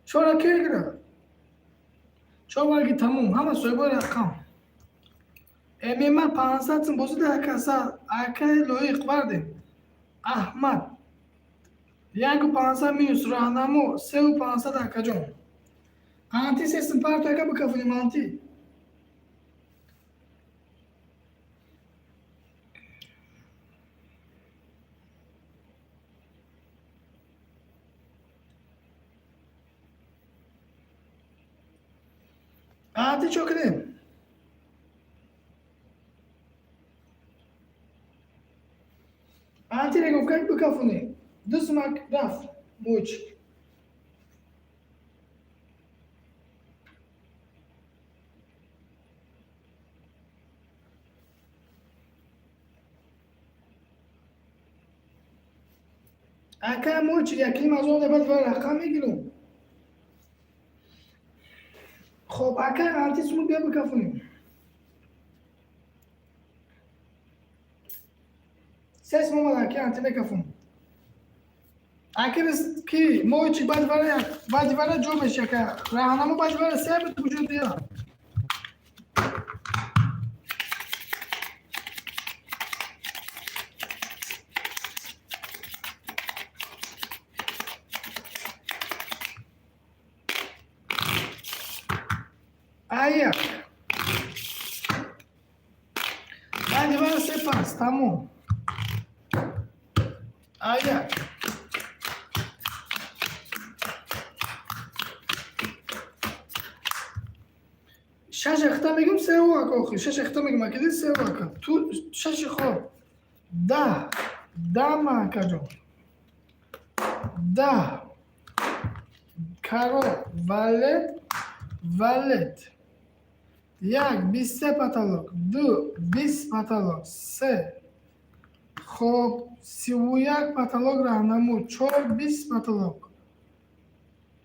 Чораки мегирам. Чор варги тамом, ҳама соҳибои рақам. ММА 500 сум бозида, акаса, акаи лоиқ вардем. Аҳмад. 1500 минус роҳнамо 3500, акаҷон. Анти сесум парто, ака, бикафонем анти. Анти чо кунем? Анти регофкак бикафонем. 2 сумак рафт мойчик. Ака мойчик, якним аз он баъд ва рақам мегирам. Хоб, ака анти суму бия бикафонем. Се сум омад, аки анти мекафонем. Акирис ки мойчик баъди вара, баъди вара ҷо меши, ака. Раҳнамо баъди вара се бит куҷо дия. Аяк. Баъди вар се пас, тамом. Аяк. Шаш ахта мегим, се ака охи. Шаш ахта мегим, акиди се ака. Ту шаши хоб. Даҳ. Дама, акаҷон. Даҳ. Каро, валет, валет. Як, 23 потолок, ду, 20 потолок, се. Хоб, 31 потолок раҳнамо, чор, 20 потолок.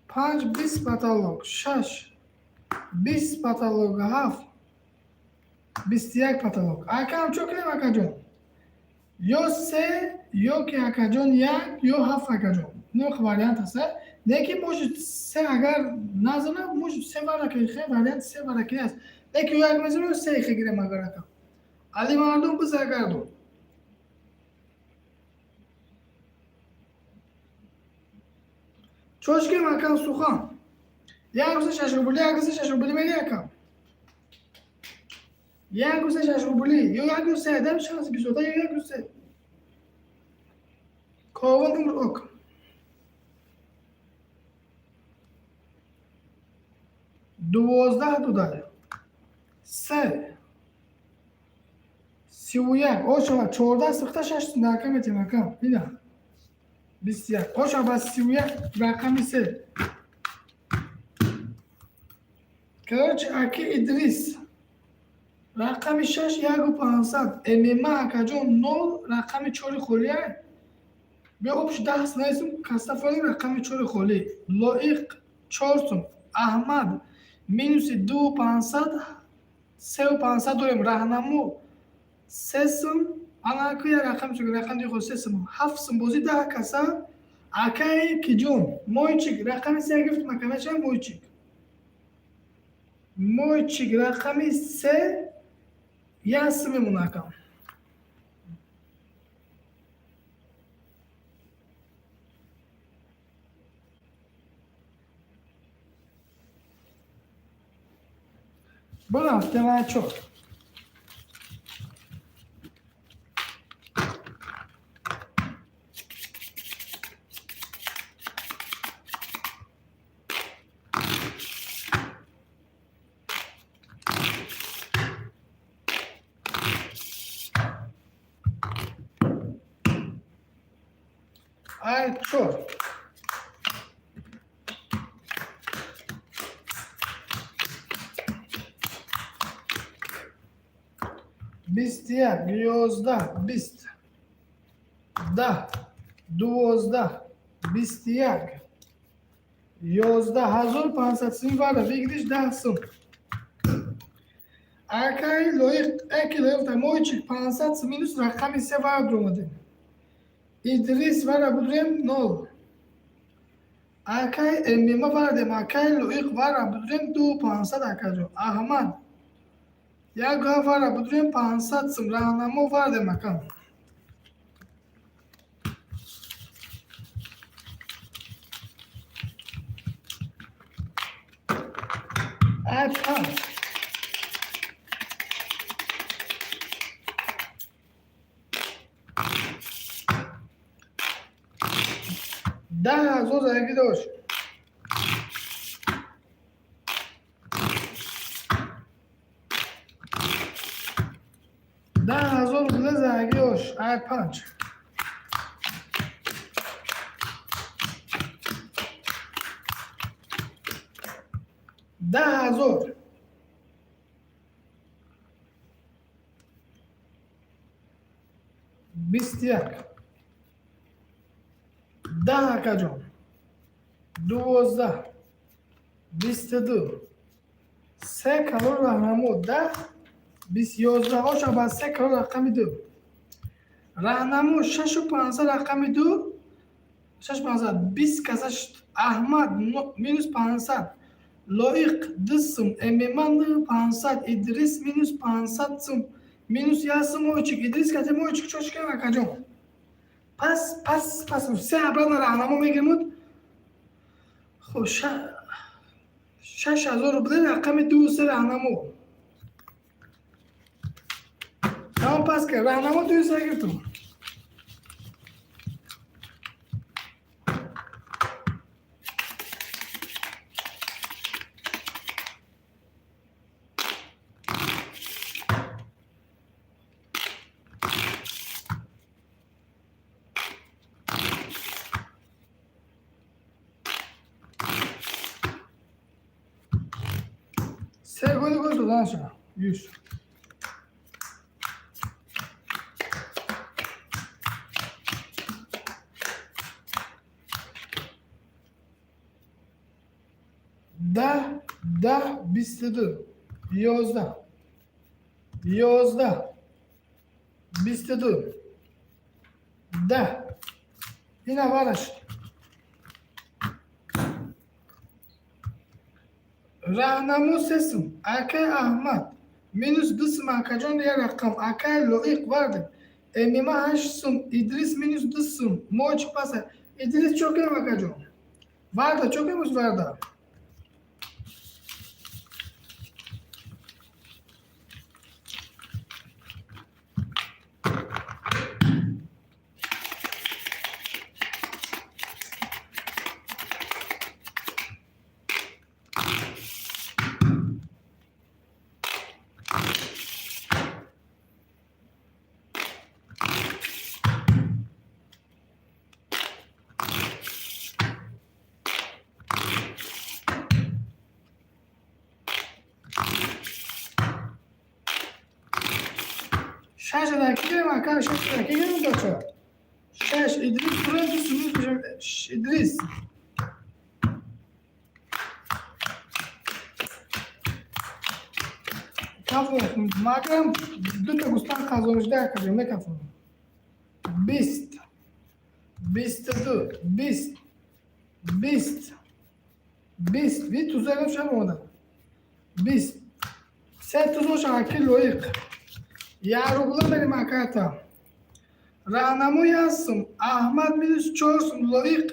Панҷ, 20 потолок, шаш, 20 потолок, ҳафт, 21 потолок. Акам чо кунем, акаҷон? Ё се, ё ки, акаҷон, як, ё ҳафт, акаҷон. Нӯх вариант аст. Не ки может се агар назана, может се вараки, хе вариант се вараки аст. Не ки як мезанем, се хе гирем агар ака. Али мардум бизагарду. Чош кунем, акам сухан? Як рӯза 6 рубли, як рӯза 6 рубли мери, акам. Як рӯза 6 рубли, ё як рӯз се адам шанс бисода, ё як рӯз се. Ковон умр ок. 12 додай. Се. 31. Ошава 14 сихта шаш рақам метем, акам. Ина. 21. Ошава 31 рақами се. Короче, аки Идрис. Рақами шаш яку 500. ММА, акаҷон, нол рақами чори холия. Биё общ 10 наисум кастафони рақами чори холӣ. Лоиқ чор сум. Аҳмад минуси ду 500, сеу 500 дорем. Раҳнамо се сум. Ана ку я рақам чу рақам дихо се сум. Ҳафт сум бозӣ 10 каса. Акаи киҷон мойчик рақами се гирифт маканача мойчик. Мойчик рақами се як сум мемона, акам. Бурафт темаи чор. Ай чор. 21, 11, 20, 10, 12, 21, 11 500 сум вара выигрыш 10 сум. Акаи лоиқ, аки лоиқ та мойчик 500 сум минус рақами се вара дуромадем. Идрис вара будурем нол. Акаи ММА вара дем, акаи лоиқ вара будурем ду 500, акаҷон. Аҳмад як вара будурем 500 сум, раҳнамо вара дем, акам. Ай панҷ. 10 000 заягӣ дошт. 10 000 рубла заягӣ дошт. Ай панҷ. 10 000. 21. 10, акаҷон. 12. 22. Се калон раҳнамо 10, 20, 11. Оша ба се калон рақами ду. Раҳнамо шашу 500 рақами ду. Шаш 500. 20 каса Аҳмад минус 500. Лоиқ ду сум. ММА 500. Идрис минус 500 сум. Минус як сум мойчик. Идрис кате мойчик чо шикан, акаҷон? Пас, пас, пас. Се обратно раҳнамо мегирмуд. Хоб, 6000 рубли, рақами ду, се, раҳнамо. Тамом, пас кард. Раҳнамо, ду, се гирифтум. Се голи гол додан шуда. 100. 10, 10, 22, 11, 11, 22, 10. Ина вараш. Раҳнамо, сесум. Акай Аҳмад минус ду сум. Акаҷон, як рақам. Акай Лоиқ вардем. Эмима, ҳашт сум. Идрис минус ду сум. Мо чӣ паса? Идрис, чо кунем, акаҷон? Варда чо кунем, варда? Шаш даки гирем, ака, шаш даки гирем, бача. Шаш, Идрис, бурем, ду сум бишем. Идрис. Кафо, макрам дута густан қазонишда, акаҷон, мекафонам. 20, 22, 20, 20, 20. Ви тузагам шам омада. 20. Се тузоша, аки Лоиқ. Як рубла мерем, аката. Раҳнамои ҳастум. Аҳмад минус чор сум. Лоиқ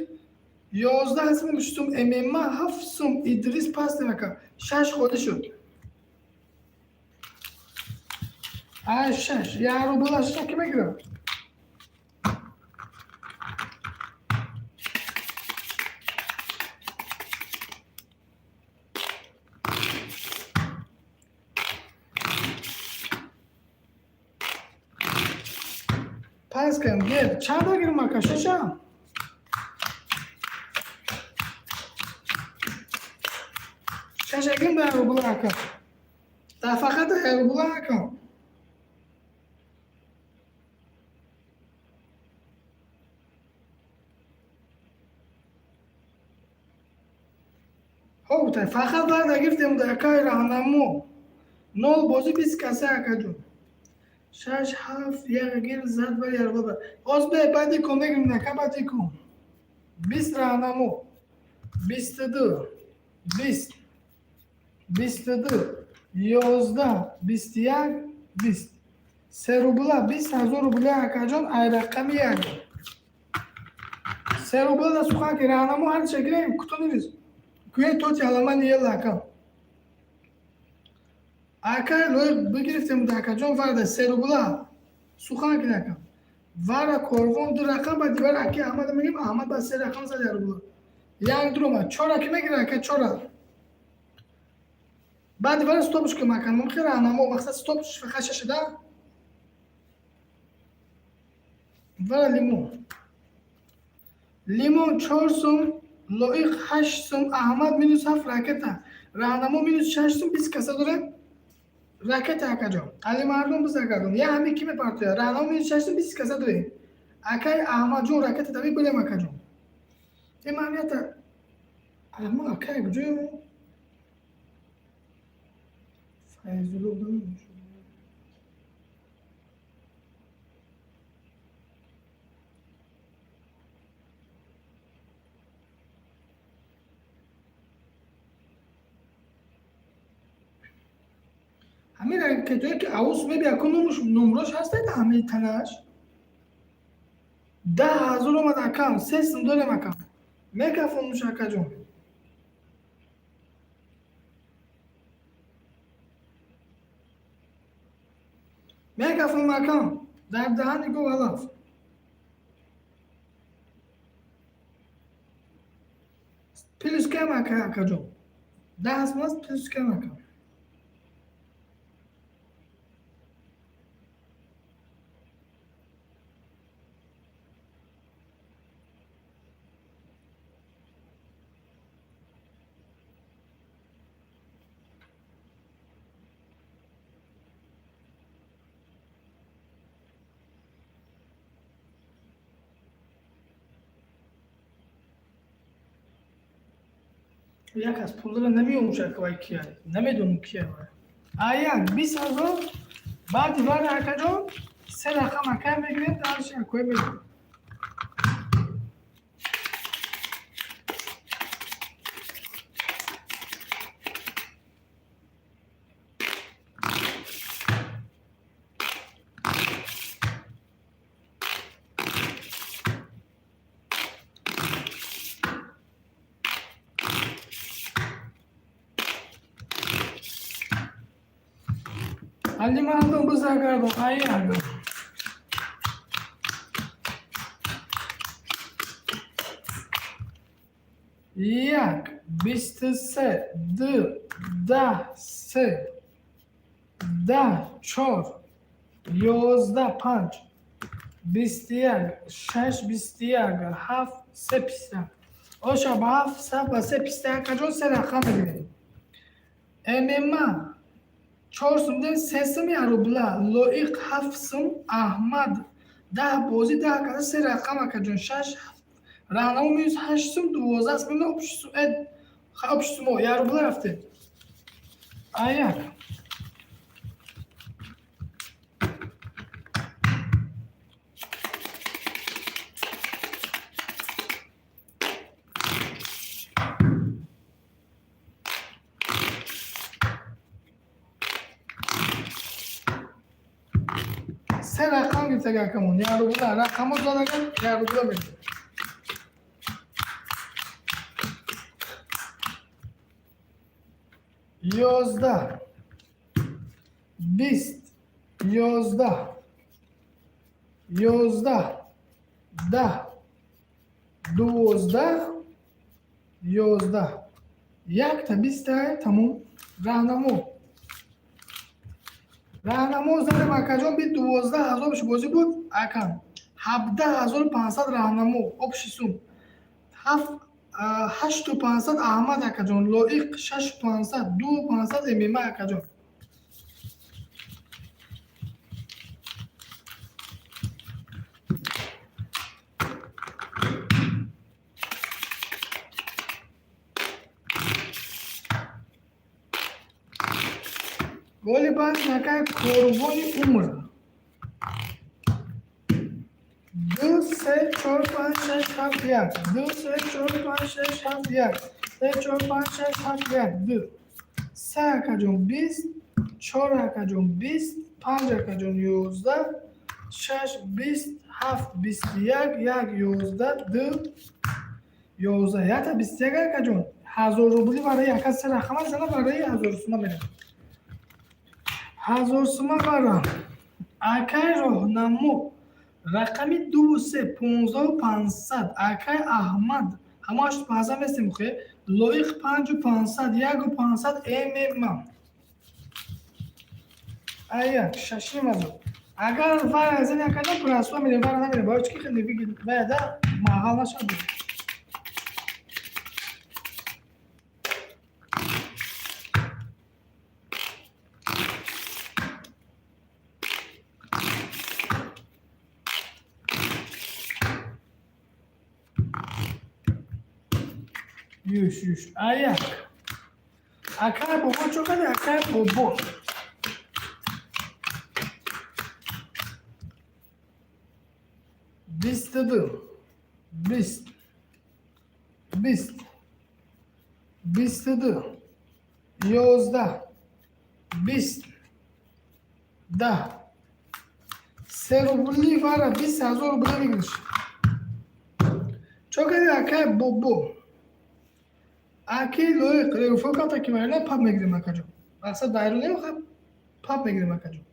11 сум сум. Мма ҳафт сум. Идрис пастем, ака. Шаш холӣ шуд. Ай, шаш. Як рубла шаш ки мегирам? Пас кардам. Гер чанд гирам, ака? Шашам. Шаша гирам, дар рубла, ака. Дар фақат дар рубла, ака. Хоб, фақат варда гирифтем, акаи Раҳнамо. Нол бозӣ, 20 каса, акаҷон. Шаш, ҳафт, як гир зад ва ярбоба. Оз бе баъди ком мегирем, ака, баъди ком. 20, раҳнамо. 22, 20, 22, 11, 21, 20. Се рубла, 20 000 рубля, акаҷон, ай рақами як. Се рубла да сухан ки раҳнамо ҳарча гирем, куто нирис. Куе тоти аламани ела, ака. Ака Лоиқ бигирифтем, акаҷон, варда се рубла. Сухан ки, ака. Вара корвон ду рақам, баъди вара аки Аҳмад мегирем, Аҳмад ба се рақам зад, як рубла. Як дурома. Чора ки мегира, ака, чора? Баъди вара стопш кунем, ака. Мумкин раҳнамо мақсад стопш фақат шашида. Вара лимон. Лимон чор сум, Лоиқ ҳашт сум, Аҳмад минус ҳафт, ракета. Раҳнамо минус шаш сум, 20 каса дорем. Ракета, акаҷон. Али мардум биз, акаҷон. Я ҳами ки мепартоя? Раҳнамо минус шаш сум, 20 каса дорем. Акай Аҳмадҷон, ракета дави бурем, акаҷон. Е маҳамията Аҳмад акай куҷоё? Файзулло. Ҳамин ракетое ки авус меби, аку, номуш номрош ҳастед, ҳамаи танаш 10 000 омад, акам. Се сум дорем, акам, мекафонмуш, акаҷон. Мегафон макам дар даҳани гов алаф. Плюс кам ака, акаҷон. 10 сум аст, плюс кам ака. Як аз пулдара намеомӯшад, вай кия, намедонам кия вай. А як 20 000 баъди вара, акаҷон, се рақам акай мегирем, дарши акои мегирем. Али мардум бизагардон, аяга. Як, 23, ду, 10, се, 10, чор, 11, панҷ, 21, шаш, 21, ҳафт, се, 51. Оша ба ҳафт ба се 51, акаҷон, се рақам мегирем. ММА чор сум дем, се сум як рубла, Лоиқ ҳафт сум, Аҳмад 10 бозӣ 10 каса, се рақам, акаҷон, шаш, ҳафт, Раҳнамо минус ҳашт сум, 12 сум, общий сумо як рубла рафтем. А як. Се рақам гирифтага, акамон, як рубла, рақамҳо задаган, як рубла мегирем. 11, 20, 11, 11, 10, 12, 11, якта бистай, тамом. Раҳнамо, Раҳнамо задем, акаҷон, би 12 000 бозӣ буд, акам, 17 500 Раҳнамо общий сум, ҳафт ҳашту пансад Аҳмад, акаҷон, Лоиқ шашу пансад, ду пансад ММА, акаҷон. Голи банд накай, корвони умр. Ду, се, чор, панҷ, шаш, ҳафт, як. Ду, се, чор, панҷ, шаш, ҳафт, як. Се, чор, панҷ, шаш, ҳафт, як. Ду. Се, акаҷон, 20, чор, акаҷон, 20, панҷ, акаҷон, 11, шаш, 20, ҳафт, 21, як, 11, ду, 11. Якта 21, акаҷон. 1000 рубли барои яка се рақама зана, барои 1000 сума мерем. 1000 сума бара. Акай Роҳнамо рақами дуву се, 15 500. Акай Аҳмад ҳамо ҳашту пансад местем хе. Лоиқ панҷу пансад, яку пансад ММА. Ая, шашним ҳазор. Агар вай аз ин акаҷон прасва мерем, вара намерем. Барои чӣ ки хеле ваяда мағал нашавад. Юш, юш. Аяк. Акай бобо чо кади, акай бобо. 22. 20. 20. 22. 11. 20. 10. Се рубли вара 20 000 рубли мегириш. Чо кади, акай бобо? Аки Лоиқ регуфо камта ки вайна пап мегирем, акаҷон. Мақсад байрун намехоҳ, пап мегирем, акаҷон.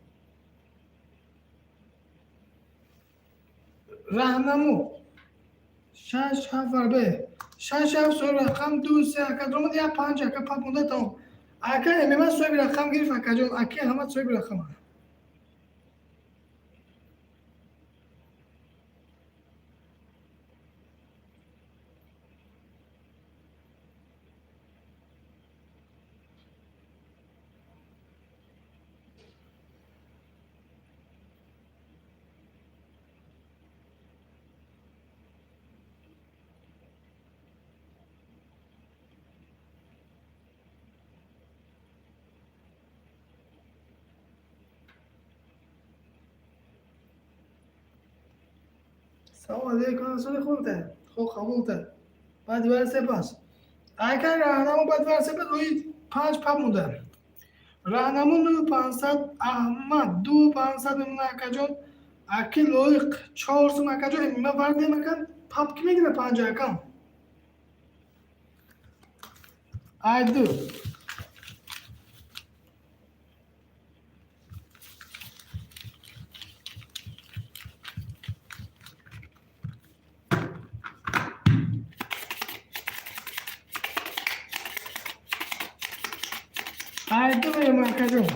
Раҳнамо шаш ҳафт варбе шаш ҳафт, соҳиби рақам ду се, ака омад, як панҷ, ака, пап монда, тамом. Ака ММА соҳиби рақам гирифт, акаҷон, аки ҳама соҳиби рақам. Салом алейкум, соли хубта, хуб қабулта. Баъди вар сепас, ака, раҳнамо баъди вар сепас оид панҷ пап монда. Раҳнамо ну 500, Аҳмад ду 500 мемона, акаҷон. Аки Лоиқ чор сум, акаҷон. Ма вардем, ака, пап ки мегира панҷ, акам. Ай ду. Ай ду меём, акаҷон.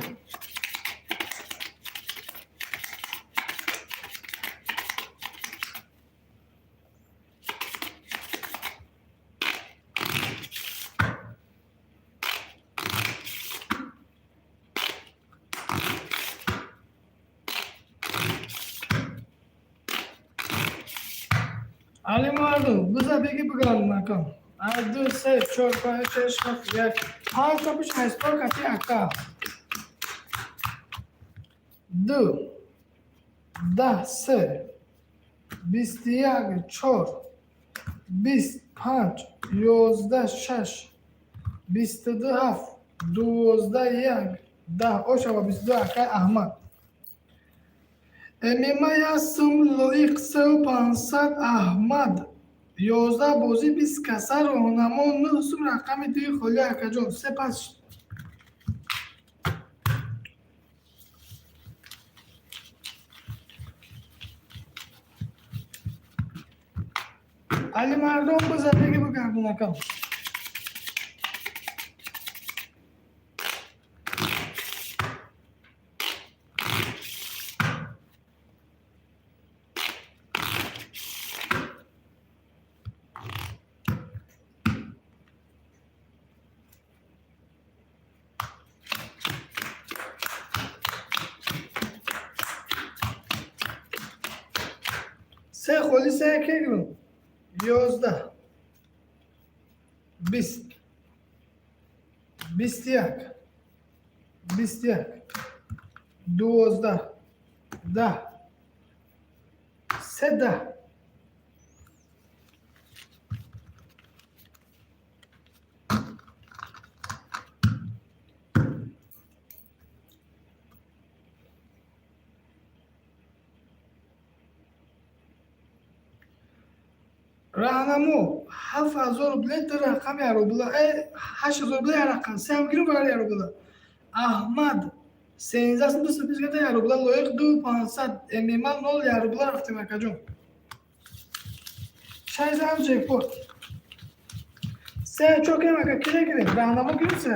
Али мардум, биза беги бигардон, акам. Ай ду, се, чор, панҷ, шаш, ҳафт, як панҷ топиш ҳаштор кати, ака. Ду 10 се 21 чор 20 панҷ 11 шаш 22 ҳафт 12 як 10 ошава 22, акай Аҳмад. ММА як сум, Лоиқ сеу 500, Аҳмад 11 бозӣ 20 каса, роҳнамо нӯҳ сум, рақами дуи холӣ, акаҷон, сепас. Али мардон, биза беги бигардон, акам. Се холи, се кегрум. 11 20 21 21 12 10 се 10. Раҳнамо 7000 рубле, ду рақами ярубла, 8000 рубле, як рақам сеам гирум бари ярубла. Аҳмад сенздаҳ сум дусад бист гирифта, ярубла. Лоиқ ду 500, ММА нол ярубла. Рафтем, акаҷон. Шаш ҷекпот. Се чор кунем, ака, ки гирем? Раҳнамо гирим се.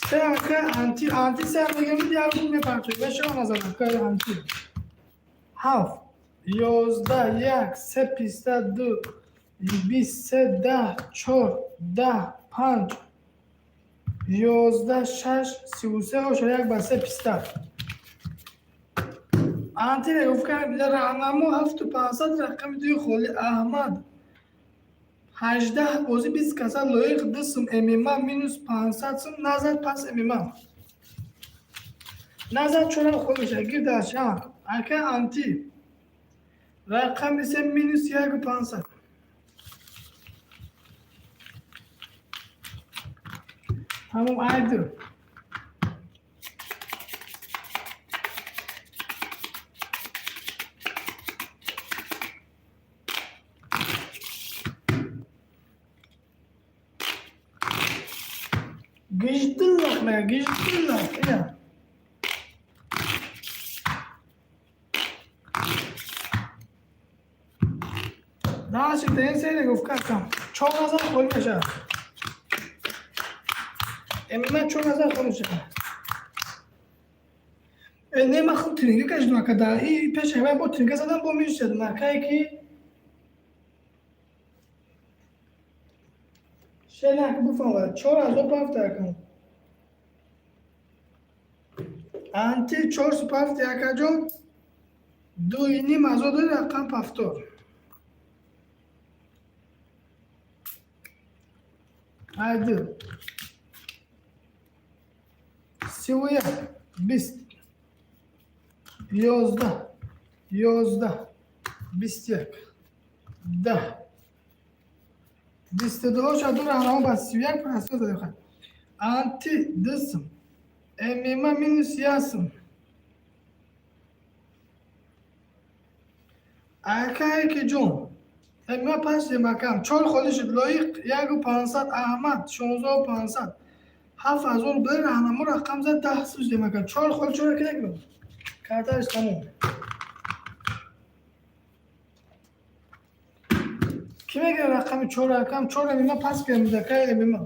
Се, ака, анти, анти се мегирем, ярбул мепартоем. Бешава назар, ака, анти. Ҳафт 11 як се писта ду 20 се 10 чор 10 панҷ 11 шаш 33 оша як ба се писта. Анти гуфт раҳнамо ҳафту 500, рақами дуи холи. Аҳмад 18 бозӣ 20 каса, Лоиқ ду сум, ММА минус 500 сум, назар пас ММА. Назар чорам хол мешавад. Гирдаш, ака, анти. Рақами се минус яку 500. Тамом, айду. 18 лак мега, 18 лак. Ина дальше ин се регровка акам, 4000 холӣ мешавад. ММА 4000 холӣ мешавад. Не, ман худ тренинга кашидам, ака, дар и пеши вай бо тренинга задам, бо минус шудам, акае ки шелак буфаҳмад. 4000 пафта, акам, анти чор пафти, акаҷон, 2,5 ҳазор дори рақам пафтор. Айду 31, 20, 11, 11, 21, 10, 22. Шаду раҳнамо ба 31 процент задем. Анти дисм, ММА минус ясм. Акае ки ҷон, ММА панҷ демакам, чор холӣ шуд. Лоиқ 1500, Аҳмад 16 500, 7000 бир. Раҳнамо рақам зад, 10 суз демакам, чор холи, чора ки накунам, картааш тамом. Кӣ мегирад рақами чор, акам? Чор ММА пас гирам, акай ММА.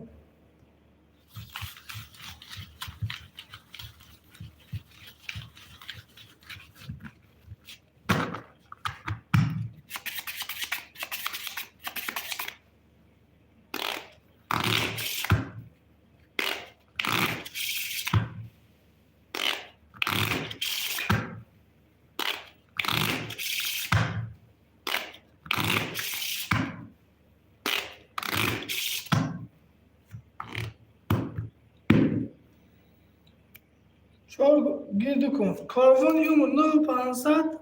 Чор гирду кун. Корвон юмор 9500,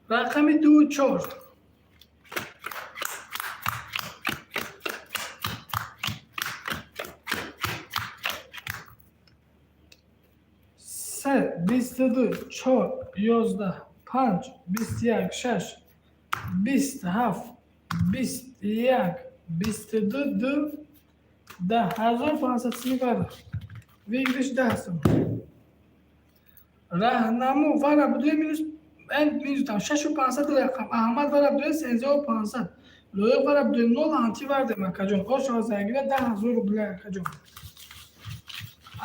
рақами ду, чор. Се, 22, чор, 11, панҷ, 21, шаш, 20, ҳафт, 21, 22, ду, 10 500 сими бар. Выигрыш 10 сум. Раҳнамо вара будуи минус, минус там 6500 рақам. Аҳмад вара будуи 13 500. Лоиқ вара будуи нол. Анти вардем, акаҷон. Ошо зангира 10 000 рубля, акаҷон.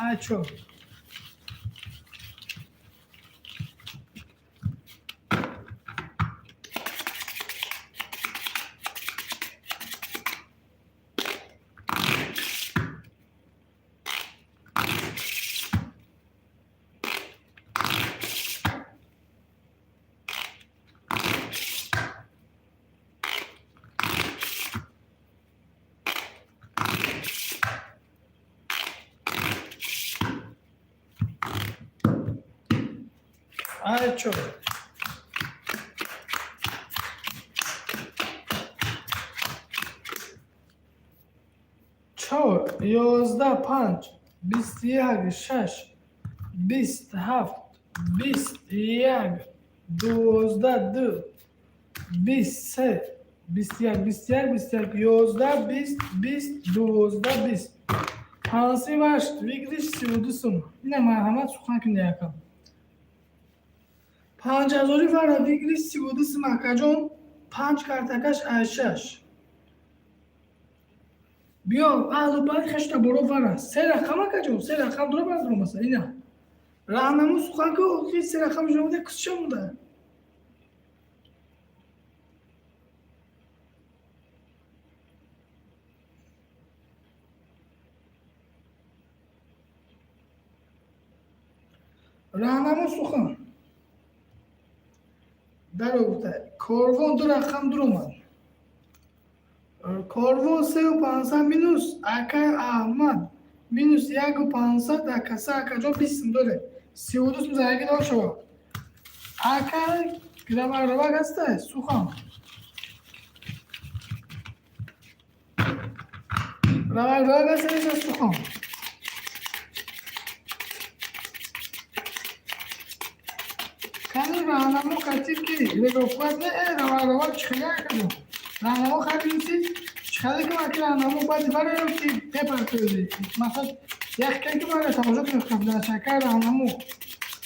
Ай чор. Ай чор. Чор, 11, панҷ, 21, шаш, 20, ҳафт, 21, 12, ду, 20, се, 21, 21, 21, 11, 20, 20, 12, 20. Панси вашт, выигрыш 32 сум. Ина марҳамат, сухан кунед, якам. Панҷҳазори вара выигрыш 32 сум, акаҷон, панҷ картакаш аз шаш. Биё, аҳлу байт хешта боро вара. Се рақам, акаҷон, се рақам дура бардуромаса. Ина. Раҳнамо, сухан ку, охи се рақам жомуда кусча монда. Раҳнамо, сухан. Даро гуфта. Корвон ду рақам дуромад. Корвон 3500 минус, акай Аҳмад минус 1500, акаса, акаҷон, 20 сум доре. 32 сум зараги дор шава. Акай грамаровак ҳаста, сухан. Равак ҳаста, сухан. Кани раҳнамо катиб ки регофкат не, равак чихела, акаҷон. Раҳнамо хабинси чихела ки маки раҳнамо баъди бароё ки пепартози. Масалан, Як ки мара тамошо кунем кафдачака раҳнамо.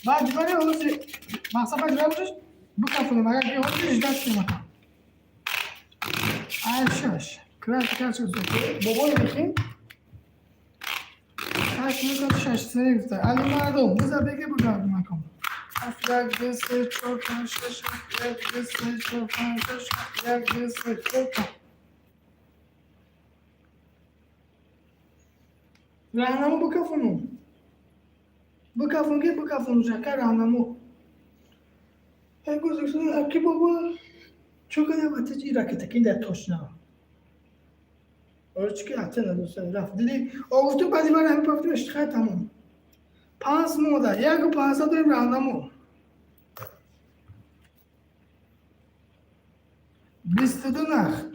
Баъд бари ҳозир мақсад баъд бари бикафонем, агар ки ҳозир ждать кунем ака. Ай шаш. Краш краш бобои бихин. Шаш мекунад шаш се гуфта. Али мардум, биза беги бигардум акам. 7 1 2 3 4 5 6 7 1 2 3 4 5 6 7 1 2 3 4 5. Раҳнамо бикафону. Бикафон ки бикафону шакар раҳнамо. Эй гузашта аки бобо чо када вата чи ракета дар точно. Ора чи ки ата надоста рафт. Диди о гуфтум баъди бара ҳамин пафтим иштихай тамом. 5 мода, 1 500 дорем раҳнамо. 22 нах.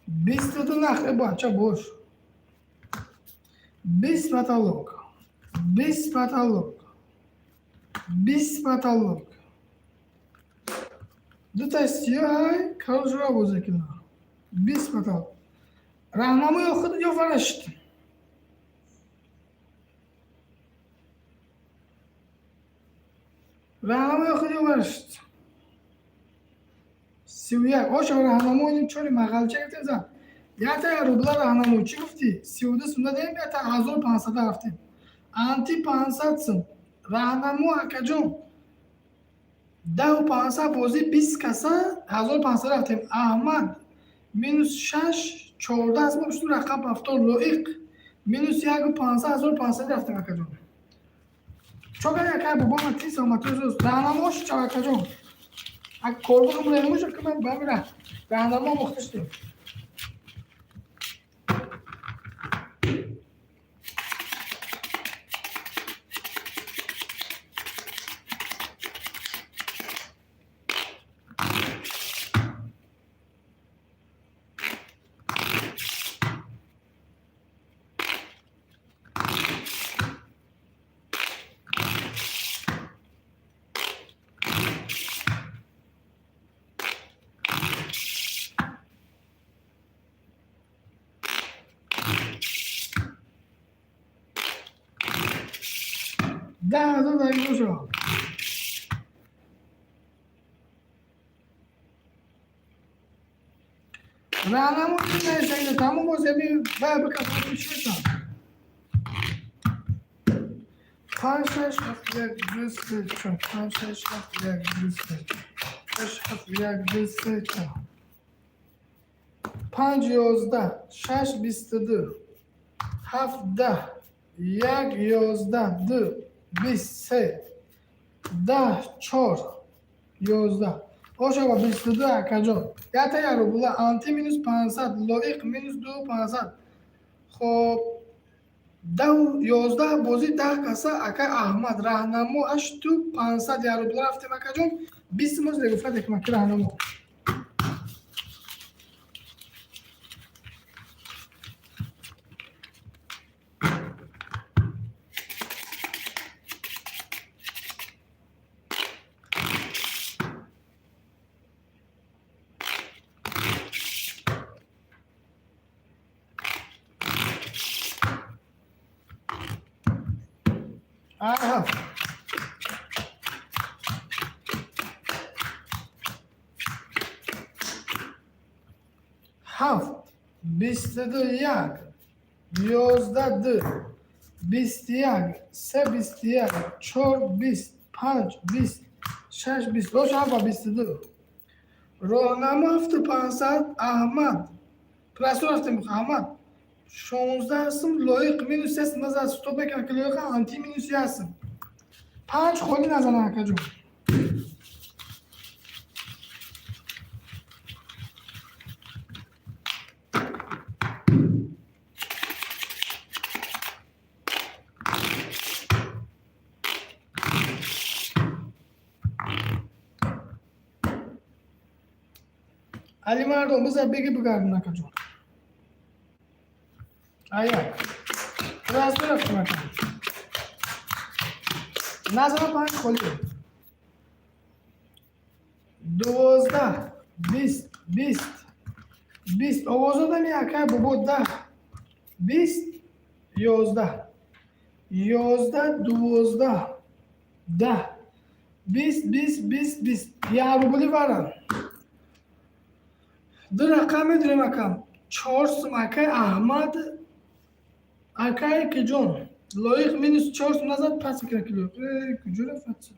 22 нах, э бача бош. 20 потолок. 20 потолок. 20 потолок. Дута сиёҳай, корол жура бозӣ кунад. 20 потолок. Раҳнамо ё худ ё фарашт. Раҳнамо ё худ ё фарашт. 31. Оша раҳнамо иним чори мағалча гирифтем зан. Якта рубла раҳнамо чӣ гуфтӣ? 32 сум дадем, якта 1500 рафтем. Анти 500 сум. Раҳнамо акаҷон. 10 500 бозӣ 20 каса 1500 рафтем. Аҳмад минус 6 14 аст, мо бишту рақам повтор лоиқ. Минус 1 500 1500 рафтем акаҷон. Чо кади акай бобо ман ти саломатӣ зуст. Раҳнамо ча акаҷон. Ак корбоғам раҳнамо шо ки ман бамира. Раҳнамо мухтиштем. 10,000 дар шо. Раҳнамо чи тамом боз ями бая бикафон чӣ мешавад? 5 6 7 1 2 3 4 5 6 7 1 2 3 6 7 1 2 3 4 5 11 6 22 7 10 1 11 2 20 3 10 4 11 ошава 22 акаҷон. Ята як рубла анти минус 500 лоиқ минус 2 500. Хоб 10 11 бозӣ 10 каса акай Аҳмад раҳнамо 8 500 як рубла рафтем акаҷон. 20 моз регуфта декмаки раҳнамо. Аҳа. 7 22 1 11 2 21 3 21 4 20 5 20 6 20 бош 7 22. Роҳнамо 7 500 Аҳмад. Прасо рафтем Аҳмад. 16 сум лоиқ минус 3 назар стоп мекунад ки лоиқ анти минус 1 сум. 5 холӣ назанад акаҷон. Али мардум бизар беги бигардун акаҷон. Аяк. Раз рафтем акаҷон. Назара 5 холӣ. 12 20 20 20 овоз додам акай бобо 10 20 11, 11, 12, 10, 20, 20, 20, 20. Як рубли варан. Ду рақам медурем, акам. Чор сум, акай Аҳмад, акай киҷон. Лоиқ минус чор сум назад, пас мекунад ки лоиқ. Куҷо рафт?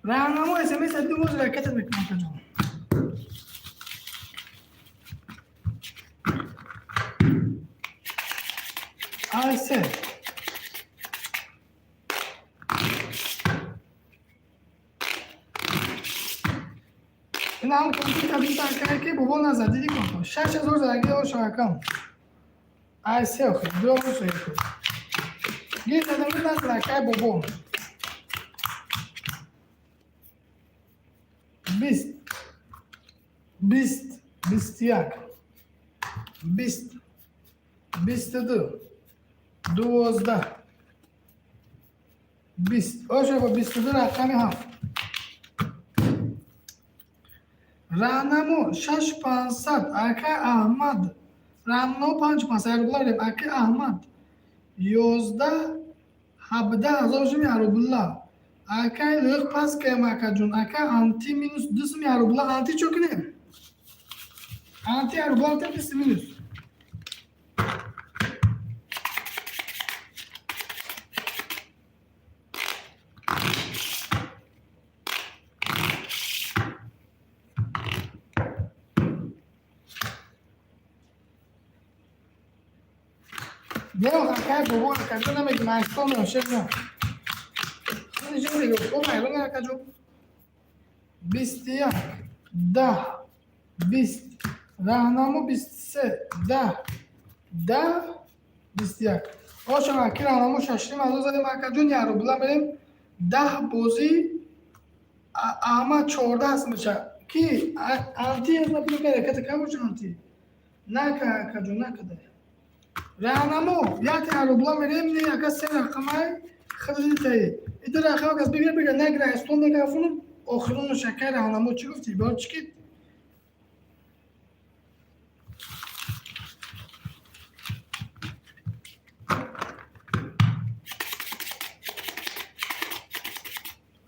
Раҳнамо смс ду боз ракетат мекунам, акаҷон. Ай се. Ин ҳам компютер бита, акай ки бобо назад, диди кон. 6000 зараги оша, акам. Ай се охи, ду оша. Гир задам назад, акай бобо. 20, 20, 21, 20, 22, 12, 20. Оша бо 22 рақами ҳафт. Раҳнамо шаш пансад, акай Аҳмад. Раҳнамо панҷ пансад рубла рем, акай Аҳмад. 11, 17 ҳазор шуми рубла. Акай лоиқ пас каем, акаҷон. Акай анти минус ду суми рубла. Анти чо кунем? Анти рубла анти бист минус. Не, акай бобо, акаҷон намегим, айстон меошед на. Инҷо мегӯ, о майрон, акаҷон. 21, 10, 20, раҳнамо 23, 10, 10, 21. Ошам аки раҳнамо шашним ҳазор задем, акаҷон, як рубла мерем. 10 бозӣ Аҳмад 14 аст меша. Ки анти ракета кам боша анти. Нака, акаҷон, накада. Раҳнамо як рубла мерем, не ака се рақамай хадитаи. Ида рақам кас бигир, бигир, нагира астон мегафунум охирон шакай раҳнамо чӣ гуфтӣ? Бо чӣ ки?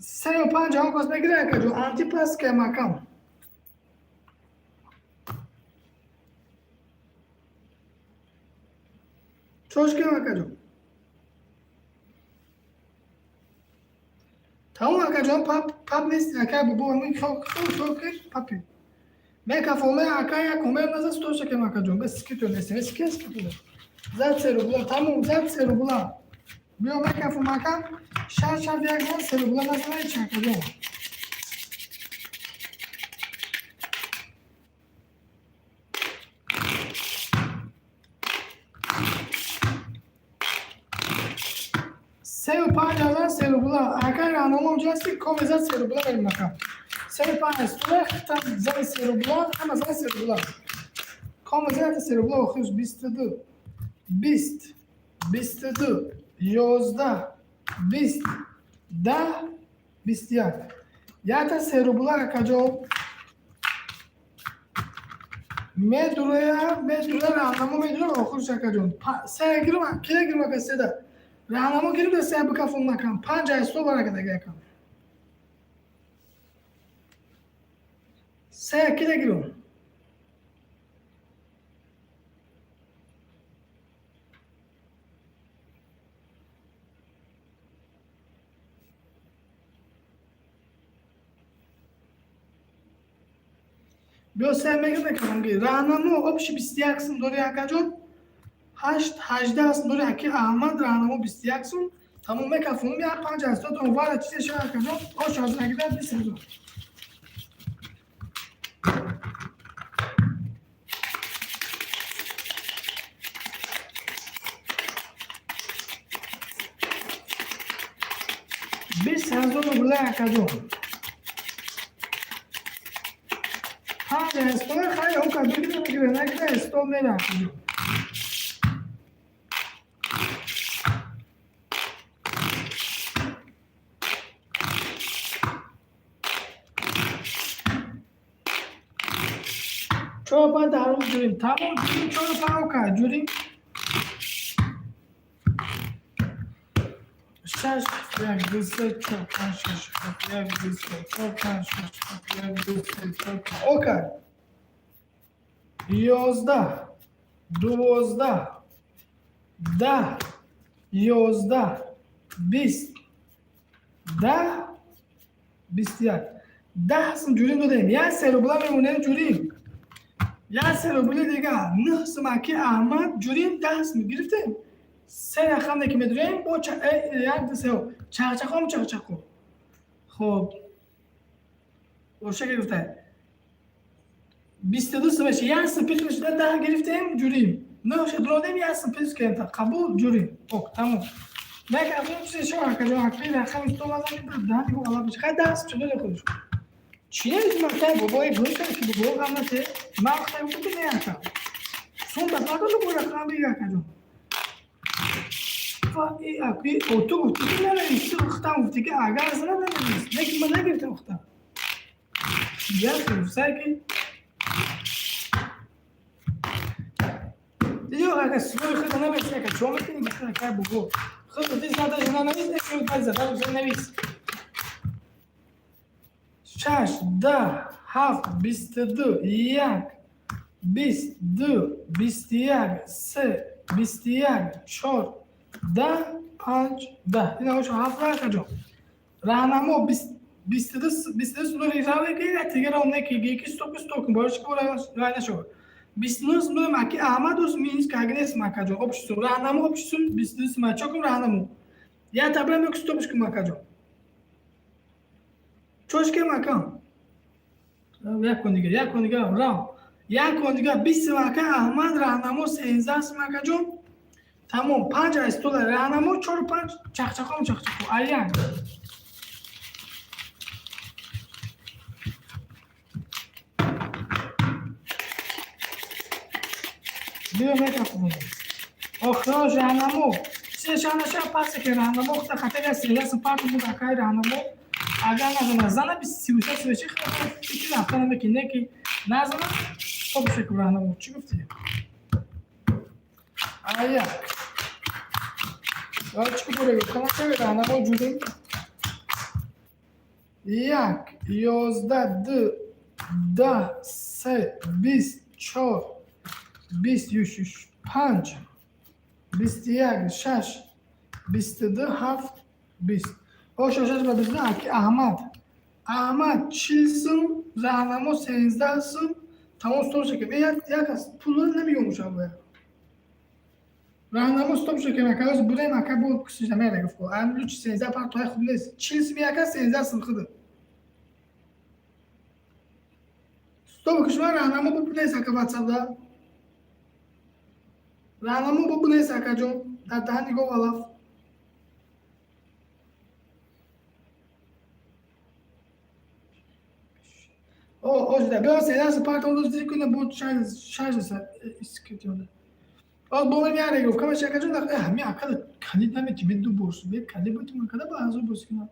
Сею панҷ ҳам кас мегира, акаҷон, анти пас кам акам. Чош кам, акаҷон. Тамом, акаҷон, пап пап нест, акай бобо ми хо хо хо папи. Мекафоме ака як омер назад сто шакем, акаҷон. Бес скито смс ки скито. Зад се рубла, тамом, зад се рубла. Биё мекафом, ака. Шаш шаш як зад се рубла назад чи, акаҷон. Сею панҷ ҳазор се рубла. Акай раҳнамо онҷо ҳасти, коме зад се рубла мерим, ака. Сею панҷ столе там зани се рубла, ҳама зани се рубла. Коме зад се рубла охирш 22, 20, 22, 11, 20, 10, 21. Якта се рубла, акаҷон. Медурея, медуре раҳнамо медуре охирш, акаҷон. Се гирим, кия гирим, ака седа. Раҳнамо гирим, се бикафон накам. Панҷ айсто баракадаги, акам. Се кида гирим? Биё се мегирем, акам ги. Раҳнамо общий 21 сум дори, акаҷон. Ҳашт 18 сум дори аки Аҳмад, раҳнамо 21 сум. Тамом мекафонум як панҷ ҳаштод вара чизе шава, акаҷон. Ош аз нагида 20 000. 20 000 рубла, акаҷон. Панҷ ҳаштод хай ока бигира, бигира, нагира стол мера, акаҷон. Чор панҷ дар рӯз ҷурим. Тамом ҷурим, чору панҷ ока ҷурим. Шаш, як, ду, се, чор, панҷ, шаш, ҳафт, як, ду, се, чор, панҷ, шаш, ҳафт, як, ду, се, чор, панҷ. Окей. 11, 12, 10, 11, 20, 10, 21. 10 сум ҷурим додем. Як се рубла мемонем ҷурим. Як се рубли дига. Нӯҳ сум аки Аҳмад ҷурим, 10 сум гирифтем. Се рақаме ки медурем бо як, ду, се, чақчақом, чақчақо. Хоб, оша гирифта. 22 сум меша. Як сум пеш мешуда, 10 гирифтем ҷурим. Нӯҳ дуродем, як сум пеш кардем. Қабул, ҷурим. Ок, тамом. Як афрод чизе шо акаҷон, акли рақами сто мазани бад даҳ нигоҳ ала биш. Хай, 10 сум чудоли худаш. Чӣ намедонам, акай бобои гӯй кард ки бобо ғам нате. Ман вақте гуфтам ки не, ака. Сум ба фарқо бо рақам бига, акаҷон. Ту гуфти ки нанавис, ту худам гуфти ки агар зана нанавис. Лекин ман нагирифтам худам. Як гуфтай ки диди, ака, сури худа навис, ака, чо мекунӣ, акай бобо. Худ ти зада нанавис, не баъд зада навис. Шаш, 10, ҳафт, 22, як, 22, 21, се, 21, чор, 10, панҷ, 10. Ина ошо ҳафт акаҷон. Раҳнамо 22, 22 сум раве ки тигарам не ки ки стоп, стоп кун, бош ки рай нашава. 29 сум додем аки Аҳмад, уз минус кагнес, акаҷон. Общий сум раҳнамо, общий сум 22 сум. Чо кун раҳнамо? Я табрам ки стопш кун, акаҷон. Чош кем, акам? Як кун дига, як кун дига, рав. Як кун дига, 20 сум ака Аҳмад, раҳнамо 13 сум, акаҷон. Тамом, панҷ аз стола раҳнамо, чору панҷ, чақчақом, чақчақо. Аяк. Биё мекафонем. Охираш раҳнамо. Се шанаша пасе ки раҳнамо хта хатари 13 сум парту буд, акай раҳнамо. Агар назана зана 33 свечи фикр рафта намекунӣ, не ки назана стоп шекун раҳнамо. Чӣ гуфтӣ? Аяк. Чӣ боре гуфтам, раҳнамо ҷурим. Як, 11, ду, 10, се, 20, чор, 20, юш, юш, панҷ, 21, шаш, 22, ҳафт, 20. Ошо шаш ба 22 аки Аҳмад. Аҳмад 40 сум, раҳнамо 13 сум, тамом, стоп шекем. Як аз пулро намегӯм шабоя. Раҳнамо стоп шекем, ака, оз бурем, ака, бо кусиш намера гуфт. Ам луч 13 партои хуб нест. 40 сум яка, 13 сум худ. Стоп кушма раҳнамо, бо нест, ака, WhatsApp да. Раҳнамо бо нест, акаҷон. Дар даҳани гов алаф. О, ожда, биё 13 партон дӯст кунем, бо шаш искитёна. О, бо ман яре гуфт, камаш, акаҷон, ҳами акада калид намети, ме ду бор, бе калид бутум, акада ба ҳазор бос кунам.